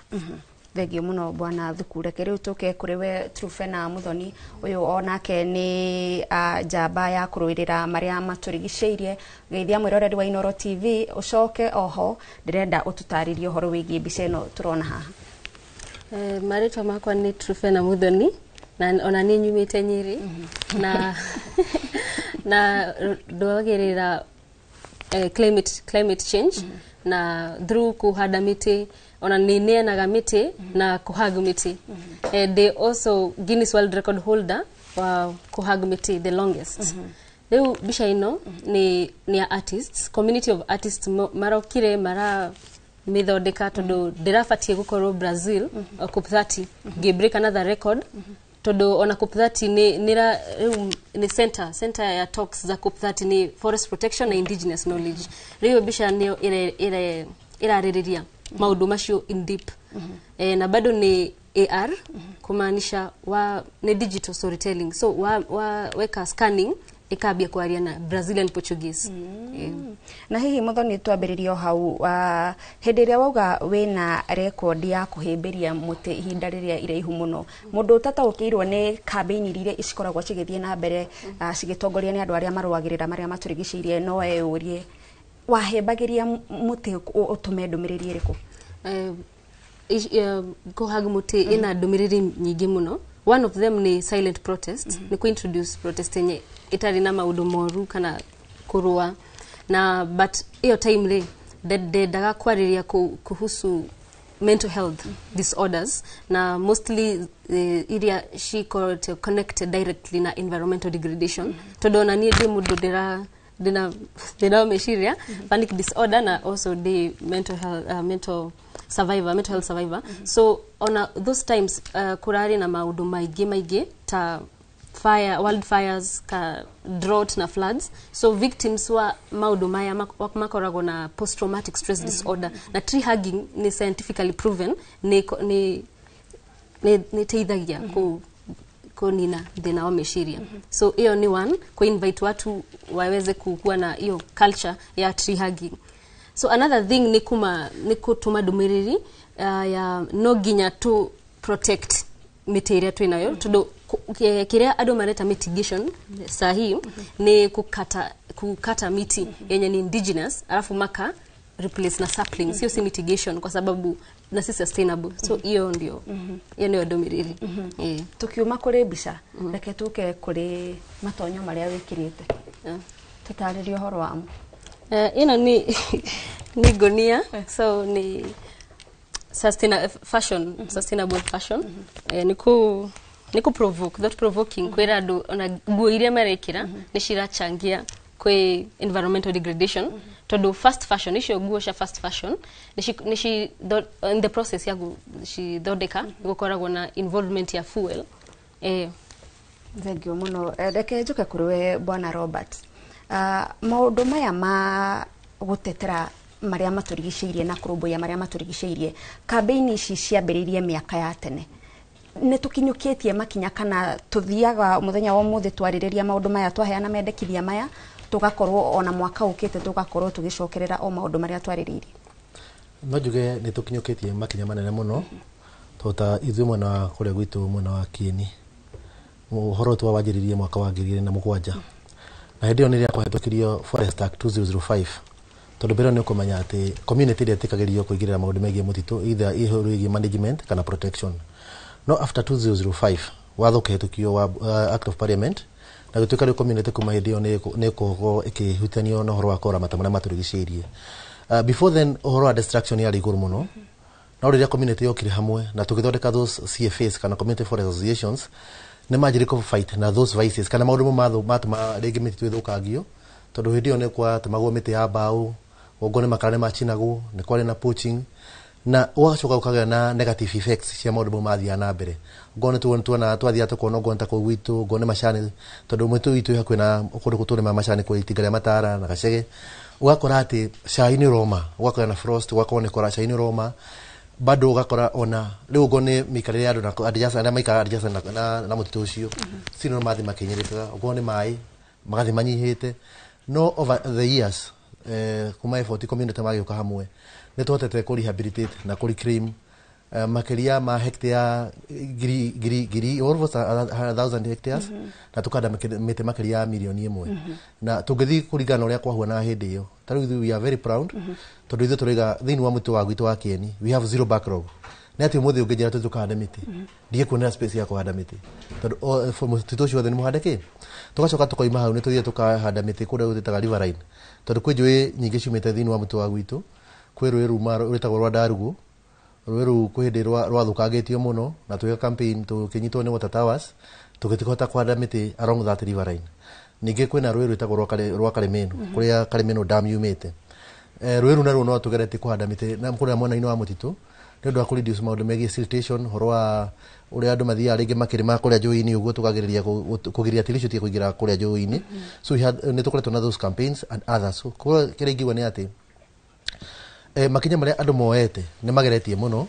Thengio mũno, bwana Thuku. Reke rĩu tũke kũrĩ we Trufena Muthoni. Ũyũ onake nĩ njamba ya kũrũĩrĩra marĩa matũrigicĩirie. Geithia mwĩroreri wa Inooro TV, ũcoke oho ndĩrenda ũtũtarĩrie ũhoro wĩgiĩ mbica ĩno tũrona haha. Marĩtwa makwa nĩ Trufena Muthoni, na ona niĩ nyumĩte Nyĩrĩ, na ndwagĩrĩra climate change na through kuhanda mĩtĩ. Ona nĩ neanaga mĩtĩ na kũhug mĩtĩ. Ndĩ also Guinness World Record holder wa kũhug mĩtĩ the longest. Rĩu mbica ĩno nĩ ya artists, community of artists marokire mara mĩthondeka, tondũ ndĩrabatiĩ gũkorwo Brazil COP30 ngĩ break another record, tondũ ona COP30 nĩ rĩu nĩ center ya talks za COP30 nĩ forest protection na indigenous knowledge. Rĩu mbica nĩyo ĩre ĩrarĩrĩria maũndũ macio in deep. Na bado nĩ AR, kumaanisha wa nĩ digital storytelling, so wa weka scanning ikambia kwaria na Brazilian Portuguese. Na hihi Muthoni, twambĩrĩrie o hau, hĩndĩ ĩrĩa wauga wĩna rekondi ya kũhĩmbĩria mũtĩ ihinda rĩrĩa iraihu mũno, mũndũ ũtataũkĩirwo nĩ kambĩini iria cikoragwo cigĩthiĩ na mbere cigĩtongoria nĩ andũ arĩa marũagĩrĩra marĩa matũrigicĩirie, no eyũrie wahĩmbagĩria mũtĩ ũtũme ndũmĩrĩri ĩrĩkũ? Kũhug mũtĩ ĩna ndũmĩrĩri nyingĩ mũno. One of them nĩ silent protest, nĩ kũ-introduce protest yenye ĩtarĩ na maũndũ moru kana kũrũa na, but ĩyo time rĩ ndendaga kwarĩria kuhusu mental health disorders, na mostly iria cikorete connected directly na environmental degradation, tondũ ona niĩ ndĩ mũndũ ndĩra ndĩna thĩna wa meciria, panic disorder, na also ndĩ mental health, mental survivor, mental health survivor. So ona those times kũrarĩ na maũndũ maingĩ maingĩ ta fire, wildfires, ka drought na floods, so victims wa maũndũ maya makoragwo na post traumatic stress disorder, na tree hugging nĩ scientifically proven nĩ teithagia kũnina thĩna wa meciria. So hiyo ni one, ku-invite watu waweze kukuwa na hiyo culture ya tree hugging. So another thing ni kuma ni kutuma ndũmĩrĩri ya no nginya tu protect mĩtĩ ĩrĩa twĩnayo, tondũ kĩrĩa andũ mareta mitigation sahi ni kukata miti yenye ni indigenous alafu maka replace na saplings. Hiyo si mitigation kwa sababu na si sustainable. So hiyo ndio hiyo ndio ndũmĩrĩri. Tukiuma kũrĩ mbica, reke tũke kũrĩ matonyo marĩa wĩkĩrĩte, tũtarĩrie ũhoro wamo. Ĩno nĩ ngũnia, so ni Fashion, sustainable fashion, nĩ kũ provoke, thought provoking, kwĩra andũ ona nguo iria marekĩra nĩ cirachangia kwĩ environmental degradation, tondũ fast fashion, icio nguo cia fast fashion nĩ in the process ya cithondeka nĩ gũkoragwo na involvement ya fuel. Thank you muno. Reke njuke kũrĩ we, Bwana Robert. Maũndũ maya ma gũtetera marĩa matũrigicĩirie na kũrũmbũiya marĩa matũrigicĩirie, kambĩini ici ciambĩrĩirie mĩaka ya tene, nĩ tũkinyũkĩtie makinya kana tũthiaga mũthenya wa ũmũthĩ twarĩrĩria maũndũ maya, twaheana mendekithia maya, tũgakorwo ona mwaka ũkĩte tũgakorwo tũgĩcokerera o maũndũ marĩa twarĩrĩirie? No njuge nĩ tũkinyũkĩtie makinya manene mũno, tondũ ta ithuĩ mwena wa kũrĩa gwitũ, mwena wa Kieni, ũhoro ũyũ twawanjĩrĩirie mwaka wa 2007, na hĩndĩ ĩyo nĩ rĩrĩa kũhetũkirio Forest Act 2005, tondũ mbere ĩyo nĩ ũkũmenya atĩ community ndĩetĩkagĩrio kũingĩrĩra maũndũ megiĩ mũtitũ, either ihũrũ ĩgiĩ management kana protection. No after 2005 watho ũkĩhetũkio wa Act of Parliament, na gũtuĩka rĩu community kuma hĩndĩ ĩyo nĩ ĩkoragwo ĩkĩhutanio na ũhoro wa kũramata marĩa matũrigicĩirie. Before then ũhoro wa destruction yarĩ igũrũ mũno, no rĩrĩa community yokire hamwe na tũgĩthondeka those CFAs kana community forest associations, nĩ manjirie kũ fight na those vices kana maũndũ mamwe matũma rĩngĩ mĩtitũ ĩthũkangio, tondũ hĩndĩ ĩyo nĩ kwatemagwo mĩtĩ ya mbaũ, okorwo nĩ makara nĩ macinagwo, nĩ kwarĩ na poaching, na ũgacoka ũkagĩa na negative effects cia maũndũ mau mathiaga na mbere. Okorwo nĩ tuona twathiaga tũkona okorwo nĩ ta kũu gwitũ, okorwo nĩ macani, tondũ mũtitũ witũ wĩ hakuhĩ na kũndũ tũrĩmaga macani, kũrĩa itinga rĩa Matara na Gacege, ũgakora atĩ cai nĩ ũroma, ũgakora na frost, ũgakorwo nĩ kora cai nĩ ũroma bado, ũgakora ona rĩu okorwo nĩ mĩikarĩre ya andũ na adjacent, arĩa maikaraga adjacent na mũtitũ ũcio sino mathiĩ makĩnyĩrĩkaga, okorwo nĩ maĩ magathiĩ manyihĩte. No over the years, kuma effort community magĩũka hamwe, nĩ tũhotete kũ rehabilitate na kũ reclaim makĩria ma hectare ngiri ngiri ngiri, almost 1,000 hectares, na tukanda mĩtĩ makĩria ya mirioni 1. Na tũngĩthiĩ kũringana na ũrĩa kwahuanaga hĩndĩ ĩyo, ta rĩu ithuĩ we are very proud, tondũ ithuĩ tũraiga thĩinĩ wa mũtitũ wa gwitũ wa Kieni we have zero backlog. Nĩ atĩ ũmũthĩ ũngĩnjĩra tũthiĩ tũkahande mĩtĩ, ndigĩkuonera space ya kũhanda mĩtĩ, tondũ mũtitũ ũcio wothe nĩ mũhande kĩ. Tũgacoka tũkoima hau, nĩ tũthiĩ tũkahanda mĩtĩ kũrĩa gwĩtaga riverine, tondũ kwĩ njũĩ nyingĩ ciumĩte thĩinĩ wa mũtitũ wa gwitũ. Kwĩ rũĩ ruma rwĩtagwo rwa Ndarugu. Rũĩ rũu kwĩ hĩndĩ rwathũkangĩtio mũno, na tũgĩka campaign, tũkĩnyitwo nĩ Water Towers, tũgĩtikũhota kũhanda mĩtĩ along that riverine. Ningĩ kwĩna rũĩ rwĩtagwo rwa Karĩmĩnũ, kũrĩa Karĩmĩnũ dam yumĩte. Rũĩ rũu naruo no tũgeretie kũhanda mĩtĩ na kũrĩa mwena-inĩ wa mũtitũ nĩ ũndũ wa kũ reduce maũndũ megiĩ siltation, ũhoro wa ũrĩa andũ mathiaga rĩngĩ makĩrĩma kũrĩa njũĩ-inĩ ũguo, tũkagĩrĩria kũgiria tĩri ũcio ũtige kũingĩra kũrĩa njũĩ-inĩ. So we had, nĩ tũkoretwo na those campaigns and others. So koguo kĩrĩa ingiuga nĩ atĩ makinya marĩa andũ moete nĩ mageretie mũno,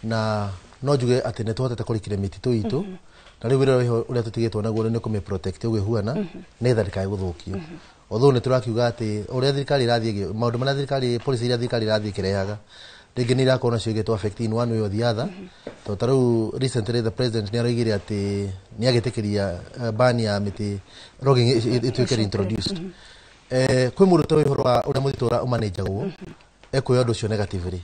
na no njuge atĩ nĩ tũhotete kũrikĩria mĩtitũ itũ, na rĩu wĩra wĩho ũrĩa tũtigĩtwo naguo nĩ kũmĩ protect ũguo ĩhuana, nĩgetha ndĩkae gũthũkio. Although nĩ tũrakiuga atĩ ũrĩa thirikari ĩrathiĩ maũndũ marĩa thirikari, policy iria thirikari ĩrathiĩ ĩkĩrehaga, rĩngĩ nĩ irakorwo nacio igĩtũ affect in one way or the other, tondũ ta rĩu recently the president nĩ aroigire atĩ nĩ agĩtĩkĩria ban ya mĩtĩ, logging ĩtuĩke reintroduced. Kwĩ mũndũ ũtoĩ ũhoro wa ũrĩa mũtitũ ũmanĩnjagwo, ekuoya ũndũ ũcio negatively,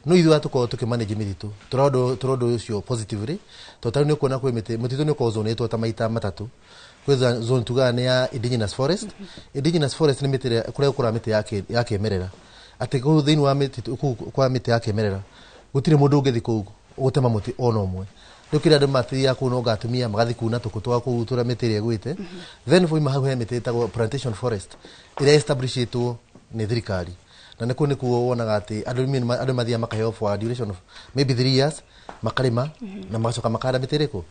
no ithuĩ tũkorwo tũkĩmanage mĩtitũ tũrona ũndũ ũcio positively, tondũ tarĩu nĩ ũkuona kwĩ mĩtĩ, mũtitũ nĩ ũkoragwo zonĩtwo ta maita matatũ. Kwĩ zone tugaga nĩ ya indigenous forest. Indigenous forest nĩ mĩtĩ ĩrĩa kũrĩa gũkũraga mĩtĩ ya kĩmerera, atĩ kũu thĩinĩ wa mĩtitũ kũu kwa mĩtĩ ya kĩmerera gũtirĩ mũndũ ũngĩthiĩ kũu gũtema mũtĩ ona ũmwe. Rĩu kĩrĩa andũ mathiaga kũu no atumia magathiĩ kuna tũkũ twa kũu tũrĩa mĩtĩ ĩrĩa ĩgwĩte. Then wauma hau he mĩtĩ ĩtagwo plantation forest, ĩrĩa establishĩtwo nĩ thirikari, na nĩkuo nĩkuo wonaga atĩ andũ mathiaga makaheo for a duration of maybe 3 years, makarĩma na magacoka makahanda mĩtĩ ĩrĩkũ.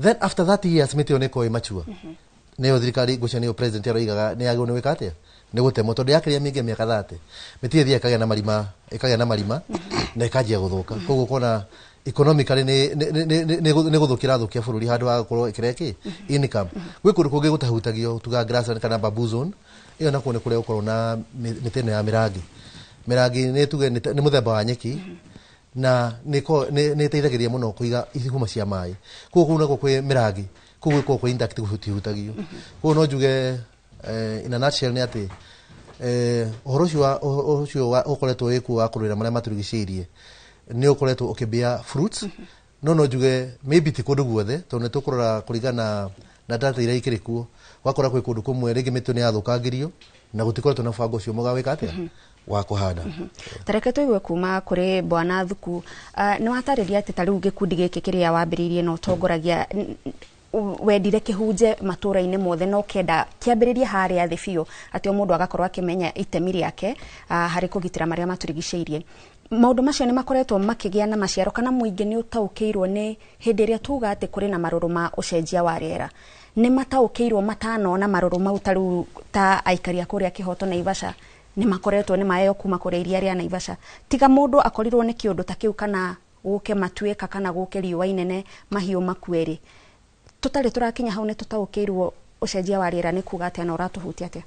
Then after that years mĩtĩ ĩyo nĩ ĩkoragwo ĩ mature, nĩyo thirikari ngũcia, nĩyo president aroigaga nĩ yagĩrĩirwo nĩ gwĩka atĩa, nĩ gũtemwo, tondũ yakĩria mĩingĩ mĩaka 30 mĩtĩ ĩthiaga ĩkagĩa na marima na ĩkanjia gũthũka. Koguo ũkona economically nĩ gũthũkia ĩrathũkia bũrũri handũ ha gũkorwo ĩkĩrehe kĩ income. Gwĩ kũndũ kũngĩ gũtahutagio, tugaga grassland kana bamboo zone. Ĩyo nakuo nĩ kũrĩa gũkoragwo na mĩtĩ ĩno ya mĩrangi. Mĩrangi nĩ tuge nĩ mũthemba wa nyeki, na nĩ ĩteithagĩrĩria mũno kũiga ihumo cia maĩ. Koguo kũu nakuo kwĩ mĩrangi, kũu gũkoragwo kwĩ intact, gũtihutagio. Koguo no njuge in a nutshell nĩ atĩ ũhoro ũcio ũkoretwo wĩkuo wa kũrũĩra marĩa matũrigicĩirie nĩ ũkoretwo ũkĩbear fruits. No njuge maybe ti kũndũ guothe, tondũ nĩ tũkũrora kũringana na data iria ikĩrĩ kuo, ũgakora kwĩ kũndũ kũmwe rĩngĩ mĩtĩ nĩ yathũkangirio na gũtikoretwo na mũbango ũcio mwega wĩka atĩa. Wa kũhanda. Tareke tũigue kuma kũrĩ Bwana Thuku. Nĩ watarĩria atĩ ta rĩu gĩkundi gĩkĩ kĩrĩa wambĩrĩirie na ũtongoragia wendire kĩhunje matũra-inĩ mothe na ũkenda kĩambĩrĩrie harĩa thĩ biũ, atĩ o mũndũ agakorwo akĩmenya itemi rĩake harĩ kũgitĩra marĩa matũrigicĩirie. Maũndũ macio nĩ makoretwo makĩgĩa na maciaro, kana mũingĩ nĩ ũtaũkĩirwo nĩ hĩndĩ ĩrĩa tuga atĩ kũrĩ na marũrũ ma ũcenjia wa rĩera? Nĩ mataũkĩirwo matanona marũrũ mau? Ta rĩu ta aikari a kũrĩa Kĩhoto Naivasha nĩ makoretwo nĩ maeo kuma kũrĩa iria rĩa Naivasha, tiga mũndũ akorirwo nĩ kĩũndũ ta kĩu, kana gũke matuĩka, kana gũke riũa inene mahiũ makue rĩ, tũtarĩ tũrakinya hau. Nĩ tũtaũkĩirwo ũcenjia wa rĩera nĩ kuga atĩa na ũratũhutia atĩa?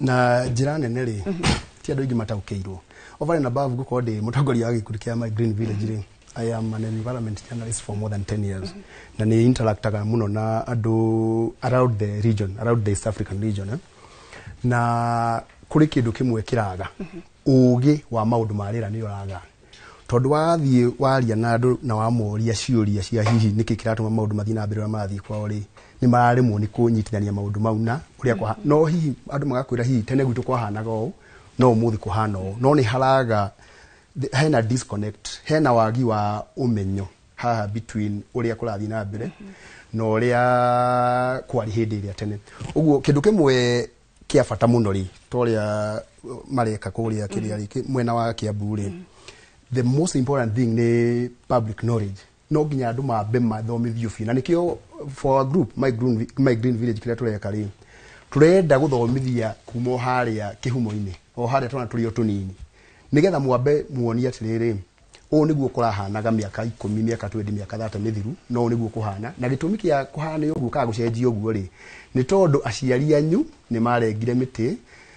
Na njĩra nene rĩ, ti andũ aingĩ mataũkĩirwo. Over and above gũkorwo ndĩ mũtongoria wa gĩkundi kĩa My Green Village rĩ, I am an environment journalist for more than 10 years na nĩ interactaga mũno na andũ around the region, around the East African region, eh? Na kũrĩ kĩndũ kĩmwe kĩraga, ũgĩ wa maũndũ ma rĩera nĩ ũraga, tondũ wathiĩ waria na andũ na wamoria ciũria cia hihi nĩkĩ kĩratũma maũndũ mathiĩ na mbere ũrĩa marathiĩ kwao rĩ, nĩ mararemwo nĩ kũnyitithania maũndũ mau na ũrĩa kwa no hihi andũ magakwĩra hihi tene gwitũ kwahanaga ũũ, no ũmũthĩ kũhana ũũ, no nĩ haraga hena disconnect, hena wagi wa ũmenyo haha between ũrĩa kũrathiĩ na mbere na ũrĩa kwarĩ hĩndĩ ĩrĩa tene. Ũguo kĩndũ kĩmwe kĩa bata mũno rĩ, ta ũrĩa mareka kũrĩa kĩrĩa rĩ, mwena wa Kiambu rĩ, the most important thing nĩ public knowledge. No nginya andũ mambe mathomithio biũ, na nĩkĩo for our group, My Green Village, kĩrĩa tũreka rĩ, tũrenda gũthomithia kuma o harĩa kĩhumo-inĩ, o harĩa twana tũrĩ o tũnini, nĩgetha mwambe muonie atĩrĩrĩ, ũũ nĩguo kũrahanaga mĩaka 10, mĩaka 20, mĩaka 30 mĩthiru, no ũũ nĩguo kũhana. Na gĩtũmi kĩa kũhana ũguo kana gũcenjia ũguo rĩ, nĩ tondũ aciari anyu nĩ marengire mĩtĩ,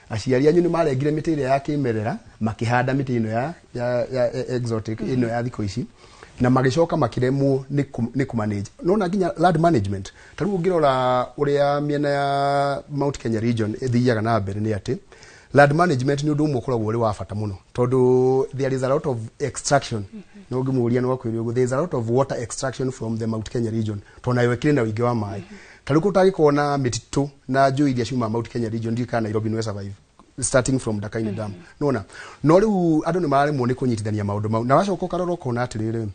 aciari anyu nĩ marengire mĩtĩ ĩrĩa ya kĩmerera, makĩhanda mĩtĩ ĩno ya exotic, ĩno ya thikũ ici, na magĩcoka makĩremwo nĩ kũ-manage. Nona nginya land management, ta rĩu ũngĩrora ũrĩa mĩena ya Mount Kenya region ĩthiaga na mbere, nĩ atĩ land management nĩ ũndũ ũmwe ũkoragwo ũrĩ wa bata mũno, tondũ there is a lot of extraction. No ũngĩmũria no akwĩre ũguo, there is a lot of water extraction from the Mount Kenya region, tondũ nayo ĩkĩrĩ na ũingĩ wa maĩ. Ta rĩu kũtangĩkorwo na mĩtitũ na njũĩ iria ciumaga Mount Kenya region, ndiũĩ kana Nairobi no survive, starting from Ndakaini Dam. Nona no rĩu andũ nĩ mararemwo nĩ kũnyitithania maũndũ mau. Na wacoka ũkarora ũkona atĩrĩrĩ,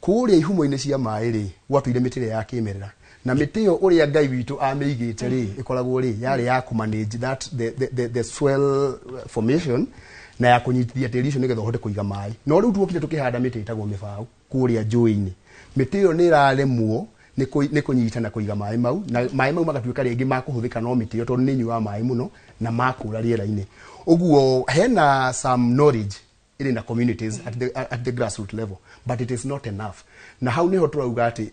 kũrĩa ihumo-inĩ cia maĩ rĩ, gwatũire mĩtĩ ĩrĩa ya kĩmerera, na mĩtĩ ĩyo ũrĩa Ngai witũ amĩigĩte rĩ, ĩkoragwo rĩ yarĩ ya kũmanage that the soil formation na ya kũnyitithia tĩri ũcio nĩgetha ũhote kũiga maĩ. No rĩu tuokire tũkĩhanda mĩtĩ ĩtagwo mĩbaũ kũrĩa njũĩ-inĩ, mĩtĩ ĩyo nĩ ĩraremwo nĩ kũnyita na kũiga maĩ mau, na maĩ mau magatuĩka rĩngĩ makũhũthĩka no mĩtĩ ĩyo, tondũ nĩ ĩnyuaga maĩ mũno na makũra rĩera-inĩ. Ũguo hena some knowledge ĩrĩ na communities at the grassroots level, but it is not enough. Na hau nĩho tũrauga atĩ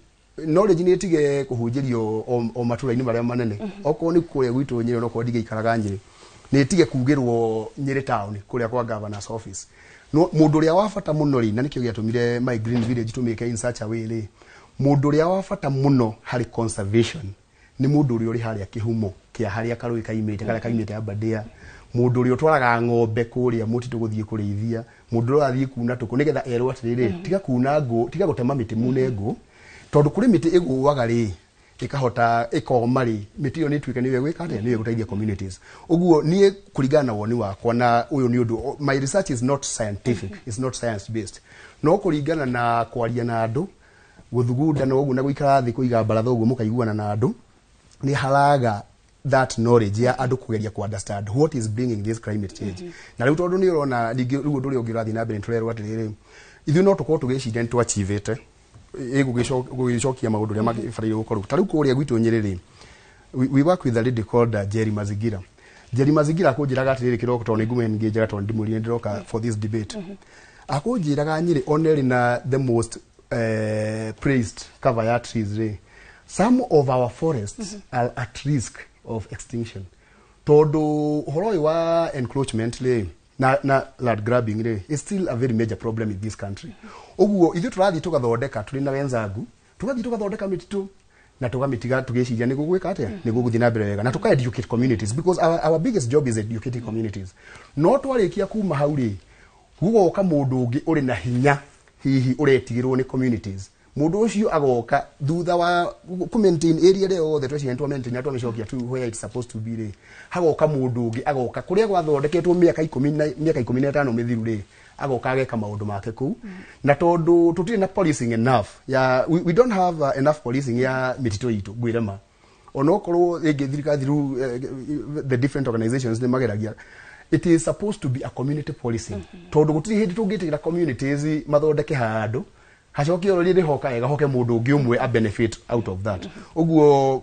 knowledge nĩ ĩtige kũhunjĩrio o matũra-inĩ marĩa manene. Okorwo nĩ kũrĩa gwitũ Nyĩrĩ, onokorwo ndigĩikaraga Nyĩrĩ, nĩ ĩtige kugĩrwo Nyĩrĩ town kũrĩa kwa governor's office. No mũndũ ũrĩa wa bata mũno rĩ, na nĩkĩo gĩatũmire My Green Village tũmĩke in such a way rĩ, mũndũ ũrĩa wa bata mũno harĩ conservation nĩ mũndũ ũrĩa ũrĩ harĩa kĩhumo kĩa harĩa karũĩ kaimĩte, karĩa kaimĩte Aberdare, mũndũ ũrĩa ũtwaraga ng'ombe kũrĩa mũtitũ gũthiĩ kũrĩithia, mũndũ ũrĩa ũrathiĩ kuna tũkũ, nĩgetha erwo atĩrĩrĩ, tiga kuna ngũ, tiga gũtema mĩtĩ mune ngũ, tondũ kũrĩ mĩtĩ ĩgũaga rĩ, ĩkahota ĩkoma rĩ, mĩtĩ ĩyo nĩ ĩtuĩke nĩyo ĩgwĩka atĩa, nĩyo ĩgũteithia communities. Ũguo niĩ kũringana na woni wakwa, na ũyũ nĩ ũndũ, my research is not scientific, is not science based, no kũringana na kwaria na andũ, gũthugunda na ũguo, na gũikara thĩ, kũiga baratha ũguo mũkaiguana na andũ, nĩ haraga that knowledge ya andũ kũgeria ku understand what is bringing this climate change. Na rĩu tondũ nĩ ũrona ningĩ rĩu ũndũ ũrĩa ũngĩ ũrathiĩ na mbere, nĩ tũrerwo atĩrĩrĩ, ithuĩ no tũkorwo tũgĩciria nĩ twachivĩte ĩgũgĩcokia maũndũ ũrĩa mabataire gũkorwo. Ta rĩu kũrĩa gwitũ Nyĩrĩ rĩ, we work with a lady called Jerry Mazingira. Jerry Mazingira akũnjĩraga atĩrĩrĩ kĩroko, tondũ nĩ ngume ngĩnjĩra, tondũ ndimũrire ndĩroka for this debate, akũnjĩraga Nyĩrĩ ona ĩrĩ na the most praised cover ya trees rĩ, some of our forests are at risk of extinction, tondũ ũhoro ũyũ wa encroachment rĩ na land grabbing rĩ is still a very major problem in this country. Ũguo ithuĩ tũrathiĩ tũgathondeka, tũrĩ na wenzangu, tũgathiĩ tũgathondeka mĩtitũ na tũgamĩtiga tũgĩciria nĩ gũgwĩka atĩa, nĩ gũgũthiĩ na mbere wega, na tũka educate communities, because our biggest job is educating communities. No twarĩkia kuma hau rĩ, gũgoka mũndũ ũngĩ ũrĩ na hinya, hihi ũretigĩrwo nĩ communities. Mundu ucio agoka thutha wa ku maintain area ĩrĩa yothe tweciria twa maintain na twamĩcokia to where it's supposed to be rĩ, hagoka mundu ũngĩ agoka kũrĩa gwathondeketwo mĩaka 10 na mĩaka 15 mĩthiru rĩ, agoka ageka maũndũ make kũu. Na tondũ tũtirĩ na policing enough ya we don't have enough policing ya mĩtitũ itũ, ngwĩre ma onokorwo rĩngĩ thirikari through the different organizations nĩ mageragia, it is supposed to be a community policing, tondũ gũtirĩ hĩndĩ tũngĩtĩkĩra communities mathondeke handũ hacoke oro rĩrĩ hoka ega hoke mũndũ ũngĩ ũmwe a benefit out of that. Ũguo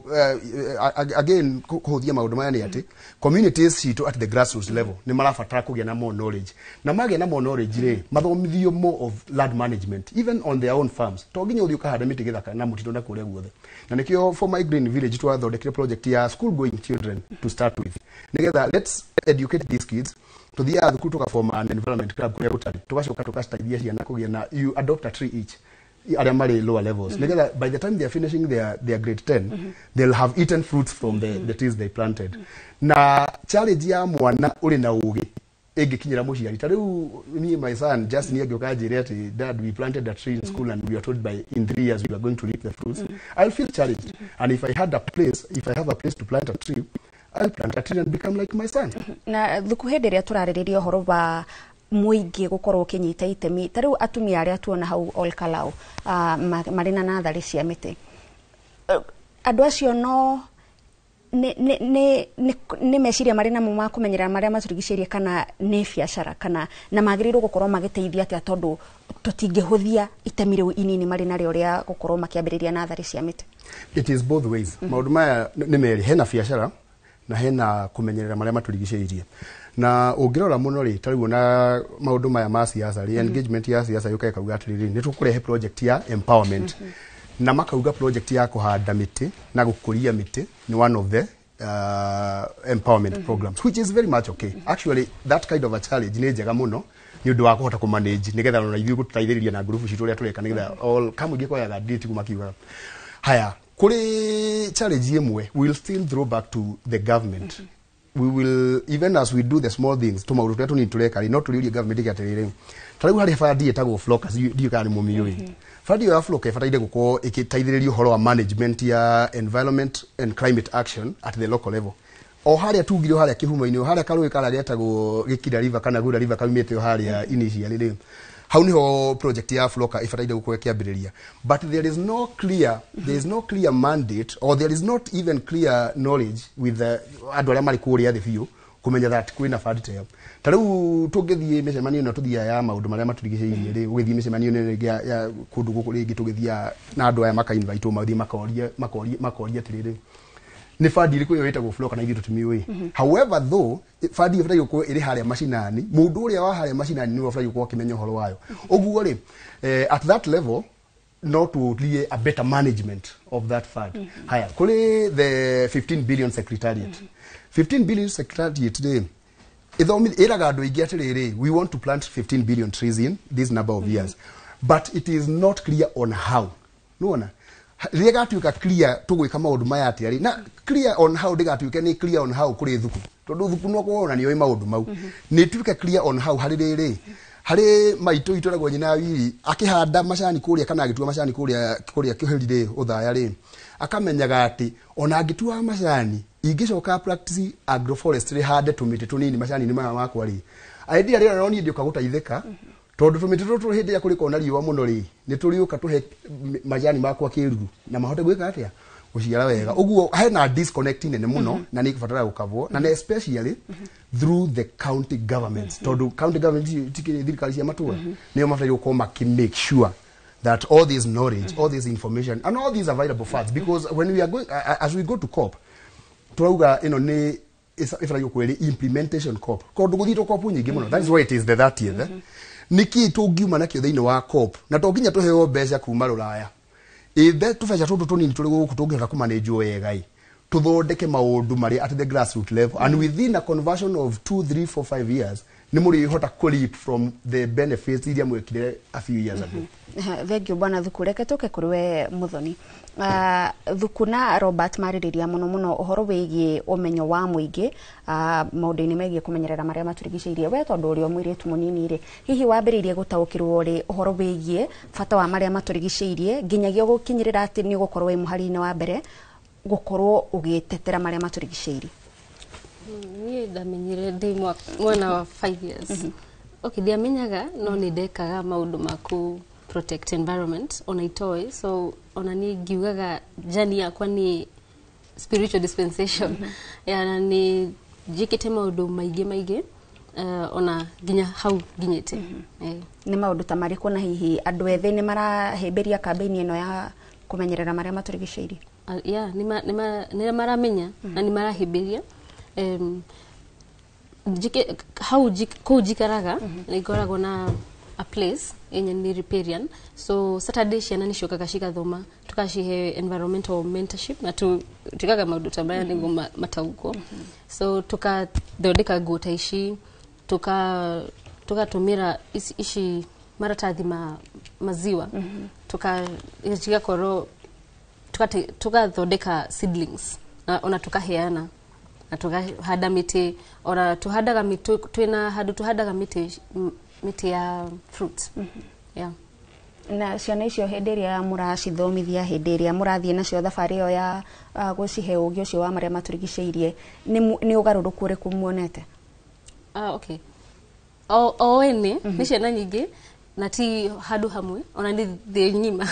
again, kũhũthia maũndũ maya nĩ atĩ communities citũ at the grassroots level nĩ marabatara kũgĩa na more knowledge, na magĩa na more knowledge rĩ, mathomithio more of land management even on their own farms. To nginya ũthiĩ ũkahanda mĩtĩ gĩthaka na mũtitũ na kũrĩa guothe. Na nĩkĩo for my green village twathondekire project ya school going children to start with, nĩgetha let's educate these kids. Tuthiaga thukuru tugaform an environment club kũrĩa gũtarĩ, tugacoka tũgateithia ciana kũgĩa na you adopt a tree each arĩa marĩ lower levels, nĩgetha by the time they are finishing their grade 10, they'll have eaten fruits from the trees they planted. Na challenge ya mwana ũrĩ na ũgĩ ĩngĩkinyĩra mũciari, ta rĩu me, my son just nĩ angĩũka anjĩre atĩ, "Dad, we planted a tree in school and we were told by in 3 years we are going to reap the fruits," I'll feel challenged. And if I had a place, if I have a place to plant a tree, I'll plant a tree and become like my son. Na thuku hĩndĩ ĩrĩa tũrarĩrĩria ũhoro wa mũingĩ gũkorwo ũkĩnyita itemi, ta rĩu atumia arĩa tuona hau Olkalau marĩ na natharĩ cia mĩtĩ, andũ acio no nĩ meciria marĩ namo ma kũmenyerera marĩa matũrigicĩirie, kana nĩ biacara, kana na magĩrĩirwo gũkorwo magĩteithia atĩa, tondũ tũtingĩhũthia itemi rĩu inini marĩ narĩo rĩa gũkorwo makĩambĩrĩria natharĩ cia mĩtĩ? It is both ways. Maũndũ maya nĩ merĩ, hena biacara na hena kũmenyerera marĩa matũrigicĩirie. Na ũngĩrora mũno rĩ, ta rĩu ona maũndũ maya ma siasa rĩ, engagement ya siasa yũka ĩkauga atĩrĩrĩ, nĩ tũkũrehe project ya empowerment, na makauga project ya kũhanda mĩtĩ na gũkũria mĩtĩ nĩ one of the empowerment programs, which is very much okay. Actually, that kind of a challenge nĩ njega mũno nĩ ũndũ wa kũhota kũmanage, nĩgetha ona ithuĩ gũtũteithĩrĩria na ngurubu citũ ũrĩa tũreka, nĩgetha all kamũingĩ koyaga ndĩti makiugaga haya kũrĩ challenge ĩmwe. We will still throw back to the government. We will, even as we do the small things, tũmaũndũ tũrĩa tũnini tũreka rĩ, no tũrĩũrie government ĩke atĩrĩrĩ, ta rĩu harĩ bandi ĩtagwo Flocas, ndiũĩ kana nĩ mũmĩũĩ. Bandi ĩyo ya Floca ĩbataire gũkorwo ĩgĩteithĩrĩria ũhoro wa management ya environment and climate action at the local level, o harĩa tugire, o harĩa kĩhumo-inĩ, o harĩa karũĩ karĩa getagwo Gĩkira River kana Gura River kaumĩte o harĩa initially rĩ, hau niho project ya Floca ĩbataire gũkorwo ĩkĩambĩrĩria. But there is no clear mandate or there is not even clear knowledge with the andũ arĩa marĩ kũrĩa thĩ biũ kũmenya that kwĩna fund ta ĩyo. Ta rĩu tũngĩthiĩ mĩcemanio ĩno tũthiaga ya maũndũ marĩa matũrigicĩirie rĩ, ũgĩthiĩ mĩcemanio ĩno ĩngĩ ya kũndũ gũkũ rĩngĩ tũgĩthiaga na andũ aya maka-invite mathiĩ makorie makorie makorie atĩrĩrĩ, nĩ bandi ĩrĩkũ ĩyo ĩtagwo Floca na ithuĩ tũtimĩũĩ? However though, bandi ĩyo ĩbataire gũkorwo ĩrĩ harĩa macinani, mũndũ ũrĩa wa harĩa macinani nĩwe ũbataire gũkorwo akĩmenya ũhoro wayo. Ũguo rĩ, at that level no tũrie a better management of that fund. Haya, kũrĩ the 15 billion secretariat. 15 billion secretariat rĩ, ĩthomi ĩraga andũ aingĩ atĩrĩrĩ, we want to plant 15 billion trees in this number of years, but it is not clear on how. Nĩwona rĩrĩa gatuĩka clear tũgwĩka maũndũ maya atĩa rĩ, na clear on how ndĩgatuĩke nĩ clear on how kũrĩ thuku, tondũ thuku no korwo ona nĩoĩ maũndũ mau, nĩ ĩtuĩke clear on how harĩ rĩrĩ, harĩ maitũ itũ nyina wiri akĩhanda macani kũrĩa kana agĩtua macani kũrĩa kĩheri rĩ, ũthaya rĩ, akamenyaga atĩ ona angĩtua macani, ingĩcoka practice agroforestry, hande tũmĩtĩ tũnini macani-inĩ maya makwa rĩ, idea rĩrĩa no niĩ ndĩũka gũteithĩka, tondũ tũmĩtĩ tũtũ hĩndĩ ĩrĩa kũrĩkorwo na riũa mũno rĩ, nĩ tũrĩũka tũhe majani makwa kĩruru na mahote gwĩka atĩa, gũciara wega. Ũguo hena disconnect nene mũno na nĩ ĩkũbatara gũkavwo, na nĩ especially through the county governments, tondũ county governments tikĩrĩ thirikari cia matũra, nĩo mabataire gũkorwo makĩ make sure that all this knowledge, all this information and all these available funds, because when we are going, as we go to COP, turauga ĩno nĩ ĩbataire gũkorwo ĩrĩ implementation COP, tondũ gũthiĩtwo COP nyingĩ mũno. That is why it is the 30th. Nĩkĩ tũngiuma nakĩo thĩinĩ wa COP? Na to nginya tũheo mbeca kuma rũraya, ĩthe tũbeca tũtũ tũnini tũrĩ gũkũ tũngĩhota kũmanĩnjwo wega ĩ, tũthondeke maũndũ marĩa at the grassroots level, and within a conversion of 2, 3, 4, 5 years Nĩ mũrĩhota kũ reap from the benefits iria mwekire a few years ago. Thank you, bwana Thuku. Reke tũke kũrĩ we, Muthoni. Thuku na Robert marĩrĩria mũno mũno ũhoro wĩgiĩ ũmenyo wa mũingĩ maũndũ-inĩ megiĩ kũmenyerera marĩa matũrigicĩirie. We tondũ ũrĩ o mũirĩtu mũnini rĩ, hihi wambĩrĩirie gũtaũkĩrwo rĩ ũhoro wĩgiĩ bata wa marĩa matũrigicĩirie nginyagia gũkinyĩrĩra atĩ nĩ ũgũkorwo wĩ mũhari-inĩ wa mbere gũkorwo ũgĩtetera marĩa matũrigicĩirie? Niĩ ndamenyire ndĩ mwana wa 5 years. Okay, ndiamenyaga, no nĩ ndekaga maũndũ ma kũ protect environment ona itoĩ. So ona niĩ ngiugaga journey yakwa nĩ spiritual dispensation. Yeah, na nĩ njĩkĩte maũndũ maingĩ maingĩ, ona nginya hau nginyĩte. Nĩ maũndũ ta marĩkũ, na hihi andũ ethĩ nĩ marahĩmbĩria kambĩini ĩno ya kũmenyerera marĩa matũrigicĩirie? Yeah, nĩ maramenya na nĩ marahĩmbĩria. Hau kũu njikaraga nĩ ngoragwo na a place yenye nĩ riparian, so Saturday ciana nĩ ciũkaga cigathoma, tukacihe environmental mentorship na twĩkaga maũndũ ta maya nĩguo mataũkwo. So tukathondeka nguo ta ici, tugatũmĩra ici maratathi ma maziwa, tuka cigakorwo tugathondeka seedlings na ona tukaheana na tukahanda mĩtĩ. Ona tuhandaga mĩtĩ, twĩna handũ tuhandaga mĩtĩ, mĩtĩ ya fruit, yeah. Na ciana icio, hĩndĩ ĩrĩa mũracithomithia, hĩndĩ ĩrĩa mũrathiĩ nacio thabarĩ ĩyo ya gũcihe ũgĩ ũcio wa marĩa matũrigicĩirie, nĩ ũgarũrũku ũrĩkũ muonete? Ah, okay, o ene nĩ ciana nyingĩ na ti handũ hamwe, ona nĩ thĩ ng'ima,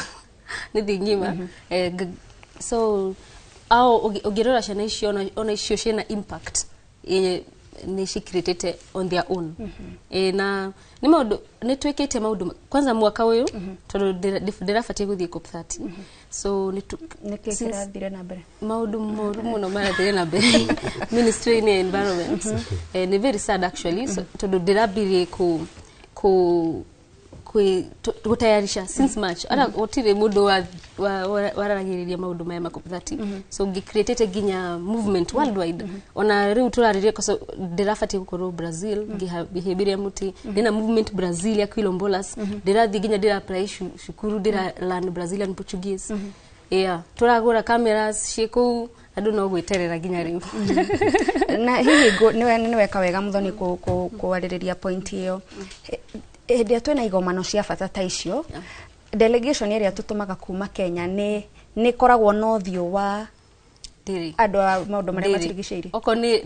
nĩ thĩ ng'ima. So au ũngĩrora ciana icio, ona icio ciĩna impact yenye nĩ cicreatĩte on their own. Na nĩ maũndũ nĩ twĩkĩte maũndũ kwanza mwaka ũyũ, tondũ ndĩrabatiĩ gũthiĩ COP 30, so nĩ Nĩkĩ kĩrathire na mbere? Maũndũ moru mũno marathire na mbere ministry-inĩ ya environment. Nĩ very sad actually. So, tondũ ndĩrambirie ku gũtayarisha since March, ara gũtirĩ mũndũ wararagĩrĩria maũndũ maya ma COP 30. So ngĩcreatĩte nginya movement worldwide. Ona rĩu tũrarĩria koso ndĩrabatiĩ gũkorwo Brazil ngĩhĩmbĩria mũtĩ. Ndĩna movement Brazil ya quilombolas, ndĩrathiĩ nginya ndĩra apply cukuru, ndĩra learn Brazilian Portuguese. Yeah, tũragũra cameras ciĩ kũu, andũ no gwĩterera nginya rĩu. Na hihi nĩwe nĩweka wega, Muthoni, kwarĩrĩria point ĩyo. Hĩndĩ ĩrĩa twĩna igomano cia bata ta icio, delegation ĩrĩa tũtũmaga kuma Kenya nĩ ĩkoragwo na ũthiũ wa Ndĩrĩ. andũ a maũndũ marĩa Ndĩrĩ. matũrigicĩirie? Okorwo nĩ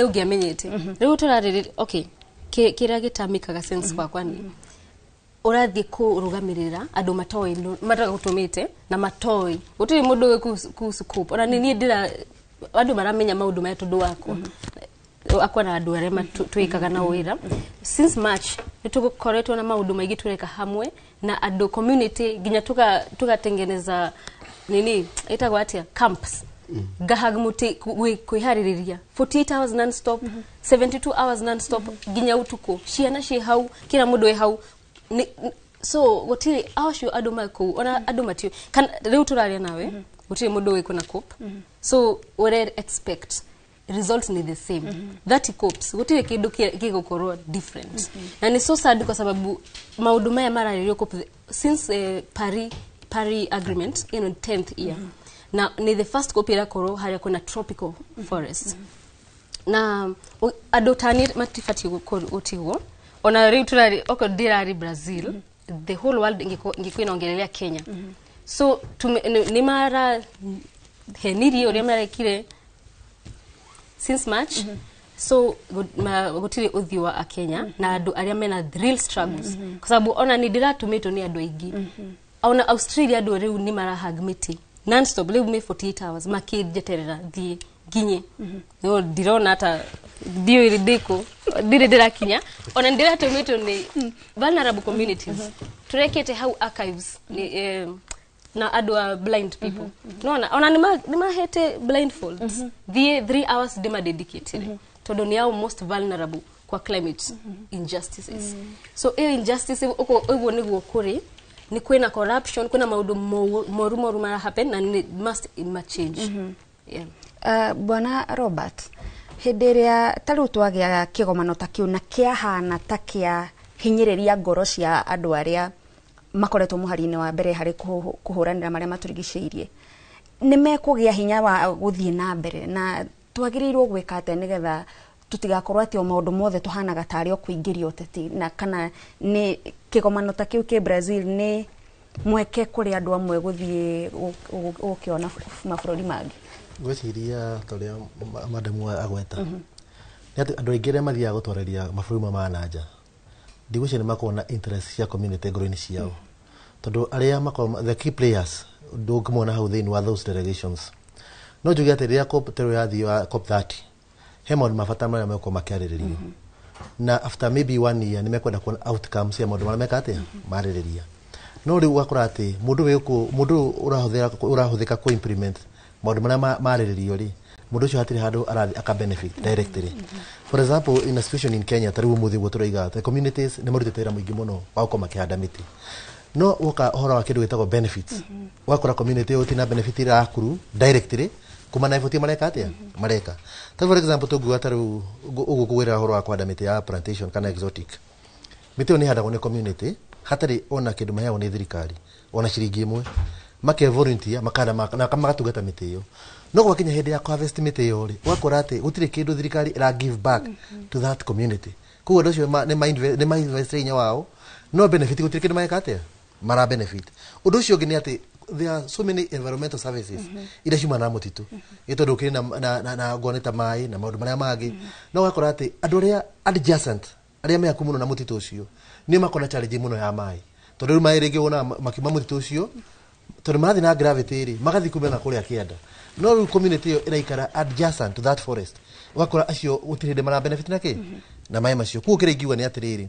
ũngĩamenyete rĩu tũrarĩrĩria, okay, kĩrĩa gĩtamĩkaga sense gwakwa nĩ ũrathiĩ kũrũgamĩrĩra andũ matoĩ matagũtũmĩte na matoĩ gũtirĩ mũndũ ũĩ kuhusu COP. Ona nĩ niĩ ndĩra andũ maramenya maũndũ maya tondũ wakwa akwa na andũ arĩa twĩkaga nao wĩra. Since March nĩ tũkoretwo na maũndũ maingĩ tũreka hamwe na andũ community, nginya tugatengeneza nini ĩtagwo atĩa, camps, ngahag mũtĩ, kwĩharĩrĩria 48 hours non-stop, 72 hours non-stop, nginya ũtukũ, ciana ciĩ hau, kila mũndũ wĩ hau. So gũtirĩ acio andũ ma kũu, ona andũ matiũĩ kana rĩu tũraria nawe gũtirĩ mũndũ ũĩ kwĩna COP. So ũre expect result ni the same, 30 COPs, gũtirĩ kĩndũ gĩgũkorwo different. Na ni so sad kwa sababu maũndũ maya mararĩrĩrio COP since Paris Agreement, 10th year, na ni the first COP ĩrakorwo harĩa kwĩna tropical forest na andũ tani matibatiĩ gũtigwo. Ona rĩu tũrarĩ okorwo ndĩrarĩ Brazil, the whole world ingĩkorwo inaongelelea Kenya. So nĩ mara henirie ũrĩa marekire since March. So gũtirĩ ũthiũ wa akenya na andũ arĩa mena real struggles, kwa sababu ona nĩ ndĩratũmĩtwo nĩ andũ aingĩ, ona Australia andũ rĩu nĩ marahag mĩtĩ non-stop, rĩu mĩ 48 hours makĩnjeterera thiĩ nginye. No ndirona hata ndiũĩ ndĩkũ, ndirĩ ndĩrakinya. Ona ndĩratũmĩtwo nĩ vulnerable communities, tũrekĩte hau archives nĩ, na andũ a blind people. Nona ona nĩ mahete blindfolds, thiĩ 3 hours ndĩmadedicatire tondũ nĩ ao most vulnerable kwa climate injustices. So ĩyo injustice ũguo nĩguo kũrĩ, nĩ kwĩna corruption, kwĩna maũndũ moru moru mara happen na nĩ must ma change. Yeah. Bwana Robert, Hĩndĩ ĩrĩa ta rĩu twagĩa kĩgomano ta kĩu na kĩahana ta kĩa hinyĩrĩria ngoro cia andũ arĩa makoretwo mũhari-inĩ wa mbere harĩ kũhũranĩra marĩa matũrigicĩirie, nĩ mekũgĩa hinya wa gũthiĩ na mbere? Na twagĩrĩirwo gwĩka atĩa nĩgetha tũtigakorwo atĩ o maũndũ mothe tũhanaga tarĩ o kũingĩria ũteti? Na kana nĩ kĩgomano ta kĩu kĩ Brazil nĩ mweke kũrĩ andũ amwe gũthiĩ gũkĩona mabũrũri mangĩ? Ngwĩciria ta ũrĩa madamu agweta, nĩ atĩ andũ aingĩ arĩa mathiaga gũtwarĩria mabũrũri ma na nja, ndigwĩciria nĩ makoragwo na interest cia community ngoro-inĩ ciao, tondũ arĩa makoragwo the key players ndũngĩmona hau thĩinĩ wa those delegations. No njuge atĩ rĩrĩa COP tero yathiĩ wa COP 30, he maũndũ ma bata marĩa megũkorwo makĩarĩrĩrio, na after maybe one year nĩ mekwenda kuona outcomes ya maũndũ marĩa meka atĩa marĩrĩria. No rĩu ũgakora atĩ mũndũ wĩ gũkũ, mũndũ ũrahũthĩra ũrahũthĩka kũ implement maũndũ marĩa marĩrĩrio rĩ, mũndũ ũcio hatirĩ handũ arathiĩ aka benefit directly. For example, in a situation in Kenya ta rĩu ũmũthĩ ũguo tũroiga, the communities nĩ marutĩte wĩra mũingĩ mũno wa gũkorwo makĩhanda mĩtĩ, no woka ũhoro wa kĩndũ gĩtagwo benefits, ũgakora community ĩyo ĩtina benefit ĩrakuru directly kuma na effort mareka atĩa mareka. Ta for example, tũngiuga ta rĩu ũguo kũgwĩra ũhoro wa kũhanda mĩtĩ ya plantation kana exotic, mĩtĩ ĩyo nĩ ĩhandagwo nĩ community hatarĩ ona kĩndũ maheagwo nĩ thirikari, ona ciringi ĩmwe. Make volunteer makahanda na magatungata mĩtĩ ĩyo, no gwakinya hĩndĩ ya harvest mĩtĩ ĩyo rĩ, ũgakora atĩ gũtirĩ kĩndũ thirikari ĩra give back to that community. Koguo andũ acio nĩ ma invest hinya wao, no benefit gũtirĩ kĩndũ mareka atĩa mara benefit. Ũndũ ũcio ũngĩ nĩ atĩ there are so many environmental services iria ciumana na mũtitũ, ĩ tondũ ũkĩrĩ na ngone ta maĩ na maũndũ marĩa mangĩ, no ũgakora atĩ andũ arĩa adjacent, arĩa me hakuhĩ mũno na mũtitũ ũcio, nĩ makona challenge mũno ya maĩ, tondũ rĩu maĩ rĩngĩ wonaga makiuma mũtitũ ũcio, tondũ marathiĩ na gravity rĩ, magathiĩ kumena kũrĩa kĩanda. No rĩu community ĩyo ĩraikara adjacent to that forest, ũgakora acio gũtirĩ hĩndĩ mara benefit na kĩ na maĩ macio. Koguo kĩrĩa ingiuga nĩ atĩrĩrĩ,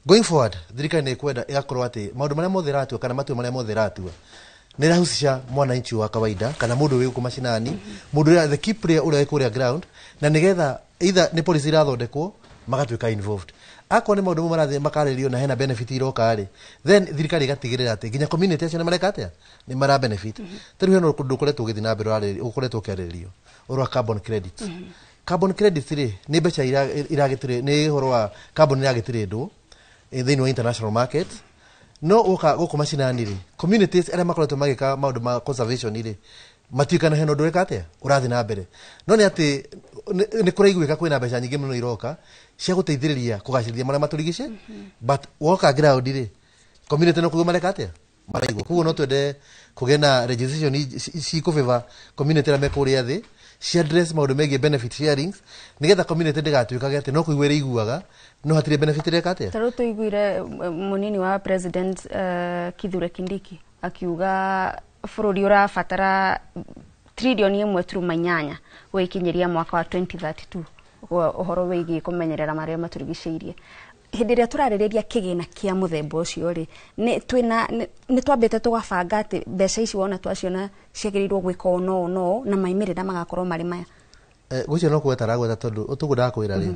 going forward thirikari nĩ ĩkwenda ĩgakorwo atĩ maũndũ marĩa mothe ĩratua kana matua marĩa mothe ĩratua nĩ ĩrahusisha mwananchi wa kawaida kana mũndũ wĩ gũkũ macinani, mũndũ ũrĩa the key player ũrĩa wĩ kũrĩa ground, na nĩgetha either nĩ policy irathondekwo magatuĩka involved. Akorwo nĩ maũndũ mamwe marathiĩ makarĩrio na hena benefit iroka rĩ, then thirikari ĩgatigĩrĩra atĩ nginya community acio nĩ mareka atĩa, nĩ mara benefit. Ta rĩu hena ũndũ ũkoretwo ũgĩthiĩ na mbere ũkoretwo ũkĩarĩrĩrio, ũhoro wa carbon credits. Carbon credits rĩ, nĩ mbeca iragĩtĩrĩ, nĩ ũhoro wa carbon iragĩtĩrĩndwo thĩinĩ wa international market. No woka gũkũ macinani rĩ, communities arĩa makoretwo magĩka maũndũ ma conservation rĩ, matiũkana hena ũndũ ũreka atĩa ũrathiĩ na mbere. No nĩ atĩ nĩ kũraiguĩka kwĩna mbeca nyingĩ mũno iroka cia gũteithĩrĩria kũgacĩrithia marĩa matũrigicĩ, but woka ground rĩ, community no kũigua mareka atĩa maraigua. Koguo no twende kũgĩe na legislation cikũ community arĩa me kũrĩa thĩ, ci address maũndũ megiĩ benefit sharings, nĩgetha community ndĩgatuĩkage atĩ no kũigua ĩrĩiguaga no hatirĩ benefit ĩreka atĩa. Ta rĩu tũiguire mũnini wa president Kithure Kindiki akiuga bũrũri ũrabatara 1.8 trillioni gũgĩkinyĩria mwaka wa 2032 ũhoro wĩgiĩ kũmenyerera marĩa matũrigicĩirie. Hĩndĩ ĩrĩa tũrarĩrĩria kĩgĩna kĩa mũthemba ũcio rĩ, nĩ twĩna nĩ twambĩte tũgabanga atĩ mbeca ici wona twaciona ciagĩrĩirwo gwĩka ũũ no ũũ no ũũ, na maimĩrĩra magakorwo marĩ maya? Gwĩcio no kũgweta aragweta, tondũ ũtũguo ndakwĩra rĩ,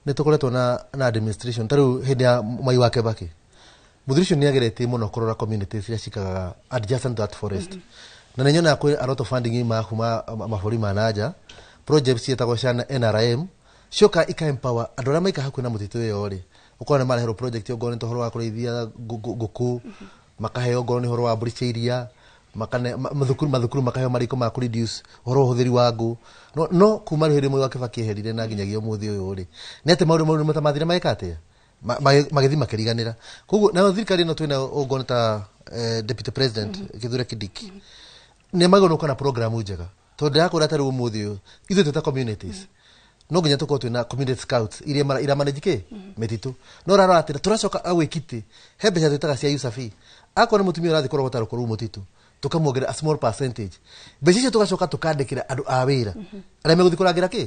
nĩ tũkoretwo na administration. Ta rĩu hĩndĩ ya Mwai wa Kibaki, mũthuri ũcio nĩ ageretie mũno kũrora communities iria cikaraga adjacent to that forest, na nĩ nyonaga kwĩ a lot of funding imaga kuma mabũrũri ma nanja, projects ciĩtagwo cia NRM, cioka ika empower andũ arĩa maikara hakuhĩ na mũtitũ ĩyo rĩ. Ũkona nĩ mareherwo project, ongorwo nĩ ta ũhoro wa kũrĩithia ngũkũ, makaheo ongorwo nĩ ũhoro wa mbũri cia iria, makane mathukuru makaheo mariko ma kũ reduce ũhoro wa ũhũthĩri wa ngũ. No kuma rĩu hĩndĩ Mwai wa Kibaki eherire na nginyagia ũmũthĩ ũyũ rĩ, nĩ atĩ maũndũ maũndũ ta mathire magĩka atĩa, magĩthiĩ makĩriganĩra. Koguo nayo thirikari ĩno twĩna ũngorwo nĩ ta deputy president Kithure Kindiki, nĩ magĩrĩirwo gũka na programu njega, tondũ ndĩrakwĩra ta rĩu ũmũthĩ ũyũ ithuĩ twĩ ta communities no nginya tũkorwo twĩna community scouts iria ira manage kĩ mĩtitũ. No ũrarora atĩ tũracoka awĩkiti he mbeca twĩtaga cia usafi, akorwo nĩ mũtumia ũrathiĩ kũrogota rũkũ rũu mũtitũ, tũkamuongerera a small percentage mbeca icio, tũgacoka tũkandĩkĩra andũ a wĩra arĩa megũthiĩ kũrangĩra kĩ,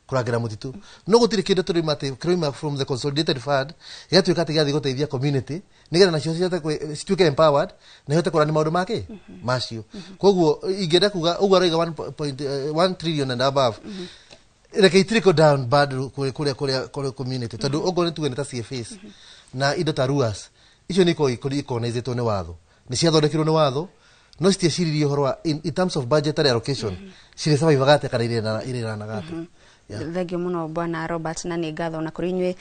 kũrangĩra mũtitũ. No gũtirĩ kĩndũ tũrĩma atĩ kĩroima from the consolidated fund gĩgatuĩka atĩ gĩathiĩ gũteithia community nĩgetha nacio cihote cituĩke empowered na ihote kũrani maũndũ make macio. Koguo ingĩenda kuga ũguo aroiga 1.1 trillion and above, reke trickle down bado kũrĩa kũrĩ community, tondũ okorwo nĩ tuge nĩ ta CFAs na indo ta ruas icio nĩ ikoragwo ikonaizetwo nĩ watho, nĩ ciathondekirwo nĩ watho, no citieciririe ũhoro wa in terms of budgetary allocation cirĩ survivaga atĩa kana irĩranaga atĩa. Thengio muno Bwana Robert, na nĩ ngatho na kũrĩ inyuĩ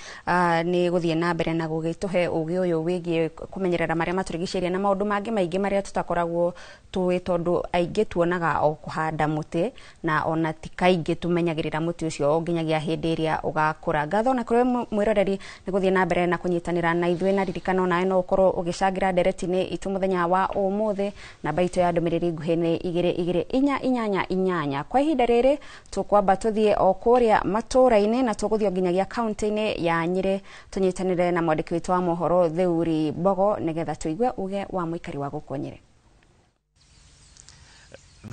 nĩ gũthiĩ na mbere na gũgĩtũhe ũgĩ ũyũ wĩgiĩ kũmenyerera marĩa matũrigicĩirie na maũndũ mangĩ maingĩ marĩa tũtakoragwo tũĩ, tondũ aingĩ tuonaga o kũhanda mũtĩ na ona ti kaingĩ tũmenyagĩrĩra mũtĩ ũcio o nginyagia hĩndĩ ĩrĩa ũgakũra. Ngatho na kũrĩ mwĩroreri nĩ gũthiĩ na mbere na kũnyitanĩra na ithuĩ, na ririkano nawe no ũkorwo ũgĩcangĩra ndereti-inĩ itũ mũthenya wa ũmũthĩ. Namba itũ ya ndũmĩrĩri nguhĩ nĩ 22488. Kwa ihinda rĩrĩ tũkwamba tũthiĩ o kũrĩa matũra-inĩ na tũgũthiĩ nginyagia kaunti-inĩ ya Nyĩrĩ tũnyitanĩre na mwandĩki witũ wa mohoro Theuri Mbogo nĩgetha tũigue uge wa mũikari wa gũkũ Nyĩrĩ.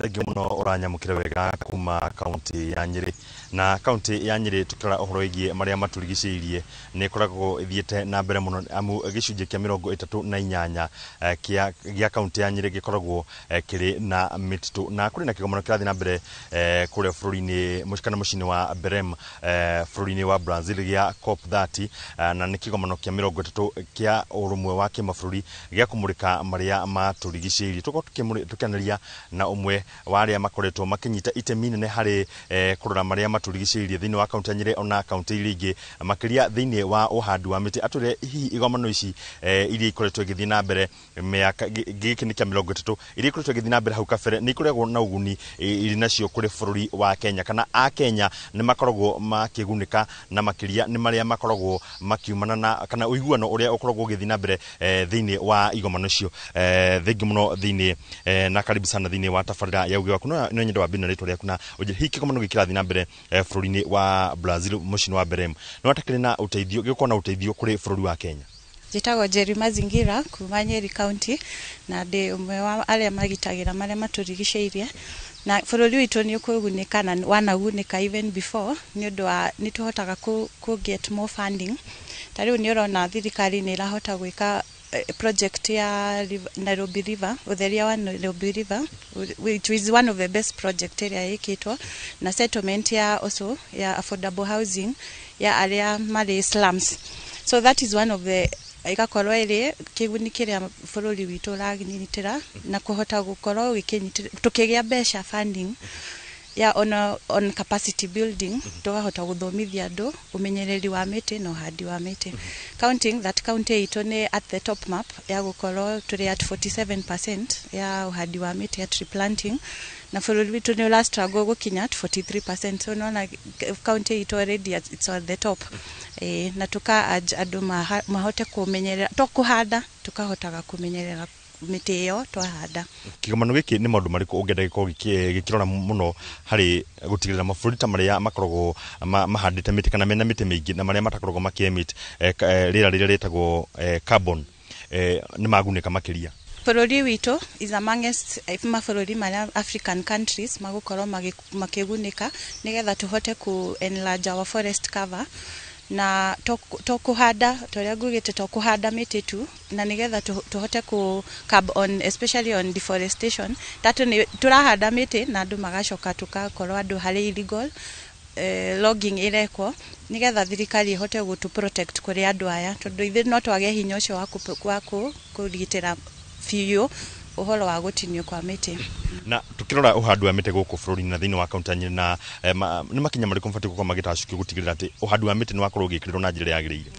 Thengio muno ũranyamũkĩra wega kuma kaunti ya Nyĩrĩ. Na kaunti ya Nyĩrĩ tukĩrora ũhoro wĩgiĩ marĩa matũrigicĩirie nĩ ĩkoragwo ĩthiĩte na mbere mũno, amu gĩcunjĩ kĩa 38 gĩa kaunti ya Nyĩrĩ gĩkoragwo kĩrĩ na mĩtitũ, na kũrĩ na kĩgomano kĩrathiĩ na mbere kũrĩa bũrũri-inĩ kana mũciĩ-inĩ wa Belém bũrũri-inĩ wa Brazil gĩa COP30, na nĩ kĩgomano kĩa 30 kĩa ũrũmwe wa kĩmabũrũri gĩa kũmũrĩka marĩa matũrigicĩirie. Tũkorwo tũkĩanĩria na ũmwe wa arĩa makoretwo makĩnyita itemi nene harĩ kũrora marĩa matũrigicĩirie thĩinĩ wa kaunti ya Nyĩrĩ ona kaunti iria ingĩ, makĩria thĩinĩ wa ũhandi wa mĩtĩ. Atwĩre hihi igomano ici iria ikoretwo igĩthiĩ na mbere mĩaka gĩkĩ nĩ kĩa 30 iria ikoretwo igĩthiĩ na mbere hau kabere nĩ ikoragwo na ũguni irĩ nacio kũrĩ bũrũri wa Kenya, kana a Kenya nĩ makoragwo makĩgunĩka na makĩria nĩ marĩa makoragwo makiumana na kana ũiguano ũrĩa ũkoragwo ũgĩthiĩ na mbere thĩinĩ wa igomano icio. Thengi mũno thĩinĩ na karibu sana thĩinĩ wa tabarĩra ya uge waku. No nyende wambie na rĩtwa rĩaku na ũnjĩre hihi kĩgomano gĩkĩ kĩrathiĩ na mbere bũrũri-inĩ wa Brazil mũciĩ-inĩ wa Belém nĩ watakĩrĩ na ũteithio gĩgũkorwo na ũteithio kũrĩ bũrũri wa Kenya? Njĩtagwo Jerry Mazingira kuma Nyeri County na ndĩ ũmwe wa arĩa magitagĩra marĩa matũrigicĩirie, na bũrũri witũ nĩ ũkũgunĩka na wanagunĩka even before nĩ ũndũ wa nĩ tũhotaga kũ get more funding. Ta rĩu nĩ ũrona thirikari nĩ ĩrahota gwĩka project ya Nairobi River, ũtheria wa Nairobi River, which is one of the best project ĩrĩa ĩkĩtwo, na settlement ya also ya affordable housing ya arĩa marĩ slums. So that is one of the igakorwo ĩrĩ kĩguni kĩrĩa bũrũri witũ ũranyitĩra na kũhota gũkorwo tũkĩgĩa mbeca funding ya on capacity building, tũkahota gũthomithia andũ ũmenyereri wa mĩtĩ na ũhandi wa mĩtĩ. Counting that county itũ nĩ at the top map ya gũkorwo tũrĩ at 47% ya ũhandi wa mĩtĩ ya tree planting, na bũrũri witũ nĩ ũra struggle gũkinya at 43%. So nona county itũ already it's on the top. Na tuka andũ mahote kũmenyerera to kũhanda, tukahotaga kũmenyerera mĩtĩ ĩyo twahanda. Kĩgomano gĩkĩ nĩ maũndũ marĩkũ ũngĩenda gĩkorwo gĩkĩrora mũno harĩ gũtigĩrĩra mabũrũri ta marĩa makoragwo mahandĩte mĩtĩ kana mena mĩtĩ mĩingĩ na marĩa matakoragwo makĩ-emit rĩera rĩrĩa rĩtagwo carbon nĩ magunĩka makĩria? Bũrũri witũ is amongst mabũrũri marĩa African countries magũkorwo makĩgunĩka nĩgetha tũhote ku enlarge our forest cover, na to kũhanda torĩa ngugĩte to kũhanda mĩtĩ tu, na nĩgetha tũhote ku curb on especially on deforestation. Tatu nĩ tũrahanda mĩtĩ na andũ magacoka tũgakorwo andũ harĩ illegal logging ĩrekwo, nĩgetha thirikari ĩhote gũtũ protect kũrĩ andũ aya, tondũ ithuĩ no twage hinya ũcio wa kũgitĩra biũ ũhoro wa gũtinio kwa mĩtĩ. Na tukirora ũhandi wa mĩtĩ gũkũ bũrũri-inĩ na thĩinĩ wa kaunti ya Nyĩrĩ, na nĩ makinya marĩkũ mabatiĩ gũkorwo magĩtacũkio gũtigĩrĩra atĩ ũhandi wa mĩtĩ nĩ wakorwo ũgĩkĩrĩrwo na njĩra ĩrĩa yagĩrĩire?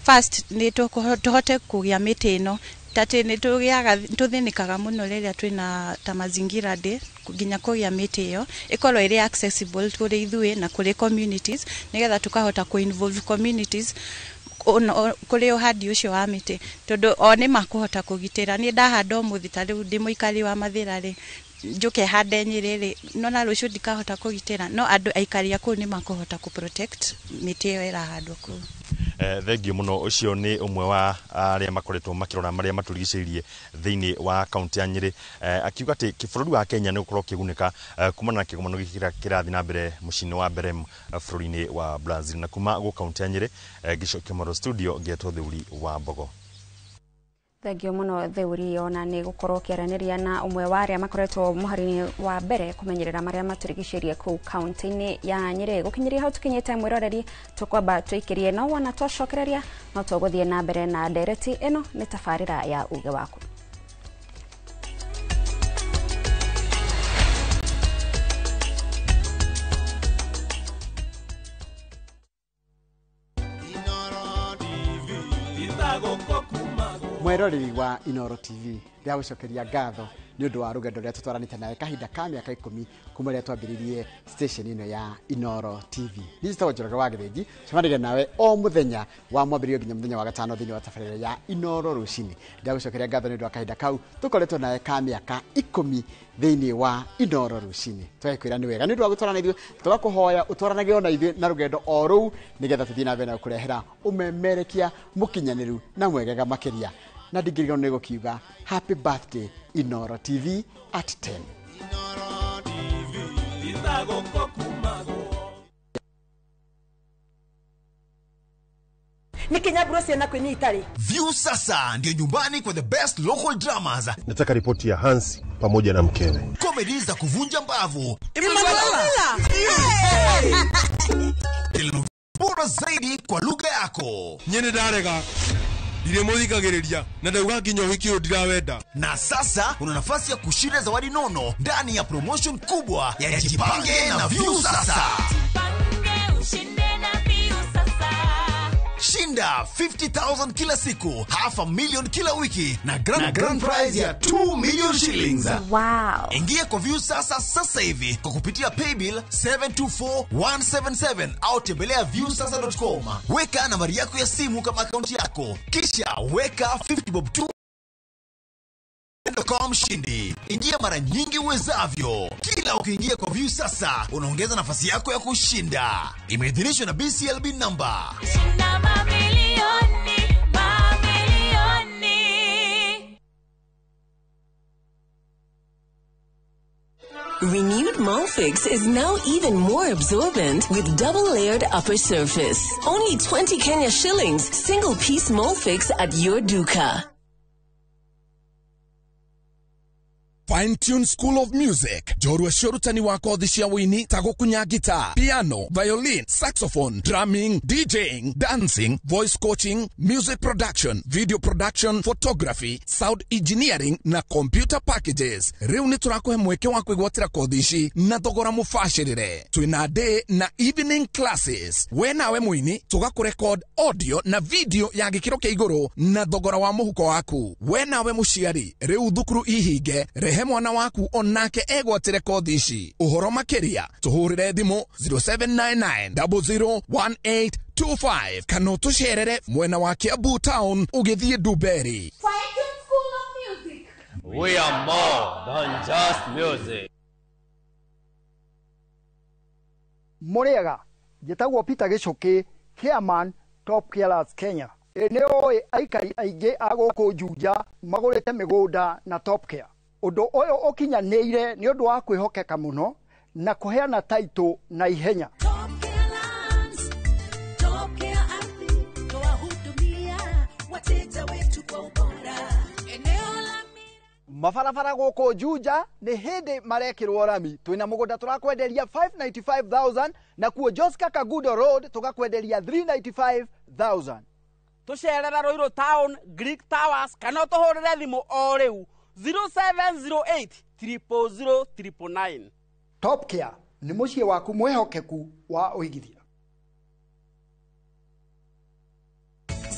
First nĩ tũhote kũgĩa mĩtĩ ĩno, tatĩ nĩ tũgĩaga tũthĩnĩkaga mũno rĩrĩa twĩna ta mazingira day, nginya kũgĩa mĩtĩ ĩyo ĩkorwo ĩrĩ accessible kũrĩ ithuĩ na kũrĩ communities, nĩgetha tũkahota kũ involve communities kũrĩ ũhandi ũcio wa mĩtĩ, tondũ o nĩ makũhota kũgitĩra. Niĩ ndahanda ũmũthĩ ta rĩu ndĩ mũikari wa Mathĩra rĩ, njũke hande Nyĩrĩ rĩ, nona rũciũ ndikahota kũgitĩra, no andũ aikari a kũu nĩ makũhota kũ protect mĩtĩ ĩyo ĩrahandwo kũu. Thengio mũno. Ũcio nĩ ũmwe wa arĩa makoretwo makĩrora marĩa matũrigicĩirie thĩinĩ wa kaunti ya Nyĩrĩ, akiuga atĩ bũrũri wa Kenya nĩ ũgũkorwo ũkĩgunĩka kumana na kĩgomano gĩkĩ kĩrĩa kĩrathiĩ na mbere mũciĩ-inĩ wa Belém bũrũri-inĩ wa Brazil. Na kuma gũkũ kaunti ya Nyĩrĩ, ngĩcokia Moro studio ngetwo Theuri wa Mbogo. Thengio mũno Theuri, ona nĩ gũkorwo ũkĩaranĩria na ũmwe wa arĩa makoretwo mũhari-inĩ wa mbere kũmenyerera marĩa matũrigicĩirie kũu kaunti-inĩ ya Nyĩrĩ. Gũkinyĩria hau tũkinyĩte mwĩroreri, tũkwamba tũikĩrie no wona twacokereria no tũgũthiĩ na mbere na ndereti ĩno nĩ tabarĩra ya uge waku. Mweroreri wa Inoro TV, ndĩragũcokeria ngatho nĩ ũndũ wa rũgendo rũrĩa tũtwaranĩte nawe kahinda ka mĩaka 10 kuma rĩrĩa twambĩrĩirie station ĩno ya Inoro TV. Niĩ njĩtagwo Njoroge wa Gĩthĩnji, cemanagia nawe o mũthenya wa mwambĩrĩrio nginya mũthenya wa gatano thĩinĩ wa tabarĩra ya Inoro rũcinĩ. Ndĩragũcokeria ngatho nĩ ũndũ wa kahinda kau tũkoretwo nawe ka mĩaka 10 thĩinĩ wa Inoro rũcinĩ. Tũgakwĩra nĩ wega nĩ ũndũ wa gũtwarana ithuĩ, tũgakũhoya ũtwaranage ona ithuĩ na rũgendo o rũu nĩgetha tũthiĩ na mbere na gũkũrehera ũmemerekia mũkinyanĩru na mwegega makĩria. Na ndingĩriganĩrwo nĩ gũkiuga happy birthday Inoro TV at 10. Nikinyaburo ciana kwini itari. View sasa ndio nyumbani kwa the best local dramas. Nataka ripoti ya Hansi pamoja na mkewe. Comedy za kuvunja mbavu. Emanuela. Bora zaidi kwa lugha yako. Nyene ndarega. Ndiremuthikagiriria na ndauga nginya uhiki uyu ndirawenda. Na sasa una nafasi ya kushinda zawadi nono ndani ya promotion kubwa ya Jipange na View Sasa. Jipange ushinde na View Sasa. Shinda 50,000 kila siku, 500,000 kila wiki na grand prize ya 2 million shillings. Wow. Ingia kwa View Sasa sasa hivi kwa kupitia paybill 724177 au tembelea viewsasa.com. Weka nambari yako ya simu kama akaunti yako, kisha weka 50 bob tu com mshindi. Ingia mara nyingi uwezavyo. Kila ukiingia kwa View Sasa unaongeza nafasi yako ya kushinda. Imeidhinishwa na BCLB number. Shinda mamilioni, mamilioni. Renewed Molfix is now even more absorbent with double-layered upper surface. Only 20 Kenya shillings, single-piece Molfix at your duka. Fine Tune School of Music. Njorua cia ũrutani wa kothi cia wũini ta gũkunya guitar, piano, violin, saxophone, drumming, DJing, dancing, voice coaching, music production, video production, photography, sound engineering na computer packages. Rĩu nĩ tũrakũhe mweke wa kwĩgwatĩra kothi ici na thogora mũbacĩrĩre. Twĩna day na evening classes. We nawe mũini tũgakũrecord audio na video ya gĩkĩro kĩa igũrũ na thogora wa mũhuko waku. We nawe mũciari, rĩu thukuru ihinge, rehe mwana waku onake egwatĩre kothi ici. Ũhoro makĩria tũhũrĩre thimũ 0799001825 kana ũtũcerere mwena wa Kiambu town ũgĩthiĩ Ndumberi. We are more than just music. Mũrĩega, njĩtagwo Peter Gĩcũkĩ, chairman Top Killers Kenya. Nĩ ũĩ aikari aingĩ a gũkũ Juja magũrĩte mĩgũnda na Top Care. Ũndũ ũyũ ũkinyanĩire nĩ ũndũ wa kwĩhokeka mũno na kũheana taitũ na ihenya. Mabarabara gũkũ Juja nĩ hĩndĩ marekĩrwo rami. Twĩna mũgũnda tũrakwenderia 595,000 na kuo Joska Kagudo Road tũgakwenderia 395,000. Tũcerere Ruiru Town, Greek Towers kana ũtũhũrĩre thimũ o rĩu 0708 000 999. Top Care nĩ mũciĩ waku mwĩhokeku wa ũigithia.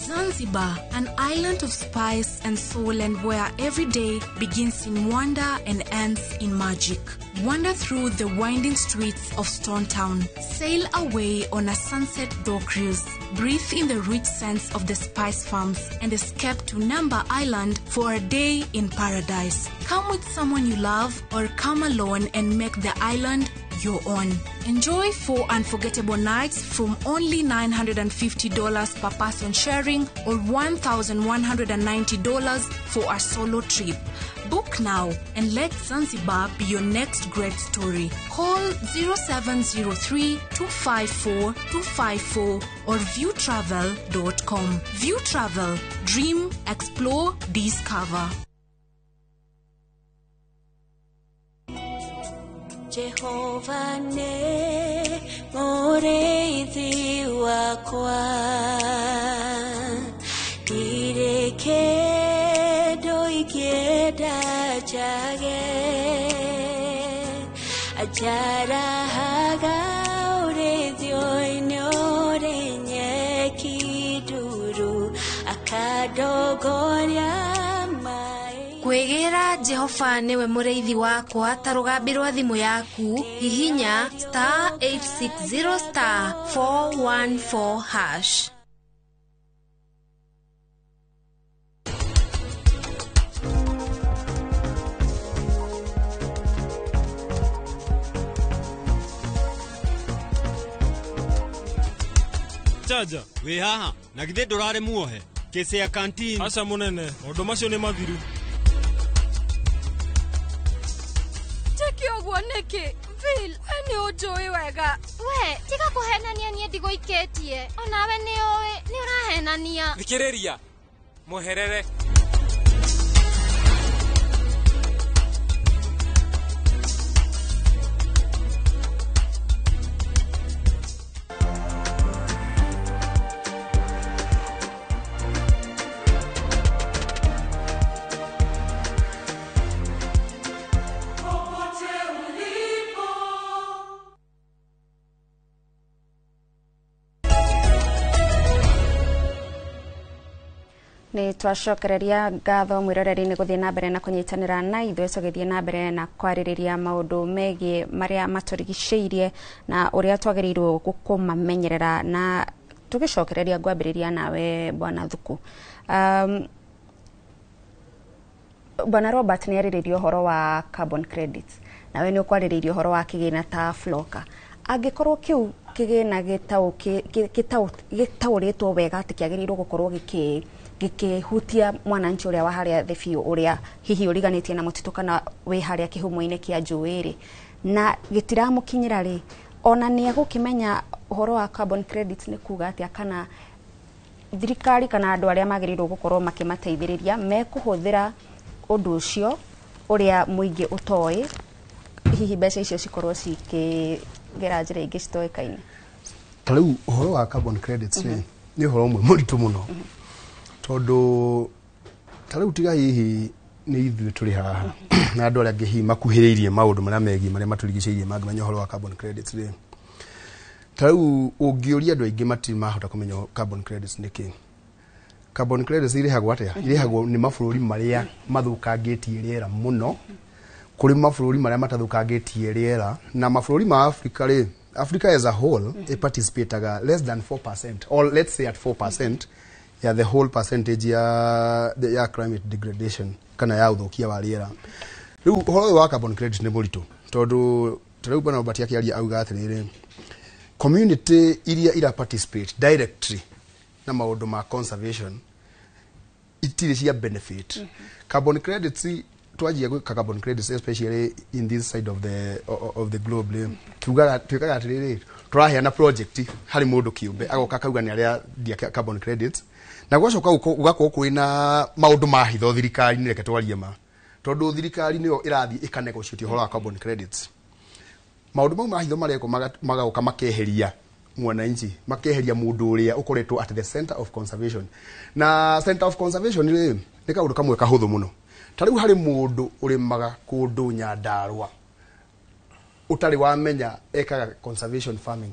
Zanzibar, an island of spice and soul, and where every day begins in wonder and ends in magic. Wander through the winding streets of Stone Town. Sail away on a sunset dhow cruise. Breathe in the rich scents of the spice farms and escape to Namba Island for a day in paradise. Come with someone you love or come alone and make the island your own. Enjoy 4 unforgettable nights from only $950 per person sharing or $1,190 for a solo trip. Book now and let Zanzibar be your next great story. Call 0703 254 254 or viewtravel.com. View Travel. Dream, explore, discover. Jehova ne mũrĩithi wakwa, ndirĩ kĩndũ ingĩenda njage, anjarahaga ũrĩithio-inĩ ũrĩ nyeki nduru, akandongoria. Jehova nĩwe mũrĩithi wakwa ta rũgambi rwa thimũ yaku, hihinya star 860 star 414 hash. Chaja wĩ haha na githĩ ndũrarĩ muohe kĩcĩ ya canteen. Aca mũnene, maũndũ macio nĩ mathiru. Njĩke ũguo nĩkĩ? Phil, we nĩ ũnjũĩ wega. We, tiga kũhenania niĩ ndigũikĩtie. Onawe nĩ ũĩ, nĩ ũrahenania. Thikĩrĩria, mweherere. Nĩ twacokereria ngatho mwĩroreri nĩ gũthiĩ na mbere na kũnyitanĩra na ithuĩ tũgĩthiĩ na mbere na kwarĩrĩria maũndũ megiĩ marĩa matũrigicĩirie na ũrĩa twagĩrĩirwo kũmamenyerera na tũgĩcokereria ngwambĩrĩria nawe Bwana Thuku. Bwana Robert nĩ arĩrĩirie ũhoro wa carbon credits nawe nĩ ũkwarĩrĩirie ũhoro wa kĩgĩna ta Floka. Angĩkorwo kĩu kĩgĩna gĩtaũrĩtwo wega atĩ kĩagĩrĩirwo gũkorwo gĩkĩhutia mwananchi ũrĩa wa harĩa thĩ biũ ũrĩa hihi ũriganĩtie na mũtitũ kana wĩ harĩa kĩhumo-inĩ kĩa njũĩ rĩ na gĩtiramũkinyĩra rĩ, ona nĩ egũkĩmenya ũhoro wa carbon credits nĩ kuga atĩa, kana thirikari kana andũ arĩa magĩrĩirwo gũkorwo makĩmateithĩrĩria mekũhũthĩra ũndũ ũcio ũrĩa mũingĩ ũtoĩ, hihi mbeca icio cikorwo cikĩgera njĩra ingĩ citoĩkaine. Ta rĩu ũhoro wa carbon credits rĩ nĩ ũhoro ũmwe mũritũ mũno, tondũ ta rĩu tiga hihi nĩ ithuĩ tũrĩ haha na andũ arĩa angĩ hihi makuhĩrĩirie maũndũ marĩa megiĩ marĩa matũrigicĩirie mangĩmenya ũhoro wa carbon credits rĩ, ta rĩu ũngĩũria andũ aingĩ matimahota kũmenya carbon credits nĩ kĩ. Carbon credits irĩhagwo atĩa? Irĩhagwo nĩ mabũrũri marĩa mathũkangĩtie rĩera mũno kũrĩ mabũrũri marĩa matathũkangĩtie rĩera, na mabũrũri ma Africa rĩ, Africa as a whole ĩparticipataga less than 4% or let's say at 4% ya the whole percentage ya climate degradation kana ya ũthũkia wa rĩera. Rĩu ũhoro ũyũ wa carbon credit nĩ mũritũ tondũ ta rĩu Bwana Robert akĩaria auga atĩrĩrĩ, community iria ira participate directly na maũndũ ma conservation itirĩ cia benefit. Carbon credits twanjia gwĩka carbon credits especially in this side of the globe rĩ, tugaga twĩkaga atĩrĩrĩ, tũraheana project harĩ mũndũ kĩũmbe agoka akauga nĩ arendia carbon credits, na gwacoka gũgakorwo kwĩna maũndũ ma hitho thirikari-inĩ, reke twarie ma, tondũ thirikari nĩyo ĩrathiĩ ĩkanegotiate ũhoro wa carbon credits. Maũndũ mau ma hitho marekwo magoka makeheria mwananchi, makeheria mũndũ ũrĩa ũkoretwo at the center of conservation. Na center of conservation rĩ nĩ kaũndũ kamwe kahũthũ mũno. Ta rĩu harĩ mũndũ ũrĩmaga kũndũ Nyandarũa ũtarĩ wamenya ekaga conservation farming,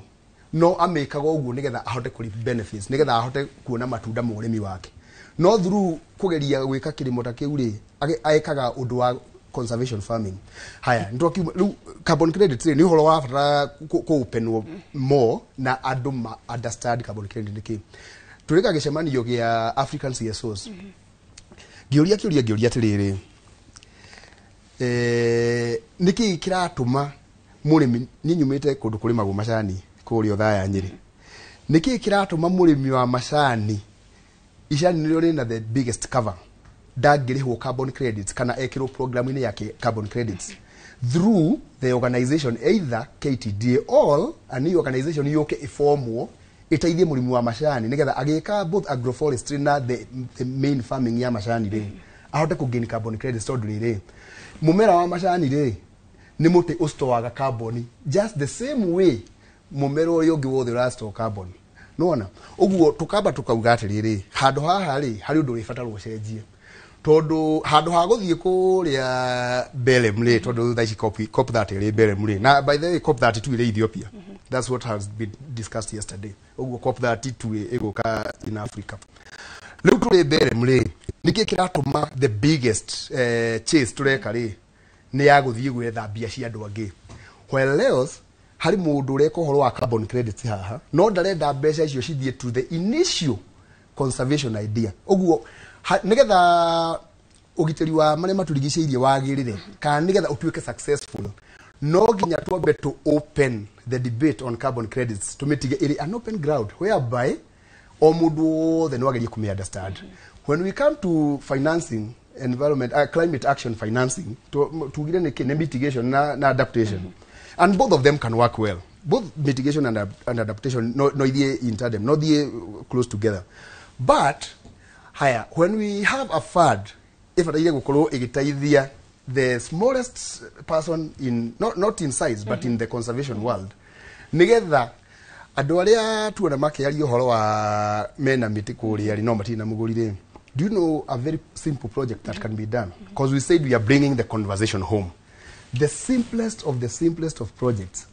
no amĩkaga ũguo nĩgetha ahote kũ reap benefits, nĩgetha ahote kuona matunda ma ũrĩmi wake, no through kũgeria gwĩka kĩrĩmo ta kĩu rĩ ekaga ũndũ wa conservation farming. Haya, nĩtwakiuma rĩu carbon credit rĩ nĩ ũhoro wa bata kũ-openwo more na andũ ma understand carbon credit nĩ kĩ. Tũrĩka gĩcemanio gĩa African CSOs, ngĩũria kĩũria ngĩũria atĩrĩrĩ, nĩkĩĩ kĩratũma mũrĩmi, niĩ nyumĩte kũndũ kũrĩmagwo macani kũrĩa Othaya Nyĩrĩ, nĩkĩĩ kĩratũma mũrĩmi wa macani icani nĩrĩo rĩna the biggest cover ndangĩrĩhwo carbon credits kana ekĩrwo program-inĩ ya carbon credits through the organization either KTDA or a new organization yũke ĩbomwo ĩteithie mũrĩmi wa macani nĩgetha agĩka both agroforestry na the main farming ya macani rĩ ahote kũ gain carbon credits, tondũ rĩrĩ mũmera wa macani rĩ nĩ mũtĩ ũstoaga carbon just the same way mũmera ũrĩa ũngĩ wothe ũrastore carbon. Nĩwona ũguo tũkamba tũkauga atĩrĩrĩ, handũ haha rĩ harĩ ũndũ ũrĩbatara ũcenjie, tondũ handũ ha gũthiĩ kũrĩa Belem rĩ, tondũ thaa ici COP30 ĩrĩ Belem rĩ, na by the way COP32 ĩrĩ Ethiopia. That's what has been discussed yesterday. Ũguo COP32 ĩgũka in Africa. Rĩu tũrĩ Belem rĩ, Nĩkĩ kĩratũma the biggest chase tũreka rĩ nĩ ya gũthiĩ gwetha mbia cia andũ angĩ, while harĩ mũndũ ũreka ũhoro wa carbon credits haha no ndarenda mbeca icio cithiĩ to the initial conservation idea. Ũguo nĩgetha ũgitĩri wa marĩa matũrigicĩirie wagĩrĩre kana nĩgetha ũtuĩke successful, no nginya twambe to open the debate on carbon credits, tũmĩtige ĩrĩ an open ground whereby o mũndũ wothe no agerie kũmĩ understand. When we come to financing environment, climate action financing, tugire nĩ nĩ mitigation na adaptation, and both of them can work well. Both mitigation and adaptation no ithiĩ in tandem, no thiĩ close together. But haya, when we have a fund ĩbataire gũkorwo ĩgĩteithia the smallest person in not in size but in the conservation world, nigetha andũ arĩa tuona makĩaria ũhoro wa mena mĩtĩ kũrĩa rĩ no matirĩ na mũgũri rĩ. Do you know a very simple project that can be done? Because we said we are bringing the conversation home. The simplest of the simplest of projects,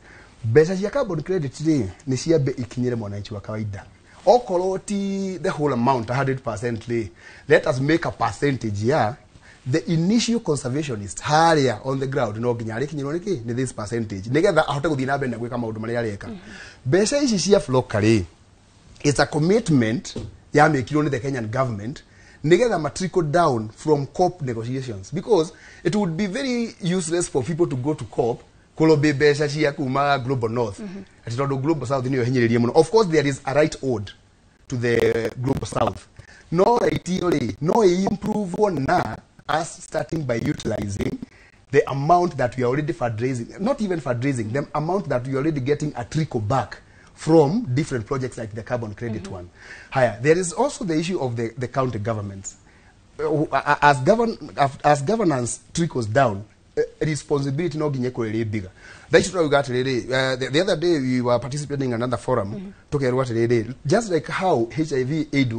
mbeca cia carbon credit rĩ nĩ ciambe ikinyĩre mwananchi wa kawaida. Okorwo ti the whole amount 100% rĩ, let us make a percentage ya the initial conservationist harĩa on the ground, no nginya arĩkinyĩrwo nĩkĩ nĩ this percentage nĩgetha ahote gũthiĩ na mbere na gwĩka maũndũ marĩa areka. Mbeca ici cia Floka rĩ, it's a commitment yamĩkirwo nĩ the Kenyan government nĩgetha ma trickle down from COP negotiations, because it would be very useless for people to go to COP kũlobby mbeca cia kuma Global North, atĩ tondũ Global South nĩyo hinyĩrĩrie mũno. Of course there is a right owed to the Global South, no right ĩyo rĩ no ĩ-improve na us starting by utilizing the amount that we are already fundraising, not even fundraising, the amount that we are already getting a trickle back from different projects like the carbon credit one. Haya, there is also the issue of the county governments. As governance trickles down, responsibility no nginya ĩkorwo ĩrĩ bigger. Thaa ici tũrauga atĩrĩrĩ, the other day we were participating in another forum, tũkerwo atĩrĩrĩ, just like how HIV AIDS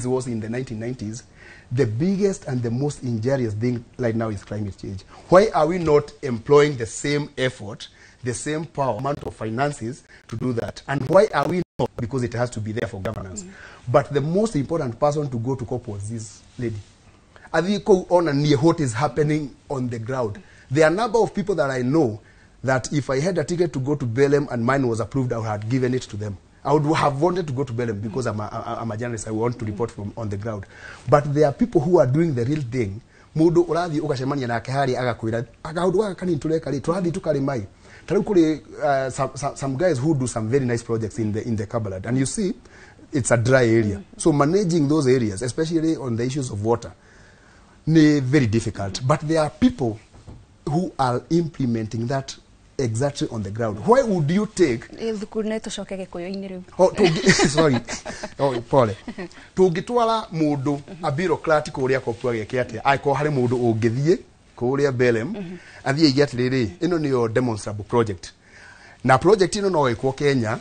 was in the 1990s, the biggest and the most injurious thing right now is climate change. Why are we not employing the same effort, the same power, amount of finances to do that? And why are we not? Because it has to be there for governance. But the most important person to go to COP was this lady. Athiĩ kũu onanie what is happening on the ground. There are a number of people that I know that if I had a ticket to go to Belém and mine was approved, I would have given it to them. I would have wanted to go to Belém because I'm a journalist. I want to report from on the ground. But there are people who are doing the real thing. Mũndũ ũrathiĩ ũgacemania nake harĩa agakwĩra kaũndũ gaka kanini tũreka rĩ tũrathiĩ tũkarĩma ĩ. Ta rĩu kũrĩ some guys who do some very nice projects in the Cumberland, and you see it's a dry area. So managing those areas, especially on the issues of water, ni very difficult. But there are people who are implementing that exactly on the ground. Why would you take Thukuru nĩ tũcoke gĩkũyũ-inĩ rĩu. Oh, sorry. Oh, pole. Tũngĩtwara mũndũ a bureaucrat kũrĩa COP ageke atĩa? Angĩkorwo harĩ mũndũ ũngĩthiĩ kũrĩa Belém athiĩ aige atĩrĩrĩ, ĩno nĩyo demonstrable project. Na project ĩno no ĩkwo Kenya,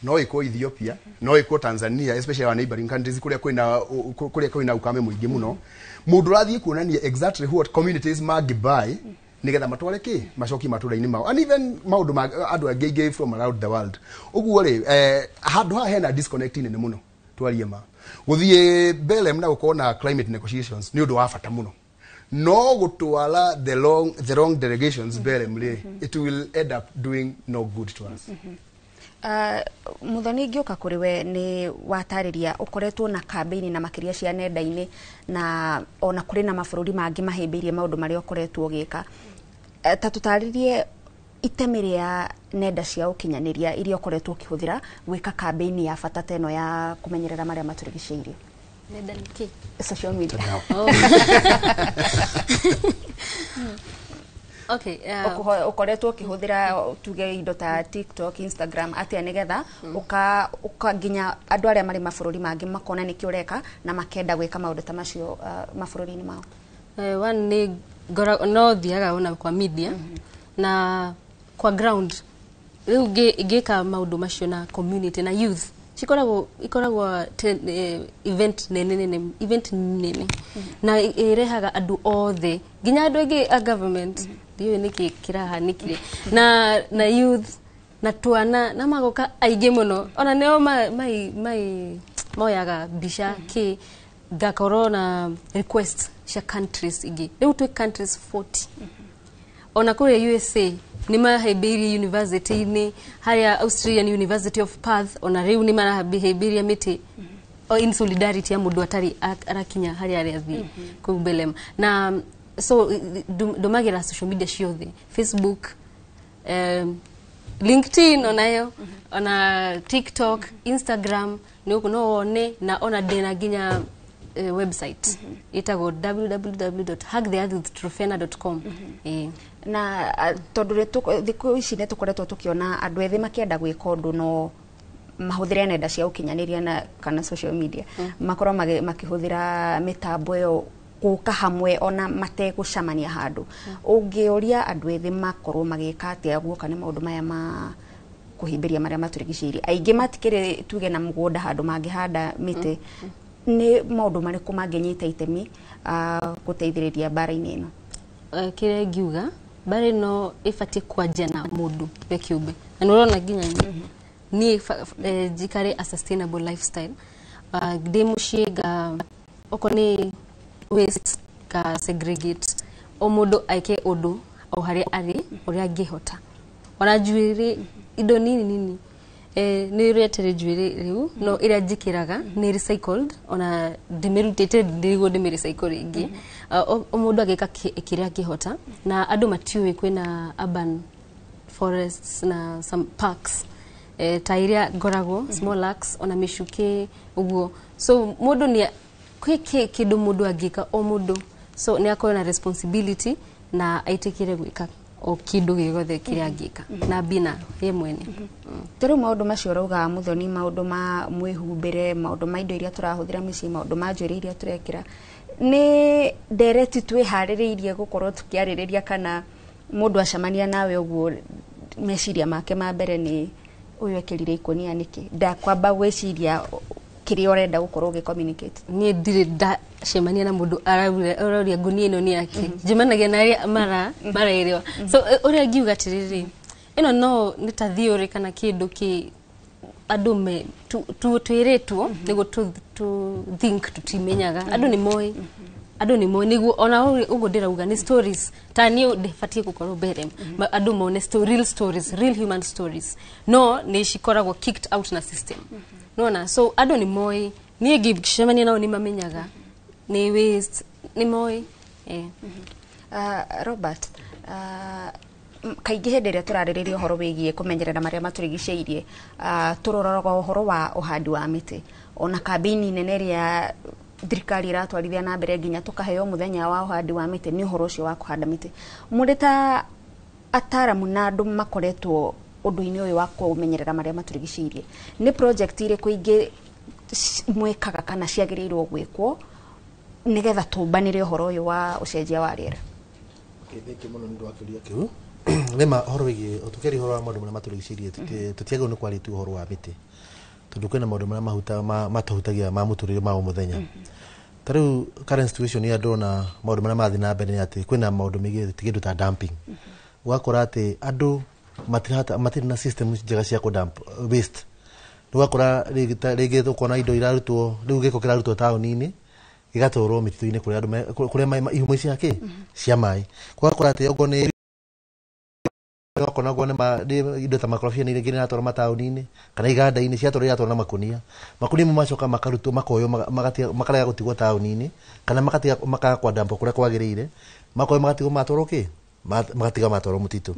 no ĩkwo Ethiopia, no ĩkwo Tanzania, especially our neighboring countries kũrĩa kwĩna ukame mũingĩ mũno. Mũndũ ũrathiĩ kuonania exactly what communities mangĩbuy nigetha matware ki macoki matũra-inĩ mao, and even maũndũ ma andũ angĩ aingĩ from around the world. Ũguo rĩ, handũ haha hena disconnect nene mũno twarie ma gũthiĩ Belém na gũkorwo na climate negotiations nĩ ũndũ wa bata mũno, no gũtwara the wrong delegations Belém rĩ, it will end up doing no good to us. Muthoni, ngĩũka kũrĩ we nĩ watarĩria ũkoretwo na kambĩini na makĩria cia nenda-inĩ, na ona kũrĩ na mabũrũri mangĩ mahĩmbĩirie maũndũ marĩa ũkoretwo ũgĩka. Ta tũtarĩrie itemi rĩa nenda cia ũkinyanĩria iria ũkoretwo ũkĩhũthĩra gwĩka kambĩini ya bata ta ĩno ya kũmenyerera marĩa matũrigicĩirie. Nenda nĩ kĩ? Social media. Oh. Okay, Ũkoretwo ũkĩhũthĩra tuge indo ta TikTok, Instagram atĩa nĩgetha ũka nginya andũ arĩa marĩ mabũrũri mangĩ makona nĩkĩ ũreka na makenda gwĩka maũndũ ta macio mabũrũri-inĩ mao? One nĩ no thiaga ona kwa media na kwa ground. Rĩu ngĩka maũndũ macio na community na youth cikoragwo ikoragwo event nene nene, event nene na ĩrehaga andũ othe nginya andũ aingĩ a government, ndiũĩ nĩkĩ kĩrahanĩkire na youth na twana na magoka aingĩ mũno, ona nĩo mai moyaga mbica kĩ Ngakorwo na request cia countries ingĩ. Rĩu twĩ countries 40. Ona kũrĩa USA nĩ mahĩmbĩirie university-inĩ, harĩa Australian University of Perth, ona rĩu nĩ marahĩmbĩria mĩtĩ o in solidarity ya mũndũ atarĩ arakinya harĩa arĩathiĩ kũu Belem. Na so ndũmagĩra social media ciothe, Facebook, LinkedIn onayo, ona TikTok, Instagram nĩ ũguo no wone, na ona ndĩna nginya website ĩtagwo www.hugtheearthwithtrufena.com. Na tondũ thikũ ici nĩ tũkoretwo tũkĩona andũ ethĩ makĩenda gwĩka ũndũ no mahũthĩre nenda cia ũkinyanĩria na kana social media, makorwo makĩhũthĩra mĩtambo ĩyo gũka hamwe ona mategũcemania handũ. Ũngĩũria andũ ethĩ makorwo magĩka atĩa guoka nĩ maũndũ maya ma kũhĩmbĩria marĩa matũrigicĩirie, aingĩ matikĩrĩ tuge na mũgũnda handũ mangĩhanda mĩtĩ, nĩ maũndũ marĩkũ mangĩnyita itemi gũteithĩrĩria mbara-inĩ ĩno? Kĩrĩa ingiuga, mbara ĩno ĩbatiĩ kwanjia na mũndũ we kĩũmbe, na nĩ ũrona nginya niĩ njikare a sustainable lifestyle. Ndĩ mũciĩ nga okorwo nĩ waste ka segregate, o mũndũ aike ũndũ o harĩa arĩ ũrĩa angĩhota, ona njuĩrĩ indo nini nini, nĩ ũrĩetere njuĩrĩ rĩu no ĩrĩa njĩkĩraga nĩ recycled, ona ndĩmĩrutĩte nĩguo ndĩmĩrecycle rĩngĩ. O mũndũ agĩka kĩrĩa angĩhota, na andũ matiũĩ kwĩna urban forests na some parks, ta iria ngoragwo small lakes, ona mĩcuke ũguo. So mũndũ nĩ kwĩ kĩndũ mũndũ angĩka o mũndũ, so nĩ akorwo na responsibility na aitĩkĩre gwĩka o kĩndũ gĩothe kĩrĩa angĩka na mbina ye mwene. Ta rĩu maũndũ macio ũrauga Muthoni, maũndũ ma mwĩhumbĩre, maũndũ ma indo iria tũrahũthĩra mĩciĩ, maũndũ ma njuĩrĩ iria tũrekĩra, nĩ ndereti twĩharĩrĩirie gũkorwo tũkĩarĩrĩria, kana mũndũ acemania nawe ũguo meciria make ma mbere nĩ ũyũ ekĩrire ikũnia nĩkĩ, ndakwamba gwĩciria kĩrĩa ũrenda gũkorwo ũgĩ communicate? Niĩ ndirĩ ndacemania na mũndũ arauria ngunia ĩno nĩ yake, njemanagia na arĩa maraerewa. So ũrĩa ngiuga atĩrĩrĩ, ĩno no nĩ ta theory kana kĩndũ kĩ andũ me twĩrĩtwo nĩguo tu think, tutimenyaga. Andũ nĩ moĩ, andũ nĩ moĩ, nĩguo ona ũguo ndĩrauga nĩ stories ta niĩ ndĩbatiĩ gũkorwo mbere andũ mone real stories, real human stories, no nĩ cikoragwo kicked out na system, nona. So andũ nĩ moĩ, niĩ ngĩcemania nao nĩ mamenyaga nĩ waste, nĩ moĩ. Robert, kaingĩ hĩndĩ ĩrĩa tũrarĩrĩria ũhoro wĩgiĩ kũmenyerera marĩa matũrigicĩirie, tũroraga ũhoro wa ũhandi wa mĩtĩ, ona kambĩini nene ĩrĩa thirikari ĩratwarithia na mbere nginya tũkaheo mũthenya wa ũhandi wa mĩtĩ nĩ ũhoro ũcio wa kũhanda mĩtĩ. Mũrĩ ta ataramu na andũ makoretwo ũndũ-inĩ ũyũ wa kũmenyerera marĩa matũrigicĩirie, nĩ project irĩkũ ingĩ mwĩkaga kana ciagĩrĩirwo gwĩkwo nĩgetha tũmbanĩre ũhoro ũyũ wa ũcenjia wa rĩera? Okay, thank you mũno nĩ ũndũ wa kĩũria kĩu. Nĩma ũhoro wĩgiĩ tũkĩaria ũhoro wa maũndũ marĩa matũrigicĩirie, tũtiagĩrĩirwo nĩ kwaria tu ũhoro wa mĩtĩ, tondũ kwĩna maũndũ marĩa matũhutagia ma mũtũrĩre ma o mũthenya. Ta rĩu current situation ĩrĩa ndĩrona maũndũ marĩa marathiĩ na mbere nĩ atĩ kwĩna maũndũ megiĩ kĩndũ ta dumping. Ũgakora atĩ andũ matirĩ na system njega cia kũ dump waste. Ũgakora rĩngĩ ũkona indo irarutwo, rĩu gĩko kĩrarutwo taũni-inĩ gĩgatwarwo mĩtitũ-inĩ kũrĩa andũ kũrĩa ihumo cia kĩ cia maĩ. Ũgakora atĩ okorwo nĩ okorwo nĩ indo ta makorobia nĩ rĩngĩ nĩratwarwo mataũni-inĩ kana iganda-inĩ, ciatwarwo iratwarwo na makunia, makunia mau macoka makarutwo makoywo makarega gũtigwo taũni-inĩ kana magatiga makaga kwandampo kũrĩa kwagĩrĩire, makoywo magatigwo matwarwo kĩ magatiga matwarwo mũtitũ.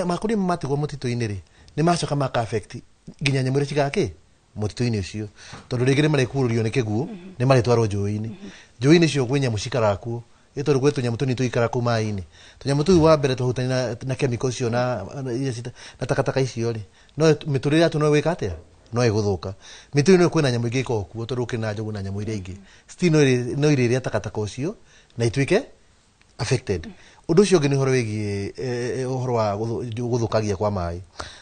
Makunia mau matigwo mũtitũ-inĩ rĩ, nĩ macoka maka affect nginya nyamũ iria cigaga kĩ mũtitũ-inĩ ũcio, tondũ rĩngĩ nĩ marĩkurũrio nĩ kĩguũ, nĩ marĩtwarwo njũĩ-inĩ. Njũĩ-inĩ icio kwĩ nyamũ cikaraga kuo, ĩ tondũ gwĩ tũnyamũ tũnini tũikaraga kũu maĩ-inĩ, tũnyamũ tũu wa mbere twahutania na chemical icio na takataka icio rĩ, no mĩtũrĩre yatuo no ĩgwĩka atĩa, no ĩgũthũka. Mĩtitũ-inĩ kwĩna nyamũ ingĩ ikoragwo kuo, tondũ gũkĩrĩ na njogu na nyamũ iria ingĩ, still no irĩrĩa takataka ũcio na ituĩke affected. Ũndũ ũcio ũngĩ nĩ ũhoro wĩgiĩ ũhoro wa gũthũkangia kwa maĩ,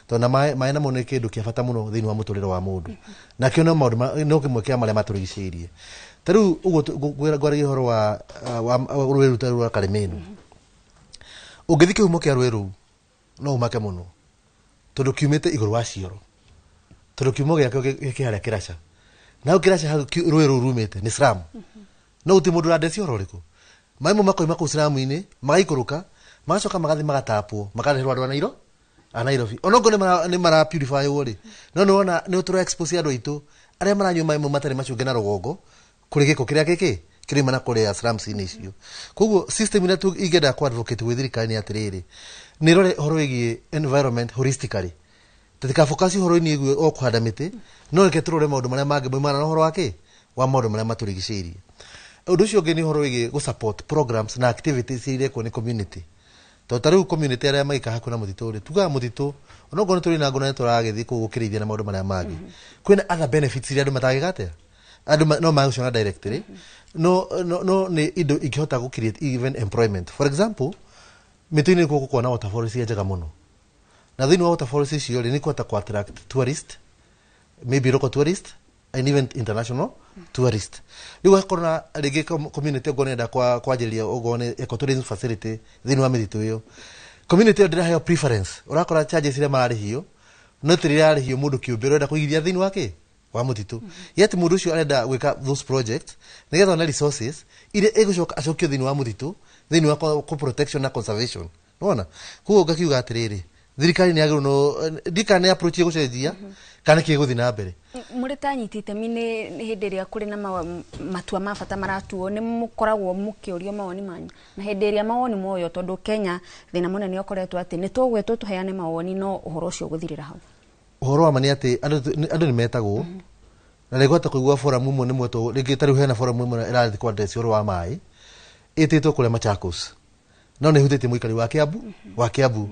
tondũ na maĩ namo nĩ kĩndũ kĩa bata mũno thĩinĩ wa mũtũrĩre wa mũndũ, nakĩo no maũndũ no kĩmwe kĩa marĩa matũrigicĩirie. Ta rĩu ũguo ngwaragia ũhoro wa rũĩ rũu ta rwa Karĩmĩnu, ũngĩthiĩ kĩhumo kĩa rũĩ rũu no ũmake mũno, tondũ kiumĩte igũrũ wa cioro, tondũ kiumo gĩakĩo gĩ harĩa kĩraca. Na ũkĩraca hau rũĩ rũu rumĩte nĩ slum. No gũtirĩ mũndũ ũrandecia ũhoro ũrĩkũ. Maĩ mau makoima kũu slum-inĩ, magaikũrũka, magacoka magathiĩ magatapwo, makareherwo andũ a Nairo, a Nairobi. Onokorwo nĩ mara purify wo rĩ, no nĩ wona nĩ tũra expose andũ aitũ arĩa maranyua maĩ mau matarĩ macunge na rũgongo kũrĩ gĩko kĩrĩa gĩkĩ kĩrauma na kũrĩa slums-inĩ icio. Koguo system ĩrĩa ingĩenda kũ advocate gwĩ thirikari nĩ atĩrĩrĩ, nĩ ĩrore ũhoro wĩgiĩ environment holistically. Tũtikafocus ũhoro-inĩ wĩgiĩ o kũhanda mĩtĩ, no reke tũrore maũndũ marĩa mangĩ maumana na ũhoro wa kĩ wa maũndũ marĩa matũrigicĩirie. Ũndũ ũcio ũngĩ nĩ ũhoro wĩgiĩ gũ support programs na activities iria irekwo nĩ community. Tondũ ta rĩu community arĩa maikaraga hakuhĩ na mũtitũ rĩ, tugaga mũtitũ, onokorwo nĩ tũrĩ na ngũ na nĩ tũragĩthiĩ kũu gũkĩrĩithia na maũndũ marĩa mangĩ. Kwĩna other benefits iria andũ matangĩka atĩa? Andũ no magũciona directly, no nĩ indo ingĩhota gũ create even employment. For example, mĩtĩ-inĩ nĩkuo gũkoragwo na waterfalls iria njega mũno. Na thĩinĩ wa waterfalls icio rĩ, nĩ kũhota kũ attract tourist, maybe local tourist and even international tourist. Rĩu ũgakorwo na rĩngĩ community ũngĩona ĩrenda kwanjĩrĩria ũguo nĩ ecotourism facility thĩinĩ wa mĩtitũ ĩyo. Community ĩyo ndĩraheo preference. Ũrakora charges iria mararĩhio, no ti rĩrĩa ararĩhio mũndũ kĩũmbe ũrenda kũigithia thĩinĩ wa kĩ? Wa mũtitũ. Yet mũndũ ũcio arenda gwĩka those projects nĩgetha one resources iria ĩgũcoka acokio thĩinĩ wa mũtitũ, thĩinĩ wa protection na conservation. Nĩwona? Koguo ngakiuga atĩrĩrĩ, thirikari nĩ yagĩrĩirwo no ndikana nĩ approach ĩgũcenjia kana kĩ gũthiĩ na mbere. Mũrĩ ta anyiti itemi nĩ hĩndĩ ĩrĩa kũrĩ na matua ma bata maratuo, nĩ mũkoragwo mũkĩũrio mawoni manyu, na hĩndĩ ĩrĩa mawoni moywo, tondũ Kenya thĩna mũnene ũkoretwo atĩ nĩ tũgwĩtwo tũheane mawoni no ũhoro ũcio ũgũthirĩra hau. Ũhoro wa ma nĩ atĩ andũ nĩ metagwo, na rĩngĩ kũigua forum ĩmwe nĩ mwetwo, rĩngĩ ta rĩu hena forum ĩmwe ĩrathiĩ kwa address ũhoro wa maĩ, ĩtĩtwo kũrĩa Machakos, no nĩ ĩhutĩtie mũikari wa Kiambu, wa Kiambu.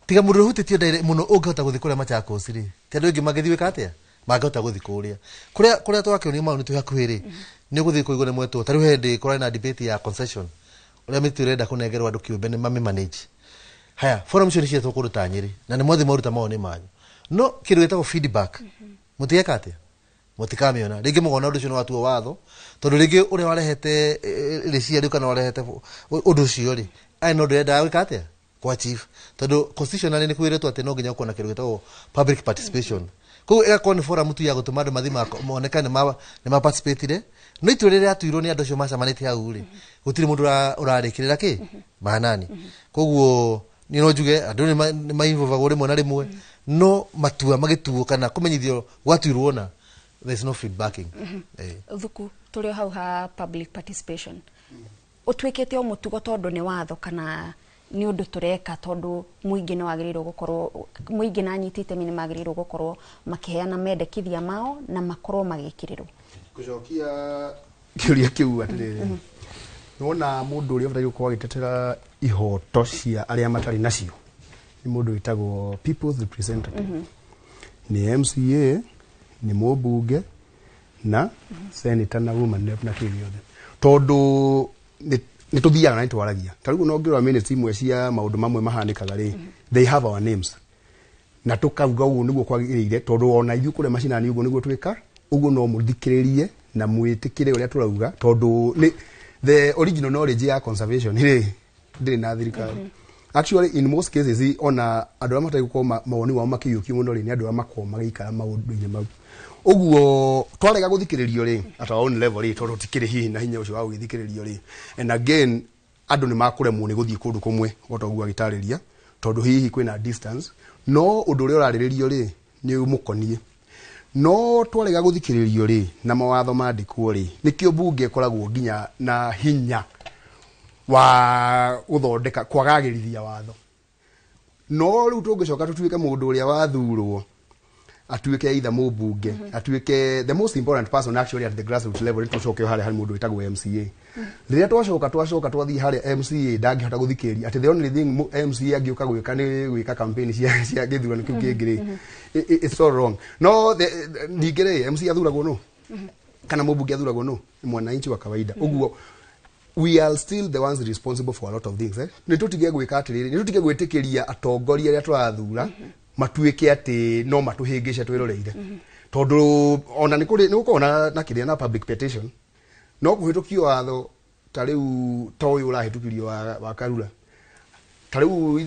Tiga mũndũ ũhutĩtio direct mũno ũngĩhota gũthiĩ kũrĩa Machakos rĩ, ti andũ aingĩ mangĩthiĩ gwĩka atĩa? Mangĩhota gũthiĩ kũrĩa. Kũrĩa twakĩonio maũndũ twĩ hakuhĩ rĩ, nĩ ũgũthiĩ kũigua nĩ mwetwo. Ta rĩu he hĩndĩ kũrarĩ na debate ya concession, ũrĩa mĩtitũ ĩrenda kũnengerwo andũ kĩũmbe nĩ mamĩ-manage. Haya, forum icio nĩ cietwo kũndũ ta Nyĩrĩ, na nĩ mwathiĩ mwaruta mawoni manyu. No kĩndũ gĩtagwo feedback, mũtigeka atĩa? Mũtikamĩona. Rĩngĩ mũkona ũndũ ũcio nĩ watuo watho, tondũ rĩngĩ ũrĩa warehete rĩciria rĩu kana warehete ũndũ ũcio rĩ, arĩ na ũndũ ũrendaga gwĩka atĩa? Kwa chief. Tondũ constitutionally nĩ kwĩrĩtwo atĩ no nginya ũkorwo na kĩndũ gĩtagwo public participation. Koguo ĩgakorwo nĩ forum tu ya gũtũma andũ mathiĩ monekane nĩ ma participate-ire. No itua rĩrĩa rĩatuirwo nĩ andũ acio macemanĩtie hau rĩ, gũtirĩ mũndũ ũrarĩkĩrĩra kĩ? Maanani. Koguo niĩ no njuge andũ nĩ ma-involve-agwo rĩmwe na rĩmwe, no matua magĩtuo kana kũmenyithio gwatuirwo na there is no feedbacking. Thuku tũrĩ o hau ha public participation, ũtuĩkĩte o mũtugo tondũ nĩ watho kana nĩ ũndũ tũreka tondũ mũingĩ nĩ wagĩrĩirwo gũkorwo, mũingĩ na anyiti itemi nĩ magĩrĩirwo gũkorwo makĩheana mendekithia mao na makorwo magĩkĩrĩrwo? Gũcokia kĩũria kĩu atĩrĩrĩ, nĩwona mũndũ ũrĩa ũbataire gũkorwo agĩtetera ihoto cia arĩa matarĩ nacio nĩ mũndũ wĩtagwo people's representative. Nĩ MCA, nĩ mũmbunge na senator na woman rep na kĩĩ gĩothe, tondũ nĩ tũthiaga na nĩ twaragia. Ta rĩu no ngĩrora minutes imwe cia maũndũ mamwe mahanĩkaga rĩ, they have our names, na tũkauga ũguo nĩguo kwagĩrĩire, tondũ ona ithuĩ kũrĩa macinani ũguo nĩguo twĩka ũguo, no mũthikĩrĩrie na mwĩtĩkĩre ũrĩa tũrauga, tondũ nĩ the original knowledge ya conservation rĩ ndĩrĩ na thirikari. Actually in most cases ona andũ arĩa matarĩ gũkorwo mawoni mao makĩiyũkio mũno rĩ, nĩ andũ arĩa makoragwo magĩikara maũndũ-inĩ mau. Ũguo twarega gũthikĩrĩrio rĩ, at our own level rĩ, tondũ tũtikĩrĩ hihi na hinya ũcio wa gũgĩthikĩrĩrio rĩ, and again andũ nĩ makũremwo nĩ gũthiĩ kũndũ kũmwe o ta ũguo agĩtarĩria, tondũ hihi kwĩna distance, no ũndũ ũrĩa ũrarĩrĩrio rĩ nĩ ũmũkoniĩ. No twarega gũthikĩrĩrio rĩ, na mawatho mandĩkwo rĩ, nĩkĩo mbunge ĩkoragwo nginya na hinya wa gũthondeka kwagagĩrithia watho. No rĩu tũngĩcoka tũtuĩke mũndũ ũrĩa wathurwo atuĩke either mũmbunge, atuĩke the most important person actually at the grassroots level, nĩ tũcoke harĩa harĩ mũndũ wĩtagwo MCA. Rĩrĩa twacoka twathiĩ harĩa MCA ndangĩhota gũthikĩrĩria, atĩ the only thing MCA angĩũka gwĩka nĩ gwĩka campaign cia gĩthurano kĩu kĩngĩ rĩ, it's all wrong. No ningĩ rĩ, MCA athuragwo nũ? Kana mũmbunge athuragwo nũ? Nĩ mwananchi wa kawaida. Ũguo we are still the ones responsible for a lot of things. Nĩ tũtige gwĩka atĩrĩrĩ, nĩ tũtige gwĩtĩkĩria atongoria arĩa tũrathura matuĩke atĩ no matũhĩngĩce twĩroreire. Tondũ ona nĩ kũrĩ nĩ gũkoragwo na kĩrĩa na public petition, no kũhĩtũkio watho ta rĩu ta ũyũ ũrahĩtũkirio wa Karura. Ta rĩu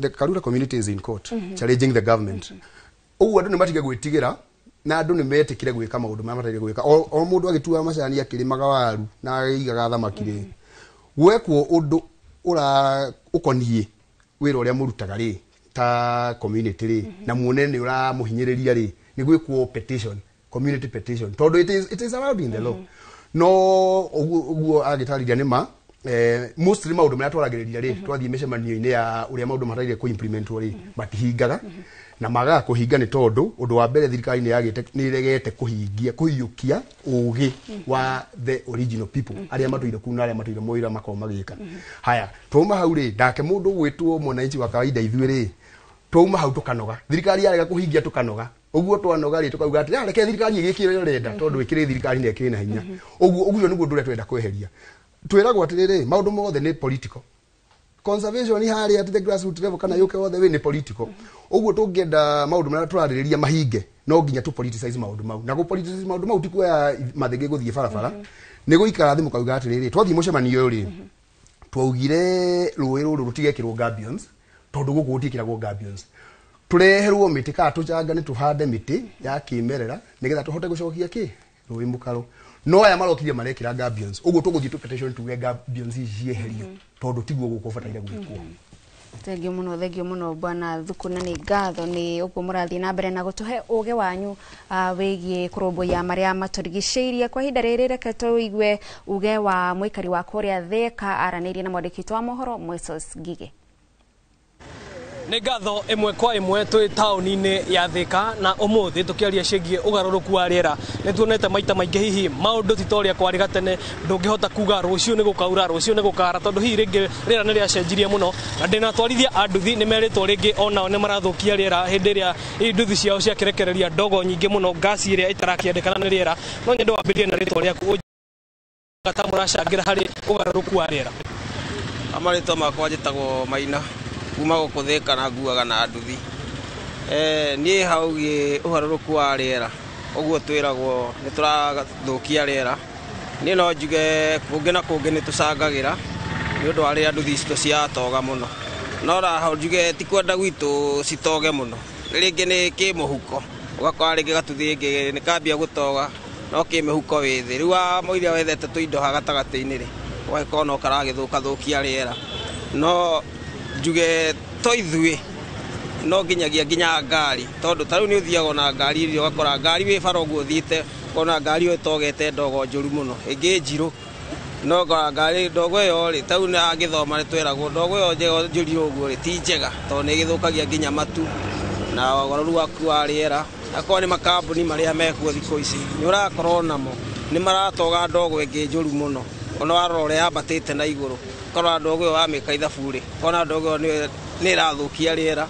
the Karura community is in court challenging the government. Ũguo andũ nĩ matige gwĩtigĩra Na andũ nĩ metĩkire gwĩka maũndũ marĩa mataire gwĩka. O mũndũ agĩtuaga macani akĩrĩmaga waru na agĩigaga thamaki rĩ, gwekwo ũndũ ũra ũkoniĩ wĩra ũrĩa mũrutaga rĩ ta community rĩ, na muone nĩ ũramũhinyĩrĩria rĩ, nĩ gwĩkwo petition, community petition, tondũ it is allowed in the law. No ũguo agĩtarĩria nĩ ma mostly maũndũ marĩa twaragĩrĩria rĩ, twathiĩ mĩcemanio-inĩ ya ũrĩa maũndũ mataire kũ-implementwo rĩ, matihingaga na magaga kũhinga nĩ tondũ ũndũ wa mbere thirikari nĩ yagĩte nĩ ĩregete kũhingia kũiyũkia ũgĩ wa the original people arĩa matũire kuu na arĩa matũire mũira makorwo magĩka. Haya, twauma hau rĩ, ndake mũndũ ũgwĩtwo mwananchi wa kawaida ithuĩ rĩ, twauma hau tukanoga, thirikari yarega kũhingia tukanoga. Ũguo twanoga rĩ, tukauga atĩ, "Ah, reke thirikari ĩgĩke ũrĩa ĩrenda tondũ ĩkĩrĩ thirikari na ĩkĩrĩ na hinya." Ũguo nĩguo ũndũ ũrĩa twenda kweheria. Twĩragwo atĩrĩrĩ, maũndũ mothe nĩ political conservation harĩa at the grassroots level kana yũke wothe wĩ nĩ political. Ũguo tũngĩenda maũndũ marĩa tũrarĩrĩria mahinge, no nginya tũ politicize maũndũ mau, na gũ politicize maũndũ mau ti kuoya mathĩgĩ gũthiĩ barabara, nĩ gũikara thĩ mũkauga atĩrĩrĩ, twathiĩ mũcemanio ũyũ rĩ, twaugire rũĩ rũrũ rũtigekĩrwo gabions tondũ gũkũ gũtiĩkĩragwo gabions, tũreherwo mĩtĩ kana tũcangane tũhande mĩtĩ ya kĩmerera nĩgetha tũhote gũcokia kĩ rũĩ mũkaro. No aya marokire marekĩra gabions, ũguo tũgũthiĩ tũ petition tuge gabions ici cieherio tondũ tiguo gũkũ ũbataire gwĩkwo. Thengio mũno, thengio mũno bwana Thuku, na nĩ ngatho nĩ ũguo mũrathiĩ na mbere na gũtũhe ũgĩ wanyu wĩgiĩ kũrũmbũiya marĩa matũrigicĩirie. Kwa ihinda rĩrĩ reke tũigue uge wa mũikari wa kũrĩa Thĩka aranĩirie na mwandĩki witũ wa mohoro Moses Ngigĩ. Nĩ ngatho. Ĩmwe kwa ĩmwe twĩ taũni-inĩ ya Thĩka na ũmũthĩ tũkĩaria ciĩgiĩ ũgarũrũku wa rĩera. Nĩ tuonete maita maingĩ hihi maũndũ ti ta ũrĩa kwarĩ gatene, ndũngĩhota kuga rũciũ nĩ gũkaura, rũciũ nĩ gũkara, tondũ hihi rĩngĩ rĩera nĩ rĩacenjirie mũno. Na ndĩna atwarithia a nduthi nĩ merĩtwo rĩngĩ onao nĩ marathũkia rĩera hĩndĩ ĩrĩa hihi nduthi ciao ciakĩrekereria ndogo nyingĩ mũno, ngasi ĩrĩa ĩtarakĩendekana nĩ rĩera. No nyende wambĩrĩrie na rĩtwa rĩaku, ta mũracangĩra harĩ ũgarũrũku wa rĩera. Marĩtwa makwa njĩtagwo Maina kuma gũkũ Thĩka na nguaga na nduthi. Niĩ haugiĩ ũgarũrũku wa rĩera ũguo twĩragwo nĩ tũrathũkia rĩera, niĩ no njuge kũngĩ na kũngĩ nĩ tũcangagĩra nĩ ũndũ wa rĩrĩa nduthi citũ ciatoga mũno, no raho njuge ti kwenda gwitũ citoge mũno, rĩngĩ nĩ kĩmũhuko, ũgakora rĩngĩ gatuthi rĩngĩ nĩ kambia gũtoga no kĩmĩhuko wĩ thĩ, rĩu wa mũiria wethete tũindo ha gatagatĩ-inĩ rĩ, ũgagĩkorwo no karagĩthũkathũkia rĩera. No njuge to ithuĩ, no nginyagia nginya ngari, tondũ ta rĩu nĩ ũthiaga na ngari iria ũgakora ngari wĩ bara ũguo ũthiĩte ũkona ngari ĩyo ĩtogete ndogo njũru mũno, ĩngĩ njirũ, no ngora ngari ndogo ĩyo rĩ, ta rĩu agĩthoma nĩ tweragwo ndogo ĩyo njũru ũguo rĩ ti njega tondũ nĩ ĩgĩthũkagia nginya matu na ũgarũrũku waku wa rĩera. Akorwo nĩ makambuni marĩa mekuo thikũ ici nĩ ũrakorwo namo nĩ maratoga ndogo ĩngĩ njũru mũno, ona warora ũrĩa yambatĩte na igũrũ, ũkarora ndogo ĩyo wamĩka ithabu rĩ, ũkona ndogo ĩyo nĩ ĩrathũkia rĩera.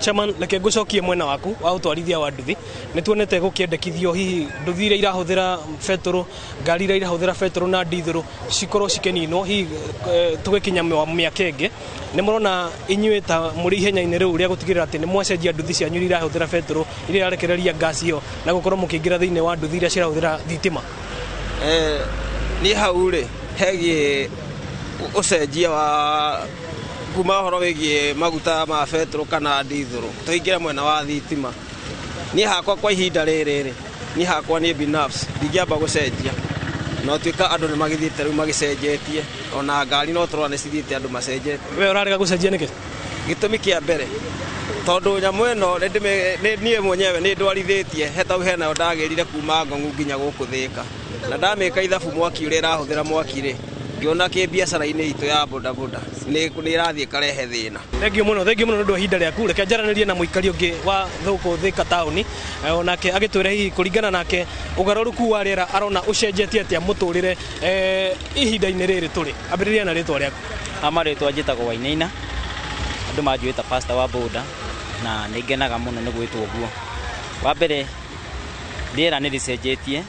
Chairman, reke ngũcokie mwena waku wa ũtwarithia wa nduthi. Nĩ tuonete gũkĩendekithio hihi nduthi iria irahũthĩra betũrũ, ngari iria irahũthĩra betũrũ na ndithũrũ cikorwo cikĩninwo hihi tũgĩkinya mĩaka ĩngĩ. Nĩ mũrona inyuĩ ta mũrĩ ihenya-inĩ rĩu rĩa gũtigĩrĩra atĩ nĩ mwacenjia nduthi cianyu iria irahũthĩra betũrũ, iria irarekereria ngasi ĩyo, na gũkorwo mũkĩingĩra thĩinĩ wa nduthi iria cirahũthĩra thitima? Niĩ hau rĩ hegiĩ ũcenjia wa kuma ũhoro wĩgiĩ maguta ma betũrũ kana ndithũrũ tũingĩre mwena wa thitima, niĩ hakwa kwa ihinda rĩrĩ rĩ, niĩ hakwa niĩ binafsi ndingĩamba gũcenjia, no tuĩka andũ nĩ magĩthiĩte rĩu magĩcenjetie, ona ngari no tũrona nĩ cithiĩte andũ macenjetie. We ũrarega gũcenjia nĩkĩ? Gĩtũmi kĩa mbere tondũ nyamũ ĩno niĩ mwenyewe nĩ ndwarithĩtie he tau henayo ndagĩrire kuma Ngong'u nginya gũkũ Thĩka, na ndamĩka ithabu mwaki ũrĩa ĩrahũthĩra mwaki rĩ, ngĩona kĩbiacara-inĩ itũ ya bodaboda nĩ ĩrathiĩ ĩkarehe thĩna. Thengio mũno, thengio mũno nĩ ũndũ wa ihinda rĩaku. Reke njaranĩrie na mũikari ũngĩ wa gũkũ Thĩka taũni, onake agĩtwĩre hihi kũringana nake ũgarũrũku wa rĩera arona ũcenjetie atĩa mũtũrĩre ihinda-inĩ rĩrĩ tũrĩ. Ambĩrĩria na rĩtwa rĩaku. Marĩtwa njĩtagwo Wainaina, andũ manjũĩ ta pastor wa boda, na nĩ ngenaga mũno nĩ gwĩtwo ũguo. Wa mbere rĩera nĩ rĩcenjetie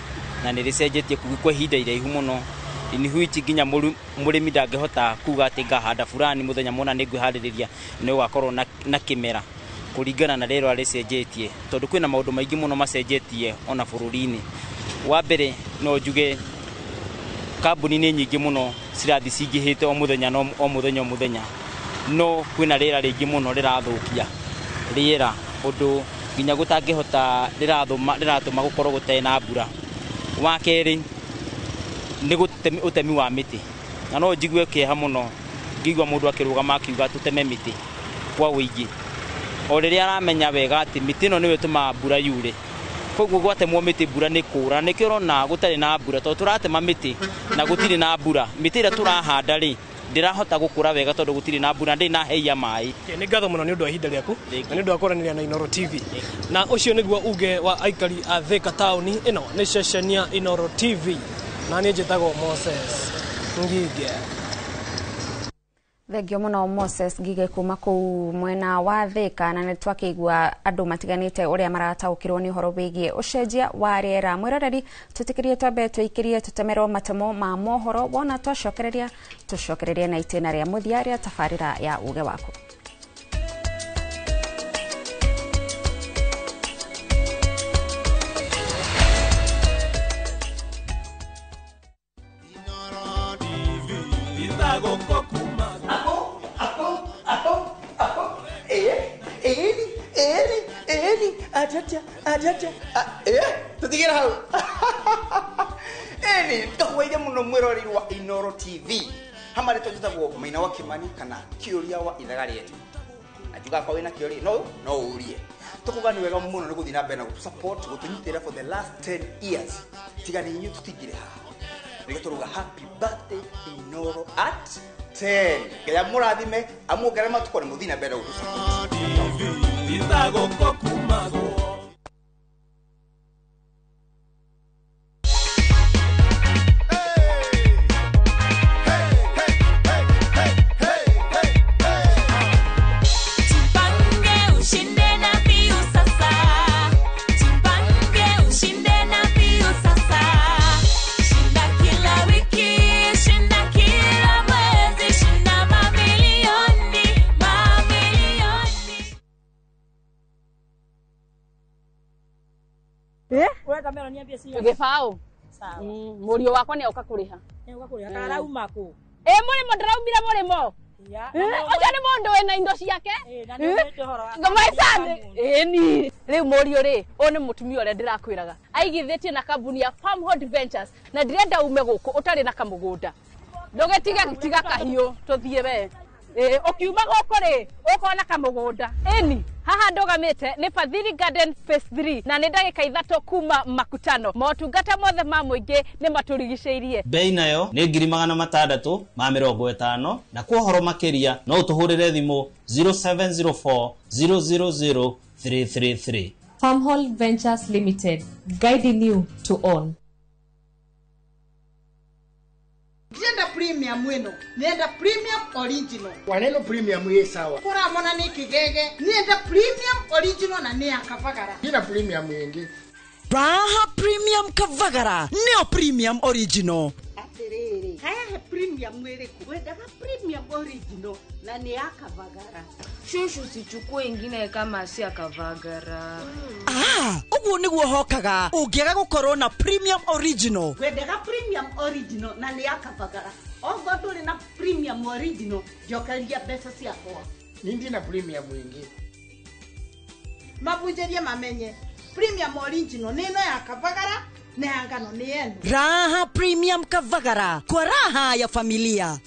na nĩ rĩcenjetie kwa ihinda iraihu mũno, in which nginya mũrĩmi ndangĩhota kuga atĩ ngahanda fulani mũthenya mũna nĩ ngwĩharĩrĩria nĩ ũgakorwo na kĩmera kũringana na rĩera rĩcenjetie, tondũ kwĩna maũndũ maingĩ mũno macenjetie ona bũrũri-inĩ. Wa mbere no njuge kambuni nĩ nyingĩ mũno cirathiĩ cingĩhĩte o mũthenya no o mũthenya o mũthenya, no kwĩna rĩera rĩingĩ mũno rĩrathũkia rĩera, ũndũ Nginya gũtangĩhota rĩratũma gũkorwo gũtarĩ na mbura. Wa kerĩ nĩ ũtemi wa mĩtĩ, na no njigue kĩeha mũno ngĩigua mũndũ akĩrũgama akiuga tũteme mĩtĩ kwa ũingĩ, o rĩrĩa aramenya wega atĩ mĩtĩ ĩno nĩyo ĩtũmaga mbura yure. Koguo gwatemwo mĩtĩ mbura nĩ kũra, nĩkĩo ũrona gũtarĩ na mbura, tondũ tũratema mĩtĩ na gũtirĩ na mbura. Mĩtĩ ĩrĩa tũrahanda rĩ ndĩrahota gũkũra wega tondũ gũtirĩ na mbura, ndĩrĩ na heia maĩ. Nĩ ngatho mũno nĩ ũndũ wa ihinda rĩaku na nĩ ũndũ wa kwaranĩria na Inooro TV. Na ũcio nĩguo uge wa aikari a Thika taũni. Ĩno nĩ ceceni ya Inooro TV na niĩ njĩtagwo Moses Ngige. Thengio muno Moses Ngige kuma kuu mwena wa Thika, na nĩ twakĩigua andũ matiganĩte ũrĩa marataũkĩrwo nĩ ũhoro wĩgiĩ ũcenjia wa rĩera. Mwĩroreri, twĩtĩkĩrie twambe twĩikĩrie tũtemerwo matemo ma mohoro, wona twacokereria tũcokererie na itĩna rĩa mũthia rĩa tabarĩra ya uge waku. Tutigera hau. Eni ndakwaire muno mwiroreri wa Inooro TV. Hamare tujitagwo Maina wa Kimani kana Kiuria wa ithaga rietu. Na njuga kwa wina kiuria no urie. Tukuga ni wega muno ni guthii na mbere na gutu support gutunyitira for the last 10 years. Tiga ni inyu tutigire haha. Nĩkĩo tũruga happy birthday Inooro at 10. Ngai amũrathime amuongerere matukũ na mũthiĩ na mbere na gutu support. Gĩbaũ mũriũ wakwa nĩ oka kũrĩha. Karauma kũ? Ĩ mũrĩmo ndĩraumire mũrĩmo. Ũcio nĩ mũndũ wĩna indo ciake. Ĩni rĩu mũriũ rĩ, ũyũ nĩ mũtumia ũrĩa ndĩrakwĩraga aigithĩtie na kambuni ya Farmhold Ventures, na ndĩrenda ume gũkũ ũtarĩ na kamũgũnda. Ndũgĩtige tiga kahiũ tũthiĩ we. Ũkiuma gũkũ rĩ ũkona kamũgũnda. Ĩni haha ndũgamĩte nĩ Fadhili Garden Phase 3 na nĩ ndagĩka 3 kuma Makutano. Motungata mothe ma mũingĩ nĩ matũrigicĩirie. Bei nayo nĩ 650 na kwa ũhoro makĩria no ũtũhũrĩre thimũ 0704 000 333. Farmhold Ventures Limited, guiding you to own. Ndienda premium wino, nienda premium original. Waneno premium ye sawa. Kora mona ni kigege, nienda premium original na ni akavagara. Nina premium yengi. Raha premium kavagara, neo premium original. Atiriri, haya he premium wiriku. Wendaga premium original na ni akavagara. Shushu sichukue ingine kama si akavagara. Ah, uguo niguo hokaga. Ungiaga gukorwo na premium original. Wendaga premium original na ni akavagara. Ogo nduri na premium original, njokeria mbeca ciakwa. Nindi na premium ingi. Mabunjerie mamenye. Premium original ni ino ya kavagara na ya ngano ni yenu. Raha premium kavagara kwa raha ya familia.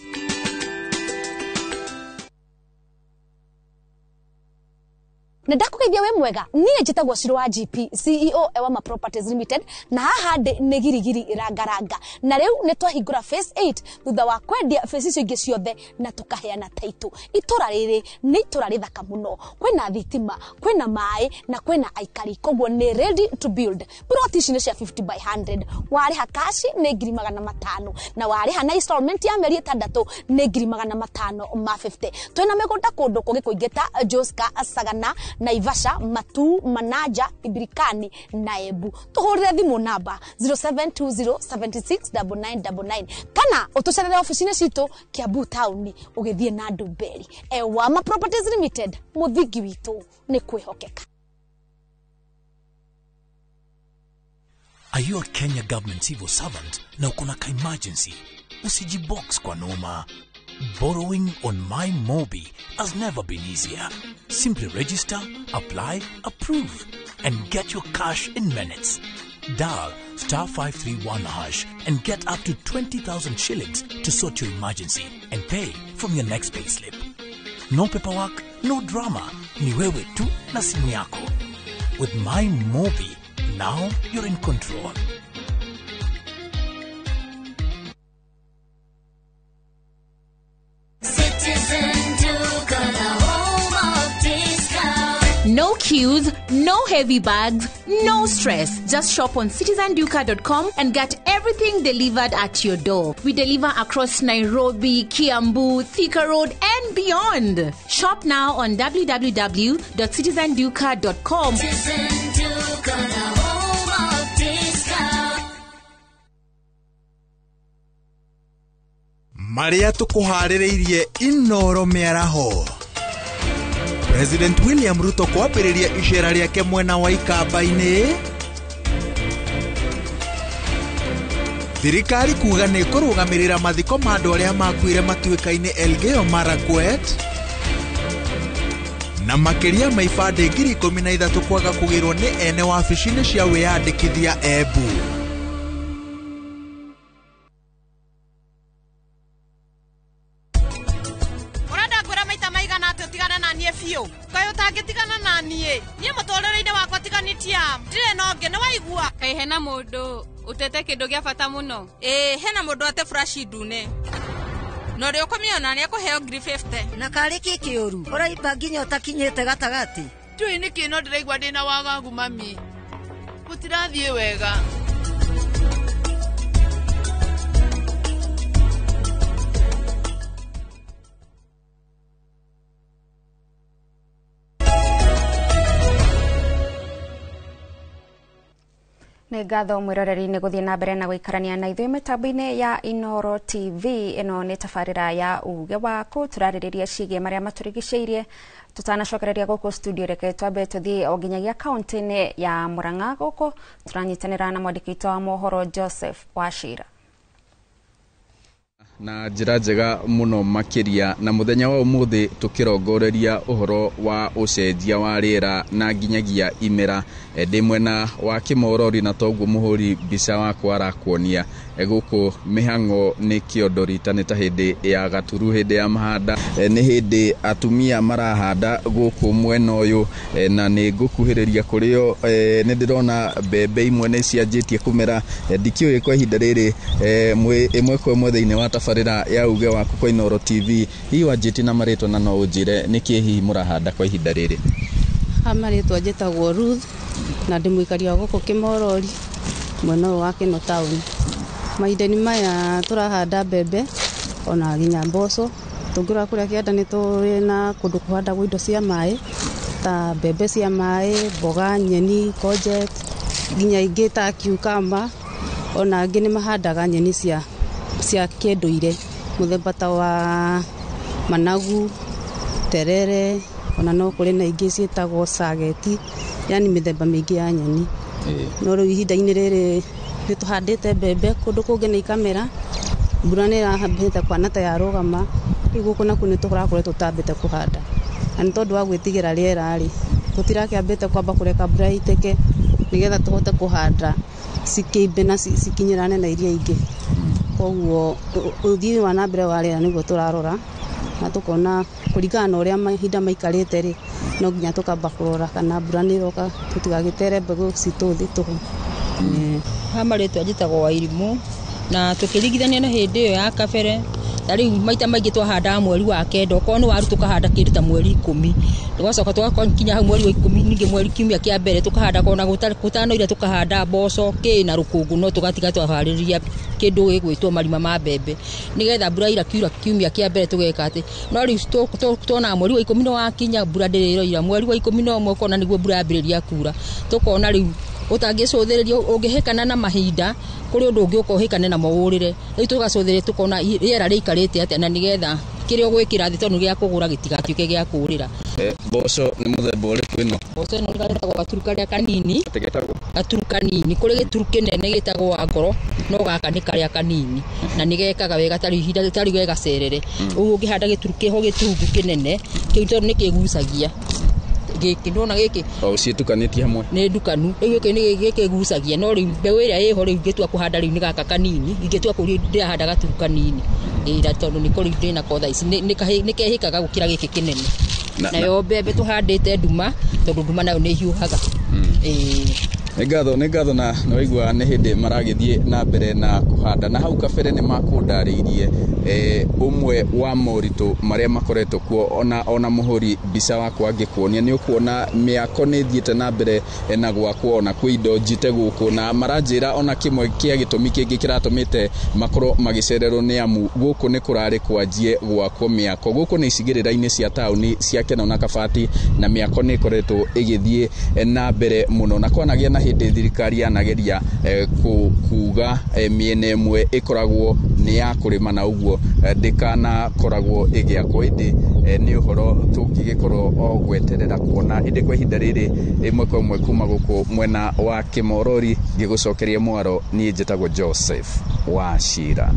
Na ndakũgeithia wĩ mwega, niĩ njĩtagwo Shiro wa GP, CEO Ewama Properties Limited, na haha ndĩ nĩ girigiri rangaranga. Na rĩu nĩ twahingũra phase 8 thutha wa kwendia phase icio ingĩ ciothe na tũkaheana title. Itũra rĩrĩ nĩ itũra rĩthaka mũno, kwĩna thitima, kwĩna maĩ na kwĩna aikari, koguo nĩ ready to build. Plot ici nĩ cia 50 by 100, warĩha cash nĩ 500,000 na warĩha na installment ya mĩeri 6 nĩ 550,000. Twĩna mĩgũnda kũndũ kũngĩ kũingĩ ta Joska, Sagana, Naivasha, Matu, Manaja, Ibirikani na Embu. Tuhurire thimu namba 0720769999 kana utucerere ofici-inĩ citũ Kiambu town ũgĩthiĩ na Ndumberi. Ewama Properties Limited, mũthingi witũ nĩ kwĩhokeka. Are you a Kenya government civil servant na uko na ka emergency? Usijibox kwa noma. Borrowing on MyMobi has never been easier. Simply register, apply, approve. and get your cash in minutes. Dial star 531 hash and get up to 20,000 shillings to sort your emergency and pay from your next payslip. No paperwork, no drama. Ni wewe tu na simu yako. With My Mobi, now you're in control. Citizen Duka, the home of discount. No queues, no heavy bags, no stress. Just shop on citizenduka.com and get everything delivered at your door. We deliver across Nairobi, Kiambu, Thika Road, and beyond. Shop now on www.citizenduka.com. Citizen Duka, the home of discount. Marĩa tũkũharĩrĩirie Inoro mĩaraho. President William Ruto kwambĩrĩria icera rĩake mwena wa Ikamba-inĩ. Thirikari kuga nĩ kũrũgamĩrĩra mathiko ma andũ arĩa makuire matuĩka-inĩ Elgeyo Marakwet. Na makĩria ma ibandĩ 13,000 kwaga kũgĩrwo nĩ ene wabici-inĩ cia wĩyandĩkithia Embu. Ũrenda ngwĩra maita maigana atĩ ũtigane na niĩ biũ? Kaĩ ũtangĩtigana na niĩ? Niĩ mũtũrĩre-inĩ wakwa tiganĩtie ndirĩ na ũngĩ, nĩ waigua? Kaĩ hena mũndũ ũtete kĩndũ gĩa bata mũno? Ĩĩ, hena mũndũ ate furashi ndune na ũrĩa ũkũmĩona nĩ ekũheo 50,000. Na karĩ kĩ kĩũru ũraimba nginya ũtakinyĩte gatagatĩ? Ndiũĩ nĩkĩ no ndĩraigua ndĩna wagagu mami, gũtirathiĩ wega. Nĩ ngatho mwĩroreri nĩ gũthiĩ na mbere na gũikarania na ithuĩ mĩtambo-inĩ ya Inoro TV. Ĩno nĩ tabarĩra ya uge waku, tũrarĩrĩria ciĩgiĩ marĩa matũrigicĩirie. Tutanacokereria gũkũ studio, reke twambe tũthiĩ o nginyagia kaunti-inĩ ya Murang'a. Gũkũ tũranyitanĩra na mwandĩki witũ wa mohoro Joseph Wachira. Na njĩra njega mũno makĩria na mũthenya wa ũmũthĩ tũkĩrongoreria ũhoro wa ũcenjia wa rĩera na nginyagia imera. Ndĩ mwena wa Kĩmorori na toguo mũhũri mbica wakwa arakuonia gũkũ mĩhang'o nĩ kĩondo rita nĩ ta hĩndĩ ya gaturu, hĩndĩ ya mahanda, nĩ hĩndĩ atumia marahanda gũkũ mwena ũyũ, na nĩ ngũkuhĩrĩria kũrĩo. Nĩ ndĩrona mbembe imwe nĩ cianjĩtie kũmera, ndikĩũĩ kwa ihinda rĩrĩ ĩmwe kwa ĩmwe thĩinĩ wa tabarĩra ya uge waku kwa Inoro TV. Hihi wanjĩtie na marĩtwa na no ũnjĩre nĩkĩ hihi mũrahanda kwa ihinda rĩrĩ? Ha marĩtwa njĩtagwo Ruth na ndĩ mũikari wa gũkũ Kĩmorori mwena ũyũ wa Kĩno town. Mahinda-inĩ maya tũrahanda mbembe ona nginya mboco. Tũngĩrora kũrĩa kĩanda nĩ tũrĩ na kũndũ kũhandagwo indo cia maĩ ta mbembe cia maĩ, mboga, nyeni, courgette, nginya ingĩ ta cucumber, ona angĩ nĩ mahandaga nyeni cia kĩndũire mũthemba ta wa managu, terere, ona no kũrĩ na ingĩ ciĩtagwo sageti, yani mĩthemba mĩingĩ ya nyeni. No rĩu ihinda-inĩ rĩrĩ nĩ tũhandĩte mbembe kũndũ kũngĩ nĩ ikamera, mbura nĩ ĩrahambĩte kwana ta yarũgama, rĩu gũkũ nakuo nĩ tũrakoretwo tũtambĩte kũhanda, na nĩ tondũ wa gwĩtigĩra rĩera rĩ, tũtirakĩambĩte kwamba kũreka mbura ĩitĩke nĩgetha tũhote kũhanda cikĩimbe na cikinyĩrane na iria ingĩ. Koguo ũthii wa na mbere wa rĩera nĩguo tũrarora na tũkona kũringana na ũrĩa mahinda maikarĩte rĩ, no nginya tũkamba kũrora kana mbura nĩ ĩroka tũtigagĩtere mbegũ citũ thĩ tũhũ. Ha marĩtwa njĩtagwo Wairimũ, na tũkĩringithania na hĩndĩ ĩyo ya kabere, ta rĩu maita maingĩ twahandaga mweri wa 9, okorwo nĩ waru tũkahanda kĩndũ ta mweri 10, tũgacoka tũgakinya hau mweri wa 10, ningĩ mweri kiumia kĩa mbere tũkahanda kona gũtanoira tũkahanda mboco kĩ na rũkũngũ, no tũgatiga twaharĩria kĩndũ gĩgwĩtwo marima ma mbembe nĩgetha mbura irakiura kiumia kĩa mbere tũgeka atĩ. No rĩu tuonaga mweri wa 10 nĩ wakinya mbura ndĩrĩ ĩroira, mweri wa 11 ũkona nĩguo mbura yambĩrĩria kura, tũkona rĩu ũtangĩcũthĩrĩria ũngĩhĩkana na mahinda kũrĩ ũndũ ũngĩ ũka ũhĩkane namo ũrĩre. Rĩu tũgacũthĩrĩria tũkona rĩera rĩikarĩte atĩa na nĩgetha kĩrĩa ũgwĩkĩra thĩ tondũ gĩa kũgũra gĩtigatuĩke gĩa kũũrĩra. Mboco nĩ mũthemba ũrĩkũ ĩno? Mboco ĩno ĩtagwo gaturu karĩa kanini. Gaturu kanini, kũrĩ gĩturu kĩnene gĩtagwo wa ngoro, no gaka nĩ karĩa kanini na nĩ gekaga wega ta rĩu ihinda ta rĩu gegacerere. Ũguo ũngĩhanda gĩturu kĩho gĩtungu kĩnene kĩu tondũ nĩ kĩgucagia Gĩkĩ ndona gĩkĩ o ũciĩtukanĩtie hamwe? Nĩ ndukanu. Rĩu gĩkĩ nĩ gĩkĩ gucagia, no rĩu mbeũ ĩrĩa ĩho rĩu ingĩtua kũhanda rĩu nĩ gaka kanini, ingĩtua kũria ndĩrahanda gaturu kanini. Ĩĩ, na tondũ nĩko rĩu ndĩnako thaa ici nĩ kehĩkaga gũkĩra gĩkĩ kĩnene. Nayo mbembe tũhandĩte nduma, tondũ nduma nayo nĩ hiũhaga. Ĩĩ. Nĩ ngatho na nĩwaigua nĩ hĩndĩ maragĩthiĩ na mbere na kũhanda, na hau kabere nĩ makũndarĩirie ũmwe wa moritũ marĩa makoretwo kuo. Ona mũhũri mbica wakwa angĩkuonia, nĩ ũkuona mĩako nĩ ĩthiĩte na mbere na gwakwo, ona kwĩ indo njite gũkũ, na maranjĩra ona kĩmwe kĩa gĩtũmi kĩngĩ kĩratũmĩte makorwo magĩcererwo nĩ amu gũkũ nĩ kũrarĩ kwanjie gwakwo mĩako. Gũkũ nĩ icigĩrĩra-inĩ cia taũni cia Kenol na Kabati, na mĩako nĩ ĩkoretwo ĩgĩthiĩ na mbere mũno, na kwanagĩa na hĩndĩ thirikari yanageria kuga mĩena ĩmwe ĩkoragwo nĩ ya kũrĩma, na ũguo ndĩkanakoragwo ĩgĩakwo. Ĩndĩ nĩ ũhoro tũngĩgĩkorwo o gweterera kuona. Ĩndĩ kwa ihinda rĩrĩ, ĩmwe kwa ĩmwe kuma gũkũ mwena wa Kĩmorori, ngĩgũcokeria mwaro, niĩ njĩtagwo Joseph Wachira.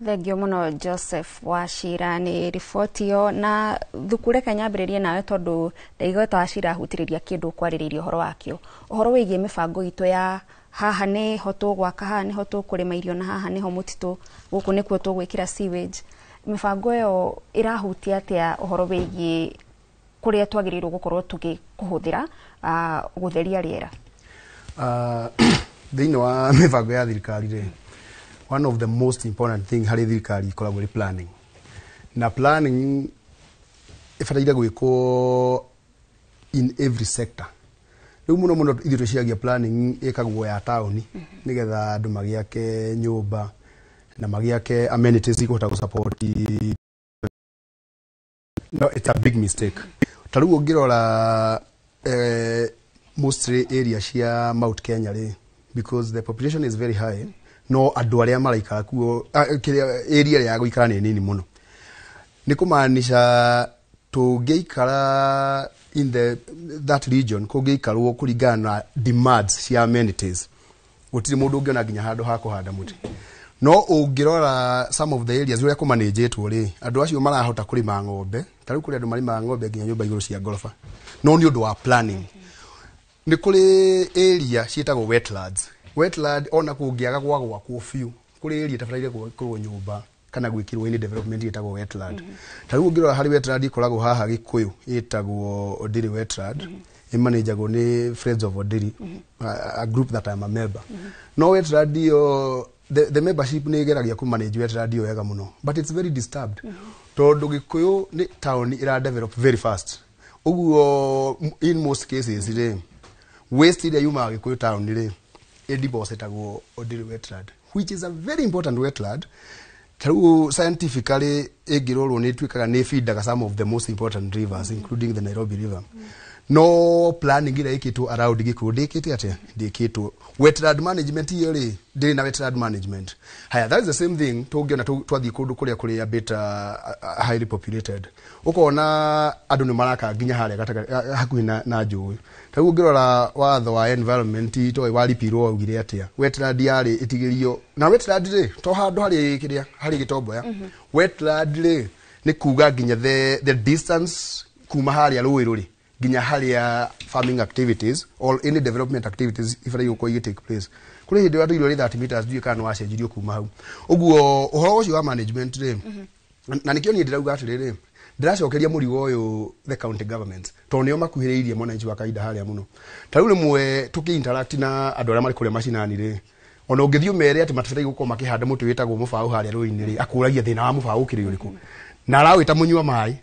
Thengio mũno, Joseph Wachira, nĩ riboti ĩyo. Na thuku, reke nyambĩrĩrie nawe, tondũ ndaigua Wachira ahutĩrĩria kĩndũ kwarĩrĩria ũhoro wakĩo, ũhoro wĩgiĩ mĩbango itũ ya haha nĩho tũgwaka, haha nĩho tũkũrĩma irio, na haha nĩho mũtitũ, gũkũ nĩkuo tũgwĩkĩra sewage. Mĩbango ĩyo ĩrahutia atĩa ũhoro wĩgiĩ kũrĩa twagĩrĩirwo gũkorwo tũgĩkũhũthĩra gũtheria rĩera? Thĩinĩ wa mĩbango ya thirikari rĩ, one of the most important thing harĩ thirikari ikoragwo ĩrĩ planning, na planning ĩbataire gwĩkwo in every sector. Rĩu mũno mũno ithuĩ twĩciragia planning ĩkagwo ya taũni nĩgetha andũ magĩake nyũmba na magĩake amenities ikũhota gũsupport. No, it's a big mistake. Ta rĩu ũngĩrora mostly area cia Mount Kenya rĩ, because the population is very high, no andũ arĩa maraikara kuo, kĩrĩa area ĩrĩa ya gũikara nĩ nini mũno. Nĩ kũmaanisha tũngĩikara in that region, kũngĩikarwo kũringana na demands cia amenities, gũtirĩ mũndũ ũngĩona nginya handũ ha kũhanda mũtĩ. No ũngĩrora some of the areas ũrĩa kũmanĩnjĩtwo rĩ, andũ acio marahota kũrĩma ng'ombe. Ta rĩu kũrĩ andũ marĩmaga ng'ombe nginya nyũmba igũrũ cia ngoroba, no nĩ ũndũ wa planning. Nĩ kũrĩ area ciĩtagwo wetlands. Wetland, ona kũngĩaga gwa gwakwo biũ, kũrĩ area ĩtabataire gwakwo nyũmba kana gwĩkĩrwo any development ĩtagwo wetland. Ta rĩu ũngĩrora harĩ wetland ĩkoragwo haha Gĩkũyũ, ĩtagwo Ondiri Wetland, ĩmanĩnjagwo nĩ Friends of Ondiri, a group that I'm a member. No wetland ĩyo, the membership nĩ ĩgeragia kũmanage wetland ĩyo wega mũno, but it's very disturbed tondũ Gĩkũyũ nĩ town ĩra develop very fast. Ũguo in most cases rĩ, waste ĩrĩa yumaga Gĩkũyũ town rĩ, ĩdepositagwo Ondiri Wetland, which is a very important wetland. Ta rĩu scientifically ĩngĩrorwo, nĩ ĩtuĩkaga nĩ feedaga some of the most important rivers, including the Nairobi River. No planning ĩrĩa ĩkĩtwo around Gĩkũyũ ndĩkĩte atĩa? Ndĩkĩtwo. Wetland management ĩyo rĩ, ndĩrĩ na wetland management. Haya, that is the same thing tũngĩona twathiĩ kũndũ kũrĩa kũrĩ a bit highly populated, ũkona andũ nĩ maraka nginya harĩa gatagatĩ hakuhĩ na njũĩ. Ta rĩu ũngĩrora watho wa environment toĩ waripirwo, waugire atĩa? Wetland yarĩ ĩtigĩrio na wetland rĩ, to handũ harĩ kĩrĩa harĩ gĩtomboya. Wetland rĩ, nĩ kuga nginya the distance kuma harĩa rũĩ rũrĩ nginya harĩa farming activities or any development activities ibataire gũkorwo igĩ take place. Kũrĩ hĩndĩ watũirwo rĩ 30 meters, ndiũĩ kana nĩ wacenjirio kuma hau. Ũguo ũhoro ũcio wa management rĩ, na nĩkĩo niĩ ndĩrauga atĩrĩrĩ, ndĩracokeria mũrigo ũyũ the county governments, tondũ nĩo makuhĩrĩirie mwananchi wa kawaida harĩa mũno. Ta rĩu rĩmwe tũkĩ interact na andũ arĩa marĩ kũrĩa macinani rĩ, ona ũngĩthiĩ ũmere atĩ matibataire gũkorwo makĩhanda mũtĩ wĩtagwo mũbaũ harĩa rũĩ-inĩ rĩ, akũragia thĩna wa mũbaũ ũkĩrĩ ũrĩkũ, na arawĩta mũnyua maĩ,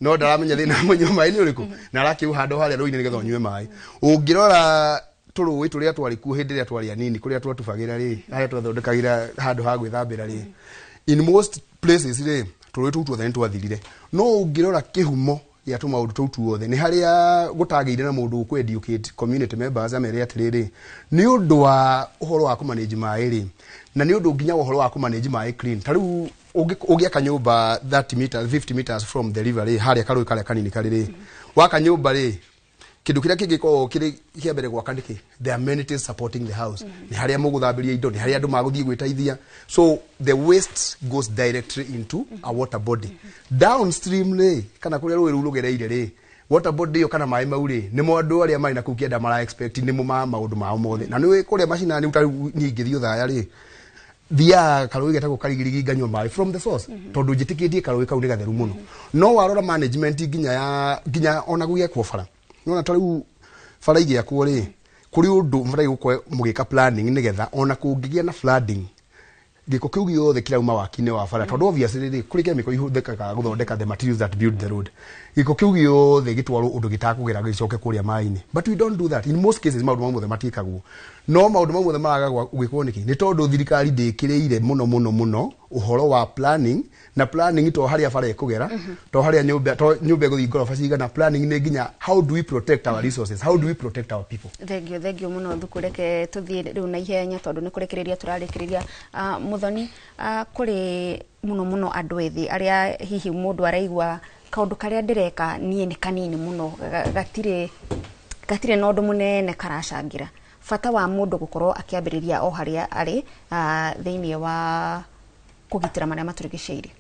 no ndaramenya thĩna wa mũnyua maĩ nĩ ũrĩkũ, na arakĩũhanda o harĩa rũĩ-inĩ nĩgetha ũnyue maĩ. Ũngĩrora tũrũĩ tũrĩa twarĩ kuo hĩndĩ ĩrĩa twarĩ anini, kũrĩa twatubagĩra rĩ, harĩa twathondekagĩra handũ ha gwĩthambĩra rĩ, in most places rĩ, tũrũĩ tũu tuothe nĩ twathirire. No ũngĩrora kĩhumo gĩa tũmaũndũ tũu tuothe nĩ harĩa gũtagĩire na mũndũ ũkũ educate community members, amere atĩrĩrĩ, nĩ ũndũ wa ũhoro wa kũmanage maĩ rĩ, na nĩ ũndũ nginya wa ũhoro wa kũmanage maĩ clean. Ta rĩu ũngĩaka nyũmba 30 meters, 50 meters from the river rĩ, harĩa karũĩ karĩa kanini karĩ rĩ, waka nyũmba rĩ, kĩndũ kĩrĩa kĩngĩkorwo kĩrĩ kĩa mbere gwaka nĩkĩ? The amenities supporting the house. Nĩ harĩa mũgũthambĩria indo, nĩ harĩa andũ magũthiĩ gwĩteithia. So the waste goes directly into a water body downstream rĩ, kana kũrĩa rũĩ rũu rũgereire rĩ, Water board ĩyo kana maĩ mau rĩ, nĩmo andũ arĩa marĩ na kũu kĩanda mara expect nĩmo ma maũndũ mao mothe. Na nĩũĩ kũrĩa macinani ta rĩu niĩ ingĩthiĩ Othaya rĩ, thiaga karũĩ getagwo Karigirigi nganyua maĩ from the source, tondũ njĩtĩkĩtie karũĩ kau nĩ gatheru mũno. No warora management nginya ya nginya ona gũgĩakwo bara, nĩwona ta rĩu bara igĩakwo rĩ, kũrĩ ũndũ mũbataire gũkorwo mũgĩka planning nĩgetha ona kũngĩgĩa na flooding, gĩko kĩu gĩothe kĩrauma waki-inĩ wa bara, tondũ obviously rĩ, kũrĩ chemical ihũthĩkaga gũthondeka the materials that build the road. Gĩko kĩu gĩothe gĩtwarwo ũndũ gĩtakũgera gĩcoke kũrĩa maĩ-inĩ. But we don't do that in most cases. Maũndũ mau mothe matiĩkagwo, no maũndũ mau mothe maraga gwĩkwo nĩkĩ? Nĩ tondũ thirikari ndĩkĩrĩire mũno mũno mũno ũhoro wa planning. Na planning to harĩa bara ĩkũgera, to harĩa nyũmba, to nyũmba ĩgũthiĩ ngoroba cigana. Planning nĩ nginya how do we protect our resources, how do we protect our people. Thengio, thengio mũno Thuku. Reke tũthiĩ rĩu na ihenya tondũ nĩ kũrĩkĩrĩria tũrarĩkĩrĩria. Muthoni, kũrĩ mũno mũno andũ ethĩ arĩa hihi mũndũ araigua kaũndũ karĩa ndĩreka niĩ nĩ kanini mũno, gatirĩ na ũndũ mũnene karacangĩra, bata wa mũndũ gũkorwo akĩambĩrĩria o harĩa arĩ thĩinĩ wa kũgitĩra marĩa matũrigicĩirie.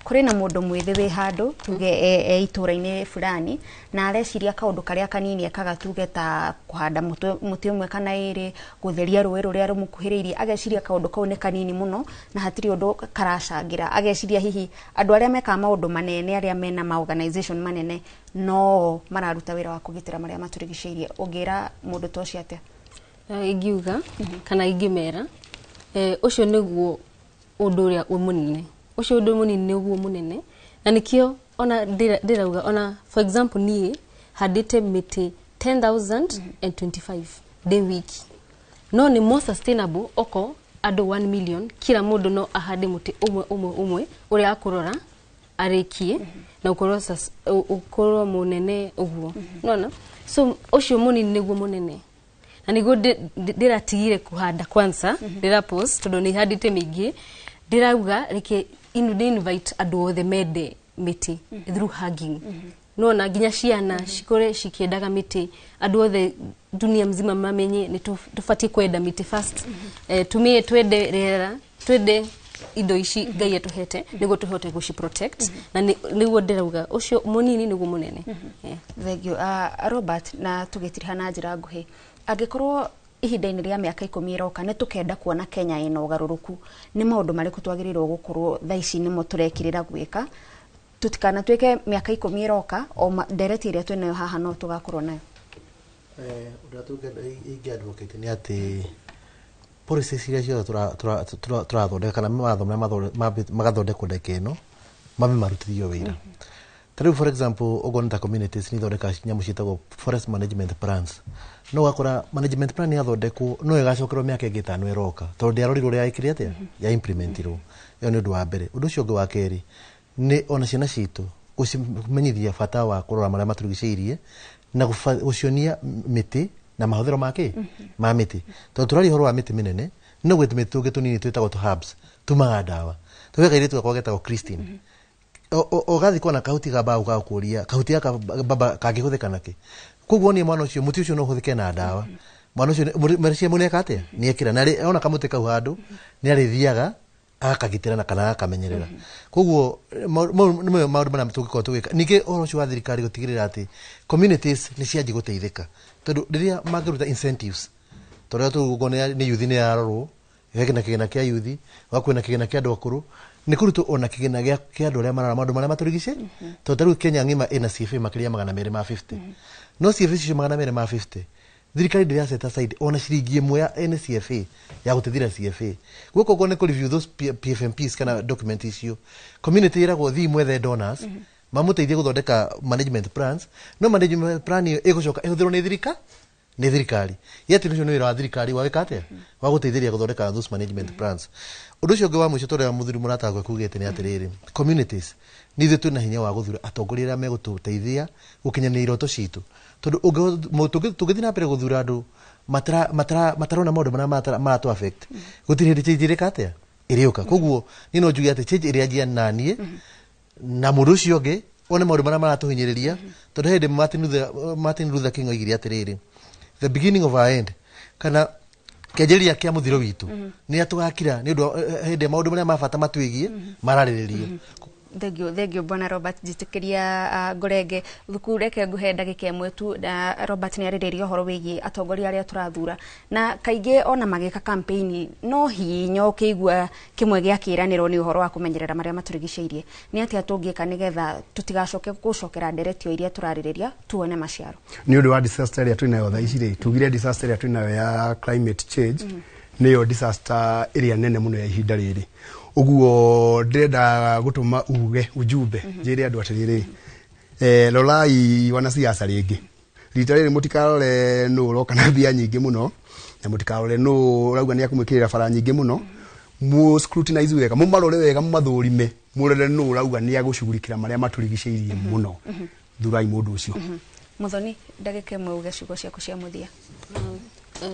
Kũrĩ na mũndũ mwĩthĩ wĩ handũ, tuge e itũra-inĩ fulani, na areciria kaũndũ karĩa kanini ekaga, tuge ta kũhanda mũtĩ ũmwe kana ĩrĩ, gũtheria rũĩ rũrĩa rũmũkuhĩrĩirie, ageciria kaũndũ kau nĩ kanini mũno na hatirĩ ũndũ karacangĩra. Ageciria hihi andũ arĩa mekaga maũndũ manene, arĩa mena ma organization manene, no mararuta wĩra wa kũgitĩra marĩa matũrigicĩirie. Ũngĩra mũndũ ta ũcio atĩa? Ingiuga kana ingĩmera, ũcio nĩguo ũndũ ũrĩa mũnene, ũcio ũndũ mũnini nĩguo mũnene. Na nĩkĩo ona ndĩrauga, ona for example niĩ handĩte mĩtĩ 10,025 ndĩ wiki, no nĩ more sustainable oko andũ 1 million, kila mũndũ no ahande mũtĩ ũmwe ũmwe ũmwe ũrĩa akũrora arĩkie na ũkorwo mũnene ũguo. Nona so ũcio mũnini nĩguo mũnene, na nĩguo ndĩratigire kũhanda kwanza, ndĩra post tondũ nĩ handĩte mĩingĩ. Ndĩrauga reke inu invite andũ othe mende mĩtĩ through hugging. Nona nginya ciana cikore cikĩendaga mĩtĩ, andũ othe dunia mzima mamenye nĩ tũbatiĩ kwenda mĩtĩ first. Tumie twende rĩera, twende indo ici Ngai atũhete nĩguo tũhote gũci protect. Na nĩguo ndĩrauga ũcio mũnini nĩguo mũnene. Thengio. Robert, na tũgĩtiriha na njĩra nguhĩ, angĩkorwo ihinda-inĩ rĩa mĩaka 10 ĩroka nĩ tũkenda kuona Kenya ĩna ũgarũrũku, nĩ maũndũ marĩkũ twagĩrĩirwo gũkorwo thaa ici nĩmo tũrekĩrĩra gwĩka tũtikanatuĩke mĩaka 10 ĩroka o ndereti ĩrĩa twĩnayo haha no tũgakorwo nayo? Ũndũ ũrĩa ingĩ advocate nĩ atĩ policies iria ciothe tũrathondeka kana mawatho marĩa magathondekwo ndagĩka ĩno mambe marutithio wĩra. Ta rĩu for example, ũguo nĩ ta communities nĩ ithondekaga nyamũ ciĩtagwo forest management plans, no ũgakora management plan yathondekwo no ĩgacokerwo mĩaka ĩngĩ 5 ĩroka tondũ ndĩarorirwo ũrĩa ĩkire atĩa ya implementirwo. Ĩyo nĩ ũndũ wa mbere. Ũndũ ũcio ũngĩ wa kerĩ nĩ ona ciana citũ gũcimenyithia bata wa kũrora marĩa matũrigicĩirie na gũcionia mĩtĩ na mahũthĩro ma kĩ ma mĩtĩ, tondũ tũraria ũhoro wa mĩtĩ mĩnene, no gwĩ tũmĩtĩ tũngĩ tũnini twĩtagwo tũ herbs tumaga ndawa. Tũgĩ kairĩtu gakwa getagwo Christine, ũgathiĩ kona kahuti ga mbaũ gakũria kahuti gaka baba kangĩhũthĩka nakĩ. Koguo niĩ mwana ũcio, mũtĩ ũcio no ũhũthĩke na ndawa. Mwana ũcio meciria mũneka atĩa nĩekĩra na ona kamũtĩ kau handũ nĩ arĩthiaga agakagitĩra na kana agakamenyerera. Koguo mau nĩmo maũndũ marĩa tũngĩkorwo tũgĩka. Ningĩ ũhoro ũcio wa thirikari gũtigĩrĩra atĩ communities nĩ cianjia gũteithĩka, tondũ rĩrĩa mangĩruta incentives, tondũ rĩrĩa tũguo nĩ youth nĩ yarorwo hena kĩgĩna kĩa youth, gwakwĩna kĩgĩna kĩa andũ akũrũ, nĩ kũrutwo ona kĩgĩna kĩa andũ arĩa marara maũndũ marĩa matũrigicĩirie. Tondũ ta rĩu Kenya ng'ima ĩna CFA makĩria 250, no CFA icio 250 thirikari ndĩra set aside ona ciringi ĩmwe ya NCFA ya gũteithĩrĩria CFA. Guoko ũguo nĩ kũ review those PFMPs kana document icio. Community ĩragwo thiĩ mwethe donors mamũteithie gũthondeka management plans, no management plan ĩyo ĩgũcoka ĩhũthĩrwo nĩ thirika nĩ thirikari. Yet ũcio nĩ wĩra wa thirikari wa gwĩka atĩa wa gũteithĩrĩria gũthondeka those management plans. Ũndũ ũcio ũngĩ wa mũico, tondũ mũthuri mũrata wakwa kugĩte nĩ atĩrĩrĩ, communities nĩ ithuĩ twĩna hinya wa gũthura atongoria arĩa megũtũteithia gũkinyanĩria iroto citũ, tondũ tũngĩthiĩ na mbere gũthura andũ matarona maũndũ marĩa maratũ affect, gũtirĩ hĩndĩ change ĩrĩka atĩa ĩrĩũka. Koguo niĩ no njuge atĩ change ĩrĩanjia naniĩ na mũndũ ũcio ũngĩ one maũndũ marĩa maratũhinyĩrĩria, tondũ hĩndĩ Martin Luther King oigire atĩrĩrĩ, the beginning of our end, kana kĩanjĩrĩria kĩa mũthiro witũ nĩ atũgakira nĩ ũndũ hĩndĩ ya maũndũ marĩa ma bata matwĩgiĩ mararĩrĩrio. Thengio, thengio bwana Robert. Njĩtĩkĩria ngũrenge thuku, reke nguhe ndagĩka ĩmwe tu. Na Robert nĩ arĩrĩria ũhoro wĩgiĩ atongoria arĩa tũrathura, na kaingĩ ona magĩka campaign no hinya ũkĩigua kĩmwe gĩa kĩĩranĩro nĩ ũhoro wa kũmenyerera marĩa matũrigicĩirie. Nĩ atĩa tũngĩka nĩgetha tũtigacoke gũcokera nderetio iria tũrarĩrĩria tuone maciaro? Nĩ ũndũ wa disaster ĩrĩa twĩnayo thaa ici rĩ, tugire disaster ĩrĩa twĩnayo ya climate change nĩyo disaster ĩrĩa nene mũno ya ihinda rĩrĩ. Ũguo ndĩrenda gũtũma uge ujumbe, njĩre andũ atĩrĩrĩ, rorai wanasiasa rĩngĩ rita rĩrĩ, mũtikarore nũ ũroka na mbia nyingĩ mũno, na mũtikarore nũ ũrauga nĩ akũmwĩkĩrĩra bara nyingĩ mũno. Mu scrutinize wega, mũmarore wega, mũmathũrime, mũrore nũ ũrauga nĩ agũcugurikĩra marĩa matũrigicĩirie mũno. Thurai mũndũ ũcio. Muthoni, ndagĩka ĩmwe uge ciugo ciaku cia mũthia.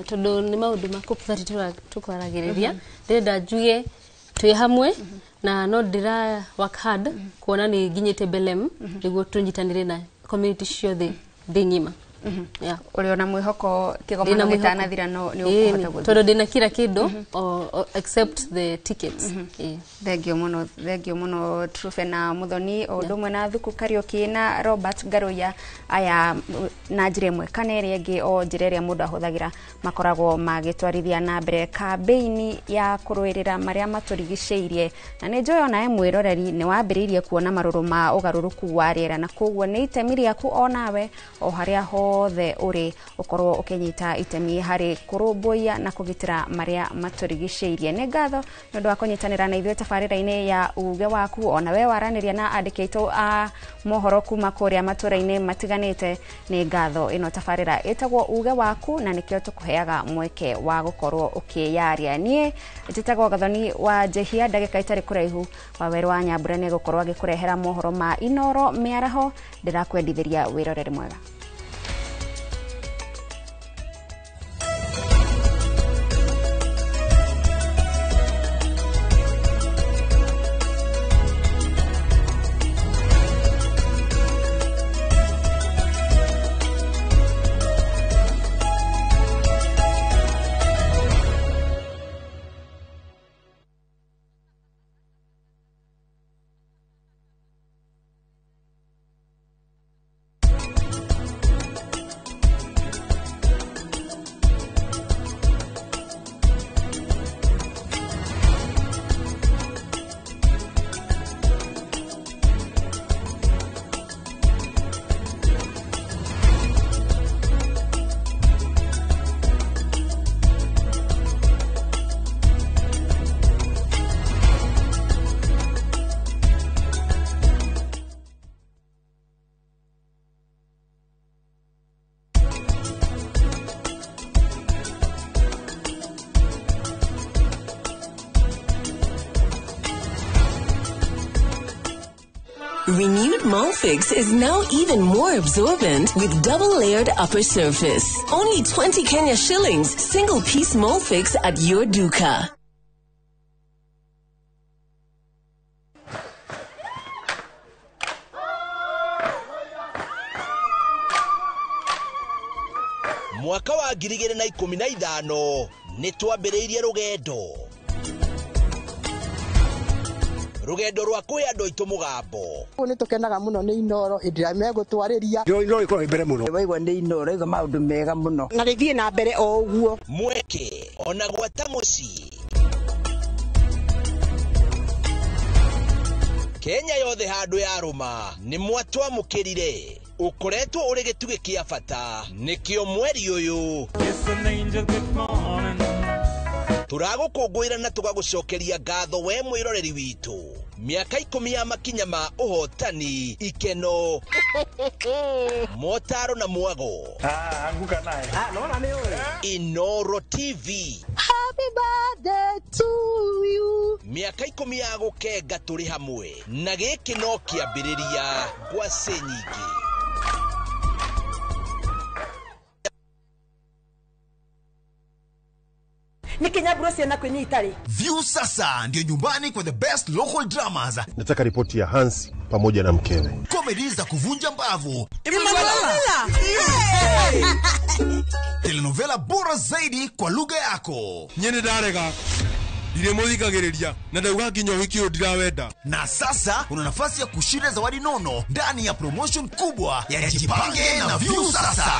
Tondũ nĩ maũndũ ma COP30 tũkwaragĩrĩria, ndĩrenda njuge twĩ hamwe na no ndĩra work hard kuona nĩ nginyĩte Belem nĩguo tũnyitanĩre na community ciothe thĩ ng'ima. Yeah. Ũrĩ ona mwĩhoko kĩgomano Ndĩna mwĩhoko. gĩtanathira no nĩ Ĩĩ, ũkũhota gũthiĩ? Tondũ ndĩna kila kĩndũ except the tickets. Ĩĩ. Thengio mũno, thengio mũno Truphena Muthoni, o ũndũ ũmwe na Thuku Kariũki na Robert Ngaruiya. Aya na njĩra ĩmwe kana ĩrĩa ĩngĩ, o njĩra ĩrĩa mũndũ ahũthagĩra, makoragwo magĩtwarithia na mbere kambĩini ya kũrũĩrĩra marĩa matũrigicĩirie, na nĩ njũĩ onawe mwĩroreri nĩ wambĩrĩirie kuona marũrũ ma ũgarũrũku wa rĩera, na koguo nĩ itemi rĩaku onawe o harĩa hothe ũrĩ ũkorwo ũkĩnyita itemi harĩ kũrũmbũiya na kũgitĩra marĩa matũrigicĩirie. Nĩ ngatho nĩ ũndũ wa kũnyitanĩra na ithuĩ tabarĩra-inĩ ya uge waku. Ona we waranĩria na andĩki aitũ a mohoro kuma kũrĩa matũra-inĩ matiganĩte, nĩ ngatho. Ĩno tabarĩra ĩtagwo uge waku, na nĩkĩo tũkũheaga mweke wa gũkorwo ũkĩyaria. Niĩ njĩtagwo Gathoni wa Njehia. Ndagĩka itarĩ kũraihu, Wawerũ wa Nyambura nĩ egũkorwo agĩkũrehera mohoro ma Inoro mĩaraho. Ndĩrakwendithĩria wĩroreri mwega. Renewed Molfix is now even more absorbent with double-layered upper surface. Only 20 Kenya shillings, single-piece Molfix at your duka. Mwaka wa 2015 nĩ twambĩrĩirie rũgendo rwa kwĩ andũ aitũ mũgambo. Nĩ tũkenaga mũno nĩ Inoro hĩndĩ ĩrĩa megũtwarĩria. Inoro ĩkoragwo ĩ mbere mũno. Waigua nĩ Inoro iga maũndũ mega mũno. Na rĩthiĩ na mbere o ũguo. Mweke ona gwata mũciĩ Kenya yothe handũ yarũma nĩ mwatwamũkĩrire. Ũkoretwo ũrĩ gĩtugĩ kĩa bata nĩkĩo mweri ũyũ tũragũkũngũĩra na tũgagũcokeria ngatho we mwĩroreri witũ. Mĩaka 10 ya makinya ma ũhotani, ikeno, motaro na mwago. Anguka naye. Nona nĩ ũĩ. Inoro TV. Happy birthday to you. Mĩaka 10 ya gũkenga tũrĩ hamwe, na gĩkĩ no kĩambĩrĩria ngwacĩ nyingĩ. Nikinyaburo ciana kwĩnyita rĩ. View sasa ndio nyumbani kwa the best local dramas. Nataka ripoti ya Hans pamoja na mkewe. Comedy za kuvunja mbavu. Emanuela. Telenovela bora zaidi kwa lugha yako. Nyene darega. Ndirĩmũthikagĩrĩria na ndauga nginya ũhiki ũyũ ndirawenda. Na sasa una nafasi ya kushinda zawadi nono ndani ya promotion kubwa ya Jipange na Viusasa.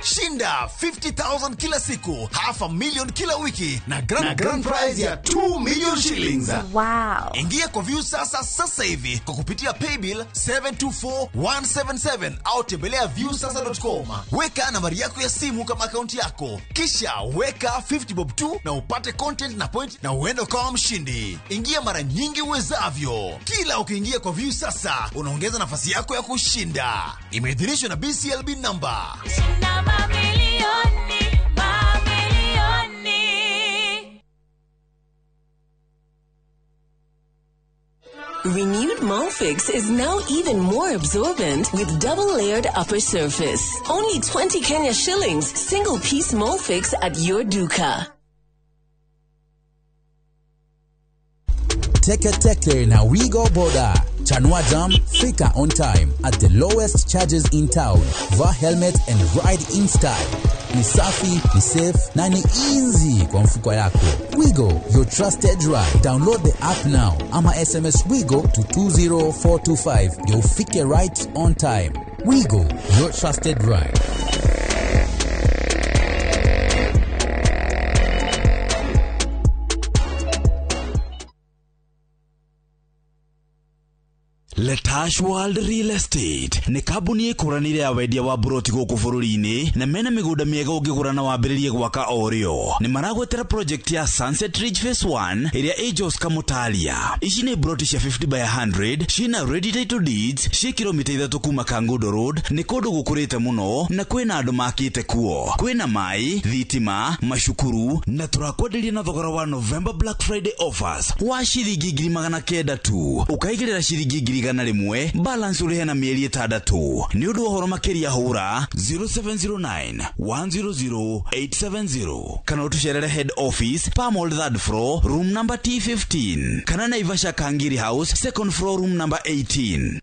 Shinda 50,000 kila siku, 500,000 kila wiki na grand prize ya 2 million shillings. Wow. Ingia kwa Viusasa sasa hivi kwa kupitia paybill 724177 au tembelea viusasa.com. Weka nambari yako ya simu kama akaunti yako, kisha weka 50 bob tu na upate content na point na uende ukawa mshindi. Ingia mara nyingi uwezavyo. Kila ukiingia kwa Viusasa unaongeza nafasi yako ya kushinda. Imeidhinishwa na BCLB number. Mamilioni, mamilioni. Renewed Molfix is now even more absorbent with double-layered upper surface. Only 20 Kenya shillings, single piece Molfix at your duka. Teke Teke na Wigo Boda. Chanua Jam, fika on time at the lowest charges in town. Vaa helmet and ride in style. Ni safi, ni safe na ni easy kwa mfuko yako. Wigo, your trusted ride. Download the app now ama SMS Wigo to 20425 ndio ufike right on time. Wigo, your trusted ride. Letash World Real Estate nĩ kambuni ĩkũranĩire ya wendia wa buroti gũkũ bũrũri-inĩ na mena mĩgũnda mĩega ũngĩgũra na wambĩrĩrie gwaka o rĩo. Nĩ maragwetera project ya Sunset Ridge Phase 1 ĩrĩa ĩ Jos Kamutalia. Ici nĩ buroti cia 50 by 100 ciĩna ready title deeds ciĩ kilomita 3 kuma Kangundo Road. Nĩ kũndũ gũkũrĩte mũno na kwĩna andũ makĩte kuo. Kwĩna maĩ, thitima, macukuru na tũrakwenderia na thogora wa November Black Friday offers wa ciringi 900 tu. Ũkaigĩrĩra ciringi 100 balance ũrĩhe na mĩeri 6. Nĩ ũndũ wa ũhoro makĩria hũra 0709 100 870 kana ũtũcerere head office Palmol 3rd floor room number T15 kana Naivasha Kangiri House 2nd floor room number 18.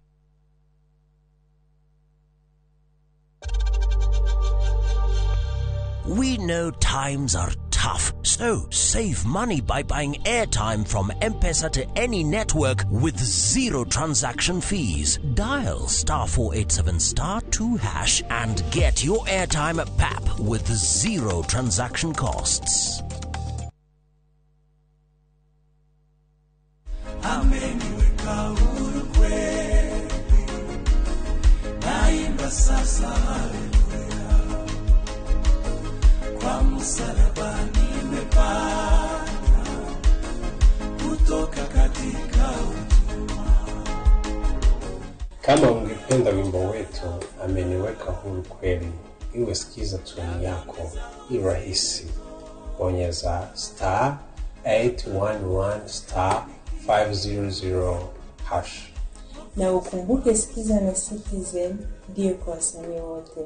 We know times are tough, so save money by buying airtime from M-Pesa to any network with zero transaction fees. Dial *487*2# and get your airtime at PAP with zero transaction costs. Ameniweka huru kweli, naimba sasa haleluya. Kwa msalaba nimepata kutoka katika utumwa. Kama ungependa wimbo wetu ameniweka huru kweli, iwe sikiza tune yako, i rahisi. Bonyeza *811*500#. Na ukumbuke sikiza na Citizen ndiyo kwa wasanii wote.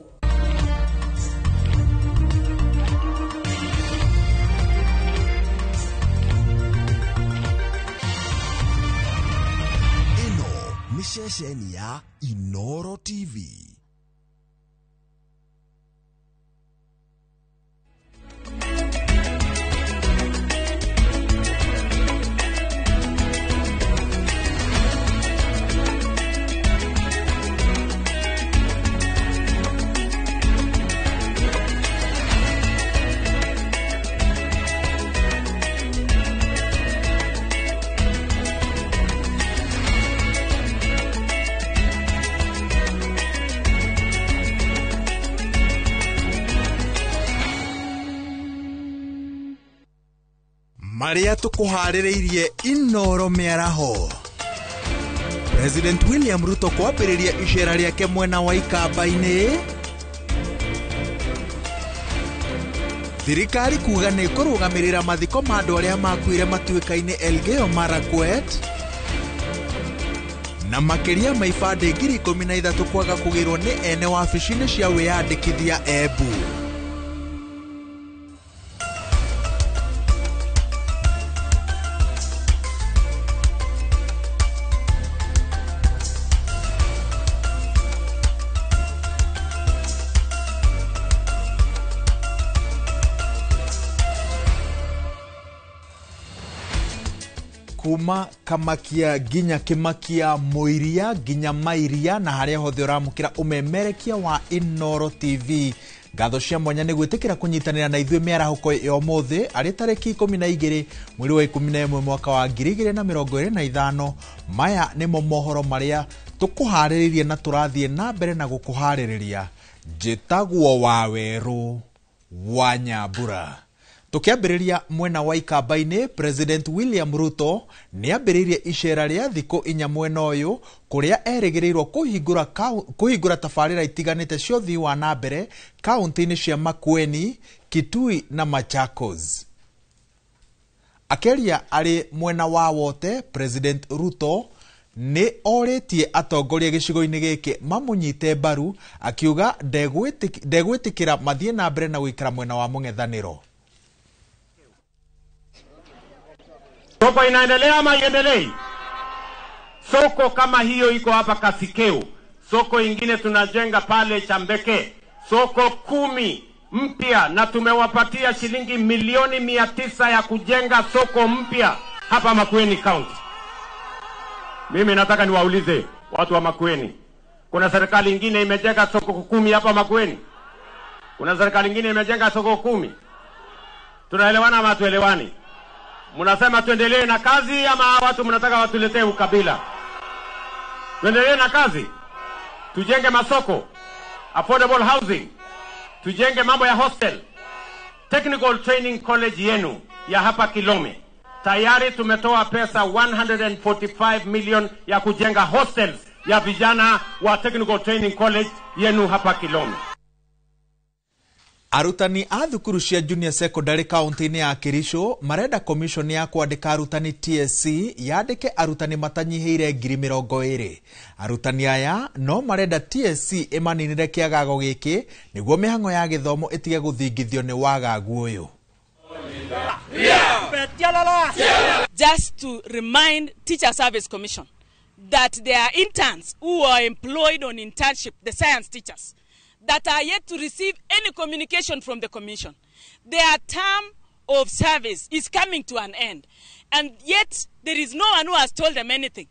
Nĩ ceceni ya Inoro TV. Maria tukuharĩrĩirie Inoro mĩaraho. President William Ruto kwambĩrĩria icera rĩake mwena wa Ikamba-inĩ. Thirikari kuga nĩ ĩkũrũgamĩrĩra mathiko ma andũ arĩa makuire matuĩka-inĩ Elgeyo Marakwet. Na makĩria ma ibandĩ 13,000 kwaga kũgĩrwo nĩ ene wabici-inĩ cia wĩyandĩkithia Embu. Kuma Kamakia nginya Kimakia, Muiria nginya Mairia, na haria hothe uramukira umemerekia wa Inooro TV. Ngatho cia mwanya nĩ gwĩtĩkĩra kũnyitanĩra na ithuĩ mĩarahũko ya ũmũthĩ arĩ tarĩki 12 mweri wa 11 mwaka wa 2025. Maya nĩmo mohoro marĩa tũkũharĩrĩirie na tũrathiĩ na mbere na gũkũharĩrĩria. Njĩtagwo Wawerũ wa Nyambura. Tukiambĩrĩria mwena wa Ikamba-inĩ, President William Ruto nĩambĩrĩirie icera rĩa thikũ 4 mwena ũyũ kũrĩa erĩgĩrĩirwo kũhingũra tabarĩra itiganĩte cia ũthii wa na mbere kaunti-inĩ cia Makueni, Kitui na Machakos. Akĩaria arĩ mwena wa Wote, President Ruto nĩ orĩtie atongoria gĩcigo-inĩ gĩkĩ mamũnyite mbaru, akiuga ndegwĩtĩkĩra mathiĩ na mbere na gũikara mwena wa mũng'ethanĩro. Soko inaendelea ama iendelei? Soko kama hiyo iko hapa Kasikeu, soko ingine tunajenga pale Chambeke, soko 10 mpya, na tumewapatia shilingi milioni 900 ya kujenga soko mpya hapa Makueni County. Mimi nataka niwaulize watu wa Makueni, kuna serikali ingine imejenga soko 10 hapa Makueni? Kuna serikali ingine imejenga soko 10? Tunaelewana ama hatuelewani? Mnasema tuendelee na kazi ama watu mnataka watuletee ukabila? Tuendelee na kazi, tujenge masoko, affordable housing, tujenge mambo ya hostel, technical training college yenu ya hapa Kilome. Tayari tumetoa pesa 145 million ya kujenga hostels ya vijana wa technical training college yenu hapa Kilome. Arutani a thukuru cia junior secondary kaunti-inĩ ya Kericho marenda commission ya kwandĩka arutani TSC yandĩke arutani matanyihĩire 20,000. Arutani aya no marenda TSC ĩmaninĩre kĩagago gĩkĩ nĩguo mĩhang'o ya gĩthomo ĩtige gũthingithio nĩ wagagu ũyũ. Just to remind Teacher Service Commission that there are interns who are employed on internship, the science teachers, that are yet to receive any communication from the commission. Their term of service is coming to an end, and yet there is no one who has told them anything.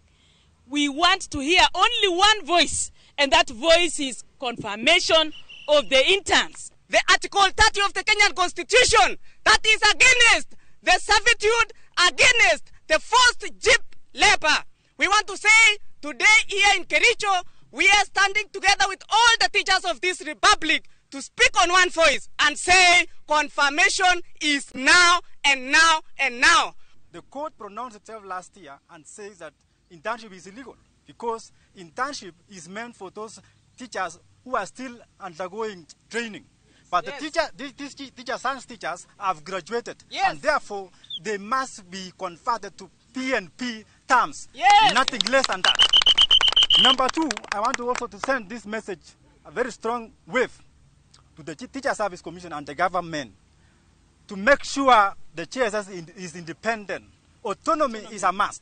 We want to hear only one voice, and that voice is confirmation of the interns. The Article 30 of the Kenyan Constitution that is against the servitude, against the forced jeep labor. We want to say today here in Kericho, we are standing together with all the teachers of this republic to speak on one voice and say confirmation is now and now and now. The court pronounced itself last year and says that internship is illegal because internship is meant for those teachers who are still undergoing training. But yes, the teacher, science teachers have graduated, yes, and therefore they must be converted to P&P terms, yes, nothing less than that. Number two, I want to also to send this message, a very strong wave, to the Teacher Service Commission and the government to make sure the TSS is independent. Autonomy is a must.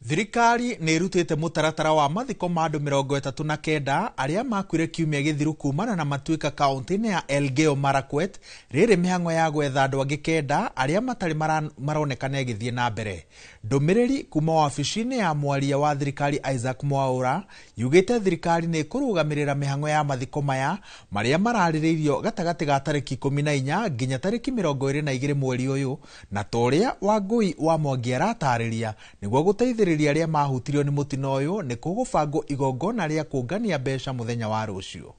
Thirikari nĩ ĩrutĩte mũtaratara wa mathiko ma andũ 39 arĩa makuire kiumia gĩthiru kumana na matuĩka kaunti-inĩ ya Elgeyo Marakwet. Rĩrĩ mĩhang'o ya gwetha andũ angĩ 9 arĩa matarĩ maronekana ĩgĩthiĩ na mbere. Ndũmĩrĩri kuma wabici-inĩ ya mwaria wa thirikari Isaac Mwaura yugĩte thirikari nĩ ĩkũrũgamĩrĩra mĩhang'o ya mathiko maya marĩa mararĩrĩirio gatagatĩ ga tarĩki 14 nginya tarĩki 22 mweri ũyũ, na ta ũrĩa Wangũi wa Mwangi aratarĩria nĩguo gũteithĩrĩria arĩa mahutirio nĩ mũtino ũyũ nĩ kũgũbangwo igongona rĩa kũngania mbeca mũthenya wa rũciũ.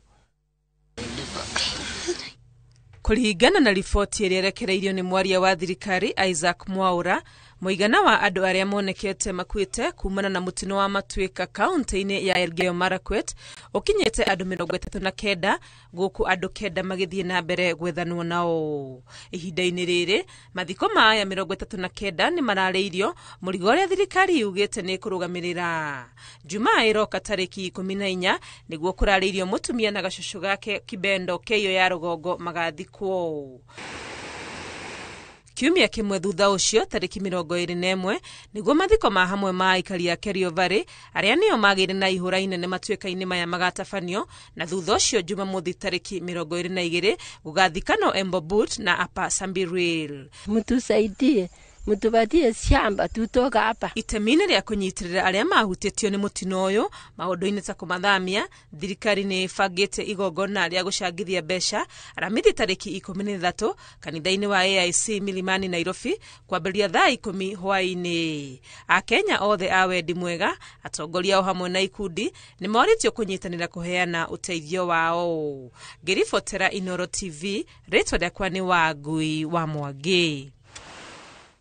Kũringana na riboti ĩrĩa ĩrekereirio nĩ mwaria wa thirikari Isaac Mwaura, mũigana wa andũ arĩa monekete makuĩte kumana na mũtino wa matuĩka kaunti-inĩ ya Elgeyo Marakwet ũkinyĩte andũ 39, gũkũ andũ 9 magĩthiĩ na mbere gwethanwo nao. Ihinda-inĩ rĩrĩ mathiko ma aya 39 nĩ mararĩirio mũrigo ũrĩa thirikari yugĩte nĩ ĩkũrũgamĩrĩra. Jumaa ĩroka tarĩki 14 nĩguo kũrarĩirio mũtumia na gacũcũ gake Kibendo Keiyo ya rũgongo magathikwo. Kiumia kĩmwe thutha ũcio tarĩki 21 nĩguo mathiko ma hamwe ma aikari a Kerio Valley arĩa nĩo magĩire na ihũra inene matuĩka-inĩ maya magatabanio, na thutha ũcio Jumamothi tarĩki 22 gũgathikanwo Embobut na Upper Sambiril. Mtusaidie Mtupatie shamba tutoka hapa. Itemi-inĩ rĩa kũnyitĩrĩra arĩa mahutĩtio nĩ mũtino ũyũ maũndũ-inĩ ta kũmathamia, thirikari nĩ ĩbangĩte igongona rĩa gũcangithia mbeca Aramithi tarĩki 13 kanitha-inĩ wa AIC Milimani Nairobi kwambĩrĩria thaa 10 hwaĩ-inĩ. Akenya othe a wendi mwega, atongoria o hamwe na ikundi nĩ morĩtio kũnyitanĩra kũheana ũteithio wao. Ngĩribotera Inoro TV, rĩtwa rĩakwa nĩ Wangui wa Mwangi.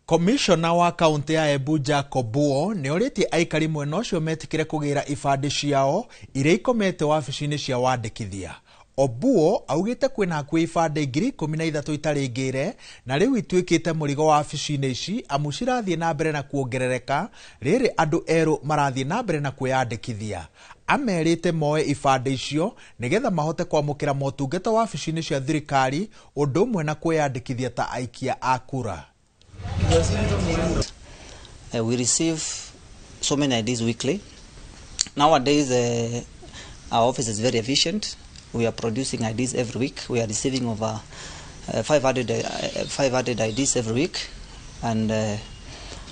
Komishona wa kaunti ya Embu Jacob Obuo nĩ orĩtie aikari mwena ũcio metĩkĩre kũgĩra ibandĩ ciao iria ikomete wabici-inĩ cia wandĩkithia. Obuo augĩte kwĩna hakuhĩ ibandĩ 13,000 itarĩ ngĩre na rĩu ituĩkĩte mũrigo wabici-inĩ ici amu cirathiĩ na mbere na kuongerereka rĩrĩ andũ erũ marathiĩ na mbere na kwĩyandĩkithia. Amerĩte moe ibandĩ icio nĩgetha mahote kwamũkĩra motungata wabici-inĩ cia thirikari ũndũ ũmwe na kwĩyandĩkithia ta aikia a kura. We receive so many IDs weekly. Nowadays, our office is very efficient. We are producing IDs every week. We are receiving over 500 IDs every week, and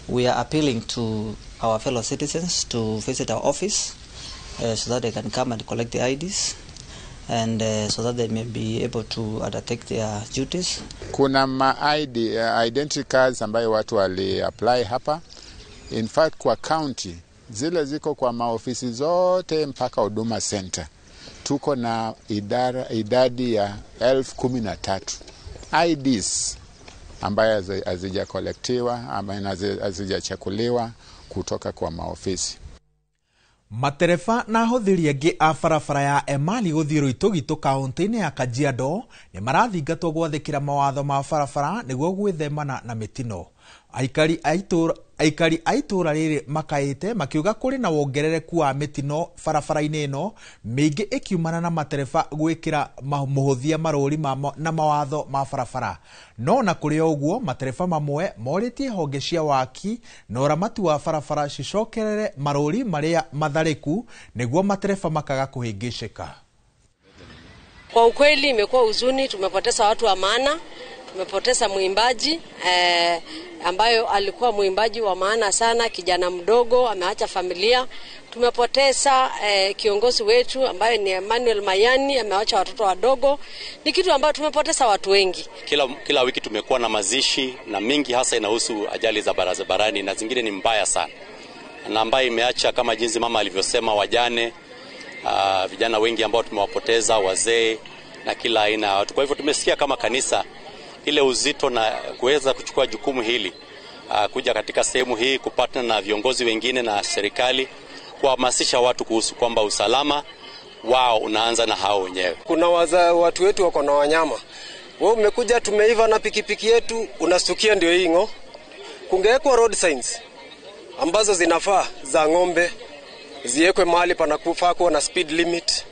we are appealing to our fellow citizens to visit our office so that they can come and collect the IDs, and so that they may be able to undertake their duties. Kuna ma ID, identity cards ambayo watu wali apply hapa. In fact, kwa county zile ziko kwa maofisi zote mpaka Huduma Center. Tuko na idadi ya 13,000 IDs ambayo hazijakolektiwa ama hazijachakuliwa kutoka kwa maofisi. Matereba na ahũthĩri angĩ a barabara ya Emali gũthiĩ Rũitũgitũ kaunti-inĩ ya Kajiado nĩ marathingatwo gwathĩkĩra mawatho ma barabara nĩguo gwĩthemana na mĩtino. Aikari a itũũra rĩrĩ makaĩte makiuga kũrĩ na wongerereku wa mĩtino barabara-inĩ ĩno mĩingĩ ĩkiumana na matereba gwĩkĩra mũhũthia marũri na mawatho ma barabara. No na kũrĩ o ũguo matereba mamwe morĩtie honge cia waki na ũramati wa barabara cicokerere marũri marĩa matharĩku nĩguo matereba makaga kũhĩngĩcĩka. Kwa ukweli imekuwa huzuni, tumepoteza watu wa maana, tumepoteza mwimbaji ambayo alikuwa mwimbaji wa maana sana, kijana mdogo, ameacha familia. Tumepoteza kiongozi wetu ambaye ni Emmanuel Mayani, ameacha watoto wadogo. Ni kitu ambayo tumepoteza watu wengi. Kila wiki tumekuwa na mazishi na mingi hasa inahusu ajali za barabarani na zingine ni mbaya sana. Na ambayo imeacha kama jinsi mama alivyosema wajane, vijana wengi ambao tumewapoteza, wazee na kila aina ya watu. Kwa hivyo tumesikia kama kanisa ile uzito na kuweza kuchukua jukumu hili, kuja katika sehemu hii kupatana na viongozi wengine na serikali kuhamasisha watu kuhusu kwamba usalama wao unaanza na hao wenyewe. Kuna watu wetu wako na wanyama. Wewe umekuja tumeiva na pikipiki yetu unastukia ndio hii ngo. Kungewekwa road signs ambazo zinafaa za ng'ombe ziwekwe mahali panakufaa kuwa na speed limit.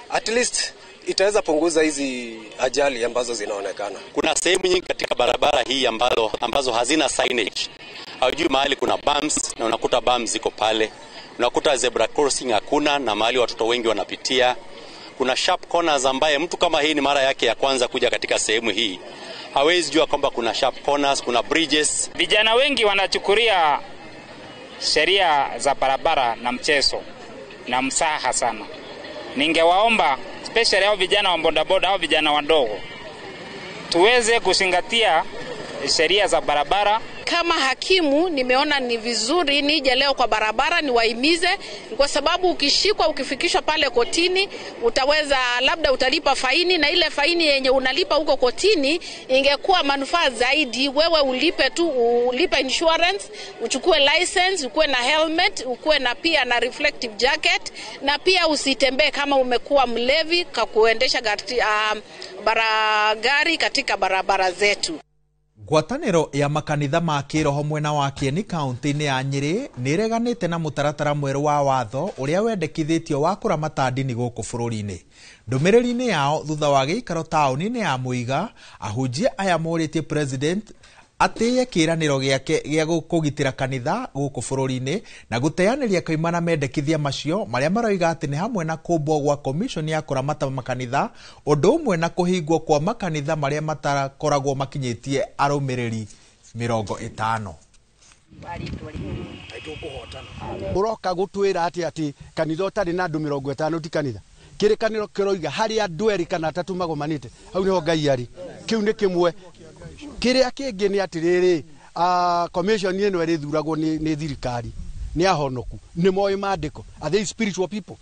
At least itaweza punguza hizi ajali ambazo zinaonekana. Kuna sehemu nyingi katika barabara hii ambazo hazina signage. Haujui mahali kuna bumps na unakuta bumps ziko pale. Unakuta zebra crossing hakuna na mahali watoto wengi wanapitia. Kuna sharp corners ambaye mtu kama hii ni mara yake ya kwanza kuja katika sehemu hii hawezi jua kwamba kuna sharp corners, kuna bridges. Vijana wengi wanachukulia sheria za barabara na mchezo na msaha sana. Ningewaomba especially hao vijana wa bodaboda au vijana wadogo tuweze kuzingatia sheria za barabara. Kama hakimu nimeona ni vizuri nije leo kwa barabara niwahimize, kwa sababu ukishikwa ukifikishwa pale kotini utaweza labda utalipa faini, na ile faini yenye unalipa huko kotini ingekuwa manufaa zaidi wewe ulipe tu, ulipe insurance, uchukue license, ukuwe na helmet, ukuwe na pia na reflective jacket, na pia usitembee kama umekuwa mlevi kwa kuendesha gari katika barabara zetu. Ngwatanĩro ya makanitha ma kĩroho mwena wa Kieni kaunti-inĩ ya Nyĩrĩ nĩĩreganĩte na mũtaratara mwerũ wa watho ũrĩa wendekithĩtio wa kũramata ndini gũkũ bũrũri-inĩ. Ndũmĩrĩri-inĩ yao thutha wa gĩikaro taũni-inĩ ya Mũiga, ahunjia aya morĩtie president atĩĩe kĩĩranĩro gĩake gĩa kũgitĩra kanitha gũkũ bũrũri-inĩ na gũteanĩria kaimana mendekithia macio marĩa maroiga atĩ nĩ hamwe na kũmbwo gwa commission ya kũramata makanitha ũndũ ũmwe na kũhingwo kwa makanitha marĩa matakoragwo makinyĩtie arũmĩrĩri 50. Uroka gutwira ati ati kanitha utari na andu 50 ti kanitha kirikaniro kiroiga hari andu eri kana atatu magomanite hau niho Ngai ari kiu ni kimwe kiria kingi ni atiriri commission ino ĩrĩthuragwo nĩ thirikari nĩ ahonoku nĩ moĩ mandĩko. Are they spiritual people?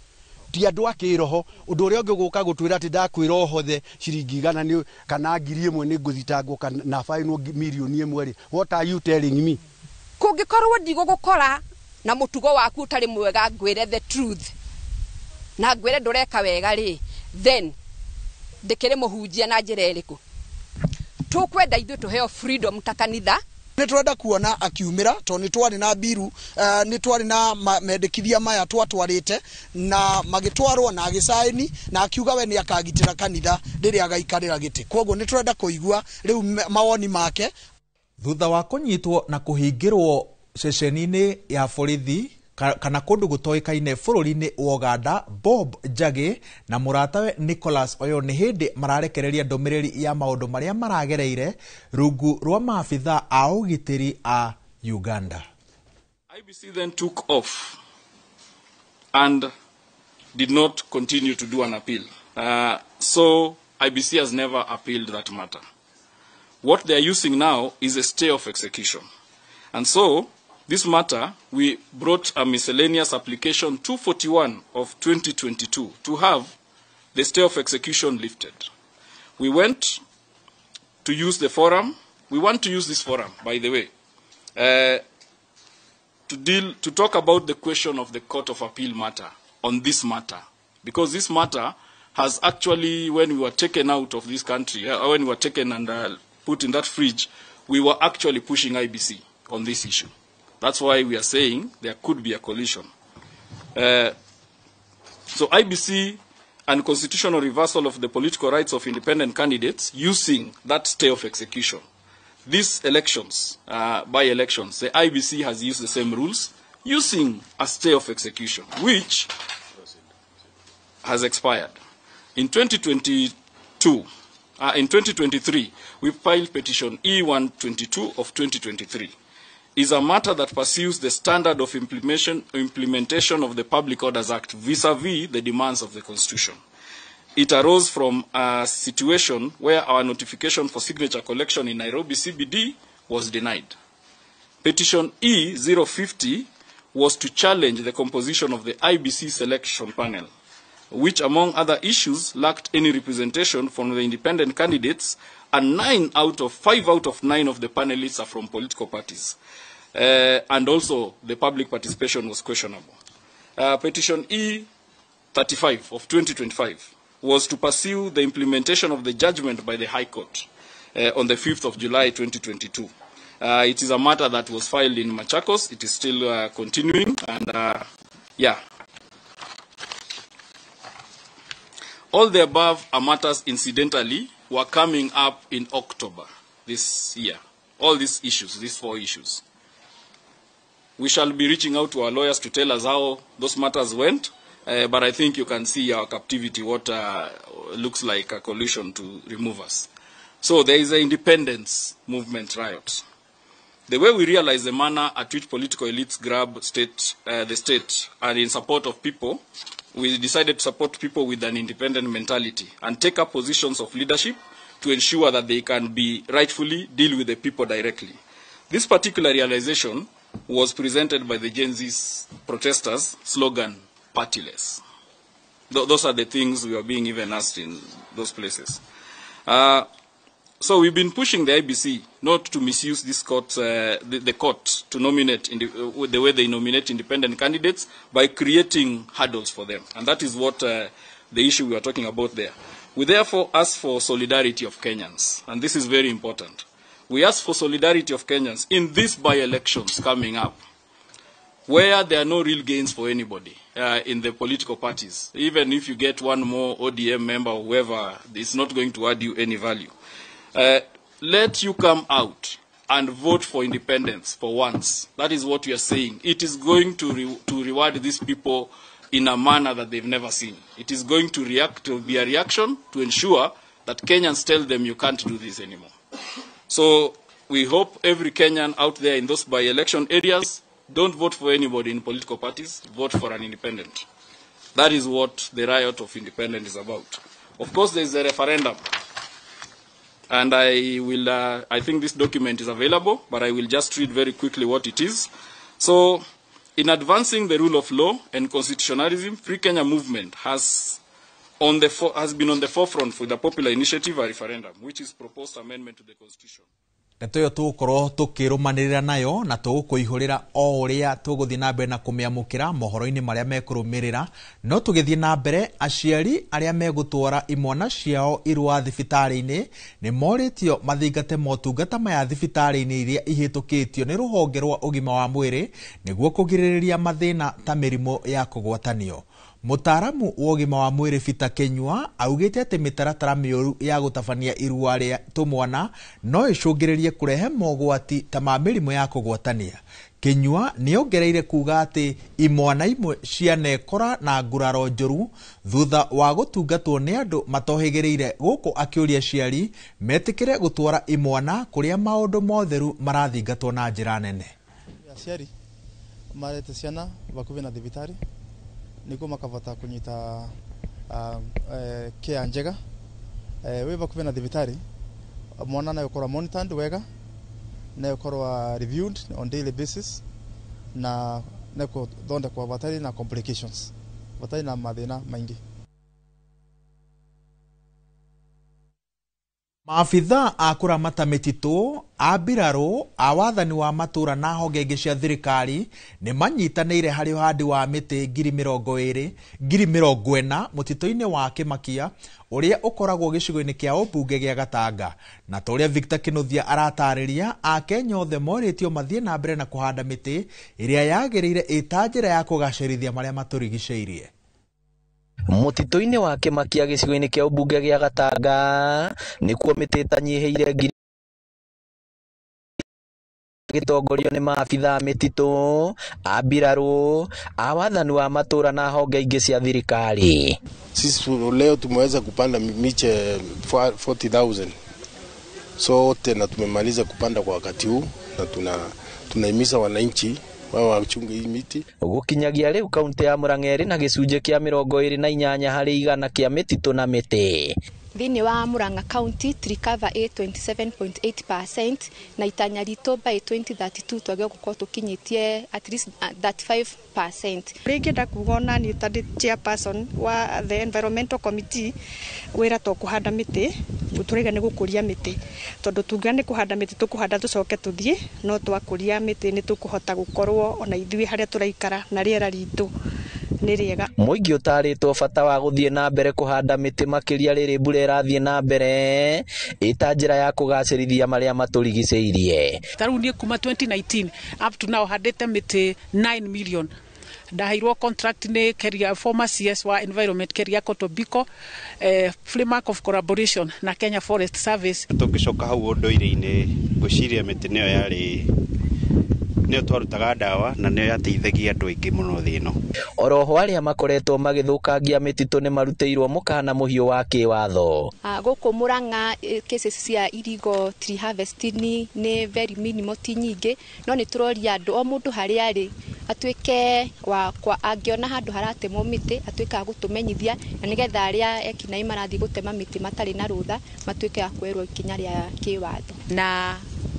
Ti andũ a kĩroho. Ũndũ ũrĩa ũngĩ gũka gũtwĩra atĩ ndakwĩra ũhothe ciringi 100 nĩ kana 1000 nĩ ngũthitangwo kana bainwo mirioni 1 rĩ, what are you telling me? Kũngĩkorwo ndigũgũkora na mũtugo waku ũtarĩ mwega ngwĩre the truth na ngwĩre ndũreka wega rĩ, then ndĩkĩrĩ mũhunjia na njĩra ĩrĩkũ? Tũkwenda ithuĩ tũheo freedom ta kanitha. Nĩ tũrenda kuona akiumĩra tondũ nĩ twarĩ na mbiru, nĩ twarĩ na mendekithia maya twatwarĩte na magĩtwarwo na agĩcaini na akiuga we nĩ akagitĩra kanitha rĩrĩa agaikarĩra gĩtĩ. Kwoguo nĩ tũrenda kũigua rĩu mawoni make. Thutha wa kũnyitwo na kũhingĩrwo ceceni-inĩ ya borithi kana kũndũ gũtoĩkaine bũrũri-inĩ wa Uganda, Bob Njagi na mũratawe Nicholas Oyo nĩ hĩndĩ mararekereria ndũmĩrĩri ya maũndũ marĩa maragereire rungu rwa maabitha a ũgitĩri a Uganda. IBC then took off and did not continue to do an appeal. So IBC has never appealed that matter. What they are using now is a stay of execution. And so this matter, we brought a miscellaneous application 241 of 2022 to have the stay of execution lifted. We went to use the forum. We want to use this forum, by the way, to talk about the question of the Court of Appeal matter on this matter, because this matter has actually, when we were taken out of this country, when we were taken and put in that fridge, we were actually pushing IBC on this issue. That's why we are saying there could be a collision. So IBC and constitutional reversal of the political rights of independent candidates using that stay of execution. These elections, by-elections, the IBC has used the same rules using a stay of execution, which has expired. In 2023, we filed petition E122 of 2023. Is a matter that pursues the standard of implementation of the Public Orders Act vis-a-vis the demands of the Constitution. It arose from a situation where our notification for signature collection in Nairobi CBD was denied. Petition E050 was to challenge the composition of the IBC selection panel, which, among other issues, lacked any representation from the independent candidates, and 5 out of 9 of the panelists are from political parties. And also, the public participation was questionable. Petition E35 of 2025 was to pursue the implementation of the judgment by the High Court on the 5th of July 2022. It is a matter that was filed in Machakos. It is still continuing, and yeah. All the above are matters, incidentally, were coming up in October this year. All these issues, these 4 issues. We shall be reaching out to our lawyers to tell us how those matters went, but I think you can see our captivity, what looks like a collusion to remove us. So there is an independence movement riot. The way we realize the manner at which political elites grab the state and in support of people, we decided to support people with an independent mentality and take up positions of leadership to ensure that they can be rightfully deal with the people directly. This particular realization was presented by the Gen Z protesters' slogan, partyless. Those are the things we are being even asked in those places. So we've been pushing the IBC not to misuse this court, the court to nominate in the way they nominate independent candidates by creating hurdles for them. And that is what the issue we are talking about there. We therefore ask for solidarity of Kenyans, and this is very important. We ask for solidarity of Kenyans in these by-elections coming up, where there are no real gains for anybody in the political parties. Even if you get one more ODM member or whoever, it's not going to add you any value. Let you come out and vote for independence for once. That is what we are saying. It is going to reward these people in a manner that they've never seen. It is going to react, to be a reaction to ensure that Kenyans tell them you can't do this anymore. So We hope every Kenyan out there in those by-election areas don't vote for anybody in political parties, vote for an independent. That is what the riot of independence is about. Of course, there is a referendum. And I think this document is available, but I will just read very quickly what it is. So, in advancing the rule of law and constitutionalism, Free Kenya Movement has been on the forefront for the popular initiative, a referendum, which is proposed amendment to the Constitution. Ndeto ĩyo tũgũkorwo tũkĩrũmanĩrĩra nayo na tũgũkũihũrĩra o ũrĩa tũgũthiĩ na mbere na kũmĩamũkĩra mohoro-inĩ marĩa mekũrũmĩrĩra. No tũgĩthiĩ na mbere, aciari arĩa megũtwara imwana ciao irũa thibitarĩ-inĩ nĩ morĩtio mathingate motungata maya thibitarĩ-inĩ iria ihĩtũkĩtio nĩ rũhonge rwa ũgima wa mwĩrĩ nĩguo kũgirĩrĩria mathĩna ta mĩrimũ ya kũgwatanio. Mũtaaramu wa ũgima wa mwĩrĩ Peter Kenyua augĩte atĩ mĩtaratara mĩũru ya gũtabania irua rĩa tũmwana no ĩcũngĩrĩrie kũrehe mogwati ta ma mĩrimũ ya kũgwatania. Kenyua nĩongereire kuga atĩ imwana imwe cianekora na nguraro njũru thutha wa gũtungatwo nĩ andũ matohĩgĩrĩire, gũkũ akĩũria aciari metĩkĩre gũtwara imwana kũrĩa maũndũ motheru marathingatwo na njĩra nene. Aciari marete ciana bakuvi na thibitarĩ niguo makavota kunyita care njega. Wi bakuvi na thibitari mwana na ukorwa monitored wega na ukorwa reviewed on daily basis na nekuthondekwa batari na complications batari na mathina maingi. Maabithaa a kũramata mĩtitũ, a mbirarũ, a wathani wa matũra na honge ingĩ cia thirikari nĩ manyitanĩire harĩ ũhandi wa mĩtĩ 40,000 mũtitũ-inĩ wa Kĩmakia ũrĩa ũkoragwo gĩcigo-inĩ kĩa ũmbunge gĩa Gatanga. Na ta ũrĩa Victor Kĩnuthia aratarĩria, Akenya othe morĩtio mathiĩ na mbere na kũhanda mĩtĩ ĩrĩa yagĩrĩire ĩta njĩra ya kũgacĩrithia marĩa matũrigicĩirie. Mũtitũ-inĩ wa Kĩmakia gĩcigo-inĩ kĩa ũmbunge gĩa Gatanga nĩkuo mĩtĩ ĩtanyihĩire ngiri gĩtongorio nĩ maabithaa mĩtitũ, a mbirarũ, a wathani wa matũra na honge ingĩ cia thirikari. Sisi leo tumeweza kupanda miche 40,000 sote na tumemaliza kupanda kwa wakati huu na tunahimiza wananchi wao wachunge hii miti. Gũkinyagia rĩu kaunti ya Murang'a ĩrĩ na gĩcunjĩ kĩa 28 harĩ igana kĩa mĩtitũ na mĩtĩ. Thĩinĩ wa Murang'a County tree cover ĩ 27.8% na itanya ritũ by 2032 twagĩrĩirwo gũkorwo tũkinyĩtie at least 35%. Rĩngĩenda kuga ona niĩ ta ndĩ chairperson wa the environmental committee, wĩra to kũhanda mĩtĩ, tũraiga nĩ gũkũria mĩtĩ, tondũ tungiuga nĩ kũhanda mĩtĩ tũkũhanda tũcoke tũthiĩ, no twakũria mĩtĩ nĩ tũkũhota gũkorwo ona ithuĩ harĩa tũraikara na rĩera ritũ nĩ rĩega. Mũingĩ ũtarĩtwo bata wa gũthiĩ na mbere kũhanda mĩtĩ makĩria rĩrĩ mbura ĩrathiĩ na mbere ĩta njĩra ya kũgacĩrithia marĩa matũrigicĩirie. Ta rĩu niĩ kuma 2019 up to now handĩte mĩtĩ 9 million. Ndaheirwo contract nĩ Keria, former CS wa environment Keriako Tobiko, framework of collaboration na Kenya Forest Service. Tũngĩcoka hau ũndũire-inĩ, ngwĩciria mĩtĩ nĩyo yarĩ nĩyo twarutaga ndawa na nĩyo yateithagia andũ aingĩ mũno thĩ ĩno. Oroho arĩa makoretwo magĩthũkangia mĩtitũ nĩ marutĩirwo mũkana mũhiũ wa kĩwatho. Gũkũ Murang'a cases cia illegal tree harvesting nĩ very minimal, ti nyingĩ, no nĩ tũroria andũ o mũndũ harĩa arĩ atuĩke wa angĩona handũ haratemwo mĩtĩ atuĩke wa gũtũmenyithia, na nĩgetha arĩa ekinaĩ marathiĩ gũtema mĩtĩ matarĩ na rũtha matuĩke a kuoerwo ikinya rĩa kĩwatho. Na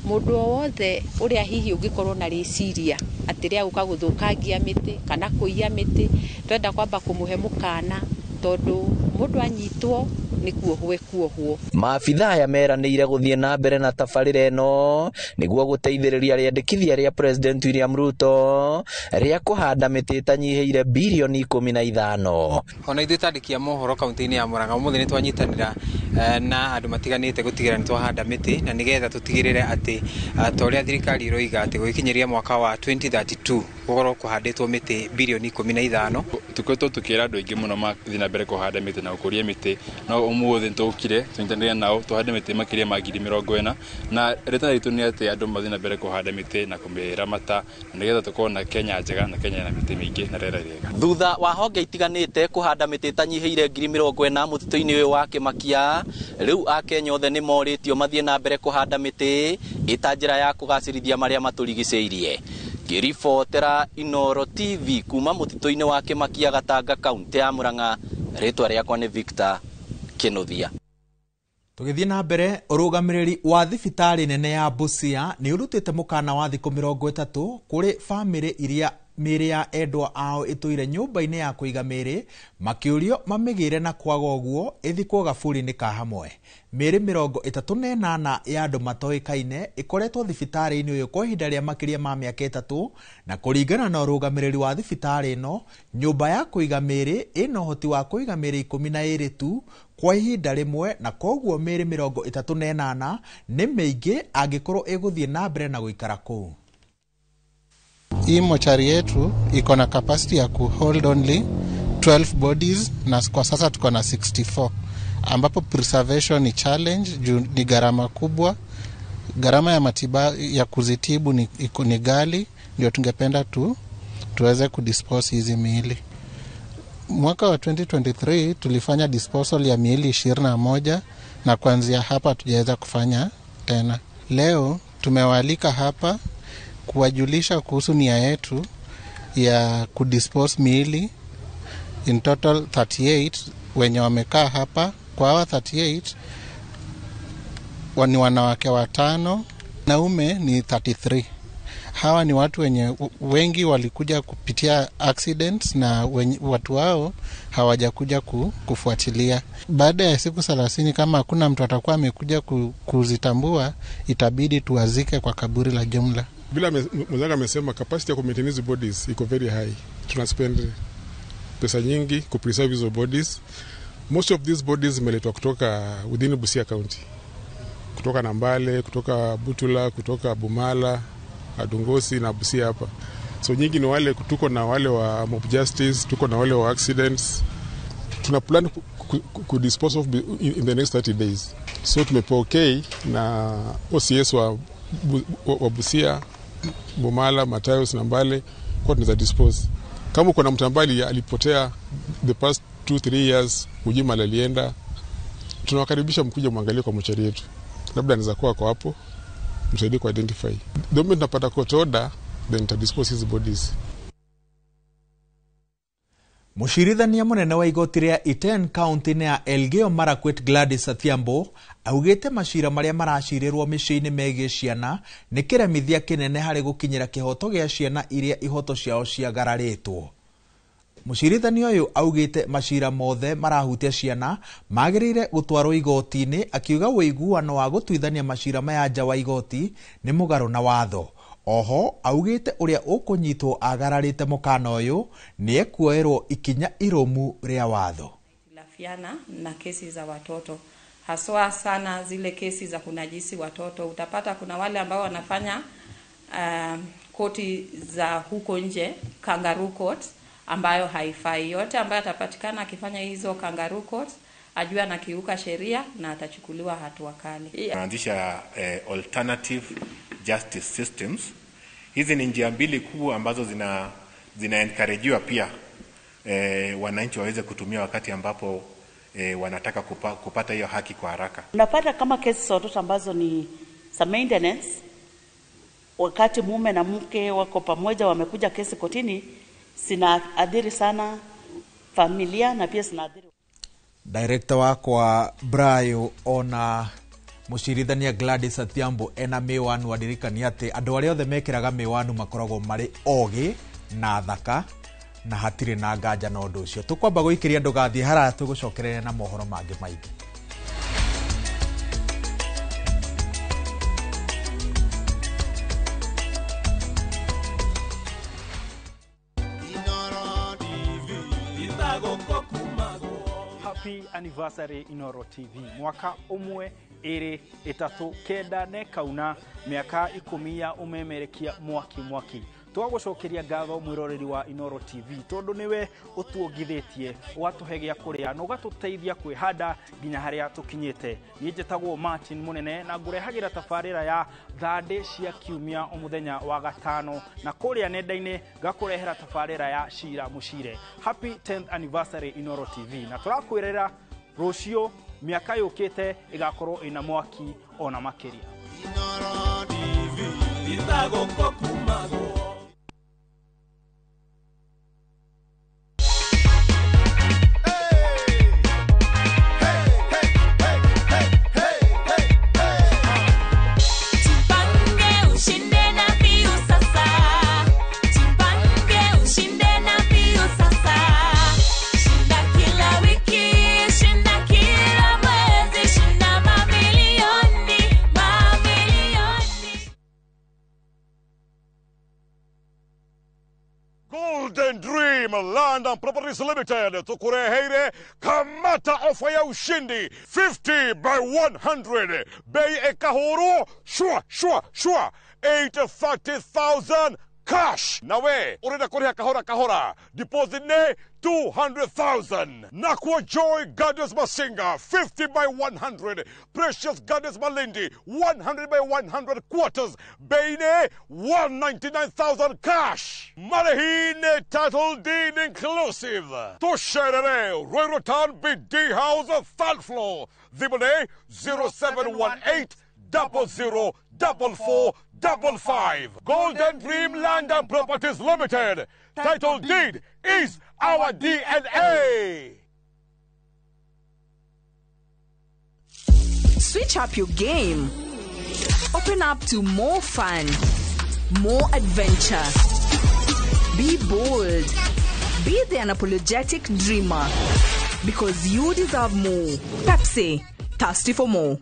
mũndũ o wothe ũrĩa hihi ũngĩkorwo na rĩciria atĩ rĩa gũka gũthũkangia mĩtĩ kana kũiya mĩtĩ, twenda kwamba kũmũhe mũkana tondũ mũndũ anyitwo nĩ kuohwo ekuohwo. Maabithaa aya meranĩire gũthiĩ na mbere na tabarĩra ĩno nĩguo gũteithĩrĩria rĩendekithia rĩa President William Ruto rĩa kũhanda mĩtĩ ĩtanyihĩire birioni 15. Ona ithuĩ ta andĩki a mohoro kaunti-inĩ ya Murang'a ũmũthĩ nĩ twanyitanĩra na andũ matiganĩte gũtigĩrĩra nĩ twahanda mĩtĩ na nĩgetha tũtigĩrĩre atĩ ta ũrĩa thirikari ĩroiga atĩ gũgĩkinyĩria mwaka wa 2032 gũkorwo kũhandĩtwo mĩtĩ birioni 15. Tũkoretwo tũkĩra andũ aingĩ mũno mathiĩ na mbere kũhanda mĩtĩ na gũkũria mĩtĩ, no ũmũthĩ nĩtũkire tũnyitanĩre nao tũhande mĩtĩ makĩria ma 40,000, na rĩtana ritũ nĩ atĩ andũ mathiĩ na mbere kũhanda mĩtĩ na kũmĩramata na nĩgetha tũkorwo na Kenya njega na Kenya ĩna mĩtĩ mĩingĩ na rĩera rĩega. Thutha wa honge itiganĩte kũhanda mĩtĩ ĩtanyihĩire 40,000 mũtitũ-inĩ ũyũ wa Kĩmakia, Rĩu Akenya othe nĩ morĩtio mathiĩ na mbere kũhanda mĩtĩ ĩta njĩra ya kũgacĩrithia marĩa matũrigicĩirie. Ngĩribotera Inooro TV kuma mũtitũ-inĩ wa Kĩmakia Gatanga kaunti ya Murang'a, rĩtwa rĩakwa nĩ Victor Kĩnuthia. Tũgĩthiĩ na mbere, ũrũgamĩrĩri wa thibitarĩ nene ya Busia nĩ ũrutĩte mũkana wa thikũ 30 kũrĩ bamĩrĩ iria mĩĩrĩ ya endwa ao ĩtũire nyũmba-inĩ ya kũiga mĩĩrĩ makĩũrio mamĩgĩre na kwaga ũguo ĩthikwo gaburi-inĩ ka hamwe. Mĩĩrĩ 38 ya andũ matoĩkaine ĩkoretwo thibitarĩ-inĩ ũyũ kwa ihinda rĩa makĩria ma mĩaka 3 na kũringana na ũrũgamĩrĩri wa thibitarĩ ĩno, nyũmba ya kũiga mĩĩrĩ ĩna ũhoti wa kũiga mĩĩrĩ 12 tu kwa ihinda rĩmwe na koguo mĩĩrĩ 38 nĩ mĩingĩ angĩkorwo ĩgũthiĩ na mbere na gũikara kũu. Hii mochari yetu iko na capacity ya ku hold only 12 bodies na kwa sasa tuko na 64, ambapo preservation ni challenge juu ni gharama kubwa. Gharama ya matibabu ya kuzitibu ni ghali, ndio tungependa tuweze kudispose hizi miili. Mwaka wa 2023 tulifanya disposal ya miili 21 na kuanzia hapa hatujaweza kufanya tena. Leo tumewaalika hapa kuwajulisha kuhusu nia yetu ya kudispose miili in total 38 wenye wamekaa hapa. Kwa hawa 38 ni wanawake 5, naume ni 33. Hawa ni watu wenye wengi walikuja kupitia accidents na watu wao hawajakuja kufuatilia. Baada ya siku 30 kama hakuna mtu atakuwa amekuja kuzitambua, itabidi tuwazike kwa kaburi la jumla. Bila mwenzangu amesema capacity ya ku maintain hizo bodies iko very high. Tuna spend pesa nyingi ku preserve hizo bodies. Most of these bodies zimeletwa kutoka within Busia County. Kutoka Nambale, kutoka Butula, kutoka Bumala, Adungosi na Busia hapa. So nyingi ni wale, tuko na wale wa mob justice, tuko na wale wa accidents. Tuna plan ku dispose of in the next 30 days. So tumepewa okay na OCS wa Busia, Bumala, Matayos na Mbale kwa tunaweza dispose. Kama kuna mtu ambaye alipotea the past 2-3 years, hujui alienda, tunawakaribisha mkuje muangalie kwa mochari yetu. Labda anaweza kuwa kwa hapo, msaidie ku identify. The moment tunapata court order, then to dispose his bodies. Mũcirithania mũnene wa igoti rĩa Iten kaunti-inĩ ya Elgeyo Marakwet Gladys Athiambo augĩte macira marĩa maracirĩrwo mĩciĩ-inĩ megiĩ ciana nĩ kĩremithia kĩnene harĩ gũkinyĩra kĩhoto gĩa ciana iria ihoto ciao ciagararĩtwo. Mũcirithania ũyũ augĩte macira mothe marahutia ciana magĩrĩire gũtwarwo igoti-inĩ, akiuga ũiguano wa gũtuithania macira maya nja wa igoti nĩ mũgarũ na watho. Oho augĩte ũrĩa ũkũnyitwo agararĩte mũkana ũyũ nĩ ekuoerwo ikinya irumu rĩa watho. Lafiana na kesi za watoto, haswa sana zile kesi za kunajisi watoto. Utapata kuna wale ambao wanafanya koti za huko nje, kangaroo court, ambayo haifai. Yote ambayo atapatikana akifanya hizo kangaroo court ajue anakiuka sheria na atachukuliwa hatua kali. Tunaanzisha alternative justice systems. Hizi ni njia mbili kuu ambazo zina encouragewa pia wananchi waweze kutumia wakati ambapo wanataka kupata hiyo haki kwa haraka. Unapata kama kesi za watoto ambazo ni za maintenance, wakati mume na mke wako pamoja wamekuja kesi kotini, zinaathiri sana familia na pia zinaathiri. Director wakwa Brayo ona mũcirithania Gladys Athiambo ena mĩwanu adirikania atĩ andũ arĩa othe mekĩraga mĩwanu makoragwo marĩ ogĩ na thaka na hatirĩ na nganja na ũndũ ũcio. Tũkwamba gũikĩria ndũgathiĩ haraya, tũgũcokereria na mohoro mangĩ maingĩ. Happy anniversary Inooro TV. Mwaka 1 2 3 9 ne kauna miaka 10 ya umemerekia mwaki mwaki. Twagucokeria ngatho mwiroreri wa Inooro TV tondu niwe utuongithitie ugatuhe gia kuria na ugatuteithia kwihanda nginya haria tukinyite. Ni njitagwo Martin Munene na ngurehagira tabarira ya thandĩ cia kiumia umuthenya wa gatano na kuria nenda-inĩ ngakurehera tabarira ya Cira Mucire. Happy 10th anniversary Inooro TV na turakwirera rucio Mĩaka yũkĩte ĩgakorwo ĩna mwaki ona makĩria. Jipange ushinde na Piu sasa. Jipange ushinde na Piu sasa. Shinda kila wiki, shinda kila mwezi, shinda mamilioni, mamilioni. Golden Dream Land and Properties Limited tukureheire kamata ofa ya ushindi 50 by 100 bei ekahuru shwa shwa shwa 830,000 cash nawe urenda kuriha kahora kahora deposit ne 200,000. Nakwa Joy Gardens Masinga 50 by 100, Precious Gardens Malindi 100 by 100 quarters bei ne 199,000 cash. Marehine title deed inclusive. Tusherere Royal Town BD House third floor. Thimũ 0718 00 44 55. Golden Dream Land and Properties Limited. Title deed is our DNA. Switch up your game. Open up to more fun, more adventure. Be bold. Be the unapologetic dreamer. Because you deserve more. Pepsi, thirsty for more.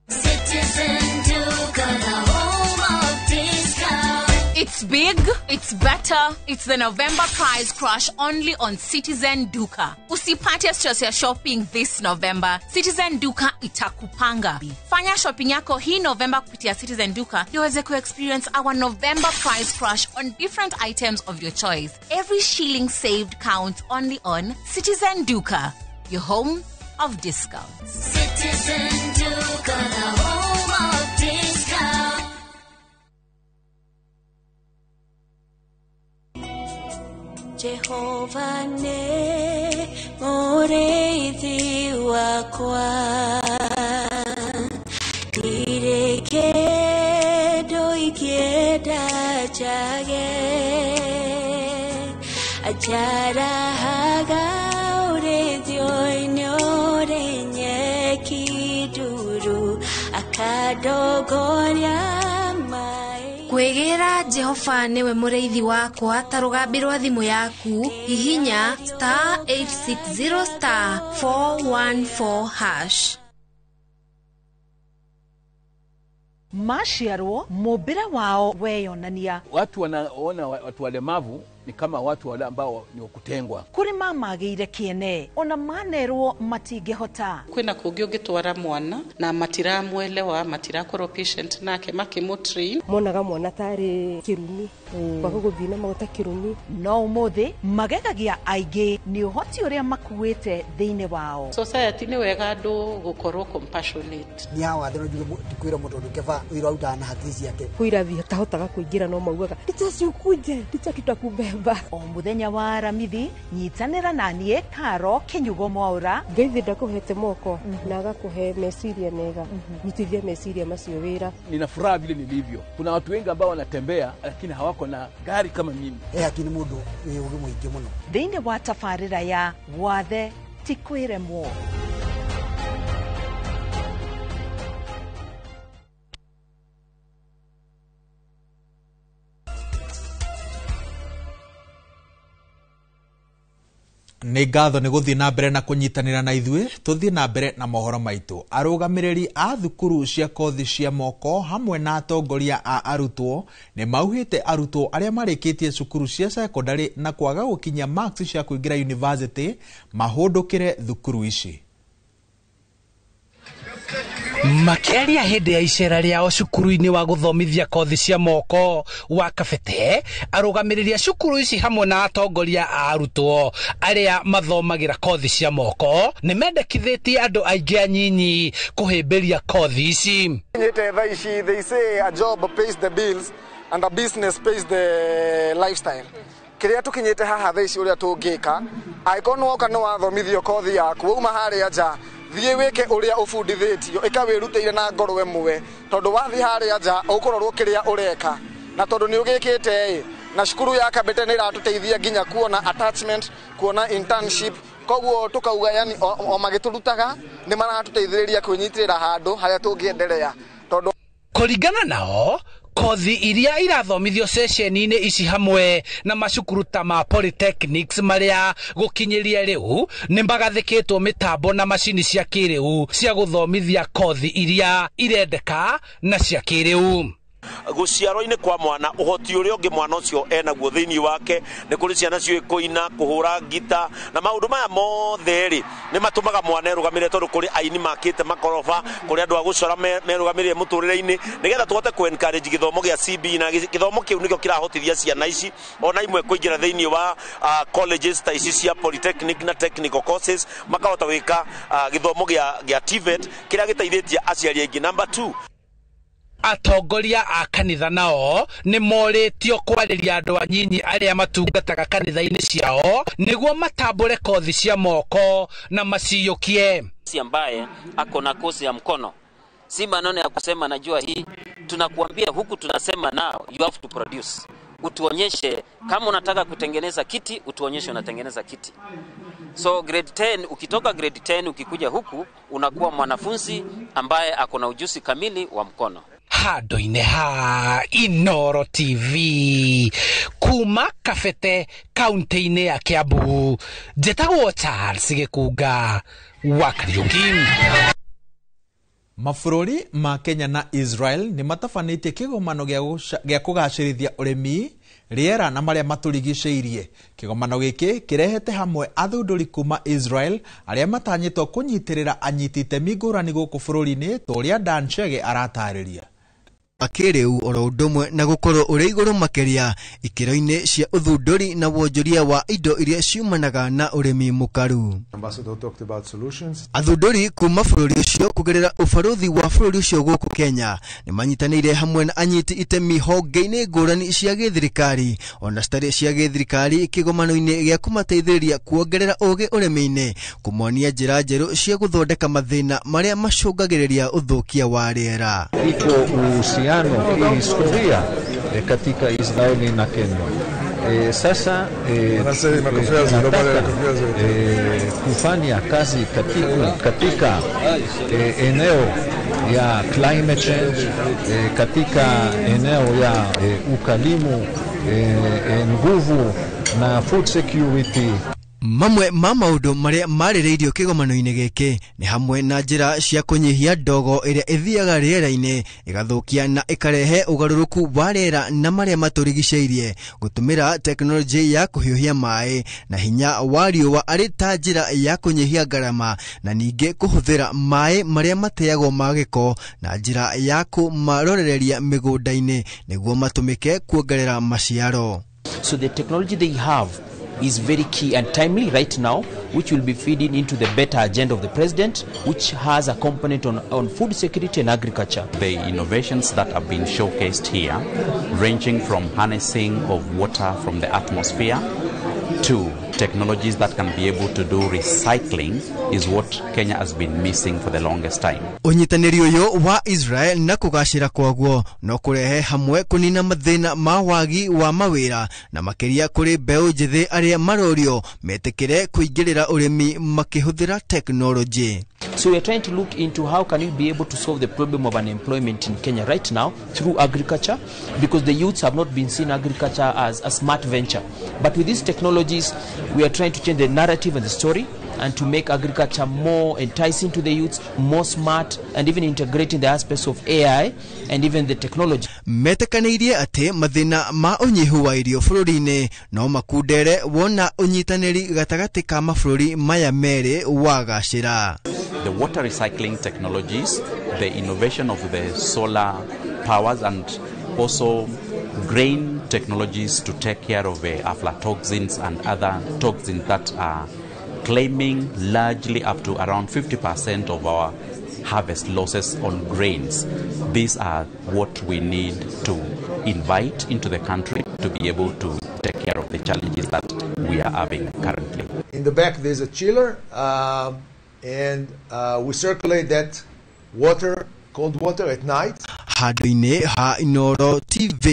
Citizen Duka, the home of discount. It's big, it's better, it's the November price crash only on Citizen Duka. Usipate stress ya shopping this November. Citizen Duka itakupanga. Fanya shopping yako hii November kupitia Citizen Duka ndio uweze ku-experience our November price crash on different items of your choice. Every shilling saved counts only on Citizen Duka, your home of discounts. Citizen Duka, the home of discount. Jehova ne mũrĩithi wakwa, ndirĩ kĩndũ ingĩenda njage, anjarahaga ũrĩithio-inĩ ũrĩ nyeki nduru, akandongoria maĩ. Kwĩgĩra Jehova nĩwe mũrĩithi wakwa ta rũgambi rwa thimũ yaku, hihinya star 860 star 414 hash. Maciarwo mũmbĩre wao weyonania. Watu wanaona watu walemavu ni kama watu wale ambao ni wakutengwa. Kũrĩ mamagĩire kĩene ona manerwo matingĩhota. Kwĩna kũngĩ ũngĩtwara mwana na matiramwelewa, matirakorwo patient nake makĩmũtrain. Monaga mwana tarĩ kĩrumi, kwaga gũthiĩ na maguta kĩrumi. No ũmũthĩ magegagia aingĩ nĩ ũhoti ũrĩa makuĩte thĩinĩ wao. Society nĩ wega andũ gũkorwo compassionate. Nĩ hawa thĩ no njuge ndikwĩra mũndũ ũndũ keba ũira arutaga na hakiri ciake. Kwĩ irathi atahotaga kũingĩra no maugaga ticha si ukuje, ticha tutakubeba. O muthenya wa Aramithi nyitanĩra na niĩ Karo Kinyugo Mwaura. Ngai thĩ ndakũhete moko na agakũhe meciria mega, rutithia meciria macio wĩra. Nina furaha vile nilivyo. Kuna watu wengi ambao wanatembea lakini hawako na gari kama mimi. Hakini mũndũ wĩ ũgĩ mũingĩ mũno. Thĩinĩ wa tabarĩra ya Wathe ti kwĩremwo. Nĩ ngatho nĩ gũthiĩ na mbere na kũnyitanĩra na ithuĩ tũthiĩ na mbere na mohoro maitũ. Arũgamĩrĩri a thukuru cia kothi cia moko hamwe na atongoria a arutwo nĩ mauhĩte arutwo arĩa marĩkĩtie cukuru cia cekondarĩ na kwaga gũkinyia marks cia kũingĩra university mahũndũkĩre thukuru ici. Makĩaria hĩndĩ ya icera rĩao cukuru-inĩ wa gũthomithia kothi cia moko wa Kabete, arũgamĩrĩri a cukuru ici hamwe na atongoria a arutwo arĩa mathomagĩra kothi cia moko nĩ mendekithĩtie andũ aingĩ anyinyi kũhĩmbĩria kothi ici. Thaa ici they say a job pays the bills and a business pays the lifestyle. Kiria tukinyite haha thaa ici uria tungika angĩkorwo nĩwoka nĩwathomithio kothi yaku wauma harĩa nja thiĩ wĩke ũrĩa ũbundithĩtio ĩka wĩrutĩire na ngoro ĩmwe tondũ wathiĩ harĩa nja ũkũrorwo kĩrĩa ũreka na tondũ nĩ ũgĩkĩte ĩ na cukuru ya Kabete nĩ ĩratũteithia nginya kuona attachment, kuona internship, koguo tukauga yani o magĩtũrutaga nĩ maratũteithĩrĩria kwĩnyitĩrĩra handũ harĩa tũngĩenderea tondũ kũringana nao kothi iria irathomithio ceceni-inĩ ici hamwe na macukuru ta ma polytechnics maria gũkinyĩria rĩu nĩ magathĩkĩtwo mĩtambo na macini cia kĩrĩu cia gũthomithia kothi iria irendeka na cia kĩrĩu. Guciarwo-inĩ kwa mwana ũhoti ũrĩa ũngĩ mwana ũcio enaguo thĩinĩ wake nĩ kũrĩ ciana ciũĩ kũina, kũhũra ngita na maũndũ maya mothe rĩ nĩ matũmaga mwana erũgamĩrĩre tondũ kũrĩ aini makĩte makoroba, kũrĩ andũ a gũcora merũgamĩrĩre mũtũrĩre-inĩ nĩgetha tũhote kũ encourage gĩthomo gĩa CBE na gĩthomo kĩu nĩkĩo kĩrahotithia ciana ici ona imwe kũingĩra thĩinĩ wa colleges ta ici cia polytechnic na technical courses makahota gwĩka gĩthomo gĩa TVET kĩrĩa gĩteithĩtie aciari aingĩ. Number 2, atongoria a kanitha nao nĩ morĩtio kwarĩria andũ anyinyi arĩa matungataga kanitha-inĩ ciao nĩguo matambũre kothi cia moko na maciyũkie. Ambaye ako na kosi ya mkono si maneno ya kusema najua hii, tunakuambia huku tunasema now you have to produce. Utuonyeshe kama unataka kutengeneza kiti, utuonyeshe unatengeneza kiti. So grade 10, ukitoka grade 10 ukikuja huku unakuwa mwanafunzi ambaye ako na ujuzi kamili wa mkono. Handũ-inĩ ha Inooro TV kuma Kabete kaunti-inĩ ya Kiambu, njĩtagwo Charles Gĩkunga wa Kariũki. Mabũrũri ma Kenya na Israel nĩ matabanĩtie kĩgomano gĩa kũgacĩrithia ũrĩmi, rĩera na marĩa matũrigicĩirie. Kĩgomano gĩkĩ kĩrehete hamwe athundũri kuma Israel arĩa matanyĩtwo kũnyitĩrĩra anyiti itemi ngũrani gũkũ bũrũri-inĩ ta ũrĩa Dan Chege aratarĩria. Kĩrĩu oro ũndũ ũmwe na gũkorwo ũrĩ igũrũ makĩria ikĩro-inĩ cia ũthundũri na wonjoria wa indo iria ciumanaga na ũrĩmi mũkaru. Athundũri kuma bũrũri ũcio kũgerera ũbarũthi wa bũrũri ũcio gũkũ Kenya nĩ manyitanĩire hamwe na anyiti itemi honge-inĩ ngũrani cia gĩthirikari ona citarĩ cia gĩthirikari kĩgomano-inĩ gĩa kũmateithĩrĩria kuongerera ũgĩ ũrĩmi-inĩ, kũmonia njĩra njerũ cia gũthondeka mathĩna marĩa macũngagĩrĩria ũthũkia wa rĩera. Iko kihistoria katika Israeli na Kenya. Sasa tunataka kufanya kazi katika eneo ya climate change, katika eneo ya ukalimu, nguvu na food security. Mamwe ma maũndũ marĩa marĩrĩirio kĩgomano-inĩ gĩkĩ nĩ hamwe na njĩra cia kũnyihia ndogo ĩrĩa ĩthiaga rĩera-inĩ ĩgathũkia na ĩkarehe ũgarũrũku wa rĩera na marĩa matũrigicĩirie, gũtũmĩra tekinoronjĩ ya kũhiũhia maĩ na hinya wa riũa arĩ ta njĩra ya kũnyihia ngarama, na ningĩ kũhũthĩra maĩ marĩa mateagwo ma gĩko na njĩra ya kũmarorereria mĩgũnda-inĩ nĩguo matũmĩke kuongerera maciaro. So the technology they have is very key and timely right now, which will be feeding into the better agenda of the president, which has a component on food security and agriculture. The innovations that have been showcased here, ranging from harnessing of water from the atmosphere to technologies that can be able to do recycling, is what Kenya has been missing for the longest time. Ũnyitanĩri ũyũ wa Israel na kũgacĩra kwaguo no kũrehe hamwe kũnina mathĩna ma wagi wa mawĩra na makĩria kũrĩ mbeũ njĩthĩ arĩa marorio metĩkĩre kũingĩrĩra ũrĩmi makĩhũthĩra tekinoronjĩ. So we are trying to look into how can we be able to solve the problem of unemployment in Kenya right now through agriculture, because the youths have not been seeing agriculture as a smart venture. But with these technologies, we are trying to change the narrative and the story and to make agriculture more enticing to the youths, more smart, and even integrating the aspects of AI and even the technology. Metekanĩirie atĩ mathĩna ma ũnyihu wa irio bũrũri-inĩ no makundere wona ũnyitanĩri gatagatĩ ka mabũrũri maya merĩ wagacĩra. The water recycling technologies, the innovation of the solar powers, and also grain technologies to take care of aflatoxins and other toxins that are claiming largely up to around 50% of our harvest losses on grains. These are what we need to invite into the country to be able to take care of the challenges that we are having currently. In the back there's a chiller, and we circulate that water, cold water at night. Handũ-inĩ ha Inooro TV,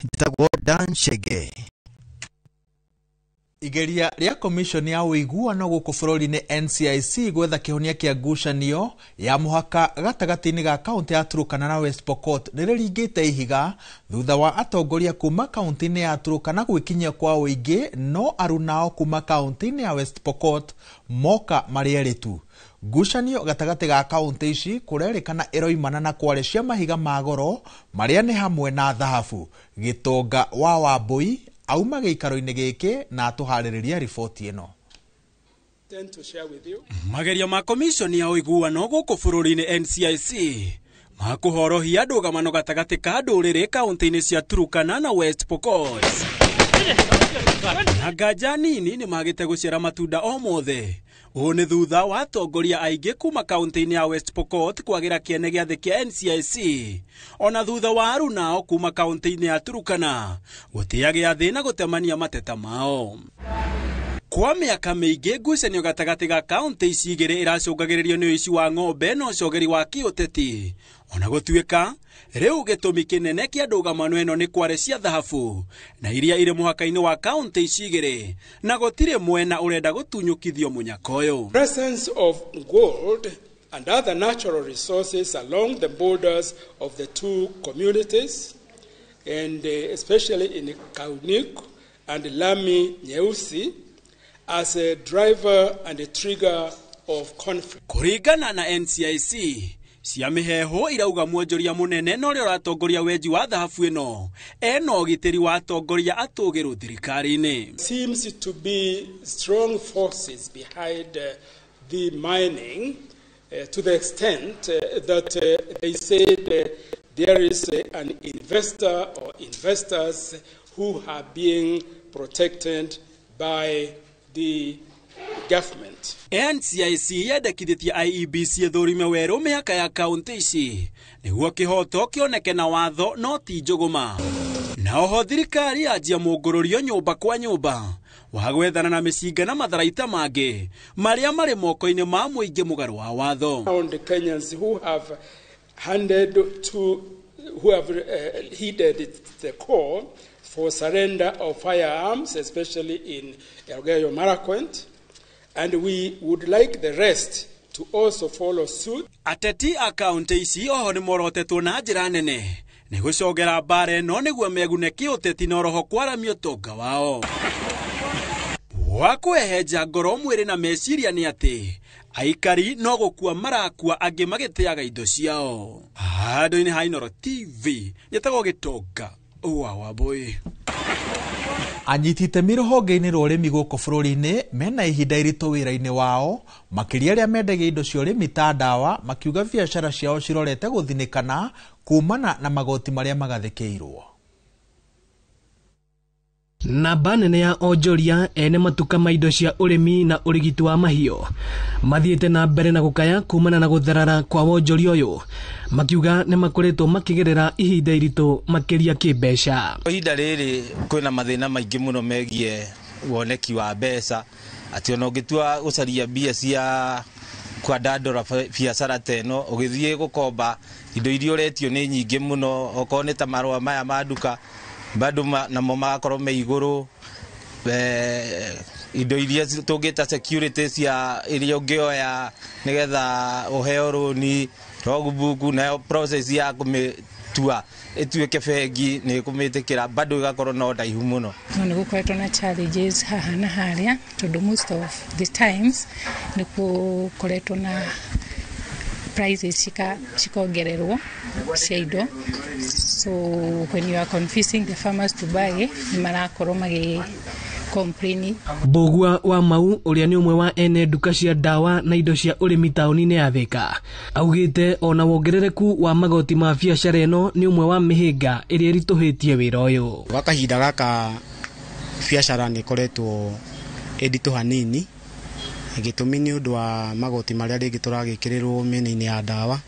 njĩtagwo Dan Chege. Igeria rĩa komishoni ya ũiguano gũkũ bũrũri-inĩ NCIC gwetha kĩhonia kĩa ngucanio ya mũhaka gatagatĩ-inĩ ga kaũntĩ ya Turkana na West Pokot nĩrĩringĩte ihiga thutha wa atongoria kuma kaũntĩ-inĩ ya Turkana gwĩkinyia kwa ũingĩ, no arunao kuma kaũntĩ-inĩ ya West Pokot moka marĩ erĩ tu. Ngucanio gatagatĩ ga kaũntĩ ici kũrerĩkana ĩroimana na kware cia mahiga ma goro marĩa nĩ hamwe na thahabu. Gĩtonga wa Wambui auma gĩikaro-inĩ gĩkĩ na atũharĩrĩria riboti ĩno. Magerio ma komishoni ya ũiguano gũkũ bũrũri-inĩ NCIC ma kũhorohia ndũgamano gatagatĩ ka ndũrĩrĩ kaũntĩ-inĩ cia Turkana na West Pokot na nganja nini nĩ magĩte gũciara matunda o mothe. Ũũ nĩ thutha wa atongoria aingĩ kuma kaũntĩ-inĩ ya West Pokot kwagĩra kĩene gĩathĩ kĩa NCIC, ona thutha wa arunao kuma kaũntĩ-inĩ ya Turkana gũtĩa gĩathĩ na gũtemania mateta mao. Kwa mĩaka mĩingĩ ngucanio gatagatĩ ga kaũntĩ ici igĩrĩ ĩracũngagĩrĩrio nĩ ũici wa ng'ombe na ũcogeri wa kĩũteti. Ona gũtuĩka rĩu gĩtũmi kĩnene kĩa ndũgamano ĩno nĩ kware cia thahabu na iria irĩ mũhaka-inĩ wa kaũntĩ ici igĩrĩ, na gũtirĩ mwena ũrenda gũtunyũkithio mũnyaka ũyũ. Presence of gold and other natural resources along the borders of the two communities, and especially in Kaunik and Lami Nyeusi, as a driver and a trigger of conflict. Kũringana na NCIC, cia mĩheehũ irauga mwonjoria mũnene na ũrĩa ũratongoria wenji wa thahabu ĩno ena ũgitĩri wa atongoria atũgĩrũ thirikari-inĩ. Seems to be strong forces behind the mining, to the extent that they said there is an investor or investors who are being protected by the government. NCIC yendekithĩtie IEBC ĩthũrime werũ mĩhaka ya kaũntĩ ici nĩguo kĩhoto kĩoneke na watho no ti njũgũma. Na oho thirikari yanjia mũngũrũrio nyũmba kwa nyũmba wa gwethana na mĩcinga na matharaita mangĩ marĩa marĩ moko-inĩ ma mũingĩ mũgarũ wa watho. On the Kenyans who have handed to who have heeded the call for surrender of firearms, especially in Elgeyo Marakwet, and we would like the rest to also follow suit. Ateti a kaũntĩ ici oho nĩmorotetwo na njĩra nene nĩ gũcogera mbara ĩno nĩguo megune kĩũteti na oroho kwaramia ũtonga wao. Wa kũhehenja ngoro mwĩrĩ na meciria nĩ atĩ aikari no gũkua marakua angĩ magĩteaga indo ciao. Handũ-inĩ ha Inooro TV njĩtagwo Gĩtonga wa Wambui. Anyiti itemi rũhonge-inĩ rwa ũrĩmi gũkũ bũrũri-inĩ mena ihinda iritũ wĩra-inĩ wao, makĩria arĩa mendagia indo cia ũrĩmi ta ndawa, makiuga biacara ciao cirorete gũthinĩkana kumana na magoti marĩa magathĩkĩirwo. Namba nene ya onjoria ene matuka ma indo cia ũrĩmi na ũrigiti wa mahiũ mathiĩte na mbere na gũkaya kumana na gũtherara kwa wonjoria ũyũ, makiuga nĩ makoretwo makĩgerera ihinda iritũ makĩria kĩmbeca. Ihinda rĩrĩ kwĩna mathĩna maingĩ mũno megiĩ woneki wa mbeca, atĩ ona ũngĩtua gũcaria mbia cia kwandandũra biacara ta ĩno ũgĩthiĩ gũkomba indo iria ũretio nĩ nyingĩ mũno, okorwo nĩ ta marũa maya ma nduka bado namo magakorwo me igũrũ, indo iria tũngĩta security cia iria ũngĩoya nĩgetha ũheo rũni, logbook, nayo process ya kũmĩtua ĩtuĩke bengi nĩ ĩkũmĩtĩkĩra bado ĩgakorwo no ndaihu mũno. No nĩ gũkoretwo na challenges haha na harĩa tondũ most of the times nĩ gũkoretwo na prices cikongererwo cia indo, so when you are confusing the farmers to buy nĩ marakorwo magĩ complain. Mbũgua wa Mau ũrĩa nĩ ũmwe wa ene nduka cia ndawa na indo cia ũrĩmi taũni-inĩ ya Thika augĩte ona wongerereku wa magoti ma biacara ĩno nĩ ũmwe wa mĩhĩnga ĩrĩa ĩritũhĩtie wĩra ũyũ. Gwa kahinda gaka biacara nĩ ĩkoretwo ĩnditũ hanini, gĩtũmi nĩ ũndũ wa magoti marĩa rĩngĩ tũragĩkĩrĩrwo mĩena-inĩ ya ndawa,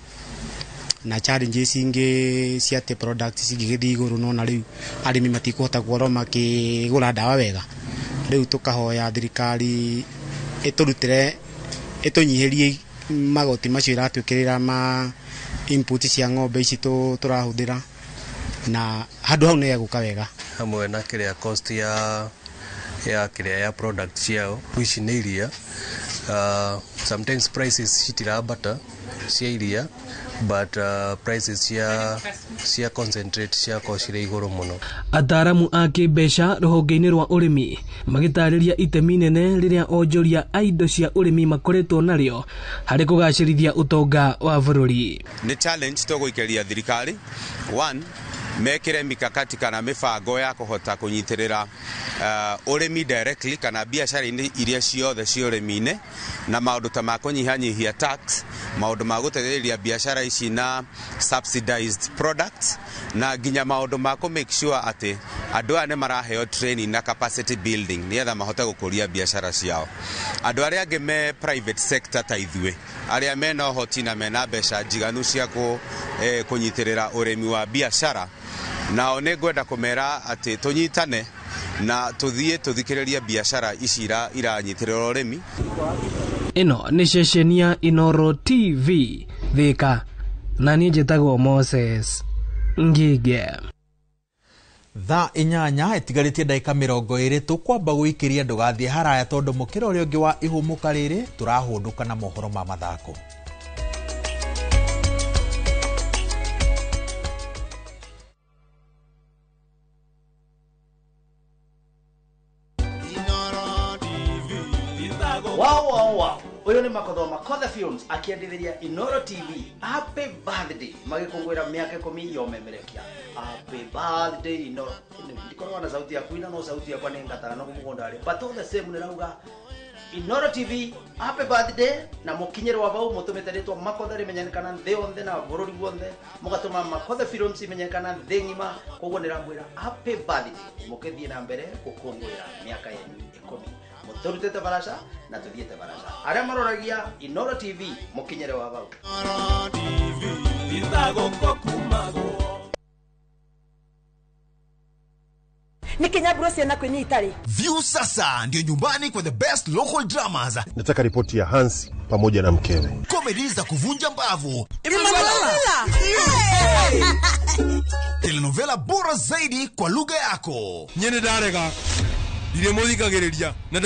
Na challenges ingĩ cia atĩ product cingĩgĩthiĩ igũrũ, nona rĩu arĩmi matikũhota gũkorwo makĩgũra ndawa wega. Rĩu tũkahoya thirikari ĩtũrutĩre, ĩtũnyihĩrie magoti macio ĩratwĩkĩrĩra ma input cia ng'ombe ici tũrahũthĩra, na handũ hau nĩ hegũka wega. Hamwe na kĩrĩa cost ya kĩrĩa ya product ciao ici nĩ iria, sometimes prices citirambata cia iria, but prices cia concentrate ciakorwo cirĩ igũrũ mũno. Ataramu a kĩmbeca rũhonge-inĩ rwa ũrĩmi magĩtarĩria itemi nene rĩrĩa onjoria a indo cia ũrĩmi makoretwo narĩo harĩ kũgacĩrithia ũtonga wa bũrũri. Nĩ challenge tũgũikĩria thirikari, one, mekĩre mikakati kana mĩbango ya kũhota kũnyitĩrĩra ũrĩmi directly kana biacara-inĩ iria ciothe cia ũrĩmi-inĩ, na maũndũ ta ma kũnyihanyihia tax, maũndũ ma gũteithĩrĩria biacara ici na subsidized products, na nginya maũndũ ma kũ make sure atĩ andũ aya nĩ maraheo training na capacity building nĩgetha mahote gũkũria biacara ciao. Andũ arĩa angĩ me private sector ta ithuĩ arĩa mena ũhoti na mena mbeca njiganu cia kũnyitĩrĩra ũrĩmi wa biacara, nao nĩ ngwenda kũmera atĩ tũnyitane na tũthiĩ tũthikĩrĩrie biacara ici iranyitĩrĩra ũrĩmi. Ĩno nĩ ceceni ya Inooro TV Thika, na niĩ njĩtagwo Moses Ngige. Thaa 8 ĩtigarĩtie ndagĩka 20 tũkwamba gũikĩria, ndũgathiĩ haraya tondũ mũkĩra ũrĩa ũngĩ wa ihũmũka rĩrĩ tũrahũndũka na mohoro ma mathako. Wow, wow, wow. Uyu ni Makothoma Makothe Films akiendithĩria Inooro TV happy birthday, magĩkũngũĩra mĩaka 10 ya ũmemerekia. Happy birthday Inooro. Ndikoragwo na sauti ya kuina, no sauti yakwa nĩ ngatara no mũgũnda rĩ, but all the same nĩrauga Inooro TV happy birthday, na mũkinyĩrwo vau mũtũmĩte rĩtwa Makothe rĩmenyekana thĩ yothe na bũrũri wothe, mũgatũma Makothe Films imenyekana thĩ ng'ima. Koguo nĩramwĩra happy birthday, mũkĩthiĩ na mbere gũkũngũĩra mĩaka yanyu 10. Mũtũrutĩte baraca na tũthiĩte baraca. Arĩa maroragia Inooro TV mũkinyĩre wa vau. View sasa ndio nyumbani kwa the best local dramas. Nataka ripoti ya Hans pamoja na mkewe. Comedy za kuvunja mbavu. Telenovela bora zaidi kwa lugha yako. Nyene ndarega. Na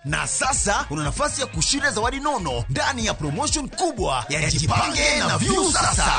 Na sasa una nafasi ya kushinda zawadi nono ndani ya promotion kubwa ya Jipange na View Sasa.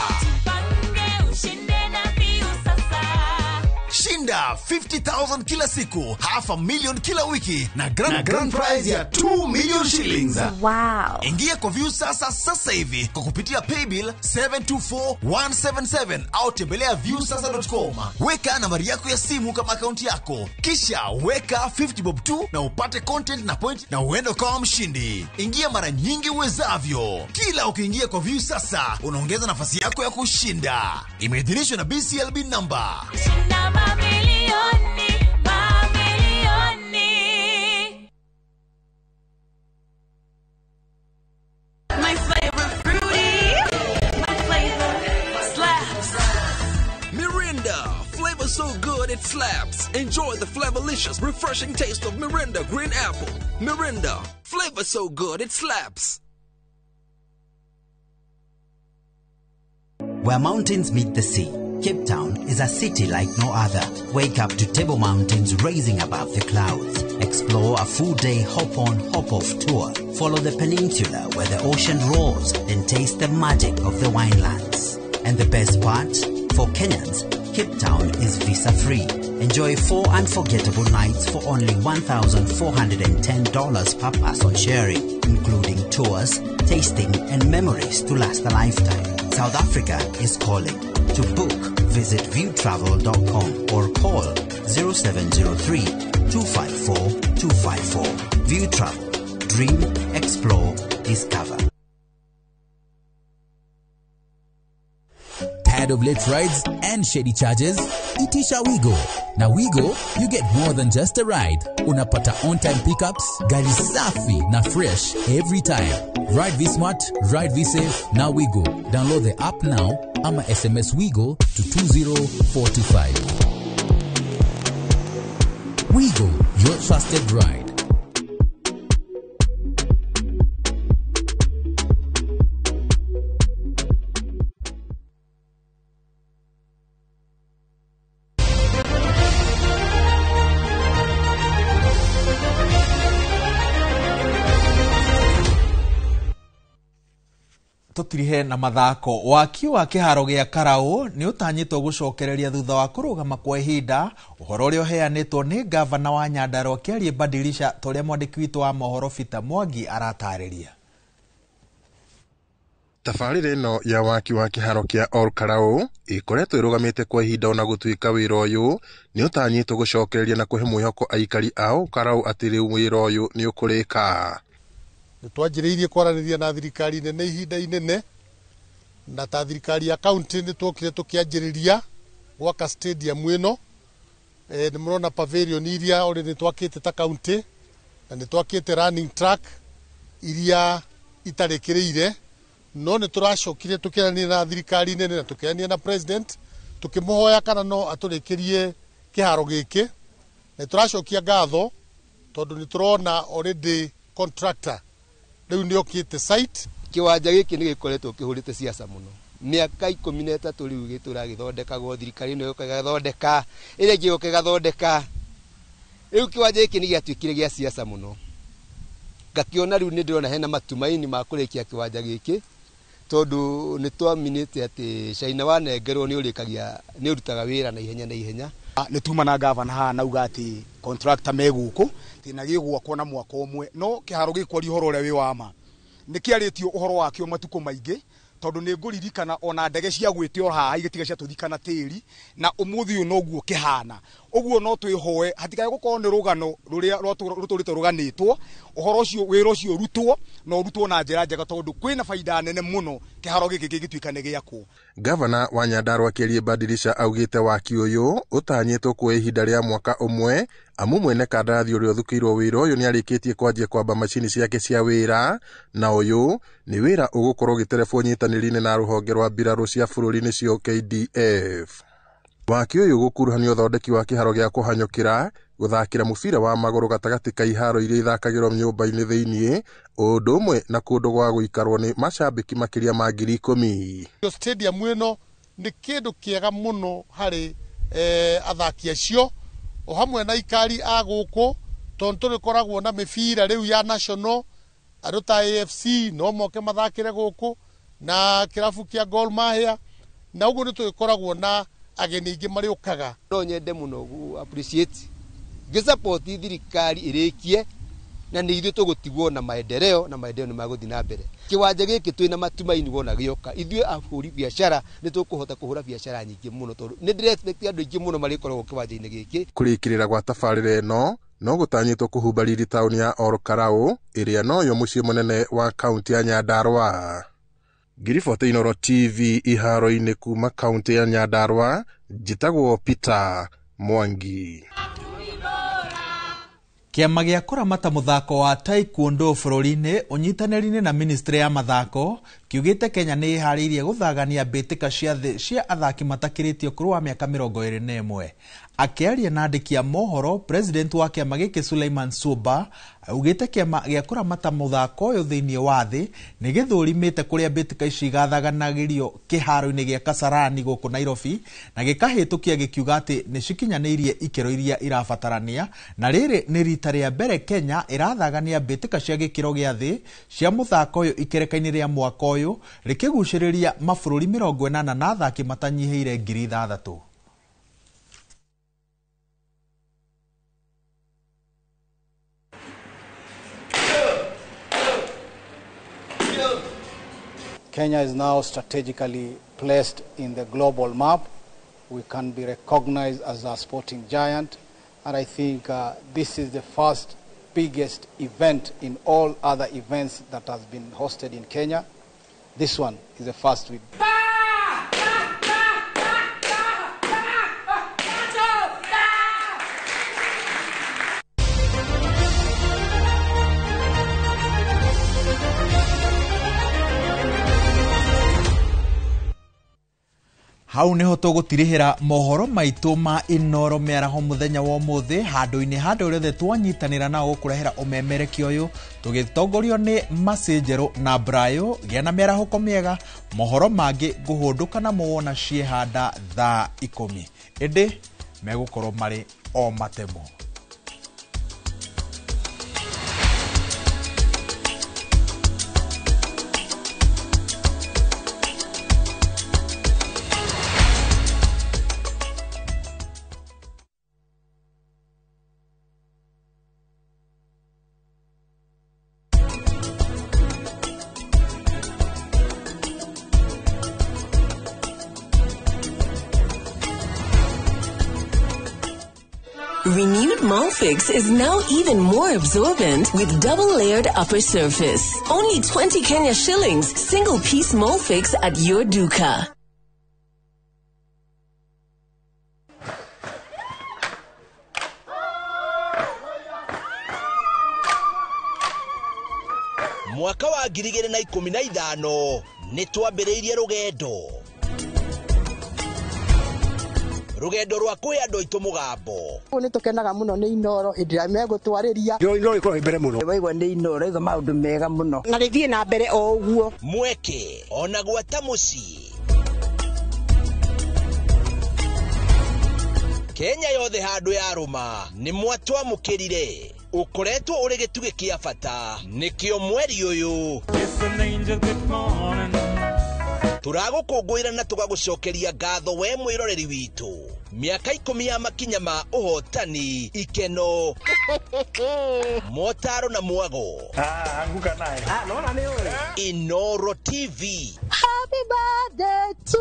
Shinda 50,000 kila siku, 500,000 kila wiki na grand prize ya 2 million shillings. Wow. Ingia kwa View Sasa sasa hivi kwa kupitia paybill 724177 au tembelea viewsasa.com. Weka nambari yako ya simu kama akaunti yako, kisha weka 50 bob tu na upate content na point na uende kama mshindi. Ingia mara nyingi uwezavyo. Kila ukiingia kwa View Sasa unaongeza nafasi yako ya kushinda. Imeidhinishwa na BCLB number. Shinda mamilioni, mamilioni. My flavor fruity, my flavor slaps. Mirinda, flavor so good it slaps. Enjoy the flavorlicious, refreshing taste of Mirinda Green Apple. Mirinda, flavor so good it slaps. Where mountains meet the sea, Cape Town is a city like no other. Wake up to Table Mountains rising above the clouds. Explore a full-day hop-on, hop-off tour. Follow the peninsula where the ocean roars and taste the magic of the winelands. And the best part? For Kenyans, Cape Town is visa-free. Enjoy 4 unforgettable nights for only $1,410 per person sharing, including tours, tasting and memories to last a lifetime. South Africa is calling. To book, visit viewtravel.com or call 0703 254 254. View Travel. Dream, explore, discover. Tired of late rides and shady charges? Itisha Wigo. Na Wigo, you get more than just a ride. Unapata on-time pickups, gari safi na fresh every time. Ride V-Smart, ride V-Safe, na Wigo. Download the app now ama SMS Wigo to 20425. Wigo, your trusted ride. Tutirihe na mathako. Waki wa kĩharo gĩa Karau nĩ ũtanyĩtwo gũcokereria thutha wa kũrũgama kwa ihinda, ũhoro ũrĩa ũheanĩtwo nĩ ngavana wa Nyandarua Kĩarie Badilisha ta ũrĩa mwandĩki witũ wa mohoro Peter Mwangi aratarĩria. Tabarĩra ĩno ya waki wa kĩharo kĩa Ol Kalou ĩkoretwo ĩrũgamĩte kwa ihinda ona gũtuĩka wĩra ũyũ nĩ ũtanyĩtwo gũcokereria na kũhe mwĩhoko aikari a Ol Kalou atĩ rĩu wĩra ũyũ nĩ ũkũrĩka. Nĩ twanjĩrĩirie kwaranĩria na thirikari nene ihinda inene, na ta thirikari ya county nĩ twokire tũkĩanjĩrĩria gwaka stadium ĩno. Nĩ mũrona pavilion iria already twakĩte ta county, na nĩ twakĩte running track iria itarĩkĩrĩire, no nĩ tũracokire tũkĩaranĩria na thirikari nene na tũkĩaranĩria na president tũkĩmũhoya kana no atũrĩkĩrie kĩharo gĩkĩ. Nĩ tũracokia ngatho tondũ nĩ tũrona already contractor rĩu nĩ okĩte site. Kĩwanja gĩkĩ nĩ gĩkoretwo kĩhũrĩte siasa mũno mĩaka 13 rĩu gĩtũra gĩthondekagwo, thirikari ĩno yoka ĩgathondeka, ĩrĩa ĩngĩ yoka ĩgathondeka. Rĩu kĩwanja gĩkĩ nĩ gĩatuĩkire gĩa siasa mũno, ngakĩona rĩu nĩ ndĩrona hena matumaini ma kũrĩkia kĩwanja gĩkĩ, tondũ nĩ twaminĩte atĩ China wanengerwo nĩ ũrĩkagia, nĩ ũrutaga wĩra na ihenya na ihenya. Nĩ tuma na gavana haha nauga atĩ contractor me gũkũ na gĩgwakwo na mwaka ũmwe, no kĩharo gĩkwaria ũhoro ũrĩa wĩ wa ma nĩ kĩarĩtio ũhoro wakĩo matukũ maingĩ, tondũ nĩ ngũririkana ona ndege cia gwĩtio haha igĩtiga ciatũthikana tĩri, na ũmũthĩ ũyũ noguo kĩhana. Ũguo no twĩhoe hatikae gũkorwo nĩ rũgano rũrĩa rũtũrĩte rũganĩtwo, ũhoro ũcio wĩra ũcio ũrutwo na ũrutwo na njĩra njega, tondũ kwĩna baida nene mũno kĩharo gĩkĩ gĩgĩtuĩka nĩ gĩakwo. Gavana wa Nyandarua Kĩarie Badilisha augĩte waki ũyũ ũtanyĩtwo kuoya ihinda rĩa mwaka ũmwe, amu mwene kandarathi ũrĩa ũthukĩirwo wĩra ũyũ nĩarĩkĩtie kwanjia kwamba macini ciake cia wĩra, na ũyũ nĩ wĩra ũgũkorwo ũgĩterebwo nyitanĩri-inĩ na rũhonge rwa mbirarũ cia bũrũri nĩcio KDF. Waki ũyũ ũgũkuruhanio ũthondeki wa kĩharo gĩa kũhanyũkĩra, gũthakĩra mũbira wa magũrũ gatagatĩ ka iharo iria ithakagĩrwo nyũmba-inĩ thĩiniĩ, ũndũ ũmwe na kũndũ gwa gũikarwo nĩ macambĩki makĩria ma 10,000. Stadium ĩno nĩ kĩndũ kĩega mũno harĩ athaki acio o hamwe na aikari a gũkũ, tondũ tũrĩkoragwo na mĩbira rĩu ya national, andũ ta AFC no moke mathakĩre gũkũ na kĩrabu kĩa Gor Mahia, na ũguo nĩ tũgĩkoragwo na ageni aingĩ marĩũkaga. No nyende mũno gũ appreciate ngĩsupport thirikari ĩrĩkie, na nĩ ithuĩ tũgũtigwo na maendeleo, na maendeleo nĩ magũthiĩ na mbere. Kĩwanja gĩkĩ twĩna matumaini wona gĩoka, ithuĩ ahũri biacara nĩ tũkũhota kũhũra biacara nyingĩ mũno, tondũ nĩ ndĩra expect andũ aingĩ mũno marĩkoragwo kĩwanja-inĩ gĩkĩ. Kũrĩkĩrĩra gwa tabarĩra ĩno no gũtanyĩtwo kũhumba riri taũni ya Ol Kalou ĩrĩa noyo mũciĩ mũnene wa kaunti ya Nyandarua. Ngiriboti Inooro TV iharo-inĩ kuma kaunti ya Nyandarua, njĩtagwo Peter Mwangi. Kĩama gĩa kũramata mũthako wa taekwondo bũrũri-inĩ ũnyitanĩri-inĩ na ministry ya mathako kiugĩte Kenya nĩ ĩharĩirie gũthagania mbĩtĩka cia thĩ cia athaki matakĩrĩtie ũkũrũ wa mĩaka 21. Akĩaria na andĩki a mohoro, president wa kĩama gĩkĩ Suleiman Suba augĩte kĩama gĩa kũramata mũthako ũyũ thĩiniĩ wa thĩ nĩ gĩthũrimĩte kũrĩa mbĩtĩka ici igathaganagĩrio kĩharo-inĩ gĩa Kasarani gũkũ Nairobi, na gĩkahĩtũkia gĩkiuga atĩ nĩ cikinyanĩirie ikĩro iria irabatarania, na rĩrĩ nĩ rita rĩa mbere Kenya ĩrathagania mbĩtĩka cia gĩkĩro gĩa thĩ cia mũthako ũyũ ikereka-inĩ rĩa mwaka ũyũ rĩkĩgucĩrĩria mabũrũri 80 na athaki matanyihĩire 6,000. Kenya is now strategically placed in the global map. We can be recognized as a sporting giant, and I think this is the first biggest event in all other events that has been hosted in Kenya. This one is the first with. Hau niho tũgũtirihĩra mohoro maitũ ma Inoro mĩaraho mũthenya wa ũmũthĩ handũ-inĩ handũ rĩothe twanyitanĩra nao gũkũrehera ũmemerekia ũyũ tũgĩtongorio nĩ Macĩ Njerũ na Brayo. Gĩa na mĩarahũko mĩega, mohoro mangĩ ngũhũndũka namo wona ciehanda thaa 10, ĩndĩ megũkorwo marĩ o matemo. Renewed Molfix is now even more absorbent with double-layered upper surface. Only 20 Kenya shillings, single-piece Molfix at your duka. Mwaka wa 2015 nĩ twambĩrĩirie rũgendo rwa kwĩ andũ aitũ mũgambo. Nĩ tũkenaga mũno nĩ Inoro hĩndĩ ĩrĩa megũtwarĩria. Inoro ĩkoragwo mbere mũno. Waigua nĩ Inoro ĩga maũndũ mega mũno. Na rĩthiĩ na mbere o ũguo. Mweke ona gwata mũciĩ. Kenya yothe handũ yarũma nĩ mwatwamũkĩrire. Ũkoretwo ũrĩ gĩtugĩ kĩa bata nĩkĩo mweri ũyũ. Tũragũkũngũĩra na tũgagũcokeria ngatho we mwĩroreri witũ. Mĩaka 10 ya makinya ma ũhotani, ikeno, motaro na mwago. Anguka naye. Nona nĩ ũĩ. Inoro TV. Happy birthday to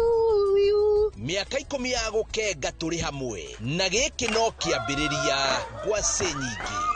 you. Mĩaka 10 ya gũkenga tũrĩ hamwe na gĩkĩ no kĩambĩrĩria ngwacĩ nyingĩ.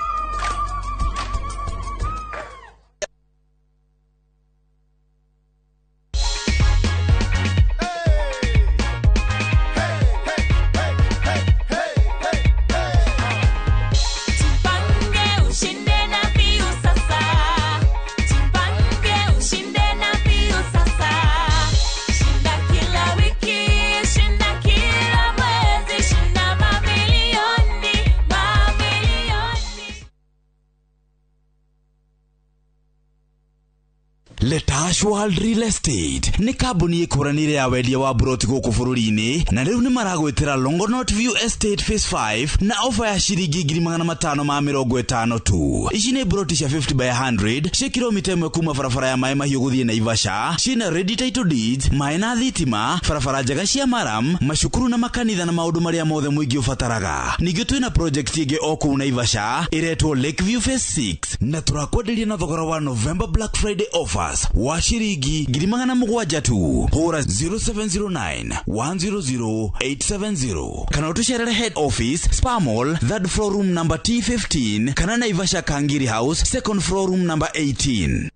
Letash World Real Estate nĩ kambuni ĩkũranĩire ya wendia wa broti gũkũ bũrũri-inĩ na rĩu nĩ maragwĩtĩra Longonot View Estate Phase 5 na ofa ya ciringi 550 tu. Ici nĩ broti cia 50 by 100 cia kilomita 1 kuma barabara ya Maĩ Mahiũ gũthiĩ Naivasha, ciĩna ready title deeds, maĩ na thitima, barabara njega cia maram, macukuru na makanitha na maũndũ marĩa mothe mũingĩ ũbataraga. Ningĩ twĩna project ĩngĩ o kũu Naivasha ĩretwo Lakeview Phase 6 na tũrakwenderia na thogora wa November Black Friday offers wa shiringi 700 tu. Hũra 0709 100 870 kana ũtũcerere head office Spa Mall, third floor room number T15 kana Naivasha Kangiri House, second floor room number 18.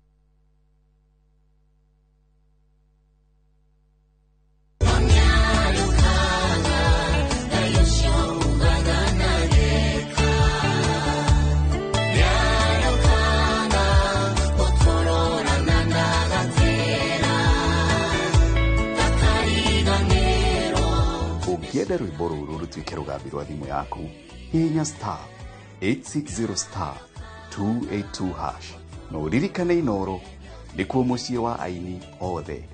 Ũngĩenda rwĩmbo rũrũ rũtuĩke rũgambi rwa thimũ yaku, hihinya star 860 star 282 hash na ũririkane Inoro nĩkuo mũciĩ wa aini othe.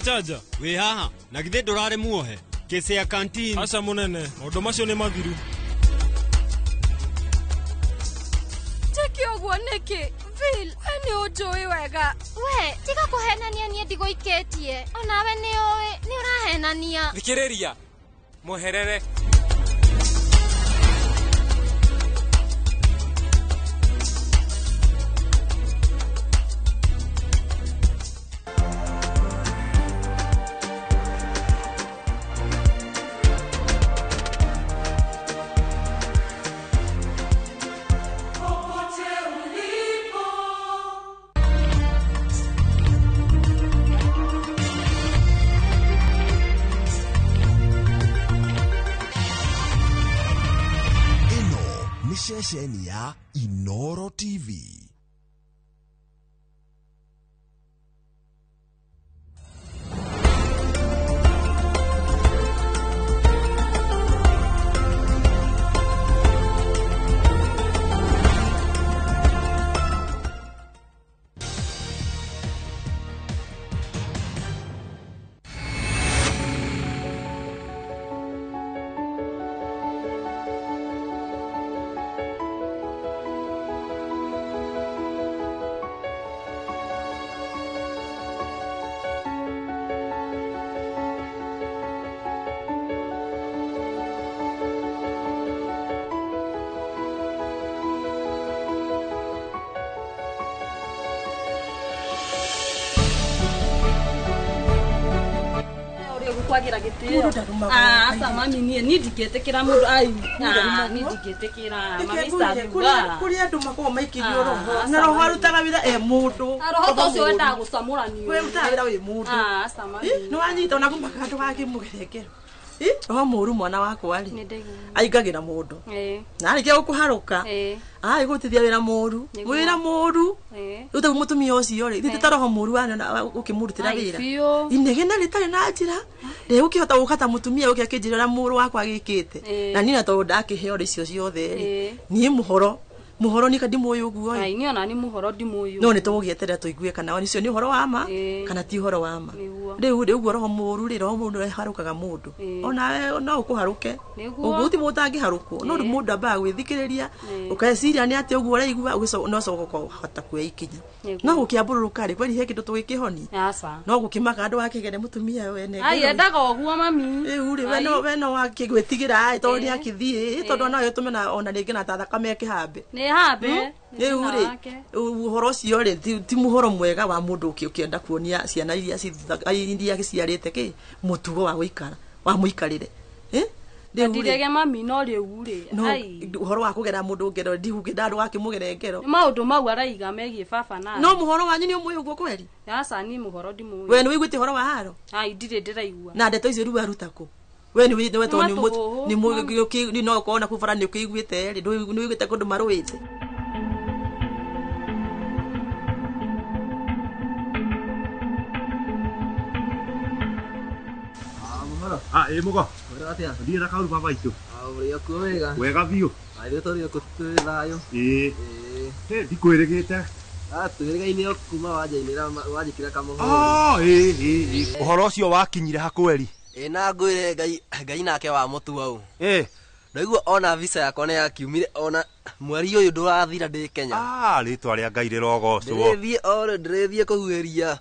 Chaja, wĩ haha na githĩ ndũrarĩ muohe kesi ya kantin. Aca munene, maũndũ macio nĩ mathiru. Njĩke ũguo nĩkĩ? Phil, we nĩ ũnjũĩ wega. We, tiga kũhenania niĩ ndigũikĩtie. Onawe nĩ ũĩ, nĩ ũrahenania. Thikĩrĩria, mweherere. Ceceni ya Inoro TV. Kwagira gitio aca mami nie ni ndingĩtĩkĩra mũndũ ai ni ndingĩtĩkĩra mami saduga kuri andu makoragwo maikirio roho na roho arutaga wĩra e mũndũ roho ta ũcio wendaga gũcamũranio we rutaga wĩra wĩ mũndũ aca mami nĩ wanyita ona kumaka ndũgakĩmũgere roho mũru mwana wakwa rĩ aingagĩra mũndũ na arĩkia gũkũharũka agĩgũtithia wĩra mũru wĩra mũru rĩu ta mũtumia ũcio rĩ ithuĩ ta roho mũru ũkĩmũrutĩra wĩra inegene rĩtarĩ na njĩra rĩgũkĩhota gũka ta mũtumia ũke akĩnjĩra ũrĩa mũrũ wakwa agĩkĩte na niĩ na tondũ ndakĩheo icio ciothe rĩ niĩ mũhoro muhoro ni ndimũĩ ũguo ĩ niĩ ona ni muhoro ndimũĩ no nĩ tũgũgĩeterera tũigue kana ũcio nĩ ũhoro wa ma kana ti ũhoro wa ma rĩu rĩ ũguo roho mũru rĩ roho mũru nĩharũkaga mũndũ onawe no ũkũharũke ũguo ti mũndũ ũtangĩharũkwo no rĩu mũndũ ambaga gwĩthikĩrĩria ũkeciria nĩ atĩ ũguo ũraigua no coka ũkahota kuoya ikinya no gũkĩambũrũrũka rĩ kweri he kĩndũ tũgĩkĩhonia no gũkĩmaka andũ akĩgere mũtumia wene ai endaga ũguo mami rĩu rĩ we no akĩgwĩtigĩra ĩ tondũ nĩ akĩthiĩ tondũ no ĩtũme ona rĩngĩ na ta thakame ĩkĩhambe hambe rĩu rĩ ũhoro ũcio rĩ ti mũhoro mwega wa mũndũ ũkĩenda kuonia ciana iria gĩciarĩte kĩ mũtugo wa gũikara wa mũikarĩre ndirege mami no rĩu rĩ ai ũhoro wa kũgera mũndũ ngero ndigũkĩnda andũ akĩmũgere ngero nĩ maũndũ mau araiga megiĩ baba na no mũhoro wanyu nĩ ũmũĩ ũguo kweri aca niĩ mũhoro ndimũĩ we nĩ wĩiguĩte ũhoro wa haro ai ndirĩ ndĩraigua na ndeto icio rĩu aruta kũ we ni we to ni ni no kona kubara ni ukiguite ri ni uiguite kundu maruite ĩ mugo thiĩ na kauru baba itũ ũrĩ kuo wega wega biũ ithuĩ tũrĩ kuo twĩ thayũ ĩĩ ndikwĩrĩgĩte twĩrĩgaine o kuma wanjainĩra wanjĩkĩra kamũhũri ĩĩ ũhoro ũcio wakinyire hakweri ĩ na ngwĩre Ngai Ngai nake wa mũtua ũ ĩ ndaigua ona visa yakwa nĩ yakiumire ona mweri ũyũ ndũrathira ndĩ Kenya rĩtwa rĩa Ngai rĩrogocwo ndĩrĩthiĩ o ndĩrĩthiĩ kũhuhĩria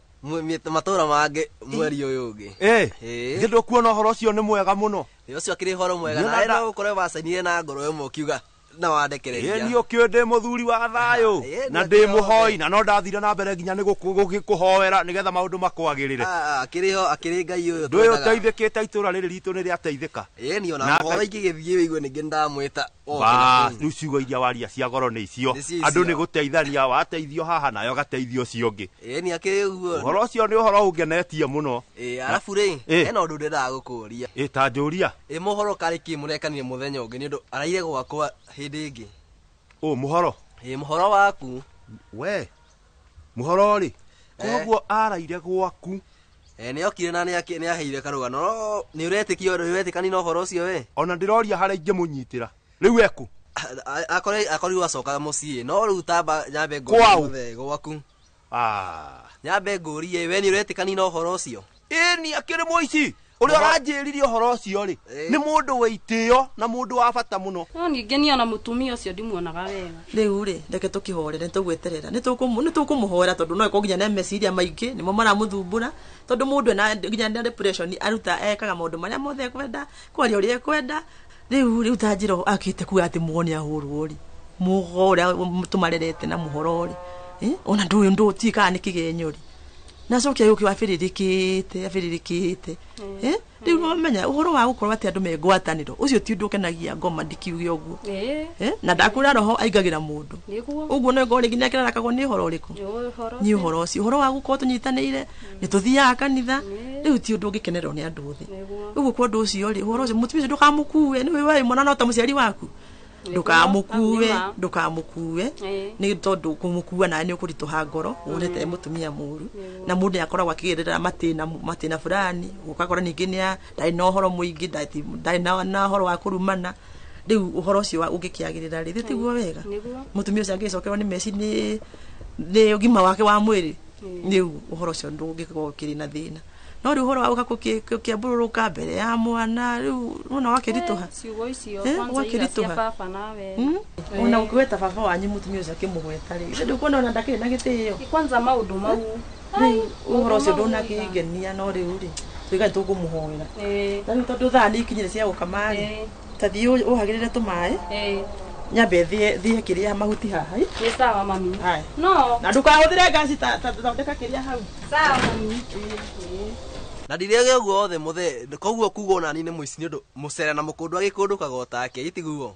matũra mangĩ mweri ũyũ ũngĩ ĩ githĩ ndũkuona ũhoro ũcio nĩ mwega mũno ĩ ũcio akĩrĩ ũhoro mwega nawe no ũkorwo wacainire na ngoro ĩmwe ũkiuga na wandekereria ĩ niĩ ũkĩũĩ ndĩ mũthuri wa thayũ na ndĩ mũhoi na no ndathire na mbere nginya nĩ gũkĩkũhoera nĩgetha maũndũ makwagĩrĩre akĩrĩ ho akĩrĩ Ngai ũyũ ndũĩ ũteithĩkĩte itũra rĩrĩ ritũ nĩ rĩateithĩka ĩ niĩ ona mũhoro ingĩgĩthiĩ wĩigue ningĩ nĩndamwĩta rĩu ciugo iria waria cia goro nĩ icio andũ nĩ gũteithania wateithio haha nayo gateithio ũcio ũngĩ ĩ niĩ akĩrĩ ũguo ũhoro ũcio nĩ ũhoro ũngenetie mũno ĩ arabu rĩ hena ũndũ ndĩrendaga gũkũria ĩ ta njũria ĩ mũhoro karĩ kĩ mũrekanire mũthenya ũngĩ nĩ ũndũ araire gwakwa hĩndĩ ĩngĩ ũ mũhoro ĩ mũhoro waku we mũhoro rĩ koguo araire gwaku nĩ okire na nĩ aheire karũgano no nĩ ũretĩkio nĩ na ũhoro ũcio we ona ndĩroria harĩa ingĩmũnyitĩra rĩu eku akorirwo acoka mũciĩ no rĩu tamba nyambe ngũrie gwaku nyambe ngũrie we nĩ ũretĩkani na ũhoro ũcio ĩ ni akĩrĩ mũici ũrĩa ũranjĩrire ũhoro ũcio rĩ nĩ mũndũ wĩ itĩo na mũndũ wa bata mũno no ningĩ niĩ ona mũtumia ũcio ndimuonaga wega rĩu rĩ reke tũkĩhorere nĩtũgweterera nĩtũkũmũhoera tondũ no ĩkorwo nginya na meciria maingĩ nĩmo maramũthumbũra tondũ mũndũ ena nginya na depression aruta ekaga maũndũ marĩa mothe ekwenda kwaria ũrĩa ekwenda rĩu rĩu ta njĩra akĩte kuga atĩ mũgo nĩ ahũrwo rĩ mũgo ũrĩa tũmarerete na mũhoro rĩ ona ndũyũ ndũtiĩ kana nĩ kĩgenyo rĩ na cokia gũkĩ wabĩrĩrĩkĩte abĩrĩrĩkĩte rĩu nomenya ũhoro wa gũkorwo atĩ andũ me ngwatanĩro ũcio ti ũndũ ũkenagia ngoma ndikiuge ũguo na ndakwĩra roho aingagĩra mũndũ ũguo no ĩkorwo rĩngĩ nĩakĩrarakagwo nĩ ũhoro ũrĩkũ nĩ ũhoro ũcio ũhoro wa gũkorwo tũnyitanĩire nĩ tũthiaga kanitha rĩu ti ũndũ ũngĩkenerwo nĩ andũ othe ũguo kwa ũndũ ũcio rĩ ũhoro ũcio mũtumia ũcio ndũkamũkue nĩ we mwana no ta mũciari waku Ndukamukue ni tondu kumukua na ni ukurituha ngoro wonete mutumia muru na mundu akoragwo akigerera matina fulani ukakora ningi ni ndari na uhoro muingi ndari na uhoro wa kurumana riu uhoro ucio ungikiagirira ri tiguo wega mutumia ucio angicokerwo ni meci ni ugima wake wa mwiri riu uhoro ucio ndungikorwo ukiri na thina no riu uhoro wa ukakiambururuka mbere ya mwana riu mwana wakirituha ciugo icio kwanza ira cia baba nawe ona ukigweta baba wanyu mutumia ucio akimugweta ri ndukuona ona ndakiri na gitio kwanza maundu mau riu uhoro ucio ndunakingenia no riu ri tuigae tukumuhoera na riu tondu thaa ni ikinyire cia gukama ri ta thiĩ ũhagĩrĩre tũmaĩ nyambe thiĩ kĩrĩa mahuti haha nĩ sawa mami no na ndũkahũthĩre ngaci ta thondeka kĩrĩa hau sawa mami na ndirege ũguo othe mũthee koguo kuga ona niĩ nĩ mũici nĩ ũndũ mũcere na mũkũndũ agĩkũndũkaga o take itiguo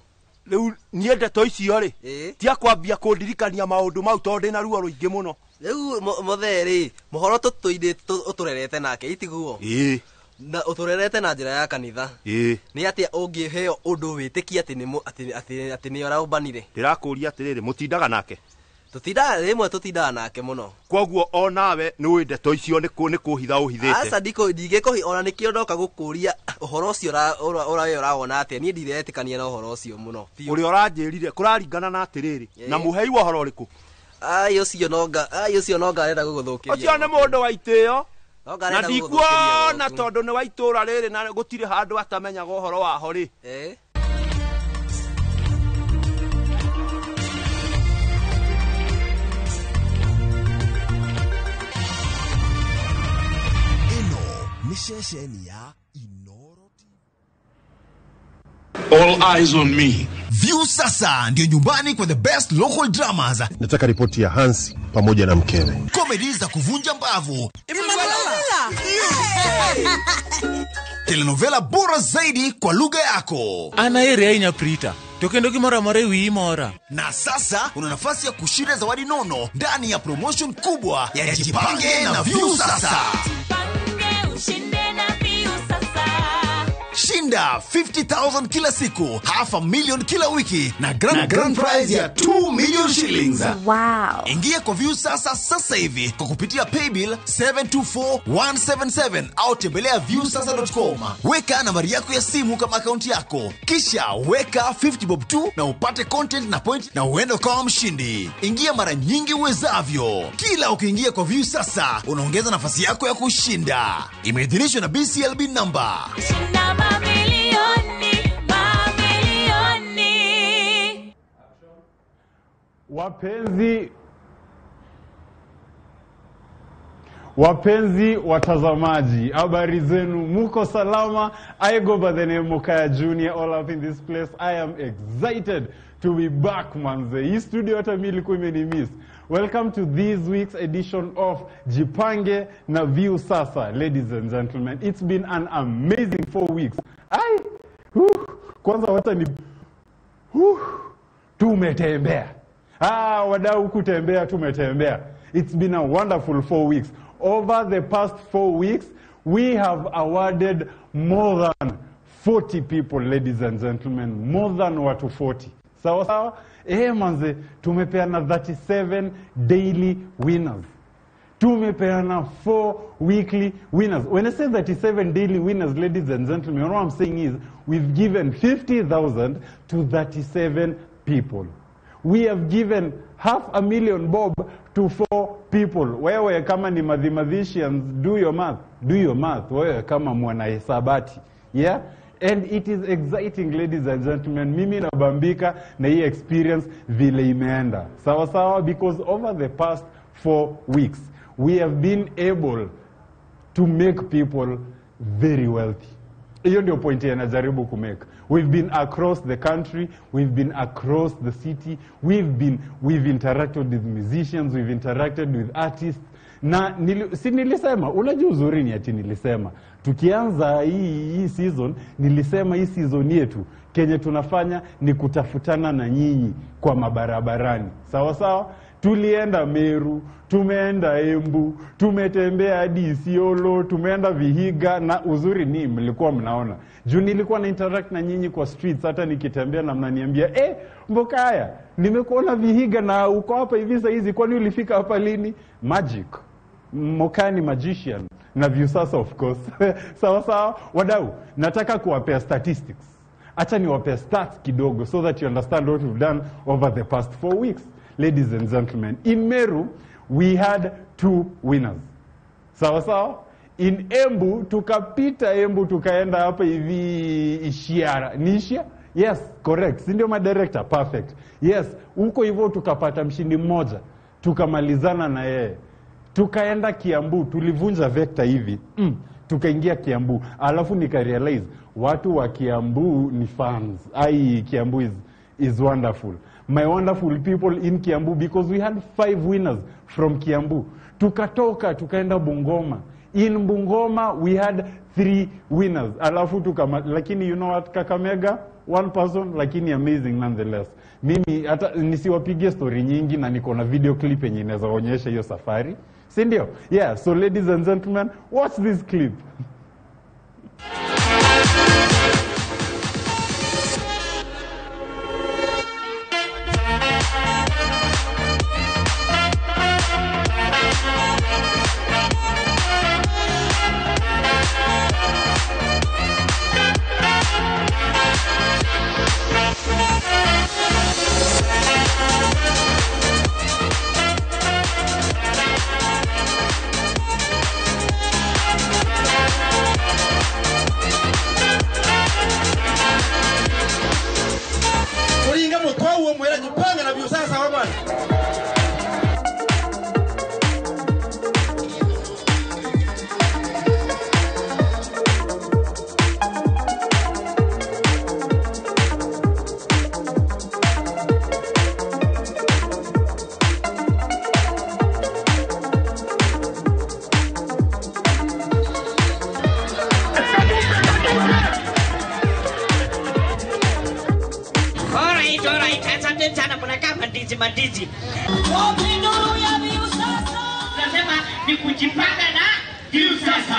rĩu niĩ ndeto icio rĩ tia kwambia kũndirikania maũndũ mau tondũ ndĩna ruo rũingĩ mũno rĩu mũthee rĩ mũhoro tũtũire ũtũrerete nake itiguo na uturerete na njira ya kanitha ni atia ungiheo undu witikie ati ni ati ni uraumbanire ndirakuria atiriri mutindaga nake tutindaga rimwe tutindaga nake muno koguo o nawe ni wi ndeto icio ni kuhitha uhithite aca ndingikuhi ona nikio ndoka gukuria uhoro ucio ura we urawona atia nie ndiretikania na uhoro ucio muno uria uranjirire kuraringana na atiriri na muhei wa uhoro uriku ai ucio nonga arenda guguthukiria ucio ni mundu wa itio na ndikuona tondu ni wa itura riri na gutire handu atamenyaga uhoro waho ri Ino ni ceceni ya Inoro TV. All eyes on me. View sasa ndio nyumbani kwa the best local dramas. Nataka ripoti ya Hansi pamoja na mkewe. Comedy za kuvunja mbavu. Telenovela bora zaidi kwa lugha yako. Anaere aina prita. Tokendo kimora more wi mora. Na sasa una nafasi ya kushinda zawadi nono ndani ya promotion kubwa ya Jipange na View sasa. Jipange ushinde na View sasa. Shinda 50,000 kila siku, 500,000 kila wiki na grand prize ya 2 million shillings. Wow. Ingia kwa View sasa sasa hivi kwa kupitia paybill 724177 au tembelea viewsasa.com. Weka nambari yako ya simu kama akaunti yako. Kisha weka 50 bob tu na upate content na point na uende kama mshindi. Ingia mara nyingi uwezavyo. Kila ukiingia kwa View sasa unaongeza nafasi yako ya kushinda. Imeidhinishwa na BCLB number. Shinda mamilioni, mamilioni. Wapenzi watazamaji, habari zenu, muko salama? I go by the name Mokaya Junior, all up in this place. I am excited to be back, manze. Hii studio hata mimi ilikuwa imenimiss. Welcome to this week's edition of Jipange na View Sasa. Ladies and gentlemen, it's been an amazing 4 weeks. Ai, kwanza wata ni tumetembea. Wadau kutembea, tumetembea. It's been a wonderful 4 weeks. Over the past 4 weeks, we have awarded more than 40 people, ladies and gentlemen, more than watu 40. Sawa sawa? Manze, tumepeana 37 daily winners. Tumepeana 4 weekly winners. When I say 37 daily winners, ladies and gentlemen, what I'm saying is we've given 50,000 to 37 people. We have given 500,000 bob to 4 people. Wewe kama ni mathematicians, do your math. Do your math. Wewe kama mwanahesabati. Yeah? And it is exciting, ladies and gentlemen. Mimi nabambika na hii experience vile imeenda. Sawa sawa, because over the past 4 weeks, we have been able to make people very wealthy. Hiyo ndio point ya najaribu kumake. We've been across the country, we've been across the city, we've interacted with musicians, we've interacted with artists. Na si nilisema, unajua uzuri ni ati nilisema. Tukianza hii season, nilisema hii season yetu kenye tunafanya ni kutafutana na nyinyi kwa mabarabarani. Sawa sawa? Tulienda Meru, tumeenda Embu, tumetembea hadi Isiolo, tumeenda Vihiga, na uzuri ni mlikuwa mnaona. Juu nilikuwa na interact na nyinyi kwa streets, hata nikitembea na mnaniambia, Mbokaya, nimekuona Vihiga na uko hapa hivi saa hizi, kwani ulifika hapa lini? Magic. Mokani magician na Viusasa of course. Sawa sawa, wadau, nataka kuwapea statistics. Acha niwapea stats kidogo so that you understand what we've done over the past 4 weeks. Ladies and gentlemen, in Meru, we had 2 winners. Sawa sawa? In Embu, tukapita Embu, tukaenda hapa hivi Ishiara. Ni Ishia? Yes, correct. Si ndio my director? Perfect. Yes, huko hivyo tukapata mshindi mmoja. Tukamalizana na yeye. Tukaenda Kiambu, tulivunja vector hivi. Tukaingia Kiambu. Alafu nikarealize watu wa Kiambu ni fans. Ai, Kiambu is wonderful. My wonderful people in Kiambu, because we had 5 winners from Kiambu. Tukatoka, tukaenda Bungoma. In Bungoma, we had 3 winners. Alafu lakini you know what, Kakamega, 1 person, lakini amazing nonetheless. Mimi, hata nisiwapigie story nyingi na niko na video clip yenye inaweza onyesha hiyo safari. Si ndio? Yeah, so ladies and gentlemen, watch this clip. Mandizi. Nasema ni kujipanga na Viusasa.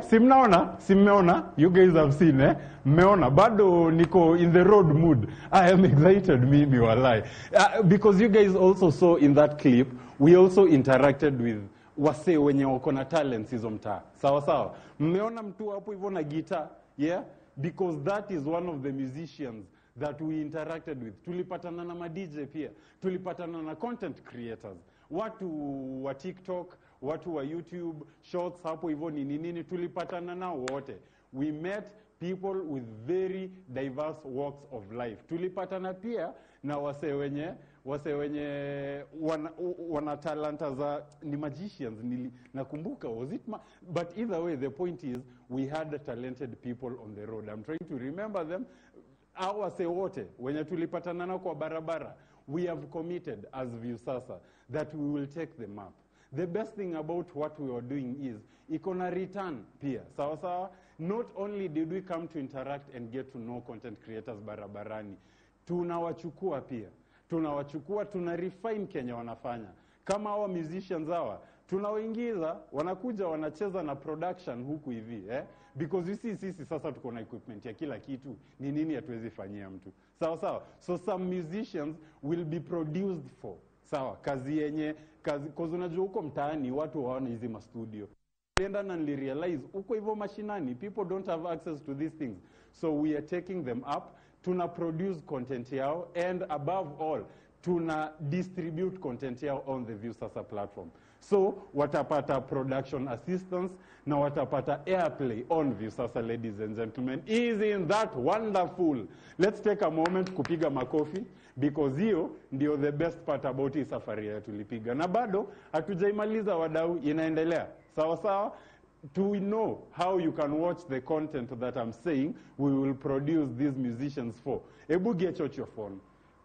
Si mnaona? Si mmeona? You guys have seen, eh? Mmeona, bado niko in the road mood. I am excited mimi walai. Because you guys also saw in that clip, we also interacted with wasee wenye wako na talents hizo mtaa. Sawa sawa. Mmeona mtu hapo hivyo na guitar, yeah? Because that is one of the musicians that we interacted with. Tulipatana na ma DJ pia. Tulipatana na content creators. Watu wa TikTok, watu wa YouTube, shorts hapo hivyo nini nini, tulipatana nao wote. We met people with very diverse walks of life. Tulipatana pia na wase wenye wana talanta za ni magicians, nakumbuka was it but either way the point is we had talented people on the road. I'm trying to remember them. Hao wase wote wenye tulipatana nao kwa barabara, we have committed as Viusasa that we will take them up. The best thing about what we are doing is iko na return pia. Sawa sawa. Not only did we come to interact and get to know content creators barabarani, tunawachukua pia. Tunawachukua, tuna refine Kenya wanafanya. Kama hawa musicians hawa, tunawaingiza, wanakuja wanacheza na production huku hivi, eh? Because you see, sisi sasa tuko na equipment ya kila kitu, ni nini hatuwezi fanyia mtu. Sawa sawa. So some musicians will be produced for. Sawa, kazi yenye, kazi, cause unajua huko mtaani watu hawana hizi ma studio. Nilienda na nilirealize huko hivyo mashinani people don't have access to these things. So we are taking them up, tuna produce content yao, and above all tuna distribute content yao on the Viusasa platform. So watapata production assistance na watapata airplay on Viusasa, ladies and gentlemen. Isn't that wonderful? Let's take a moment kupiga makofi, because hiyo ndio the best part about hii safari yetu tulipiga. Na bado hatujaimaliza wadau, inaendelea. Sawa sawa. To know how you can watch the content that I'm saying we will produce these musicians for. Ebu get out your phone.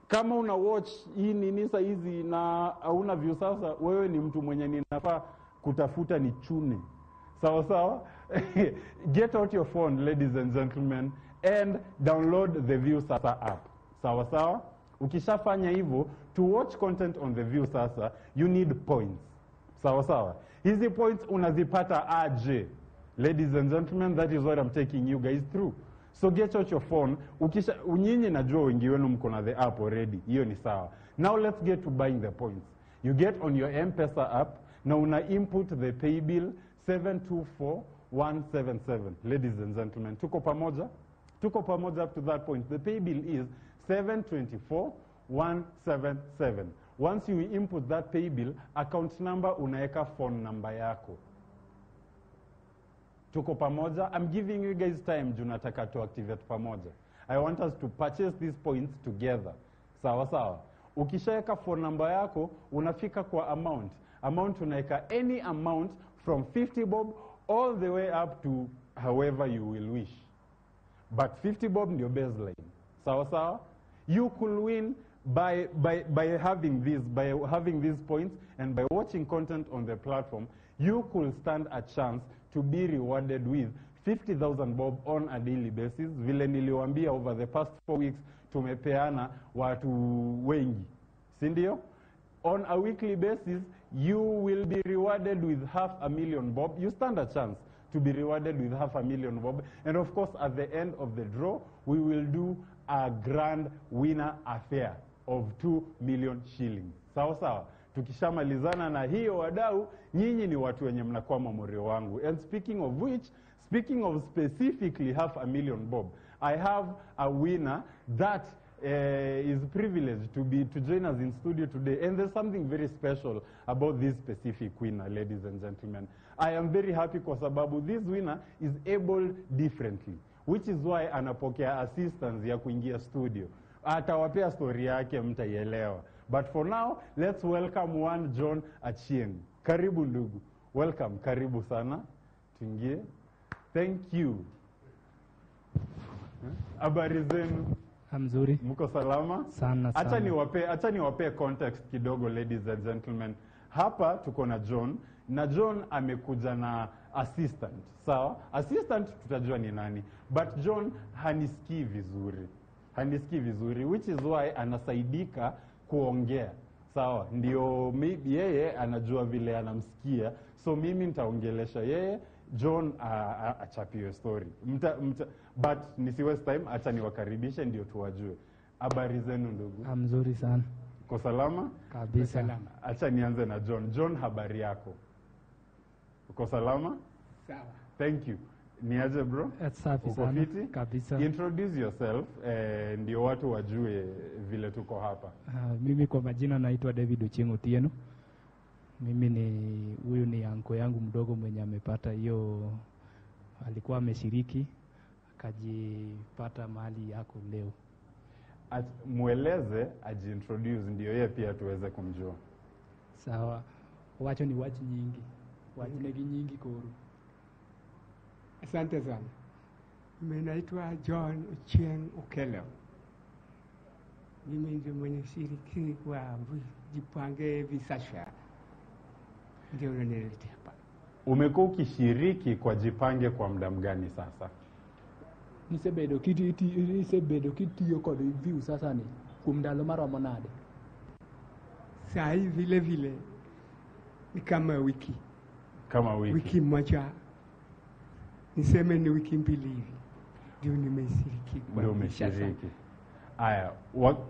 Kama una watch hii nini saa hizi na hauna Viusasa, wewe ni mtu mwenye ninafaa kutafuta ni chune. Sawa sawa. Get out your phone, ladies and gentlemen, and download the Viusasa app. Sawa sawa? Ukishafanya hivyo, to watch content on the Viusasa, you need points. Sawa sawa? Hizi points unazipata aje? Ladies and gentlemen, that is what I'm taking you guys through. So get out your phone. Ukisha, nyinyi najua wengi wenu mko na the app already. Hiyo ni sawa. Now let's get to buying the points. You get on your M-Pesa app na una input the pay bill 724177. Ladies and gentlemen, tuko pamoja? Tuko pamoja up to that point. The pay bill is 724177. Once you input that pay bill, account number unaeka phone number yako. Tuko pamoja. I'm giving you guys time juu nataka to activate pamoja. I want us to purchase these points together. Sawa sawa. Ukishaeka phone number yako, unafika kwa amount. Amount unaeka any amount from 50 bob all the way up to however you will wish. But 50 bob ndio baseline. Sawa sawa. You could win by having these points and by watching content on the platform, you could stand a chance to be rewarded with 50,000 bob on a daily basis. Vile niliwaambia over the past 4 weeks tumepeana watu wengi, si ndio? On a weekly basis, you will be rewarded with 500,000 bob. You stand a chance to be rewarded with 500,000 bob. And of course, at the end of the draw, we will do a grand winner affair of 2 million shillings. Sawa sawa. Tukishamalizana na hiyo wadau, nyinyi ni watu wenye mnakwama morio wangu. And speaking of which, speaking of specifically 500,000 bob, I have a winner that is privileged to join us in studio today. And there's something very special about this specific winner, ladies and gentlemen. I am very happy kwa sababu this winner is able differently, which is why anapokea assistance ya kuingia studio. Atawapea story yake, mtaielewa. But for now, let's welcome one John Achieng. Karibu ndugu. Welcome, karibu sana. Tuingie. Thank you. Habari zenu? Mzuri. Mko salama? Sana sana. Acha niwape context kidogo, ladies and gentlemen. Hapa tuko na John, na John amekuja na assistant. Sawa? Assistant tutajua ni nani. But John hanisikii vizuri. Hanisikii vizuri, which is why anasaidika kuongea. Sawa? Ndio maybe yeye anajua vile anamsikia. So mimi nitaongelesha yeye, John achapiwe story. But nisi waste time, acha niwakaribishe ndio tuwajue. Habari zenu ndugu? Mzuri sana. Uko salama? Kabisa. Acha nianze na John. John, habari yako? Uko salama? Sawa. Thank you. Niaje bro? Safi Uko sana. Fiti? Kabisa. Introduce yourself, ndio watu wajue vile tuko hapa. Mimi kwa majina naitwa David Ochieng Otieno. Mimi ni huyu ni anko yangu mdogo mwenye amepata hiyo, alikuwa ameshiriki akajipata mahali yako leo. Mueleze, ajiintroduce ndio yeye pia tuweze kumjua. Sawa. Wacho ni wach nyingi. Wach negi nyingi koru. Asante sana. Mimi naitwa John Ochieng Okello. Mimi ndio mwenye shiriki wa Jipange Viusasa. Ndio unaniletea hapa. Umekuwa ukishiriki kwa Jipange kwa muda mgani sasa? Nisebedo kitiyo kod Viusasa ni kuom ndalo maromo nade? Saa hii vile vile ni kama wiki. Kama wiki. Wiki moja. Niseme ni wiki mbili hivi. Ndio nimeshiriki kwa Ndio umeshiriki. Aya,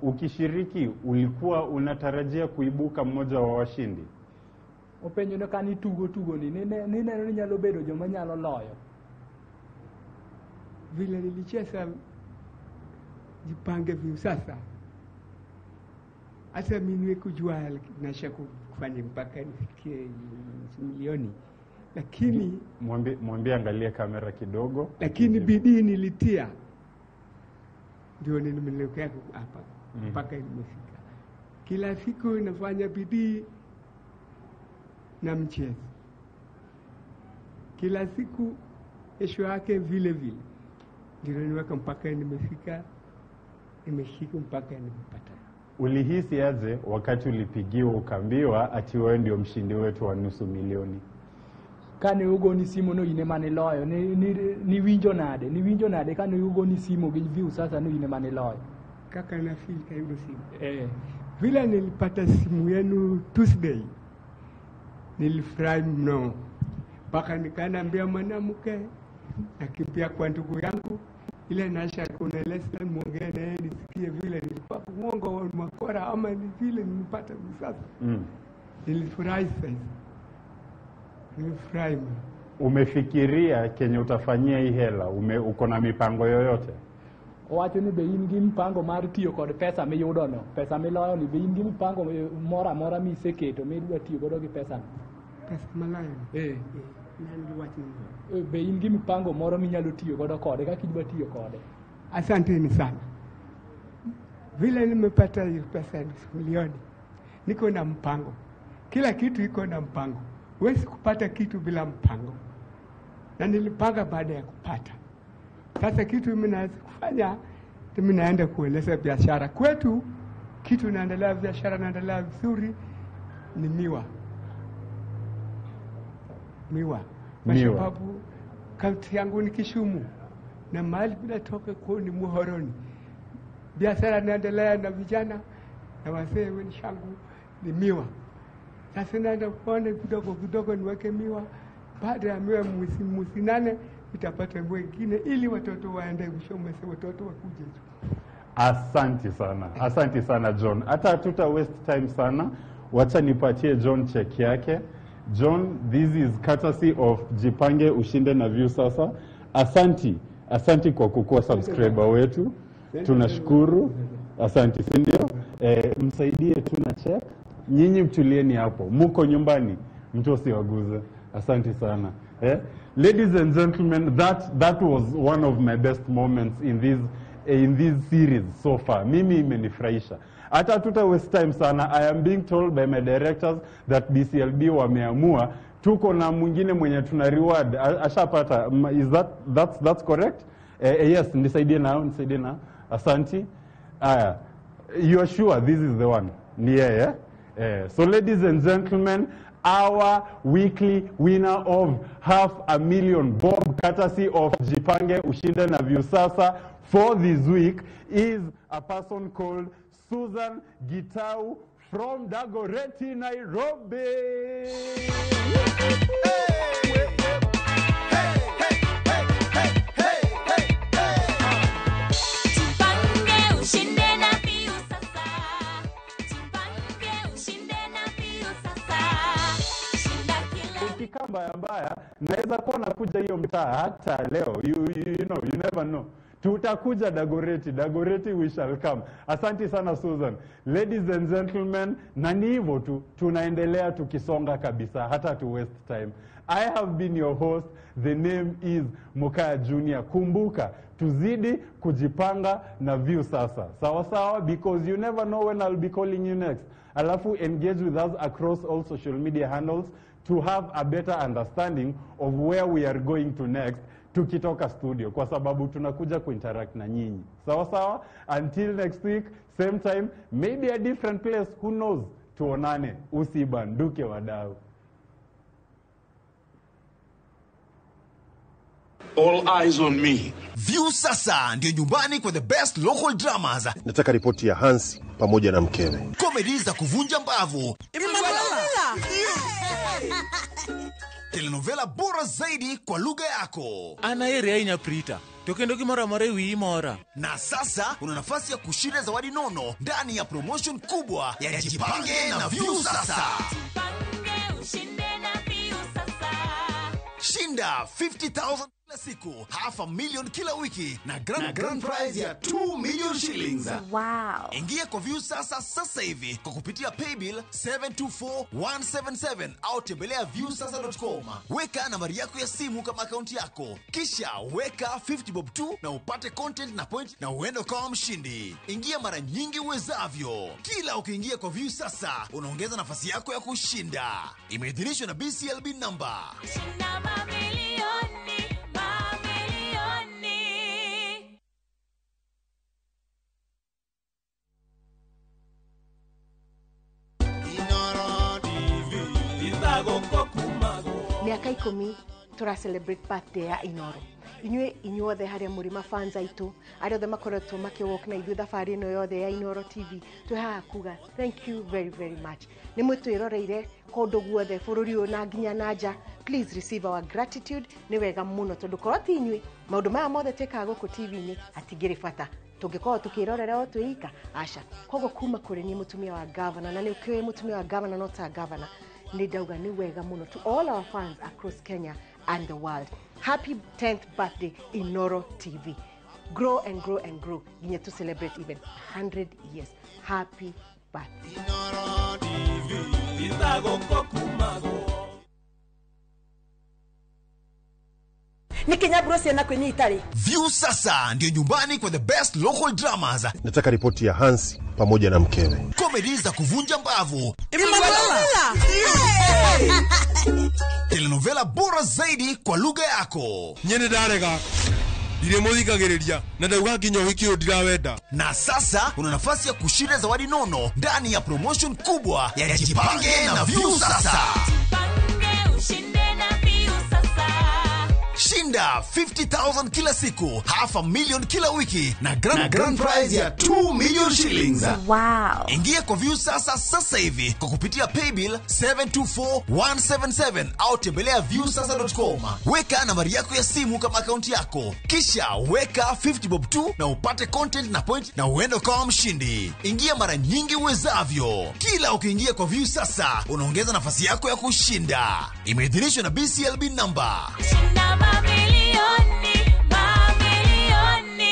ukishiriki ulikuwa unatarajia kuibuka mmoja wa washindi? Openjo ne kani tugo ni neno ni nyalo bedo joma nyalo loyo. Vile nilicheza Jipange Viusasa, hata mimi kujua nasha kufanya mpaka nifikie milioni, lakini mwambie angalie kamera kidogo. Lakini bidii nilitia ndio nimelekea hapa mpaka nimefika. Kila siku nafanya bidii na mchezo. Kila siku kesho yake vile vile ndio niweka mpaka nimefika, nimeshika mpaka nimepata. Ulihisi aje wakati ulipigiwa ukaambiwa ati wewe ndio mshindi wetu wa 500,000? Kane ogoni simu no in ema niloyo, niwinjo nade? Niwinjo nade kane ogoni simu gi Viusasa no in ema niloyo? Kaka na feel kayudo simu. Vile nilipata simu yenu Tuesday, nilifurahi mno mpaka nikanaambia mwanamke nakimbia kwa ndugu yangu ile nasha kunaeleza muongee naye nisikie vile nilikuwa muongo wa makora ama ni vile nilipata Viusasa. Nilifurahi sasa. Nilifurahi mno. Umefikiria kenye utafanyia hii hela? Uko na mipango yoyote? Owacho ni be in gi mpango mar tiyo kod pesa miyudono, pesa miloyo ni be in gi mpango moro amora miseketo midwa tiyo godo gi pesano? Pesa maloyo? Nan gi wach ni. Be in gi mpango moro minyalo tiyo godo kode kaka idwa tiyo kode? Asanteni sana. Vile nimepata hiyo pesa 500,000, niko na mpango. Kila kitu iko na mpango. Huwezi kupata kitu bila mpango. Na nilipanga baada ya kupata. Sasa kitu mimi naweza kufanya, mimi naenda kueleza biashara kwetu, kitu naendelea biashara naendelea vizuri ni miwa. Miwa. Kwa sababu kaunti yangu ni Kisumu na mahali natoka kwa ni Muhoroni. Biashara naendelea na vijana na wazee wenzangu ni miwa. Sasa naenda kuona kidogo kidogo niweke miwa. Baada ya miwa mwezi 8 nitapata wengine ili watoto waende kusoma, watoto wakuje. Asante sana. Asante sana John. Hata hatuta waste time sana. Wacha nipatie John check yake. John, this is courtesy of Jipange Ushinde na Viusasa. Asanti. Asanti kwa kukuwa subscriber wetu. Tunashukuru. Asanti, si ndio? Msaidie tu na check. Nyinyi mtulieni hapo. Muko nyumbani, mtu asiwaguze. Asante sana. Ladies and gentlemen, that was one of my best moments in this series so far. Mimi imenifurahisha. Hata tuta waste time sana. I am being told by my directors that BCLB wameamua tuko na mwingine mwenye tuna reward. Ashapata. Is that's correct? Yes, nisaidie nao, nisaidie nao. Asante. Aya. You are sure this is the one? Ni yeye. So ladies and gentlemen, our weekly winner of 500,000 bob courtesy of Jipange Ushinde na Viusasa for this week is a person called Susan Gitau from Dagoretti, Nairobi. Jipange Ushinde na Viusasa. Jipange Ushinde na Viusasa. Shinda kila. Ukikaa mbaya mbaya, naweza kuwa nakuja hiyo mtaa hata leo. You know, you never know. Tutakuja Dagoretti, Dagoretti we shall come. Asante sana Susan. Ladies and gentlemen, na ni hivyo tu, tunaendelea tukisonga kabisa, hata to waste time. I have been your host, the name is Mokaya Junior. Kumbuka, tuzidi kujipanga na Viusasa. Sawa sawa, because you never know when I'll be calling you next. Alafu engage with us across all social media handles to have a better understanding of where we are going to next. Tukitoka studio, kwa sababu tunakuja kuinteract na nyinyi. Sawa sawa, until next week, same time, maybe a different place, who knows. Tuonane, usibanduke wadau. All eyes on me. Viusasa ndio nyumbani kwa the best local dramas. Nataka ripoti ya Hansi pamoja na mkewe. Comedy za kuvunja mbavu. Telenovela bora zaidi kwa lugha yako. Anaere aina Prita. Tokendo kimora more wi mora. Na sasa una nafasi ya kushinda zawadi nono ndani ya promotion kubwa ya Jipange na Viusasa. Jipange Ushinde na Viusasa. Shinda 50,000 kila siku, 500,000 kila wiki na grand prize ya 2 million shillings. Wow. Ingia kwa Viusasa sasa hivi kwa kupitia paybill 724177 au tembelea viusasa.com. Weka nambari yako ya simu kama akaunti yako, kisha weka 50 bob tu na upate content na point na uende ukawa mshindi. Ingia mara nyingi uwezavyo. Kila ukiingia kwa Viusasa unaongeza nafasi yako ya kushinda. Imeidhinishwa na BCLB number. Shinda mamilioni. Miaka 10 tura celebrate birthday ya Inoro. Inyuĩ inyuothe harĩa mũrĩ mafans aitũ, arĩa othe makoretwo makĩwalk na ithuĩ thabarĩ ĩno yothe ya Inoro TV, twĩ haha kuga thank you very very much. Nĩ mũtwĩroreire kũndũ guothe bũrũri ũyũ na nginya na nja. Please receive our gratitude. Nĩ wega mũno tondũ korwo ti inyuĩ maũndũ maya mothe twĩkaga gũkũ TV-inĩ hatingĩrĩ bata, tũngĩkorwo tũkĩrorera o twĩika aca. Koguo kuma kũrĩ niĩ mũtumia wa gavana, na nĩ ũkĩũĩ mũtumia wa gavana no ta gavana, nĩ ndauga nĩ wega mũno to all our fans across Kenya and the world. Happy 10th birthday Inoro TV. Grow and grow and grow nginya to celebrate even 100 years. Happy birthday. Inoro TV itagũkũkumagwo. Nikinyaburo ciana kwĩnyita rĩ. View sasa ndio nyumbani kwa the best local dramas. Nataka ripoti ya Hansi pamoja na mkewe. Comedy za kuvunja mbavu. Emanuela. Telenovela bora zaidi kwa lugha yako. Nyene ndarega. Ndiremuthikagĩrĩria na ndauga nginya ũhiki ũyũ ndirawenda. Na sasa una nafasi ya kushinda zawadi nono ndani ya promotion kubwa ya Jipange na View Sasa. Jipange ushinde na View Sasa. Shinda 50,000 kila siku, 500,000 kila wiki na grand prize ya 2 million shillings. Wow. Ingia kwa View Sasa sasa hivi kwa kupitia paybill 724177 au tembelea viewsasa.com. Weka nambari yako ya simu kama akaunti yako, kisha weka 50 bob tu na upate content na point na uende ukawa mshindi. Ingia mara nyingi uwezavyo. Kila ukiingia kwa View Sasa unaongeza nafasi yako ya kushinda. Imeidhinishwa na BCLB number. Shinda mamilioni, mamilioni.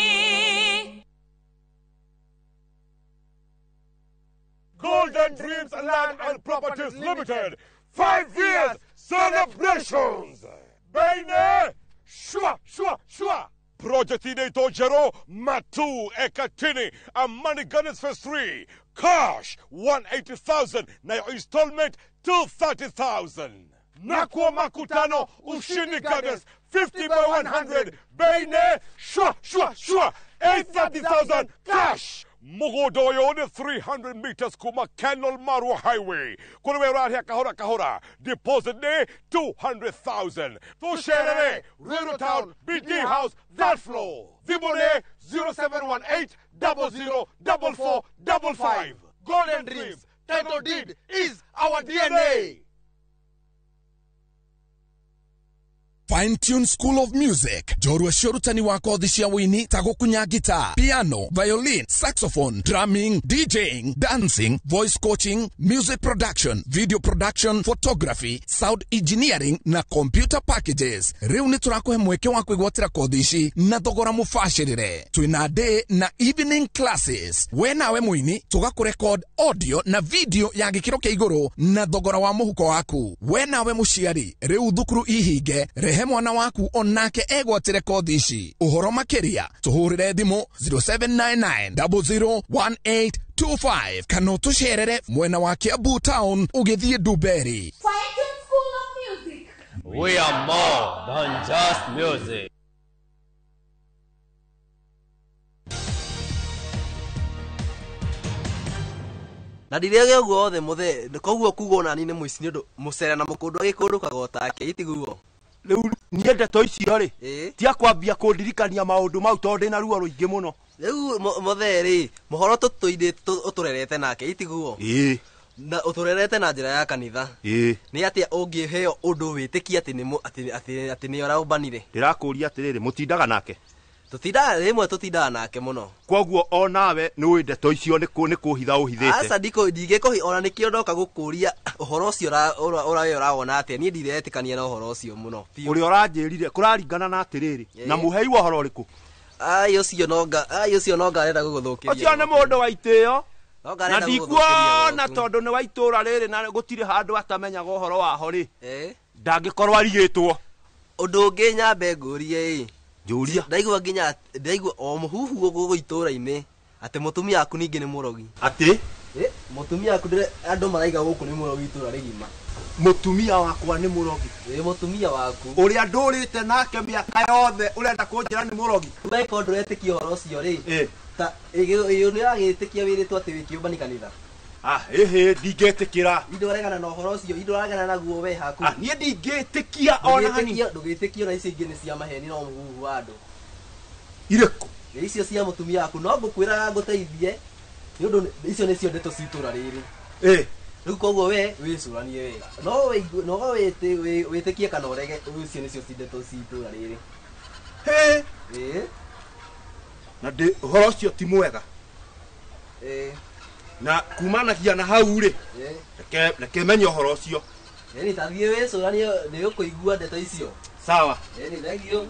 Golden Dreams Land and Properties Limited. 5 years celebrations. Baine, shwa, shwa, shwa. Project inaitwa Jero Matu Ekatini Amani Gardens Phase 3. Cash 180,000 na installment 230,000. Nakwa Makutano Ushindi Gardens 50 by 100. Baine, shwa, shwa, shwa. 830,000 cash. Mugodoyo ni 300 meters kuma Kenol Marwa Highway. Kunawe rahia kahora kahora. Deposit ne 200,000. Tusherere, Ruiru Town, BD House, that floor. Dhimone 0718 0044 55. Golden Dreams, title deed is our DNA. Fine Tune School of Music. Njorua cia ũrutani wa kothi cia wũini ta gũkunya guitar, piano, violin, saxophone, drumming, DJing, dancing, voice coaching, music production, video production, photography, sound engineering na computer packages. Rĩu nĩ tũrakũhe mweke wa kwĩgwatĩra kothi ici na thogora mũbacĩrĩre. Twĩna day na evening classes. We nawe mũini tũgakũrecord audio na video ya gĩkĩro kĩa igũrũ na thogora wa mũhuko waku. We nawe mũciari, rĩu thukuru ihinge, rehe mwana waku onake egwatĩre kothi ici. Ũhoro makĩria tũhũrĩre thimũ 0799 001825 kana ũtũcerere mwena wa Kiambu Town ũgĩthiĩ Ndumberi. School of Music. We are more than just music. Na ndirege ũguo othe mũthe koguo kuga ona niĩ nĩ mũici nĩ ũndũ mũcera na mũkũndũ agĩkũndũkaga o take itiguo. Rĩu niĩ ndeto icio rĩ tia kwambia kũndirikania maũndũ mau tondũ ndĩna ruo rũingĩ mũno. Rĩu mũthe rĩ mũhoro tũtũire ũtũrerete nake itiguo. Na ũtũrerete na njĩra ya kanitha. Nĩ atĩa ũngĩheo ũndũ wĩtĩkie atĩ nĩ atĩ nĩ ũraũmbanire. Ndĩrakũria atĩrĩrĩ, mũtindaga nake? Tũtindaga rĩmwe, tũtindaga nake mũno. Koguo o nawe nĩ ũĩ ndeto icio nĩ kũhitha ũhithĩte. Aca ndingĩkũhi ona nĩkĩo ndoka gũkũria ũhoro ũcio ũra ũrawona atĩa. Niĩ ndiretĩkania na ũhoro ũcio mũno. Ũrĩa ũranjĩrire kũraringana na atĩrĩrĩ, na mũhei wa ũhoro ũrĩkũ? Ai ũcio nonga arenda gũgũthũkĩria. Ũcio nĩ mũndũ wa itĩo. Na ndikuona tondũ nĩ wa itũũra rĩrĩ na gũtirĩ handũ atamenyaga ũhoro waho rĩ, ndangĩkorwo arigĩtwo. Ũndũ ũngĩ nyambe ngũrie ĩ, Njũria. Ndaigua nginya ndaigua o mũhuhu gũkũ itũũra-inĩ atĩ mũtumia waku ningĩ nĩ mũrogi. Atĩ? Mũtumia waku andũ maraiga gũkũ nĩ mũrogi itũũra rĩgima. Mũtumia wakwa nĩ mũrogi? Mũtumia waku. Ũrĩa ndũrĩte nake mĩaka yothe ũrenda kũnjĩra nĩ mũrogi? Weko ndũretĩkia ũhoro ũcio rĩ, ta ĩyo nĩ ũragĩtĩkia wĩrĩtwo atĩ wĩ kĩũmbani kanitha? Ah, ehe ndingĩtĩkĩra. Ndũregana na ũhoro ũcio, ndũregana naguo we haku. Ah, niĩ ndingĩtĩkia ona hanini. Ndũgĩtĩkio na icio ingĩ nĩ cia maheni no mũhuhu wa andũ. Irĩkũ? Nĩ icio cia mũtumia waku no ngũkwĩraga ngũteithie nĩ ũndũ icio nĩcio ndeto cia itũũra rĩrĩ. Ĩ. Rĩu koguo we wĩcũranie wega. No wĩtĩkie kana ũrege icio nĩcio ndeto cia itũũra rĩrĩ. Hĩ. Ĩ. Na ndĩ ũhoro ũcio ti mwega. Ĩ. Na kumanagia na hau rĩ. Reke menye ũhoro ũcio. Ĩni tathiĩ wĩcũranie nĩ ũkũigua ndeto icio. Sawa. Ĩni thank you.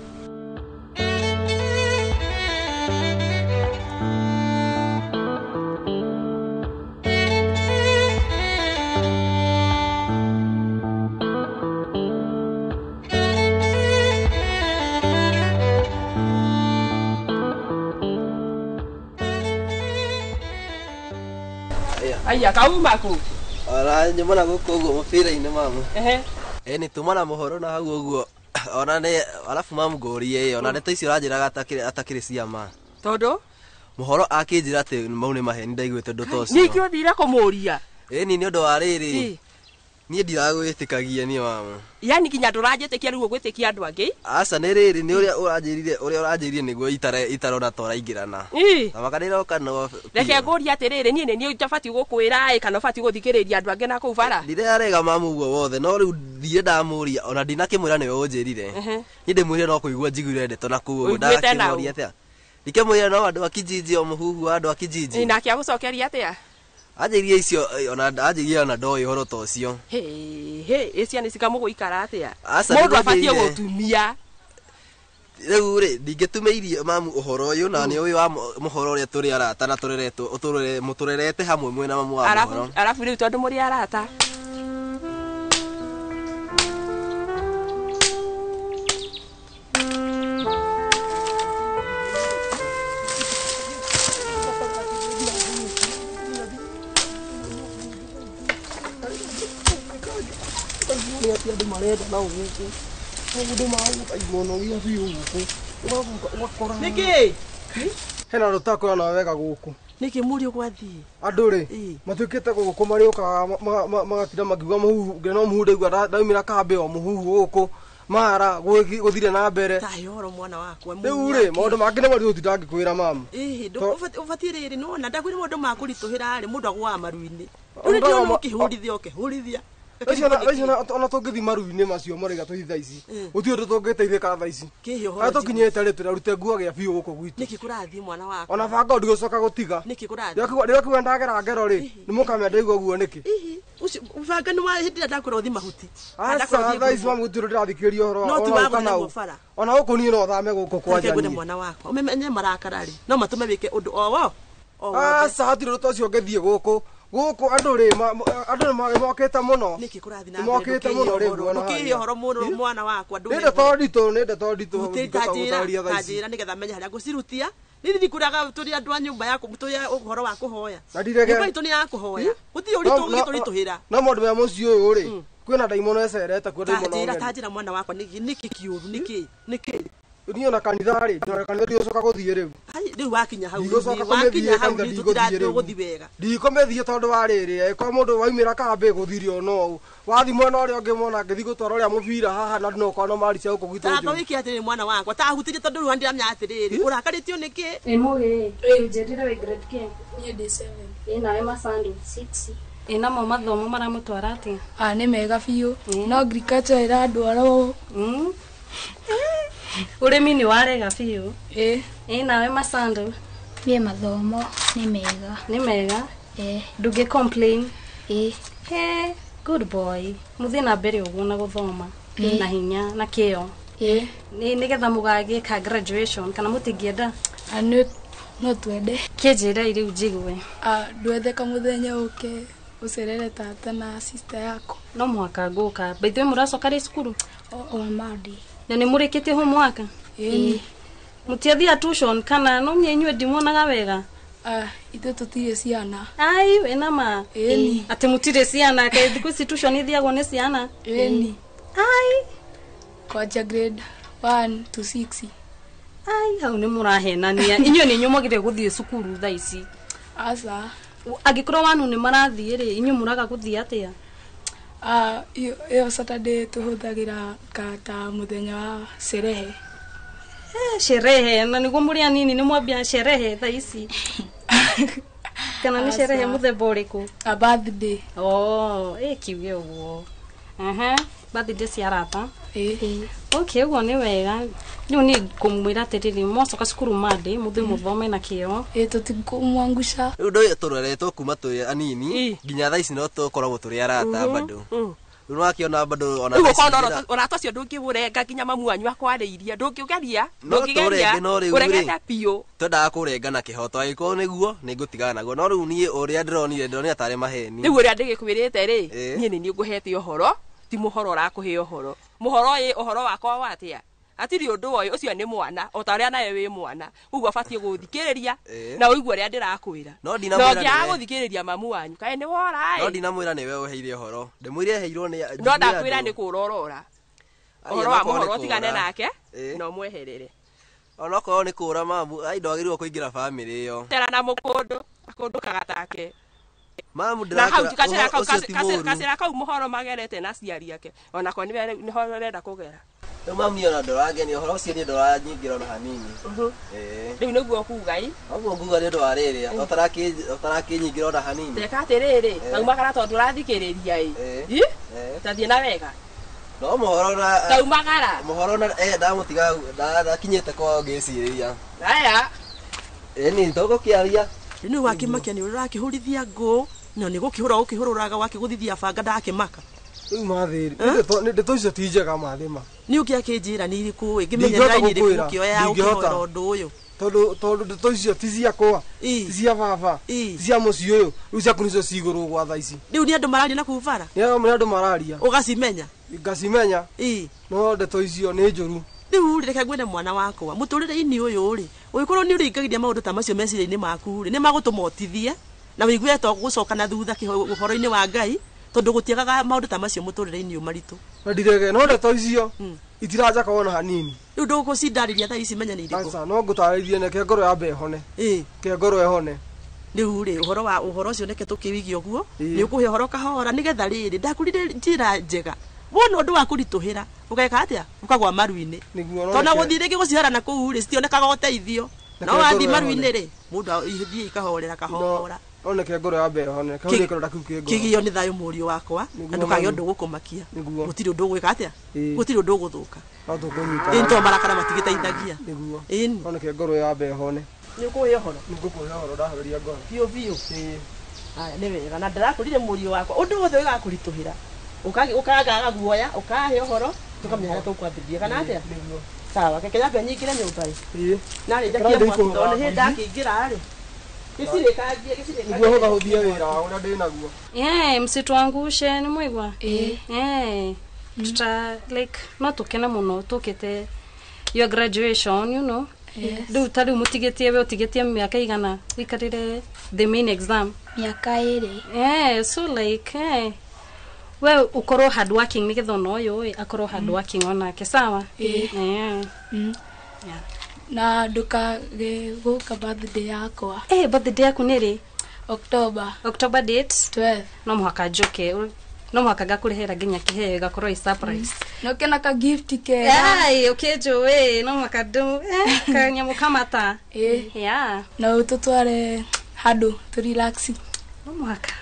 Aya kauma ku. Ora nyuma gũkũ ũguo mũbira-inĩ mamu. Ehe. Ĩ nĩ tuma na mũhoro na hau ũguo. Ona nĩ arabu mamu ngũrie ona ndeto icio ũranjĩraga atakĩrĩ cia ma. Tondũ? Mũhoro akĩnjĩra atĩ mau nĩ maheni ndaiguĩte ũndũ ta ũcio. Ningĩ ũthire kũmũria. Ĩni nĩ ũndũ wa rĩrĩ. Niĩ ndiragwĩtĩkagia niĩ mamu. Yani nginya ndũranjĩtĩkia rĩu ũgwĩtĩkia andũ angĩ? Aca nĩ rĩrĩ nĩ ũrĩa ũranjĩrire nĩguo itarona ta ũraingĩrana. Na maka ndĩroka no. Reke ngũrie atĩrĩrĩ niĩ nĩ niĩ itabatiĩ gũkwĩra ĩ kana ũbatiĩ gũthikĩrĩria andũ angĩ na kũu bara? Ndirarega mamu ũguo wothe no rĩu thire ndamũria ona ndinakĩmwĩra nĩwe ũnjĩrire. Niĩ ndĩmwĩrire no kũigua njiguire ndeto na kũu ũguo ndakĩmũria atĩa. Ndikĩmwĩra no andũ a kijiji o mũhuhu wa andũ a kijiji. Nake agũcokeria atĩa? Anjĩrie icio ona anjĩrie ona ndoĩ ũhoro ta ũcio. Hĩ hĩ ciana ici kamũgũikara atĩa? Mũndũ abatiĩ gũtumia. Rĩu rĩ ndingĩtumĩirie mamu ũhoro ũyũ na nĩ ũyũ wa mũhoro ũrĩa tũrĩ arata na tũreretwo mũtũrerete hamwe mwĩna mamu wa mũhoro. Arabu rĩu tondũ mũrĩ arata. Andũ marenda na gũkũ maũndũ ma gũtaiguanagia biũ gũkũ ũgakora nĩkĩ hena andũ tutakwĩra nawe wega gũkũ nĩkĩ mũriũ gwathiĩ andũ rĩ matuĩkĩte gũkũ marĩũkaga magatinda makiuga mũhuhu nginya no mũhuhu ndaigua ndaumĩra kambĩ o mũhuhu gũkũ mara gũthire na mbere tahe ũhoro mwana wakwa rĩu rĩ maũndũ mangĩ nĩ maritũ tindangĩkwĩra mamu. Ĩhĩ ũbatiĩ rĩrĩ nĩwona ndakwĩra maũndũ ma kũritũhĩra rĩ mũndũ agũaga maru-inĩ rĩu ndĩrona ũkĩhũrithia ũkĩhũrithia. Ona tũngĩthiĩ maru-inĩ macio maraiga tũthiĩ thaa ici gũtirĩ ũndũ tũngĩteithĩka thaa ici harĩa tũkinyĩte rĩ tũrarute nguo gĩa biũ gũkũ gwitũ. Nĩkĩ kũrathiĩ mwana wakwa? Ona banga ndigũcoka gũtiga. Nĩkĩ kũrathiĩ? Rĩrĩa ndagera ngero rĩ nĩ mũkamenya ndaigua ũguo nĩkĩ. Ũcio banga nĩ wa hĩndĩ ĩrĩa ndakwĩra ũthiĩ mahuti. Aca thaa ici mamu gũtirĩ ndĩrathikĩrĩria ũhoro wa ona gũkũ niĩ no thame gũkũ kwanja niĩ. Mwana wakwa ũmenye marakara rĩ no matũme wĩke ũndũ o wo. Aca hatirĩ ũndũ ta ũcio ũngĩthiĩ gũkũ gũkũ andũ rĩ andũ nĩ mokĩte mũno. Nĩkĩ kũrathiĩ na mbere? Nĩmokĩte mũno rĩu ona ndũkĩhe ũhoro mũno mwana wakwa. Nĩ ndeto nditũ nĩ ndeto nditũ tanjĩra nĩgetha menye harĩa ngũcirutia. Niĩ ndikũraga tũrĩ andũ a nyũmba yaku tũrĩ ũhoro wa kũhoya. Nyũmba itũ nĩ ya kũhoya gũtirĩ ũritũ ũngĩtũritũhĩra. No maũndũ maya mũciĩ ũyũ rĩ kwĩna ndaimono ĩcerete kuo ndaimono. Tanjĩra mwana wakwa nĩkĩ kĩũru nĩkĩ nĩkĩ? Niĩ ona kanitha rĩ ona kanitha ndigũcoka gũthiĩ rĩu. Rĩu wakinya hau wakinya hau tũtirathiĩ wega. Ndikũmĩthiĩ tondũ wa rĩrĩ ĩkorwo mũndũ waumĩra kambĩ gũthire o no wathiĩ mwena ũrĩa ũngĩ mona ngĩthiĩ gũtwara ũrĩa mũbira haha na no korwo no maricia gũkũ gwitũ. Tamba wĩke atĩrĩrĩ mwana wakwa tahutirie tondũ rĩu ndiramenya atĩrĩrĩ ũrakarĩtio nĩkĩ? Ĩ mũgĩ njĩrĩre wĩ grade kĩ? Niĩ ndĩ 7. Ĩ nawe Masandu? 6. Ĩ namo mathomo maramũtwara atĩa? Ah nĩ mega biũ no agriculture ĩrandwara ũũ. Ũrĩmi nĩ warega biũ. Ĩ. Ĩ nawe Masandu? Niĩ mathomo nĩ mega. Nĩ mega? Ĩ. Ndũngĩ complain? Ĩ. He, good boy. Mũthiĩ na mbere ũguo na gũthoma na hinya na kĩyo. Ĩ. Nĩ nĩgetha mũgagĩka graduation kana mũtingĩenda? No twende. Kĩnjĩre rĩu njigue. Ndwethe kamũthenya ũke ũcerere tata na sister yako. No mũhaka ngũka. By the way mũracoka rĩ cukuru? O Monday. Na nĩ mũrĩkĩtie homework? Ĩĩ. Mũtiathia tuition kana no niĩ inyuĩ ndimuonaga wega? Ithuĩ tũtirĩ ciana. Ai wĩna ma? Ĩni. Atĩ mũtirĩ ciana kaĩ thikũ ici tuition ithiagwo nĩ ciana? Ĩni. Ai. Kwanja grade 1 to 6. Ai hau nĩ mũrahenania. Inyuĩ nĩ inyuĩ mwagĩrĩire gũthiĩ cukuru thaa ici. Aca. Angĩkorwo wanu nĩ marathiĩ rĩ, inyuĩ mũraga gũthiĩ atĩa? Iyo Saturday tũhũthagĩra ta mũthenya wa sherehe. Sherehe na nĩguo mũrĩ anini nĩ mwambia sherehe thaa ici. Kana nĩ sherehe mũthemba ũrĩkũ? A birthday. Oh, kiuge ũguo. Birthday cia arata. Okay, ũguo nĩ wega. Rĩu niĩ ngũmwĩra atĩrĩrĩ, mwacoka cukuru Monday mũthiĩ mũthome na kĩo. Tũtikũmwangusha. Rĩu ũndũ ũyũ tũreretwo kuma twĩ anini nginya thaa ici no tũkoragwo tũrĩ arata bado. Rĩu nĩwakĩona bado ona rĩu ũkona ũrata ũcio ndũngĩũrenga nginya mamu wanyu akwarĩirie, ndũngĩũgeria, ndũngĩgeria, ũregete biũ. Twendaga kũrenga na kĩhoto, angĩkorwo nĩguo nĩngũtigana naguo, no rĩu niĩ ũrĩa ndĩronire tarĩ maheni. Rĩu ũrĩa ndĩgĩkwĩrĩte rĩ, niĩ nĩ niĩ ngũhete ũhoro, ti mũhoro ũrakũhe ũhoro. Mũhoro ĩ ũhoro wakwa wa atĩa? Hatirĩ ũndũ ũyũ, ũcio nĩ mwana, o ta ũrĩa nawe wĩ mwana. Ũguo ũbatiĩ gũthikĩrĩria na ũigue ũrĩa ndĩrakwĩra. No ndinamwĩra ũngĩaga gũthikĩrĩria mamu wanyu, kaĩ nĩ wora ĩ? No ndinamwĩra nĩwe ũheire ũhoro. Ndĩmwĩre heirwo nĩ No ndakwĩra nĩ kũra ũrora. Ũhoro wa mũhoro ũtigane nake na ũmweherere. Onokorwo nĩ kũra mamu, ai ndwagĩrĩirwo kũingĩra bamĩrĩ ĩyo. Tera na mũkũndũ, akũndũkaga take. Mamu na hau kacĩra kau mũhoro magerete na ciari ake onako nĩho arenda kũgera. Rĩu mamu niĩ ona ndũrangenia ũhoro ũcio, niĩ ndũranyingĩra ona hanini. Rĩu nĩguo kuga ĩ? Ũguo nguga nĩ ũndũ wa rĩrĩa ũtarakĩnyingĩra ona hanini. Teka atĩrĩrĩ, taumagara tondũ ũrathikĩrĩria ĩ. Tathiĩ na wega. No mũhoro na taumagara. Mũhoro na ndamũtiga ndakinyĩte kwao ngĩcirĩria. Aya. Ĩni tũgũkĩaria. Rĩu wakĩmakia nĩ ũrakĩhũrithia ngũ na nĩ gũkĩhũra ũkĩhũrũraga wakĩgũthithia banga ndakĩmaka. Rĩu mathĩ ndeto icio ti njega mathĩ ma. Nĩ ũngĩ akĩnjĩra nĩ irĩkũ ĩ ngĩmenye raini ĩrĩkũ ũkĩoya ũkĩhoera ũndũ ũyũ. Tondũ ndeto icio ti ciakwa, ti cia baba, ti cia mũciĩ ũyũ, rĩu ciaku nĩcio cigũrũ gwa thaa ici. Rĩu nĩ andũ mararia na kũu bara? Nĩ andũ mararia. Ũgacimenya? Ngacimenya. No ndeto icio nĩ njũru. Rĩu rĩ reke ngwĩre mwana wakwa, mũtũrĩre-inĩ ũyũ rĩ, ũngĩkorwo nĩ ũrĩingagĩria maũndũ ta macio meciria-inĩ maku rĩ, nĩ magũtũma ũtithie na wĩigue to gũcoka na thutha ũhoro-inĩ wa Ngai, tondũ gũtiagaga maũndũ ta macio mũtũrĩre-inĩ ũyũ maritũ. Na ndirege, no ndeto icio itiranjaka ona hanini. Rĩu ndũgũcindarĩria thaa ici menya nĩ irĩkũ. Aca, no ngũtarĩrie neke ngoro yambe ĩhone. Ke ngoro ĩhone. Rĩu rĩ ũhoro wa ũhoro ũcio neke tũkĩwigie ũguo, nĩ ũkũhe ũhoro kahora nĩgetha rĩrĩ ndakũrire njĩra njega. Wona ũndũ wa kũritũhĩra ũgeka atĩa? Ũkagwa maru-inĩ. Tondũ gũthiĩ rĩngĩ gũcihara na kũu rĩ citionekaga ũteithio. No wathiĩ maru-inĩ rĩ mũndũ ithiĩ ikahorera kahora. No neke ngoro yambe ĩhone, kĩhũrie kĩronda kĩu kĩ ngoro. Kĩgĩo nĩ thayũ mũriũ wakwa, na ndũkagĩe ũndũ ũgũkũmakia. Gũtirĩ ũndũ ũgwĩka atĩa? Gũtirĩ ũndũ ũgũthũka. No tũkũnyita. Ĩni to marakara matigĩteithagia. Nĩguo. Ĩni. No neke ngoro yambe ĩhone. Nĩ ũkũhe ũhoro? Nĩ ngũkũhe ũhoro ndahoreria ngoro. Biũ biũ. Aya nĩ wega na ndĩrakũrire mũriũ wakwa ũndũ wothe ũgakũritũhĩra. Ũkagaga guoya, ũkahe ũhoro, tũkamenya harĩa tũkwambĩrĩria kana atĩa? Sawa, reke nyambe nyingĩre nyũmba ĩ. Na rĩ njakie mwaki tondũ nĩ hĩndĩ ndakĩingĩra rĩ. Gĩcirĩkangie, gĩcirĩkangie. Nĩguo hũthahũthie wĩra wa ũrĩa ndĩ naguo. Msituangushe nĩ mwaigua? Tuta like no tũkene mũno tũkĩte your graduation, you know. Rĩu ta rĩu mũtigĩtie we ũtigĩtie mĩaka igana ũikarĩre the main exam? Mĩaka ĩrĩ. So like we ukorwo hard working nigetha ona ũyũ akorwo hard working onake, sawa? Na ndũkage gũka birthday yakwa. Birthday yaku nĩ rĩ? October. October date? 12. No mũhaka njoke, no mũhaka ngakũrehera nginya kĩheo ĩgakorwo ĩ surprise. No kena ka gift kega. Ai, ũkĩnjũĩ, no mũhaka ndũ kanyamũ kamata. Na ũtũtware handũ tũ relax. No mũhaka.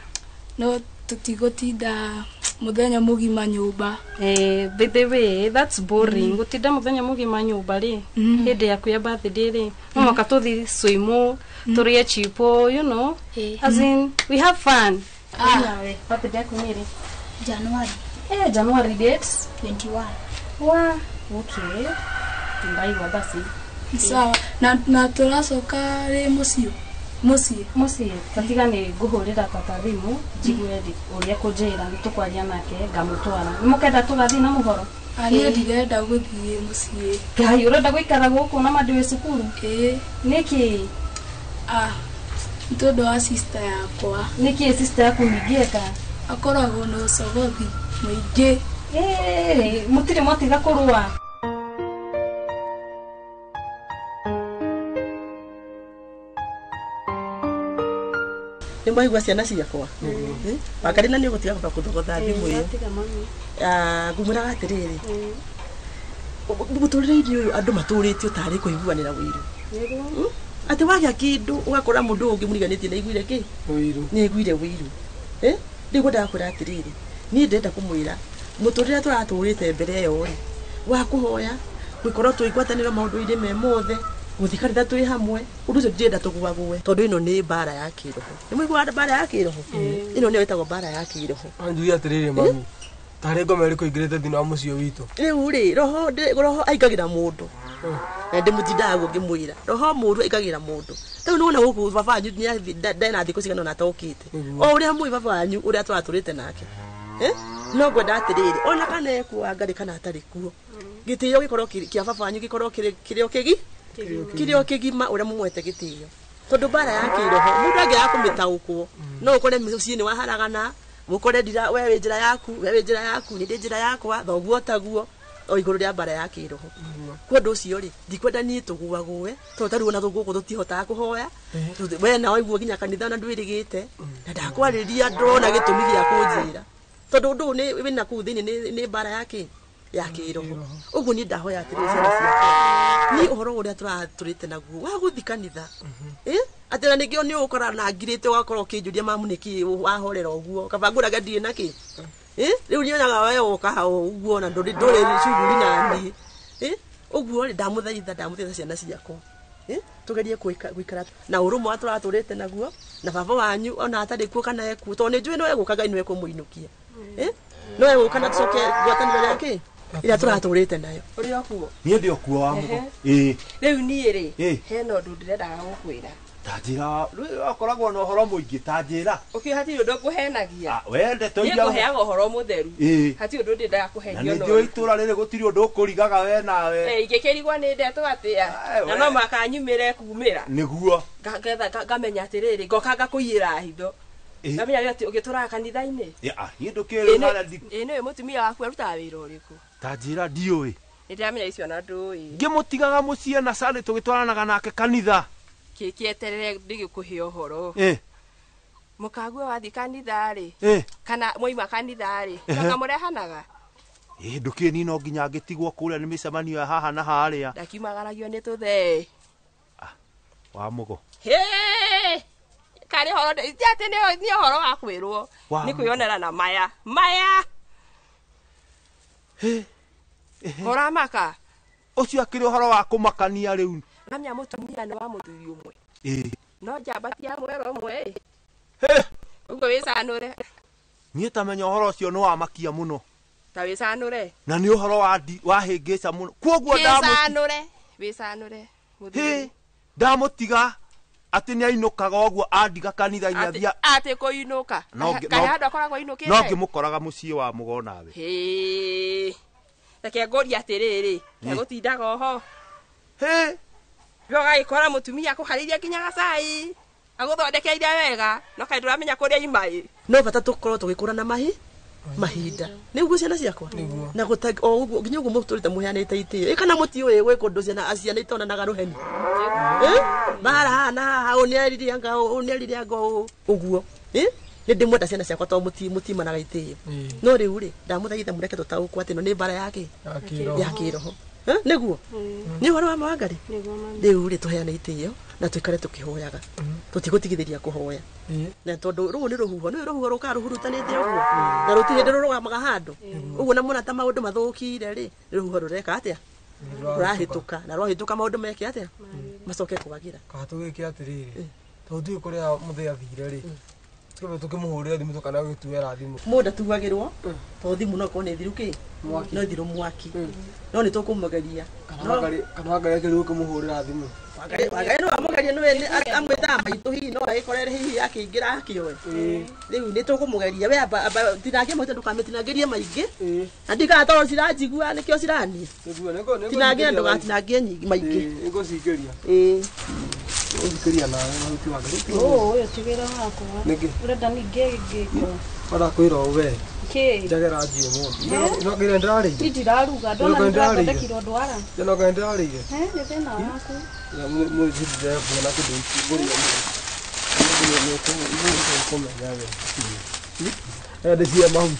No tũtigũtinda muthenya mugima nyumba. By the way, that's boring. Gutinda muthenya mugima nyumba ri. Hindi yaku ya birthday ri. No mũhaka tũthi swimo, tũrĩe chipo, you know. As in we have fun. Birthday yaku ni ri? January. January dates 21. Wa, okay. Ndaigua basi. Sawa. Na tũracoka rĩ mũciĩ? Mũciĩ. Tatiga nĩ ngũhũrĩra tata thimũ njigue ũrĩa kũnjĩra nĩ tũkwaria nake ngamũtwara. Nĩ mũkenda tũgathiĩ na mũhoro? Niĩ ndirenda gũthiĩ mũciĩ. Ngai, ũrenda gũikara gũkũ na mandĩ wĩ cukuru? Nĩkĩ? Nĩ tondũ wa sister yakwa. Nĩkĩ sister yaku ningĩ eka? Akoragwo na ũcogothi mũingĩ. Mũtirĩ mwatiga kũrũa? Nĩ mwaigua ciana ciakwa Wangarĩ na nĩ ũgũtiga kwamba kũthogotha thimũ ĩyo. Ngũmwĩraga atĩrĩrĩ, mũtũrĩre-inĩ ũyũ andũ matũrĩtio tarĩ kũiguanĩra ũiru, atĩ wagĩa kĩndũ ũgakora mũndũ ũngĩ mũriganĩtie nĩ aiguire kĩ nĩ aiguire ũiru. Rĩu ngwendaga kwĩra atĩrĩrĩ, niĩ ndĩrenda kũmwĩra mũtũrĩre tũratũrĩte mbere ĩyo rĩ wa kũhoya gũkorwo twĩ ngwatanĩro maũndũ-inĩ me mothe, gũthiĩ kanitha twĩ hamwe, ũndũ ũcio ndirenda tũgũagũe tondũ ĩno nĩ mbara ya kĩroho. Nĩ mũiguaga mbara ya kĩroho? Ĩno nĩyo ĩtagwo mbara ya kĩroho. Njuge atĩrĩrĩ mami, tarĩ ngoma ĩrĩkũ ĩingĩrĩte thĩinĩ wa mũciĩ witũ? Rĩu rĩ, roho aingagĩra mũndũ, na ndĩmũtindaga guo ngĩmwĩra roho mũũru aingagĩra mũndũ. Rĩu nĩwona gũkũ baba wanyu ndena thikũ cigana ũna atokĩte, o ũrĩa mũĩ baba wanyu ũrĩa tũratũrĩte nake. No ngwenda atĩrĩrĩ, ona kana ekuo Wangarĩ kana atarĩ kuo, gĩtĩo gĩkorwo kĩa baba wanyu gĩkorwo kĩrĩ o kĩgi kĩrĩ o kĩgima ũrĩa mũmwete gĩtĩo, tondũ mbara ya kĩroho mũndũ angĩaga kũmĩtaũkwo no ũkore mũciĩ nĩ waharagana, mũkore ndira we wĩ njĩra yaku, we wĩ njĩra yaku, nĩ ndĩ njĩra yakwa, thoguo taguo, o igũrũ rĩa mbara ya kĩroho. Kwa ũndũ ũcio rĩ, ndikwenda niĩ tũgũagũe tondũ tarĩu ona gũkũ tũtihotaga kũhoya, we na waigua nginya kanitha na ndwĩrĩgĩte, na ndakwarĩria ndona gĩtũmi gĩa kũnjĩra, tondũ ũndũ ũyũ nĩ wĩna kũu thĩinĩ nĩ mbara ya kĩ ya kĩroho. Ũguo niĩ ndahoya atĩrĩrĩ ciana ciakwa, niĩ ũhoro ũrĩa tũratũrĩte naguo wa gũthiĩ kanitha, atĩ na nĩkĩo nĩ ũgũkora na ngirĩte ũgakorwo ũkĩnjũria mamu nĩkĩ wahorera ũguo, kaba ngũrage ndirĩ na kĩ. Rĩu nyonaga we woka ũguo na ndũrĩ cuguri na niĩ. Ũguo rĩ, ndamũthaitha ciana ciakwa, tũgerie gũikara na ũrũmwe ũrĩa tũratũrĩte naguo na baba wanyu ona atarĩ kuo kana ekuo, tondũ nĩ njũĩ no egũka Ngai no ekũmũinũkia, no egũka na tũcoke ngwatanĩro ĩrĩa kĩ ĩrĩa tũratũrĩte nayo. Ũrĩ o kuo? Niĩ ndĩ o kuo wa mũgo. Ĩĩ. Rĩu niĩ rĩ, hena ũndũ ndĩrendaga gũkwĩra. Ta njĩra, rĩu akoragwo na ũhoro mũingĩ, ta njĩra. Ũkĩ hatirĩ ũndũ ngũhenagia. We ndeto iria Niĩ ngũheaga ũhoro mũtheru. Hatirĩ ũndũ ndĩndaga kũhenio. Na nĩ njũĩ itũũra rĩrĩ gũtirĩ ũndũ ũkũrigaga we nawe. Ingĩkĩrigwo nĩ ndeto atĩa? Na no mũhaka nyumĩre kumĩra. Nĩguo. Ngetha ngamenya atĩrĩrĩ, ngoka ngakũiyĩra hitho. Ngamenya atĩ ũgĩtũraga kanitha-inĩ. Niĩ ndũkĩrĩ na Ĩ nĩwe mũtumia waku arutaga wĩra ũrĩkũ? Ta njĩra ndiũĩ. Nĩ ndĩramenya icio na ndũĩ. Ngĩmũtigaga mũciĩ na Sunday tũgĩtwaranaga nake kanitha. Kĩeterere ndĩgĩkũhe ũhoro. Mũkaguo wathiĩ kanitha rĩ, kana mwaima kanitha rĩ, kamũrehanaga? Ndũkĩĩ niĩ no nginya ngĩtigwo kũrĩa nĩ mĩcemanio ya haha na harĩa. Ndakiumagaragio nĩ tũthee. Wa mũgo. Karĩ ũhoro ti atĩ nĩ ũhoro wa kwĩrwo, nĩ kwĩyonera na maya maya. Ũramaka? Ũcio akĩrĩ ũhoro wa kũmakania rĩu. Ngamenya mũtumia nĩ wa mũthuri ũmwe. No njamba ti ya mwero ũmwe. Ũguo wĩcanũre. Niĩ tamenya ũhoro ũcio nĩ wamakia mũno. Ta wĩcanũre. Na nĩ ũhoro wa hĩngĩca mũno. Kwoguo wĩcanũre, wĩcanũre. Ndamũtiga atĩ nĩ ainũkaga ũguo andiga kanitha-inĩ athia. Atĩ kũinũka. Kaĩ handũ akoragwo ainũkĩte? No ngĩmũkoraga mũciĩ wa mũgo nawe. Reke ngũrie atĩrĩrĩ, egũtindaga oho. We ũgagĩkora mũtumia akũharĩirie nginya gacai, agũthondekeire wega, no kaĩ ndũramenya kũrĩa ima ĩ. No bata tũkorwo tũgĩkũra na mahinda. Nĩguo ciana ciakwa? Na o ũguo nginya ũguo mũtũrĩte mũheanĩte itĩo. Ĩ kana mũtiũĩ gwĩ kũndũ ciana itonanaga rũheni. Mbara haha na haha, ũũ nĩerire anga ũũ, ũũ nĩerire anga ũũ. Ũguo. Nĩ ndĩmwenda ciana ciakwa tondũ mũtimanaga itĩo. No rĩu rĩ, ndamũthaitha mũreke tũtaũkwo atĩ ĩno nĩ mbara ya kĩ? Ya kĩroho. Nĩguo? Nĩ ũhoro wa ma Wangarĩ? Rĩu rĩ, tũheane itĩo na tũikare tũkĩhoyaga. Tũtigũtigithĩria kũhoya. Na tondũ rũũ nĩ rũhuho, nĩ rũhuho rũkaga rũhurutanĩte ũguo. Na rũtirĩ hĩndĩ rũrũgamaga handũ. Ũguo na muona ta maũndũ mathũkire rĩ, rũhuho rũreka atĩa? Rũrahĩtũka. Na rwahĩtũka maũndũ meke atĩa? Macoke kwagĩra. Kana tũgĩke atĩrĩrĩ, tondũ ndiũĩ kũrĩa mũthee athire rĩ, tũkĩambe tũkĩmũhũrĩre thimũ tũkana gũgĩtuĩra thimũ. Mũndũ ndatuagĩrwo, tondũ thimũ no ĩkorwo nĩ thiru kĩ? No ĩthirũ mwaki. No nĩ tũkũmũgeria. Kana Wangarĩ akĩrĩ gũkĩmũhũrĩra thimũ. Wangarĩ no amũgerie nĩwe amwĩtaga maitũ hihi no agĩkorere hihi akĩingĩra akĩoe. Rĩu nĩ tũkũmũgeria we amba tinangie maitũ ndũkamĩtinangĩrie maingĩ. Na ndikaga tondũ ciranjigua nĩkĩo cirania. Tinangie ndũgatinangie nyingĩ maingĩ. Nĩngũcingĩria. Ũthikĩria nawe mahuti Wangarĩ. Ũyũ ti wĩra wakwa. Nĩkĩ? Ũrenda ningĩ ngĩkwo. Warakwĩra ũũ we. Kĩ? Njage ranji ũmũthĩ. No ngĩra ndĩrarĩire. Niĩ ndiraruga, ndona nĩndĩrathondekirwo ndwara. No ngĩra ndĩrarĩire. Nĩ thĩna waku. Mũthĩ ndĩrekuona kĩndũ gĩkĩ ngũrĩre. Nĩ ũkũmenya we. Ndĩ cia mahu.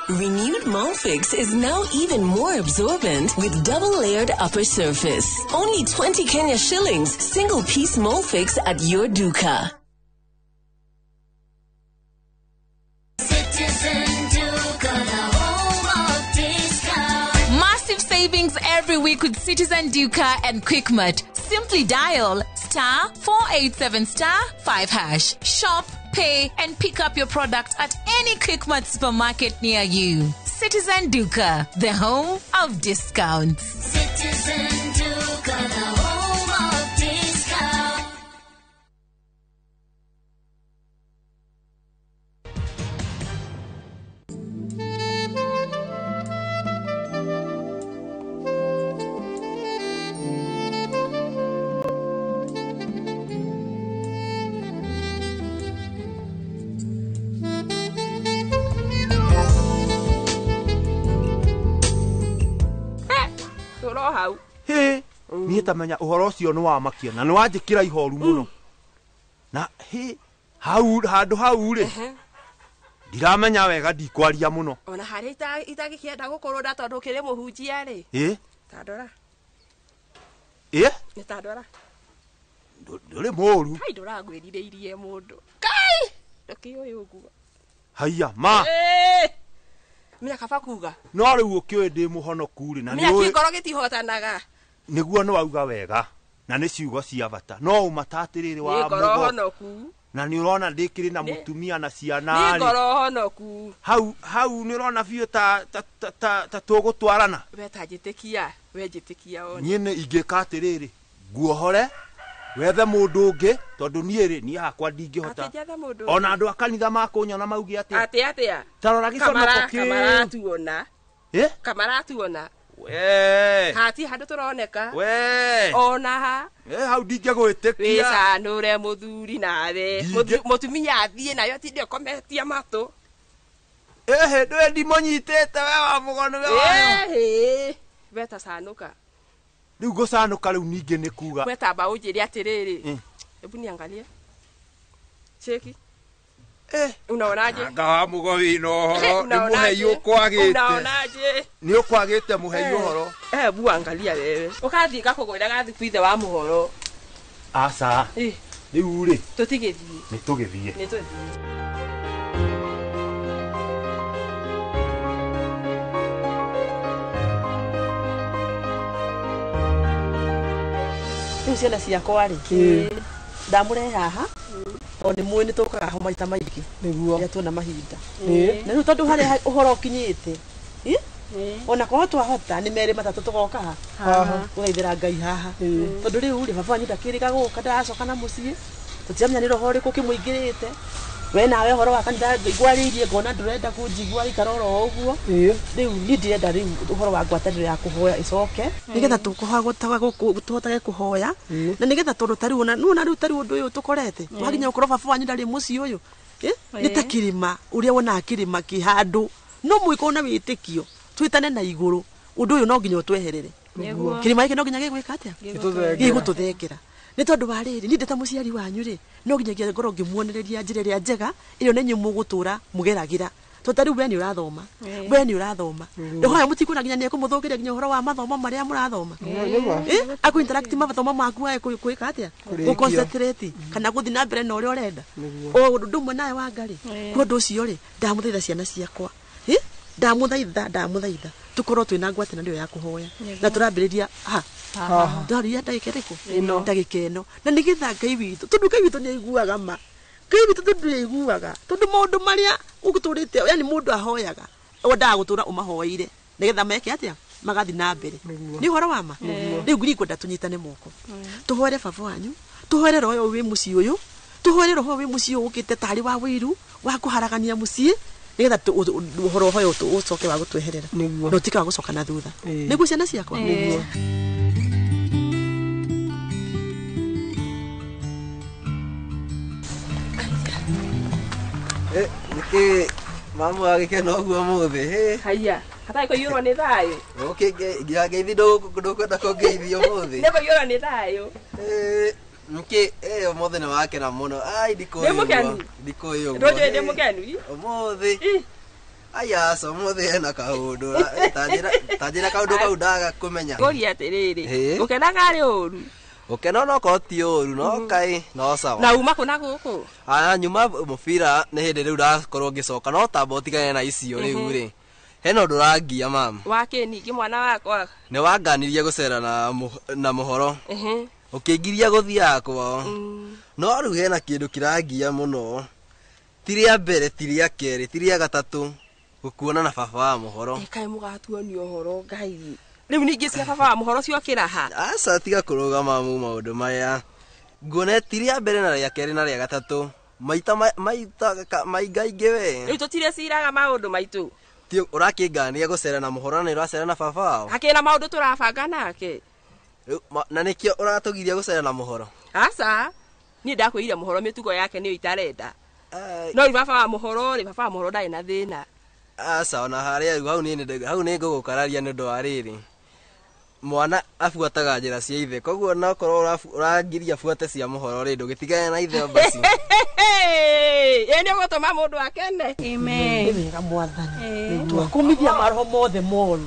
Renewed Molfix is now even more absorbent with double-layered upper surface. Only 20 Kenya shillings, single-piece Molfix at your duka. Citizen Duka, the home of discount. Massive savings every week with Citizen Duka and Quickmart. Simply dial *487*5#. Shop, pay, and pick up your product at any Quickmart supermarket near you. Citizen Duka, the home of discounts. Citizen Duka, the home of discount. Hau. He, niĩ tamenya ũhoro ũcio nĩ wamakia na nĩ wanjĩkĩra ihoru mũno. Na he, hau handũ hau rĩ, ndiramenya wega ndikwaria mũno. Ona harĩa itagĩkĩenda gũkorwo nda tondũ ũkĩrĩ mũhunjia rĩ. Ĩ? Ta ndora. Ĩ? Nĩ ta ndora. Ndũrĩ mũũru. Kai ndũrangwĩrirĩirie mũndũ. Kai! Ndũkĩũĩ ũguo. Haiya, ma. Menya kaba kuga. No rĩu ũkĩũĩ ndĩ mũhonoku rĩ na nĩ ũĩ. Ngoro gĩtihotanaga. Nĩguo nĩ wauga wega na nĩ ciugo cia bata. No ũmata atĩrĩrĩ wa mũgo. Ngoro honoku. Na nĩ ũrona ndĩkĩrĩ na mũtumia na ciana rĩ. Ngoro honoku. Hau hau nĩ ũrona biũ ta ta tũgũtwarana. We ta njĩtĩkia, we njĩtĩkia one. Niĩ nĩ ingĩka atĩrĩrĩ, nguohore wethe mũndũ ũngĩ tondũ niĩ rĩ niĩ hakwa ndingĩhota. Ona andũ a kanitha makũnyona mauge atĩa. Atĩa atĩa. Ta rora gĩconoko kĩu. Kamaratuona. Ĩ? Kamaratuona. We. Hati handũ tũroneka. We. Ona ha. Hau ndingĩgwĩtĩkia. Wĩcanũre mũthuri nawe. Mũtumia athiĩ nayo tinde ũkometie matũ. Ĩhĩ ndũĩ ndimũnyitĩte we wa mũgono we wa. Ĩhĩ. We ta canũka. Rĩu ngũcanũka rĩu ningĩ nĩ kuga. We tamba ũnjĩre atĩrĩrĩ. Hebu niangalie. Cheki. Unaonaje? Anga wa mũgo wĩna ũhoro nĩ mũhei ũkwagĩte. Unaonaje? Nĩ ũkwagĩte mũhei ũhoro. Hebu angalia wewe. Ũkathiĩ gakũgũrĩra gathuku ithe wa mũhoro. Aca. Rĩu rĩ. Tũtigĩthiĩ. Nĩ tũgĩthiĩ. Nĩ tũthiĩ. Rĩu ciana ciakwa rĩ. Ndamũrehe haha. Tondũ nĩ mũĩ nĩ tũkaga ho maita maingĩ. Nĩguo. Rĩrĩa tuona mahinda. Na rĩu tondũ harĩa ũhoro ũkinyĩte. Ona korwo twahota nĩ merĩ matatũ tũgoka haha. Gũthaithĩra Ngai haha. Tondũ rĩu rĩ baba wanyu ndakĩrĩga gũka ndaracoka na mũciĩ. Tũtiramenya nĩ roho ũrĩkũ ũkĩmũingĩrĩte. We nawe ũhoro wa kanitha ngwarĩirie ngona ndũrenda kũnjigua ikara oro ũguo. Rĩu niĩ ndirenda rĩu ũhoro wa ngwatanĩro ya kũhoya ĩcoke. Nĩgetha tũhotage kũhoya. Na nĩgetha tondũ ta rĩu ona rĩu ta rĩu ũndũ ũyũ tũkorete. Waginya gũkorwo baba wanyu ndarĩ mũciĩ ũyũ. Nĩ ta kĩrĩma ũrĩa wonaga kĩrĩma kĩ handũ. No mũikorwo na wĩtĩkio twĩtane na igũrũ. Ũndũ ũyũ no nginya ũtweherere. Kĩrĩma gĩkĩ no nginya gĩgwĩka atĩa? Gĩgũtũthengera. Nĩ tondũ wa rĩrĩ niĩ ndĩ ta mũciari wanyu rĩ no nginyagia ngorwo ngĩmuonereria njĩra ĩrĩa njega ĩrĩa na inyuĩ mũgũtũra mũgeragĩra. Tondũ ta rĩu we nĩ ũrathoma. We nĩ ũrathoma. Ndohoya mũtikuona nginya nĩ ekũmũthũkĩria nginya ũhoro wa mathomo marĩa mũrathoma. Akũ interact mathomo maku ae kwĩka atĩa? Gũ concentrate kana gũthiĩ na mbere na ũrĩa ũrenda. O ũndũ ũmwe nawe wa Ngai. Kwa ũndũ ũcio rĩ ndamũthaitha ciana ciakwa. Ndamũthaitha tũkorwo twĩna ngwatanĩro ya kũhoya. Na tũrambĩrĩria ha. Ndwarĩria ndagĩka ĩrĩkũ? Ndagĩka ĩno. Na nĩgetha Ngai witũ tondũ Ngai witũ nĩaiguaga ma. Ngai witũ tondũ nĩaiguaga tondũ maũndũ marĩa ũgũtũrĩte yani mũndũ ahoyaga wendaga gũtũra ũmahoeire nĩgetha meke atĩa? Magathiĩ na mbere. Nĩ ũhoro wa ma? Rĩu ngwenda tũnyitane moko. Tũhoere baba wanyu, tũhoere roho ũyũ wĩ mũciĩ ũyũ, tũhoere roho wĩ mũciĩ ũyũ ũkĩte tarĩ wa wĩiru wa kũharagania mũciĩ nĩgetha ũhoro ũyũ ũcoke wa gũtweherera na ũtuĩke wa gũcoka na thutha. Nĩguo ciana ciakwa? Nĩguo. Nĩkĩ mamu agĩkena ũguo ũmũthĩ? Haiya. Hatarĩ kũiyũrwo nĩ thayũ. Ũkĩngeithi ndũkwenda kũngeithia ũmũthĩ. Nĩ kũiyũrwo nĩ thayũ. Nĩkĩ ũmũthĩ nĩ wakena mũno. Ai ndikũĩ. Ndĩ mũkenu. Ndikũĩ ũguo. Ndũnjũĩ ndĩ mũkenu. Ũmũthĩ. Aya aca ũmũthĩ hena kaũndũ. Ta njĩra kaũndũ kau ndaga kũmenya. Ngũria atĩrĩrĩ. Gũkenaga arĩ ũru. Gũkena onokorwo ti ũru no kaĩ no sawa. Na uma kũ na gũkũ? Aya nyuma mũbira nĩ hĩndĩ rĩu ndakorwo ngĩcoka no tamba ũtigane na icio rĩu rĩ. Hena ũndũ ũrangia mama. Wa kĩ ningĩ mwana wakwa? Nĩ wanganirie gũcera na mũhoro. Ũkĩngiria gũthiaga kwao. No rĩu hena kĩndũ kĩrangia mũno. Ti rĩa mbere, ti rĩa kerĩ, ti rĩa gatatũ gũkuona na baba wa mũhoro. Kaĩ mũgatuonia ũhoro Ngai. Rĩu ningĩ cia baba wa mũhoro ciokĩra ha? Aca tiga kũrũgama mu maũndũ maya. Nguona ti rĩa mbere na rĩa kerĩ na rĩa gatatũ. Maita maingaingĩ we. Rĩu tũtirĩciraga maũndũ maitũ. Ti ũrakĩngania gũcera na mũhoro na nĩ ũracera na baba wao. Hakĩna maũndũ tũrabanga nake. Na nĩkĩo ũratũgiria gũcera na mũhoro? Aca, niĩ ndakwĩrire mũhoro mĩtugo yake nĩyo itarenda. No rĩu baba wa mũhoro rĩ, baba wa mũhoro ndarĩ na thĩna. Aca ona harĩa rĩu hau niĩ hau nĩ ngũgũkararia nĩ ũndũ wa rĩrĩ. Mwana abuataga njĩra cia ithe koguo nokorwo ũrangiria abuate cia mũhoro rĩ ndũgĩtigane na ithe basi. Ĩ nĩ ũgũtũma mũndũ akene. Amen. Nĩ wega mwathani. Twakumithia maroho mothe moru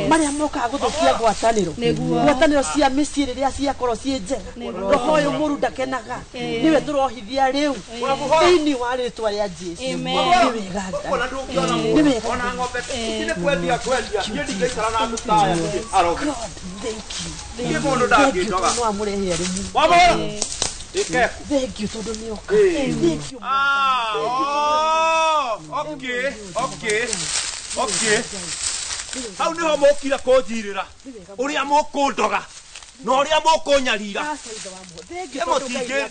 marĩa mokaga gũthũkia ngwatanĩro. Ngwatanĩro cia mĩciĩ rĩrĩa ciakorwo ciĩ njega. Roho ũyũ mũru ndakenaga. Nĩwe tũrohithia rĩu thĩinĩ wa rĩtwa rĩa Jesũ. Nĩ wega Ngai. Nĩ wega. Ona ng'ombe ici nĩ kwendia kwendia. Niĩ ndingĩikara na andũ ta aya arogi. Thank you. Niĩ mũndũ ndangĩndoga. No amũrehe arĩ muoyo. Wa mũhoro. Ĩkeku. Thank you tondũ nĩ oka. Thank you. Okay. Hau nĩho mũkire kũnjirĩra ũrĩa mũkũndoga na ũrĩa mũkũnyarira.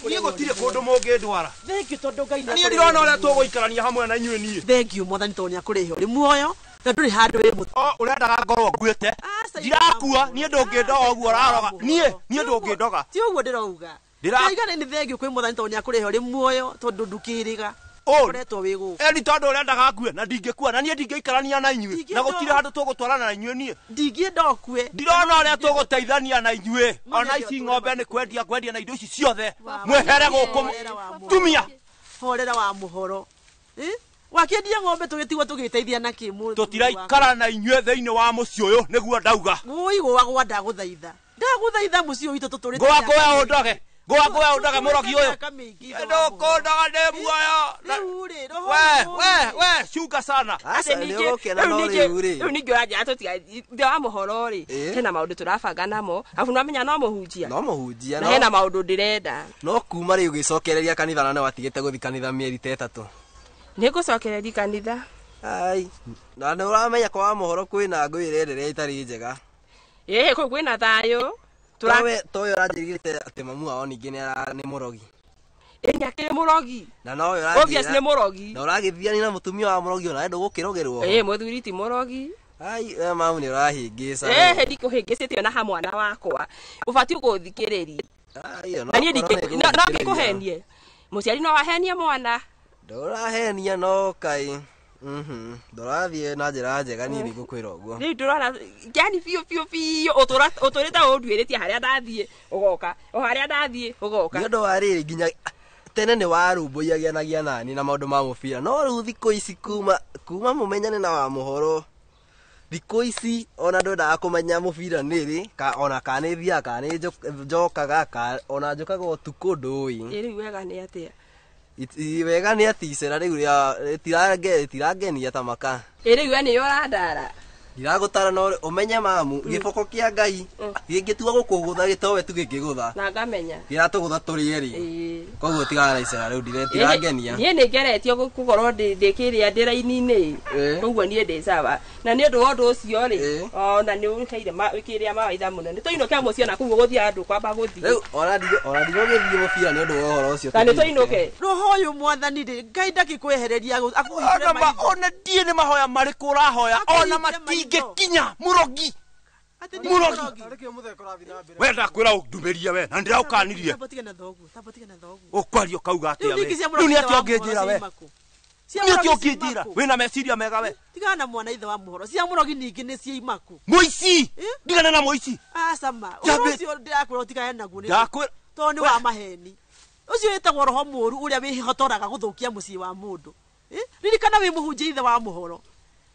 Niĩ gũtirĩ kũndũ mũngĩndwara. Thank you tondũ Ngai nĩ. Niĩ ndirona ũrĩa tũgũikarania hamwe na inyuĩ niĩ. Thank you mwathani tondũ nĩ akũrehe ũrĩ muoyo na ndũrĩ handũ wĩ mũtĩ. Ũrendaga ngorwo nguĩte. Ndirakua niĩ ndũngĩndoga ũguo ũraroga. Niĩ ndũngĩndoga. Ti ũguo ndĩrauga. Ndĩrauga nĩ thank you kwĩ mwathani tondũ nĩ akũrehe ũrĩ muoyo tondũ ndũkĩrĩga. Ũkoretwo wĩ gũkũ. Eni tondũ ũrendaga ngue na ndingĩkua na niĩ ndingĩikarania na inyuĩ na gũtirĩ handũ tũgũtwarana na inyuĩ niĩ. Ndingĩenda ũkue. Ndirona ũrĩa tũgũteithania na inyuĩ. Ona ici ng'ombe nĩ kwendia kwendia na indo ici ciothe. Mwehere gũkũ. Tumia. Horera wa mũhoro. Wakĩendia ng'ombe tũgĩtigwo tũgĩteithia na kĩ mũndũ. Tũtiraikara na inyuĩ thĩinĩ wa mũciĩ ũyũ nĩguo ndauga. Wũi gwagwa ndagũthaitha. Ndagũthaitha mũciĩ ũyũ witũ tũtũrĩte. Ngwa ngwa ũndoge. Ngwa ngwa ũndoge mũrogi ũyũ. Ndũkũndoga ndĩ muoyo. We cunga sana. Aca nĩ ũgũkena no rĩu rĩ. Rĩu ningĩ ũranjĩra tũtiga wa mũhoro rĩ. Hena maũndũ tũrabanga namo. Arabu nĩwamenya no mũhunjia. No mũhunjia. Na hena maũndũ ndĩrenda. No kuma rĩu ũgĩcokereria kanitha na nĩwatigĩte gũthiĩ kanitha mĩeri ta ĩtatũ. Nĩ ngũcokereria kanitha. Ai, na nĩ ũramenya kwa mũhoro kwĩna ngũĩ ĩrenderea ĩtarĩ njega. Ĩĩ kũu kwĩna thayũ. Towe ũranjĩrire atĩ mamu wao ningĩ nĩ mũrogi. Ĩ nĩ akĩrĩ mũrogi. Na nowe ũranjĩra. Obvious nĩ mũrogi. Na ũragĩthiania na mũtumia wa mũrogi ona ndũgũkĩrogerwo. Ĩ mũthuri ti mũrogi. Ai, we mamu nĩ ũrahĩngĩca. Ĩ ndikũhĩngĩcĩte ona ha mwana wakwa. Ũbatiĩ gũthikĩrĩria. Ai, na niĩ no ngĩkũhenie. Mũciari no ahenie mwana. Ndũrahenia no kaĩ. Ndũrathiĩ na njĩra njega niĩ nĩngũkwĩra ũguo. Rĩu ndũrona yani biũ biũ biũ ũtũrĩte ũnduĩrĩtie harĩa ndathiĩ ũgoka. O harĩa ndathiĩ ũgoka. Nĩ ũndũ wa rĩrĩ nginya tene nĩ warũmbũiyagia nani na maũndũ ma mũbira. No rĩu thikũ ici kuma mũmenyane na wa mũhoro. Thikũ ici ona ndwendaga kũmenya mũbira nĩ rĩ ona kana nĩ thiaga kana nĩ njokaga ona njũkaga ũtukũ ndũĩ. Ĩ rĩu wega nĩ atĩa? Wega nĩ atĩ icera rĩu rĩtirangenia ta maka. Ĩ rĩu we nĩwe ũrandara. Ndiragũtara no ũmenye mamu gĩboko kĩa Ngai gĩngĩtua gũkũgũtha gĩtowe tu gĩkĩgũtha. Na ngamenya. Kĩratũgũtha tũrĩ erĩ. Koguo tigana na icera rĩu ndirangenia. Niĩ nĩ ngeretio gũkorwo ndĩ kĩrĩa ndĩ raini-inĩ. Koguo niĩ ndĩ sawa. Na nĩ ũndũ wa ũndũ ũcio rĩ ona nĩ ũheire kĩrĩa mawaitha mũno. Nĩ tũinũke mũciĩ ona kũu gũthiĩ andũ kwamba gũthiĩ. Rĩu ona ndigũgĩthiĩ mũbira nĩ ũndũ wa ũhoro ũcio. Na nĩ tũinũke. Roho ũyũ mwathani rĩ Ngai ndakĩkwehereria akũhingũre maitho. Ona ndiĩ nĩ mahoya marĩkũ ũrahoya ona matingĩkinya mũrogi. Mũrogi. We ndakwĩra ũndumĩrie we na ndĩraũkanirie. Ũkwaria ũkauga atĩa we? Rĩu nĩ atĩa ũngĩnjĩra we? Nĩ kĩ ũkĩnjĩra wĩna meciria mega we tigana na mwana ithe wa mũhoro cia mũrogi ningĩ nĩ cia imaku mũici ndigana na mũici aca ma ũhoro ũcio ndĩrakwĩra ũtigane naguo ndakwĩra tondũ nĩ wa maheni ũcio wĩtagwo roho mũũru ũrĩa wĩhotoraga gũthũkia mũciĩ wa mũndũ. Ririkana wĩ mũhunjia ithe wa mũhoro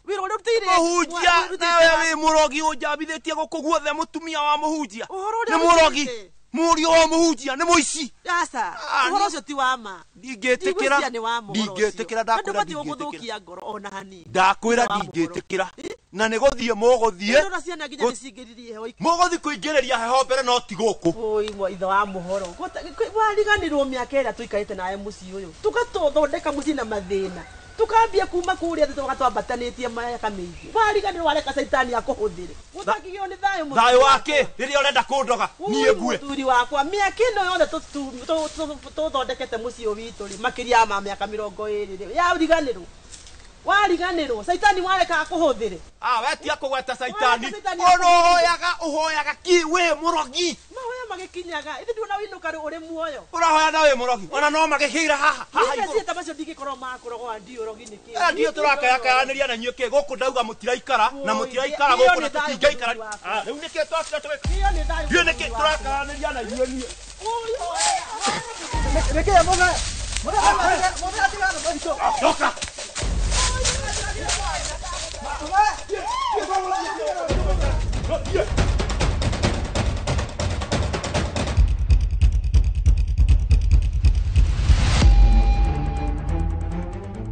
wĩra ũrĩa ũrutĩire mũhunjia nawe wĩ mũrogi ũnjambithĩtie gũkũ guothe mũtumia wa mũhunjia nĩ mũrogi mũriũ wa mũhunjia nĩ mũici aca ũhoro ũcio ti wa ma ndingĩtĩkĩra ndingĩtĩkĩra ndakwĩra ndingĩtĩkĩra ngoro ona hanini ndakwĩra ndingĩtĩkĩra na nĩ gũthiĩ mũgũthiĩ mũgũthiĩ kũingĩrĩria heho mbere no ti gũkũ oi ithe wa mũhoro wariganĩrwo mĩaka ĩrĩa tũikarĩte nawe mũciĩ ũyũ tũgatũthondeka mũciĩ na mathĩna tukambia kuma kuria thĩ tũgatwambatanĩtie mĩaka mĩingĩ wariganĩrwo wareka caitani akũhũthĩre gũtakĩgĩo nĩ thayũ thayũ wake rĩrĩa ũrenda kũndoga niĩ ngue mũthuri wakwa mĩaka ĩno yothe tũthondekete mũciĩ ũyũ witũ rĩ makĩria ma mĩaka 20 rĩ yariganĩrwo wariganĩrwo caitani wareka akũhũthĩre we tia kũgweta caitani ũrohoyaga ũhoyaga ki wĩ mũrogi mahoya magĩkinyaga ithe nduona wĩinũka ũrĩ muoyo ũrahoya na wĩ mũrogi ona no magĩkĩira haha haha igũrũ ciĩta macio ndingĩkorwo makũrogwa ndiũ ũrogi nĩ kĩ ndiũ tũrakayakayanĩria na inyuĩ kĩ gũkũ ndauga mũtiraikara na mũtiraikara gũkũ na tũtingĩikara rĩu nĩkĩ twakira tũgĩ nĩkĩ tũrakayanĩria na inyuĩ niĩ nĩkĩ mũthe mũthe atigana maitũ coka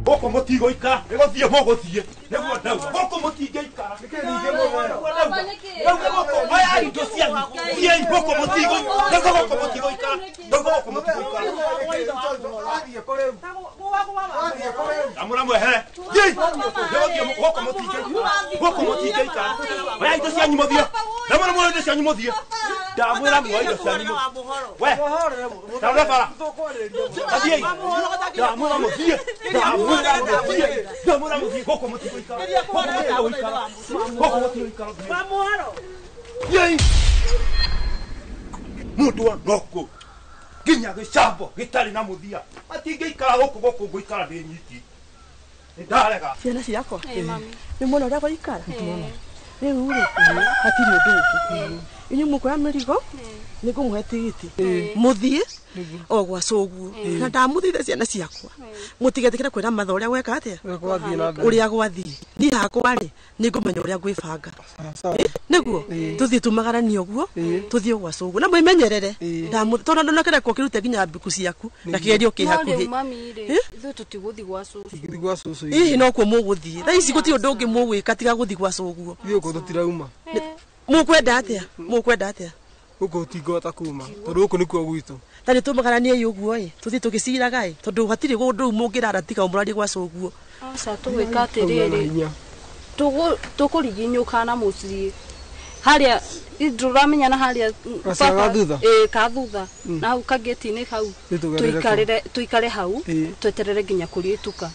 gũkũ mũtigũikara nĩ gũthiĩ mũgũthiĩ nĩguo ndauga gũkũ mũtingĩikara ndauga gũkũ oya indo cianyu thiĩi gũkũ ndauga gũkũ mũtigũikara ndauga gũkũ mũtigũikara ndamũra mwehere thiĩi nĩgũthiĩ gũkũ mũtingĩikara gũkũ mũtingĩikara oya indo cianyu mũthiĩ ndamũra muoe indo cianyu mũthiĩ ndamwĩra muoe indo cianyu we ndamũra bara tathiĩi ndamwĩra mũthiĩ ndamwĩra ndamwĩra mũthiĩ gũkũ mũtigũikara gũkũ mũtigũikara thiĩi mũndũ wa noko nginya gĩcambo gĩtarĩ na mũthia matingĩikara gũkũ gũkũ ngũikara ndĩ nyiki nĩ ndarega ciana ciakwa nĩ mwona ũrĩa gwaikara rĩu rĩ hatirĩ ũndũ ũngĩ inyuĩ mũkuoya mĩrigo nĩ ngũmũhe tigiti mũthiĩ o gwa cũguo na ndamũthithe ciana ciakwa mũtigetĩkĩre kwĩra matha ũrĩa gweka atĩa ũrĩa gwathiĩ niĩ hakwa rĩ nĩ ngũmenya ũrĩa ngwĩbanga nĩguo tũthiĩ tumagaranie ũguo tũthiĩ gwa cũguo na mwĩmenyerere tondũ ndonakĩrekwo kĩrute nginya mbiku ciaku na kĩgerio kĩ hakuhĩ ithuĩ tũtigũthiĩ gwa cũcũ hihi nokuo mũgũthiĩ thaa ici gũtirĩ ũndũ ũngĩ mũgwĩka tiga gũthiĩ gwa cũguo ithuĩ gũkũ tũtirauma mũkwenda atĩa mũkwenda atĩa gũkũ tũtingĩhota kuma tondũ gũkũ nĩkuo gwitũ ta nĩ tũmagaranie ũguo ĩ tũthiĩ tũgĩciraga ĩ tondũ hatirĩ kũndũ rĩu mũngĩrara tiga ũmũrarie gwa cũguo aca tũgwĩka atĩrĩrĩ tũkũriginyũka na mũciĩ harĩa ndũramenya na harĩa ka thutha na hau kagĩti-inĩ hau tũikare hau tweterere nginya kũrĩtuka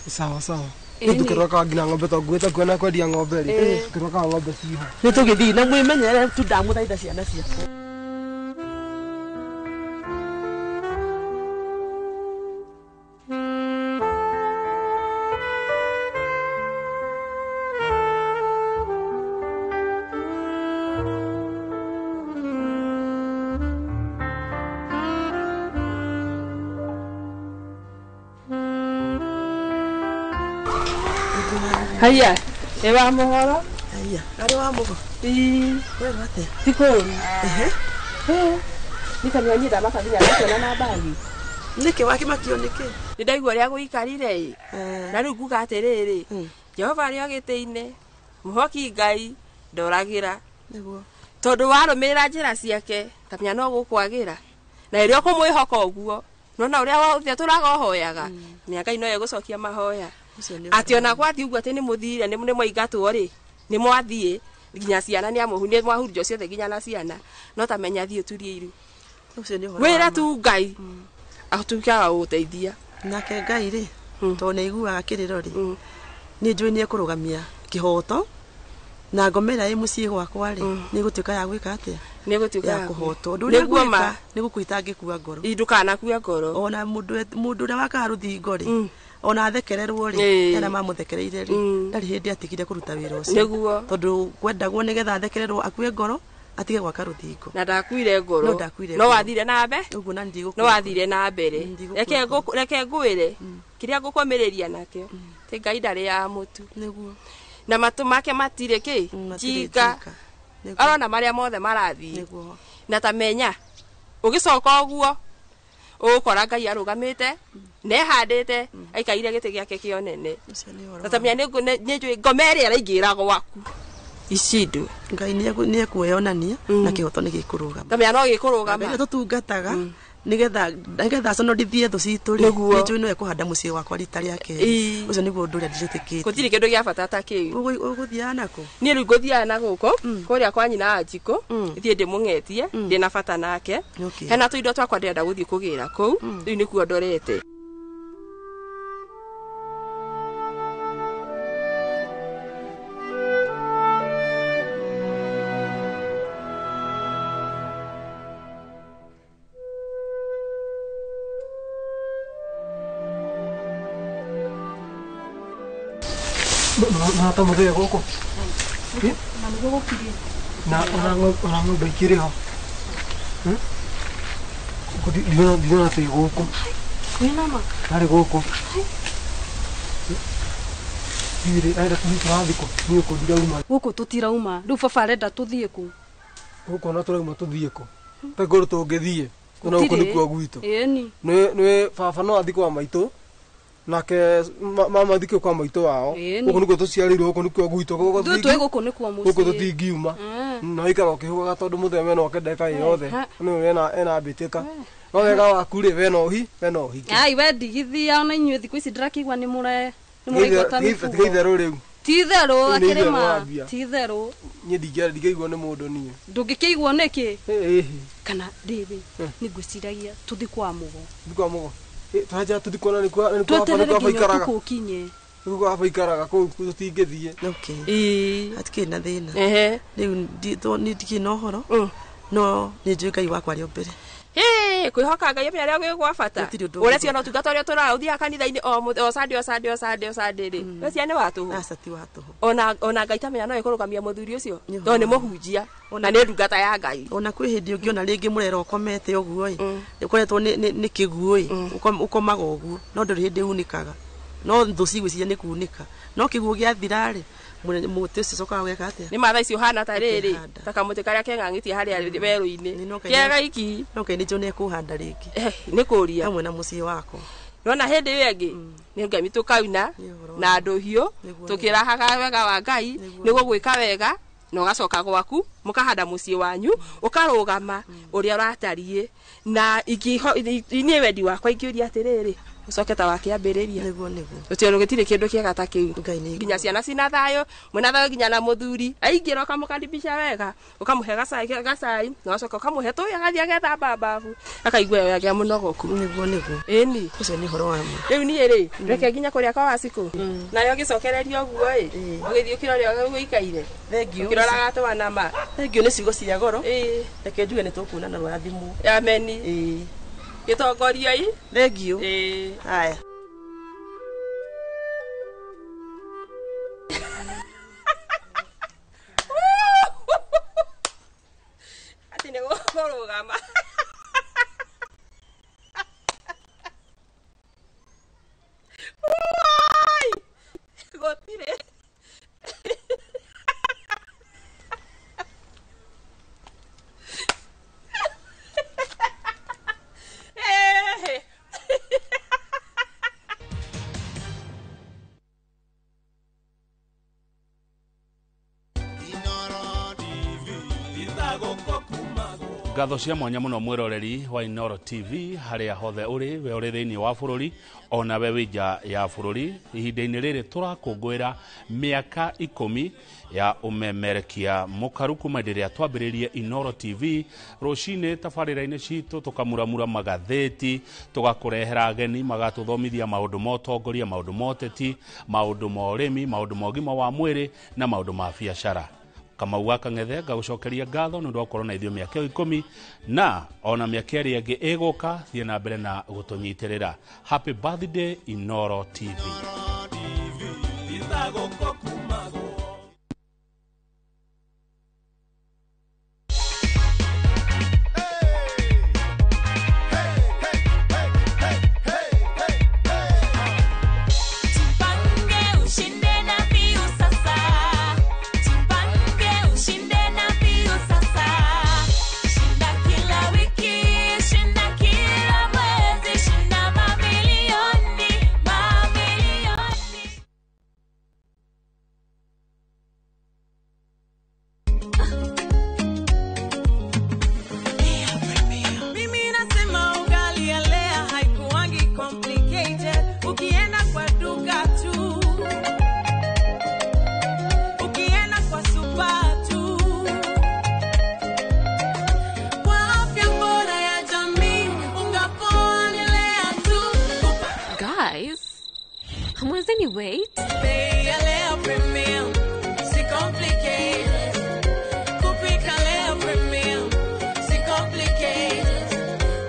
sawa sawa tũkĩroka nginya ng'ombe to nguĩte kuona kwendia ng'ombe rĩ tũkĩrokaga ng'ombe ciho nĩ tũgĩthiĩ na mwĩmenyerere tu ndamũthaitha ciana ciakwa Haya, ewa muhoro? Haya, ari wa mugo. Ii, wewe atia? Tikuru. Ehe. Nika nianyira makabinya na na bagi. Niki wakimakio niki? Ni ndaigua uria guikarire i. Na riu nguga atiriri. Jehova ari o giti-ini. Muhoki Ngai ndoragira. Niguo. Tondu warumirira njira ciake, tamenya no gukwagira. Na riria ukumwihoka uguo, nona uria wothe turaga uhoyaga. Menya Ngai no egucokia mahoya. Ati ona gwathi uguo ati ni muthire ni mwaingatwo ri ni mwathie nginya ciana ni amuhu ni mwahurunjwo ciothe nginya na ciana no ta menya thiĩ ũturie iru wĩra tu Ngai atuĩkaga gũgũteithia nake Ngai rĩ tondũ nĩ aiguaga kĩrĩro rĩ nĩ njũĩ nĩ ekũrũgamia kĩhoto na ngoma ĩrĩa ĩ mũciĩ gwakwa rĩ nĩ ĩgũtuĩka ya gwĩka atĩa nĩ ĩgũtuĩka ya kũhotwo ũndũ ũrĩa ngwĩka nĩ gũkua itangĩkua ngoro ndũkanakue ngoro ona mũndũ ũrĩa wakaga rũthingo rĩ Ona athekererwo rĩ, Ĩĩ. arĩa mamũthekereire rĩ, ndarĩ hĩndĩ atigire kũruta wĩra ũcio. Nĩguo. Tondũ kwendagwo nĩgetha athekererwo akue ngoro atige gwaka rũthingo. Na ndakuire ngoro. No ndakuire No ngoro. wathire na mbe. Ũguo na ndigũkua No wathire na mbere. Ndigũkua Reke ngwĩre kĩrĩa ngũkũmĩrĩria nakĩo ti Ngai ndarĩ ya mũtu. Nĩguo. Na matũ make matirĩ kĩ Matirĩ njinga. Nĩguo. Arona marĩa mothe marathiĩ. Nĩguo. Na ta menya ũgĩcoka ũguo ũgũkora Ngai arũgamĩte nehandĩte aikaire gĩtĩ gĩake kĩa ũnene. Na ta menya nĩ njũĩ ngoma ĩrĩa ĩraingĩra gwaku icindwe. Ngai nĩ ekuonania na kĩhoto nĩ gĩkũrũgama. Ta menya no gĩkũrũgama. Ngai tũtungataga nigetha aconorithie thũ citũ rĩ, Nĩguo. nĩ njũĩ no ekũhanda mũciĩ wakwa rita rĩa kerĩ. Ĩĩ. Ũcio nĩguo ũndũ ũrĩa ndĩtĩkĩtie. Gũtirĩ kĩndũ gĩa bata ta kĩu. Ũgũthiaga nakũ? Niĩ rĩu ngũthiaga na gũkũ kũrĩa kwa nyina wa Njikũ thiĩ ndĩmũng'etie ndĩna bata nake. Okay. Hena tũindo twakwa ndĩrenda gũthiĩ kũgĩra kũu rĩu nĩkuo ndorete. Na ta mũthee gũkũ Na nĩguo gũkirie. na ona ng'ombe ikĩrĩ ho. Ndĩrona twĩ gũkũ. Wĩna ma? Arĩ gũkũ. Ndirĩ arenda tũthiĩ tũrathiĩ kũ? Niĩ kũ ndirauma. Gũkũ tũtirauma. Rĩu baba arenda tũthiĩ kũ? Gũkũ ona tũrauma tũthiĩ kũ? Te kũndũ tũngĩthiĩ. Ona gũkũ nĩkuo gwitũ. Ĩni. Nĩ baba no athiĩ kwa maitũ nake mama athiĩ kwa maitũ wao. Ĩni. Gũkũ nĩkuo tũciarĩirwo, gũkũ nĩkuo gwitũ. Gũkũ Ithuĩ twĩ gũkũ nĩkuo mũciĩ. Gũkũ tũtingiuma. Na ikara ũkĩhugaga tondũ mũthee wena wake ndagĩka ĩ yothe. Nĩ ena mbĩtĩka. No wega waku rĩ wena ũhi, wena ũhiki. Ai we ndigithia ona inyuĩ thikũ ici ndĩrakĩigua nĩ mũre nĩ mũraigua ta Tiga mĩbugo. itherũ rĩu. Ti itherũ Rĩu nĩ akĩrĩ itherũ ma. wambia. Ti itherũ. Niĩ ndingĩaiguo nĩ mũndũ niĩ. Ndũngĩkĩiguo nĩkĩ? Ĩhĩ. Kana rĩrĩ nĩ ngwĩciragia tũthiĩ kwa Mũgo. Tũthiĩ kwa Mũgo. Tũranja tũthiĩ kuona nĩ kwa nĩ kwa baba Tweterere nĩ kwa baba nginya ikaraga. ũtukũ ũkinye. Nĩ kwa baba ikaraga kũu tũtingĩthiĩ. Okay. Hatikĩrĩ na thĩna. Ehe. Rĩu niĩ ndikĩrĩ na ũhoro no nĩ njũĩ Ngai wakwa arĩ o mbere. Hĩ, kwĩhoka Ngai amenya ũrĩa gwĩ gwa bata. Gũtirĩ ũndũ Ũrĩa ũngĩ. ciona ũtungata ũrĩa tũraga ũthiaga kanitha-inĩ o Sunday o Sunday o Sunday o Sunday rĩ. We cia nĩ wa tũhũ. Aca ti wa tũhũ. Ona Ngai tamenya no ĩkũrũgamia mũthuri ũcio tondũ nĩ mũhunjia na nĩ ndungata ya Ngai. Ona kwĩ hĩndĩ ũngĩona rĩngĩ mũrera ũkomete ũguo ĩ ũkoretwo nĩ kĩguũ ĩ ũkomaga ũguo no ndũrĩ hĩndĩ unĩkaga no thũ cigwĩciria nĩ kunĩka no kĩguũ gĩathira rĩ mũtĩ ũcio ũcokaga ũgeka atĩa? Nĩ mathaa ici ũhana ta rĩrĩ ta kamũtĩ karĩa keng'ang'ĩtie harĩa werũ-inĩ kĩega iki. No Ngai nĩ njũĩ nĩ ekũhanda rĩngĩ. Nĩ kũria hamwe na mũciĩ wakwa. Nona hĩndĩ ĩyo ĩngĩ nĩ ngemi tũkauna na ndũhiũ tũkĩrahaga wega wa Ngai nĩguo gwĩka wega na ũgacoka gwaku mũkahanda mũciĩ wanyu ũkarũgama ũrĩa ũratariĩ na niĩ wendi wakwa ingĩũria atĩrĩrĩ ũcoke ta wakĩambĩrĩria. Nĩguo nĩguo. Gũtirĩ gũtirĩ kĩndũ kĩega ta kĩu. Nginya ciana cina thayũ, mwĩna thayũ nginya na mũthuri. Aingĩra ũkamũkaribisha wega, ũkamũhe gacai na ũgacoka ũkamũhe tũĩ agathiĩ agethamba mbabu, akaigua we agĩa mũnogoku. Nĩguo nĩguo. Ĩni. Ũcio nĩ ũhoro wa ma. Rĩu niĩ rĩ, reke nginya kũrĩa kwa Wacikũ. Nayo ũgĩcokereria ũguo ĩ, ũgĩthiĩ ũkĩrore ũrĩa ũikaire. Thengiũ. Ũkĩroraga twana ma. Thengiũ nĩ ciugo cia goro. Reke njuge nĩ tũkuonana rũrathimwo. Ameni. Gĩtongoria-i. Thengiũ. Haya. Atĩ nĩ gũkũrũgama. Wai! Gũtirĩ. Ehe. Ngatho cia mwanya muno mwiroreri wa Inooro TV haria hothe uri we uri thiini wa bururi ona we wi nja ya bururi ihinda-inĩ rĩrĩ tũrakũngũĩra mĩaka 10 ya ũmemerekia mũkaru kuma hĩndĩ ĩrĩa twambĩrĩrie Inooro TV rũcinĩ tabarĩra-inĩ citũ tũkamuramura magathĩti tũgakũrehera ageni magatũthomithia maũndũ ma ũtongoria maũndũ ma ũteti maũndũ ma ũrĩmi maũndũ ma ũgima wa mwĩrĩ na maũndũ ma biacara. Kamau wa Kang'ethe ngagũcokeria ngatho nĩ ũndũ wa gũkorwo na ithuĩ mĩaka ĩyo 10 na ona mĩaka ĩrĩa ĩngĩ ĩgũka thiĩ na mbere na gũtũnyitĩrĩra. Happy birthday Inoro TV. Jipange ushinde na Viusasa. Jipange ushinde na Viusasa. Shinda kila wiki, shinda kila mwezi, shinda mamilioni, mamilioni. Mimi nasema ugali ya Lea haikuangi complicated. Ukienda kwa duka tu, ukienda kwa super tu. Kwa afya bora ya jamii, unga poa ni Lea tu. Guys, hamwezeni wait? Bei ya Lea Premium, si complicated. Kupika Lea Premium, si complicated.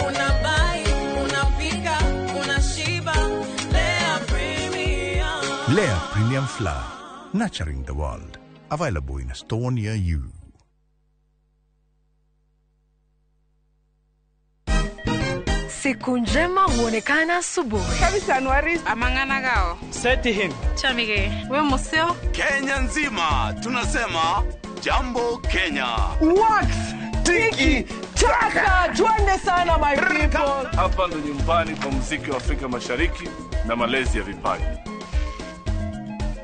Unabuy, unapika, unashiba. Lea Premium. Lea Premium Flour, nurturing the world. Available in a store near you. Siku njema huonekana asubuhi. Kabisa Anuari amang'ana gao. Seti him. Chamige. We museo. Kenya nzima tunasema jambo Kenya. Wax tiki taka, twende sana my people. Hapa ndo nyumbani kwa muziki wa Afrika Mashariki na malezi ya vipaji.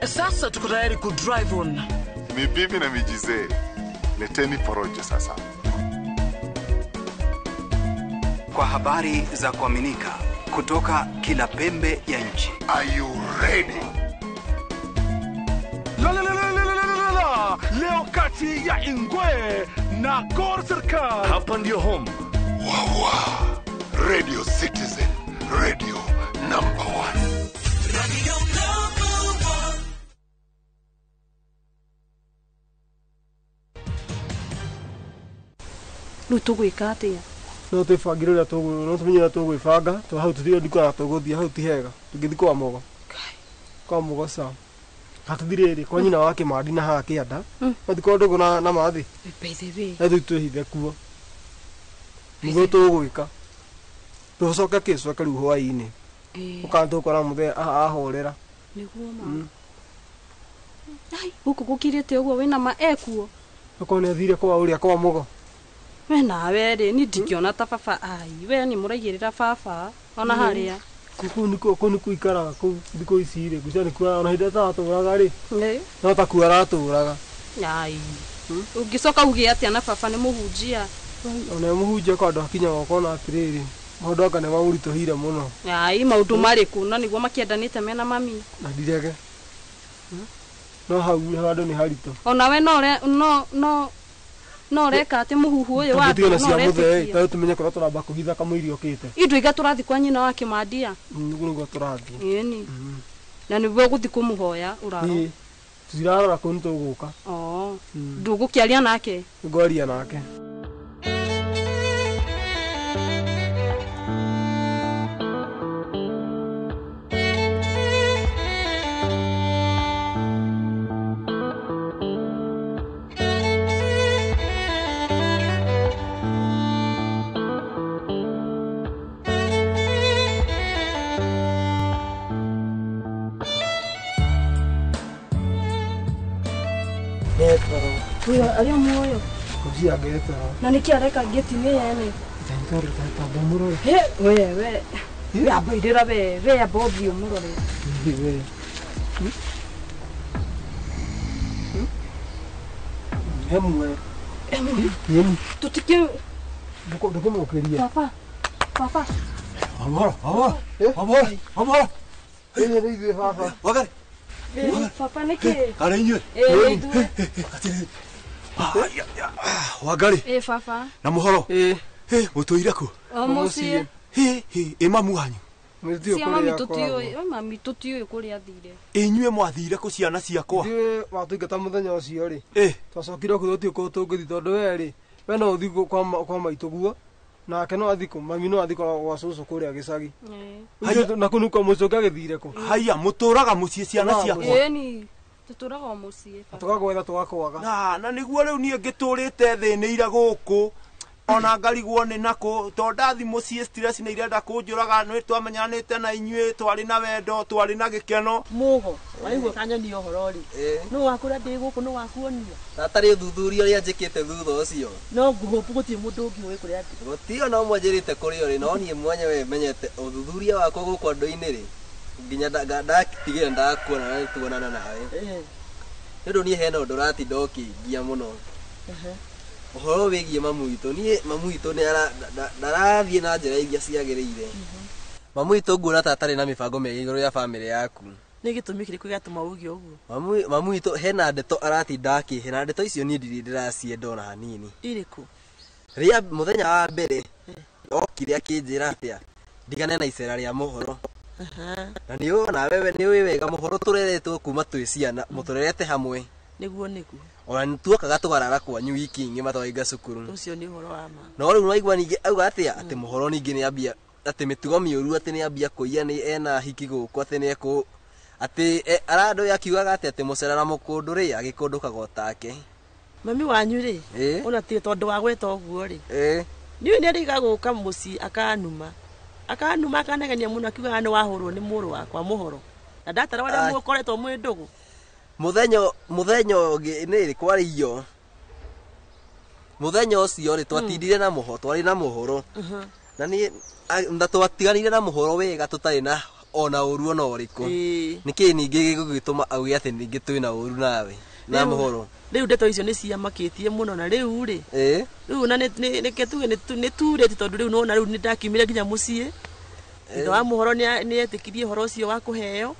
Sasa tuko tayari ku drive on. Ni bibi na mijizee. Leteni porojo sasa. Kwa habari za kuaminika kutoka kila pembe ya nchi. Are you ready? La la la la la la la la. Leo kati ya Ingwe na Gor Serikal. Hapa ndio home. Wawa. Radio Citizen, radio number 1. Radio number 1. Rĩu tũgwĩka atĩa? No twĩbangire ũrĩa no tũmenye ũrĩa tũgwĩbanga to hau tũthiĩ ndikona tũgũthiĩ hau ti hega tũngĩthiĩ kwa Mũgo. Kwa Mũgo sawa. Hatũthiĩ rĩrĩ kwa nyina wa Kĩmandi na haha kĩanda. Mathiĩ kwa ndũgũ na Mathi. By the way. Na rĩu twĩhithe kuo. Nĩguo tũgwĩka. Tũcoke kĩcoke rĩu hwaĩ-inĩ. Ũkana tũkora mũthee ahorera. Nĩguo ma. Ai, gũkũ gũkirĩte ũguo wĩna ma ekuo. Okorwo nĩ athire kwa ũrĩa kwa Mũgo. We nawe rĩ ni ndingĩona ta baba ai we nĩ mũraigĩrĩra baba ona harĩa. Kũu nĩkuo kũu nĩkuo ikaraga kũu thikũ ici rĩ ngwĩciria nĩkuo ona hĩndĩ ĩrĩa atatũraga rĩ no ta kuo aratũraga. Ai ũngĩcoka uge atĩa na baba nĩ mũhunjia. Ona mũhunjia kwa andũ akinyaga ũkona atĩrĩrĩ maũndũ anga nĩ mamũritũhĩire mũno. Ai maũndũ marĩkũ na nĩguo makĩendanĩte mena mami. Na ndirege. No hau handũ nĩ haritũ. Ona we no no reka atĩ mũhuhu ũyũ wa andũ no retĩkia. Ta tũmenye kũrĩa tũramba kũhitha kamũiria ũkĩte. Ithuĩ iga tũrathiĩ kwa nyina wa Kĩmandia. Nĩguo nĩguo tũrathiĩ. Ĩni. Na nĩguo ũgũthiĩ kũmũhoya ũraro. Tũtirarora kũu nĩ tũgũka. Ndũgũkĩaria nake? Ngwaria nake. Arĩa muoyo. Ngwĩciria ngetero. Na nĩkĩ areka ngĩti-inĩ yene? Tamba mũrore. He we we. We amba irĩra we we amba ũthiĩ ũmũrore. We. He muoyo. Yeni. Tũtikĩ. Ndũkũmũkĩria. Baba. Baba. Amora, amora. Amora, amora. Ĩ nĩ ithuĩ baba. Wagari. Baba nĩkĩ? Karĩ inyuĩ? Ĩ ithuĩ. Wangari. Ĩ baba. Na mũhoro? Ĩ. Mũtũire kũ? O mũciĩ. Hĩ, hĩ, ĩ mamu wanyu? Cia mami tũtiũĩ, mami tũtiũĩ kũrĩa athire. Inyuĩ mwathire kũ ciana ciakwa? Ithuĩ watũingata mũthenya ũcio rĩ, twacokire kũ tũtiũĩ kũ tũngĩthiĩ tondũ we rĩ, we no ũthiĩ kwa maitũ guo, nake no athiĩ kũ, mami no athiĩ kwa cũcũ kũrĩa gĩcagi. Na kũu nĩkuo mũciĩ ũngĩagĩthire kũ? Haiya, mũtũraga mũciĩ ciana ciakwa? Ĩni, tũtũraga o mũciĩ. Tũgagwetha tũgakwaga. Na nĩguo rĩu niĩ ngĩtũrĩte thĩnĩire gũkũ ona ngarigwo nĩ nakũ tondũ ndathi mũciĩ stress nĩ irenda kũnjũraga. Nĩ twamenyanĩte na inyuĩ, twarĩ na wendo, twarĩ na gĩkeno. Mũgo waigua kanyoni ũhoro rĩ, nũ wakũra ndĩ gũkũ, nũ wakuonia? Hatarĩ ũthuthuria ũrĩa njĩkĩte thutha ũcio. No ngũhũpu gũtirĩ mũndũ ũngĩ ũĩ kũrĩa ndĩ. Gũtirĩ ona ũmwe njĩrĩte kũrĩa ũrĩ, no niĩ mwenyewe menyete ũthuthuria wakwa gũkũ andũ-inĩ rĩ, nginya ndatigĩra ndakuona na nĩtuonana nawe. Nĩ ũndũ niĩ hena ũndũ ũratinda ũkĩngia mũno. Ũhoro wĩgiĩ mamu witũ, niĩ mamu witũ ndarathiĩ na njĩra iria ciagĩrĩire. Mamu witũ nguona ta atarĩ na mĩbango mĩega igũrũ rĩa bamĩrĩ yaku. Nĩ gĩtũmi kĩrĩkũ gĩatũma uge ũguo? Mamu witũ hena ndeto aratinda akĩhe, na ndeto icio niĩ ndirĩ ndĩracienda ona hanini. Irĩkũ? Rĩa mũthenya wa mbere okire akĩnjĩra atĩa ndigane na icera rĩa mũhoro. Na nĩ ona wewe nĩ ũĩ wega mũhoro tũreretwo kuma twĩ ciana, mũtũrerete hamwe. Nĩguo nĩguo. Ona nĩtuokaga tũgarara kwanyu wiki ng'ima twainga cukuru. Ũcio nĩ ũhoro wa ma. No rĩu nĩwaigua ningĩ auga atĩa atĩ mũhoro ningĩ nĩambia atĩ mĩtugo mĩũru atĩ nĩambia kũiya nĩ ena hiki gũkũ atĩ nĩekũ atĩ arandũ akiugaga atĩ atĩ mũcera na mũkũndũ rĩ agĩkũndũkaga o take. Mami wanyu rĩ, ona ti tondũ wa gweta ũguo rĩ, niĩ nĩarĩga gũka mũciĩ akanuma. Akanuma akanegenia mũno akiugaga nĩ wahũrwo nĩ mũrũ wakwa mũhoro. Na ndatara ũrĩa mũkoretwo mwĩ ndũgũ. Mũthenya ũngĩ nĩ kwarĩ iyo. Mũthenya ũcio rĩ twatindire na mũhoro, twarĩ na mũhoro. Na niĩ na twatiganire na mũhoro wega tũtarĩ na ona ũru ona ũrĩkũ. Nĩkĩ ningĩ gĩgũgĩtũma auge atĩ ningĩ twĩna ũru nawe na mũhoro? Rĩu ndeto icio nĩ ciamakĩtie mũno na rĩu rĩ, rĩu na nĩke tuge nĩ turĩte tondũ rĩu nĩwona rĩu nĩndakiumire nginya mũciĩ. Thutha wa mũhoro nĩetĩkirie ũhoro ũcio wa kũheo.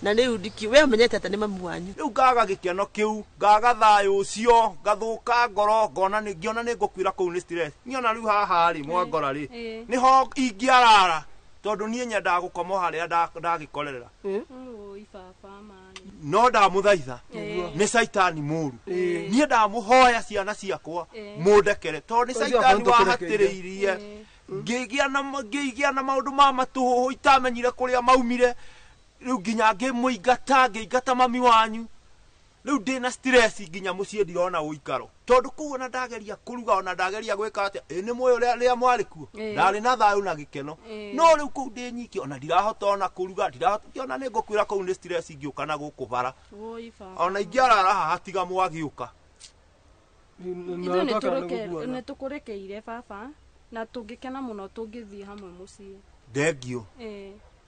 Na rĩu we ũmenyete atĩ nĩ mamu wanyu. Rĩu ngaga gĩkeno kĩu, ngaga thayũ ũcio, ngathũka ngoro, ngona nĩ ngĩona nĩ ngũkuĩra kũu nĩ stress. Niĩ ona rĩu haha rĩ mwangora rĩ, nĩho ingĩarara tondũ niĩ nyendaga gũkoma harĩa ndagĩkorerera. No ndamũthaitha nĩ caitani mũru. Niĩ ndamũhoya ciana ciakwa mũndekere tondũ nĩ caitani wahatĩrĩirie. Ngĩgĩa na maũndũ ma matũhũhũ itamenyire kũrĩa maumire. Rĩu nginya ngĩmũingata, ngĩingata mami wanyu. Rĩu ndĩna stress nginya mũciĩ ndirona ũikaro. Tondũ kũu ona ndageria kũruga ona ndageria gwĩka atĩa, ĩ nĩ mũĩ ũrĩa rĩrĩa mwarĩ kuo, ndarĩ na thayũ na gĩkeno. No rĩu kũu ndĩ nyiki ona ndirahota ona kũruga, ndirahota ona nĩ ngũkwĩra kũu nĩ stress ingĩũka na gũkũ bara. Ona ingĩarara haha tiga mwagĩũka. Ithuĩ nĩ tũkũrekeire baba na tũngĩkena mũno tũngĩthiĩ hamwe mũciĩ. Thengio.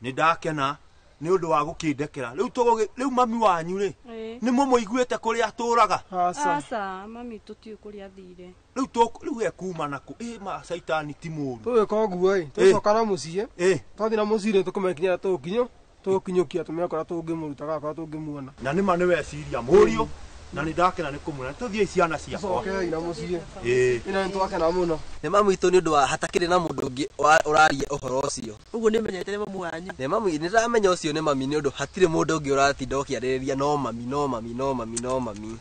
Nĩ ndakena nĩ ũndũ wa gũkĩndekera. Rĩu rĩu mami wanyu rĩ, nĩ mũmũiguĩte kũrĩa atũraga? Aca, mami tũtiũĩ kũrĩa athire. Rĩu rĩu ekuma nakũ? Ĩ ma caitani ti mũru. Tũgĩka ũguo ĩ, tũcoka na mũciĩ, twathiĩ na mũciĩ rĩ tũkũmekinyĩra tũgũkinyũkia tũmenye kũrĩa tũngĩmũruta kana kũrĩa tũngĩmuona. Na nĩma nĩ weciria mũriũ, na nĩ ndakena nĩ kũmuona. Tũthiĩ ciana ciakwa. Tũcokei na mũciĩ. Ĩna nĩ twakena mũno. Nĩ mamu witũ nĩ ũndũ wa hatakĩrĩ na mũndũ ũngĩ ũraria ũhoro ũcio. Ũguo nĩ menyete nĩ mamu wanyu. Nĩ mamu, nĩ ndamenya ũcio nĩ mami nĩ ũndũ hatirĩ mũndũ ũngĩ ũratinda ũkĩarĩrĩria no mami no mami no mami no mami.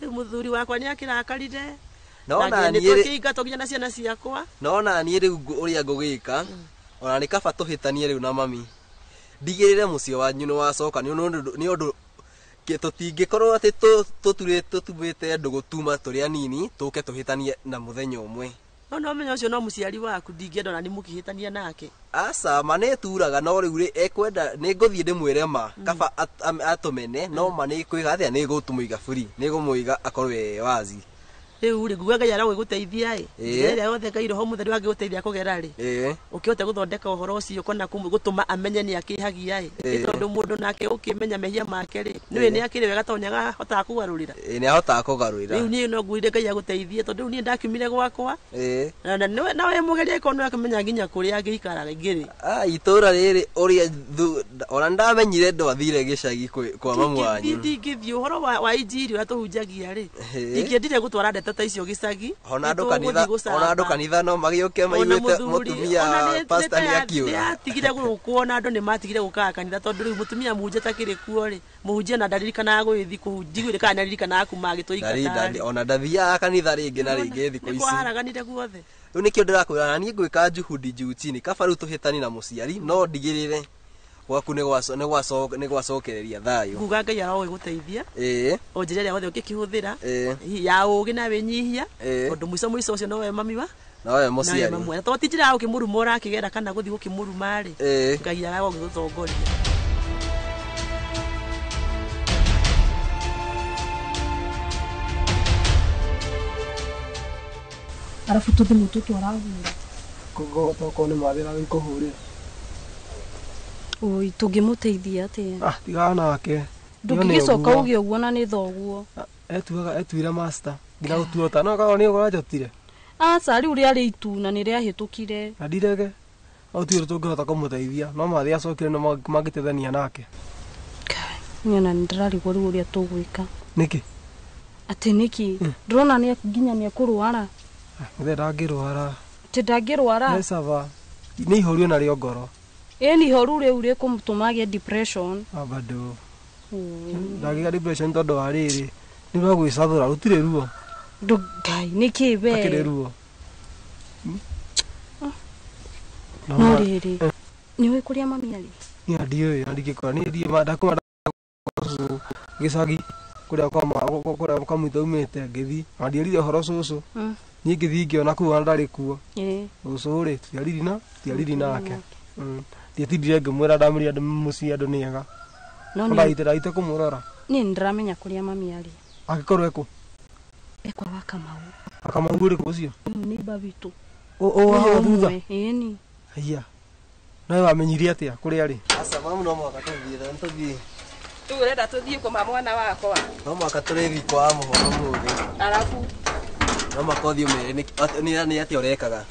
Rĩu mũthuri wakwa nĩ akĩrakarire. No na niĩ nĩ nginya na ciana ciakwa. No na niĩ rĩu ũrĩa ngũgĩka, ona nĩ kaba tũhĩtanie rĩu na mami. Ndigĩrĩre mũciĩ wanyu nĩ wacoka nĩ ũndũ tũtingĩkorwo atĩ tũtumĩte ndũgũ tuma tũrĩ anini tũke tũhĩtanie na mũthenya ũmwe. No no menya ũcio no mũciari waku ndingĩenda ona nĩ mũkĩhĩtania nake. Aca ma nĩ turaga no rĩu rĩ ekwenda nĩ ngũthiĩ ndĩmwĩre ma kaba atũmene no ma nĩ kwĩga atĩa nĩ gũtũmũiga free nĩ gũmũiga akorwo e wazi. Rĩu rĩ nguga Ngai aragũgũteithia ĩ njĩra ĩrĩa yothe Ngai Roho Mũtheru angĩgũteithia kũgera rĩ ũkĩhote gũthondeka ũhoro ũcio kana gũtũma amenye nĩ akĩhagia ĩ nĩ tondũ mũndũ nake ũkĩmenya mehia make rĩ nĩwe nĩ akĩrĩ wega tondũ nĩahotaga kũgarũrĩra. Nĩ ahotaga kũgarũrĩra. Rĩu niĩ no ngwĩre Ngai agũteithie tondũ rĩu niĩ ndakiumire gwakwa na nawe mũgerie korwo nĩ akĩmenya nginya kũrĩa angĩikaraga ingĩ rĩ. Itũra rĩrĩ ũrĩa ona ndamenyire ndwathire gĩcagi kwa mamu wanyu. Ndingĩthiĩ ũhoro wa injiri ũrĩa tũhunjagia rĩ ndingĩendire gũtwara tũrehete ta icio gĩcagi. Ona andũ kanitha, ona andũ kanitha no magĩũke maiguĩte mũtumia pastor nĩ akiuga. Nĩatigire gũkwo na andũ nĩmatigire gũkaga kanitha tondũ rĩu mũtumia mũhunjia takĩrĩ kuo rĩ, mũhunjia na ndaririkanaga gũgĩthiĩ kũu, njiguĩre kana nĩaririkanaga kuma agĩtũingata. Ona ndathiaga kanitha rĩngĩ na rĩngĩ thikũ ici. Nĩkwaharaganire guothe. Rĩu nĩkĩo ndĩrakwĩra na niĩ ngwĩka juhudi juu chini, kaba rĩu tũhĩtani na mũciari no ndigĩrĩre gwaku nĩ gwacokereria thayũ. Nguga Ngai arogĩgũteithia. Ĩĩ. O njĩra ĩrĩa yothe ũngĩkĩhũthĩra ya ũgĩ na wĩnyihia, tondũ mũico mũico ũcio nowe mami wa nowe mũciari. Tondũ ti njĩra ya gũkĩmũruma ũrakĩgera kana gũthiĩ gũkĩmũruma rĩ, Ngai aragũgĩgũtongoria. Arabu tũthimũ tũtũ arahũra. Koguo tokorwo nĩ mathĩna gĩkũhũrĩra. Oi, tũngĩmũteithia atĩa? Ah, tigana nake. Ndũngĩgĩcoka uge ũguo na nĩ thoguo. Etuaga etuire master. Nginya gũtuota no korwo nĩ ũranjotire. Aca rĩu rĩarĩ itu na nĩ rĩahĩtũkire. Na ndirege. No tuire tũngĩhota kũmũteithia. No mathĩ acokire no mangĩteithania nake. Niĩ ona nĩndĩrarigwo rĩu ũrĩa tũgwĩka. Nĩkĩ? Atĩ nĩkĩ? Ndĩrona nĩ nginya nĩekũrwara. Mũthee ndangĩrwara. Atĩ ndangĩrwara? Nĩ sawa. Nĩ ihoru ena rĩo ngoro. Ĩni ihoru rĩu rĩkũmũtũma agĩe depression. Bado. Ndagĩa depression tondũ wa rĩrĩ. Nĩ rwa gwĩcathũra rũtirĩ ruo. Ngai nĩkĩ we? Akĩrĩ ruo. No rĩrĩ. Nĩũĩ kũrĩa mami arĩ? Niĩ ndiũĩ na ndingĩkora. Niĩ ndiĩ ndakoma gĩcagi kũrĩa kũrĩa kwa mũitũ aumĩte ngĩthiĩ. Na ndierire ũhoro cũcũ. Niĩ ngĩthiĩ ngĩona kũu ona ndarĩ kuo. Cũcũ rĩ tũtiariri nake. Ndiatindire ngĩmwĩra ndamũria andũ mũciĩ andũ nĩ ega. No ndaite kũmũrora. Niĩ nĩndĩramenya kũrĩa mami arĩ. Angĩkorwo ekũ? Ekwa wa Kamau. Kamau ũrĩkũ ũcio? Neighbor witũ. Ũ haha thutha? Ĩni. Haiya. Nawe wamenyire atĩa kũrĩa arĩ? Aca mamu no mũhaka tũthiĩ, na nĩtũthiĩ. Rĩu ũrenda tũthiĩ kũma mwana wakwa? No mũhaka tũrĩthiĩ kwa mũhoro ũmũthĩ. Arabu? No mũhaka ũthiĩ ũmere nĩ atĩa ũrekaga.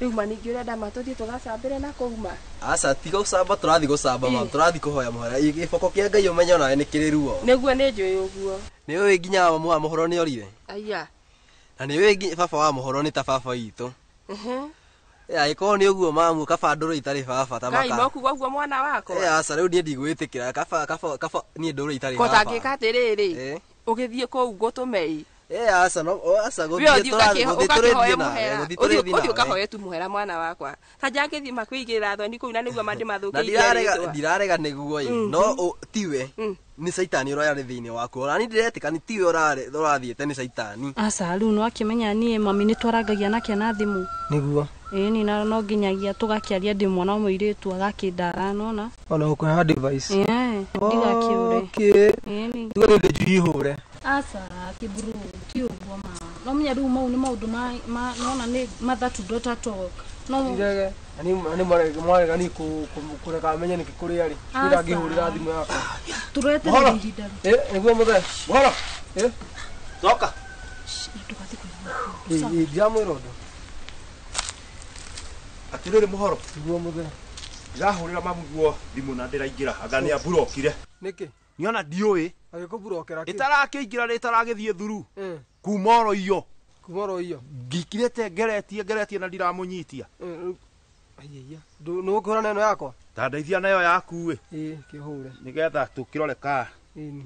Rĩu ma ningĩ ũrenda ma tũthiĩ tũgacambĩre na kũu ma? Aca tiga gũcamba, tũrathiĩ gũcamba ma, tũrathiĩ kũhoya mũhera. Gĩboko kĩa Ngai ũmenye onawe nĩ kĩrĩ ruo. Nĩguo nĩ njũĩ ũguo. Nĩ ũĩ nginya mamu wa mũhoro nĩ orire? Aya. Na nĩ ũĩ baba wa mũhoro nĩ ta baba witũ. Angĩkorwo nĩ ũguo mamu, kaba ndũrũ itarĩ baba ta maka. Ngai no kuga ũguo mwana wakwa. Aca rĩu niĩ ndigwĩtĩkĩra, kaba niĩ ndũrũ itarĩ baba. Ko tangĩka atĩrĩrĩ, ũgĩthiĩ kũu ngũtũme-ĩ. Aca no aca gũthiĩ tũrathiĩ nawe, ũthiĩ ũkahoe tu mũhera mwana wakwa. Ta njangĩthiĩ makwĩigĩrĩra thoni kũu na nĩguo mandĩmathũkĩirie rĩtwa. Ndirarega nĩguo ĩ, no tiwe nĩ caitani ũrarĩ thĩinĩ waku. Ona niĩ ndiretĩka nĩ tiwe ũrathiĩte nĩ caitani. Aca rĩu nĩwakĩmenya niĩ mami nĩtwarangagia nake na thimũ. Nĩguo. Ĩni na no nginyagia tũgakĩaria ndĩ mwana wa mũirĩtu agakĩndara nona. Ona gũkũhe advice. Ndigakĩũre. Ĩni. Tuge nĩ njui ihũre. Aca kĩburu ti ũguo ma. No menya rĩu mau nĩ maũndũ ma nona nĩ mother to daughter talk. No ndirege. Nĩ mwarega niĩ kũreka amenye nĩkĩ kũrĩa arĩ. Niĩ ndangĩhũrĩra thimũ yakwa. Tũreterere ihinda. Nĩguo mũthee. Mũhoro. Coka. Ndũgathiĩ kwĩra. Ndiramwĩra ũndũ. Atĩrĩrĩ mũhoro. Nĩguo mũthee. Ndĩrahũrĩra mamu guo thimũ na ndĩraingĩra anga nĩ amburokire. Nĩkĩ? Niona ndiũĩ. Agĩkũburokera kĩ? Ĩtarakĩingĩra rĩ ĩtaragĩthiĩ thuru. Kuma oro iyo. Kuma oro iyo. Ngikirĩte ngeretie na ndiramũnyitia. Aiya. Nĩũkũhũra na ĩno yakwa? Ta ndeithia nayo yaku ĩ. Ĩĩ, kĩhũre. Nĩgetha tũkĩrore ka. Ĩni.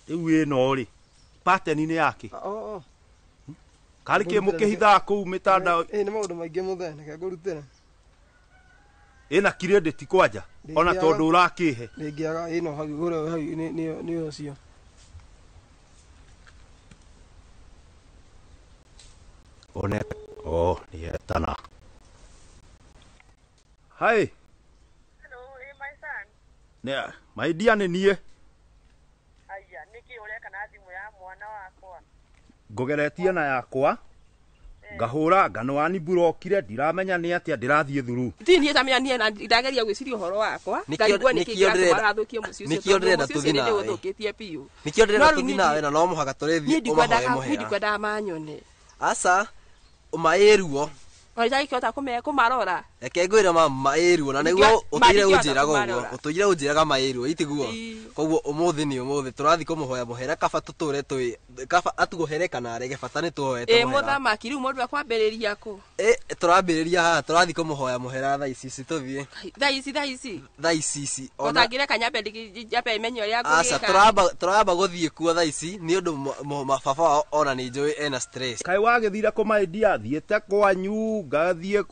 Rĩu ĩno rĩ, pattern nĩ yake. Karĩ kĩ mũkĩhithaga kũu mĩtandao? Ĩ nĩ maũndũ maingĩ mũthee, reke ngũrutĩre. Ĩna credit kwanja ona tondũ ũrakĩhe. Ndĩngĩaga ĩno hau ũrĩa hau nĩ ũcio. One nĩ etana. Hi. Hello, my son. Ne, my dear nĩ niĩ. Aya, nĩkĩ ũreka na thimũ ya mwana wakwa? Ngũgeretie na yakwa. Ngahũra ngano ni burokire ndiramenya nĩ atĩa ndĩrathiĩ thuru. Ti niĩ tamenya niĩ na ndageria gwĩciria ũhoro wakwa. Ngarigwo nĩkĩ kĩratũma mũciĩ ũcio. Nĩkĩo ndĩrenda tũthiĩ nawe. Nĩũthũkĩtie biũ. Nĩkĩo ndĩrenda tũthiĩ nawe na no mũhaka tũrĩthiĩ ũmahoe mũhera. Niĩ ndikwendaga manyone. Aca, ũmaĩ ruo. Ona itangĩkĩhota kũmarora. Reke ngwĩre ma maĩruo na nĩguo ũtũire ũnjĩraga ũguo ũtũire ũnjĩraga maĩruo itiguo koguo ũmũthĩ nĩ ũmũthĩ tũrathiĩ kũmũhoya mũhera kaba tũtũre twĩ kaba atuohere kana arege bata nĩ tuoete Ĩ mũthamaki rĩu mũndũ akwambĩrĩria kũ? Ĩ tũrambĩrĩria haha tũrathiĩ kũmũhoya mũhera thaa ici ici tũthiĩ Thaa ici thaa ici. Thaa ici ici Ũtangĩreka nyambe nyambe menye ũrĩa Aca ngũgĩka. tũramba gũthiĩ kuo thaa ici nĩ ũndũ baba wao ona nĩ njũĩ ena stress. Kaĩ wagĩthire kũmaendia thiĩte kwanyu ngathiĩ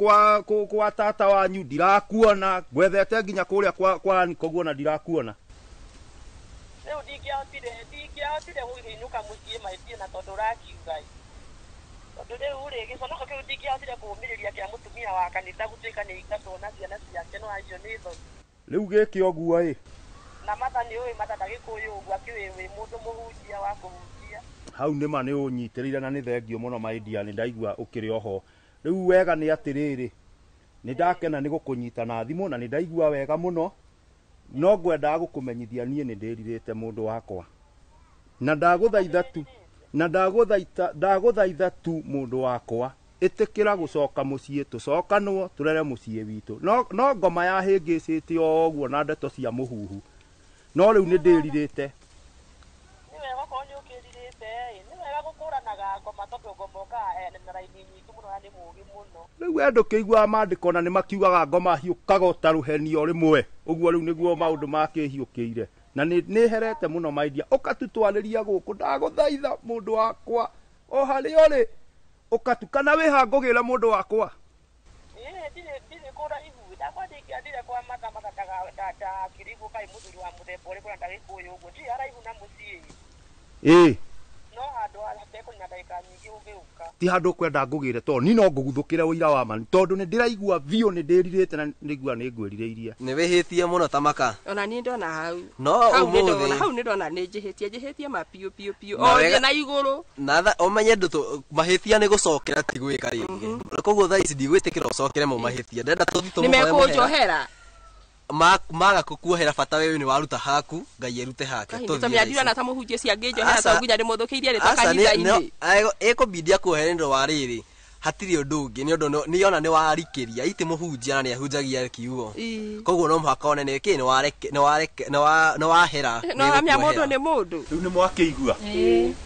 kwa tata wanyu ndirakuona ngwethete nginya kũrĩa kwa koguo na ndirakuona. Rĩu ndingĩahotire gũkĩinũka mũciĩ maitie na tondũ ũrakiuga tondũ rĩu rĩ gĩconoko kĩu ndingĩahotire kũũmĩrĩria kĩa mũtumia wa kanitha gũtuĩka nĩ aingatwo na ciana ciake no acio nĩ thoni. Rĩu gĩkĩ ũguo ĩ na Matha nĩ ũĩ Matha ndagĩkũĩ ũguo akĩũĩ wĩ mũndũ mũhunjia wa kũhunjia. Hau nĩma nĩ ũnyitĩrĩire na nĩ thengio mũno maidia nĩ ndaigua ũkĩrĩ oho. Rĩu wega nĩ atĩrĩrĩ nĩ ndakena nĩ gũkũnyita na thimũ na nĩ ndaigua wega mũno no ngwendaga gũkũmenyithia niĩ nĩ ndĩrirĩte mũndũ wakwa na ndagũthaitha tu na ndagũthaitha tu mũndũ wakwa ĩtĩkĩra gũcoka mũciĩ tũcokanwo tũrere mũciĩ witũ no ngoma yahĩngĩcĩte o ũguo na ndeto cia mũhuhu no rĩu nĩ ndĩrirĩte. Nĩ wega okorwo nĩ ũkĩrirĩte ĩ nĩ wega gũkũranaga ngoma tondũ ngoma ũkaga na raini nyingĩ mũno na nĩ mũũgĩ mũno. Rĩu we ndũkĩiguaga maandĩko na nĩ makiugaga ngoma hiũkaga ta rũheni o rĩmwe ũguo rĩu nĩguo maũndũ makĩhiũkĩire na nĩ herete mũno maidia ũkatutwarĩria gũkũ ndagũthaitha mũndũ wakwa o harĩa ũrĩ ũkatukana wĩha ngũgĩra mũndũ wakwa. Ndirĩ kũraihu ndakwa ndingĩathire kwa Matha Matha ndakĩrigwo kaĩ mũthuri wa mũthemba ũrĩkũ na ndagĩkũĩ ũguo ndirĩ haraihu na mũciĩ. Ĩ no handũ hatekũnina ndagĩka nyingĩ ũgĩũka ti handũ ũkwenda ngũgĩre tondũ niĩ no ngũguthũkĩre ũira wa ma tondũ nĩ ndĩraigua biũ nĩ ndĩrirĩte na nĩigua nĩ ngwĩrirĩirie. Nĩ wĩhĩtie mũno ta maka. Ona niĩ ndona hau. No ũmũthĩ hau nĩ ndona nĩ njĩhĩtie ma piũ piũ piũ o thĩ na igũrũ. Na ũmenye ndũ mahĩtia nĩ gũcokera ti gwĩka rĩngĩ. Koguo thaa ici ndigwĩtĩkĩra ũcokere mau mahĩtia ndenda tũthiĩ tũmũhoe mũhera. Nĩmekũnjohera. Maga kukuohera bata wewe nĩ waruta haku Ngai erute hake. Tũthiĩ ndirona ta mũhunjia ũcio angĩnjohera tondũ nginya ndĩmũthũkĩirie rĩtwa kanitha-inĩ. Ĩkũbindia kuohera nĩ ũndũ wa rĩrĩ hatirĩ ũndũ ũngĩ nĩ ũndũ nĩona nĩ warikĩria iti mũhunjia na nĩahunjagia kiugo koguo no mũhaka one nĩkĩ nĩ wahera. No hamia mũndũ nĩ mũndũ. Rĩu nĩ mwakĩigua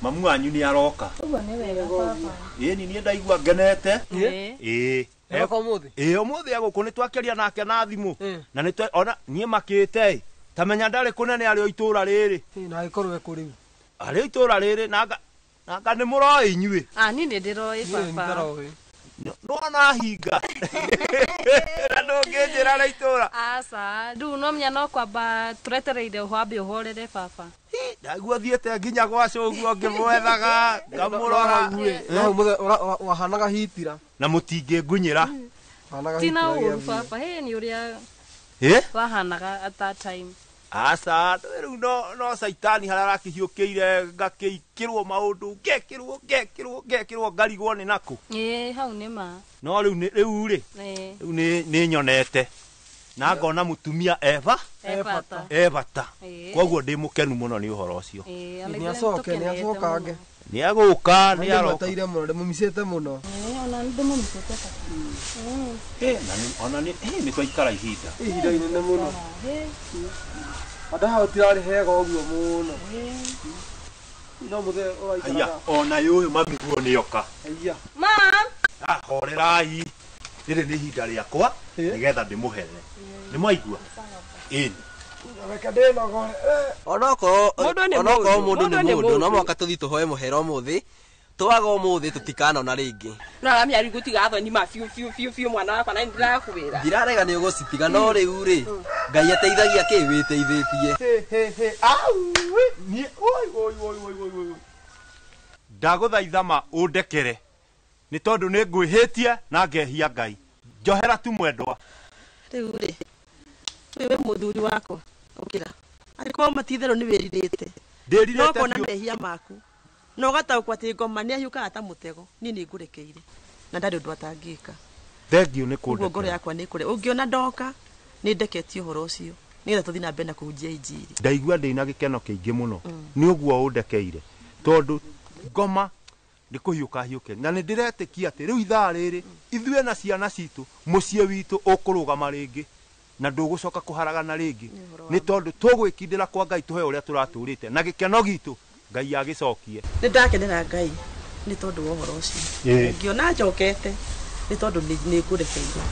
mamu wanyu nĩ aroka. Ũguo nĩ wega baba. Ĩni niĩ ndaigua ngenete. Ĩĩ ĩĩ ũmũthĩ agũkũ nĩ twakĩaria nake na thimũ na nĩ ona niĩ makĩte ta menya ndarĩ kũnene arĩ o itũra rĩrĩ. Na agĩkorwo ekũ rĩu arĩ o itũra rĩrĩ na anga nĩ mũroĩ inyuĩ. Niĩ nĩ ndĩroĩ baba. Nĩwona hinga na ndũngĩnjĩra rĩ itũra. Aca rĩu no menya no kwamba tũretereire wambe ũhorere baba. Ndaigua thiĩte nginya gwa cũguo ngĩmwethaga ngamũrora. Wahanaga hitira na mũtingĩngunyĩra. Tina ũru baba hĩ nĩ ũrĩa wahanaga at that time. Aca rĩu no caitani harĩa arakĩhiũkĩire ngakĩikĩrwo maũndũ ngekĩrwo ngarigwo nĩ nakũ. Ĩĩ hau nĩ ma. No rĩu rĩu rĩ rĩu nĩ nyonete na ngona mũtumia eva e bata koguo ndĩ mũkenu mũno nĩ ũhoro ũcio. Nĩacoke nĩacokange. Nĩagũka nĩaroka. Ndĩmwetereire mũno ndĩmũmicĩte mũno. Ona nĩndĩmũmicĩte baba. Ona nĩ twaikara ihinda. Ihinda inene mũno. Andũ hau tirarĩ hega ũguo mũno. No mũthee ũraikaraga. Haiya ona ũyũ mami guo nĩoka. Haiya. Mam. Horerai. Rĩrĩ nĩ ihinda rĩakwa nĩgetha ndĩmũhere. Nĩ mwaigua? Ĩni. Reke ndĩnogore. Onokorwo mũndũ nĩ mũndũ no mũhaka tũthiĩ tũhoe mũhera ũmũthĩ twaga ũmũthĩ tũtikanona rĩngĩ. No aramia rĩu gũtiga thoni ma biũ biũ biũ biũ mwana wakwa na nĩndĩrakwĩra. Ndirarega nĩ ũgũcitiga no rĩu rĩ Ngai ateithagia kĩ wĩteithĩtie. Niĩ oi oi oi oi oi ndagũthaitha ma ũndekere nĩ tondũ nĩ ngwĩhĩtie na ngehia Ngai. Njohera tu mwendwa. Rĩu rĩ wewe mũthuri wakwa ũkĩra angĩkorwo matitherũ nĩ wĩrirĩte ndĩrirĩte no kona mehia maku na ũgataũkwo atĩ ngoma nĩ ahiũkaga ta mũtego niĩ nĩ ngũrekeire na ndarĩ ũndũ atangĩka. Thengio nĩ kũndekera. Ũguo ngoro yakwa nĩ kũre ũngĩona ndoka nĩ ndeketie ũhoro ũcio nĩgetha tũthiĩ na mbere na kũhunjia injiri. Ndaigua ndĩna gĩkeno kĩingĩ mũno nĩ ũguo ũndekeire tondũ ngoma Nĩ kũhiũka hiũke. Na nĩ ndĩretĩkia atĩ rĩu ithaa rĩrĩ ithuĩ na ciana citũ mũciĩ witũ ũkũrũgama rĩngĩ na ndũgũcoka kũharagana rĩngĩ nĩ tondũ tũgwĩkindĩra kwa Ngai tũhe ũrĩa tũratũrĩte na gĩkeno gitũ Ngai agĩcokie. Nĩ ndakenera Ngai nĩ tondũ wa ũhoro ũcio. Ngĩona njokete nĩ tondũ nĩ ngũrekeire.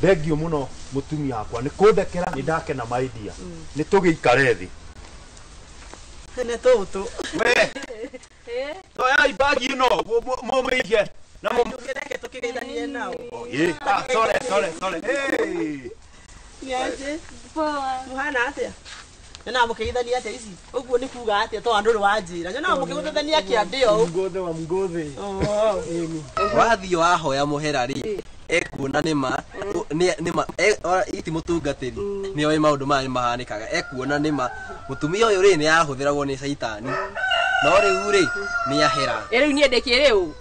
Thengio mũno mũtumia wakwa nĩ kũndekera nĩ ndakena my dear. Nĩ tũgĩikare thĩ. Nĩ tũtũ. We. Toyai bagi ĩno mũmĩige na mũreke tũkĩgeithanie nao. Sorry sorry sorry. Hey. Nĩaje? Poa. Mũhana atĩa? Nyonaga mũkĩgeithania atĩa ici? Ũguo nĩ kuga atĩa to andũ wanjĩra. Nyonaga mũkĩgũthania kĩande ũũ. Mgothe wa mgothe. Wathiĩ wahoya mũhera rĩ ekuona nĩma nĩma ora iti mũtungatĩri nĩoĩ maũndũ maya nĩmahanĩkaga ekuona nĩma mũtumia ũyũ rĩ nĩahũthĩragwo nĩ caitani no rĩu rĩ nĩahera. Rĩu niĩ ndĩkĩrĩ ũ?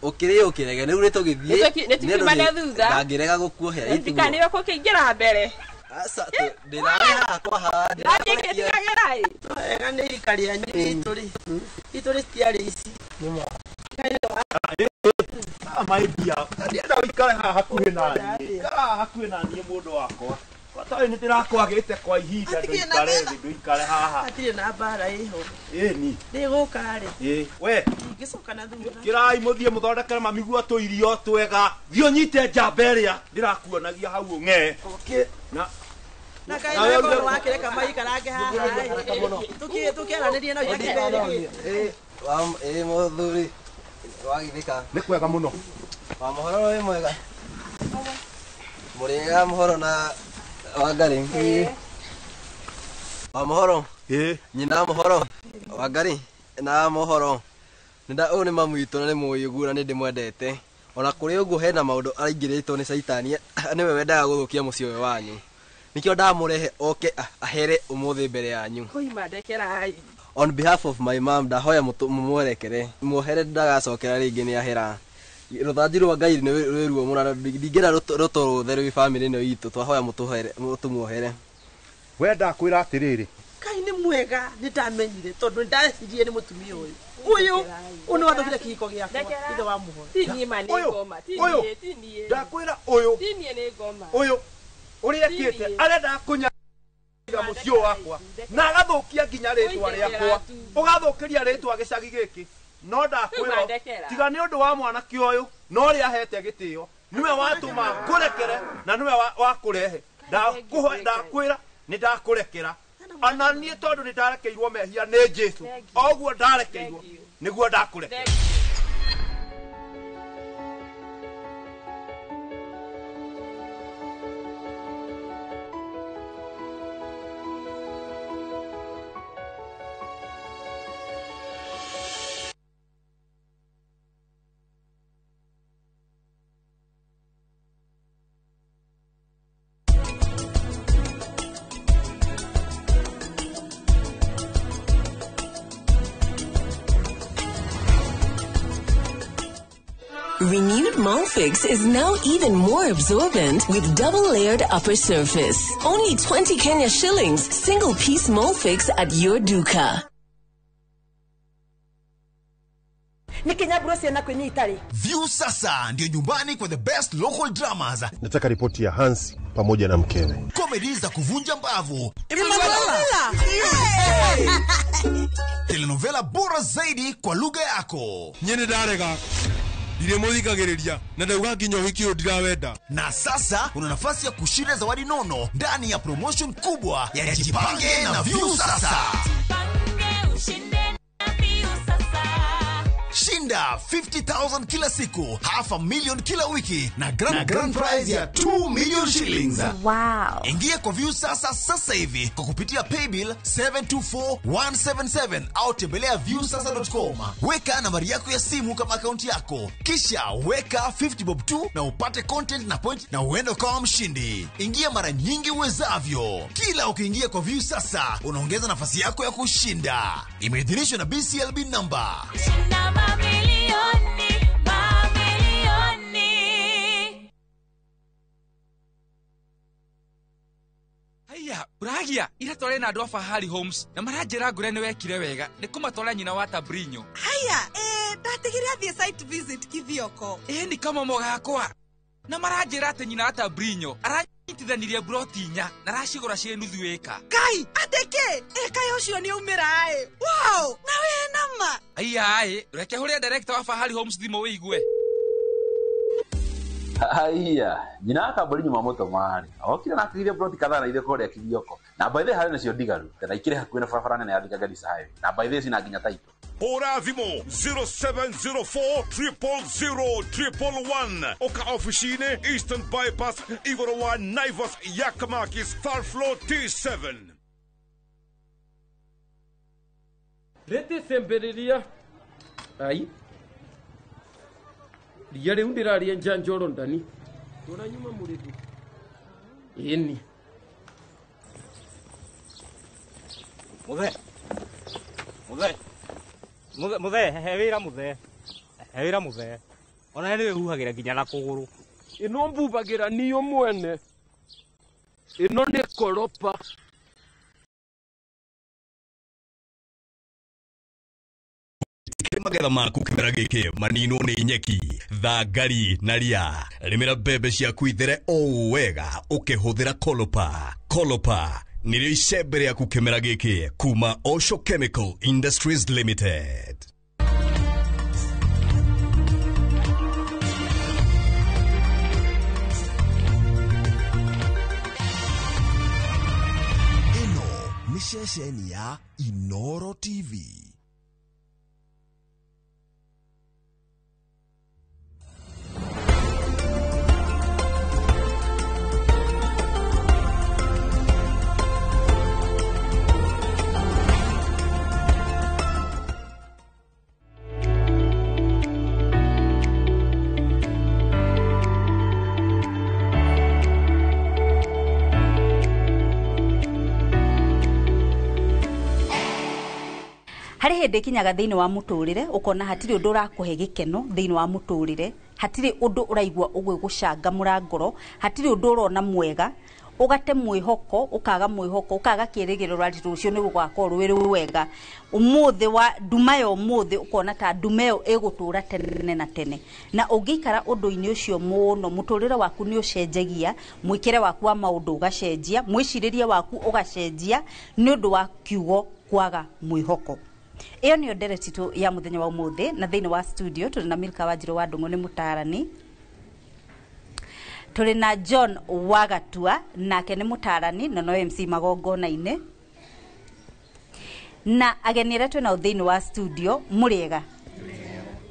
Ũkĩrĩ ũkĩrege rĩu nĩtũgĩthiĩ nĩtũkiumane thutha ndangĩrega gũkuohera ndikanĩwe kũkĩingĩra mbere. Aca ndĩrarĩ haha kwa haha ndĩrakĩtigagĩra ĩ wega nĩ rika rĩanyu itũ rĩ itũ rĩtiarĩ ici. My dear, ndienda ũikare haha hakuhĩ na niĩ. Ikara haha hakuhĩ na niĩ mũndũ wakwa. Bata nĩ ndĩrakwagĩte kwa ihinda ndũikare thĩ ndũikare haha. Hatirĩ na mbara ĩho. Ĩni. Ndĩgũka rĩ. Ĩ we. Ingĩcoka na thutha. Kĩrai mũthiĩ mũthondekere mami guo tũirio twega. Thiĩ ũnyite njamba ĩrĩa ndĩrakuonagia hau ũng'ee. Na na kai na korwo wakĩreka maikarange haha tũkĩaranĩrie nao itakĩmerĩgĩte. Ĩ mũthuri wagithika. Nĩ kwega mũno. Wa mũhoro wĩ mwega. Mũrĩega mũhoro na Wangari. Wa mũhoro. Nyina mũhoro. Wangari na mũhoro. Nĩnda ũyũ nĩ mamu witũ na nĩ mũĩ ũguo na nĩ ndĩmwendete. Ona kũrĩ ũguo hena maũndũ araingĩrĩtwo nĩ caitani nĩwe wendaga gũthũkia mũciĩ ũyũ wanyu. Nĩkĩo ndamũrehe oke ahere ũmũthĩ mbere yanyu. Koima ndekerai. On behalf of my mom ndahoya mũmwerekere. Muohere ndagacokera rĩngĩ nĩ ahera. Rũthanju rwa Ngai nĩ rwĩ ruo mũno na ndingĩenda rũtũrũthe rwĩ bamĩrĩ ĩno itũ twahoya mũtũmuohere. We ndakwĩra atĩrĩrĩ. Ngai nĩ mwega nĩ ndamenyire tondũ ndecirie nĩ mũtumia ũyũ. Ũyũ ũyũ nĩ wathũkire kĩhiko gĩakwa ithe wa mũhoro. Ti niĩ ma nĩ ngoma ti niĩ ti niĩ. Ndakwĩra ũyũ. Ti niĩ nĩ ngoma. Ũyũ ũrĩa ekĩte arenda kũnya mũciĩ ũyũ wakwa na agathũkia nginya rĩtwa rĩakwa ũgathũkĩria rĩtwa gĩcagi gĩkĩ no ndakwĩra tiga nĩ ũndũ wa mwanake ũyũ no ũrĩa ahete gĩtĩo nĩwe watũma ngũrekere na nĩwe wakũrehe ndakwĩra nĩ ndakũrekera ona niĩ tondũ nĩ ndarekeirwo mehia nĩ Jesũ oguo ndarekeirwo nĩguo ndakũrekera. Renewed Molfix is now even more absorbent with double-layered upper surface. Only 20 Kenya shillings, single-piece Molfix at your duka. View sasa ndio nyumbani kwa the best local dramas. Nataka ripoti ya Hans pamoja na mkewe. Comedy za kuvunja mbavu. Emanuela. Telenovela bora zaidi kwa lugha yako. Nyene ndarega. Ndiremuthikagiriria na ndauga nginya ũhiki ũyũ ndirawenda. Na sasa una nafasi ya kushinda zawadi nono ndani ya promotion kubwa ya Jipange na View Sasa. Jipange ushinde na View Sasa. Shinda 50,000 kila siku, 500,000 kila wiki na grand prize ya 2 million shillings. Wow. Ingia kwa View Sasa sasa hivi kwa kupitia paybill 724177 au tembelea viewsasa.com. Weka nambari yako ya simu kama akaunti yako. Kisha weka 50 bob tu na upate content na point na uende kama mshindi. Ingia mara nyingi uwezavyo. Kila ukiingia kwa View Sasa unaongeza nafasi yako ya kushinda. Imeidhinishwa na BCLB number. Shinda mamilioni, mamilioni. Haya, uragia ira tware na andũ a Fahari Homes na maranjĩra ngũre nĩ wekire wega nĩ kũmatwara nyina wa Tabrinyo. Haya, Ndatigire athiĩ site visit Kithioko. Ĩĩ nĩ kamomo gakwa. Na maranjĩra atĩ nyina ata Brinyo aranyitithanirie broti inya na aracigũra ciĩ nuthu ĩka. Ngai, atĩ kĩ? Ĩ kaĩ ũcio nĩ aumĩra ĩ. Wow, na wĩ nama. Aiya ĩ, reke hũrĩre director wa Fahari Homes thimũ wĩigue. Haiya, nyina wa kambũri nyuma mũtũmarĩ okire na akĩgithia ploti kadhaa na ithe kũrĩa Kithioko, na by the way harĩ nacio ndigaru na ikĩrĩ hakuhĩ na barabara nene ya Thika Garissa Highway, na by the way cina nginya title. Hũra thimũ 0704 000 111. Ũka ofici-inĩ Eastern Bypass igũrũ wa Naivas ya Kamakis, third floor T7. Rĩtĩ cemberiria ai ria rĩu ndĩraria njanjoro ndani tũranyuma mũrĩthi ĩni. Muthe, muthe, muthe, muthe, he wĩra muthe, he wĩra muthe. Ona nĩ wĩhuhagĩra nginya na kũgũrũ. Ĩno mbubagĩra niyo mwene, ĩno nĩ koropa. Magetha maku kĩmera gĩkĩ maninwo nĩ nyeki, thangari na ria. Rĩmĩra mbembe ciaku ithere o wega ũkĩhũthĩra Kolopa. Kolopa nĩrĩo icembe rĩaku kĩmera gĩkĩ kuma Osho Chemical Industries Limited. Ĩno nĩ ceceni ya Inoro TV. Harĩ hĩndĩ ĩkinyaga thĩinĩ wa mũtũrĩre ũkona hatirĩ ũndũ ũrakũhe gĩkeno thĩinĩ wa mũtũrĩre, hatirĩ ũndũ ũraigua ũgĩgũcangamũra ngoro, hatirĩ ũndũ ũrona mwega, ũgate mwĩhoko, ũkaga mwĩhoko, ũkaga kĩrĩgĩrĩro atĩ rũciũ nĩ rũgakorwo rwĩ rwega. Ũmũthĩ wa nduma ya ũmũthĩ ũkona ta nduma ĩyo ĩgũtũra tene na tene, na ũngĩikara ũndũ-inĩ ũcio mũno mũtũrĩre waku nĩ ũcenjagia, mwĩkĩre waku wa maũndũ ũgacenjia, mwĩcirĩrie waku ũgacenjia nĩ ũndũ wa kiugo kwaga mwĩhoko. Ĩyo nĩyo ndereti tu ya mũthenya wa ũmũthĩ, na thĩinĩ wa studio tũrĩ na Milka Wanjirũ wa Ndũng'ũ nĩ mũtaarani, tũrĩ na John Wagatua nake nĩ mũtaarani na no MC magongona-inĩ, na ageni arĩa twĩ nao thĩinĩ wa studio mũrĩega.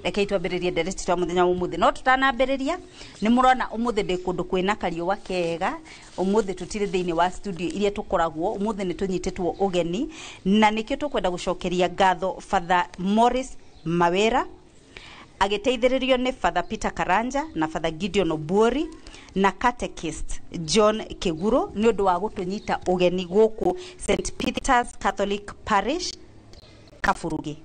Rekei twambĩrĩrie ndereti twa mũthenya wa ũmũthĩ, no tũtanambĩrĩria nĩ mũrona ũmũthĩ ndĩ kũndũ kwĩna kariũa kega. Ũmũthĩ tũtirĩ thĩinĩ wa studio iria tũkoragwo, ũmũthĩ nĩ tũnyitĩtwo ũgeni na nĩkĩo tũkwenda gũcokeria ngatho Father Morris Mawera agĩteithĩrĩrio nĩ Father Peter Karanja na Father Gideon Obuori na catechist John Kĩguro nĩ ũndũ wa gũtũnyita ũgeni gũkũ St Peter's Catholic Parish Kaburugi.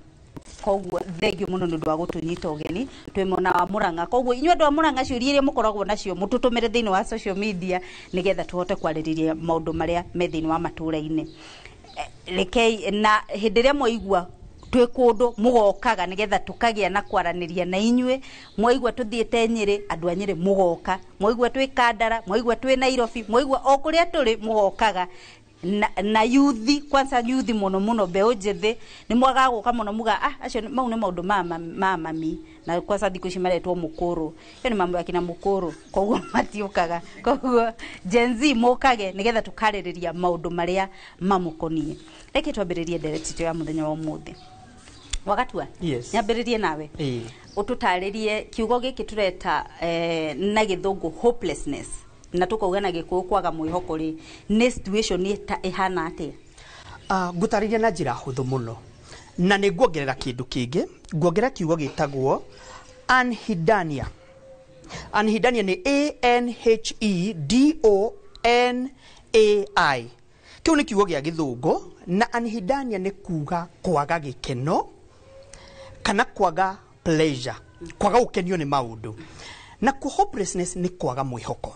Koguo thengio muno nĩ ũndũ wa gũtũnyita ũgeni twĩ mwena wa Murang'a. Koguo inyuĩ andũ a Murang'a ciũria iria mũkoragwo nacio mũtũtũmĩre thĩinĩ wa social media nĩgetha tũhote kwarĩrĩria maũndũ marĩa me thĩinĩ wa matũũra-inĩ. Rekei na hĩndĩ ĩrĩa mwaigua twĩ kũndũ mũgokaga nĩgetha tũkagĩa na kwaranĩria na inyuĩ. Mwaigua tũthiĩte Nyĩrĩ, andũ a Nyĩrĩ mũgoka, mwaigua twĩ Kandara, mwaigua twĩ Nairobi, mwaigua o kũrĩa tũrĩ mũgokaga. Na yuthi kwanza yuthi muno muno mbeũ njĩthĩ nĩ mwagaga gũka mũno muga ah acio mau nĩ maũndũ ma mami, na kwanza thikũ ici maretwo mũkũrũ, ĩyo nĩ mambo ya kina mũkũrũ, koguo matiũkaga. Koguo Gen Z mũkage nĩgetha tũkarĩrĩria maũndũ marĩa mamũkoniĩ. Reke twambĩrĩrie ndereti ya mũthenya wa ũmũthĩ. Wagatua? Yes. Nyambĩrĩrie nawe. Ũtũtarĩrie kiugo gĩkĩ tũreta na gĩthũngũ hopelessness, na tukauga na gĩkũyũ kwaga mwĩhoko rĩ, nĩ situation ĩhana atĩa? Ngũtarĩria na njĩra hũthũ mũno, na nĩ nguongerera kĩndũ kĩngĩ, nguongerera kiugo gĩtagwo anhidania. Anhidania nĩ A N H E D O N A I. Kĩu nĩ kiugo gĩa gĩthũngũ, na anhidania nĩ kuga kwaga gĩkeno kana kwaga pleasure, kwaga gũkenio nĩ maũndũ. Na ku hopelessness nĩ kwaga mwĩhoko.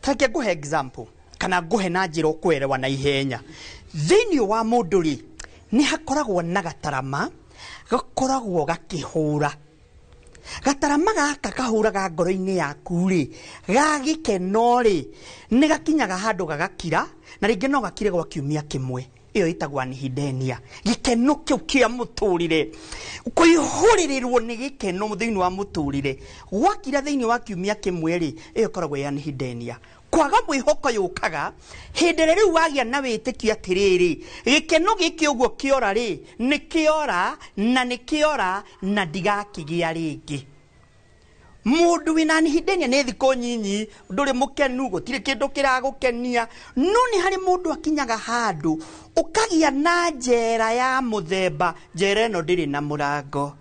Tareke nguhe example kana nguhe na njĩra ũkũerewa na ihenya. Thĩinĩ wa mũndũ rĩ, nĩ hakoragwo na gatarama gakoragwo gakĩhũra Gatarama gaka kahũraga ngoro-inĩ yaku rĩ, ga gĩkeno rĩ, nĩ gakinyaga handũ gagakira, na rĩngĩ no gakire gwa kiumia kĩmwe. Ĩyo ĩtagwo anihidenia. Gĩkeno kĩu kĩa mũtũrĩre, kũihũrĩrĩrwo nĩ gĩkeno thĩinĩ wa mũtũrĩre, gwakira thĩinĩ wa kiumia kĩmwe rĩ, ĩyo ĩkoragwo ĩ anihidenia. Kwaga mwĩhoko yũkaga hĩndĩ ĩrĩa rĩu wagĩa na wĩtĩkio atĩrĩrĩ, gĩkeno gĩkĩ ũguo kĩora rĩ, nĩ kĩora na nĩ kĩora na ndigakĩgĩa rĩngĩ. Mũndũ wĩna anihidenia nĩ thikũ nyinyi, ndũrĩ mũkenu, gũtirĩ kĩndũ kĩragũkenia. No nĩ harĩ mũndũ akinyaga handũ ũkagĩa na njera ya mũthemba, njera ĩno ndĩrĩ na mũrango,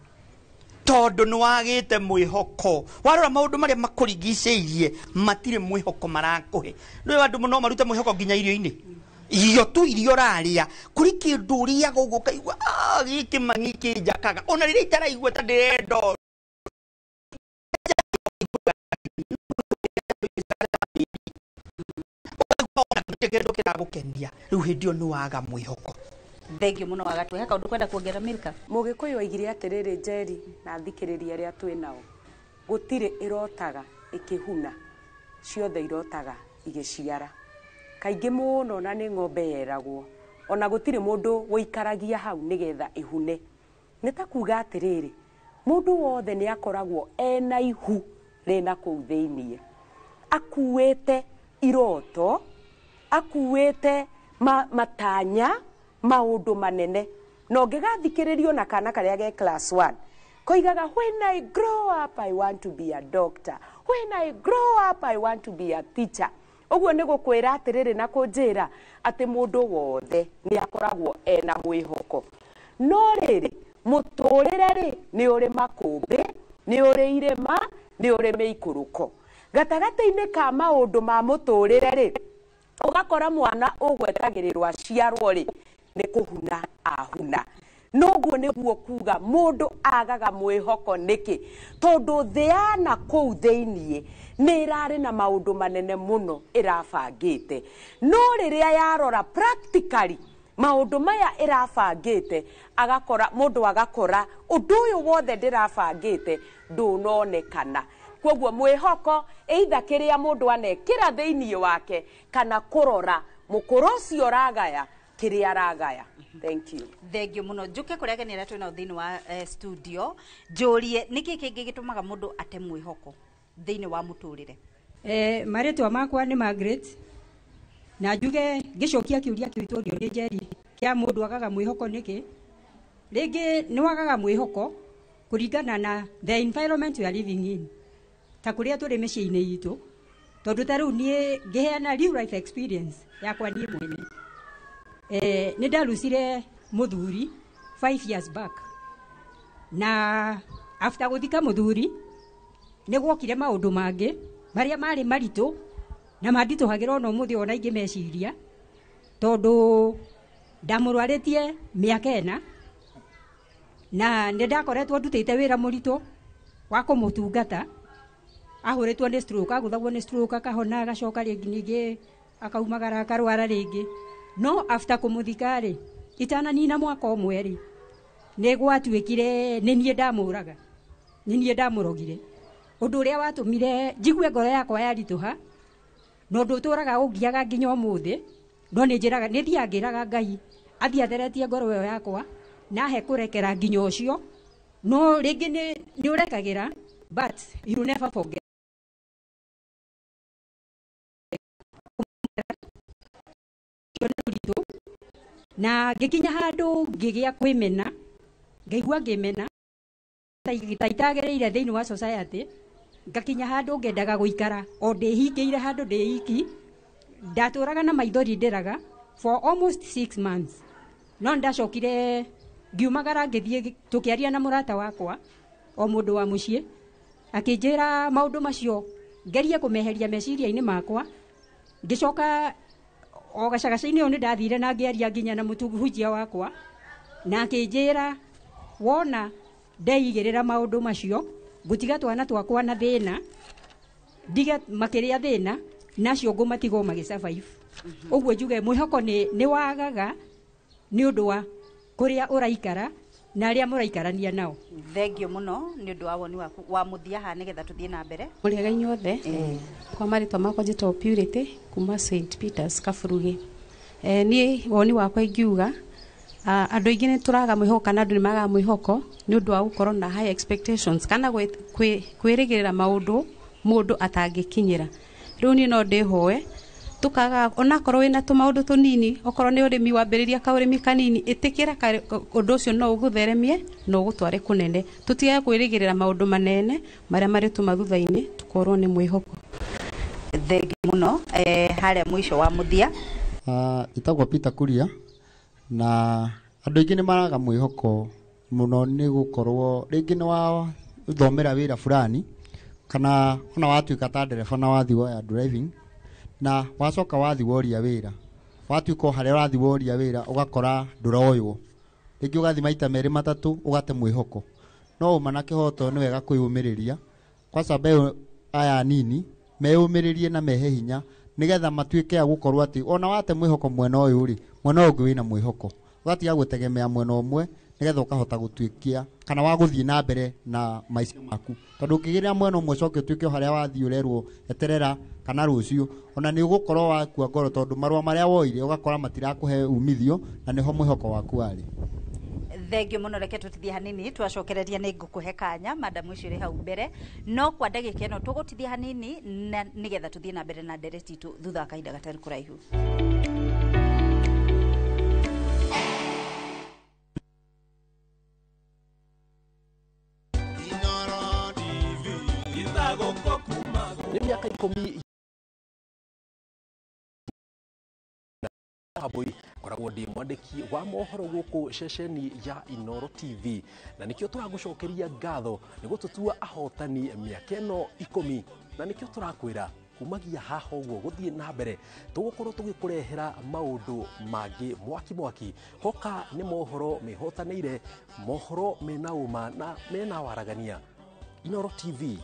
tondũ nĩ wagĩte mwĩhoko. Warora maũndũ marĩa makũrigicĩirie matirĩ mwĩhoko marakũhe. Rĩu andũ no marute mwĩhoko nginya irio-inĩ, irio tu iria ũrarĩa, kũrĩ kĩndũ ũrĩaga ũguo ũkaigua gĩkĩ mang'i kĩnjakaga, ona rĩrĩa itaraigua ta ndĩrenda. Kĩndũ kĩragũkenia, rĩu hĩndĩ ĩyo nĩ waga mwĩhoko. Thank you mũno Wagatũ. He kaũndũ kwenda kuongerera Milka? Mũgĩkũyũ oigire atĩrĩrĩ, Njeri na thikĩrĩria arĩa twĩ nao, gũtirĩ ĩrotaga ĩkĩhuna, ciothe irotaga igĩciara. Kaingĩ mũno na nĩ ng'ombe yeragwo, ona gũtirĩ mũndũ wĩikaragia hau nĩgetha ĩhune. Nĩ ta kuga atĩrĩrĩ, mũndũ wothe nĩ akoragwo ena ihu rĩna kũu thĩiniĩ, akuĩte iroto, akuĩte matanya, maũndũ manene. Na ũngĩgathikĩrĩrio na kana karĩa ge class 1 koigaga, when I grow up I want to be a doctor, when I grow up I want to be a teacher. Ũguo nĩ gũkwĩra atĩrĩrĩ na kũnjĩra atĩ mũndũ wothe nĩ akoragwo ena mwĩhoko. No rĩrĩ, mũtũrĩre rĩ, nĩ ũrĩ makũmbĩ, nĩ ũrĩ irĩma, nĩ ũrĩ mĩikũrũko. Gatagatĩ-inĩ ka maũndũ ma mũtũrĩre rĩ, ũgakora mwana ũgwetagĩrĩrwo aciarwo rĩ, nĩ kũhuna ahuna. Noguo nĩguo kuga mũndũ agaga mwĩhoko nĩkĩ? Tondũ thĩ ya na kũu thĩiniĩ nĩ ĩrarĩ na maũndũ manene mũno ĩrabangĩte. No rĩrĩa yarora practically maũndũ maya ĩrabangĩte, agakora mũndũ agakora ũndũ ũyũ wothe ndĩrabangĩte ndũnonekana. Koguo mwĩhoko either kĩrĩa mũndũ anekĩra thĩiniĩ wake kana kũrora mũkũrũ ũcio ũragaya kĩrĩa aragaya. Thank you. Thank you mũno. Njũke kũrĩa ageni arĩa twĩnao thĩinĩ wa studio, njũrie nĩkĩ kĩngĩ gĩtũmaga mũndũ ate mwĩhoko thĩinĩ wa mũtũrĩre? Marĩtwa makwa nĩ Margaret, na njuge ngĩcokia kĩũria kĩu tũrio nĩ Njeri kĩa mũndũ agaga mwĩhoko nĩkĩ. Rĩngĩ nĩ wagaga mwĩhoko kũringana na the environment we are living in, ta kũrĩa tũrĩ mĩciĩ-inĩ itũ, tondũ ta rĩu niĩ ngĩheana real life experience yakwa niĩ mwene. Nĩ ndarucire mũthuri 5 years back, na after gũthika mũthuri nĩ gwokire maũndũ mangĩ marĩa marĩ maritũ na manditũhagĩra ona ũmũthĩ ona ingĩ meciria, tondũ ndamũrwarĩtie mĩaka 4 na nĩ ndakoretwo ndutĩte wĩra mũritũ wa kũmũtungata. Ahũrĩtwo nĩ stroke, agũthagwo nĩ stroke, akahona, agacoka rĩngĩ ningĩ akaumagara akarwara rĩngĩ. No after kũmũthika rĩ, itananina mwaka ũmwe rĩ, nĩ gwatuĩkire nĩ niĩ ndamũraga, nĩ niĩ ndamũrogire. Ũndũ ũrĩa watũmire njigue ngoro yakwa yaritũha, na ũndũ ũtũraga ũngiaga nginya ũmũthĩ, no nĩ njĩraga, nĩ thiaga ngĩraga Ngai athiĩ atheretie ngoro ĩyo yakwa na ahe kũrekera nginya ũcio. No rĩngĩ nĩ ũrekagĩra, but you never forget. Na ngĩkinya handũ ngĩgĩa kwĩmena, ngaigua ngĩmena ta itagĩrĩire thĩinĩ wa society. Ngakinya handũ ngendaga gũikara o ndĩhingĩire handũ ndĩ iki. Ndatũraga na maithori ndĩraga for almost 6 months. No ndacokire ngiumagara ngĩthiĩ tũkĩaria na mũrata wakwa o mũndũ wa mũciĩ, akĩnjĩra maũndũ macio ngerie kũmeheria meciria-inĩ makwa. Ngĩcoka o gacagaca-inĩ ũyũ nĩ ndathire na ngĩaria nginya na mũhunjia wakwa, na akĩnjĩra wona ndeigĩrĩra maũndũ macio ngũtiga twana twakwa na thĩna, ndige makĩrĩa thĩna nacio ngũmatigwo magĩ survive. Ũguo njuge mwĩhoko nĩ wagaga nĩ ũndũ wa kũrĩa ũraikara Na arĩa mũraikarania nao. Thengio mũno nĩ ũndũ wa woni waku wa mũthia haha nĩgetha tũthiĩ na mbere. Mũrĩega inyuothe. Kwa marĩtwa makwa njĩtagwo Purity kuma St Peters Kaburugi. Niĩ woni wakwa ingiuga andũ aingĩ nĩ tũraga mwĩhoko kana andũ nĩ magaga mwĩhoko nĩ ũndũ wa gũkorwo na high expectations kana kwĩrĩgĩrĩra maũndũ mũndũ atangĩkinyĩra. Rĩu niĩ no ndĩhoe tukaga onakorwo wĩna tũmaũndũ tũnini, okorwo nĩ ũrĩmi wambĩrĩria kaũrĩmi kanini, ĩtĩkĩra ũndũ ũcio no ũgũtheremie na ũgũtware kũnene. Tũtigage kwĩrĩgĩrĩra maũndũ manene marĩa marĩtũma thutha-inĩ tũkorwo nĩ mwĩhoko. Thengi mũno. Harĩa mũico wa mũthia. Njĩtagwo Peter Kuria na andũ aingĩ nĩ maraga mwĩhoko mũno nĩ gũkorwo rĩngĩ nĩ wathomera wĩra fulani kana ona watuĩka ta ndereba na wathiĩ woya driving na wacoka wathiĩ woria wĩra, watuĩka o harĩa ũrathiĩ woria wĩra ũgakora ndũroywo, rĩngĩ ũgathiĩ maita merĩ matatũ ũgate mwĩhoko. No ũma na kĩhoto nĩ wega kwĩyũmĩrĩria, kwanza mbeũ aya anini meyũmĩrĩrie na mehe hinya nĩgetha matuĩke a gũkorwo atĩ ona wate mwĩhoko mwena ũyũ rĩ, mwena ũyũ ũngĩ wĩna mwĩhoko, ũgatiga gũtegemea mwena ũmwe nĩgetha ũkahota gũtuĩkia kana wa gũthiĩ na mbere na maica maku, tondũ ũngĩgĩrĩra mwena ũmwe ũcoke ũtuĩke o harĩa wathiĩ ũrerwo eterera kana rũciũ, ona nĩ ũgũkorwo wakua ngoro tondũ marũa marĩa woire ũgakora matirakũhe umithio na nĩho mwĩhoko waku warĩ. Thengio mũno, reke tũtithie hanini twacokereria nĩ ngũkũhe kanya madamu ũcio ũrĩ hau mbere, no kwa ndagĩka ĩno tũgũtithia hanini na nĩgetha tũthiĩ na mbere na ndereti itũ thutha wa kahinda gatarĩ kũraihu. Nĩ mĩaka 10 Aboi koragwo ndi mwandĩki wa mohoro gũkũ ceceni ya Inoro TV na nĩkĩo tũragũcokeria ngatho nĩ gũtũtua ahotani mĩaka ĩno 10 na nĩkĩo tũrakwĩra kumagia haha ũguo gũthiĩ na mbere tũgũkorwo tũgĩkũrehera maũndũ mangĩ mwaki mwaki. Hoka nĩ mohoro mehotanĩire, mohoro mena ũma na mena waragania. Inoro TV,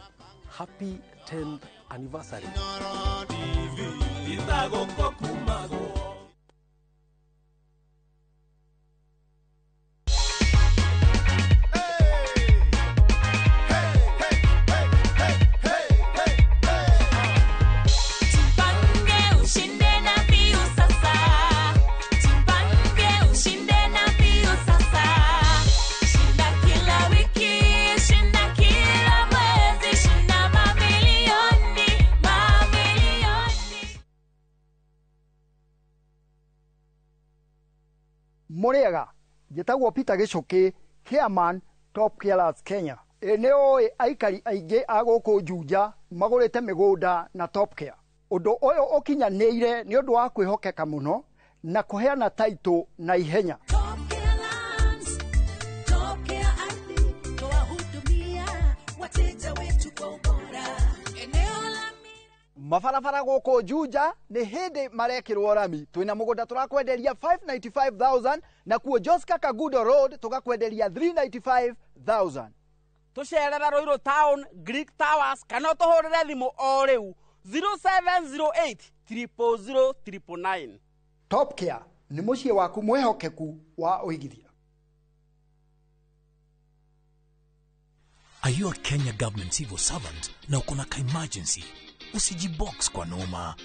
happy 10th anniversary. Inoro TV, Mũrĩega, njĩtagwo Peter Gĩcũkĩ, chairman Top Carers Kenya. Ĩ nĩ ũĩ aikari aingĩ a gũkũ Juja magũrĩte mĩgũnda na Top Care. Ũndũ ũyũ ũkinyanĩire nĩ ũndũ wa kwĩhokeka mũno na kũheana taitũ na ihenya. Mabarabara gũkũ Juja nĩ hĩndĩ marekĩrwo rami. Twĩna mũgũnda tũrakwenderia 595,000 na kuo Joska Kagudo Road tũgakwenderia 395,000. Tũcerere Ruiru Town, Greek Towers kana ũtũhũrĩre thimũ o rĩu 0708 000 999. Top Care nĩ mũciĩ waku mwĩhokeku wa ũigithia. Are you a Kenya government civil servant na uko na ka emergency? Usijibox kwa noma.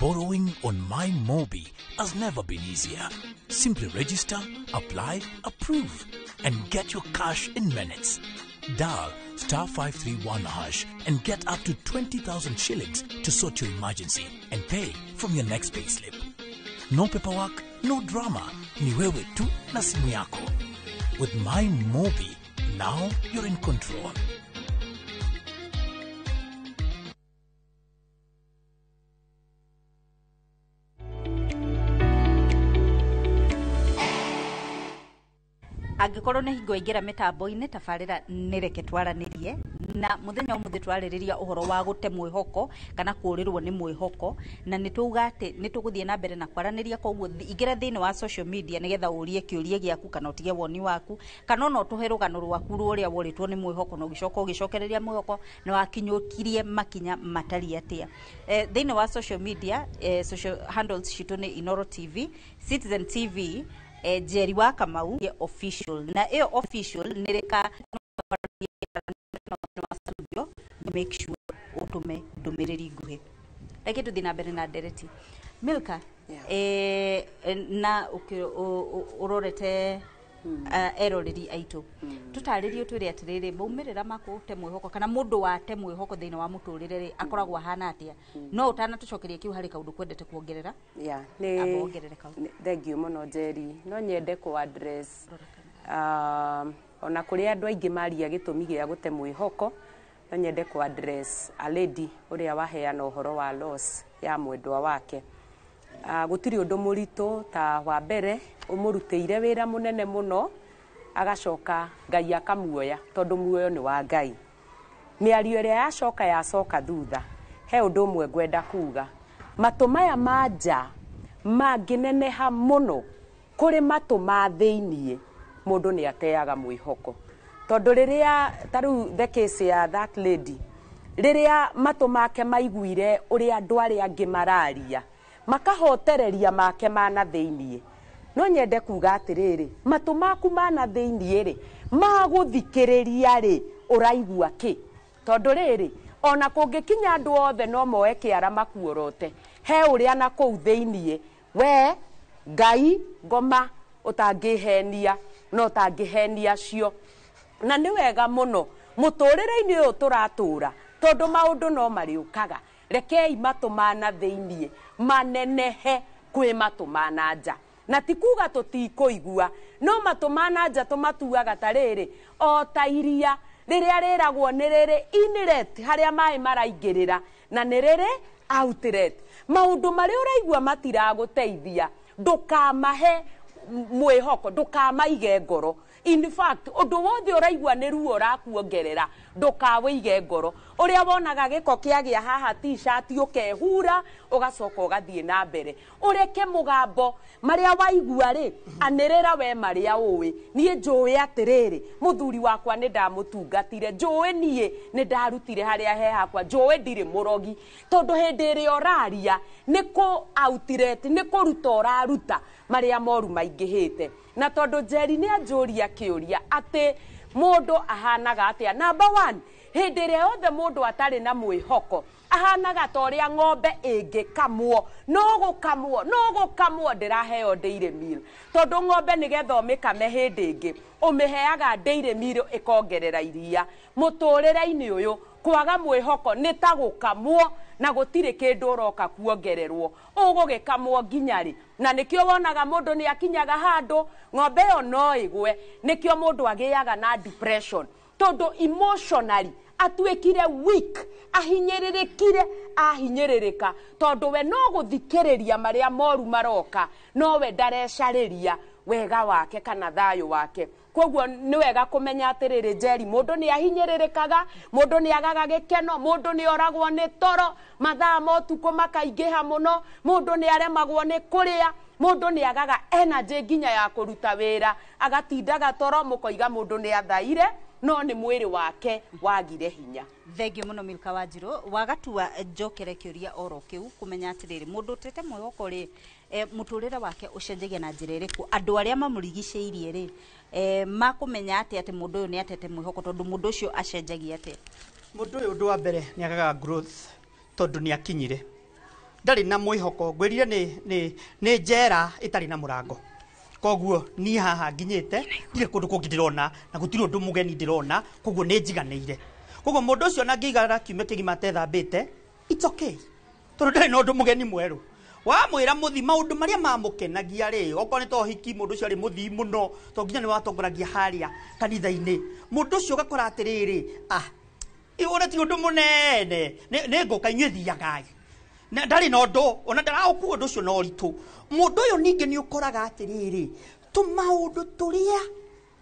Borrowing on My Mobi has never been easier. Simply register, apply, approve, and get your cash in minutes. Dial *531# and get up to 20,000 shillings to sort your emergency and pay from your next payslip. No paperwork, no drama. Ni wewe tu na simu yako. With My Mobi, now you're in control. Angĩkorwo nĩ hingo aingĩra mĩtambo-inĩ tabarĩra nĩ reke twaranĩrie na mũthenya ũmũthĩ twarĩrĩria ũhoro wa gũte mwĩhoko kana kũũrĩrwo nĩ mwĩhoko, na nĩ tuuga atĩ nĩ tũgũthiĩ na mbere na kwaranĩria. Koguo ingĩra thĩinĩ wa social media nĩgetha ũrie kĩũria gĩaku kana ũtige woni waku kana ona ũtũhe rũgano rwaku rũrĩa worĩtwo nĩ mwĩhoko na ũgĩcoka ũgĩcokereria mwĩhoko na wakinyũkirie makinya matariĩ atĩa. Thĩinĩ wa social media, social handles citũ nĩ Inoro TV, Citizen TV, Njeri wa Kamau official, na ĩyo official nĩ rĩka studio, make sure ũtũme ndũmĩrĩri nguhĩ. Reke tũthiĩ na mbere na ndereti. Milka, na ũrorete eroreri aitũ, tũtarĩrie, ũtwĩre atĩrĩrĩ, maumĩrĩra ma kũte mwĩhoko kana mũndũ wate mwĩhoko thĩinĩ wa mũtũrĩre rĩ, akoragwo ahana atĩa? No ũtanatũcokeria kĩu, harĩ kaũndũ kwendete kuongerera? Yeah, Amba nĩ wongerere kau. Thank you mũno, Njeri. No nyende kũ address ona kũrĩ andũ aingĩ maria gĩtũmi gĩa gũte mwĩhoko, no nyende kũ address a lady ũrĩa waheana ũhoro wa loss ya mwendwa wake. Gũtirĩ ũndũ mũritũ ta wa mbere ũmũrutĩire wĩra mũnene mũno, agacoka Ngai akamuoya, tondũ muoyo nĩ wa Ngai. Mĩario ĩrĩa yacoka yacoka thutha, he ũndũ ũmwe ngwenda kuga: matũ maya ma nja mangĩneneha mũno kũrĩ matũ ma thĩiniĩ, mũndũ nĩ ateaga mwĩhoko. Tondũ rĩrĩa ta rĩu the case ya that lady, rĩrĩa matũ make maiguire ũrĩa andũ arĩa angĩ mararia, makahotereria make mana thĩiniĩ, no nyende kuga atĩrĩrĩ, matũ maku mana thĩiniĩ rĩ, magũthikĩrĩria rĩ, ũraigua kĩ? Tondũ rĩrĩ, ona kũngĩkinya andũ othe no moe kĩara makuorote, he ũrĩa na kũu thĩiniĩ we Ngai ngoma ũtangĩhenia na ũtangĩhenia cio. Na nĩ wega mũno mũtũrĩre-inĩ ũyũ tũratũra, tondũ maũndũ no marĩũkaga, rekei matũ mana thĩiniĩ manenehe kwĩ matũ ma na nja. Na ti kuga tũtikũigua, no matũ ma na nja tũmatuaga ta rĩrĩ, o ta iria rĩrĩa rĩragwo nĩ rĩrĩ inlet harĩa maĩ maraingĩrĩra, na nĩ rĩrĩ outlet. Maũndũ marĩa ũraigua matiragũteithia, ndũkamahe mwĩhoko, ndũkamaige ngoro. In fact, ũndũ wothe ũraigua nĩ ruo ũrakuongerera, ndũkawĩige ngoro. Ũrĩa wonaga gĩko kĩagĩa haha t-shirt, ũkehura, ũgacoka ũgathiĩ na mbere. Ũreke mũgambo marĩa waigua rĩ, anĩrĩra we marĩa ũĩ. Niĩ njũĩ atĩrĩrĩ, mũthuri wakwa nĩ ndamũtungatire, njũĩ niĩ nĩ ndarutire harĩa he hakwa, njũĩ ndirĩ mũrogi. Tondũ hĩndĩ ĩrĩa ũraria nĩ kũ outlet, nĩ kũruta ũraruta marĩa moru maingĩhĩte. Na tondũ Njeri nĩ anjũria kĩũria atĩ mũndũ ahanaga atĩa, number one, hĩndĩ ĩrĩa yothe mũndũ atarĩ na mwĩhoko, ahanaga ta ũrĩa ng'ombe ĩngĩkamwo, no gũkamwo no gũkamwo, ndĩraheo dairy meal. Tondũ ng'ombe nĩgetha ũmĩkame hĩndĩ ĩngĩ, ũmĩheaga dairy meal ĩkongerera iria. Mũtũrĩre-inĩ ũyũ, kwaga mwĩhoko nĩ ta gũkamwo na gũtirĩ kĩndũ ũroka kuongererwo. Ũgũgĩkamwo nginya rĩ? Na nĩkĩo wonaga mũndũ nĩ akinyaga handũ ng'ombe ĩyo no ĩgwe. Nĩkĩo mũndũ agĩaga na depression, tondũ emotionally atuĩkire weak, ahinyĩrĩrĩkire, ahinyĩrĩrĩka, tondũ we no gũthikĩrĩria marĩa moru maroka, no we ndarecarĩria wega wake kana thayũ wake. Koguo nĩ wega kũmenya atĩrĩrĩ, Njeri, mũndũ nĩ ahinyĩrĩrĩkaga, mũndũ nĩ agaga gĩkeno, mũndũ nĩ oragwo nĩ toro mathaa ma ũtukũ makaingĩha mũno, mũndũ nĩ aremagwo nĩ kũrĩa, mũndũ nĩ agaga energy nginya ya kũruta wĩra, agatindaga toro, mũkoiga mũndũ nĩ athaire, no nĩ mwĩrĩ wake wagire hinya. Thengio mũno, Milka Wanjirũ. Wagatua njokere kĩũria oro kĩu, kũmenya atĩrĩrĩ, mũndũ ũtete mwĩhoko rĩ, mũtũrĩre wake ũcenjagia na njĩra ĩrĩkũ? Andũ arĩa mamũrigicĩirie rĩ, makũmenya atĩa atĩ mũndũ ũyũ nĩ atete mwĩhoko? Tondũ mũndũ ũcio acenjagia atĩa? Mũndũ ũyũ, ũndũ wa mbere, nĩ agaga growth, tondũ nĩ akinyire ndarĩ na mwĩhoko. Ngwĩrire nĩ njera ĩtarĩ na mũrango. Koguo niĩ haha nginyĩte, ndirĩ kũndũ kũngĩ ndĩrona na gũtirĩ ũndũ mũgeni ndĩrona, koguo nĩ njiganĩire. Koguo mũndũ ũcio ona angĩigara kiumia kĩgima atethambĩte, it's okay, tondũ ndarĩ na ũndũ mũgeni mwerũ. Wamwĩra mũthi maũndũ marĩa mamũkenagia rĩ, okorwo nĩ ta ũhiki, mũndũ ũcio arĩ mũthii mũno, to nginya nĩ watongoragia harĩa kanitha-inĩ, mũndũ ũcio ũgakora atĩrĩrĩ, ah, ũrĩa ti ũndũ mũnene, nĩ ngũka, inyuĩ thiagai. Na ndarĩ na ũndũ ona ndaraũkua ũndũ ũcio na ũritũ. Mũndũ ũyũ ningĩ nĩ ũkoraga atĩrĩrĩ, tũmaũndũ tũrĩa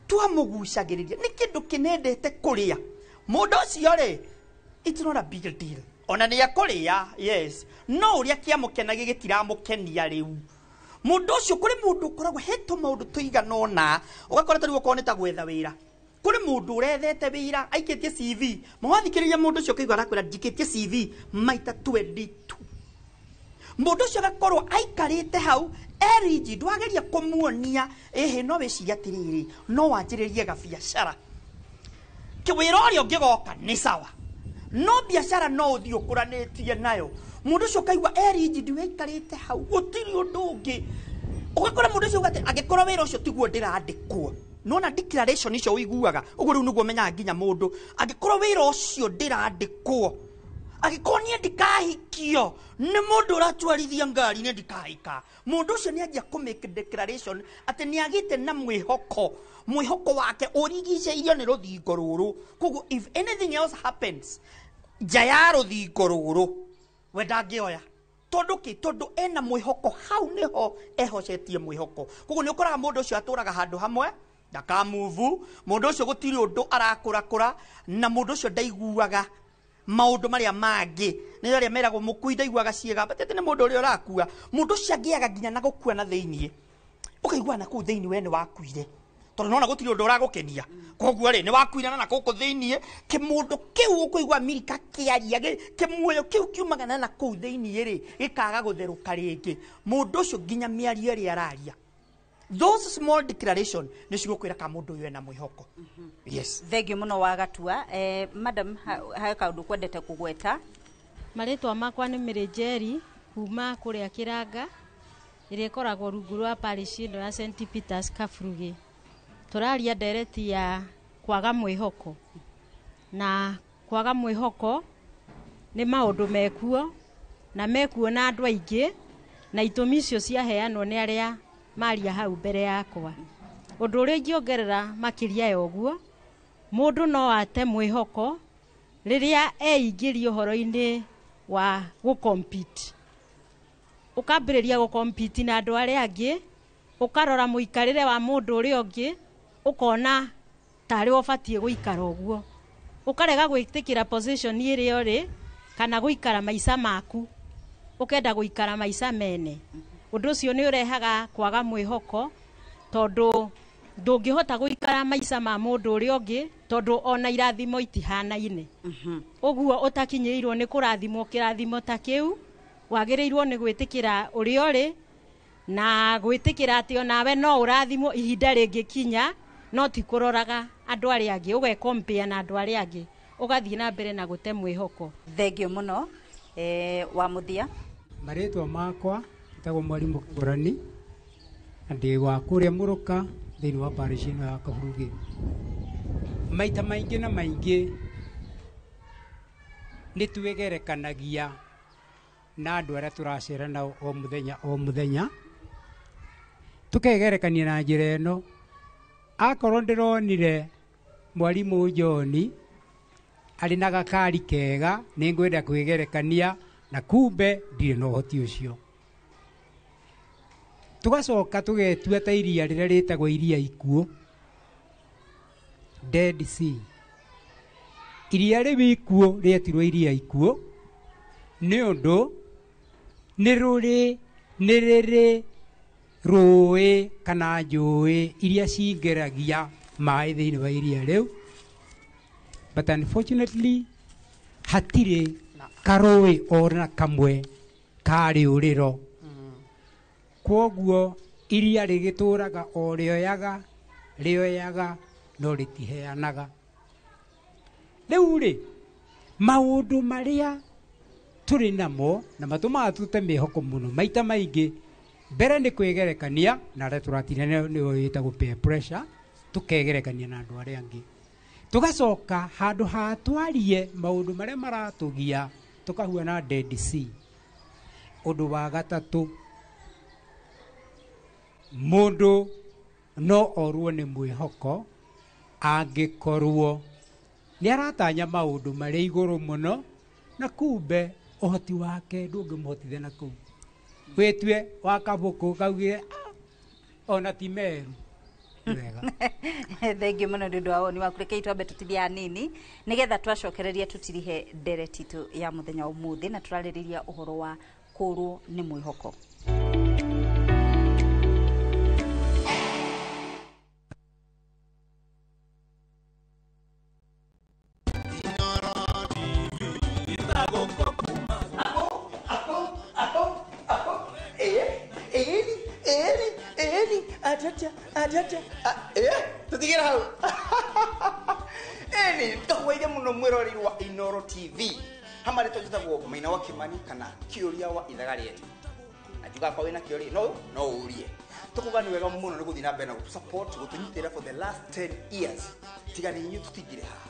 twamũgucagĩrĩria, nĩ kĩndũ kĩnendete kũrĩa, mũndũ ũcio rĩ, it's not a big deal, ona nĩ ekũrĩa, yes, no ũrĩa kĩamũkenagia gĩtiramũkenia rĩu. Mũndũ ũcio, kũrĩ mũndũ ũkoragwo he tũmaũndũ tũigana ũna, ũgakora ta rĩu okorwo nĩ ta gwetha wĩra, kũrĩ mũndũ ũrethete wĩra, aikĩtie CV. Mawathikĩrĩria mũndũ ũcio, ũkaigua arakwĩra, "Njikĩtie CV maita 22." Mũndũ ũcio agakorwo aikarĩte hau Eriji ndwageria kũmuonia ĩhĩ no wĩcirie atĩrĩrĩ no wanjĩrĩrie gabiacara wĩra ũrĩa ũngĩgoka nĩ sawa no biacara no ũthiĩ ũkũranĩtie nayo mũndũ ũcio ũkaigua eriji ndiwaikarĩte hau gũtirĩ ũndũ ũngĩ ũgakora mũndũ ũcio atĩ angĩkorwo wĩra ũcio tiguo ndĩrandĩkwo nona declaration icio ũiguaga ũguo rĩu nĩguo menyaga nginya mũndũ angĩkorwo wĩra ũcio ndĩrandĩkwo angĩkorwo niĩ ndikahikio nĩ mũndũ ũratwarithia ngari niĩ ndikahika mũndũ ũcio nĩ anjia kũ make declaration atĩ nĩ agĩte na mwĩhoko mwĩhoko wake ũrigicĩirio nĩ rũthingo rũrũ koguo if anything else happens nja ya rũthingo rũrũ we ndangĩoya tondũ kĩ tondũ ena mwĩhoko hau nĩho ehocetie mwĩhoko koguo nĩ ũkoraga mũndũ ũcio atũraga handũ hamwe ndakamuvu mũndũ ũcio gũtirĩ ũndũ arakũrakũra na mũndũ ũcio ndaiguaga maũndũ marĩa mangĩ nĩ arĩa meragwo mũkui ndaiguaga ciĩga but atĩ nĩ mũndũ ũrĩa ũrakua mũndũ ũcio angĩaga nginya na gũkua na thĩiniĩ ũkaigua na kũu thĩiniĩ we nĩ wakuire tondũ nona gũtirĩ ũndũ ũragũkenia koguo rĩ nĩ wakuire na kũkũ thĩiniĩ kĩmũndũ kĩu ũkũigua mirika kĩaria kĩmuoyo kĩu kiumaga na kũu thĩiniĩ rĩ gĩkaga gũtherũka rĩngĩ mũndũ ũcio nginya mĩario ĩrĩa araria those small declaration nĩ cigũkwĩra ka mũndũ ũyũ ena mwĩhoko. Yes, thengiũ mũno wa Gatua. Madam, he kaũndũ kwendete kũgweta? Marĩtwa makwa nĩ Mĩrĩnjeri kuma kũrĩa Kĩranga ĩrĩa ĩkoragwo rungu rwa parish ĩno ya St Peters Kaburugi. Tũraria ndereti ya kwaga mwĩhoko, na kwaga mwĩhoko nĩ maũndũ mekuo na mekuo na andũ aingĩ, na itũmi icio ciaheanwo nĩ arĩa maria hau mbere yakwa. Ũndũ ũrĩa ingĩongerera makĩria ya ũguo, mũndũ no ate mwĩhoko rĩrĩa eingĩria ũhoro-inĩ wa gũcompete. Ũkambĩrĩria gũcompete na andũ arĩa angĩ, ũkarora mũikarĩre wa mũndũ ũrĩa ũngĩ, ũkona tarĩ we ũbatiĩ gũikara ũguo, ũkarega gwĩtĩkĩra position ĩrĩa ũrĩ kana gũikara maica maku, ũkenda gũikara maica mene. Ũndũ ũcio nĩ ũrehaga kwaga mwĩhoko, tondũ ndũngĩhota gũikara maica ma mũndũ ũrĩa ũngĩ, tondũ ona irathimo itihanaine. Ũguo ũtakinyĩirwo nĩ kũrathimwo kĩrathimo ta kĩu, wagĩrĩirwo nĩ gwĩtĩkĩra ũrĩa ũrĩ na gwĩtĩkĩra atĩ onawe no ũrathimwo ihinda rĩngĩkinya, no ti kũroraga andũ arĩa angĩ, ũgekompea na andũ arĩa angĩ, ũgathiĩ na mbere na gũte mwĩhoko. Thengiũ mũno. Wa mũthia? Marĩtwa makwa njĩtagwo Mwarimũ Kĩgũrani na ndĩ wa kũrĩa Mũrũka thĩinĩ wa parish ĩno ya Kaburugi. Maita maingĩ na maingĩ nĩ twĩgerekanagia na andũ arĩa tũracera nao o mũthenya o mũthenya, tũkegerekania na njĩra ĩno. Akorwo ndĩronire Mwarimũ John arĩ na gakari kega, nĩ ngwenda kwĩgerekania na kumbe ndirĩ na ũhoti ũcio. Tũgacoka tũgetua ta iria rĩrĩa rĩtagwo iria ikuũ, Dead Sea. Iria rĩu ikuũ rĩetirwo iria ikuũ nĩ ũndũ nĩ rũrĩ nĩ rĩrĩ rũĩ kana njũĩ iria cingĩragia maĩ thĩinĩ wa iria rĩu, but unfortunately hatirĩ karũĩ ona kamwe ka rĩũrĩro. Kwoguo iria rĩgĩtũraga o rĩoyaga rĩoyaga no rĩtiheanaga. Rĩu rĩ maũndũ marĩa tũrĩ namo na matũmaga tũte mĩhoko mũno maita maingĩ, mbere nĩ kwĩgerekania na arĩa tũratina nĩyo ĩtagwo peer pressure, tũkegerekania na andũ arĩa angĩ, tũgacoka handũ ha twarie maũndũ marĩa maratũgia tũkahuana Dead Sea. Ũndũ wa gatatũ, mũndũ no orwo nĩ mwĩhoko angĩkorwo nĩ aratanya maũndũ marĩ igũrũ mũno na kumbe ũhoti wake ndũngĩmũhotithia na kũu. Wĩtue wa kabũkũ kaugire ona ti meru. Wega. Thengiũ mũno nĩ ũndũ wa woni waku. Rekei twambe tũtithie hanini nĩgetha twacokereria tũtirihe ndereti itũ ya mũthenya wa ũmũthĩ, na tũrarĩrĩria ũhoro wa kũrwo nĩ mwĩhoko. Atĩ atĩ atĩ ĩ tũtigĩre hau. Ĩni ngahwaire mũno mwĩroreri wa Inoro TV. Hamwe tũnjĩtagwo Maina wa Kimani kana Kĩũria wa ithaga rĩetu. Na njugaga kwa wĩna kĩũria no ũrie. Tũkuga nĩ wega mũno nĩ gũthiĩ na mbere na gũtũ support gũtũnyitĩrĩra for the last 10 years. Tiga nĩ inyuĩ tũtingĩrĩ haha.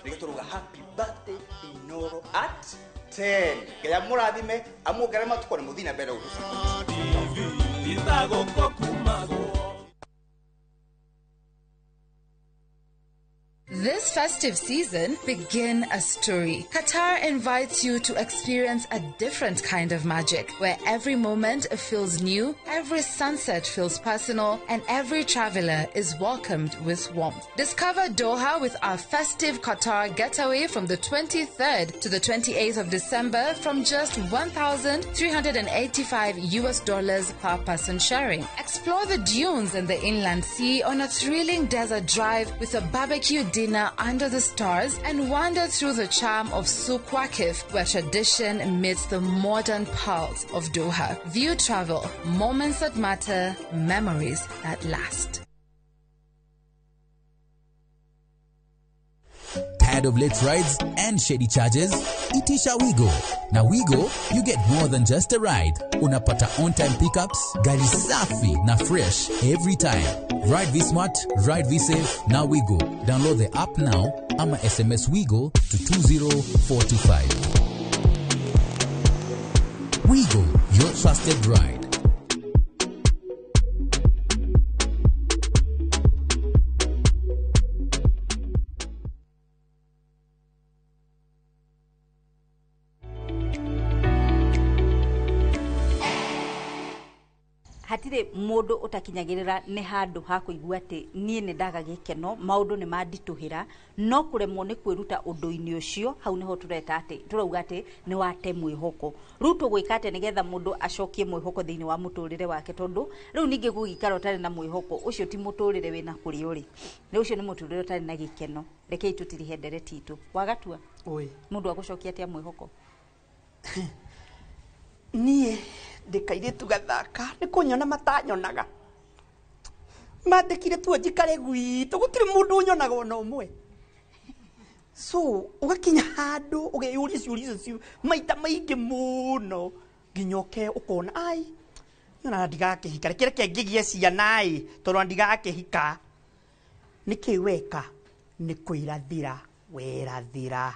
Nĩkĩo tũrauga happy birthday Inoro at 10. Ngai amũrathime amuongerere matukũ na mũthiĩ na mbere na gũtũ support. This festive season, begin a story. Qatar invites you to experience a different kind of magic, where every moment feels new, every sunset feels personal, and every traveler is welcomed with warmth. Discover Doha with our festive Qatar getaway from the 23rd to the 28th of December from just $1,385 US per person sharing. Explore the dunes and the inland sea on a thrilling desert drive with a barbecue dinner under the stars and wander through the charm of Souk Waqif, where tradition meets the modern pulse of Doha. View Travel, moments that matter, memories that last. Tired of late rides and shady charges? Itisha Wigo. Na Wigo, you get more than just a ride. Unapata on-time pickups, gari safi na fresh every time. Ride V Smart, ride V Safe, na Wigo. Download the app now ama SMS Wigo to 20425. Wigo, your trusted ride. Hatirĩ mũndũ ũtakinyagĩrĩra nĩ handũ ha kũigua atĩ niĩ nĩ ndaga gĩkeno, maũndũ nĩ manditũhĩra, no kũremwo nĩ kwĩruta ũndũ-inĩ ũcio, hau nĩho tũreta atĩ tũrauga atĩ nĩ wate mwĩhoko. Rĩu tũgwĩka atĩa nĩgetha mũndũ acokie mwĩhoko thĩinĩ wa mũtũrĩre wake, tondũ rĩu ningĩ gũgĩikara ũtarĩ na mwĩhoko ũcio ti mũtũrĩre wĩna kũrĩa ũrĩ, nĩ ũcio nĩ mũtũrĩre ũtarĩ na gĩkeno. Rekei tũtirihe ndereti itũ. Wagatua mũndũ agũcokia atĩa mwĩhoko? Niĩ ndĩ kairĩtu gathaka nĩ kũnyona matanyonaga, mandĩkire tuo njikare gwitũ gũtirĩ mũndũ ũnyonaga ona ũmwe. So ũgakinya handũ ũgeyũria ciũria icio maita maingĩ mũno nginya ũke ũkona ai nyona ndigakĩhika, reke reke ngĩgĩe ciana ĩ tondũ ndigakĩhika. Nĩkĩ weka? Nĩ kwĩrathĩra werathĩra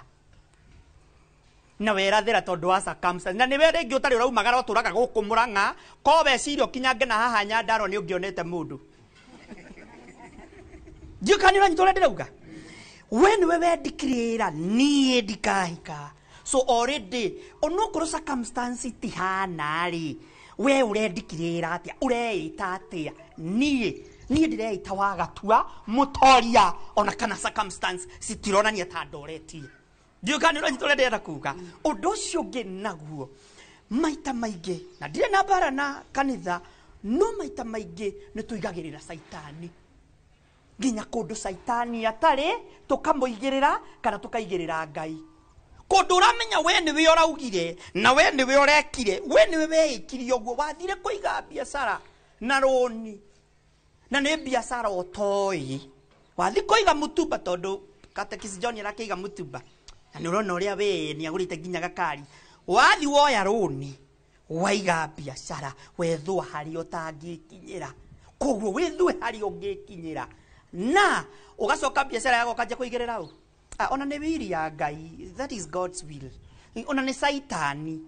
na werathĩra tondũ wa circumstance, na nĩwe rĩngĩ ũtarĩ ũraumagara ũtũraga gũkũ Mũrang'a, ko weciria ũkinyange na haha Nyandarua nĩ ũngĩonete mũndũ. Ndiũĩ kana nĩ ũranyita ũrĩa ndĩrauga. We nĩwe wendikĩrĩra niĩ ndikahika, so already onokorwo circumstance itihana rĩ, we ũrendikĩrĩra atĩa, ũreĩta atĩa? Niĩ ndĩreĩta Wagatua mũtoria, ona kana circumstance citironania ta ndoretie. Ndiũĩ kana nĩ ũranyita ũrĩa ndĩrenda kuga. Ũndũ ũcio ũngĩ naguo maita maingĩ, na ndirĩ na mbara na kanitha, no maita maingĩ nĩ tũigagĩrĩra caitani nginya kũndũ caitani atarĩ, tũkamũigĩrĩra kana tũkaigĩrĩra Ngai. Kũndũ ũramenya we nĩwe ũraugire na we nĩwe ũrekire, we nĩwe weĩkire ũguo, wathire kũiga biacara na rũni na nĩ biacara ũtoĩ, wathi kũiga mũtumba tondũ Katekisi John arakĩiga mũtumba na nĩ ũrona ũrĩa we nĩ agũrĩte nginya gakari, wathi woya rũni waiga biacara wethũa harĩa ũtangĩkinyĩra, koguo wĩthũe harĩa ũngĩkinyĩra na ũgacoka biacara yako ũkanjia kũigĩrĩra ũ. Ona nĩ will ya Ngai, that is God's will. Ona nĩ caitani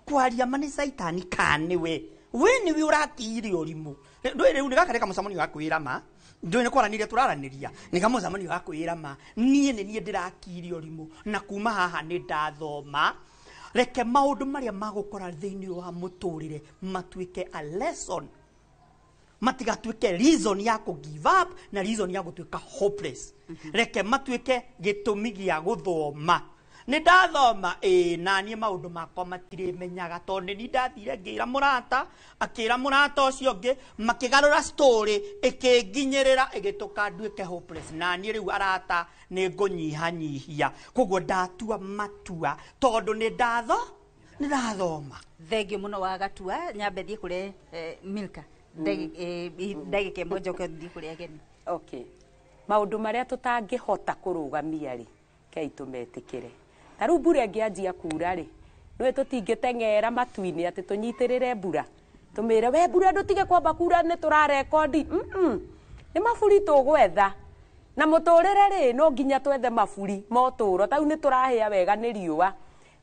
kwaria ma nĩ caitani kana nĩwe we nĩwe ũrakiire ũrimũ. Ndũĩ rĩu nĩ gaka nĩ kamũcemanio ga kwĩra ma, ndũĩ nĩ kwaranĩria tũraranĩria, nĩ kamũcemanio ga kwĩra ma, niĩ nĩ niĩ ndĩrakiire ũrimũ na kuma haha nĩ ndathoma. Reke maũndũ marĩa magũkora thĩinĩ wa mũtũrĩre matuĩke a lesson, matigatuĩke reason ya kũ give up na reason ya gũtuĩka hopeless. Reke matuĩke gĩtũmi gĩa gũthoma. Nĩ ndathoma ĩĩ, na niĩ maũndũ makwa matirĩmenyaga tondũ nĩ ndathire ngĩra mũrata, akĩra mũrata ũcio ũngĩ, makĩgarũra story ĩkĩnginyĩrĩra ĩgĩtũka nduĩke hopeless, na niĩ rĩu arata nĩ ngũnyihanyihia. Koguo ndatua matua tondũ nĩ ndathoma. Thengiũ mũno Wagatua. Nyambe thiĩ kũrĩ Milka. Ndagĩka ĩmwe njoke thiĩ kũrĩ ageni. Okay, maũndũ marĩa tũtangĩhota kũrũgamia rĩ, kei tũmetĩkĩre. Ta rĩu mbura ĩngĩanjia kura rĩ, nĩwe tũtingĩteng'era matu-inĩ atĩ tũnyitĩrĩre mbura, tũmĩre we mbura ndũtige kwamba kura nĩ tũrarekondi. Nĩ maburi tũgwetha na mũtũrĩre rĩ, no nginya twethe maburi ma ũtũũro. Ta rĩu nĩ tũrahĩa wega nĩ riũa.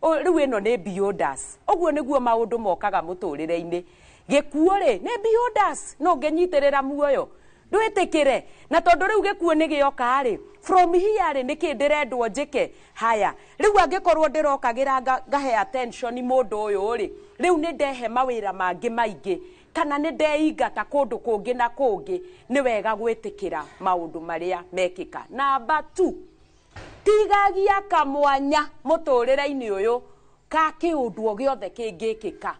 Rĩu ĩno nĩ beyond us. Ũguo nĩguo maũndũ mokaga mũtũrĩre-inĩ. Gĩkuũ rĩ, nĩ beyond us, no ũngĩnyitĩrĩra muoyo ndwĩtĩkĩre. Na tondũ rĩu gĩkuũ nĩ gĩoka rĩ, from here rĩ, nĩkĩ ndĩrendwo njĩke? Haya, rĩu angĩkorwo ndĩrokagĩra ngahe attention mũndũ ũyũ rĩ, rĩu nĩ ndehe mawĩra mangĩ maingĩ, kana nĩ ndeingata kũndũ kũngĩ na kũngĩ. Nĩ wega gwĩtĩkĩra maũndũ marĩa mekĩka. Namba 2, tigagia kamwanya mũtũrĩre-inĩ ũyũ ka kĩũndũ o gĩothe kĩngĩkĩka.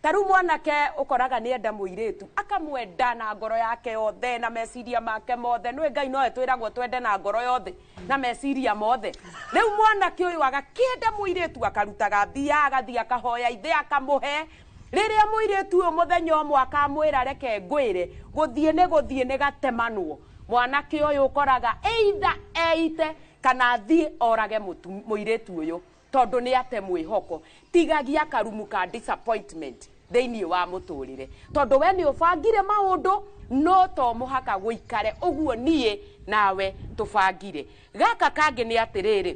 Ta rĩu mwanake ũkoraga nĩ enda mũirĩtu, akamwenda na ngoro yake yothe na meciria make mothe. Nĩũĩ Ngai nowe twĩragwo twende na ngoro yothe na meciria mothe. Rĩu mwanake ũyũ agakĩenda mũirĩtu, akarutaga mbia, agathiĩ akahoya ithe akamũhe. Rĩrĩa mũirĩtu ũyũ mũthenya ũmwe akamwĩra reke ngwĩre, gũthiĩ nĩ gũthiĩ nĩ gatemanwo, mwanake ũyũ ũkoraga either eite kana athiĩ orage mũirĩtu ũyũ, tondũ nĩ ate mwĩhoko. Tigagia karumu ka disappointment thĩinĩ wa mũtũrĩre, tondũ we nĩ ũbangire maũndũ, no to mũhaka gũikare ũguo niĩ nawe tũbangire. Gaka kangĩ nĩ atĩrĩrĩ,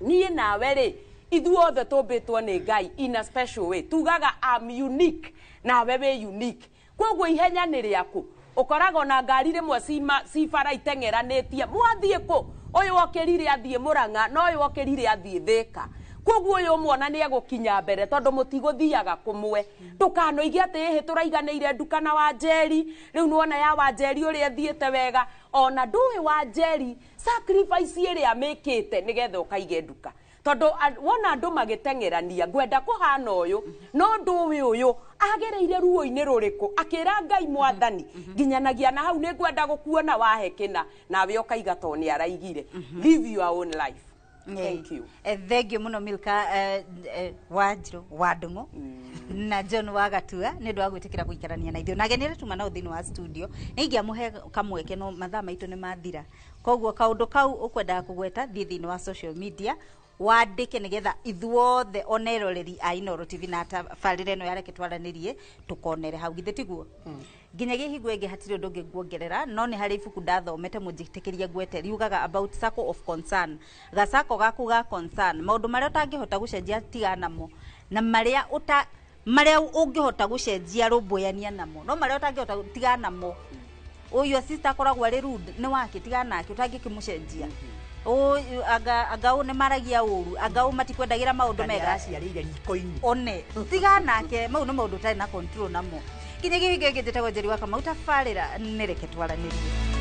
niĩ nawe rĩ, ithuothe tũmbĩtwo nĩ Ngai in a special way. Tugaga I'm unique, nawe wĩ unique. Koguo ihenya nĩ rĩaku. Ũkoraga ona ngari rĩmwe cibara iteng'eranĩtie, mwathiĩ kũ? Ũyũ okĩrire athiĩ Mũrang'a, na ũyũ okĩrire athiĩ Thĩka. Koguo ũyũ ũmwona nĩ egũkinya mbere, tondũ mũtigũthiaga kũmwe. Ndũkanoige atĩ ĩhĩ tũraiganĩire nduka na Wanjeri, rĩu nĩwona ya Wanjeri ũrĩa ĩthiĩte wega. Ona ndũĩ Wanjeri sacrifice ĩrĩa amĩkĩte nĩgetha ũkaige nduka. Tondũ wona andũ magĩteng'erania, ngwenda kũhana ũyũ, no ndũĩ ũyũ agereire ruo-inĩ rũrĩkũ, akĩra Ngai mwathani nginyanagia na hau nĩ ngwenda gũkuona wahe kĩna, nawe ũkaiga to nĩ araigire. Live your own life. Thank you. Thank you muno Milka Wanjiru wa Ndung'u na John wa Gatua nĩ ũndũ wa gwĩtĩkĩra gũikarania na ithuĩ. Na ageni arĩa tuma nao thĩinĩ wa studio nĩ ingĩamũhe kamweke, no mathaa maitũ nĩ mathira. Koguo kaũndũ kau ũkwendaga kũgweta, thiĩ thĩinĩ wa social media wandĩke nĩgetha ithuothe ona eroreri a Inooro TV na tabarĩra ĩno ya Reke Twaranĩrie tũkonere hau, githĩ tiguo? Nginyagia hingo ĩngĩ hatirĩ ũndũ ũngĩ nguongerera, no nĩ harĩ ibuku ndathomete mũnjĩtĩkĩrie ngwete, riugaga about circle of concern. Gacako gaku ga concern, maũndũ marĩa ũtangĩhota gũcenjia tigana namo, na marĩa marĩa ũngĩhota gũcenjia rũmbũyania namo, no marĩa ũtangĩhota tigana namo. Ũyũ sister akoragwo arĩ rude, nĩ wake, tigana nake, ũtangĩkĩmũcenjia. Ũyũ anga ũũ nĩ maragia ũru, anga ũũ matikwendagĩra maũndũ mega. Araciarĩire riko-inĩ. One, tigana nake, mau nĩ maũndũ ũtarĩ na control namo. Nginyagia hingo ĩngĩ njĩtagwo Njeri wa Kamau, tabarĩra nĩ Reke Twaranĩrie.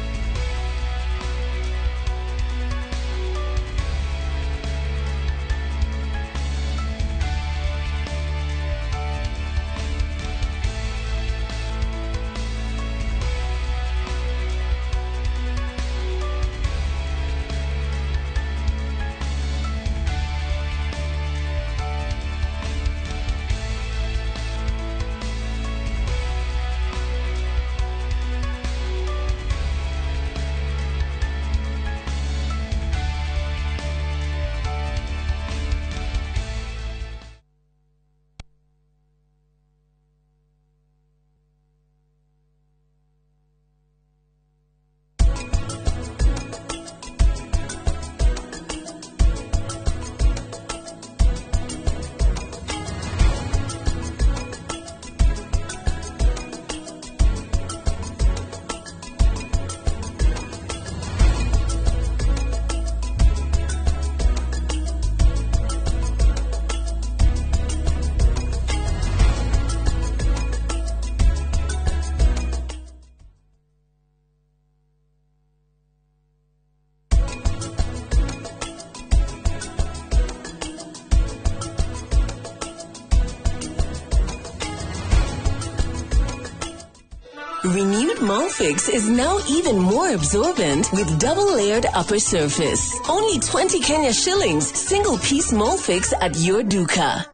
Renewed Molfix is now even more absorbent with double-layered upper surface. Only 20 Kenya shillings, single-piece Molfix at your duka.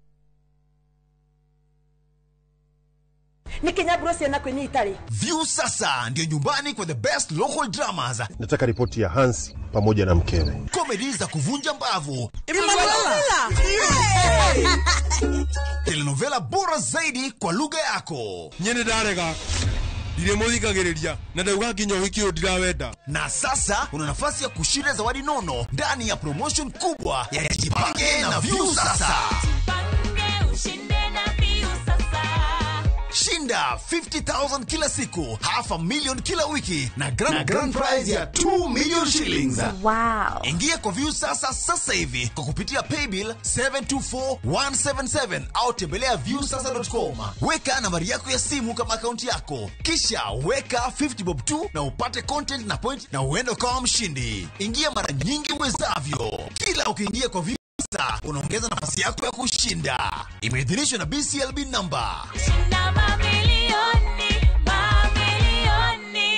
Niki Nĩkĩ nyambura ũcio na kwĩnyita rĩ? View sasa ndio nyumbani kwa the best local dramas, Nataka ripoti ya Hans pamoja na mkewe. Comedy za kuvunja mbavu, Emanuela! Telenovela bora zaidi kwa lugha yako. Nyene ndarega ndirĩ mũthikagĩrĩria na ndauga nginya ũhiki ũyũ ndirawenda. Na sasa una nafasi ya kushinda zawadi nono ndani ya promotion kubwa ya Jipange na View Sasa. Shinda 50,000 kila siku, 500,000 kila wiki na grand prize ya 2 million shillings. Wow. Ingia kwa View Sasa sasa hivi kwa kupitia paybill 724177 au tembelea viewsasa.com. Weka nambari yako ya simu kama akaunti yako, kisha weka 50 bob tu na upate content na point na uende ukawa mshindi. Ingia mara nyingi uwezavyo. Kila ukiingia kwa View Sasa unaongeza nafasi yako ya kushinda. Imeidhinishwa na BCLB number. Shinda mamilioni, mamilioni.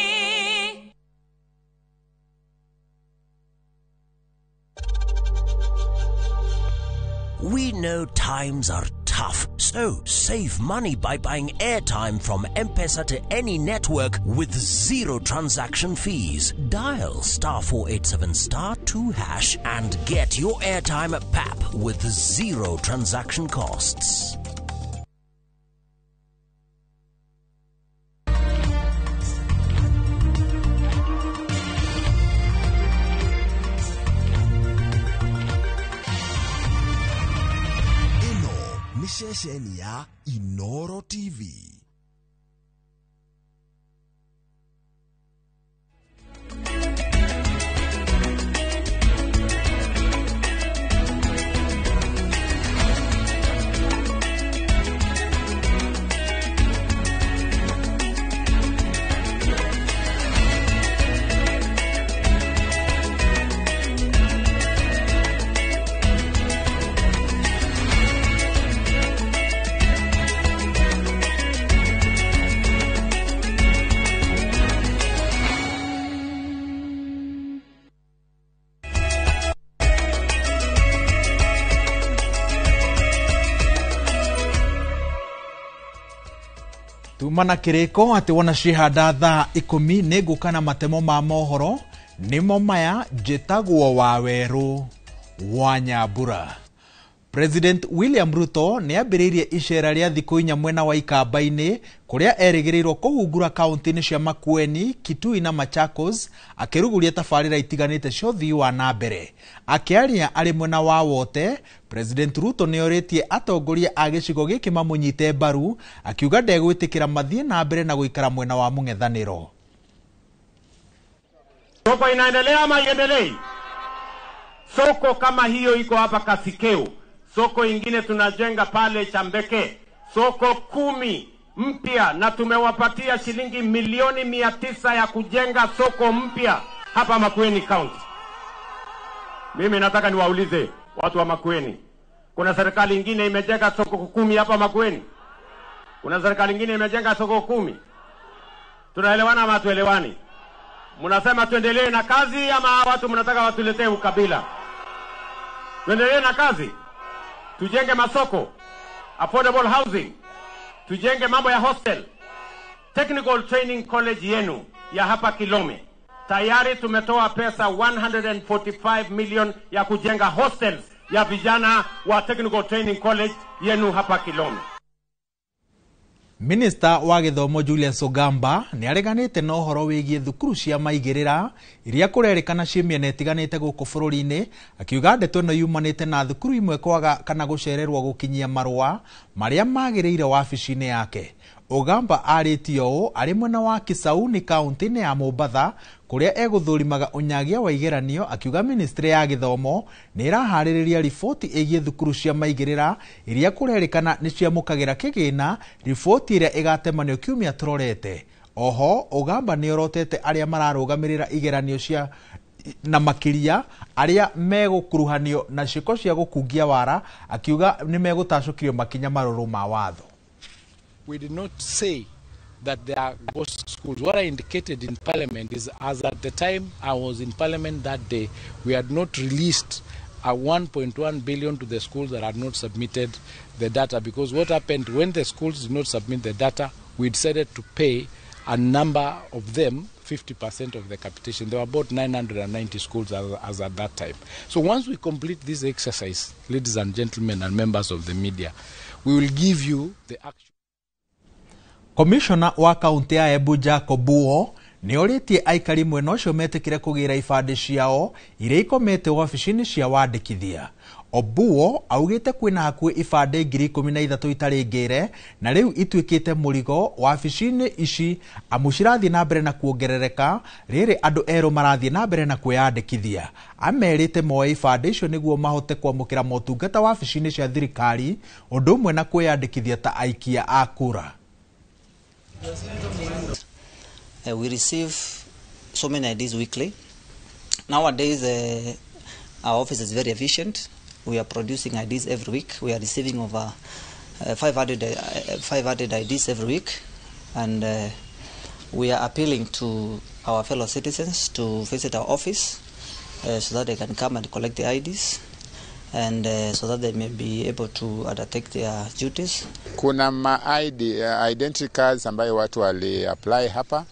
We know times are tough, so save money by buying airtime from M-Pesa to any network with zero transaction fees. Dial *487*2# and get your airtime at PAP with zero transaction costs. Ĩno nĩ ceceni ya Inoro TV. Tuma na kiriko ati wona cihanda thaa 10 nĩ ngũka na matemo ma mohoro nĩmo maya njĩtagwo Wawerũ wa Nyambura. President William Ruto nĩ ambĩrĩirie icera rĩa thikũ 4 mwena wa Ikamba-inĩ kũrĩa erĩgĩrĩirwo kũhungura kaunti-inĩ cia Makueni, Kitui na Machakos akĩruguria tabarĩra itiganĩte cia ũthii wa na mbere. Akĩaria arĩ mwena wa Wote, President Ruto nĩ orĩtie atongoria a gĩcigo gĩkĩ mamũnyite mbaru akiuga ndegwĩtĩkĩra mathiĩ na mbere na gũikara mwena wa mũng'ethanĩro. Soko inaendelea ama iendelei? Soko kama hiyo iko hapa Kasikeu. Soko ingine tunajenga pale Chambeke, soko 10 mpya, na tumewapatia shilingi milioni 900 ya kujenga soko mpya hapa Makueni County. Mimi nataka niwaulize watu wa Makueni, kuna serikali ingine imejenga soko 10 hapa Makueni? Kuna serikali ingine imejenga soko 10? Tunaelewana ama hatuelewani? Mnasema tuendelee na kazi ama watu mnataka watuletee ukabila? Tuendelee na kazi? Tujenge masoko, affordable housing, tujenge mambo ya hostel, technical training college yenu ya hapa Kilome. Tayari tumetoa pesa 145 million ya kujenga hostels ya vijana wa technical training college yenu hapa Kilome. Minister wa gĩthomo Julius Ogamba nĩ areganĩte na ũhoro wĩgiĩ thukuru cia maigĩrĩra iria kũrerĩkana ciĩ mĩena ĩtiganĩte gũkũ bũrũri-inĩ, akiuga ndeto ĩno yumanĩte na thukuru imwe kwaga kana gũcererwo gũkinyia marũa marĩa magĩrĩire wabici-inĩ yake. Ogamba arĩtie ũũ arĩ mwena wa Kisauni kaunti-inĩ ya Mombatha kũrĩa egũthũrimaga ũnyagia wa igeranio, akiuga ministry ya gĩthomo nĩ ĩraharĩrĩria riboti ĩgiĩ thukuru cia maigĩrĩra iria kũrerĩkana nĩ ciamũkagĩra kĩgĩna, riboti ĩrĩa ĩgatemanio kiumia tũrorete. Oho Ogamba nĩ orotete arĩa mararũgamĩrĩra igeranio cia na makĩria arĩa megũkuruhanio na ciĩko cia gũkungia wara, akiuga nĩ megũtacũkio makinya marũrũ ma watho. We did not say that there are ghost schools. What I indicated in Parliament is, as at the time I was in Parliament that day, we had not released a 1.1 billion to the schools that had not submitted the data, because what happened when the schools did not submit the data, We decided to pay a number of them 50% of the capitation. There were about 990 schools as at that time. So once we complete this exercise, ladies and gentlemen and members of the media, we will give you the actual. Commissioner wa kaunti ya Embu Jacob Buo nĩ orĩtie aikari mwena ũcio metĩkĩre kũgĩra ibandĩ ciao iria ikomete wabici-inĩ cia wandĩkithia. Obuo augĩte kwĩna hakuhĩ ibandĩ 13,000 itarĩ ngĩre na rĩu ituĩkĩte mũrigo wabici-inĩ ici amu cirathiĩ na mbere na kuongerereka rĩrĩ andũ erũ marathiĩ na mbere na kwĩyandĩkithia. Amerĩte moe ibandĩ icio nĩguo mahote kwamũkĩra motungata wabici-inĩ cia thirikari ũndũ ũmwe na kwĩyandĩkithia ta aikia a kura. We receive so many IDs weekly. Nowadays, our office is very efficient. We are producing IDs every week. We are receiving over 500 IDs every week. And we are appealing to our fellow citizens to visit our office so that they can come and collect the IDs and so that they may be able to undertake their duties. Kuna ma ID, identity cards ambayo watu wali apply hapa.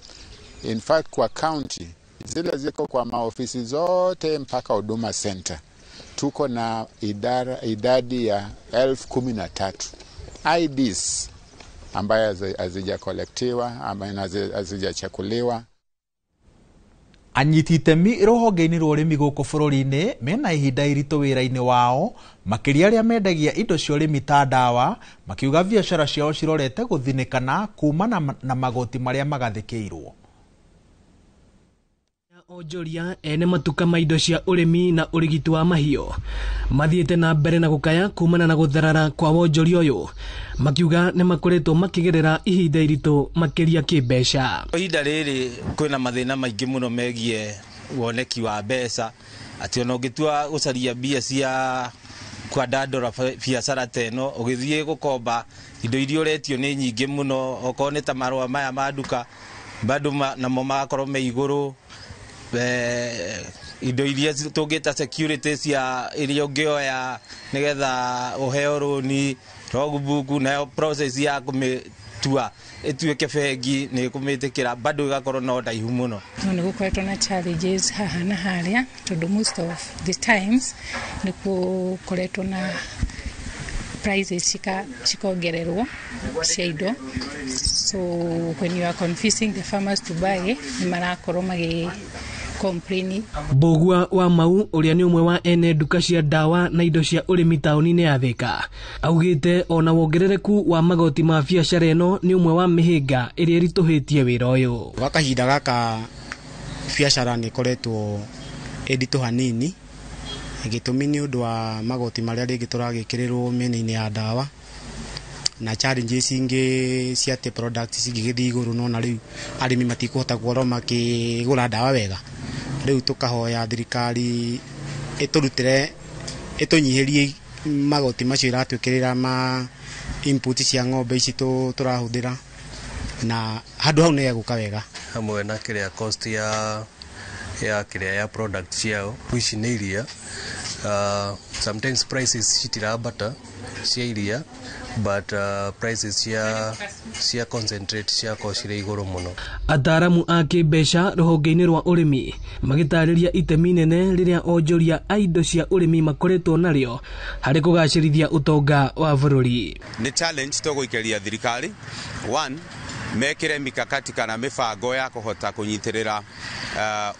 In fact, kwa county zile ziko kwa maofisi zote mpaka Huduma Center. Tuko na idadi ya 13,000 IDs ambayo hazijakolektiwa ama hazijachakuliwa. Anyiti itemi rũhonge-inĩ rwa ũrĩmi gũkũ bũrũri-inĩ mena ihinda iritũ wĩra-inĩ wao makĩria arĩa mendagia indo cia ũrĩmi ta ndawa makiuga biacara ciao cirorete gũthinĩkana kumana na magoti marĩa magathĩkĩirwo. Onjoria ene matuka ma indo cia ũrĩmi na ũrigiti wa mahiũ mathiĩte na mbere na gũkaya kumana na gũtherara kwa wonjoria ũyũ makiuga nĩ makoretwo makĩgerera ihinda iritũ makĩria kĩmbeca. Ihinda rĩrĩ kwĩna mathĩna maingĩ mũno megiĩ woneki wa mbeca atĩ ona ũngĩtua gũcaria mbia cia kwandandũra biacara ta ĩno ũgĩthiĩ gũkomba indo iria ũretio nĩ nyingĩ mũno okorwo nĩ ta marũa maya ma nduka bado namo magakorwo me igũrũ. Indo iria tũngĩta security cia iria ũngĩoya nĩgetha ũheo rũni logbook nayo process ya kũmĩtua ĩtuĩke bengi nĩ kũmĩtĩkĩra bado ĩgakorwo no ndaihu mũno. No nĩ gũkoretwo na challenges haha na harĩa tondũ most of the times nĩ gũkoretwo na prices cikongererwo cia indo, so when you are confusing the farmers to buy nĩ marakorwo magĩ complain. Mbũgua wa Mau ũrĩa nĩ ũmwe wa ene nduka cia ndawa na indo cia ũrĩmi taũni-inĩ ya Thika augĩte ona wongerereku wa magoti ma biacara ĩno nĩ ũmwe wa mĩhĩnga ĩrĩa ĩritũhĩtie wĩra ũyũ. Gwa kahinda gaka biacara nĩ ĩkoretwo ĩ nditũ hanini, gĩtũmi nĩ ũndũ wa magoti marĩa rĩngĩ tũragĩkĩrĩrwo mĩena-inĩ ya ndawa na challenges ingĩ cia atĩ products cingĩgĩthiĩ igũrũ nona rĩu arĩmi matikũhota gũkorwo makĩgũra ndawa wega. Rĩu tũkahoya thirikari ĩtũrutĩre ĩtũnyihĩrie magoti macio ĩratwĩkĩrĩra ma input cia ng'ombe ici tũrahũthĩra na handũ hau nĩ hegũka wega. Hamwe na kĩrĩa cost ya kĩrĩa ya product ciao ici nĩ iria sometimes prices citirambata cia iria but prices cia concentrate ciakorwo cirĩ igũrũ mũno. Ataaramu a kĩmbeca rũhonge-inĩ rwa ũrĩmi magĩtarĩria itemi nene rĩrĩa onjoria a indo cia ũrĩmi makoretwo narĩo harĩ kũgacĩrithia ũtonga wa bũrũri. Nĩ challenge tũgũikĩria thirikari one mekire mikakati kana mibango ya kũhota kũnyitĩrĩra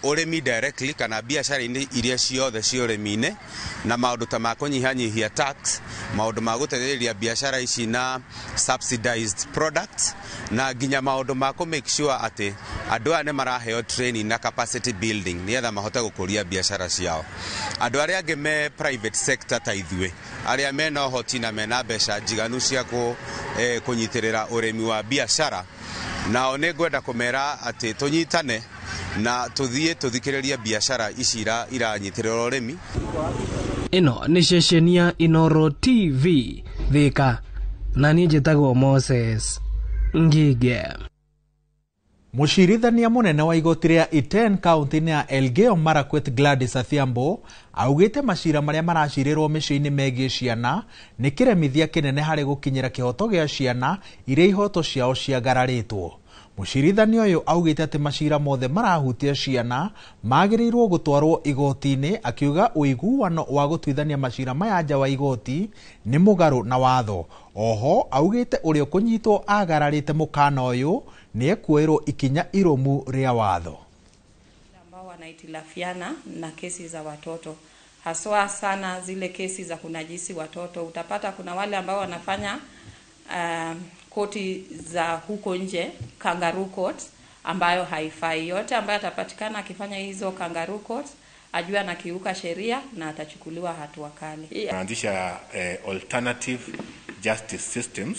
ũrĩmi directly kana biacara-inĩ iria ciothe cia ũrĩmi-inĩ na maũndũ ta ma kũnyihanyihia tax, maũndũ ma gũteithĩrĩria biacara ici na subsidized products na nginya maũndũ ma kũ make sure atĩ andũ aya nĩ maraheo training na capacity building nĩgetha mahote gũkũria biacara ciao. Andũ arĩa angĩ me private sector ta ithuĩ arĩa mena ũhoti na mena mbeca njiganu cia kũnyitĩrĩra ũrĩmi wa biacara nao nĩ ngwenda kũmera atĩ tũnyitane na tũthiĩ tũthikĩrĩrie biacara ici iranyitĩrĩra ũrĩmi. Ĩno nĩ ceceni ya Inooro TV Thika na niĩ njĩtagwo Moses Ngige. Mũcirithania mũnene wa igoti rĩa Iten kaunti-inĩ ya Elgeyo Marakwet Gladys Athiambo augĩte macira marĩa maracirĩrwo mĩciĩ-inĩ megiĩ ciana nĩ kĩremithia kĩnene harĩ gũkinyĩra kĩhoto gĩa ciana iria ihoto ciao ciagararĩtwo. Mũcirithania ũyũ augĩte atĩ macira mothe marahutia ciana magĩrĩirwo gũtwarwo igoti-inĩ, akiuga ũiguano wa gũtuithania macira maya nja wa igoti nĩ mũgarũ na watho. Oho augĩte ũrĩa ũkũnyitwo agararĩte mũkana ũyũ nĩ ekuoerwo ikinya irũmu rĩa watho. Ambao wanahitilafiana na kesi za watoto, haswa sana zile kesi za kunajisi watoto. Utapata kuna wale ambao wanafanya koti za huko nje, kangaroo court, ambayo haifai. Yote ambayo atapatikana akifanya hizo kangaroo court ajue anakiuka sheria na atachukuliwa hatua kali. Tunaanzisha alternative justice systems.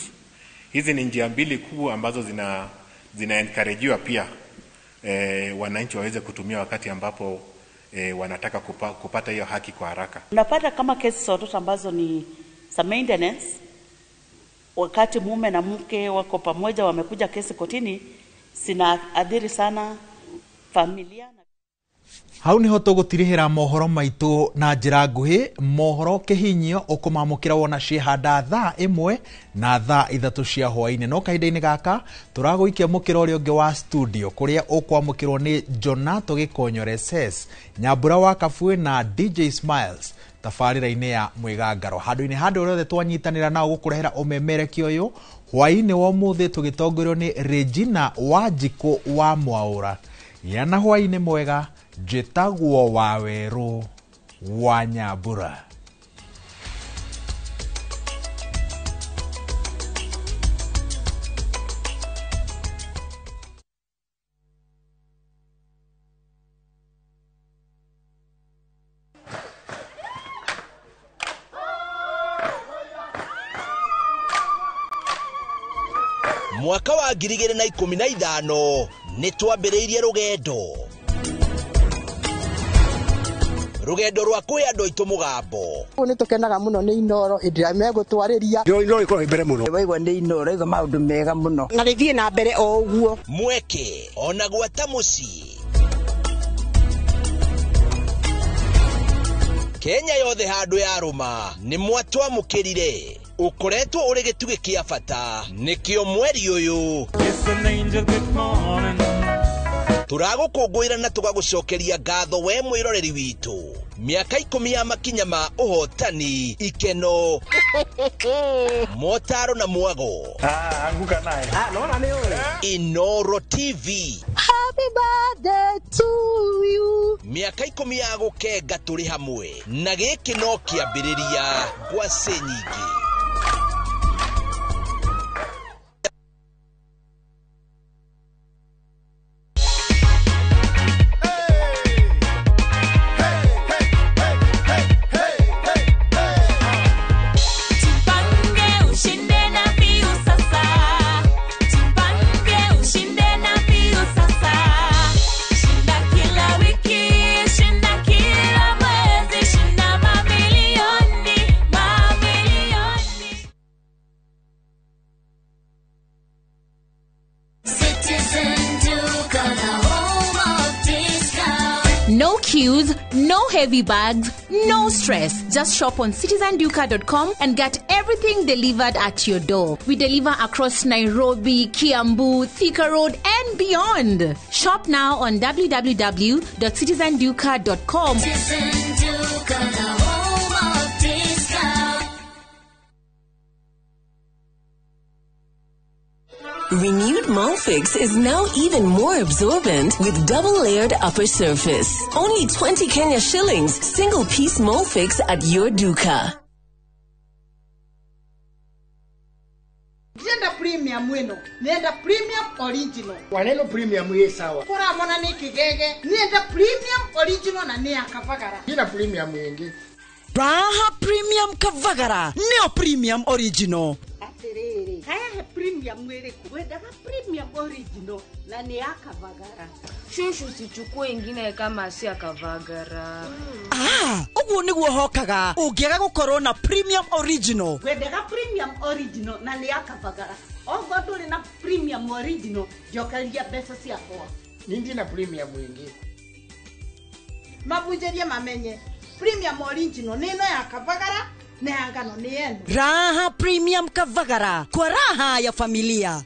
Hizi ni njia mbili kuu ambazo zina encouragewa pia wananchi waweze kutumia wakati ambapo wanataka kupata hiyo haki kwa haraka. Unapata kama kesi za watoto ambazo ni za maintenance, wakati mume na mke wako pamoja wamekuja kesi kotini, zinaathiri sana familia. Hau niho tũgũtirihĩra mohoro maitũ na njĩra nguhĩ. Mohoro kĩhinyio ũkũmamũkĩra wona ciĩhanda thaa 1 na thaa 3 cia hwaĩ-inĩ. No kahinda-inĩ gaka tũragũikia mũkĩra ũrĩa ũngĩ wa studio kũrĩa ũkwamũkĩrwo nĩ Jonato Gĩkonyore Ses, Nyambura wa Kabue na DJ Smiles tabarĩra-inĩ ya Mwĩgangaro. Handũ-inĩ handũ rĩothe twanyitanĩra nao gũkũrehera ũmemerekia ũyũ hwaĩ-inĩ wa ũmũthĩ tũgĩtongorio nĩ Regina Wanjikũ wa Mwaũra. Gĩa na hwaĩ-inĩ mwega. Njĩtagwo Wawerũ wa Nyambura. Mwaka wa 2015 nĩ twambĩrĩirie rũgendo rwa kwĩ andũ aitũ mũgambo. Nĩ tũkenaga mũno nĩ Inooro hĩndĩ ĩrĩa megũtwarĩria. Inooro ĩkoragwo mbere mũno. Waigua nĩ Inooro ĩgo maũndũ mega mũno. Na rĩthiĩ na mbere o ũguo. Mweke ona gwata mũciĩ. Kenya yothe handũ yarũma nĩ mwatwamũkĩrire. Ũkoretwo ũrĩ gĩtugĩ kĩa bata nĩkĩo mweri ũyũ tũragũkũngũĩra na tũgagũcokeria ngatho we mwĩroreri witũ. Mĩaka 10 ya makinya ma ũhotani, ikeno, motaro na mwago. Anguka naye. Nona nĩ ũĩ. Inooro TV. Happy birthday to you. Mĩaka 10 ya gũkenga tũrĩ hamwe na gĩkĩ no kĩambĩrĩria ngwacĩ nyingĩ. No queues, no heavy bags, no stress. Just shop on citizenduka.com and get everything delivered at your door. We deliver across Nairobi, Kiambu, Thika Road, and beyond. Shop now on www.citizenduka.com. Citizen Duka, the home of discount. Renewed Molfix is now even more absorbent with double-layered upper surface. Only 20 Kenya shillings, single-piece Molfix at your duka. Nenda premium wino, nenda premium original. Waneno premium ye sawa. Kora mona ni kigege, nenda premium original na ni akavagara. Ina premium yengi. Raha premium kavagara, neo premium original. Atiriri, haya premium iriku, wendaga premium original na ni akavagara. Shushu sichukue ingine kama si akavagara. Ah, uguo niguo hokaga ungiaga gukorwo na premium original. Wendaga premium original na ni akavagara. Ogo ndũrĩ na premium original njokeria mbeca ciakwa. Ni ndina premium ĩngĩ. Mabunjĩrie mamenye premium original nĩ ĩno ya Kavagara na ya ngano nĩ ĩno. Raha Premium Kavagara kwa raha ya familia.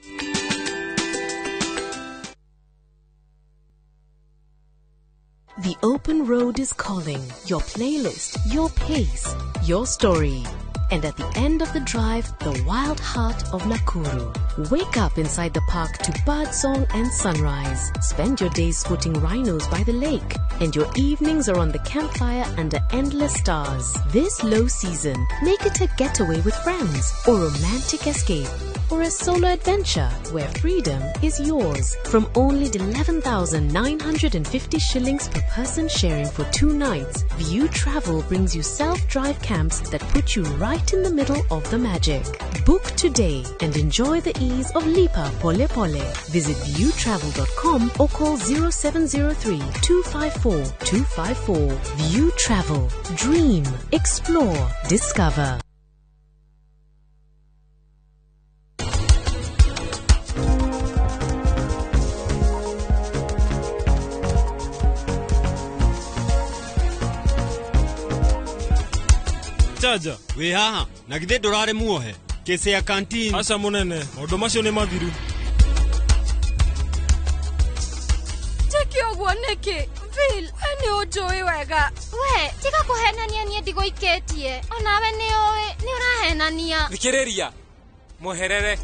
The open road is calling. Your playlist, your pace, your story. And at the end of the drive, the wild heart of Nakuru. Wake up inside the park to birdsong and sunrise. Spend your days spotting rhinos by the lake. And your evenings are on the campfire under endless stars. This low season, make it a getaway with friends, or romantic escape, or a solo adventure where freedom is yours. From only 11,950 shillings per person sharing for 2 nights, View Travel brings you self-drive camps that put you right in the middle of the magic. Book today and enjoy the ease of Lipa Pole Pole. Visit viewtravel.com or call 0703 254 254. View Travel. Dream, explore, discover. Chaja, wĩ haha na githĩ ndũrarĩ muohe kĩcĩ ya canteen. Aca mũnene, maũndũ macio nĩ mathiru. Njĩke ũguo nĩkĩ? Bill, we nĩ ũnjũĩ wega. We, tiga kũhenania niĩ ndigũikĩtie. Onawe nĩ ũĩ, nĩ ũrahenania. Thikĩrĩria, mweherere.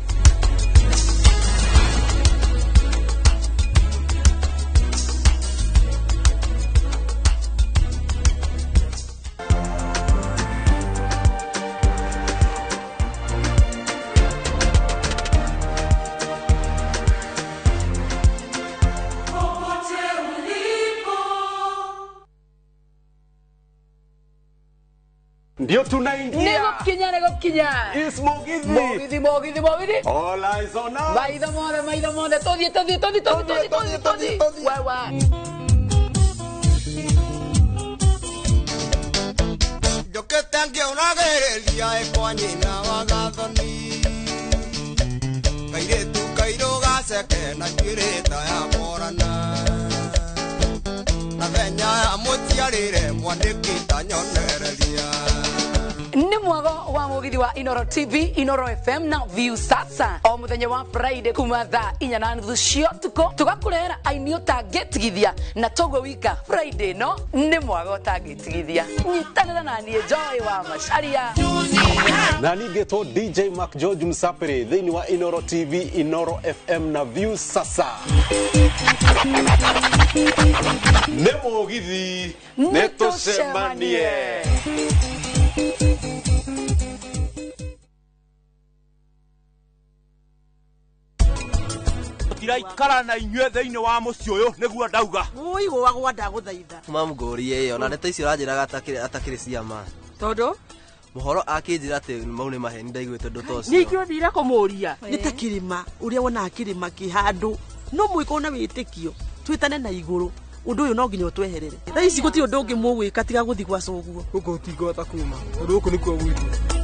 Ndio tunaingia. Nĩgũkinya. It's Mugithi. Mugithi, Mugithi, Mugithi. All eyes on us. Maitho mothe, maitho mothe. Tũthiĩ, tũthiĩ, tũthiĩ, tũthiĩ, tũthiĩ, tũthiĩ, tũthiĩ. Wewe. Njũkĩte ngĩũragĩrĩria ĩ kwa nyina wa Gathoni. Kairĩtu kairũ gaceke na njuĩrĩ ta ya Borana. Na thenya ya mũciarĩre mwandĩki ta nyonereria. Nĩ mwago wa mugithi wa Inoro TV, Inoro FM na View Sasa o muthenya wa Friday kuma thaa 4:30 cia ũtukũ tũgakũrehera aini ũtangĩtigithia na toguo wika Friday no nĩ mwago ũtangĩtigithia. Nyitanĩra na niĩ Joy wa Macharia na ningĩtwo DJ Mark George Msapere thĩinĩ wa Inoro TV, Inoro FM na View Sasa. Nĩ mũgithi, nĩ tũcemanie. Tiraikara na inyuĩ thĩinĩ wa mũciĩ ũyũ nĩguo ndauga. Wũi wagwa ndagũthaitha. Mamngũrie ĩyo na ndeto icio ũranjĩraga atakĩrĩ cia ma. Tondũ mũhoro akĩnjĩra atĩ mau nĩ maheni ndaiguĩte ũndũ ta ũcio. Ningĩ ũthire kũmũria. Nĩ ta kĩrĩma ũrĩa wonaga kĩrĩma kĩ handũ no mwĩko na wĩtĩkio twĩtane na igũrũ ũndũ ũyũ no nginya ũtweherere. Thaa ici gũtirĩ ũndũ ũngĩ mũgwĩka tiga gũthiĩ gwa cũguo. Gũkũ tũtingĩhota kuma tondũ gũkũ nĩkuo gwitũ.